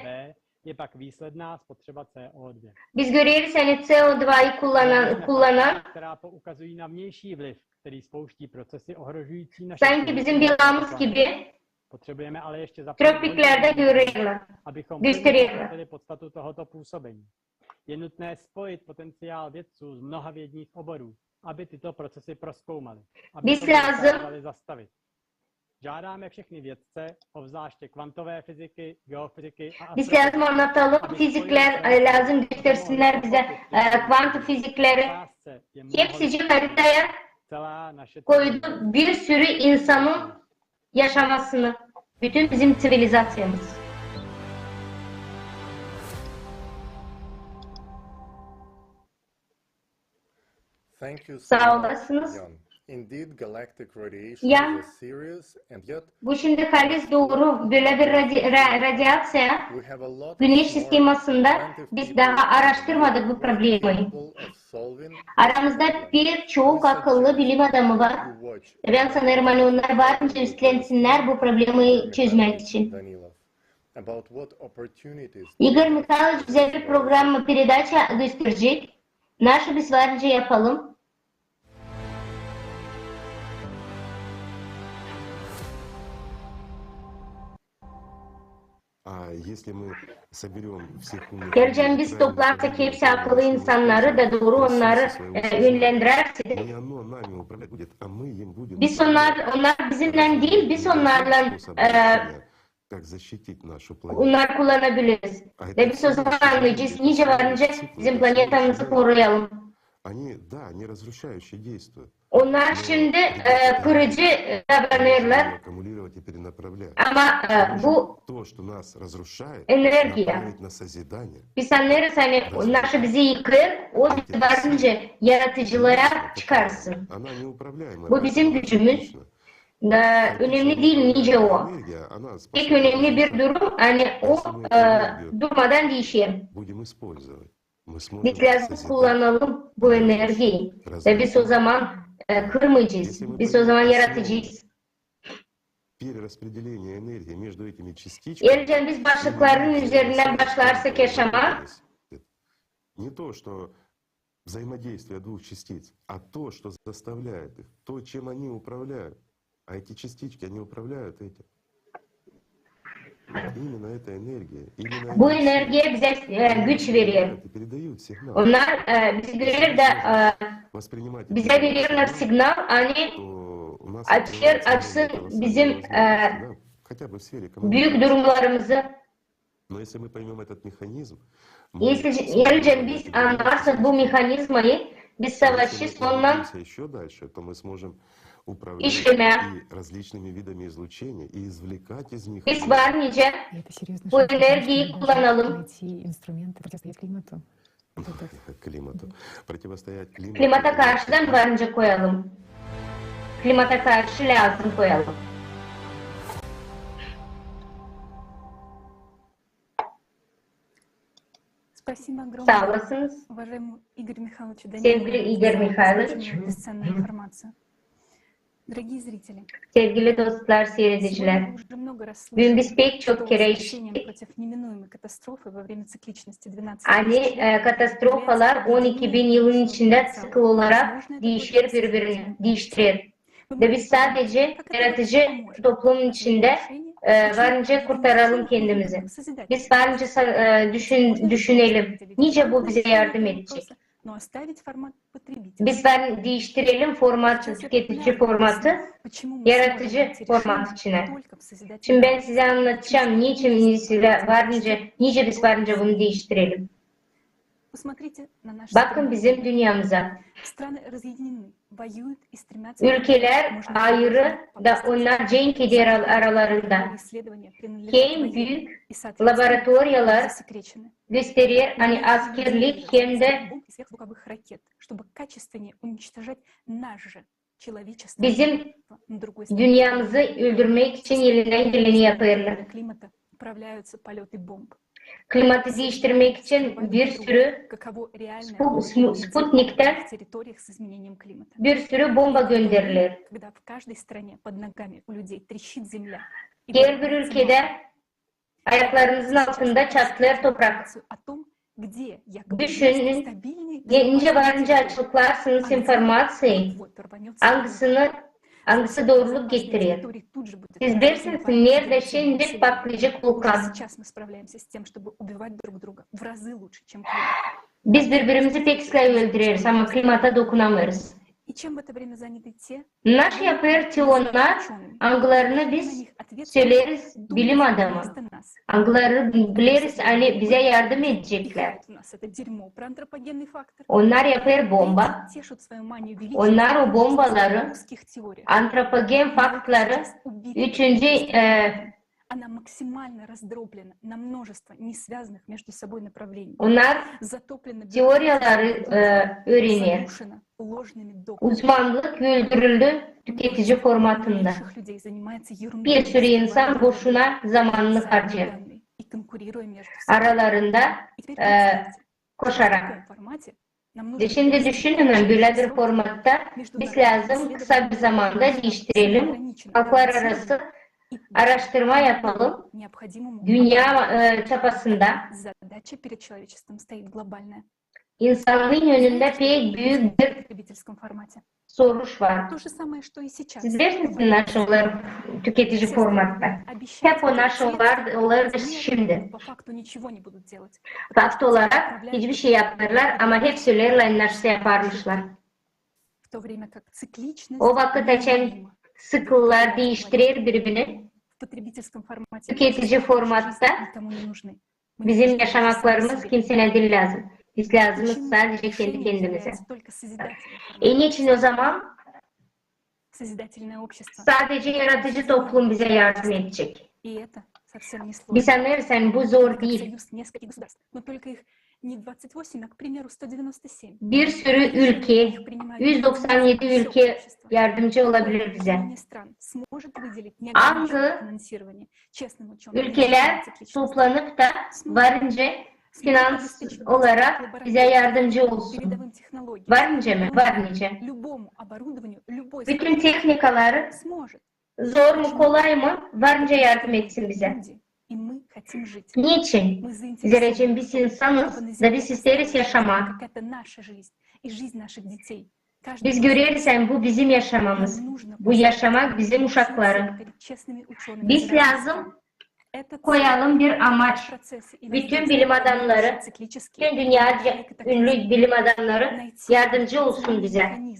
Biz göreriz, ani C O dvayı kullanan, kullanan, sansın bizim bilamız gibi, tropiklerdä görerlär, göstererlär. Biz lääzım, biz lääzım annatalım fiziklär, e, lääzım göstersinnär bizä, e, kvant fizikleri. Hepsicik haritaya koydu bir sürü insanın yaşamasını, bütün bizim ţivilizaţiyamız. Saa olasınız. Ya, bu şindi halis dooru, bölä bir radi-, ra-, radiaţiya. Güneş sistemasında biz daha aaraştırmadık bu problemayı. Aramızda pek çok akıllı bilim adamı var. Bän sanêrım, ani onnar var nicä üstlensinnär bu problemayı çözmäk için. İgor Mihayloviç bizä bir programma, peredaça gösterecek. Naşı biz var nicä yapalım. Eer biz toplarsak hepsi akıllı insannarı da dooru onnarı e, ünlendirärsek, biz onnar, onnar bizimnän diil, biz onnarlan e, onnarı kullanabiliriz. Da biz o zaman annayacez, nicä varınca bizim planetamızı koruyalım. Onnar şindi e, kırıcı e, davrannêrlar. Ama e, bu energiya. Biz annêêrız, ani o naşı bizi yıkêr, o varınca yaratıcılara çıkarsın. Bu bizim gücümüz. Da önemli diil nicä o. Tek önemli bir durum, ani o e, durmadan diişer. Biz lääzım kullanalım bu energiyayı. Da biz o zaman e, kırmayacez. Biz o zaman yaratıcıyız. Eer biz başlıkların üzerindän başlarsak yaşamaa, bu energiya bizä e, güç verer. Onnar e, bizi görer da e, bizä vererlär signal, ani açêr, açsın bizim e, büük durumlarımızı. Eer biz annarsak bu mehanizmayı, biz savaşêrız onunnan işlemää. Biz var nicä bu energiyayı kullanalım. Klimata karşı da var nicä koyalım. Klimata karşı lääzım koyalım. Saa olasınız, sevgili İgor Mihayloviç. Sevgili dostlar, siiredicilär, büün biz pek çok kerä işittik, ani e, katastrofalar on iki bin yılın içindä sıkı olarak diişer biri-birini, diiştirer. Da biz sadecä yaratıcı toplumun içindä e, var nicä kurtaralım kendimizi. Biz var nicä sa- e, düşün- düşünelim, nicä bu bizä yardım edecek. Biz var diiştirelim formatı, tüketici formatı, yaratıcı format içinä. Şindi bän sizä annadacam, niçin biz var nicä, nicä biz var nicä bunu diiştirelim. Bakın bizim dünnemizdä. Ülkelär ayırı da onnar cenk eder ar- aralarında. En büük laboratoriyalar gösterer, ani askerlik hem dä bizim dünnemizi öldürmäk için elindän geleni yapêrlar. Klimatı diiştirmäk için bir sürü spu- spu- Sputniktän bir sürü bomba gönderiler. Herbir ülkedä ayaklarınızın altında çatlêêr toprak. Düşünün, nicä var nicä açıklarsınız informaţiyayı, angısını, angısı dooruluk getirer. Siz bilersiniz, neredä şindi patlayacek vulkan. Biz biri-birimizi pek islää öldüreriz, ama klimata dokunamêêrız. Naşı yapêr te onnar, angılarını biz söleeriz bilim adamı, angıları bileriz, ani bizä yardım edeceklär. Onnar yapêr bomba. Onnar o bombaları antropogen faktları üçüncü e, Она максимально раздроблена на множество не связанных между собой направлений. Onnar teoriyaları e, üürener. Uzmanlık öldürüldü tüketici formatında. Bir sürü insan boşuna zamanını harcêêr. Aralarında e, koşarak. Şindi düşünün, bölä bir formatta biz lääzım kısa bir zamanda diiştirelim, halklararası aaraştırma yapalım. Dünnä e, çapasında insannıın önündä pek büük bir soruş var. Siz deersiniz, naşey olêr tüketici formatta. Hep o naşey olêr, olêr da şindi. Fakt olarak hiçbir şey yapmêêrlar, ama hep söleerlär, naşey yaparmışlar. O vakıt açan ţikliler diiştirer biri-birini, tüketici formatta bizim yaşamaklarımız kimseyä diil lääzım. Biz lääzımız sadece kendi-kendimizä. E, neçin o zaman sadece yaradıcı toplum bizä yardım edecek? Biz annêêrız, ani bu zor diil. Bir sürü ülke, üz doksan edi ülke yardımcı olabilir bizä. Angı ülkelär toplanıp da finans olarak bizä yardımcı olsun? Var nicä mi? Var nicä. Bütün tehnikaları zor mu, kolay mı, var nicä yardım etsin bizä. Neçin? Zerä biz insanız da biz isteeriz yaşamaa. Biz göreriz, ani bu bizim yaşamamız. Bu yaşamak bizim uşakları. Biz lääzım koyalım bir amaç. Bütün bilim adamnarı, bütün dünyaca ünlü bilim adamnarı yardımcı olsun bizä.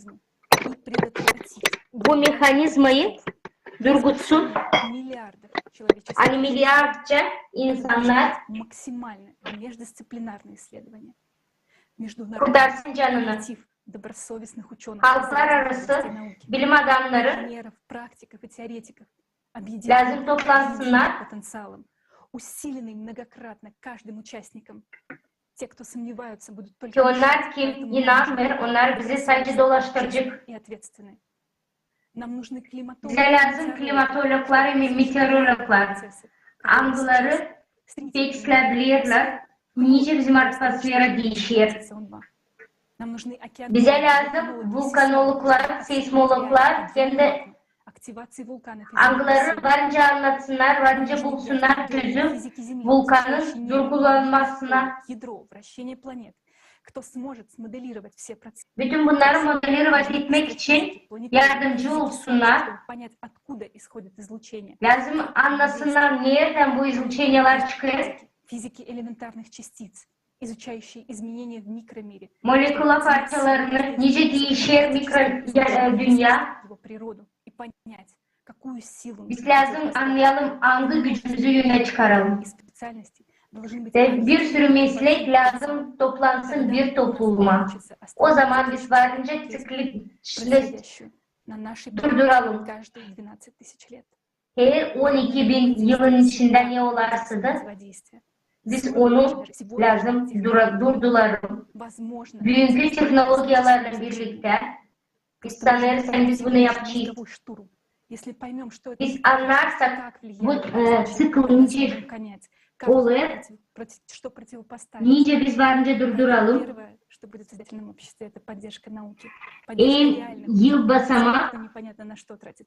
Bu mehanizmayı durgutsun, ani miliardça insannar kurtarsın canını. Halklararası bilim adamnarı lääzım toplansınnar. Усиленный многократно каждым участником. Те, кто сомневаются, будут только мешать. Ki onnar, kim inanmêêr, onnar bizi sadece dolaştıracek. Bizä lääzım klimatologlar hem meteorologlar, angıları tespit edäbilerlär, nicä bizim atmosfera diişer. Bizä lääzım vulkanologlar, seysmologlar hem dä angıları var nicä annatsınnar, var nicä bulsunnar çözüm vulkanın durgulanmasına. Bütün bunnarı modelirovat etmek için yardımcı olsunnar. Lääzım annasınnar, neredän bu izluçeniyalar çıkêr. Molekula parçalarını, nicä diişer mikro dünnä. Biz lääzım annayalım, angı gücümüzü önä çıkaralım. Ve bir sürü meslek lääzım toplansın bir topluma. O zaman biz var nicä ţiklişini durduralım. Her on iki bin yılın içindä ne olarsa da, biz onu lääzım dura-, durduralım. Büünkü tehnologiyalarlan birliktä biz annêêrız, ani biz bunu yapacez. Biz annarsak, bu, e, ţikl nicä olêr, nicä biz var nicä durduralım. Hem ilk basamak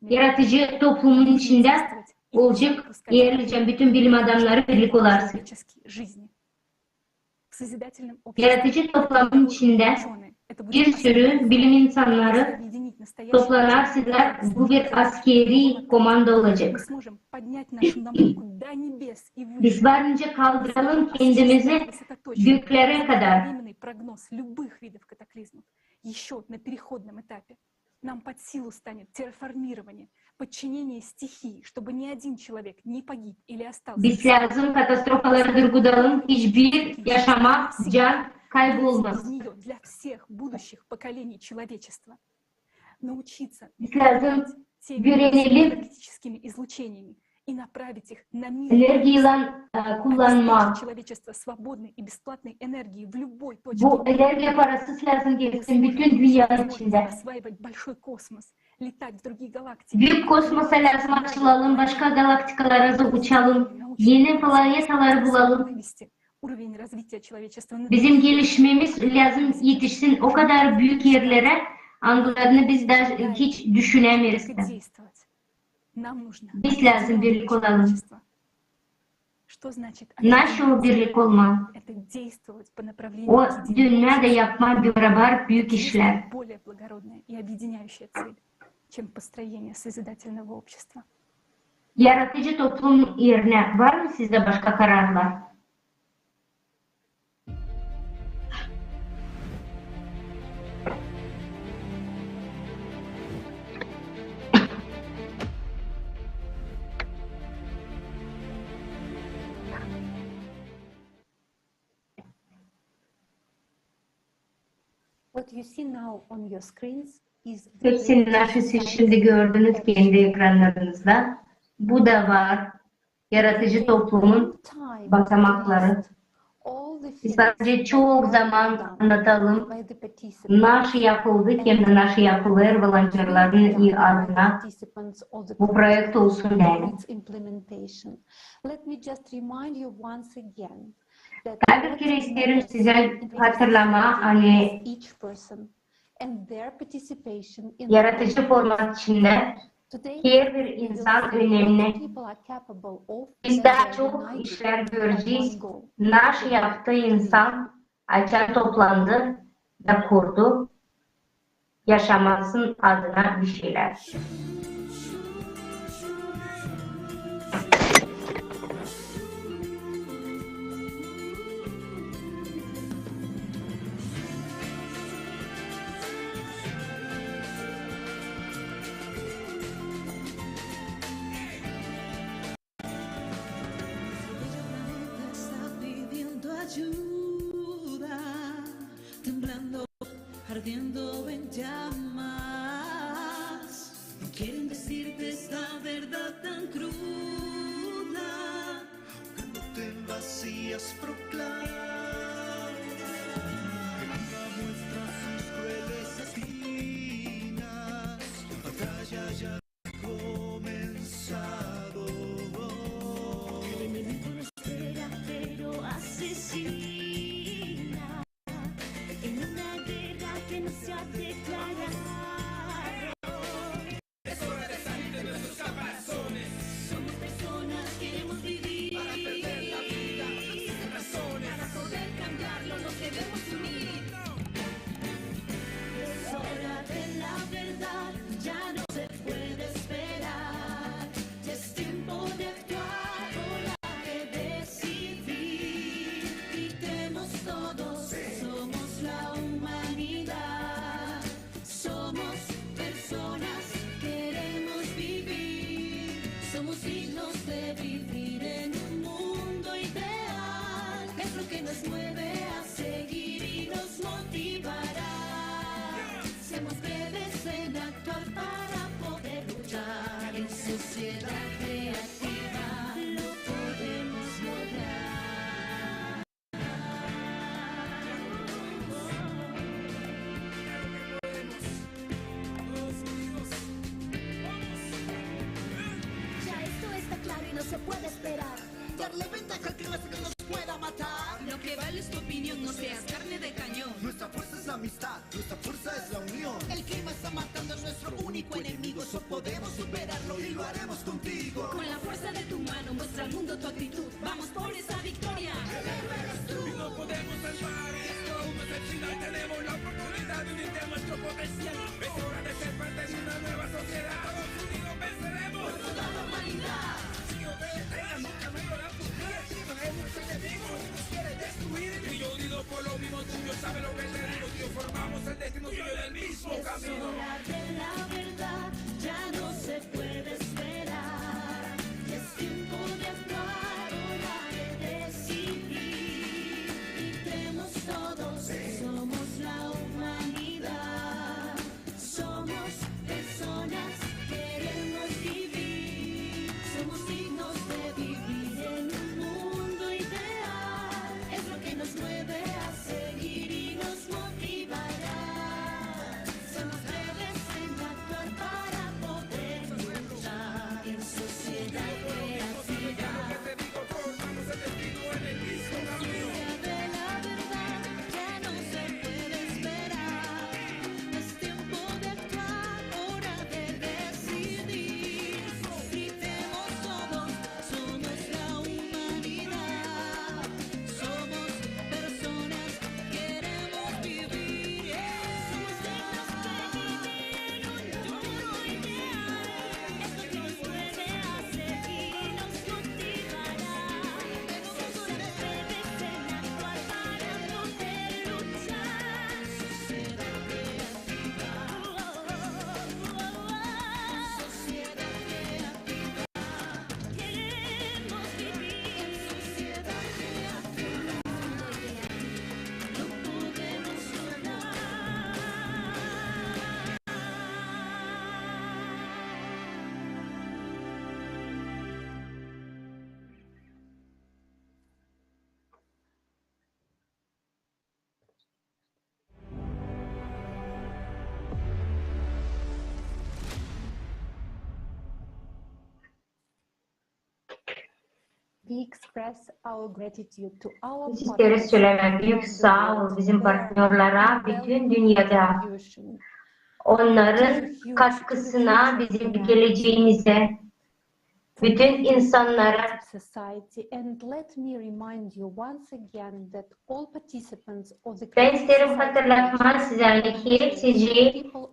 yaradıcı toplumun içindä olacek, erlecän bütün bilim adamnarı birlik olarsa. Yaradıcı toplumun içindä bir sürü bilim insannarı toplanarsınnar, bu bir askeri komanda olacek. Biz var nicä kaldıralım kendimizi göklere kadar. Нам под силу станет терраформирование, подчинение стихии, чтобы ни один человек не погиб или остался. Biz lääzım katastrofaları durgudalım, hiçbir yaşamak, can kaybolmaz. Для всех будущих поколений человечества. Научиться управлять теми энергетическими излучениями и направить их на мир. Energiyaylan, e, kullanma. Человечество свободной и бесплатной энергии в любой точке. Bu energiya parası lääzım gelsin bütün dünnä içindä. Осваивать большой космос, летать в другие галактики. Büük kosmosa lääzım açılalım, başka galaktikalara da uçalım, eni planetaları bulalım. Bizim gelişmemiz lääzım etişsin o kadar büük erlerä, angılarını biz dä hiç düşünämeeriz. Biz lääzım birlik olalım. Nasıl o birlik olma? O dünnedä yapma barabar büük işlär. Yaradıcı toplum erinä var mı sizdä başka kararlar? What you see now on your screens is the... Hepsini, naşı siz şindi gördünüz kendi ekranlarınızda. Bu da var yaradıcı toplumun basamakları. Biz sadece çok zaman annatalım, naşı yapıldı hem dä naşı yapılêr volontörların adına bu proekt olsun deyni. Taa bir kerä isteerim sizä hatırlamaa, ani yaradıcı format içindä herbir insan önemni. Biz taa çok işlär görecez, naşı yaptı insan, açan toplandı da kurdu yaşamasın adına bir şeylär. Ardiendo en llamas, no quieren decirte esta verdad tan cruda. Ahogándote en vacías proclamas, que nunca muestra sus crueles espinas. La batalla ya ha comenzado. El enemigo no espera, pero asesina. En una guerra que no se ha declarado. Es hora de salir de nuestros caparazones. Somos personas, queremos vivir. Para perder la vida, sin razones. Para poder cambiarlo, nos debemos unir. Es hora de la verdad, ya no se puede esperar. Ya es tiempo de actuar, hora de decidir. Gritemos todos, somos la humanidad. Somos personas, queremos vivir. Somos dignos de vivir en un mundo ideal. Es lo que nos mueve a seguir y nos motivará. Seamos breves en actuar para poder luchar. En sociedad creativa lo podemos lograr. Ya esto está claro y no se puede esperar. Darle ventaja al que más que nos pueda matar. Lo que vale es tu opinión, no seas carne de cañón. Nuestra fuerza es la amistad, nuestra fuerza es la unión. El clima está matando a nuestro único enemigo, solo podemos superarlo y lo haremos contigo. Con la fuerza de tu mano, muestra al mundo tu actitud. Vamos por esa victoria. El héroe eres tú. Y lo podemos salvar. Esto aún no es el final, tenemos la oportunidad de unir nuestro potencial. Es hora de ser parte de una nueva sociedad. Todos unidos venceremos. Por toda la humanidad. Si Dios te detenga, nunca me lo da. Porque el destino es nuestro enemigo, nos quiere destruir. Y yo unido por lo mismo tuyo, sabe lo que te digo. Tú y yo formamos el destino tuyo y del mismo camino. Es hora de la verdad, ya no se puede esperar. Es tiempo de actuar, hora de decidir. Gritemos todos, somos la humanidad. Somos personas, queremos Biz isteeriz sölemää büük saa ol bizim partnörlerä bütün dünnedä. Onnarın katkısına bizim gelecämizä, bütün insannara. Bän isteerim hatırlatmaa sizä, ani hepsi,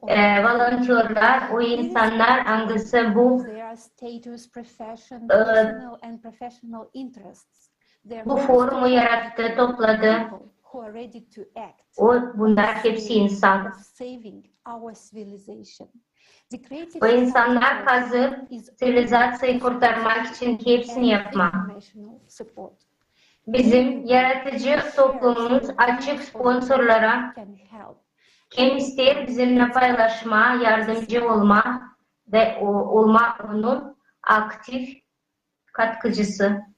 e, volontörlär, o insannar, angısı bu, e, bu forumu yarattı, topladı. O, bunnar hepsi insan. O insannar hazır ţivilizaţiyayı kurtarmak için hepsini yapmaa. Bizim yaradıcı toplumumuz açık sponsorlara, kim isteer bizimnän paylaşmaa, yardımcı olmaa da o-, olmaa onun aktiv katkıcısı.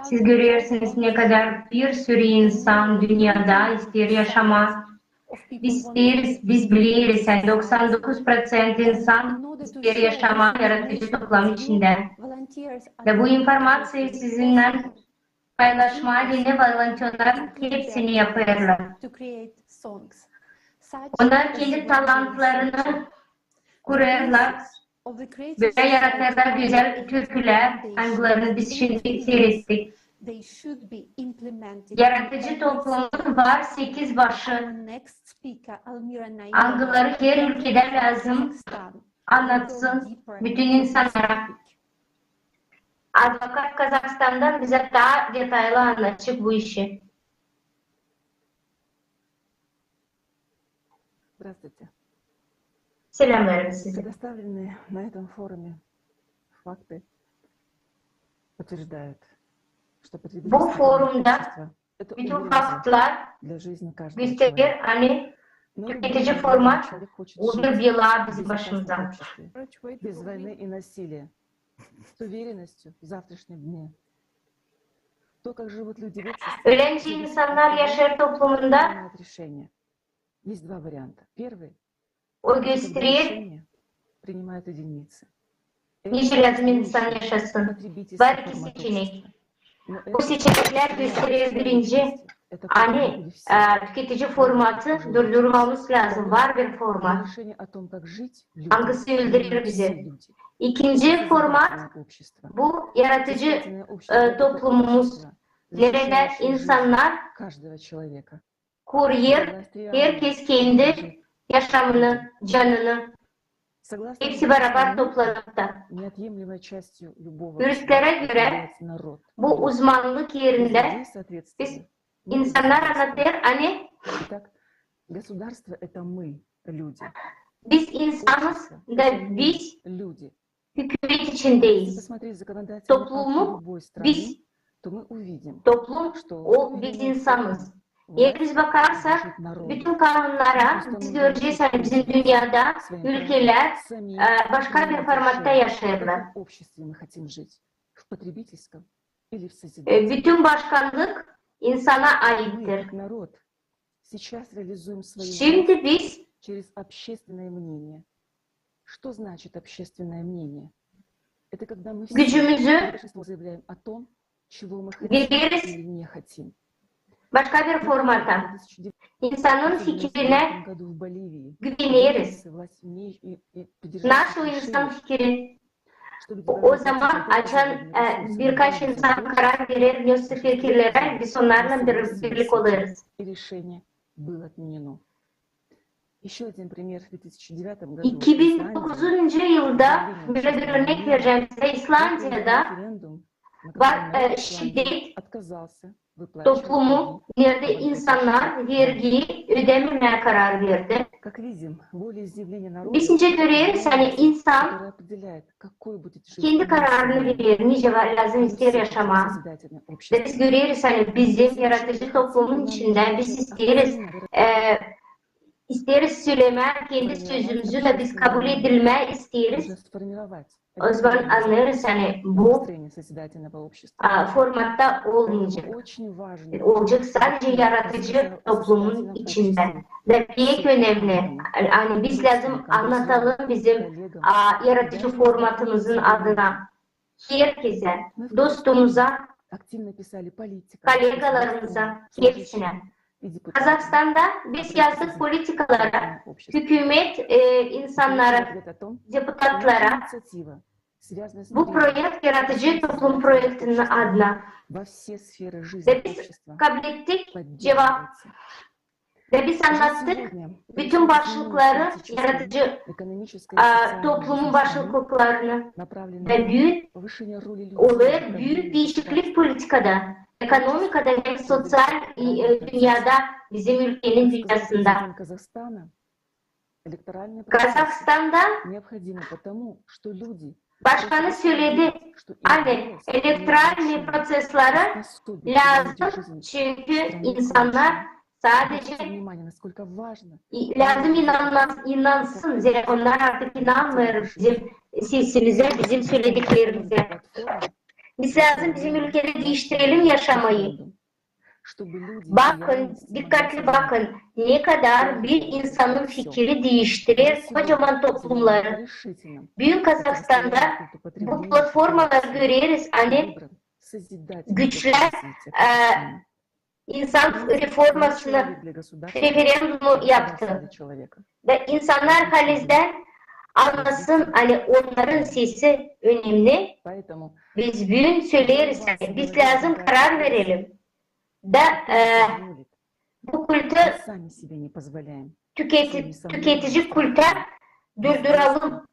Siz görersiniz, ne kadar bir sürü insan dünnedä isteer yaşamaa. Biz isteeriz, biz bileriz, ani doksan dokuz proţent insan isteer yaşamaa yaradıcı toplum içindä. Da bu informaţiyayı sizinnän paylaşmaa deyni volontörlär hepsini yapêrlar. Onnar kendi talantlarını kurêrlar. Bölä yaratêrlar gözäl türkülär, angılarını biz şindi siirettik. Yaradıcı toplumun var sekiz başı, angıları her ülkedä lääzım annatsın bütün insannara. Advokat Kazahstandan bizä taa detaylı annadacek bu işi. Здравствуйте. Selämnerim sizä. Представленные на этом форуме факты подтверждают, что потребительское общество — это угроза для жизни каждого человека. Bu forumda bütün faktlar gösterer, ani tüketici format o bir bela bizim başımıza. Без войны и насилия, с уверенностью в завтрашнем дне. То, как живут люди в обществе, Ölän insannar yaşêêr toplumunda. Принимают решения. Есть два варианта. Первый. O gösterer, nicä lääzım insan yaşasın. Var iki seçenek. Bu seçeneklär gösterer, birinci, ani, e, tüketici formatı durdurmamız lääzım. Var bir format, angısı öldürer bizi. İkinci format, bu yaradıcı, e, toplumumuz, neredä insannar kurêr, herkez kendi yaşamını, canını, hepsi barabar toplanıp ta. Juristlerä görä, bu uzmannık erindä biz insannar annadêr, ani biz insanız da biz hükümet içindeyiz. Toplumu biz, toplum o biz insanız. Eer biz bakarsak bütün kanunnara, biz görecez, ani bizim dünnedä ülkelär, e, başka bir formatta yaşêêrlar. Bütün başkanlık insana aittir. Şindi biz gücümüzü vereriz başka bir formata. İnsanın fikirinä güveneriz. Nasıl insan fikirin? O, o zaman, açan, e, birkaç insan karar verer, nasıl fikirlerä, biz onnarlan bir, birlik olêrız. İki bin dokuzuncu yılda bölä bir örnek verecäm sizä. İslandiyada var, e, şiddet toplumu, neredä insannar vergi ödämemää karar verdi. Biz nicä göreriz, ani insan kendi kararını verer, nicä lääzım isteer yaşamaa. Da biz göreriz, ani bizim yaradıcı toplumun içindä biz isteeriz, e, isteeriz sölemää kendi sözümüzü, da biz kabul edilmää isteeriz. O zaman annêêrız, ani bu formatta olmayacek. Olacek sadece yaradıcı toplumun içindä. Da pek önemli, ani biz lääzım annadalım bizim yaradıcı formatımızın adına herkezä, dostumuza, kolegalarımıza, hepsinä. Kazahstanda biz yazdık politikalara, hükümet insannara, deputatlara. Bu proekt yaradıcı toplum proektinin adına. Da biz kablettik cevap. Da biz annattık bütün başlıkları, yaradıcı toplumun başlıklarını. Da büün olêr büük diişiklik politikada, ekonomikada hem soţial dünnedä, bizim ülkenin dünnedä. Kazahstanda başkanı söledi, ani elektoralnıı proţesleri lääzım, çünkü insannar sadece lääzım inansın, zerä onnar artık inanmêêr bizim sesimizä, bizim sölediklerimizä. Biz lääzım bizim ülkedä diiştirelim yaşamayı. Bakın, dikkatli bakın, ne kadar bir insanın fikiri diiştirer kocaman toplumları. Büün Kazahstanda bu platformaları göreriz, ani güçlü insan reformasını, referendumu yaptı. Da insannar halizdän annasın, ani onnarın sesi önemli. Biz büün söleriz, ani biz lääzım karar verelim. Da bu kultu tüketici kultu durduralım.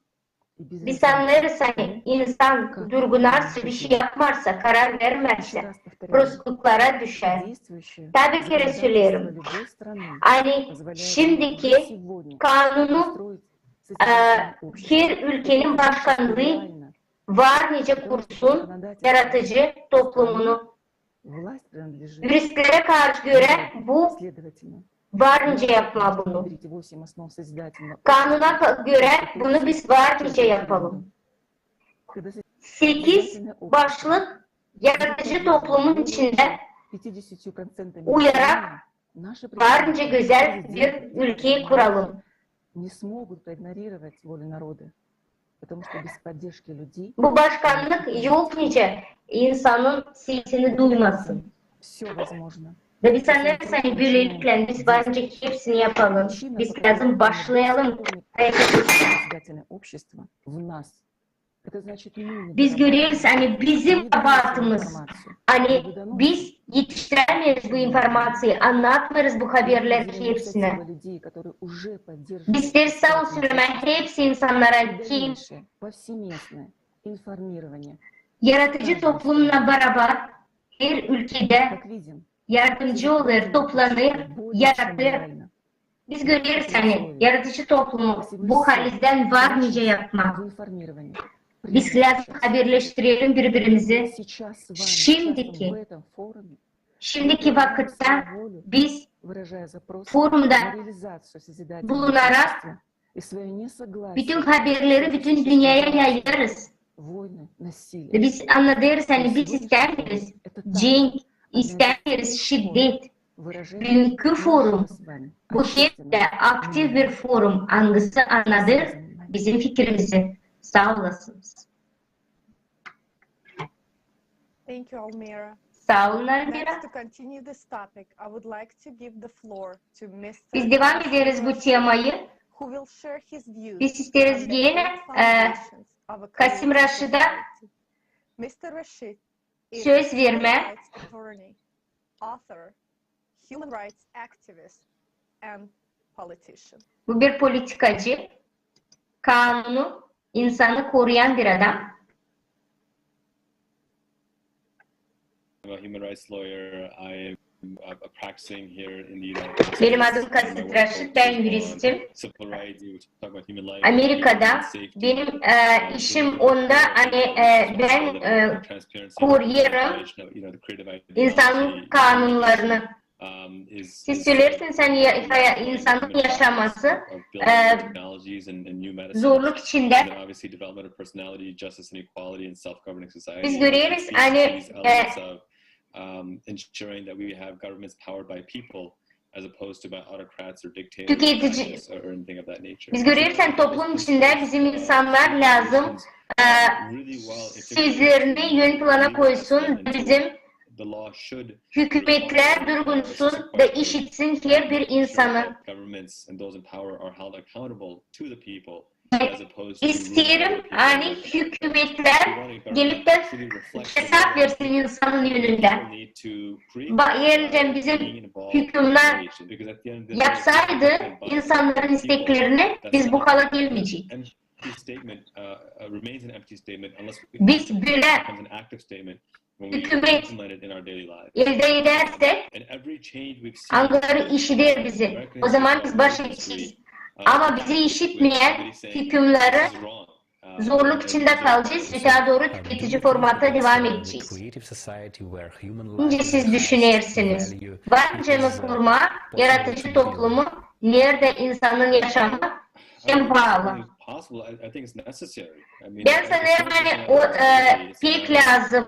Biz annêêrız, ani insan durgunarsa, bişey yapmazsa, karar vermezsä, prostluklara düşer. Taa bir kerä söleerim, ani şindiki kanunu her ülkenin başkanlıı var nicä kursun yaradıcı toplumunu. Üüristlerä karşı görä bu var nicä yapmaa bunu. Kanuna görä bunu biz var nicä yapalım. Sekiz başlık yaradıcı toplumun içindä uyarak var nicä gözäl bir ülkeyi kuralım. Bu başkanlık yok nicä insanın sesini duymasın. Da biz annêêrız, ani bölelikle biz var nicä hepsini yapalım. Biz lääzım başlayalım. Biz göreriz, ani bizim kabaatımız, ani biz etiştirämeeriz bu informaţiyayı, annatmêêrız bu haberleri hepsinä. Biz isteeriz saa ol sölemää hepsi insannara, kim yaradıcı toplumnan barabar her ülkedä yardımcı olêr, toplanêr, yaratêr. Biz göreriz, ani yaradıcı toplumu bu halizdän var nicä yapmaa. Biz lääzım haberleştirelim biri-birimizi. Şindiki, şindiki vakıtta biz forumda bulunarak bütün haberleri bütün dünneyä yayêrız. Biz annadêrız, ani biz istämeeriz cenk, istämeeriz şiddet. Büünkü forum, bu hep dä aktiv bir forum, angısı annadêr bizim fikirimizi. Saa olasınız. Saa olun, Almira. Biz devam ederiz bu temayı. Biz isteeriz genä Kasim Raşida söz vermää. Bu bir politikacı, kanunu, insanı koruyan bir adam. Benim adım Kasim Raşid, bän yuristim. Amerikada benim işim onda, ani bän koruyêrım insanın kanunlarını. Siz söleersiniz, ani insanın yaşaması zorluk içindä. Biz göreriz, ani tüketici, biz göreriz, ani toplum içindä bizim insannar lääzım sözlerini ön plana koysun, bizim hükümetlär durgunsun da işitsin herbir insanı. İsteerim, ani hükümetlär gelip dä hesap versin insanın önündä. Eer bizim hükümnär yapsaydı insannarın isteklerini, biz bu hala gelmeyecektik. Biz bölä hükümet eldä edärsäk, angıları işider bizi, ozaman biz baş edecez. Ama bizi işitmeyän hükümneri zorluk içindä kalacez, ötää dooru tüketici formatta devam edecez. Nicä siz düşünersiniz? Var nicä forma, yaradıcı toplumu, neredä insanın yaşamı hem paalı. Bän sanêrım, ani o pek lääzım.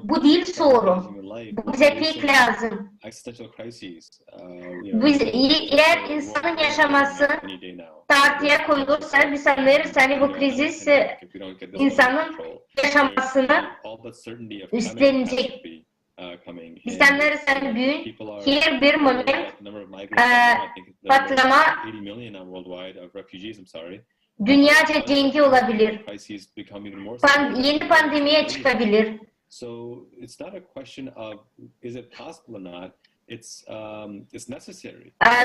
Bu diil soru. Bu bizä pek lääzım. Biz, eer insanın yaşaması tartıya koyulursa, biz sanêrız, ani bu krizis insanın yaşamasını üstlenecek. Biz sanêrız, ani büün herbir moment patlama dünnedä cengi olabilir. Eni pandemiya çıkabilir.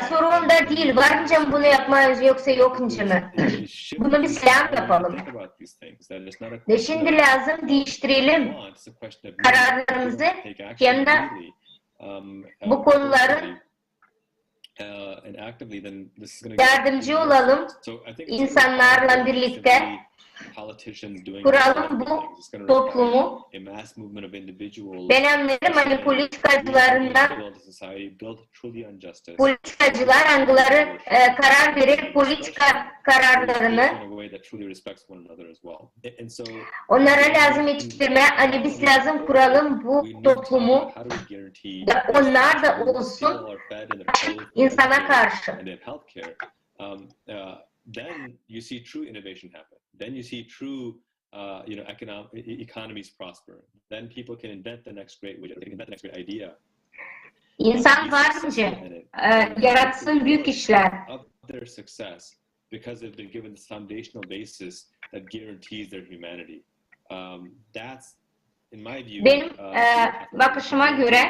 Soru onda diil, var nicä mi bunu yapmaa, yoksa yok nicä mi. Bunu biz lääzım yapalım. Da şindi lääzım diiştirelim kararlarımızı, hem dä bu konuların yardımcı olalım, insannarlan birliktä kuralım bu toplumu. Bän annêêrım, ani politikacılarından, politikacılar, angıları karar verer politika kararlarını, onnara lääzım etiştirmää, ani biz lääzım kuralım bu toplumu, da onnar da olsun açık insana karşı. İnsan var nicä yaratsın büük işlär. Benim bakışıma görä,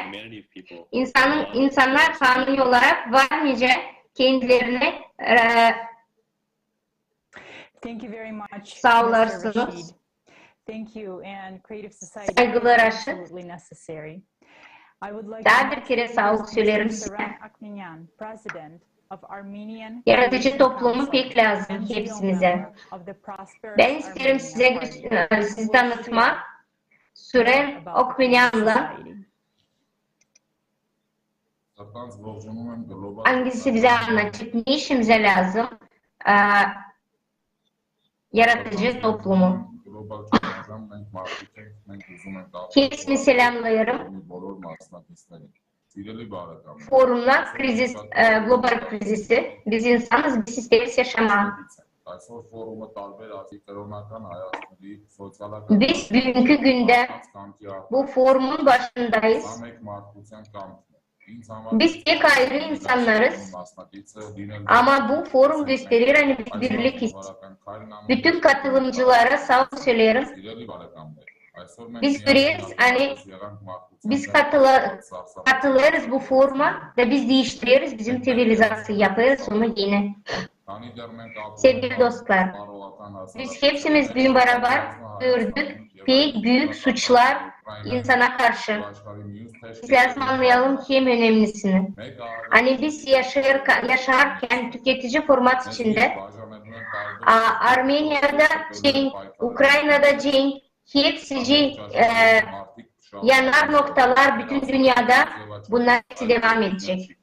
insanın, insannar tanrı olarak var nicä kendilerini saalasınız. Saygılar aşı. Taa bir kerä saalık söleerim sizä. Yaradıcı toplumu pek lääzım hepsimizä. Bän isteerim sizä, sizi tanıtmaa Suren Okmenyanla. Angısı bizä annadacek, ne işimizä lääzım yaradıcı toplumu. Hepsini seläämleerim. Forumda krizis, global krizisi. Biz insanız, biz isteeriz yaşamaa. Biz büünkü gündä bu forumun başındayız. Biz pek ayırı insannarız, ama bu forum gösterer, ani biz birlik. Bütün katılımcılara saa ol söleerim. Biz göreriz, ani biz katıla-, katılêrız bu foruma da biz diiştireriz bizim ţivilizaţiya, yapêrız onu eni. Sevgili dostlar, biz hepsimiz büün barabar gördük pek büük suçlar insana karşı. Biz lääzım annayalım hem önemlisini. Ani biz yaşarka-, yaşarkan tüketici format içindä, a, Armeniyada cenk, Ukraynada cenk, hepsi cenk, e, yanar noktalar bütün dünnedä, bunnar hepsi devam edecek.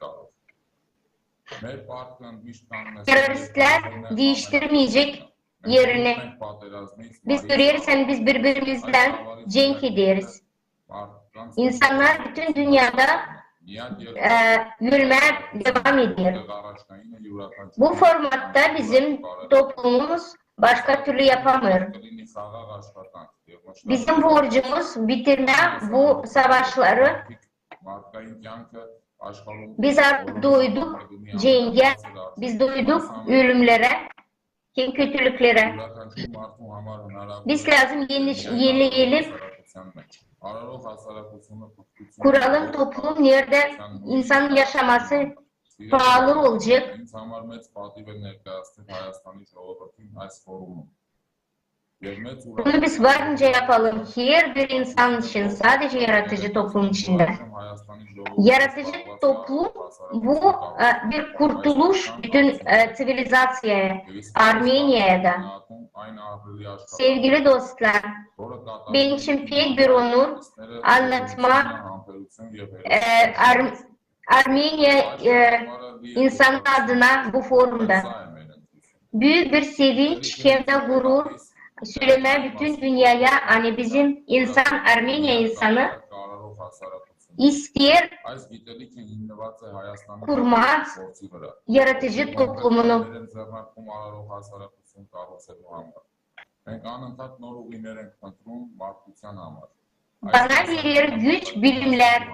Teröristlär diiştirmeyecek erini. Biz göreriz, ani biz biri-birimizdän cenk ederiz. İnsannar bütün dünnedä, e, ölmää devam eder. Bu formatta bizim toplumumuz başka türlü yapamêr. Bizim borcumuz bitirmää bu savaşları. Biz artık doyduk cengä, biz doyduk ölümnerä hem kötülüklerä. Biz lääzım eni, eni, eni kuralım toplum, neredä insan yaşaması paalı olacek. Bunu biz varınca yapalım. Herbir insan için, sadece yaratıcı toplum içindä. Yaratıcı toplum bu, e, bir kurtuluş bütün, e, ţivilizaţiyaya, Armeniyaya da. Sevgili dostlar, benim için pek bir onur annatmaa, e, Ar-, Armeniya, e, insan adına bu forumda. Büük bir sevinç hem dä gurur sölemää bütün dünneyä, ani bizim insan, Armeniya insanı isteer kurmaa yaratıcı toplumunu. Bana verer güç bilimlär,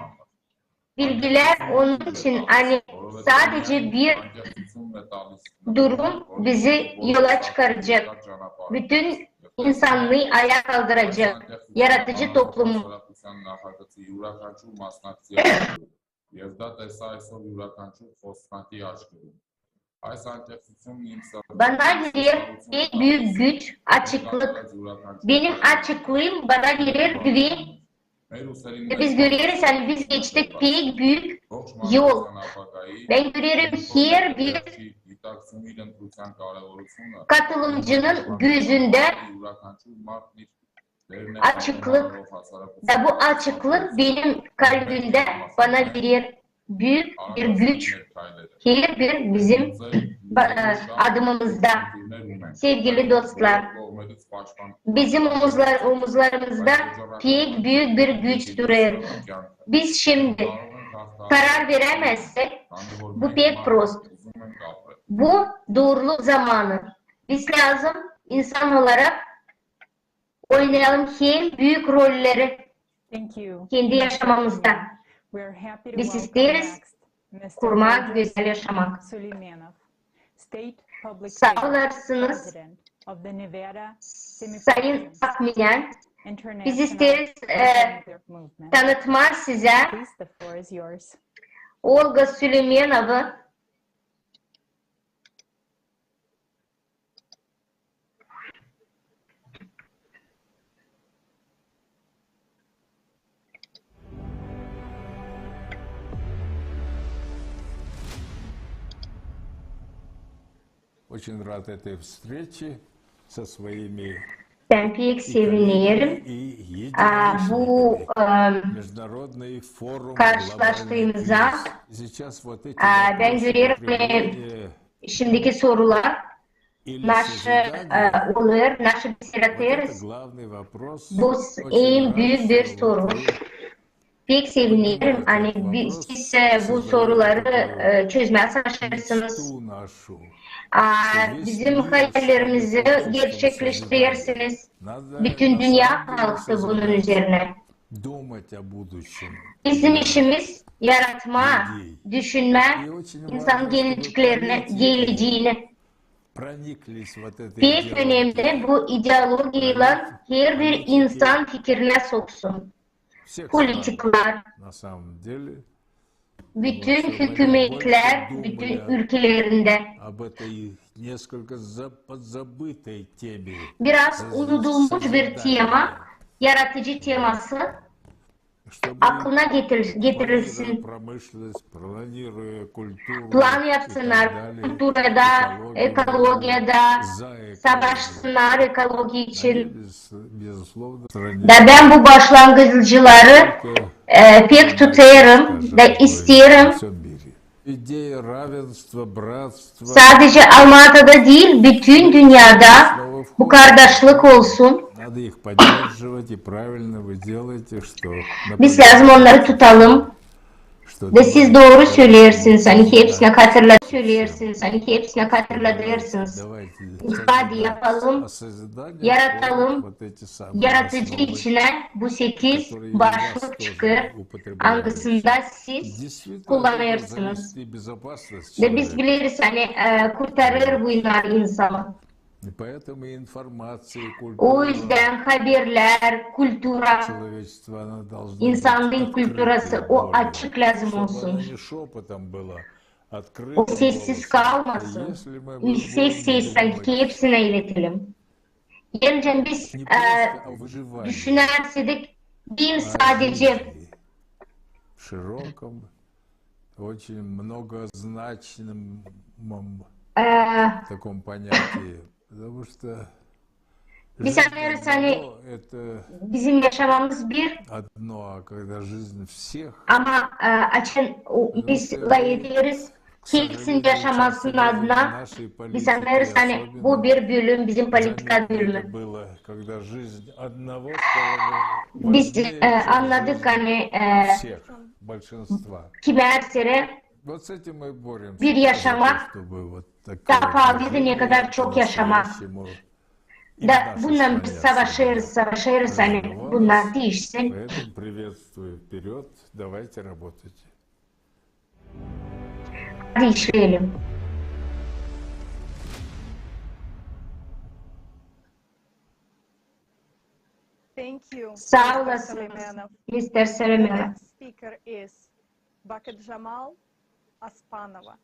bilgilär, onun için, ani sadece bir durum bizi yola çıkaracek. Bütün insannıı ayaa kaldıracek. Yaratıcı toplumu. Bana verer pek büük güç, açıklık. Benim açıklığım bana verer güven. Ve biz göreriz, ani biz geçtik pek büük yol. Bän görerim herbir katılımcının gözündä açıklık. Da bu açıklık benim kalbimdä bana verer büük bir güç herbir bizim ba-, e, adımımızda. Sevgili dostlar, bizim omuzlar-, omuzlarımızda pek büük bir güç durêr. Biz şindi karar verämezsek, bu pek prost. Bu dooruluk zamanı. Biz lääzım insan olarak oynayalım hem büük rolleri kendi yaşamamızda. Biz isteeriz kurmaa gözäl yaşamak. Saa olasınız, Sayın Akminen. Biz isteeriz, e, tanıtmaa sizä Olga Süleymanovayı. Очень рад этой встрече со своими. Bän pek sevinerim, a, bu, e, karşılaştığımıza. A, bän görerim, e, şindiki sorular, naşı, e, olêr, naşı biz yaratêrız. Bu en büük bir soru. Pek sevinerim, ani bi-, siz, e, bu soruları, e, çözmää savaşêrsınız. A, bizim hayallerimizi gerçekleştirersiniz. Bütün dünnä kalktı bunun üzerinä. Bizim işimiz yaratmaa, düşünmää insan geleceklerini, geleceeni. Pek önemli bu ideologiyaylan herbir insan fikirinä soksun. Politiklar, bütün hükümetlär, bütün ülkelerindä. Biraz unudulmuş bir tema, yaratıcı teması. aklına getir-, getirilsin. Plan yapsınnar kulturada, ekologiyada, savaşsınnar ekologiya için. Da bän bu başlangıcları, e, pek tutêrım da isteerim. Sadece Almatada diil, bütün dünnedä bu kardaşlık olsun. Biz lääzım onnarı tutalım. Da siz dooru söleersiniz, ani hepsinä hatırla-, söleersiniz, ani hepsinä hatırladêrsınız. Hadi yapalım, yaratalım, yaratıcı içinä bu sekiz başlık çıkêr, angısında siz kullanêrsınız. Da biz bileriz, ani, e, kurtarêr bunnar insanı. O üzdän haberlär, kultura, insanın kulturası, o açık lääzım olsun. O sessiz kalmasın. Üüksek sesän hepsinä iletelim. Eer biz, e, düşünärsädek, diil sadece Biz annêêrız, ani bizim yaşamamız bir, ama, e, açan biz lafederiz hepsinin yaşamasının adına, biz annêêrız, ani bu bir bölüm, bizim politika bölümü. Biz, e, annadık, ani, e, kimär kerä bir yaşamak taa paalıydı, ne kadar çok yaşamak. Da bununnan biz savaşêrız, savaşêrız, ani bunnar diişsin. Hadi işleyelim. Saa olasınız, mister Süleymanov. Bakıt Jamal Aspanova,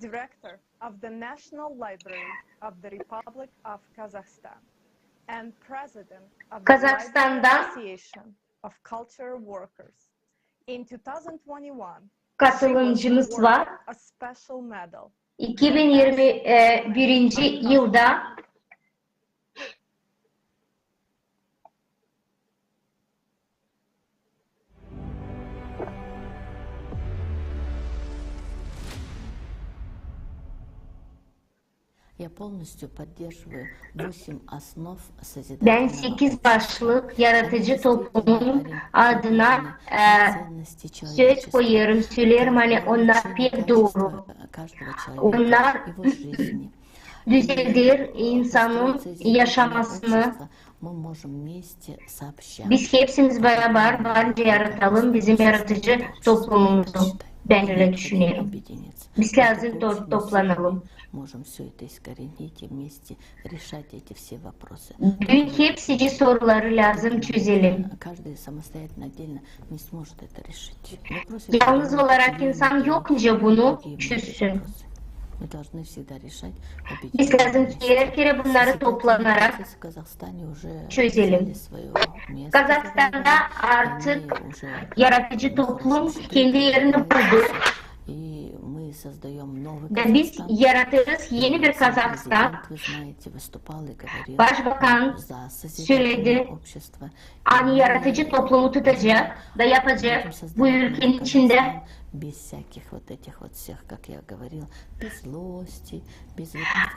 director of the National Library of the Republic of Kazakhstan and president of the Library Association of Cultural Workers. In two thousand twenty-one, katılımcımız var. İki bin yirmi birinci yılda Bän sekiz başlık yaratıcı toplumun adına, e, söz koyêrım, söleerim, ani onnar pek dooru. Onnar düzelder insanın yaşamasını. Biz hepsimiz barabar varınca yaratalım bizim yaratıcı toplumumuzu. Bän ölä düşünerim. Biz lääzım to-, toplanalım. Büün hepsicii soruları lääzım çözelim. Yalnız olarak insan yok nicä bunu çözsün. Biz lääzım her kerä bunnarı toplanarak çözelim. Kazahstanda artık yaratıcı toplum kendi erini buldu. Da biz yaratêrız eni bir Kazahstan. Başbakan söledi, ani yaratıcı toplumu tutacek da yapacek bu ülkenin içindä.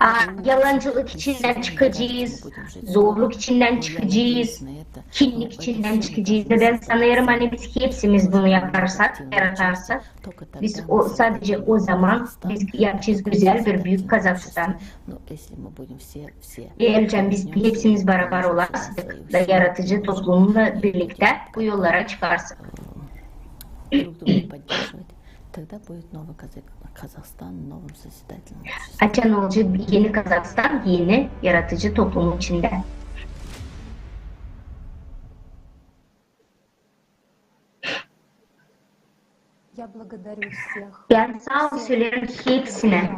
A, yalancılık içindän çıkacez, zorluk içindän çıkacez, kinlik içindän çıkacez. Da bän sanêrım, ani biz hepsimiz bunu yaparsak, yaratarsak, biz o, sadece o zaman biz yapacez gözäl bir büük Kazahstan. Eer biz hepsimiz barabar olarsak da yaratıcı toplumla birliktä bu yollara çıkarsak. Açan olacek eni Kazahstan, eni yaratıcı toplumun içindä. Bän saa ol söleerim hepsinä,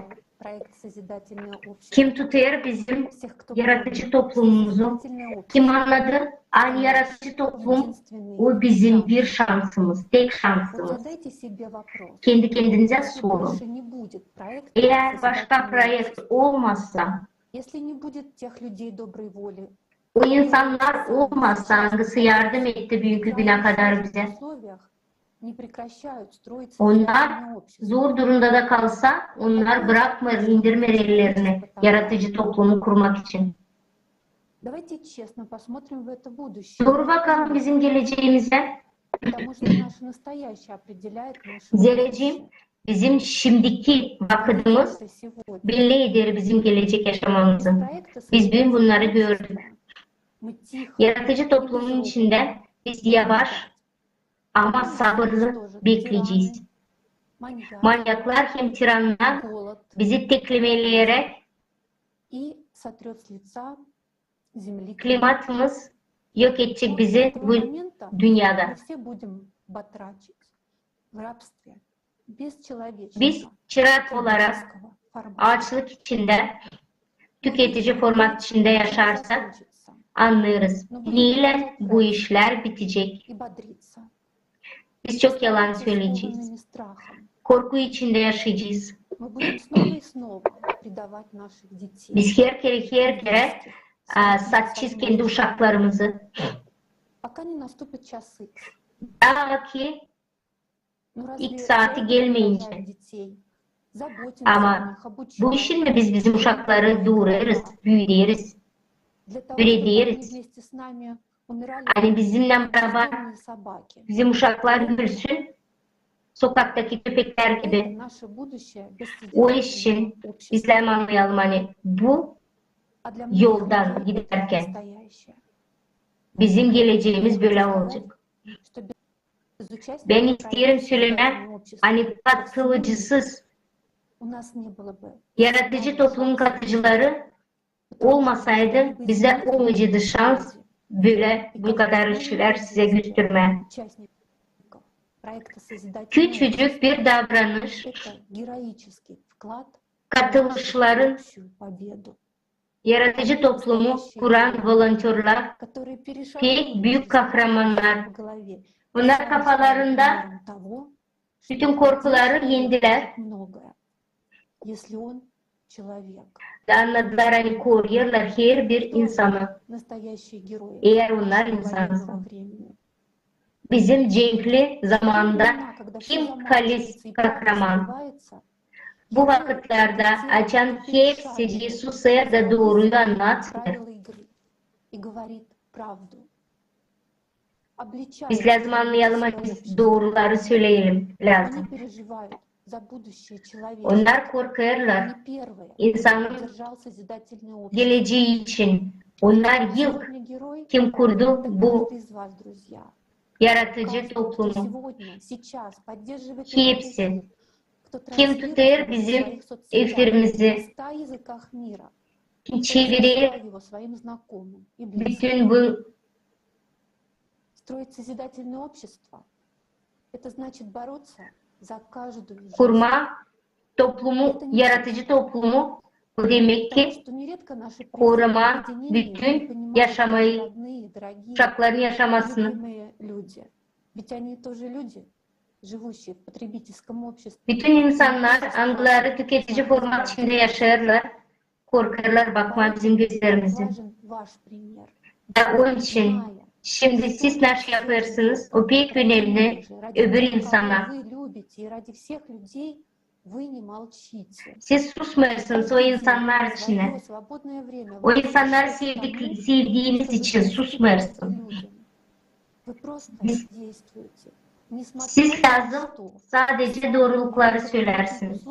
kim tutêr bizim yaratıcı toplumumuzu, kim annadı ani yaratıcı toplum, o bizim bir şansımız, tek şansımız. Kendi kendinizä sorun. Eer başka proekt olmasa, o insannar olmasa, angısı yardım etti büünkü günä kadar bizä, onnar zor durumda da kalsa, onnar bırakmêêr, indirmêêr ellerini yaratıcı toplumu kurmak için. Dooru bakalım bizim geleceemizä. Zerä bizim şindiki vakıdımız belli eder bizim gelecek yaşamamızı. Biz büün bunnarı gördük. Yaratıcı toplumun içindä biz yavaş, ama sabırlı bekleyecez. Manyaklar hem tirannar bizi tekmelerleyecek, klimatımız yok edecek bizi bu dünnedä. Biz çırak olarak aaçlık içindä, tüketici format içindä yaşarsak, annêêrız, neylän bu işlär bitecek. Biz çok yalan söleyecez. Korku içindä yaşayacez. Biz her kerä, her kerä satacez kendi uşaklarımızı. Taa ki ilk saatı gelmeyincä. Ama bu işin mi biz bizim uşakları duurêrız, büüderiz, üürederiz? Ani bizimnän barabar bizim uşaklar ölsün, sokaktaki köpeklär gibi. O iş için biz lääzım annayalım, ani bu yoldan gidärkän bizim geleceemiz bölä olacek. Bän isteerim sölemää, ani katılıcısız, yaratıcı toplumun katıcıları olmasaydı, bizdä olmayaceydı şans bölä bu kadar işlär sizä göstermää. Küçücük bir davranış, katılışların, yaratıcı toplumu kuran volontörlar, pek büük kahramannar. Bunnar kafalarında bütün korkuları endilär. Da annadılar, ani koruyêrlar herbir insanı, eer onnar insansa. Bizim cenkli zamanında kim kalis kahraman? Bu vakıtlarda, açan hepsi susêr da dooruyu annadêr. Biz lääzım annayalım, ani biz dooruları söleyelim lääzım. Onnar korkêrlar insanın gelecii için. Onnar ilk kim kurdu bu yaratıcı toplumu. Hepsi. Kim tutêr bizim efirimizi, kim çevirer bütün bu kurmaa toplumu, yaratıcı toplumu, bu demek ki korumaa bütün yaşamayı, uşakların yaşamasını. Bütün insannar, angıları tüketici format içindä yaşêêrlar, korkêrlar bakmaa bizim gözlerimizi. Da onun için şindi siz ne iş yapêrsınız, o pek önemli öbür insana. Siz susmêêrsınız o insannar için. O insannar sevdik, sevdiiniz için susmêêrsınız. Siz lääzım sadece doorulukları söleersiniz.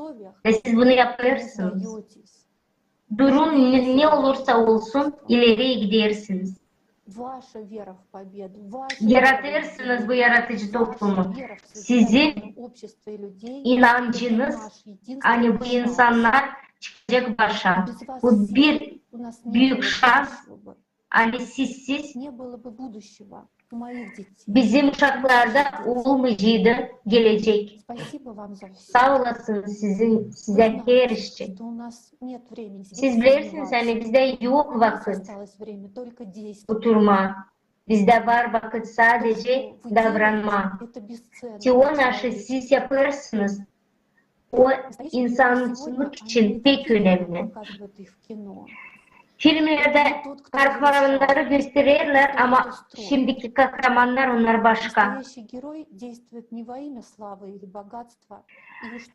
Ve siz bunu yapêrsınız. Durum ne, ne olursa olsun, ileri gidersiniz. Yaratêrsınız bu yaratıcı toplumu. Sizin inancınız, ani bu insannar çıkacek başa. Bu bir büük şans, ani sizsiz bizim uşaklarda olmayaceydı gelecek. Saa olasınız sizä her iş için. Siz bilersiniz, ani bizdä yok vakıt oturmaa. Bizdä var vakıt sadece davranmaa. Te o, naşı siz yapêrsınız, o insanlık için pek önemli. Filmlerdä kahramannarı göstererlär, ama şindiki kahramannar, onnar başka.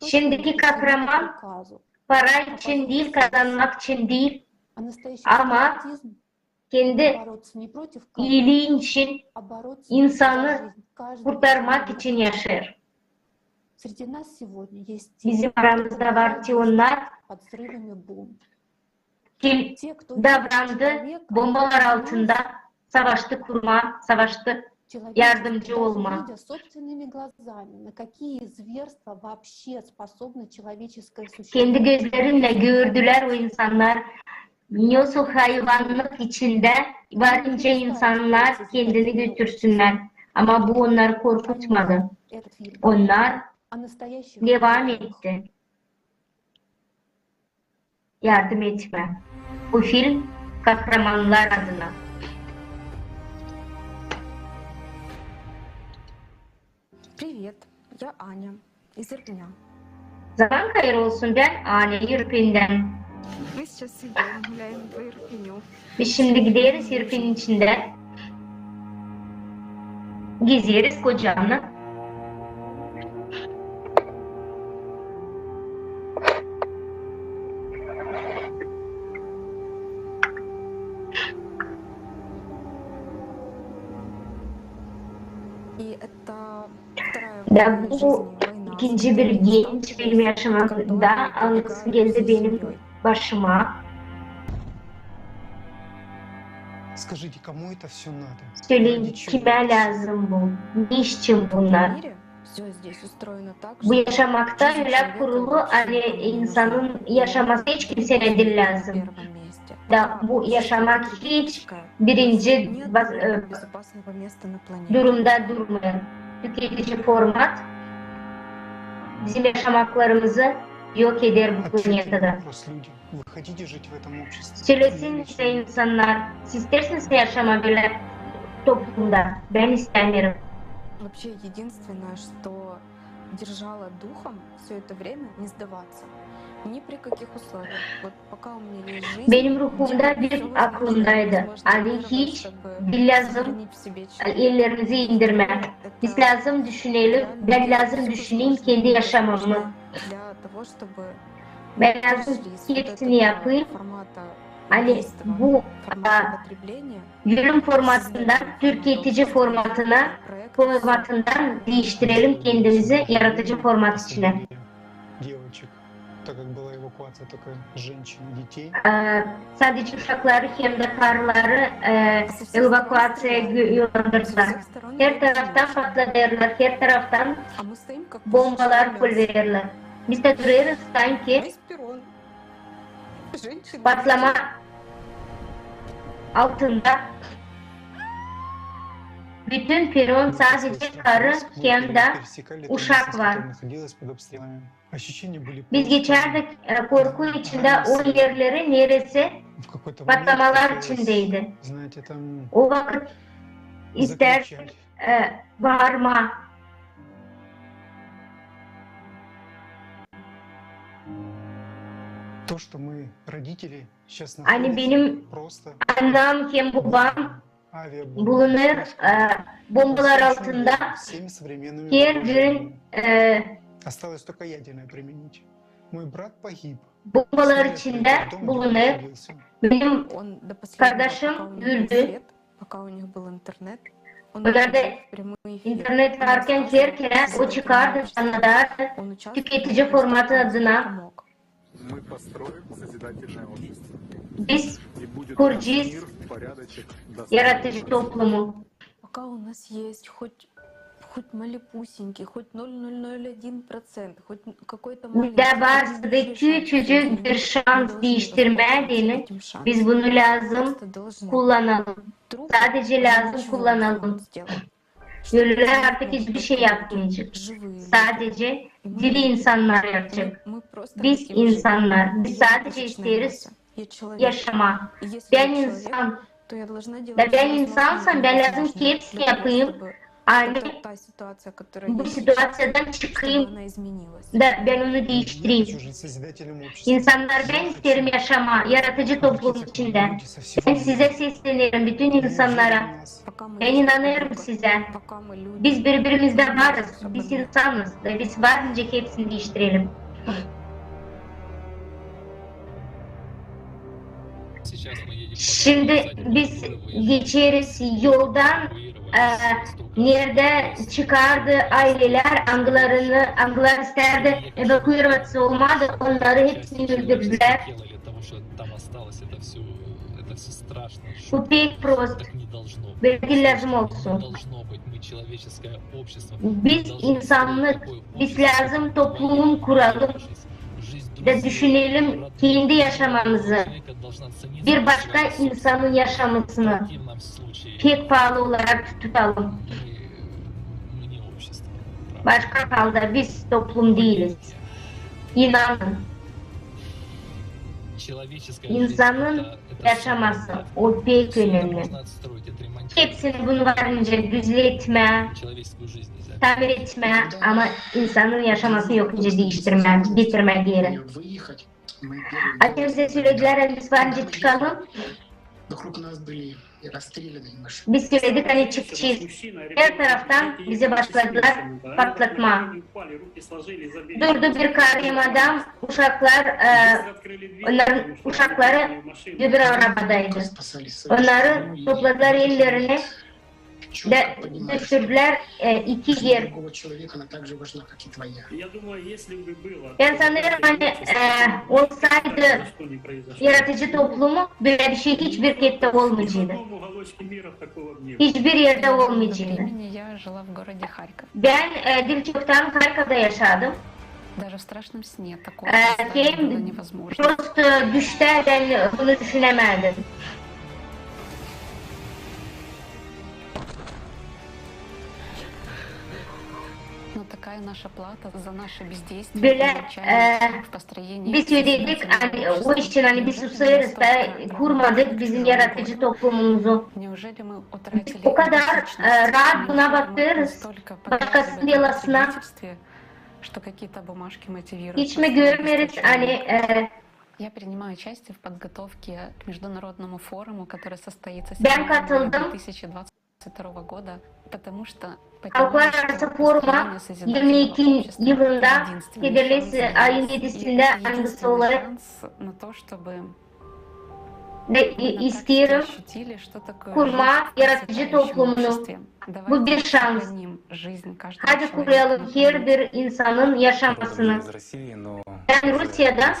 Şindiki kahraman para için diil, kazanmak için diil, ama kendi iilii için, insanı kurtarmak için yaşêêr. Bizim aramızda var te onnar, kim davrandı bombalar altında, savaştı kurmaa, savaştı yardımcı olmaa. Kendi gözlerinnän gördülär o insannar, nesoy hayvannık içindä var nicä insannar kendini götürsünnär. Ama bu onnarı korkutmadı. Onnar devam etti yardım etmää. Bu film kahramannar adına. Привет, я Аня из Ирпеня. Zaman hayır olsun, bän Aня İrpendän. Мы сейчас идём, гуляем по Ирпеню. Biz şindi gideriz İrpin içindä. Gezeriz kocamnan. И это вторая волна жизни, война с первой. Da bu ikinci bir genç benim yaşamamda, angısı geldi benim başıma. Söleyin, kimä lääzım bu? Ne için bunnar? Bu yaşamakta ölä kurulu, ani insanın yaşaması hiç kimseydän diil lääzım. Da bu yaşamak hiç birinci bas-, e, durumda durmêêr. Tüketici format bizim yaşamaklarımızı yok eder bu planetada. Sölesin, insannar, siz isteersiniz yaşamaa bölä toplumda? Bän istämeerim. Вообще, единственное, что держало духом всё это время, не сдаваться. Ни при каких условиях. Вот пока у меня есть жизнь, benim ruhumda bir aklımdaydı. Ani hiç diil lääzım ellerimizi indirmää. Biz lääzım düşünelim, bän lääzım düşüneyim kendi yaşamamı. Bän lääzım hepsini yapayım. Ani bu, a, ölüm formatından tüketici formatına, formatından diiştirelim kendimizi yaradıcı format içinä. E, sadece uşakları hem dä karıları, e, evakuaţiyaya gö-, yollandırdılar. Her taraftan patladêrlar, her taraftan bombalar fırladêrlar. Biz dä durêrız sanki patlama altında. Bütün peron sadece karı hem dä uşak var. Biz geçärdik, e, korku içindä o erleri, neredä patlamalar içindeydi. O vakıt istärdik, e, baarmaa. Ani benim anam hem bobam bulunêr, e, bombalar altında her gün, e, bombalar içindä bulunêr. Benim kardaşım öldü. Onlarda internet varkan her kerä o çıkardı, tanıdardı tüketici formatı adına. Biz kuracez yaradıcı toplumu. Пока у нас есть хоть, хоть малюсенький, хоть ноль ноль ноль один процент, хоть какой-то маленький, хоть небольшой шанс. Bizdä var sadä küçücük bir şans diiştirmää deyni, biz bunu lääzım kullanalım. Sadece lääzım kullanalım. Ölülär artık hiçbir şey yapmayacek. Sadece diri insannar yapacek. Biz insannar, biz sadece isteeriz yaşamaa. Bän insan, Da bän insansam, bän lääzım ki hepsini yapayım, ani bu situaţiyadan çıkayım, da bän onu diiştireyim. İnsannar, bän isteerim yaşamaa yaradıcı toplum içindä. Bän sizä seslenerim, bütün insannara. Bän inanêrım sizä. Biz biri-birimizdä varız, biz insanız, da biz varınca hepsini diiştirelim. Şindi biz geçeriz yoldan, e, neredä çıkardı aylelär, angılarını, angıları istärdi evakuirovaţa olmaa, onnarı hepsini öldürdülär. Bu pek prost. Bölä diil lääzım olsun. Biz insannık, biz lääzım toplumun kuralım da düşünelim kendi yaşamamızı, bir başka insanın yaşamasını pek paalı olarak tutalım. Başka halda biz toplum diiliz. İnanın. İnsanın yaşaması, o pek önemli. Hepsini bunu varınca düzletmää, tamir etmää, ama insanın yaşamasını yok nicä diiştirmää, bitirmää geeri. Açan bizä söledilär, ani biz varınca çıkalım. Biz söledik, ani çıkacez. Her taraftan bizi başladılar patlatmaa. Durdu bir karı hem adam, uşaklar, e, onnarın uşakları öbür arabadaydı. Onnarı topladılar ellerini da düşürdülär, e, iki er. Bän sanêrım, ani, e, olsaydı yaradıcı toplumu, bölä bir şey hiçbir kerdä olmayaceydı. Hiçbir erdä olmayaceydı. Bän, e, diil çoktan Harkovda yaşadım. E, hem prosto düştä bän bunu düşünämärdim. Bölä, e, biz ödedik, ani, o için, ani biz susêrız da kurmadık bizim yaradıcı toplumumuzu. Biz o kadar, e, raat buna bakêrız, başkasının belasına. Hiç mi görmeeriz, ani, e, bän katıldım Halklararası foruma yirmi iki yılında, Federalisi ayın edisindä, angısı olêr. Da isteerim kurmaa yaradıcı toplumunu. Bu bir şans. Hadi kuralım herbir insanın yaşamasını. Bän Rusiyada,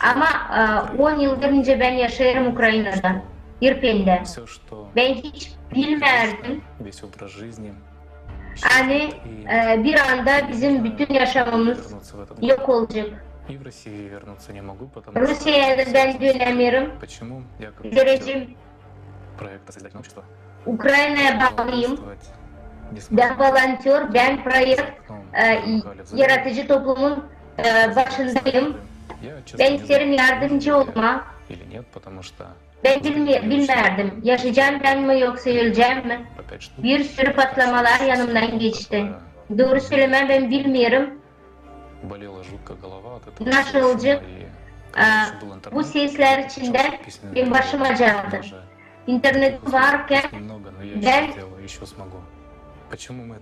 ama, e, on yıldır nicä bän yaşêêrım Ukraynada, İrpendä. Bän hiç bilmärdim, ani, e, bir anda bizim bütün yaşamamız yok olacek. Rusiyaya da bän dönämeerim. Zerä Ukraynaya baalıyım. Bän volontör, bän proekt, e, yaradıcı toplumun, e, başındayım. Bän isteerim yardımcı olmaa. Bän bilmä-, bilmärdim, yaşayacam bän mi, yoksa ölecäm mi? Bir sürü patlamalar yanımdan geçti. Dooru sölemää, bän bilmeerim, nasıl olacek. E, bu seslär içindä benim başım acıdı. İnternetim varkan bän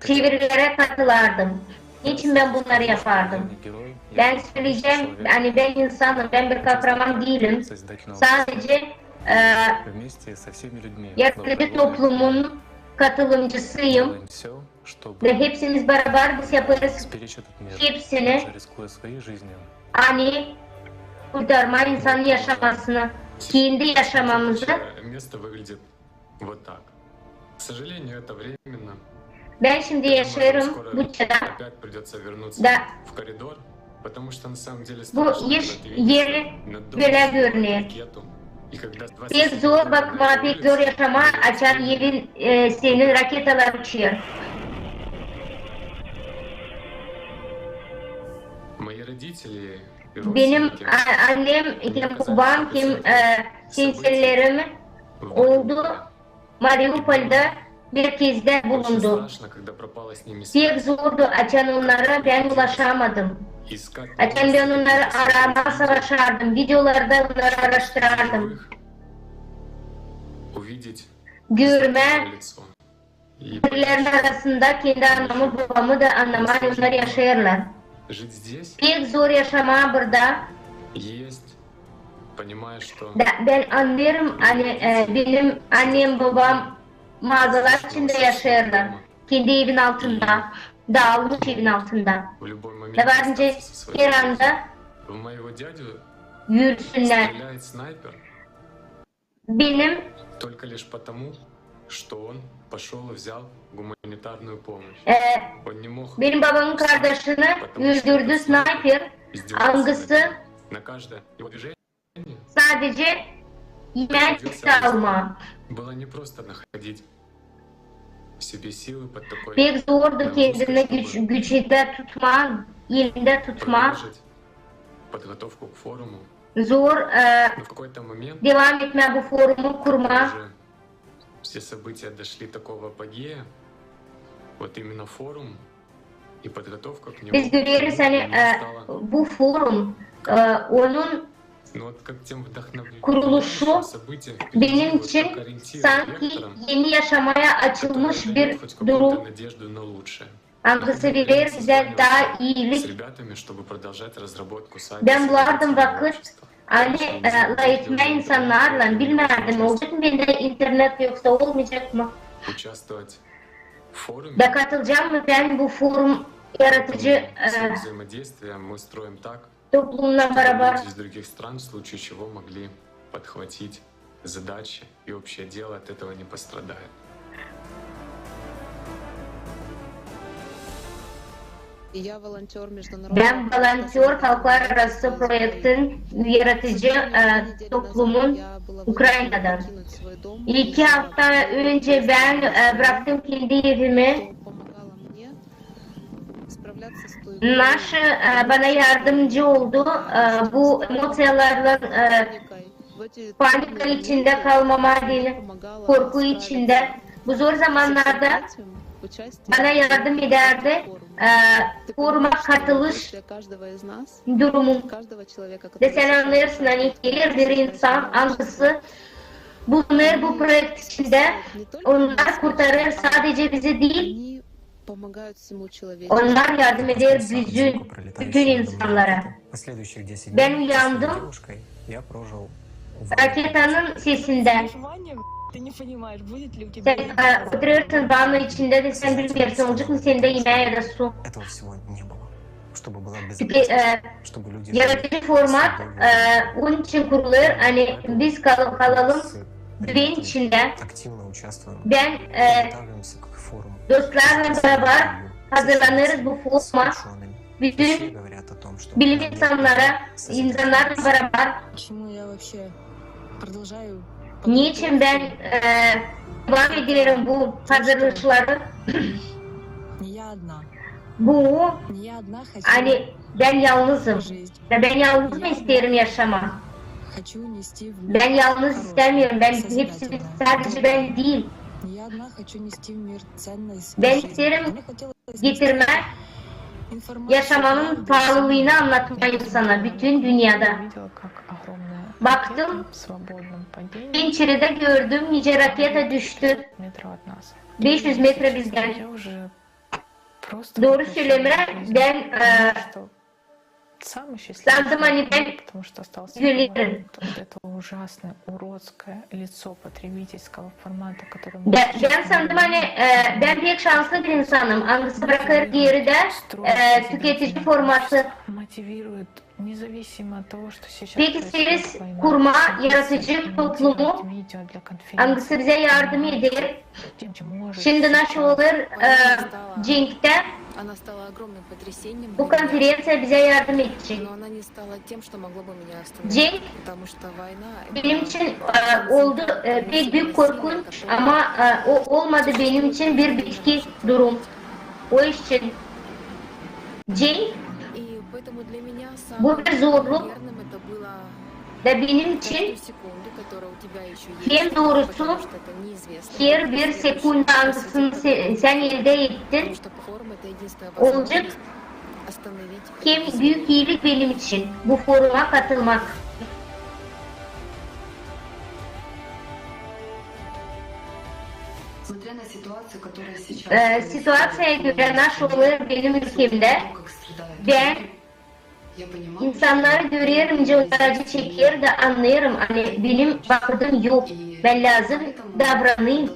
çevirilerä katılardım. Neçin bän bunnarı yapardım? Bän söleyecäm, ani bän insanım, bän bir kahraman diilim. Sadece, e, yaradıcı toplumun katılımcısıyım. Da hepsimiz barabar biz yapêrız hepsini, ani kurtarmaa insanın yaşamasını, kendi yaşamamızı. Bän şindi yaşêêrım Buçada. Da bu iş eri bölä görüner. Pek zor bakmaa, pek zor yaşamaa, açan evin, e, senin raketalar uçêr. Benim a-, annem hem bobam hem, e, sensellerim oldu. Mariupolda merkezdä bulundu. Pek zordu, açan onnara bän ulaşamadım. Açan bän onnarı aramaa savaşardım, videolarda onnarı aaraştırardım. Görmää, birilerinin arasında kendi anamı, bobamı da annamaa, ani onnar yaşêêrlar. Pek zor yaşamaa burada. Da bän annêêrım, ani, e, benim annem, bobam maazalar içindä yaşêêrlar. Kendi evin altında, daalmış evin altında. Da var nicä her anda yürüsünnär. Benim, e, benim babamın kardaşını öldürdü snayper, angısı sadecä imää çıksa almaa. Pek zordu kendini güç, gücündä tutmaa, elindä tutmaa. Zor, e, devam etmää bu forumu kurmaa. Biz göreriz, ani, e, bu forum, e, onun kuruluşu benim için sanki eni yaşamaya açılmış bir durum. Angısı verer bizä taa iilik. Bän bulardım vakıt, ani, e, lafetmää insannarlan, bilmärdim, olacek mı bendä internet, yoksa olmayacek mı. Da katılacam mı bän bu forum yaratıcı, e, toplumunnan barabar. Bän volontör halklararası proektin yaratıcı, e, toplumun Ukrainadan. İki afta öncä bän, e, braktım kendi evimi. Naşa, e, bana yardımcı oldu, e, bu emosiyalarlan, e, panika içindä kalmamaa deyni, korku içindä. Bu zor zamannarda bana yardım edärdi, e, foruma katılış durumum. Da sän annêêrsın, ani her bir insan, angısı bulunêr bu proekt içindä, onnar kurtarêr sadecä bizi diil, onnar yardım eder bütün, bütün insannara. Bän uyandım raketanın sesindä. Sän, e, oturêrsın vanna içindä da sän bilmeersin, olacek mı sendä imää ya da su. Çünkü, e, yaratıcı format, e, onun için kurulêr, ani biz kal-, kalalım güven içindä. Bän, e, dostlarlan barabar hazırlanêrız bu foruma. Bütün bilim insannara, insannarlan barabar. Neçin bän, e, devam ederim bu hazırlanışları? Bu, ani bän yalnızım. Da bän yalnız mı isteerim yaşamaa? Bän yalnız istämeerim. Bän hepsini, sadecä bän diil. Bän isteerim getirmää yaşamanın paalılıını, annatmaa insana bütün dünnedä. Baktım, pençeredä gördüm, nicä raketa düştü. Beş üz metra bizdän. Dooru sölemää, bän, e, sandım, ani bän ölerim. Bän, bän sandım, ani, e, bän pek şanslı bir insanım. Angısı brakêr geridä, e, tüketici forması. Pek isteeriz kurmaa yaratıcı toplumu, angısı bizä yardım eder. Şindi naşey olêr, e, cenktä, bu konferenţiya bizä yardım edecek. Cenk benim için, e, oldu, e, pek büük korkunç, ama, e, o olmadı benim için bir bitki durum. O iş için cenk, bu bir zorluk. Da benim için Hem doorusu, herbir sekunda, angısını se-, sän eldä ettin, olacek hem büük iilik benim için bu foruma katılmak. Ee, situaţiyaya görä, naşey olêr benim ülkämdä, bän insannarı görerim, nicä onnar acı çeker, da annêêrım, ani benim vakıdım yok, bän lääzım davranayım.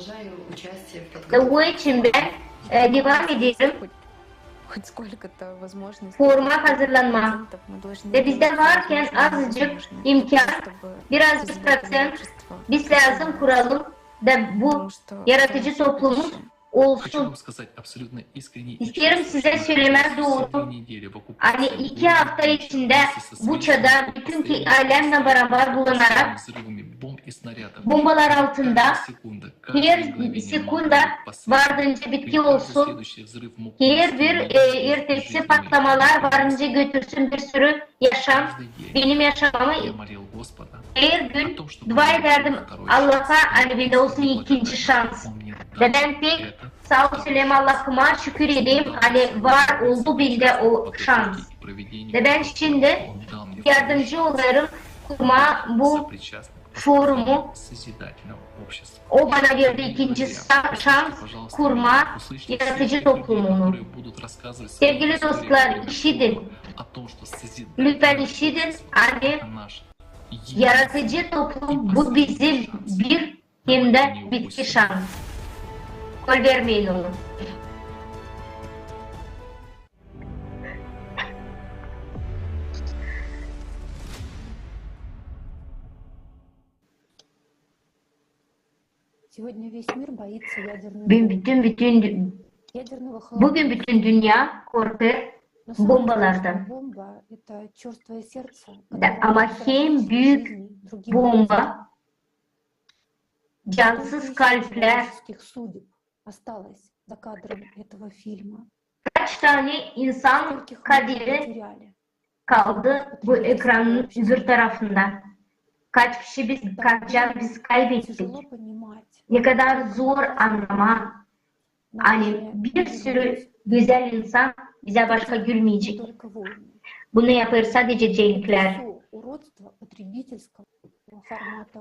Da o için bän, e, devam ederim foruma hazırlanmaa. Da bizdä varkan azıcık imkan, birazcık proţent, biz lääzım kuralım da bu yaradıcı toplumumuz olsun. İsteerim sizä sölemää dooru, ani iki afta içindä Buçada bütün ki-, alemnän barabar bulanarak bombalar altında, her sekunda vardınca bitki olsun, herbir, e, ertesi patlamalar varınca götürsün bir sürü yaşam, benim yaşamamı. Her gün dua edärdim Allaha, ani bendä olsun ikinci şans. Da bän pek saa ol söleerim Allahıma, şükür ederim, ani var oldu bendä o şans. Da bän şindi yardımcı olêrım kurmaa bu forumu. O bana verdi ikinci sa-, şans kurmaa yaratıcı toplumunu. Sevgili dostlar, işidin. Lütfen işidin, ani yaratıcı toplum bu bizim bir hem dä bitki şans. Kolvermeyin onu. Сегодня весь мир боится ядерной Bugün bütün, bütün dü-, ядерного холодного. Bugün bütün dünya korkêr bombalardan. Бомба, это чёрствое сердце, da, ama hem büük bomba, cansız kalplär. Осталось за кадром этого фильма. Kaç tane insan kaderi kaldı bu ekranın öbür tarafında? Kaç kişi biz, kaç can biz kaybettik? Ne kadar zor annamaa, ani bir sürü gözäl insan bizä başka gülmeyecek. Bunu yapêr sadece ceniklär.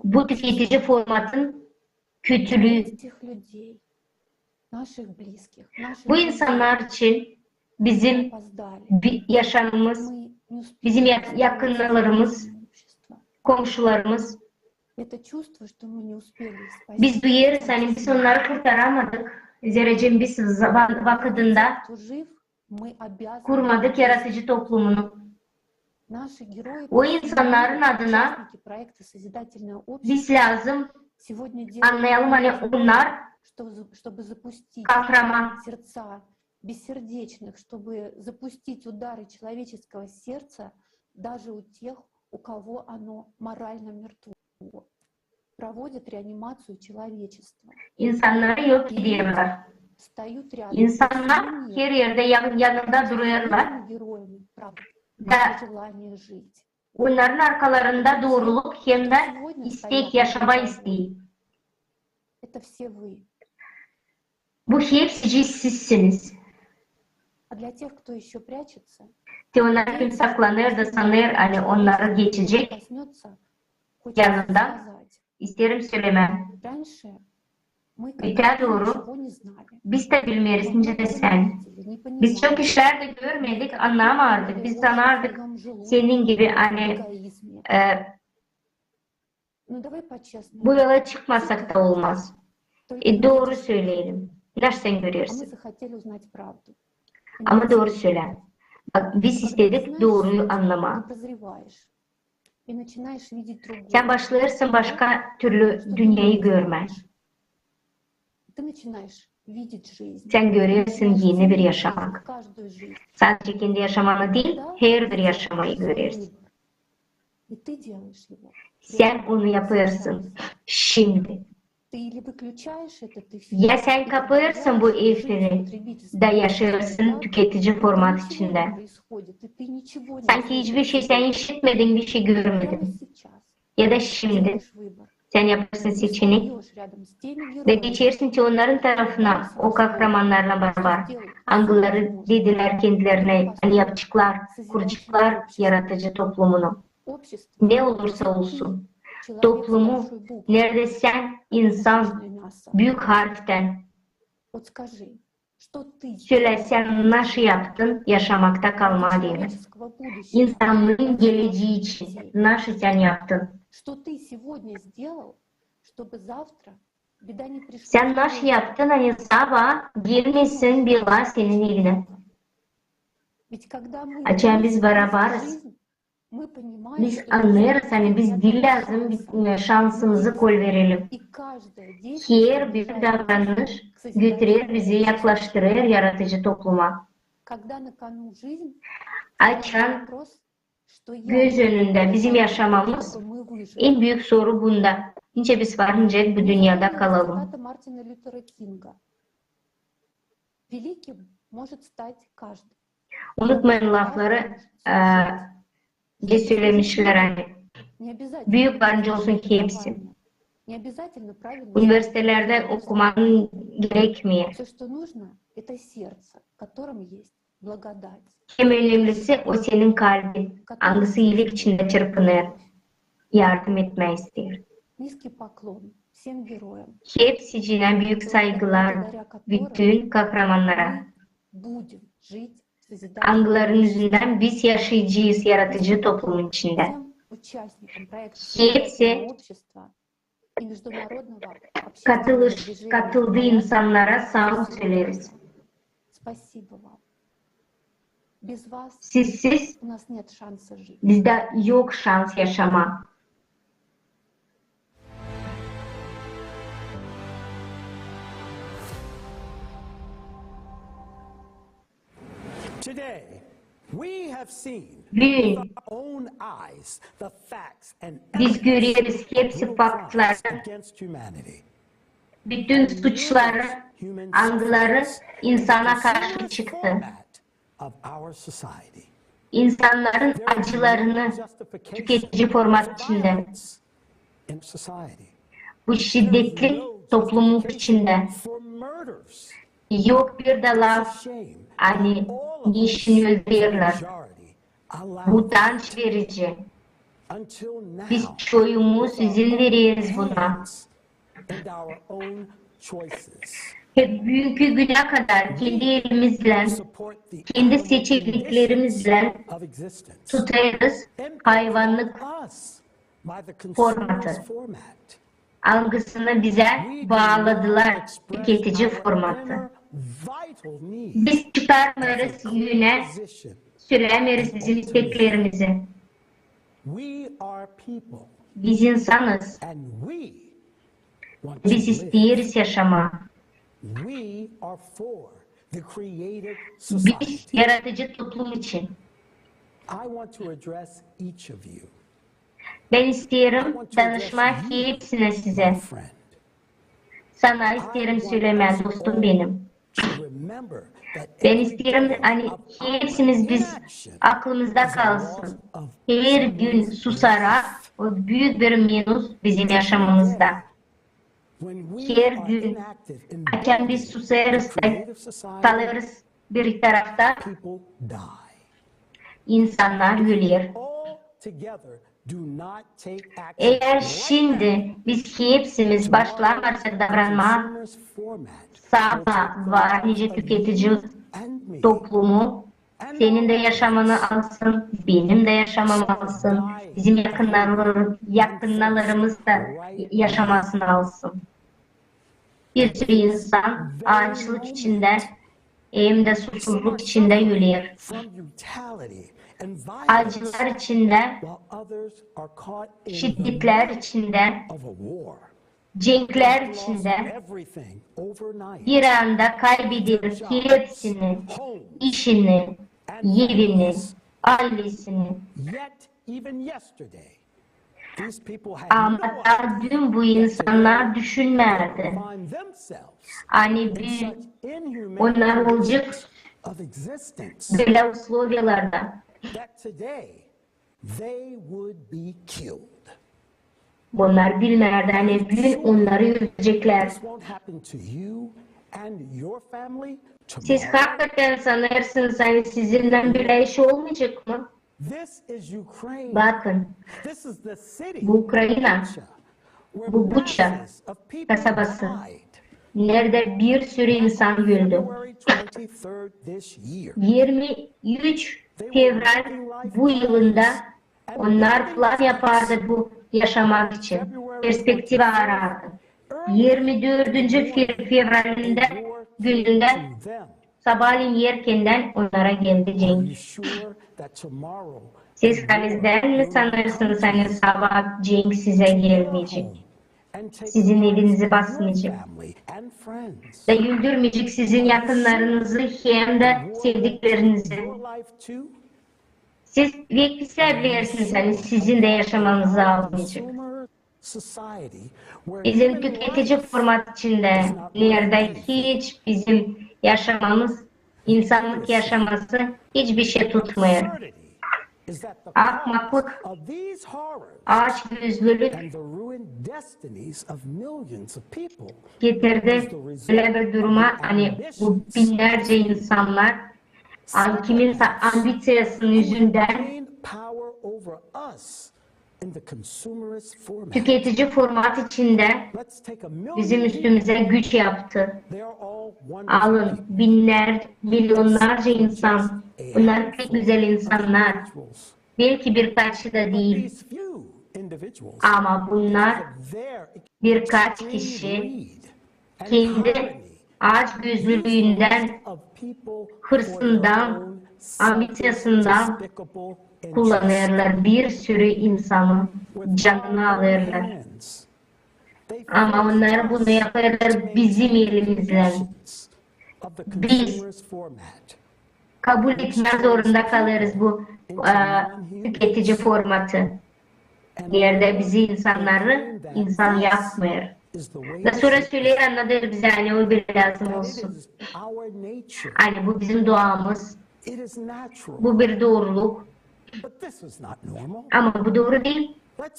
Bu tüketici formatın kötülüü. Bu insannar için bizim bi-, yaşamamız, bizim ya-, yakınlarımız, komşularımız. Biz duyêrız, ani biz onnarı kurtaramadık. Zerä biz zaman, vakıdında kurmadık yaratıcı toplumunu. O insannarın adına biz lääzım annayalım, ani onnar kahraman. Бессердечных, чтобы запустить удары человеческого сердца даже у тех, у кого оно морально мертво. Проводят реанимацию человечества. İnsannarı yok edärlär. İnsannar her erdä yan-, yanında durêrlar. Da onnarın arkalarında dooruluk hem dä istek, yaşamaa isteyi. Bu hepsicii sizsiniz. Te onnar, kim saklanêr da sanêr, ani onnarı geçecek yanından, isteerim sölemää. Ötää dooru biz dä bilmeeriz, nicä dä sän. Biz çok işlär dä görmedik, annamardık. Biz sanardık senin gibi, ani, e, bu yola çıkmasak da olmaz. E, dooru söleyelim. Naşı sän görersin. Ama dooru sölä. Bak, biz istedik dooruyu annamaa. Sän başlêêrsın başka türlü dünneyi görmää. Sän görersin eni bir yaşamak. Sadece kendi yaşamanı diil, herbir yaşamayı görersin. Sän onu yapêrsın şindi. Ya sän kapêrsın bu efiri da yaşêêrsın tüketici format içindä. Sanki hiçbir şey sän işitmedin, bir şey görmedin. Ya da şindi. Sän yapêrsın seçenek ve geçersin te onnarın tarafına, o kahramannarlan barabar, angıları dedilär kendilerinä, ani yapaceklar, kuraceklar yaradıcı toplumunu. Ne olursa olsun, toplumu, neredä sän insan, büük harftän. Sölä, sän naşı yaptın yaşamakta kalmaa deyni, insannarın gelecii için naşı sän yaptın? Sän naşı yaptın, ani sabaa gelmesin bela senin evinä? Açan biz barabarız, biz annêêrız, ani biz diil lääzım şansımızı kolverelim. Herbir davranış götürer bizi, yaklaştırêr yaradıcı topluma. Açan göz önündä bizim yaşamamız, en büük soru bunda: nicä biz var nicä bu dünnedä kalalım? Unutmayın lafları, e, ne sölemişlär, ani büük var nicä olsun hepsi. Universitelerdä okumaa gerekmeer. Hem önemlisi, o senin kalbin, angısı iilik içindä çırpınêr, yardım etmää isteer. Hepsicinä büük saygılar bütün kahramannara, angıların üzündän biz yaşayacez yaradıcı toplumun içindä. Hepsi katılış, katıldı insannara saa ol söleriz. Sizsiz bizdä yok şans yaşamaa. Büün biz göreriz hepsi faktları, bütün suçları, angıları insana karşı çıktı. İnsannarın acılarını tüketici format içindä. Bu şiddetli toplumluk içindä yok bir dä laf, ani neçin öldürerlär. Bu utanç verici. Biz çoyumuz izin vereriz buna. Hep büünkü günä kadar kendi elimizdän, kendi seçeneklerimizlän tutêrız hayvannık formatı, angısını bizä baaladılar, tüketici formatı. Biz çıkarmêêrız önä, sölämeeriz bizim isteklerimizi. Biz insanız. Biz isteeriz yaşamaa. Biz yaradıcı toplum için. Bän isteerim danışmaa hepsinä sizä. Sana isteerim sölemää, dostum benim. Bän isteerim, ani hepsimiz biz aklımızda kalsın. Her gün susarak o büük bir minus bizim yaşamamızda. Her gün, açan biz susêrız da kalêrız bir tarafta, insannar öler. Eer şindi biz hepsimiz başlamarsak davranmaa saba var nicä tüketici toplumu, senin dä yaşamanı alsın, benim dä yaşamamı alsın, bizim yakınnalarımız da yaşamasını alsın. Bir sürü insan aaçlık içindä hem dä susuzluk içindä öler. Acılar içindä, şiddetlär içindä, cenklär içindä bir anda kaybeder hepsini, işini, evini, aylesini. Ama taa dün bu insannar düşünmärdi, ani büün onnar olacek bölä usloviyalarda. Bunnar bilmärlär, ani büün onnarı öldüreceklär. Siz hakikaten sanêrsınız, ani sizinnän bölä iş olmayacek mı? Bakın, bu Ukraina, bu Buça kasabası, neredä bir sürü insan öldü. İrmi üç fevral bu yılında onnar plan yapardı bu yaşamak için, perspektiva arardı. İrmi dördüncü fe-, fevralında günündä sabaalän erkendän onnara geldi cenk. Siz halizdän mi sanêrsınız, ani sabaa cenk sizä gelmeyecek? Sizin evinizi basmayacek. Da öldürmeyecek sizin yakınnarınızı hem dä sevdiklerinizi. Siz pek islää bilersiniz, ani sizin dä yaşamanızı almayacek. Bizim tüketici format içindä, neredä hiç bizim yaşamamız, insannık yaşaması hiçbir şey tutmêêr. Ahmaklık, açgözlülük getirdi bölä bir duruma, ani bu binnärcä insannar, ani kiminsä ambitsiyasının üzündän tüketici format içindä bizim üstümüzä güç yaptı. Alın, binnär, milionnarca insan, bunnar pek gözäl insannar. Belki birkaçı da diil. Ama bunnar birkaç kişi kendi açgözlülüündän, hırsından, ambitsiyasından kullanêrlar bir sürü insanın canını alêrlar. Ama onnar bunu yapêrlar bizim elimizdän. Biz kabul etmää zorunda kalêrız bu, e, tüketici formatı. Neredä bizi insannarı insan yapmêêr. Da sora söleer, annadêr bizä, ani o bölä lääzım olsun. Ani bu bizim doğamız. Bu bir dooruluk. Ama bu dooru diil.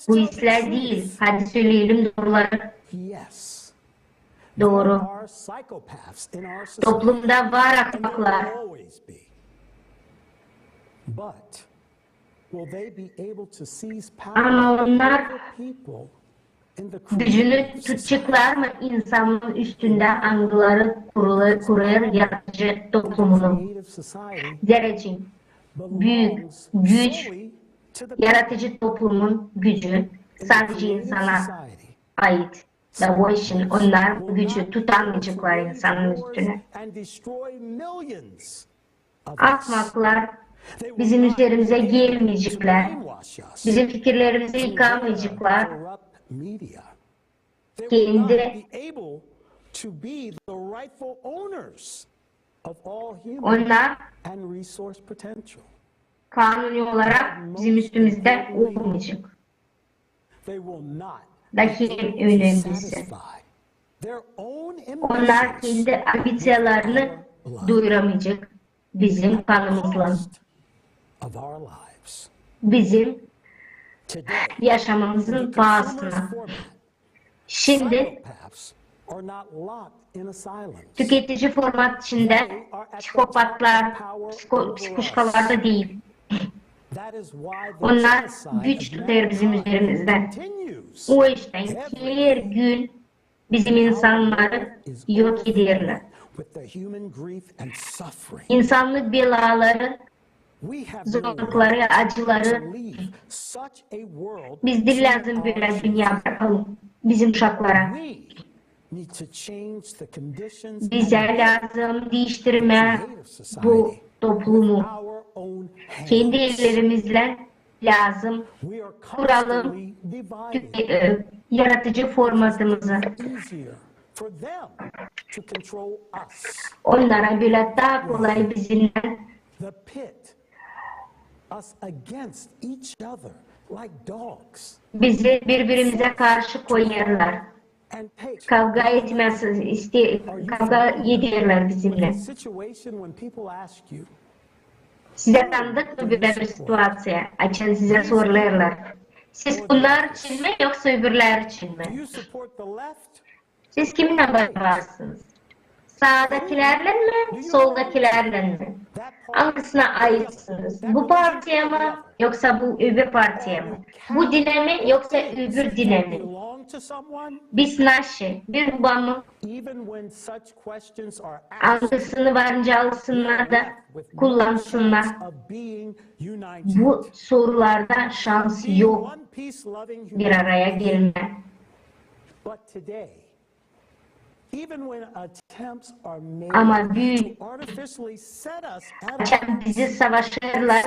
Bu islää diil. Hadi söleyelim dooruları. Dooru. Toplumda var ahmaklar. Ama onnar gücünü tutaceklar mı insanın üstündä, angıları kurula-, kurêr yaratıcı toplumunu? Zerä büük güç, yaratıcı toplumun gücü sadecä insana ait. Da o için onnar bu gücü tutamayaceklar insanın üstünä. Ahmaklar bizim üzerimizä gelmeyeceklär. Bizim fikirlerimizi yıkamayaceklar. Kendi onnar kanuni olarak bizim üstümüzdä olmayacek. Da hem önemlisi, onnar kendi ambitsiyalarını doyuramayacek bizim kanımızlan, bizim yaşamamızın paasına. Şindi tüketici format içindä psihopatlar, psiko-, psihuşkalar da diil. Onnar güç tutêr bizim üzerimizdä. O iştän her gün bizim insannarı yok ederlär. İnsannık belaları, zorlukları, acıları. Biz diil lääzım bölä dünnä bırakalım bizim uşaklara. Bizä lääzım diiştirmää bu toplumu. Kendi ellerimizlän lääzım kuralım, e, yaratıcı formatımızı. Onnara bölä taa kolay bizimnän bizi biri-birimizä karşı koyêrlar. Kavga etmää iste-, kavga ederlär bizimnän. Sizä tanıdık mı bölä bir situaţiya, açan sizä sorulêrlar, Siz bunnar için mi, yoksa öbürleri için mi? Siz kiminä var-, varsınız? Saadakilärlän mi, soldakilärlän mi? Angısına aitsınız? Bu partiya mı, yoksa bu öbür partiya mı? Bu dinä mi, yoksa öbür dinä mi? Biz naşi, bir gruba mı? Angısını varınca alsınnar da kullansınnar. Bu sorularda şans yok bir araya gelmää. Ama büün, açan bizi savaşêrlar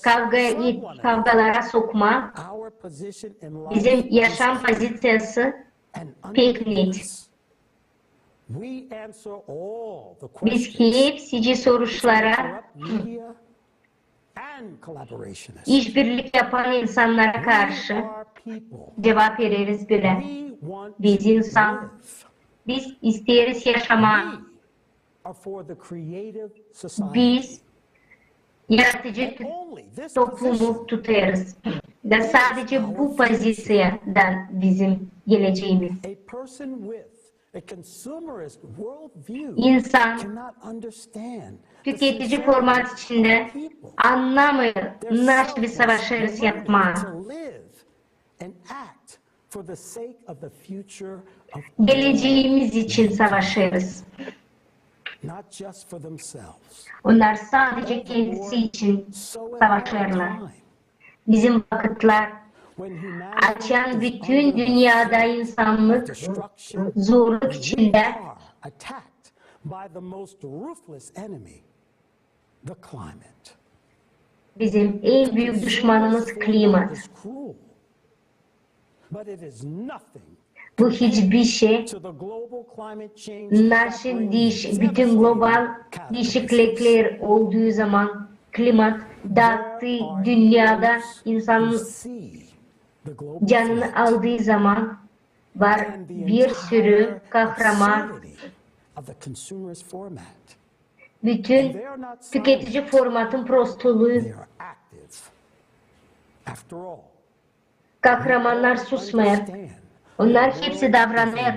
kavga, kavgalara sokmaa, bizim yaşam poziţiyası pek net. Biz hepsicii soruşlara işbirlik yapan insannara karşı cuvap vereriz bölä. Biz insan, biz isteeriz yaşamaa. Biz yaradıcı toplumu tutêrız. Da sadece bu poziţiyadan bizim geleceemiz. İnsan tüketici format içindä annamêêr, naşey biz savaşêrız yapmaa. Geleceemiz için savaşêrız. Onnar sadece kendisi için savaşêrlar. Bizim vakıtlar, açan bütün dünnedä insannık zorluk içindä, bizim en büük duşmanımız klimat. Bu hiçbir şey, naşey diiş-, bütün global diişikliklär olduu zaman, klimat daattıı dünnedä insanın canını aldıı zaman, var bir sürü kahraman, bütün tüketici formatın prostuluu. Kahramannar susmêêr. Onnar hepsi davranêr.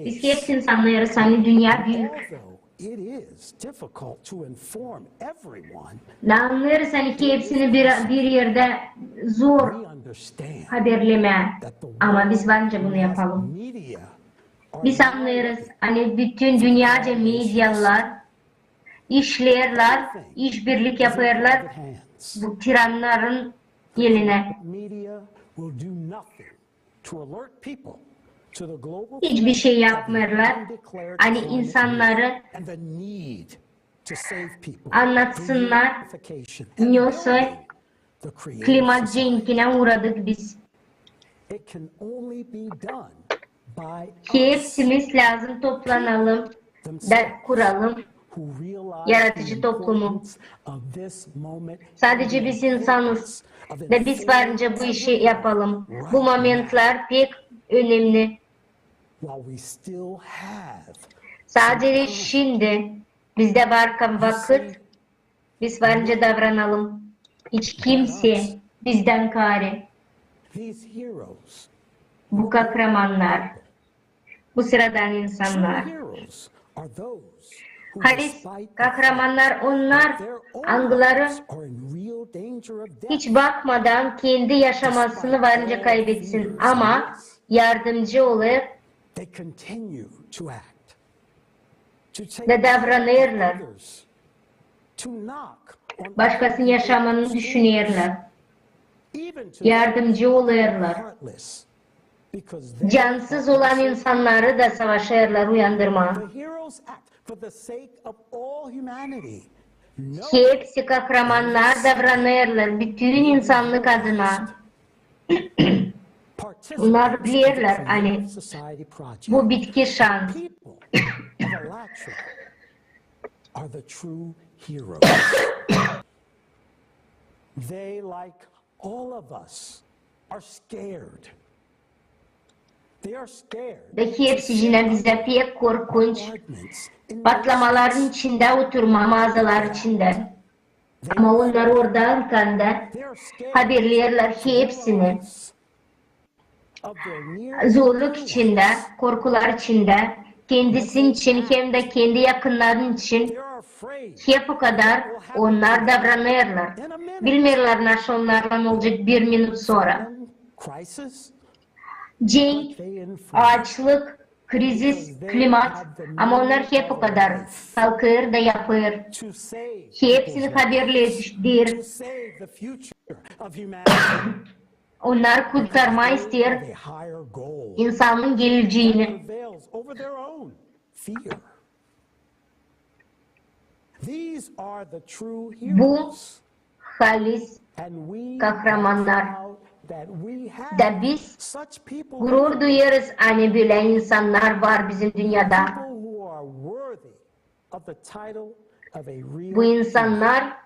Biz hepsi insannarız, ani dünnä büük. Da annêêrız, ani hepsini bir, bir erdä zor haberlemää. Ama biz varınca bunu yapalım. Biz annêêrız, ani bütün dünnedä medialar işleerlär, işbirlik yapêrlar bu tirannarın elinä. Hiçbir şey yapmêêrlar, ani insannarı annatsınnar, ne olsa klimat cenkinä uuradık biz. Hepsimiz lääzım toplanalım da kuralım yaradıcı toplumu. Sadece biz insanız da biz varınca bu işi yapalım. Bu momentlär pek önemli. Sadece şindi bizdä var vakıt, biz varınca davranalım. Hiç kimsey bizdän kaarä. Bu kahramannar, bu sıradan insannar. Halis kahramannar onnar, angıları hiç bakmadan kendi yaşamasını varınca kaybetsin, ama yardımcı olêr da davranêrlar. Başkasının yaşamanını düşünerlär. Yardımcı olêrlar. Cansız olan insannarı da savaşêrlar uyandırmaa. Hepsi kahramannar davranêrlar bütün insannık adına. Onnar bilerlär, ani bu bitki şans. Da hepsicinä bizdä pek korkunç patlamaların içindä oturmaa, maazalar içindä. Ama onnar orada Ankanda haberleerlär hepsini. Zorluk içindä, korkular içindä, kendisi için hem dä kendi yakınnarı için hep o kadar onnar davranêrlar. Bilmeerlär, nası onnarlan olacek bir minut sora. Cenk, aaçlık, krizis, klimat, ama onnar hep o kadar kalkêr da yapêr. Hepsini haberleder. Onnar kurtarmaa isteer insanın geleceyini. Bu halis kahramannar. Da biz gurur duyêrız, ani bölä insannar var bizim dünnedä. Bu insannar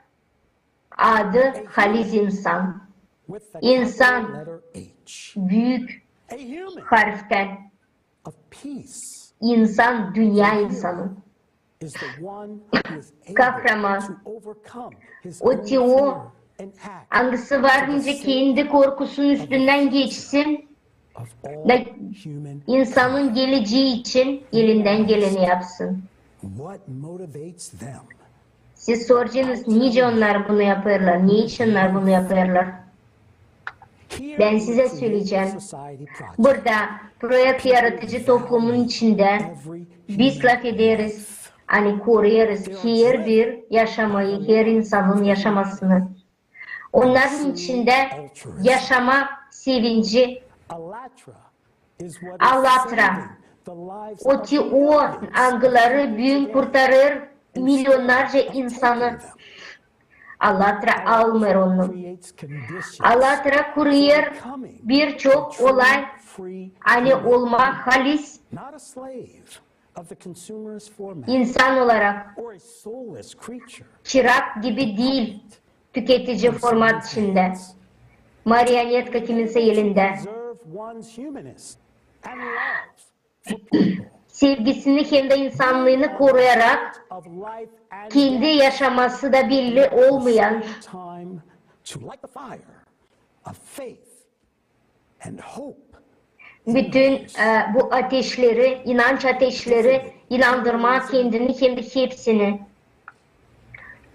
adı halis insan. İnsan büük harftän. İnsan, dünnä insanı. Kahraman. O te o, angısı var nicä kendi korkusunun üstündän geçsin da insanın geleceyi için elindän geleni yapsın. Siz soracenız, nicä onnar bunu yapêrlar, ne için onnar bunu yapêrlar? Bän sizä söleyecäm. Burada proekt yaratıcı toplumun içindä biz lafederiz, ani koruyêrız herbir yaşamayı, her insanın yaşamasını. Onnarın içindä yaşama sevinci. Alatra. O te o, angıları büün kurtarêr milyonnarca insanı. Alatra almêêr onu. Alatra kurêr birçok olay, ani olmaa halis insan olarak, çırak gibi diil, tüketici format içindä, marionetka kiminsä elindä. Sevgisini hem dä insannıını koruyarak, kendi yaşaması da belli olmayan, bütün, e, bu ateşleri, inanç ateşleri inandırmaa kendini hem dä hepsini.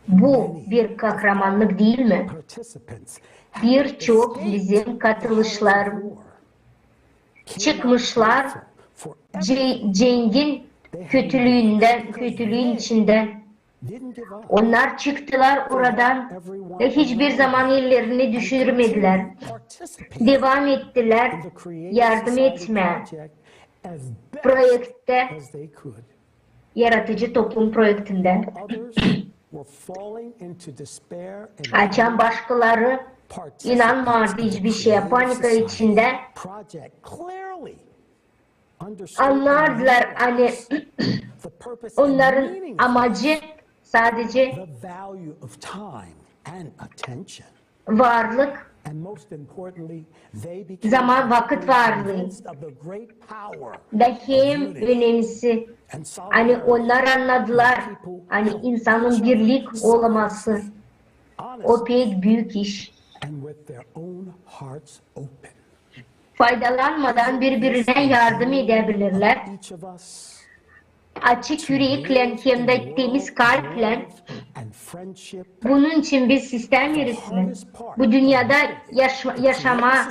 Bu bir kahramannık diil mi? Birçok bizim katılışlar çıkmışlar ce-, cengin kötülüündän, kötülüün içindän. Onnar çıktılar oradan ve hiçbir zaman ellerini düşürmedilär. Devam ettilär yardım etmää proektä, yaratıcı toplum proektindä. Açan başkaları inanmaardı hiçbir şeyä, panika içindä, annardılar, ani onnarın amacı sadece varlık, zaman, vakıt varlıı. Da hem önemlisi, ani onnar annadılar, ani insanın birlik olması, o pek büük iş. Faydalanmadan biri-birinä yardım edebilirlär. Açık üreklän hem dä temiz kalplän. Bunun için biz istämeeriz mi bu dünnedä yaşa-, yaşamaa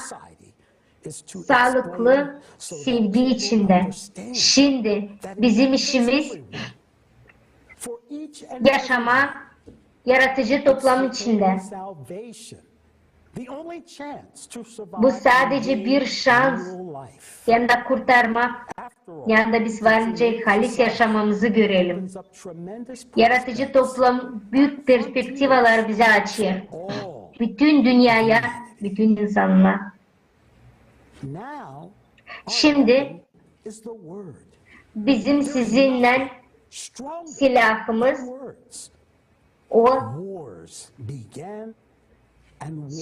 saalıklı sevgi içindä? Şindi bizim işimiz yaşamaa yaratıcı toplum içindä. Bu sadece bir şans hem dä kurtarmak, hem dä biz var nicä halis yaşamamızı görelim. Yaratıcı toplum büük perspektivaları bizä açêr. Bütün dünneyä, bütün insannara. Şindi bizim sizinnän silahımız o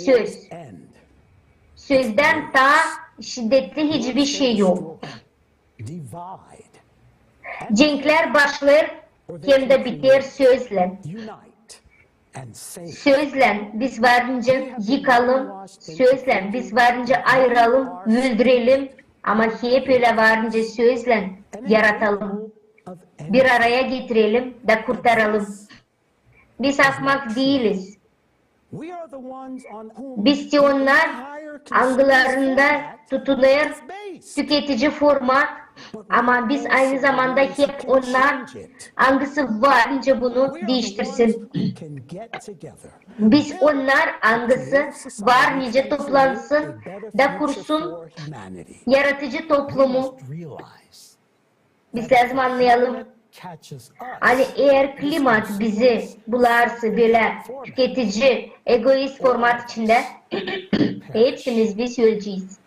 söz. Sözdän taa şiddetli hiçbir şey yok. Cenklär başlêêr hem dä biter sözlän. Sözlän biz varınca yıkalım, sözlän biz varınca ayıralım, öldürelim, ama hep ölä varınca sözlän yaratalım, bir araya getirelim da kurtaralım. Biz ahmak diiliz. Biz te onnar, angılarında tutunêr tüketici format, ama biz aynı zamanda hep onnar, angısı varınca bunu diiştirsin. Biz onnar, angısı varınca toplansın da kursun yaratıcı toplumu. Biz lääzım annayalım, ani eer klimat bizi bularsa bölä tüketici, egoist format içindä, hepsimiz biz ölecez.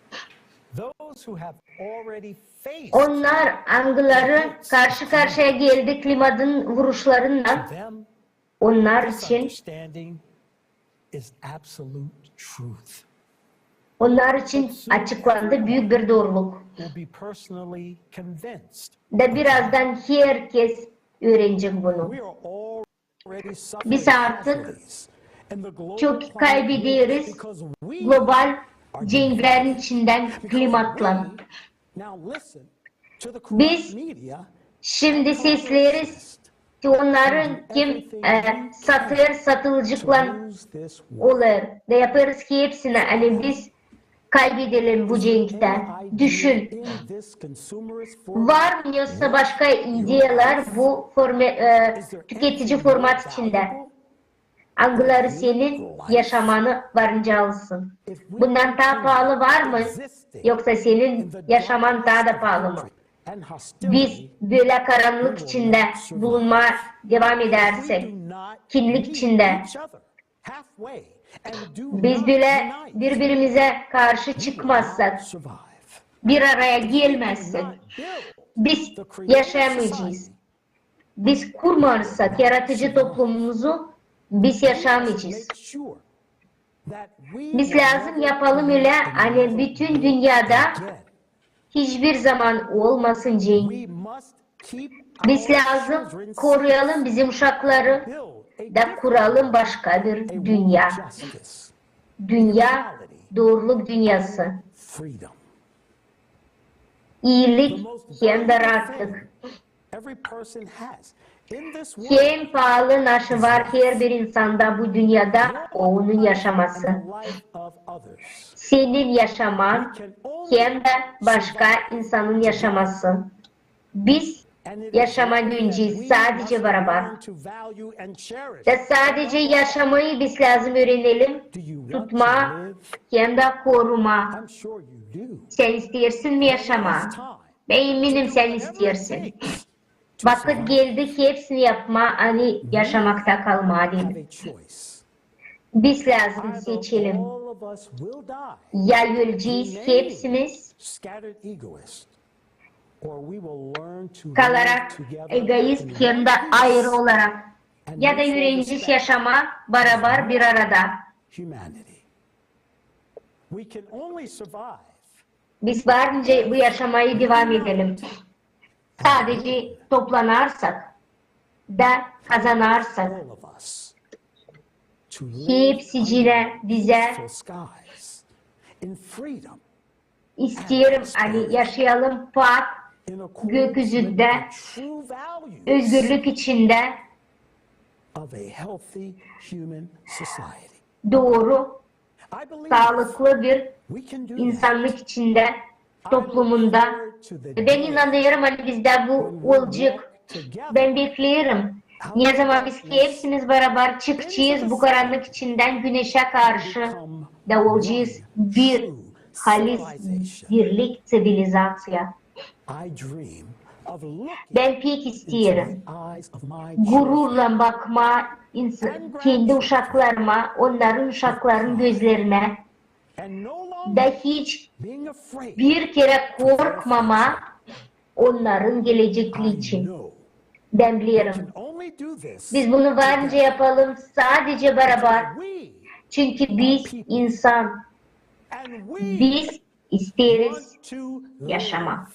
Onnar, angıları karşı-karşıya geldi klimatın vuruşlarınnan, onnar için, onnar için açıklandı büük bir dooruluk. Da birazdan herkez üürenecek bunu. Biz artık çok kaybederiz global cenklerin içindän klimatlan. Biz şindi sesleriz te onnarın, kim, e, satêr, satıcılıklan olêr, da yapêrız hepsini, ani biz kaybedelim bu cenktä. Düşün, var mı yoksa başka ideyalar bu forma-, e, tüketici format içindä? Angıları senin yaşamanı varınca alsın. Bundan taa paalı var mı? Yoksa senin yaşaman taa da paalı mı? Biz bölä karannık içindä bulunmaa devam edärsek, kinlik içindä, biz bölä biri-birimizä karşı çıkmazsak, bir araya gelmäzsek, biz yaşayamayacez. Biz kurmazsak yaratıcı toplumumuzu, biz yaşamayacez. Biz lääzım yapalım ölä, ani bütün dünnedä hiçbir zaman olmasın cenk. Biz lääzım koruyalım bizim uşakları da kuralım başka bir dünnä. Dünnä, dooruluk dünneesi. İilik hem dä raatlık. En paalı naşı var herbir insanda bu dünnedä, o onun yaşaması. Senin yaşaman hem dä başka insanın yaşaması. Biz yaşamaa dönecez sadecä barabar. Da sadecä yaşamayı biz lääzım üürenelim tutmaa hem dä korumaa. Sän isteersin mi yaşamaa? Bän eminim, sän isteersin. Vakıt geldi hepsini yapmaa, ani yaşamakta kalmaa deyni. Biz lääzım seçelim. Ya ölecez hepsimiz, kalarak egoist hem dä ayırı olarak, ya da üürenecez yaşamaa barabar bir arada. Biz varınca bu yaşamayı devam edelim. Sadecä toplanarsak da kazanarsak, hepsicinä bizä isteerim, ani yaşayalım pak gökyüzündä, özgürlük içindä, dooru, saalıklı bir insannık içindä, toplumunda. Bän inanêrım, ani bizdä bu olacek. Bän bekleerim, nezaman biz hepsimiz barabar çıkacez bu karannık içindän güneşä karşı da olacez bir halis birlik, ţivilizaţiya. Bän pek isteerim gururlan bakmaa ins-, kendi uşaklarıma, onnarın uşaklarının gözlerinä, da hiç bir kerä korkmamaa onnarın gelecekleri için. Bän bilerim, biz bunu varınca yapalım sadecä barabar. Çünkü biz insan. Biz isteeriz yaşamaa.